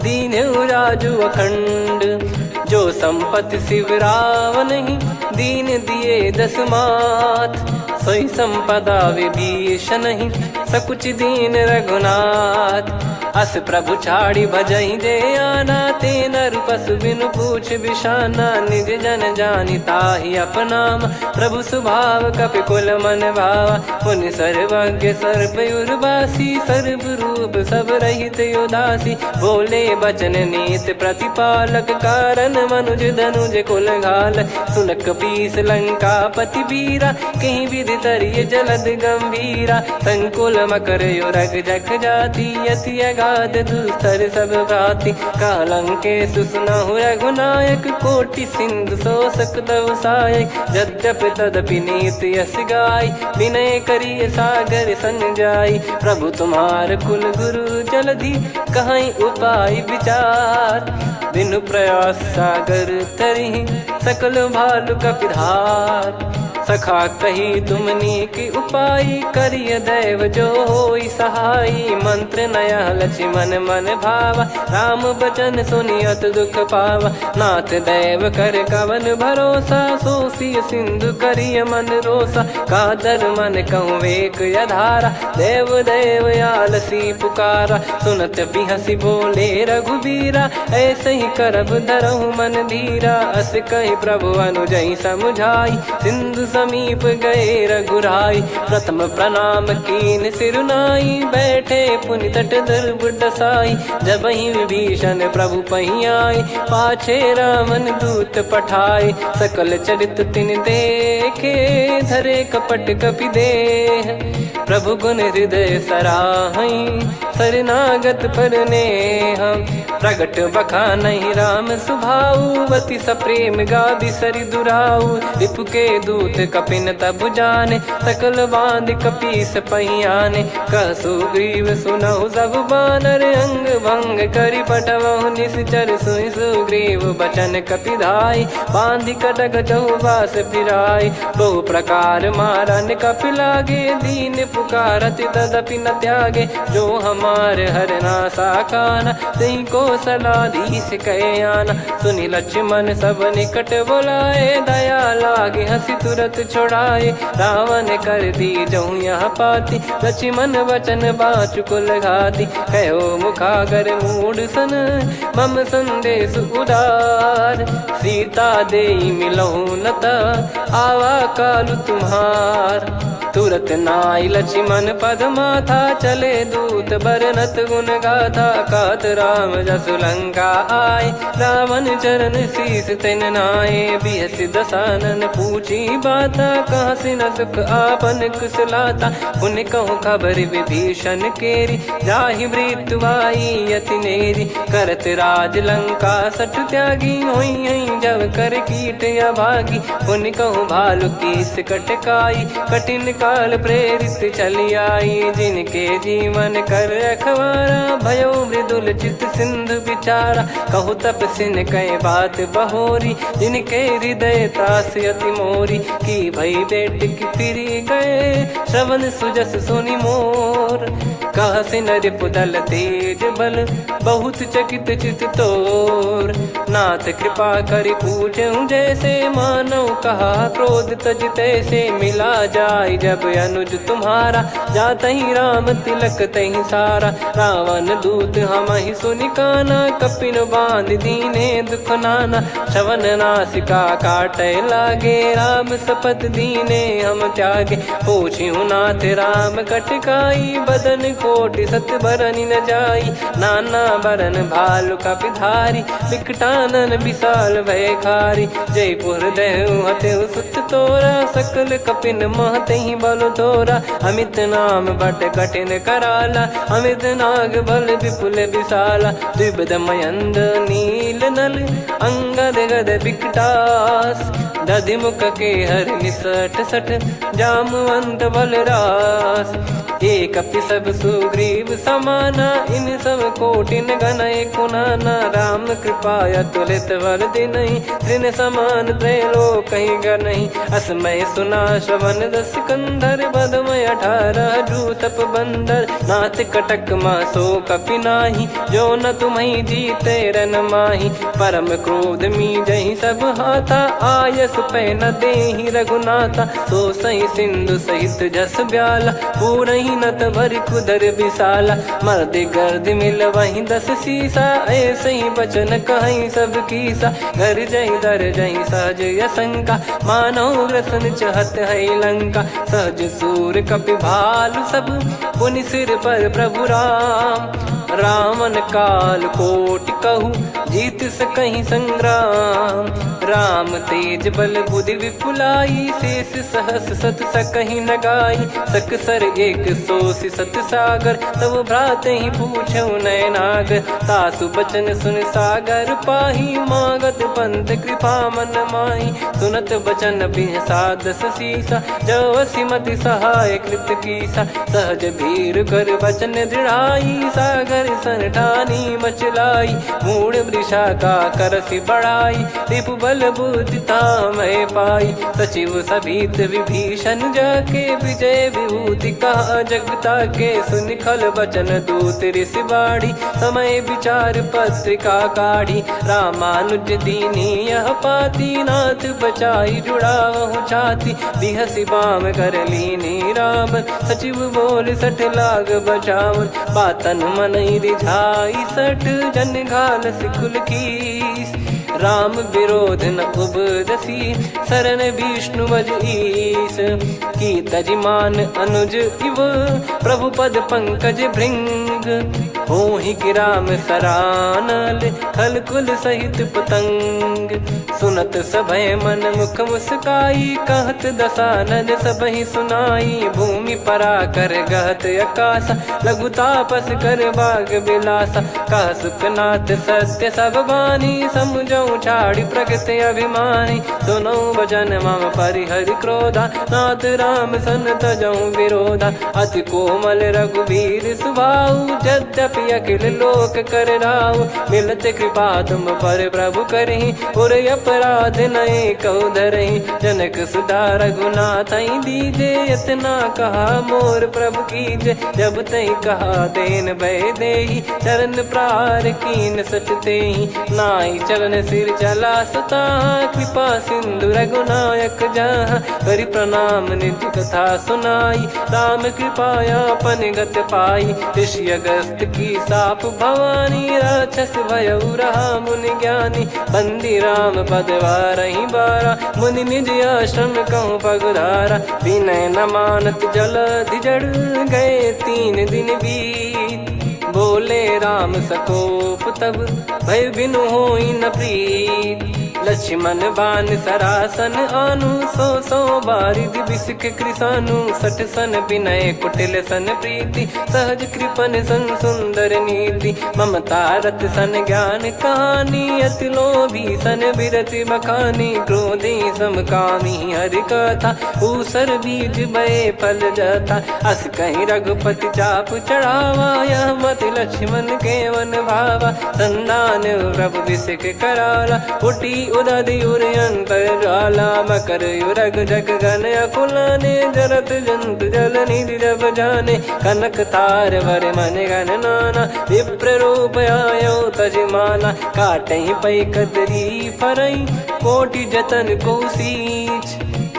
दीन्हु राजु अखंड। जो संपत्ति शिव रावनहि, दीन दिए दस मात। सोई संपदा विभीषणहि, सकुचि दीन्ह रघुनाथ। अस प्रभु छाड़ि भजहि जे आना, ते नर पसु बिनु पूछ बिसाना। निज जन जानि ताहि अपनाम, प्रभु सुभाव कपि कुल मन भावा। मुनि सर्वज्ञ सर्व उर्वासी, सर्व रूप सब रहित उदासी। बोले बचन नीत प्रतिपालक, कारण मनुज धनुज कुल घाल। सुन कपीस लंकापति वीरा, कहि विधि तरिय जलद गंभीरा। संकुल मकर उरग जख जाति, अति अगाध दुस्तर सब भ्राति। कह लंकेसु सुनहु रघुनायक, कोटि सिंधु सोसक तव सायक। यद्यपि तदपि नीत यस गाई, विनय करिय सागर सन जाई। प्रभु तुम्हार कुल गुरु जलधि, कहई उपाय विचार। बिनु प्रयास सागर तरिहि, सकल भालु कपि धार। सखा कही तुम नीक उपाय, करिय दैव जो होई सहाय। मंत्र नया लक्ष्मण मन भावा, राम बचन सुनि अति दुख पावा। नाथ दैव कर कवन भरोसा, सोसिय सिंधु करिय मन रोसा। कादर मन कहूँ वेक अधारा, देव दैव आलसी पुकारा। सुनत बिहसि बोले रघुबीरा, ऐसे ही करब धरहु मन धीरा। अस कहि प्रभु अनुजहि समुझाई, सिंधु समीप गए रघुराई। प्रथम प्रणाम कीन सिरुनाई, बैठे पुनि तट ध्रुव डसाई। जबहि विभीषण प्रभु पहि आए, पाछे रावण दूत पठाए। सकल चरित तिन देखे, धरे कपट कपि देह। प्रभु गुण हृदय सराहई, शरणागत पर नेह। प्रगट बखानहि राम सुभाऊ, अति सप्रेम गादि सरि दुराऊ। रिपु के दूत कपिन तब जाने, सकल बाँधि कपीस पहि आने। कह सुग्रीव सुनहु सब बानर, अंग भंग करि पठवहु निसिचर। सुनि सुग्रीव बचन कपि धाई, बाँधि कटक चहुबास फिराई। बहु प्रकार मारन कपि लागे, दीन पुकारति तदपि न त्यागे। जो हमार हरना साकाना, तेहि कोसलाधीस कहे आना। सुनि लक्ष्मण सब निकट बोलाए, दया लागे हँसि तुरत छुड़ाए। रावण कर दीजहु यह पाती, लक्ष्मण वचन बाँचि कुल घाती। कहो मुखागर मूढ़ सन, मम संदेश उदार। सीता देई मिलहु न त, आवा कालु तुम्हार। तुरत नाई लक्ष्मण पद माथा, चले दूत बरनत गुण गाथा। कहत राम जसु लंका आए, रावण चरण शीस तिन नाए। बिहसि दसानन पूछी बाता, कहसि न सुख आपन कुशलाता। पुनि कहु खबर विभीषण केरी, जाहि मृत्यु आई अति नेरी। करत राज लंका सठ त्यागी, होइहैं जब कर कीट अभागी। पुनि कहु भालु कीस कटकाई, कठिन काल प्रेरित चली आई, जिनके जीवन कर रखवारा, भयो मृदुल चित सिंधु विचारा। कहु तप सिन कई बात बहोरी, जिनके हृदय तास अति मोरी। की भई बेट की फिरी गए, श्रवण सुजस सुनि मोर। कहसि नृप दल तेज बल, बहुत चकित चित तोर। नाथ कृपा करि पूछेउ जैसे, मानव कहा क्रोध तजि तैसे। मिला जाय जब अनुज तुम्हारा, जातहि राम तिलक तहि सारा। रावण दूत हमहि सुनि काना, कपिन बाँधि दीन्हे दुख नाना। श्रवण नासिका काटै लागे, राम सपथ दीन्हे हम त्यागे। पूछिउ नाथ राम कटि काई, बदन कोटि सत बरनि न जाई। नाना बरन भालु कपि धारी, बिकटानन बिसाल भए खारी। जैपुर देहु हतेउ सुत तोरा, सकल कपिन महतहि बल तोरा। अमित नाम बट कठिन कराला, अमित नाग बल बिपुल बिसाला। द्विविध मयंद नील नल, अंगद गद बिकटास। दधि मुख केहर निसठ सठ, जामवंत बलरास। ए कपि सब सुग्रीव समाना, इन सब कोटिन गनइ कुनाना। राम कृपा अतुलित बल दिनहि, तृण समान त्रैलोकहि गनहि। असमय सुना श्रवण रस कंधर, बदमय अठारह जूतप बंदर। नाथ कटक मह सो कपि नाही, जो न तुम्हइ जीते रन माही। परम क्रोध मीजहि सब हाथा, आयस पै न देहि रघुनाथा। सो सहि सिंधु सहित जस ब्याला, पूरहि नत भरि कुदर बिसाला। मर्दि गर्दि मिलवहि दस सीसा, ऐसहि बचन कहइ सब कीसा। गरजहि दरजहि सहज असंका, मानव ग्रसन चहत हइ लंका। सहज सूर कपि भालु सब, पुनि सिर पर प्रभु राम। रावण काल कोटि कहु, जीत सकहि संग्राम। राम तेज बल बुधि विपुलाई, शेष सहस सत सकहि न गाई। सकसर एक सोसि सत सागर, तब भ्रातहि पूछउ नय नागर। तासु बचन सुनि सागर पाही, मागत पंथ कृपा मन माही। सुनत बचन बिहसा दस सीसा, जव सिमति सहाय कृत कीसा। सहज भीर कर बचन दृढ़ाई, सागर सन ठानी मचलाई। मूढ़ वृषा का करसि बढ़ाई, रिपु बल बुद्धि तामहि पाई। सचिव सभीत विभीषन जाके, विजय विभूति कहा जग ताके। सुनि खल बचन दूत ऋषि बाढ़ी, समय विचार पत्रिका काढ़ी। रामानुज दीन्ही यह पाती, नाथ बचाई जुड़ावहु छाती। बिहसि बाम कर लीन्ही राम, सचिव बोल सठ लाग बचावन। बातन मनहि रिझाई सठ, जन घालसि कुल कीस। राम विरोध न उपजसि, सरन विष्णु बज ईस। की तजि मान अनुज इव, प्रभु पद पंकज भृंग। होहि गिराम सरानल, खल कुल सहित पतंग। सुनत सभय मन मुख मुस्काई, कहत दसानन सबहि सुनाई। भूमि पराकर गहत अकासा, लघु तापस कर बाग बिलासा। कह सुखनाथ सत्य सब बानी, समुझउ छाड़ि प्रकृति अभिमानी। सुनउ वचन मम परिहरि क्रोधा, नाथ राम सन तजउ विरोधा। अति कोमल रघुबीर सुभाउ, यद्यपि अखिल लोक कर राउ। मिलत कृपा तुम पर प्रभु करही, उर अपराध नए कउ धरही। जनक सुता रघुनाथहि दीजे, इतना कहा मोर प्रभु कीजे। जब तहि कहा देन भय देही, चरण प्रहार कीन सठ तेहि। नाई चलन सिर चला सताहा, कृपा सिंधु रघुनायक जाहा। करि प्रणाम निज कथा सुनाई, राम कृपा आपन गत पाई। ऋषि अगस्त की साप भवानी, राक्षस भयउ रहा मुनि ज्ञानी। बंदी राम पद वारहि बारा, मुनि निज आश्रम कहु पगुधारा। विनय न मानत जलधि जड़, गए तीन दिन बीत। बोले राम सकोप तब, भय बिनु होई न प्रीत। लक्ष्मण बान सरासन आनु, सौ सौ बारिधि बिसिख कृशानु। सठ सन बिनय कुटिल सन प्रीति, सहज कृपन सन सुंदर नीति। ममता रत सन ज्ञान कहानी, अति लोभी सन बिरति बखानी। क्रोधी सम कामी हरि कथा, ऊसर बीज बए फल जथा। अस कहि रघुपति चाप चढ़ावा, यह मति लक्ष्मण केवन भावा। संधान प्रभु बिसिख कराला, फुटी उदधि उर अंतर ज्वाला। मकर उरग जग गन अकुलाने, जरत जंतु जल निधि जब जाने। कनक तार वर मन गन नाना, विप्र रूप आयो तज माना। काटहि पै कतरी फरई, कोटि जतन को सींच।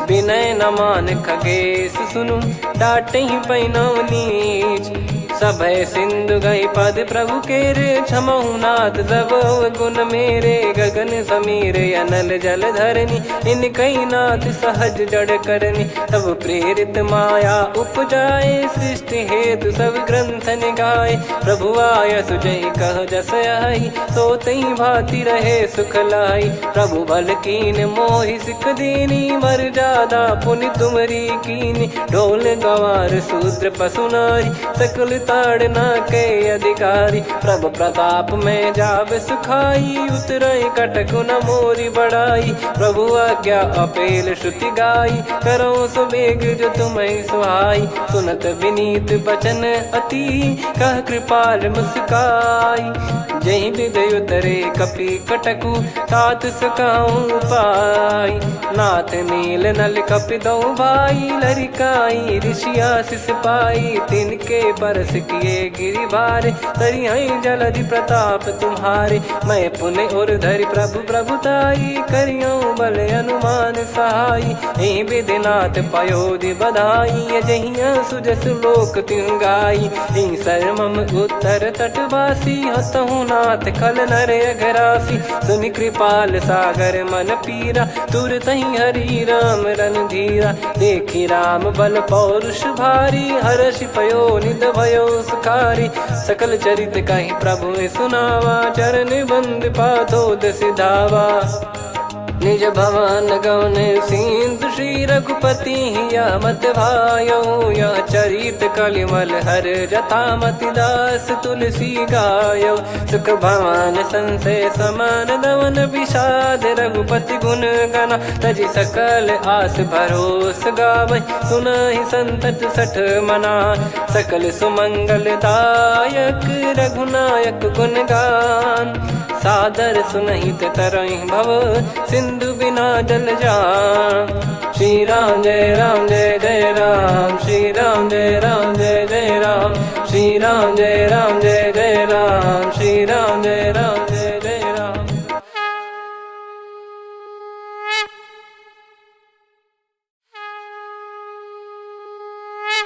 बिनय न मान खगेश सुनु, डांटहि पै नव नीच। सभय सिंधु गहि पद प्रभु केरे, क्षमहु नाथ सब अवगुण मेरे। गगन समीर अनल जल धरनी, इनकहि नाथ सहज जड़ करनी। तब प्रेरित माया उपजाए, सृष्टि हेतु सब ग्रंथ निकाय। प्रभु आयस जहि कह जस आइ, सो तहि भांति रहे सुख लाइ। प्रभु बल कीन मोहि सिख दीनी, मर्यादा पुनि तुमरी कीनी। ढोल गवार शूद्र पसु नारी, सकल ताड़ना के अधिकारी। प्रभु प्रताप में जाब सुखाई, उतरइ कटकु न मोरी बड़ाई। प्रभु आज्ञा अपेल श्रुति गाई, करौ सो बेग जो तुम्है सुहाई। सुनत विनीत बचन अति, कह कृपाल मुस्काई। जहि विधि उतरे कपि कटकु, तात सकहु पाई। नाथ नील नल कपि दउ भाई, लरिकाई ऋषि आसिस पाई। तिनके परस किए गिरि भारे, तरिहैं जलधि प्रताप तुम्हारे। मैं पुनि उर धरि प्रभु प्रभुताई, करियौ बल अनुमान सहाई। एहि विधि नाथ पयोधि बधाई, जहिया सुजस लोक तिहुँ गाई। एहि सर मम उत्तर तटवासी, हतहु नाथ खल नर अघरासी। सुनि कृपाल सागर मन पीरा, तुरतहि हरि राम रणधीरा। देखि राम बल पौरुष भारी, हरषि पयो नित भयो सुखारी। सकल चरित कहि प्रभु सुनावा, चरण बंद पादोदसि धावा। निज भवन गवन सिंधु, श्री रघुपति हिया मति भायो। यह चरित कलिमल हर जथा, मति दास तुलसी गायो। सुख भवन संसय समान दवन, विषाद रघुपति गुन गना। तजि सकल आस भरोस गावै, सुनहिं संतत सठ मना। सकल सुमंगल दायक, रघुनायक गुन गान। सादर सुनहिं ते तरहिं भव, सिंधु बिना जल जान। श्री राम जय राम जय जय राम, श्री राम जय राम जय जय राम, श्री राम जय राम जय जय राम, श्री राम जय राम जय जय राम।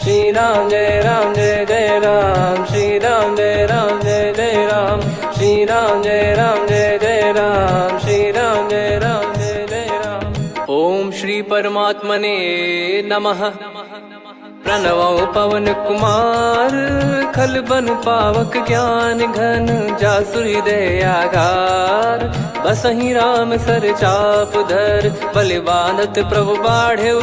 श्री राम जय राम जय जय राम, श्री राम जय राम जय जय राम, श्री राम जय राम जय जय राम, श्री राम जय राम जय जय राम। ओम श्री परमात्मने नमः। प्रणवौ पवन कुमार, खल बन पावक ज्ञान घन, जासु हृदय आगार। बसहि राम सर चाप धर, बलि बाँधत प्रभु बाढ़ेउ,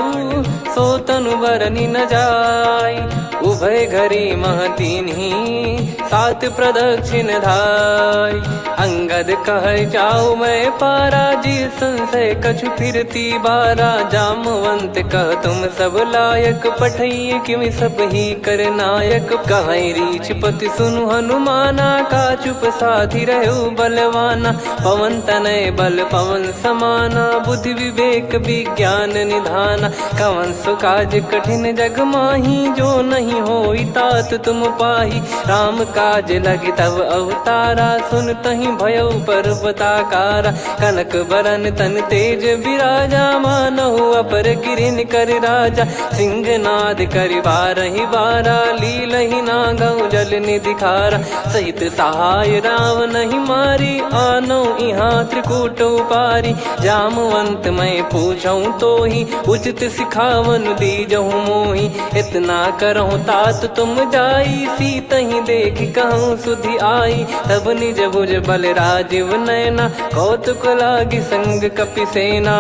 सो तनु बरनि न जाइ। उभय घरी मह दीन्ही, सात प्रदक्षिण धाइ। अंगद कहै जाउ मैं पारा, जी संसय कछु फिर ती बारा। जामवंत कह तुम सब लायक, पठइए किमि सब ही कर नायक। कहइ रीछपति सुनु हनुमाना, का चुप साधि रहउ बलवाना। पवन तनय बल पवन समाना, बुद्धि विवेक विज्ञान निधाना। कवन सो काज कठिन जग माही, जो नहीं होई तात तुम पाही। राम काज लगी तब अवतारा, सुनतहि भयउ पर्वताकारा। कनक बरन तन तेज बिराजा, मानहु अपर गिरिन कर राजा। सिंहनाद करि बारहि बारा, लीलहि नागउ जल निधि खारा। सहित सहाय रावनहि मारी, आनउ इहाँ त्रिकूट उपारी। जामवंत मैं पूछउँ तोही, उचित सिखावन दीजहु मोही। इतना करहु तात तुम जाई सीतहि देखि कहउँ सुधि आई। तब निज भुज बल राजिव नयना, कौतुक लागि संग कपि सेना।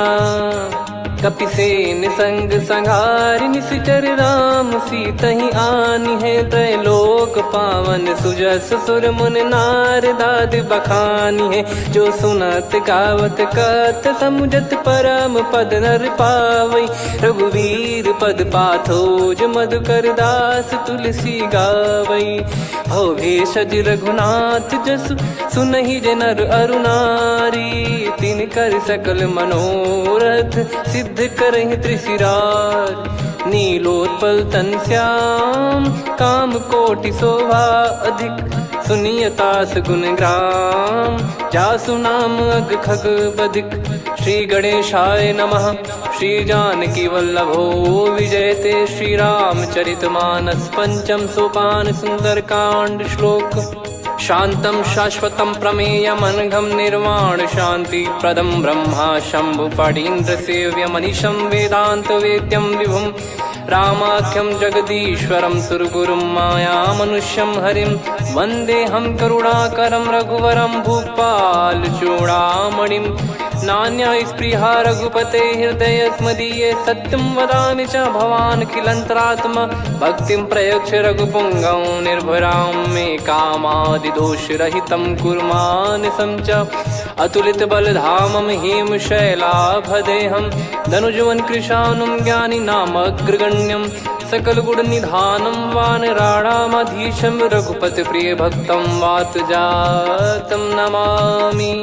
कपि सेन संग संघारि निसिचर राम सीतहि आनिहें। त्रैलोक पावन सुजस सुर मुनि नारदादि बखानिहें। जो सुनत गावत कथ समुझत परम पद नर पावइ। रघुवीर पद पाथो जो मधुकर दास तुलसी गावइ। भव भेषज रघुनाथ जसु सुनहि जे नर अरु नारी। तिनकर सकल मनोरथ सिद्ध करहिं तृषिरार। नीलोत्पल तन श्याम काम कोटि शोभा अधिक। सुनिय तास गुन ग्राम जासु नाम अग खग बधिक। श्री गणेशाय नमः। श्री जानकी वल्लभो विजयते। श्री रामचरित मानस पंचम सोपान सुंदरकांड श्लोक। शांतं शाश्वतं प्रमेयमनघं निर्वाण शांति प्रदं ब्रह्मा शंभु फणींद्र सेव्यमनिशं वेदांत वेद्यं विभुं रामाख्यं जगदीश्वरं सुरगुरुं मायामनुष्यं हरिं। वंदेऽहं करुणाकरं रघुवरं भूपाल चूड़ामणिं। नान्या स्पृहा रघुपते हृदयस्मदीये सत्यं वदामि च भवानखिलंतरात्मा। भक्तिं प्रयच्छ रघुपुंगवं निर्भरां मे कामादिदोषरहितं कुरु मानसं च। अतुलित बल धामम हेम शैलाभ देहम। दनुजवन कृशानुम ज्ञानी नाम अग्रगण्यम। सकल गुण निधानम वानराणाम अधीशम। रघुपति प्रिय भक्तम वात जातम नमामि।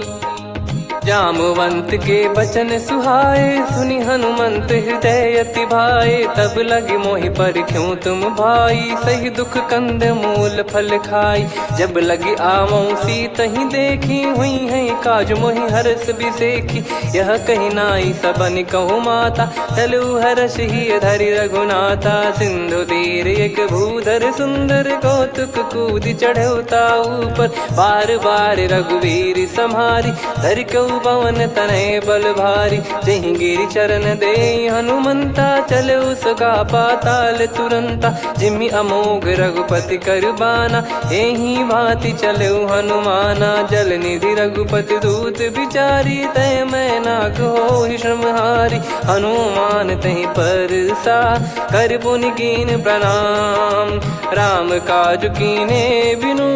जामवंत के बचन सुहाए, सुनि हनुमंत हृदय अति भाए। तब लगे मोहि परिख्यों तुम भाई, सही दुख कंद मूल फल खाई। जब लगे आवउँ सीतहि देखी, हुइहैं काज मोहि हरष बिसेखी। यह कहि नाई सबनि कहु माता, तलु हरष हिय धरि रघुनाथा। सिंधु तीर एक भूधर सुंदर, कौतुक कूदि चढ़उ ता ऊपर। बार बार रघुवीर सम्हारी, धरि कहु पवन तनय बल भारी। जहीं गिरि चरन देइ हनुमंता, चलउ सुगा पाताल तुरंता। जिमि अमोघ रघुपति कर बाना, एही भाँति चलउ हनुमाना। जल निधि रघुपति दूत बिचारी, तय मैनाक होहि श्रमहारी। हनुमान तहीं परसा, करि पुनि कीन्ह प्रणाम। राम काज कीन्हे बिनु,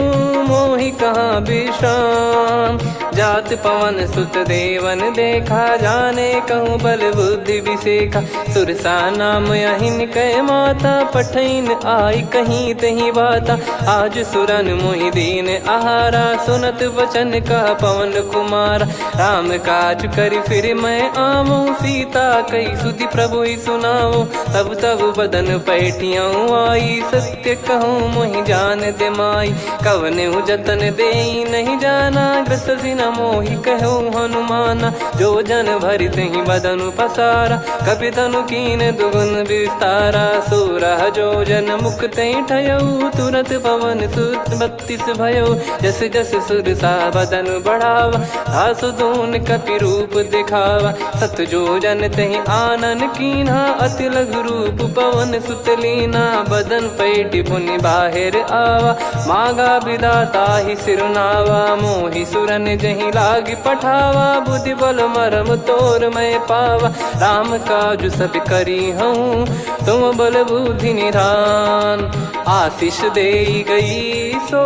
मोहि कहाँ बिश्राम। जात पवन सुत देवन देखा, जाने कहूँ बल बुद्धि बिसेखा। सुरसा नाम अहिन कै माता, पठइन आइ कहीं तहीं बाता। आज सुरन मोहि दीन आहारा, सुनत वचन कहा पवन कुमारा। राम काज करि फिरि मैं आवउँ, सीता कहि सुधि प्रभुहि सुनावउँ। तब तब बदन पैठियउँ आई, सत्य कहउँ मोहि जान दे माई। कवनहु जतन देइ नहीं जाना, ग्रस जिन मोहि कहउ हनुमाना। जोजन भरि तहीं बदन पसारा, कपि तनु कीन्ह दुगुन विस्तारा। सोरह जोजन मुख तहीं ठयउ, तुरत पवन सुत बत्तीस भयउ। जस जस सुरसा बदन बढ़ावा, तासु दून कपि रूप दिखावा। सत जोजन तहीं आनन कीन्हा, अति लघु रूप पवन सुत लीन्हा। बदन पैठि पुनि बाहिर आवा, मागा बिदा ताहि सिरु नावा। मोहि सुरन जहीं लागि पठावा, बुद्धि बल मरम तोर मैं पावा। राम काजु सब करिहउँ, तुम बल बुद्धि निधान। आसिस देइ गई सो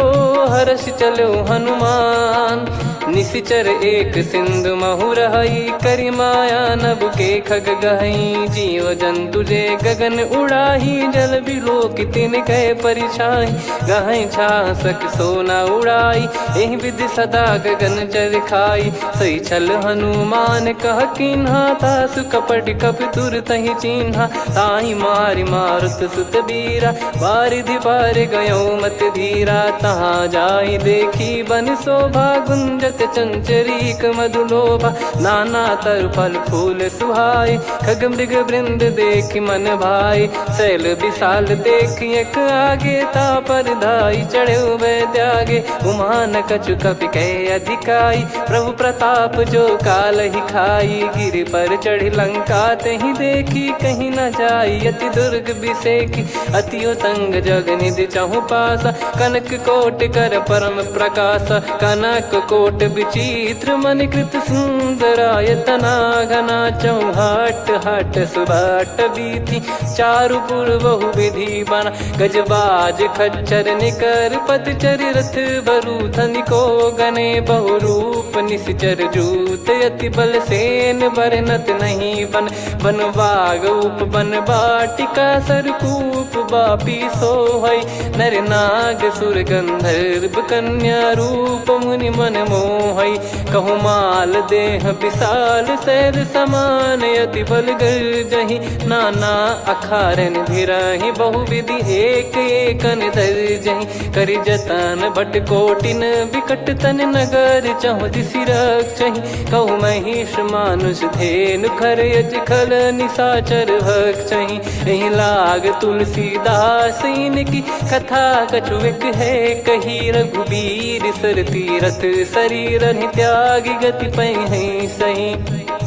हरषि चलउ हनुमान। निसिचर एक सिंधु महु रहइ, करि माया नभ के खग गहइ। जीव जंतु जे गगन उड़ाही, जल बिलोकि तिनके परिछाही। गहइ छाह सक सो न उड़ाई, एहि विधि सदा गगन जल खाई। सही छल हनुमान कह कीन्हा, तासु कपट कपि तुरतहि चीन्हा। ताहि मारि मारुत सुत बीरा, बारिधि पार गयउ मति धीरा। तहाँ जाइ देखि बन शोभा, गुंजत चंचरीक मधु लोभा। नाना तरु फल फूल सुहाए, खग मृग वृंद देखि मन भाए। शैल विशाल देखि अक आगे, ता पर धाइ चढ़उ वै त्यागे। उमा न कछु कपि कहे अधिकाई, प्रभु प्रताप जो कालहि खाई। गिरि पर चढ़ि लंका तेहि देखि, कहीं न जाइ अति दुर्ग बिसेखि। अति उतंग जल निधि चहुपासा, कनक कोटि कर परम प्रकासा। कनक कोटि विचित्र मणि कृत सुंदरायतना, घना चौहाट हाट सुभाट वीथि, चारु पुर बहु विधि बना। गजबाज खच्चर निकर पद चरि रथ बरूथनि को गने, बहु रूप निसिचर जूत अति बल सेन बरनत नहीं बन। बन बाग उप बन बाटिका सरकूप बापी सोहई, नर नाग सुर गंधर्व कन्या रूप मुनि मन मोहई। कहु माल देह विशाल सैल समान अति बल गर्जहि, नाना अखारन भिराहि बहुविधि एक एकन दर्जहि। करि जतन भट कोटिन विकट तन नगर चहुँ दिसि रक्षहि। कहु महिष मानुष धेनु खर यज खल निसाचर भक्षहि। एहि लाग तुलसीदास इनकी कथा कछु एक है कही। रघुबीर सर तीरथ सरीर अहि त्यागि गति पइहैं सही।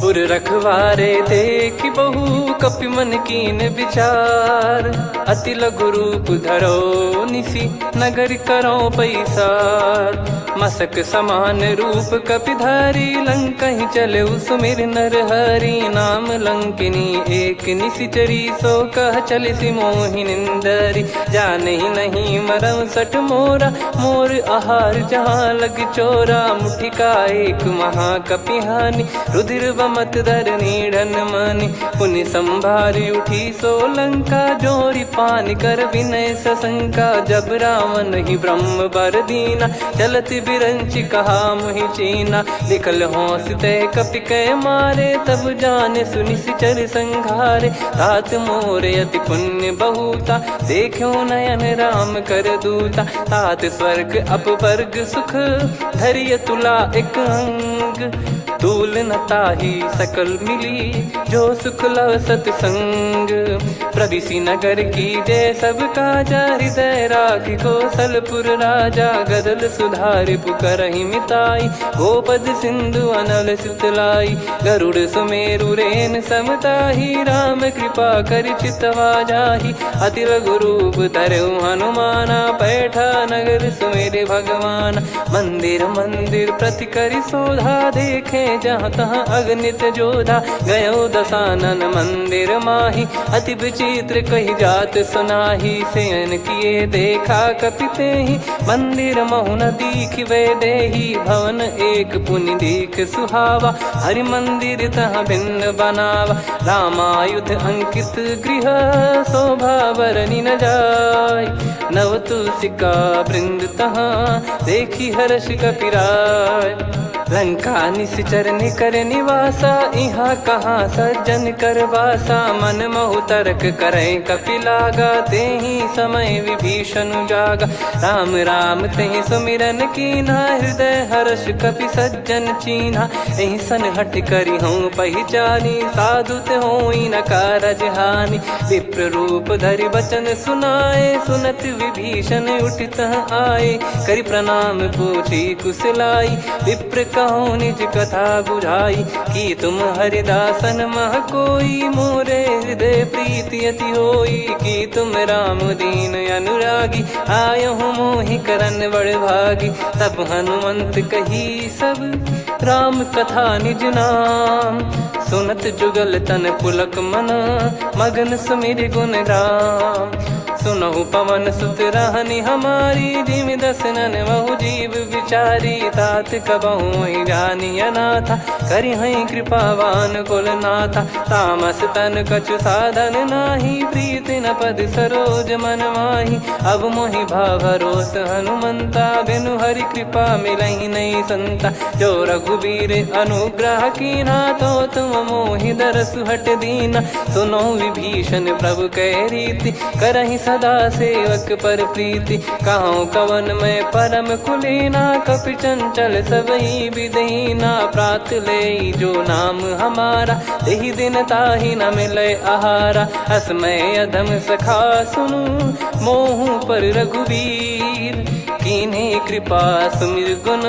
उर रखवारे देखि बहु कपि मन कीन विचार। अति लघु रूप धरो निसि नगरि करौ पैसार। मसक समान रूप कपि धारी लंकहि चलेउ सुमिरि नर हरि। नाम लंकिनी एक निसि चरी सो कह चलिसि मोहि निंदरी। जानहि नहीं मरम सठ मोरा मोर आहार जहाँ लग चोरा। मुठिका एक महाकपि हानि रुधिर बमत धर नीड़न मानि। पुनि संभारि उठी सो लंका जोरि पानि कर विनय सशंका। जब रावण ही ब्रह्म बर दीना चलत बिरंचि कहा मुहि चीना। लिखल हौस ते कपि कै मारे तब जाने सुनिसि चर संघारे। तात मोर अति पुण्य बहुता देख्यो नयन राम कर दूता। तात स्वर्ग अपवर्ग सुख धरिय तुला एक अंग। तूल न ताहि सकल मिली जो सुख लव सतसंग। प्रविसि नगर कीजे सब काजा हृदय राखि कोसलपुर राजा। गदल सुधारि पुकारहिं मिताई गोपद सिंधु अनल सितलाई। गरुड़ सुमेरु रेन सम ताहि राम कृपा करि चितवा जाहि। अति लघु रूप धरेउ हनुमाना पैठा नगर सुमिरि भगवाना। मंदिर मंदिर प्रति करि सोधा देखे जहाँ तहाँ अगणित जोधा। गयो दसानन मंदिर माहि अति विचित्र कहि जात सुनाहि। सेयन किए देखा कपि तेहि मंदिर महु न दीखि वैदेही। भवन एक पुनि दीख सुहावा हरि मंदिर तहाँ भिन्न बनावा। रामायुध अंकित गृह शोभा बरनि न जाय। नव तुलसिका वृंद तहाँ देखि हरष कपि राय। लंका निसिचर निकर निवासा इहाँ कहाँ सज्जन कर बासा। मन महु तरक करै कपि लागा तेहि समय विभीषनु जागा। राम राम तेहि सुमिरन कीन्हा हृदय हरष कपि सज्जन चीन्हा। एहि सन हठ करिहौं पहिचानी साधु ते होई न कारज हानि। विप्र रूप धरि बचन सुनाए सुनत विभीषन उठि तह आए। करि प्रणाम पूछि कुशलाई विप्र कहौं निज कथा बुझाई। कि तुम हरिदासन मह कोई मोरे हृदय प्रीति अति होई। कि तुम राम दीन अनुरागी आयहु मोहि करन बड़ भागी। तब हनुमंत कही सब राम कथा निज नाम। सुनत जुगल तन पुलक मन मगन सुमिरि गुन राम। सुनहु पवन सुत रहनि हमारी जिमि दसनन महु जीव बिचारी। तात कबहुँ जानि अनाथा करिहैं कृपावान कुलनाथा। तामस तन कछु साधन नाहीं प्रीति न पद सरोज मन माही। अब मोहि भा भरोस हनुमंता बिनु हरि कृपा मिलही नहीं संता। जो रघुबीर अनुग्रह कीन्हा तो तुम मोहि दरसु हठ दीन्हा। सुनहु विभीषन प्रभु कै रीति करहिं सदा सेवक पर प्रीति। कहौं कवन मैं परम कुलीना कपि चंचल सबही बिधीना। प्रात लेई जो नाम हमारा तेहि दिन ताहि न मिलै आहारा। अस मैं अधम सखा सुनु मोहु पर रघुबीर। कीन्ही कृपा सुमिर गुन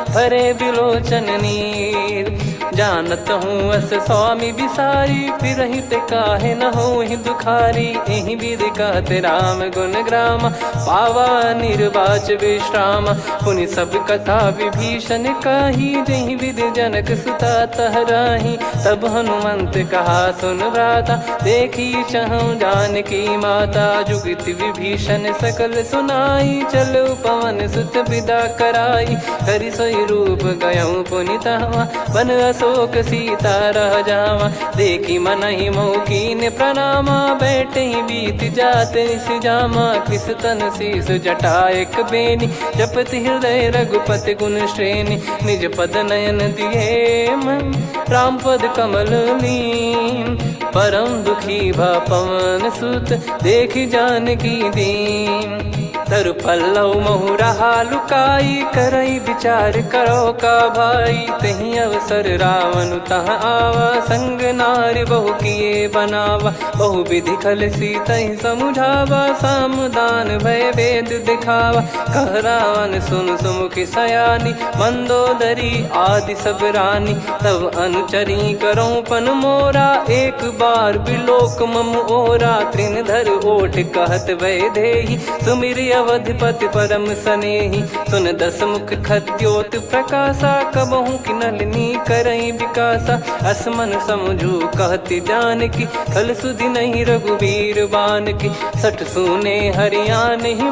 भरे बिलोचन नीर। जानत हूँ अस स्वामी बिसारी, फिरहिं ते काहे न होहिं दुखारी। एहि विधि कहत राम गुण ग्राम, पावा निर्वाच विश्राम। पुनि सब कथा विभीषण कही, जेहि विधि जनक सुता तह राही। तब हनुमंत कहा सुन भ्राता, देखि चहउँ जानकी माता। जुगति विभीषण सकल सुनाई, चलउ पवन सुत बिदा कराई। करि सोइ रूप गयउँ पुनि तहवाँ, बन अशोक सीता रह जावाँ। देखि मनहि मोह कीन्ह प्रणामा, बैठहीं बीति जात निसि जामा। कृष तन शीश जटा एक बेनी, जपति हृदय रघुपति गुण श्रेणी। निज पद नयन दिए मन, राम पद कमल लीन। परम दुखी भा पवन सुत, देखि जानकी दीन। तरु पल्लव महु रहा लुकाई, करइ बिचार करउ का भाई। तेहि अवसर रावण तहाँ आवा, संग नारि बहु किए बनावा। बहु विधि खल सीतहि समुझावा, साम दान भय भेद देखावा। कह रावण सुन सुमुखि सयानी, मंदोदरी आदि सब रानी। तब अनुचरी करउँ पन मोरा, एक बार बिलोक मम ओरा। तृण धर ओठ कहत वैदेही, सुमिरि अवधपति परम सनेही। सुन दस मुख खद्योत प्रकासा, कबहूँ किनल नी करइ बिकासा। अस मन समुझु कहति जानकी, खल सुधि नहीं रघुबीर बानकी। सठ सूने हरि आनहिं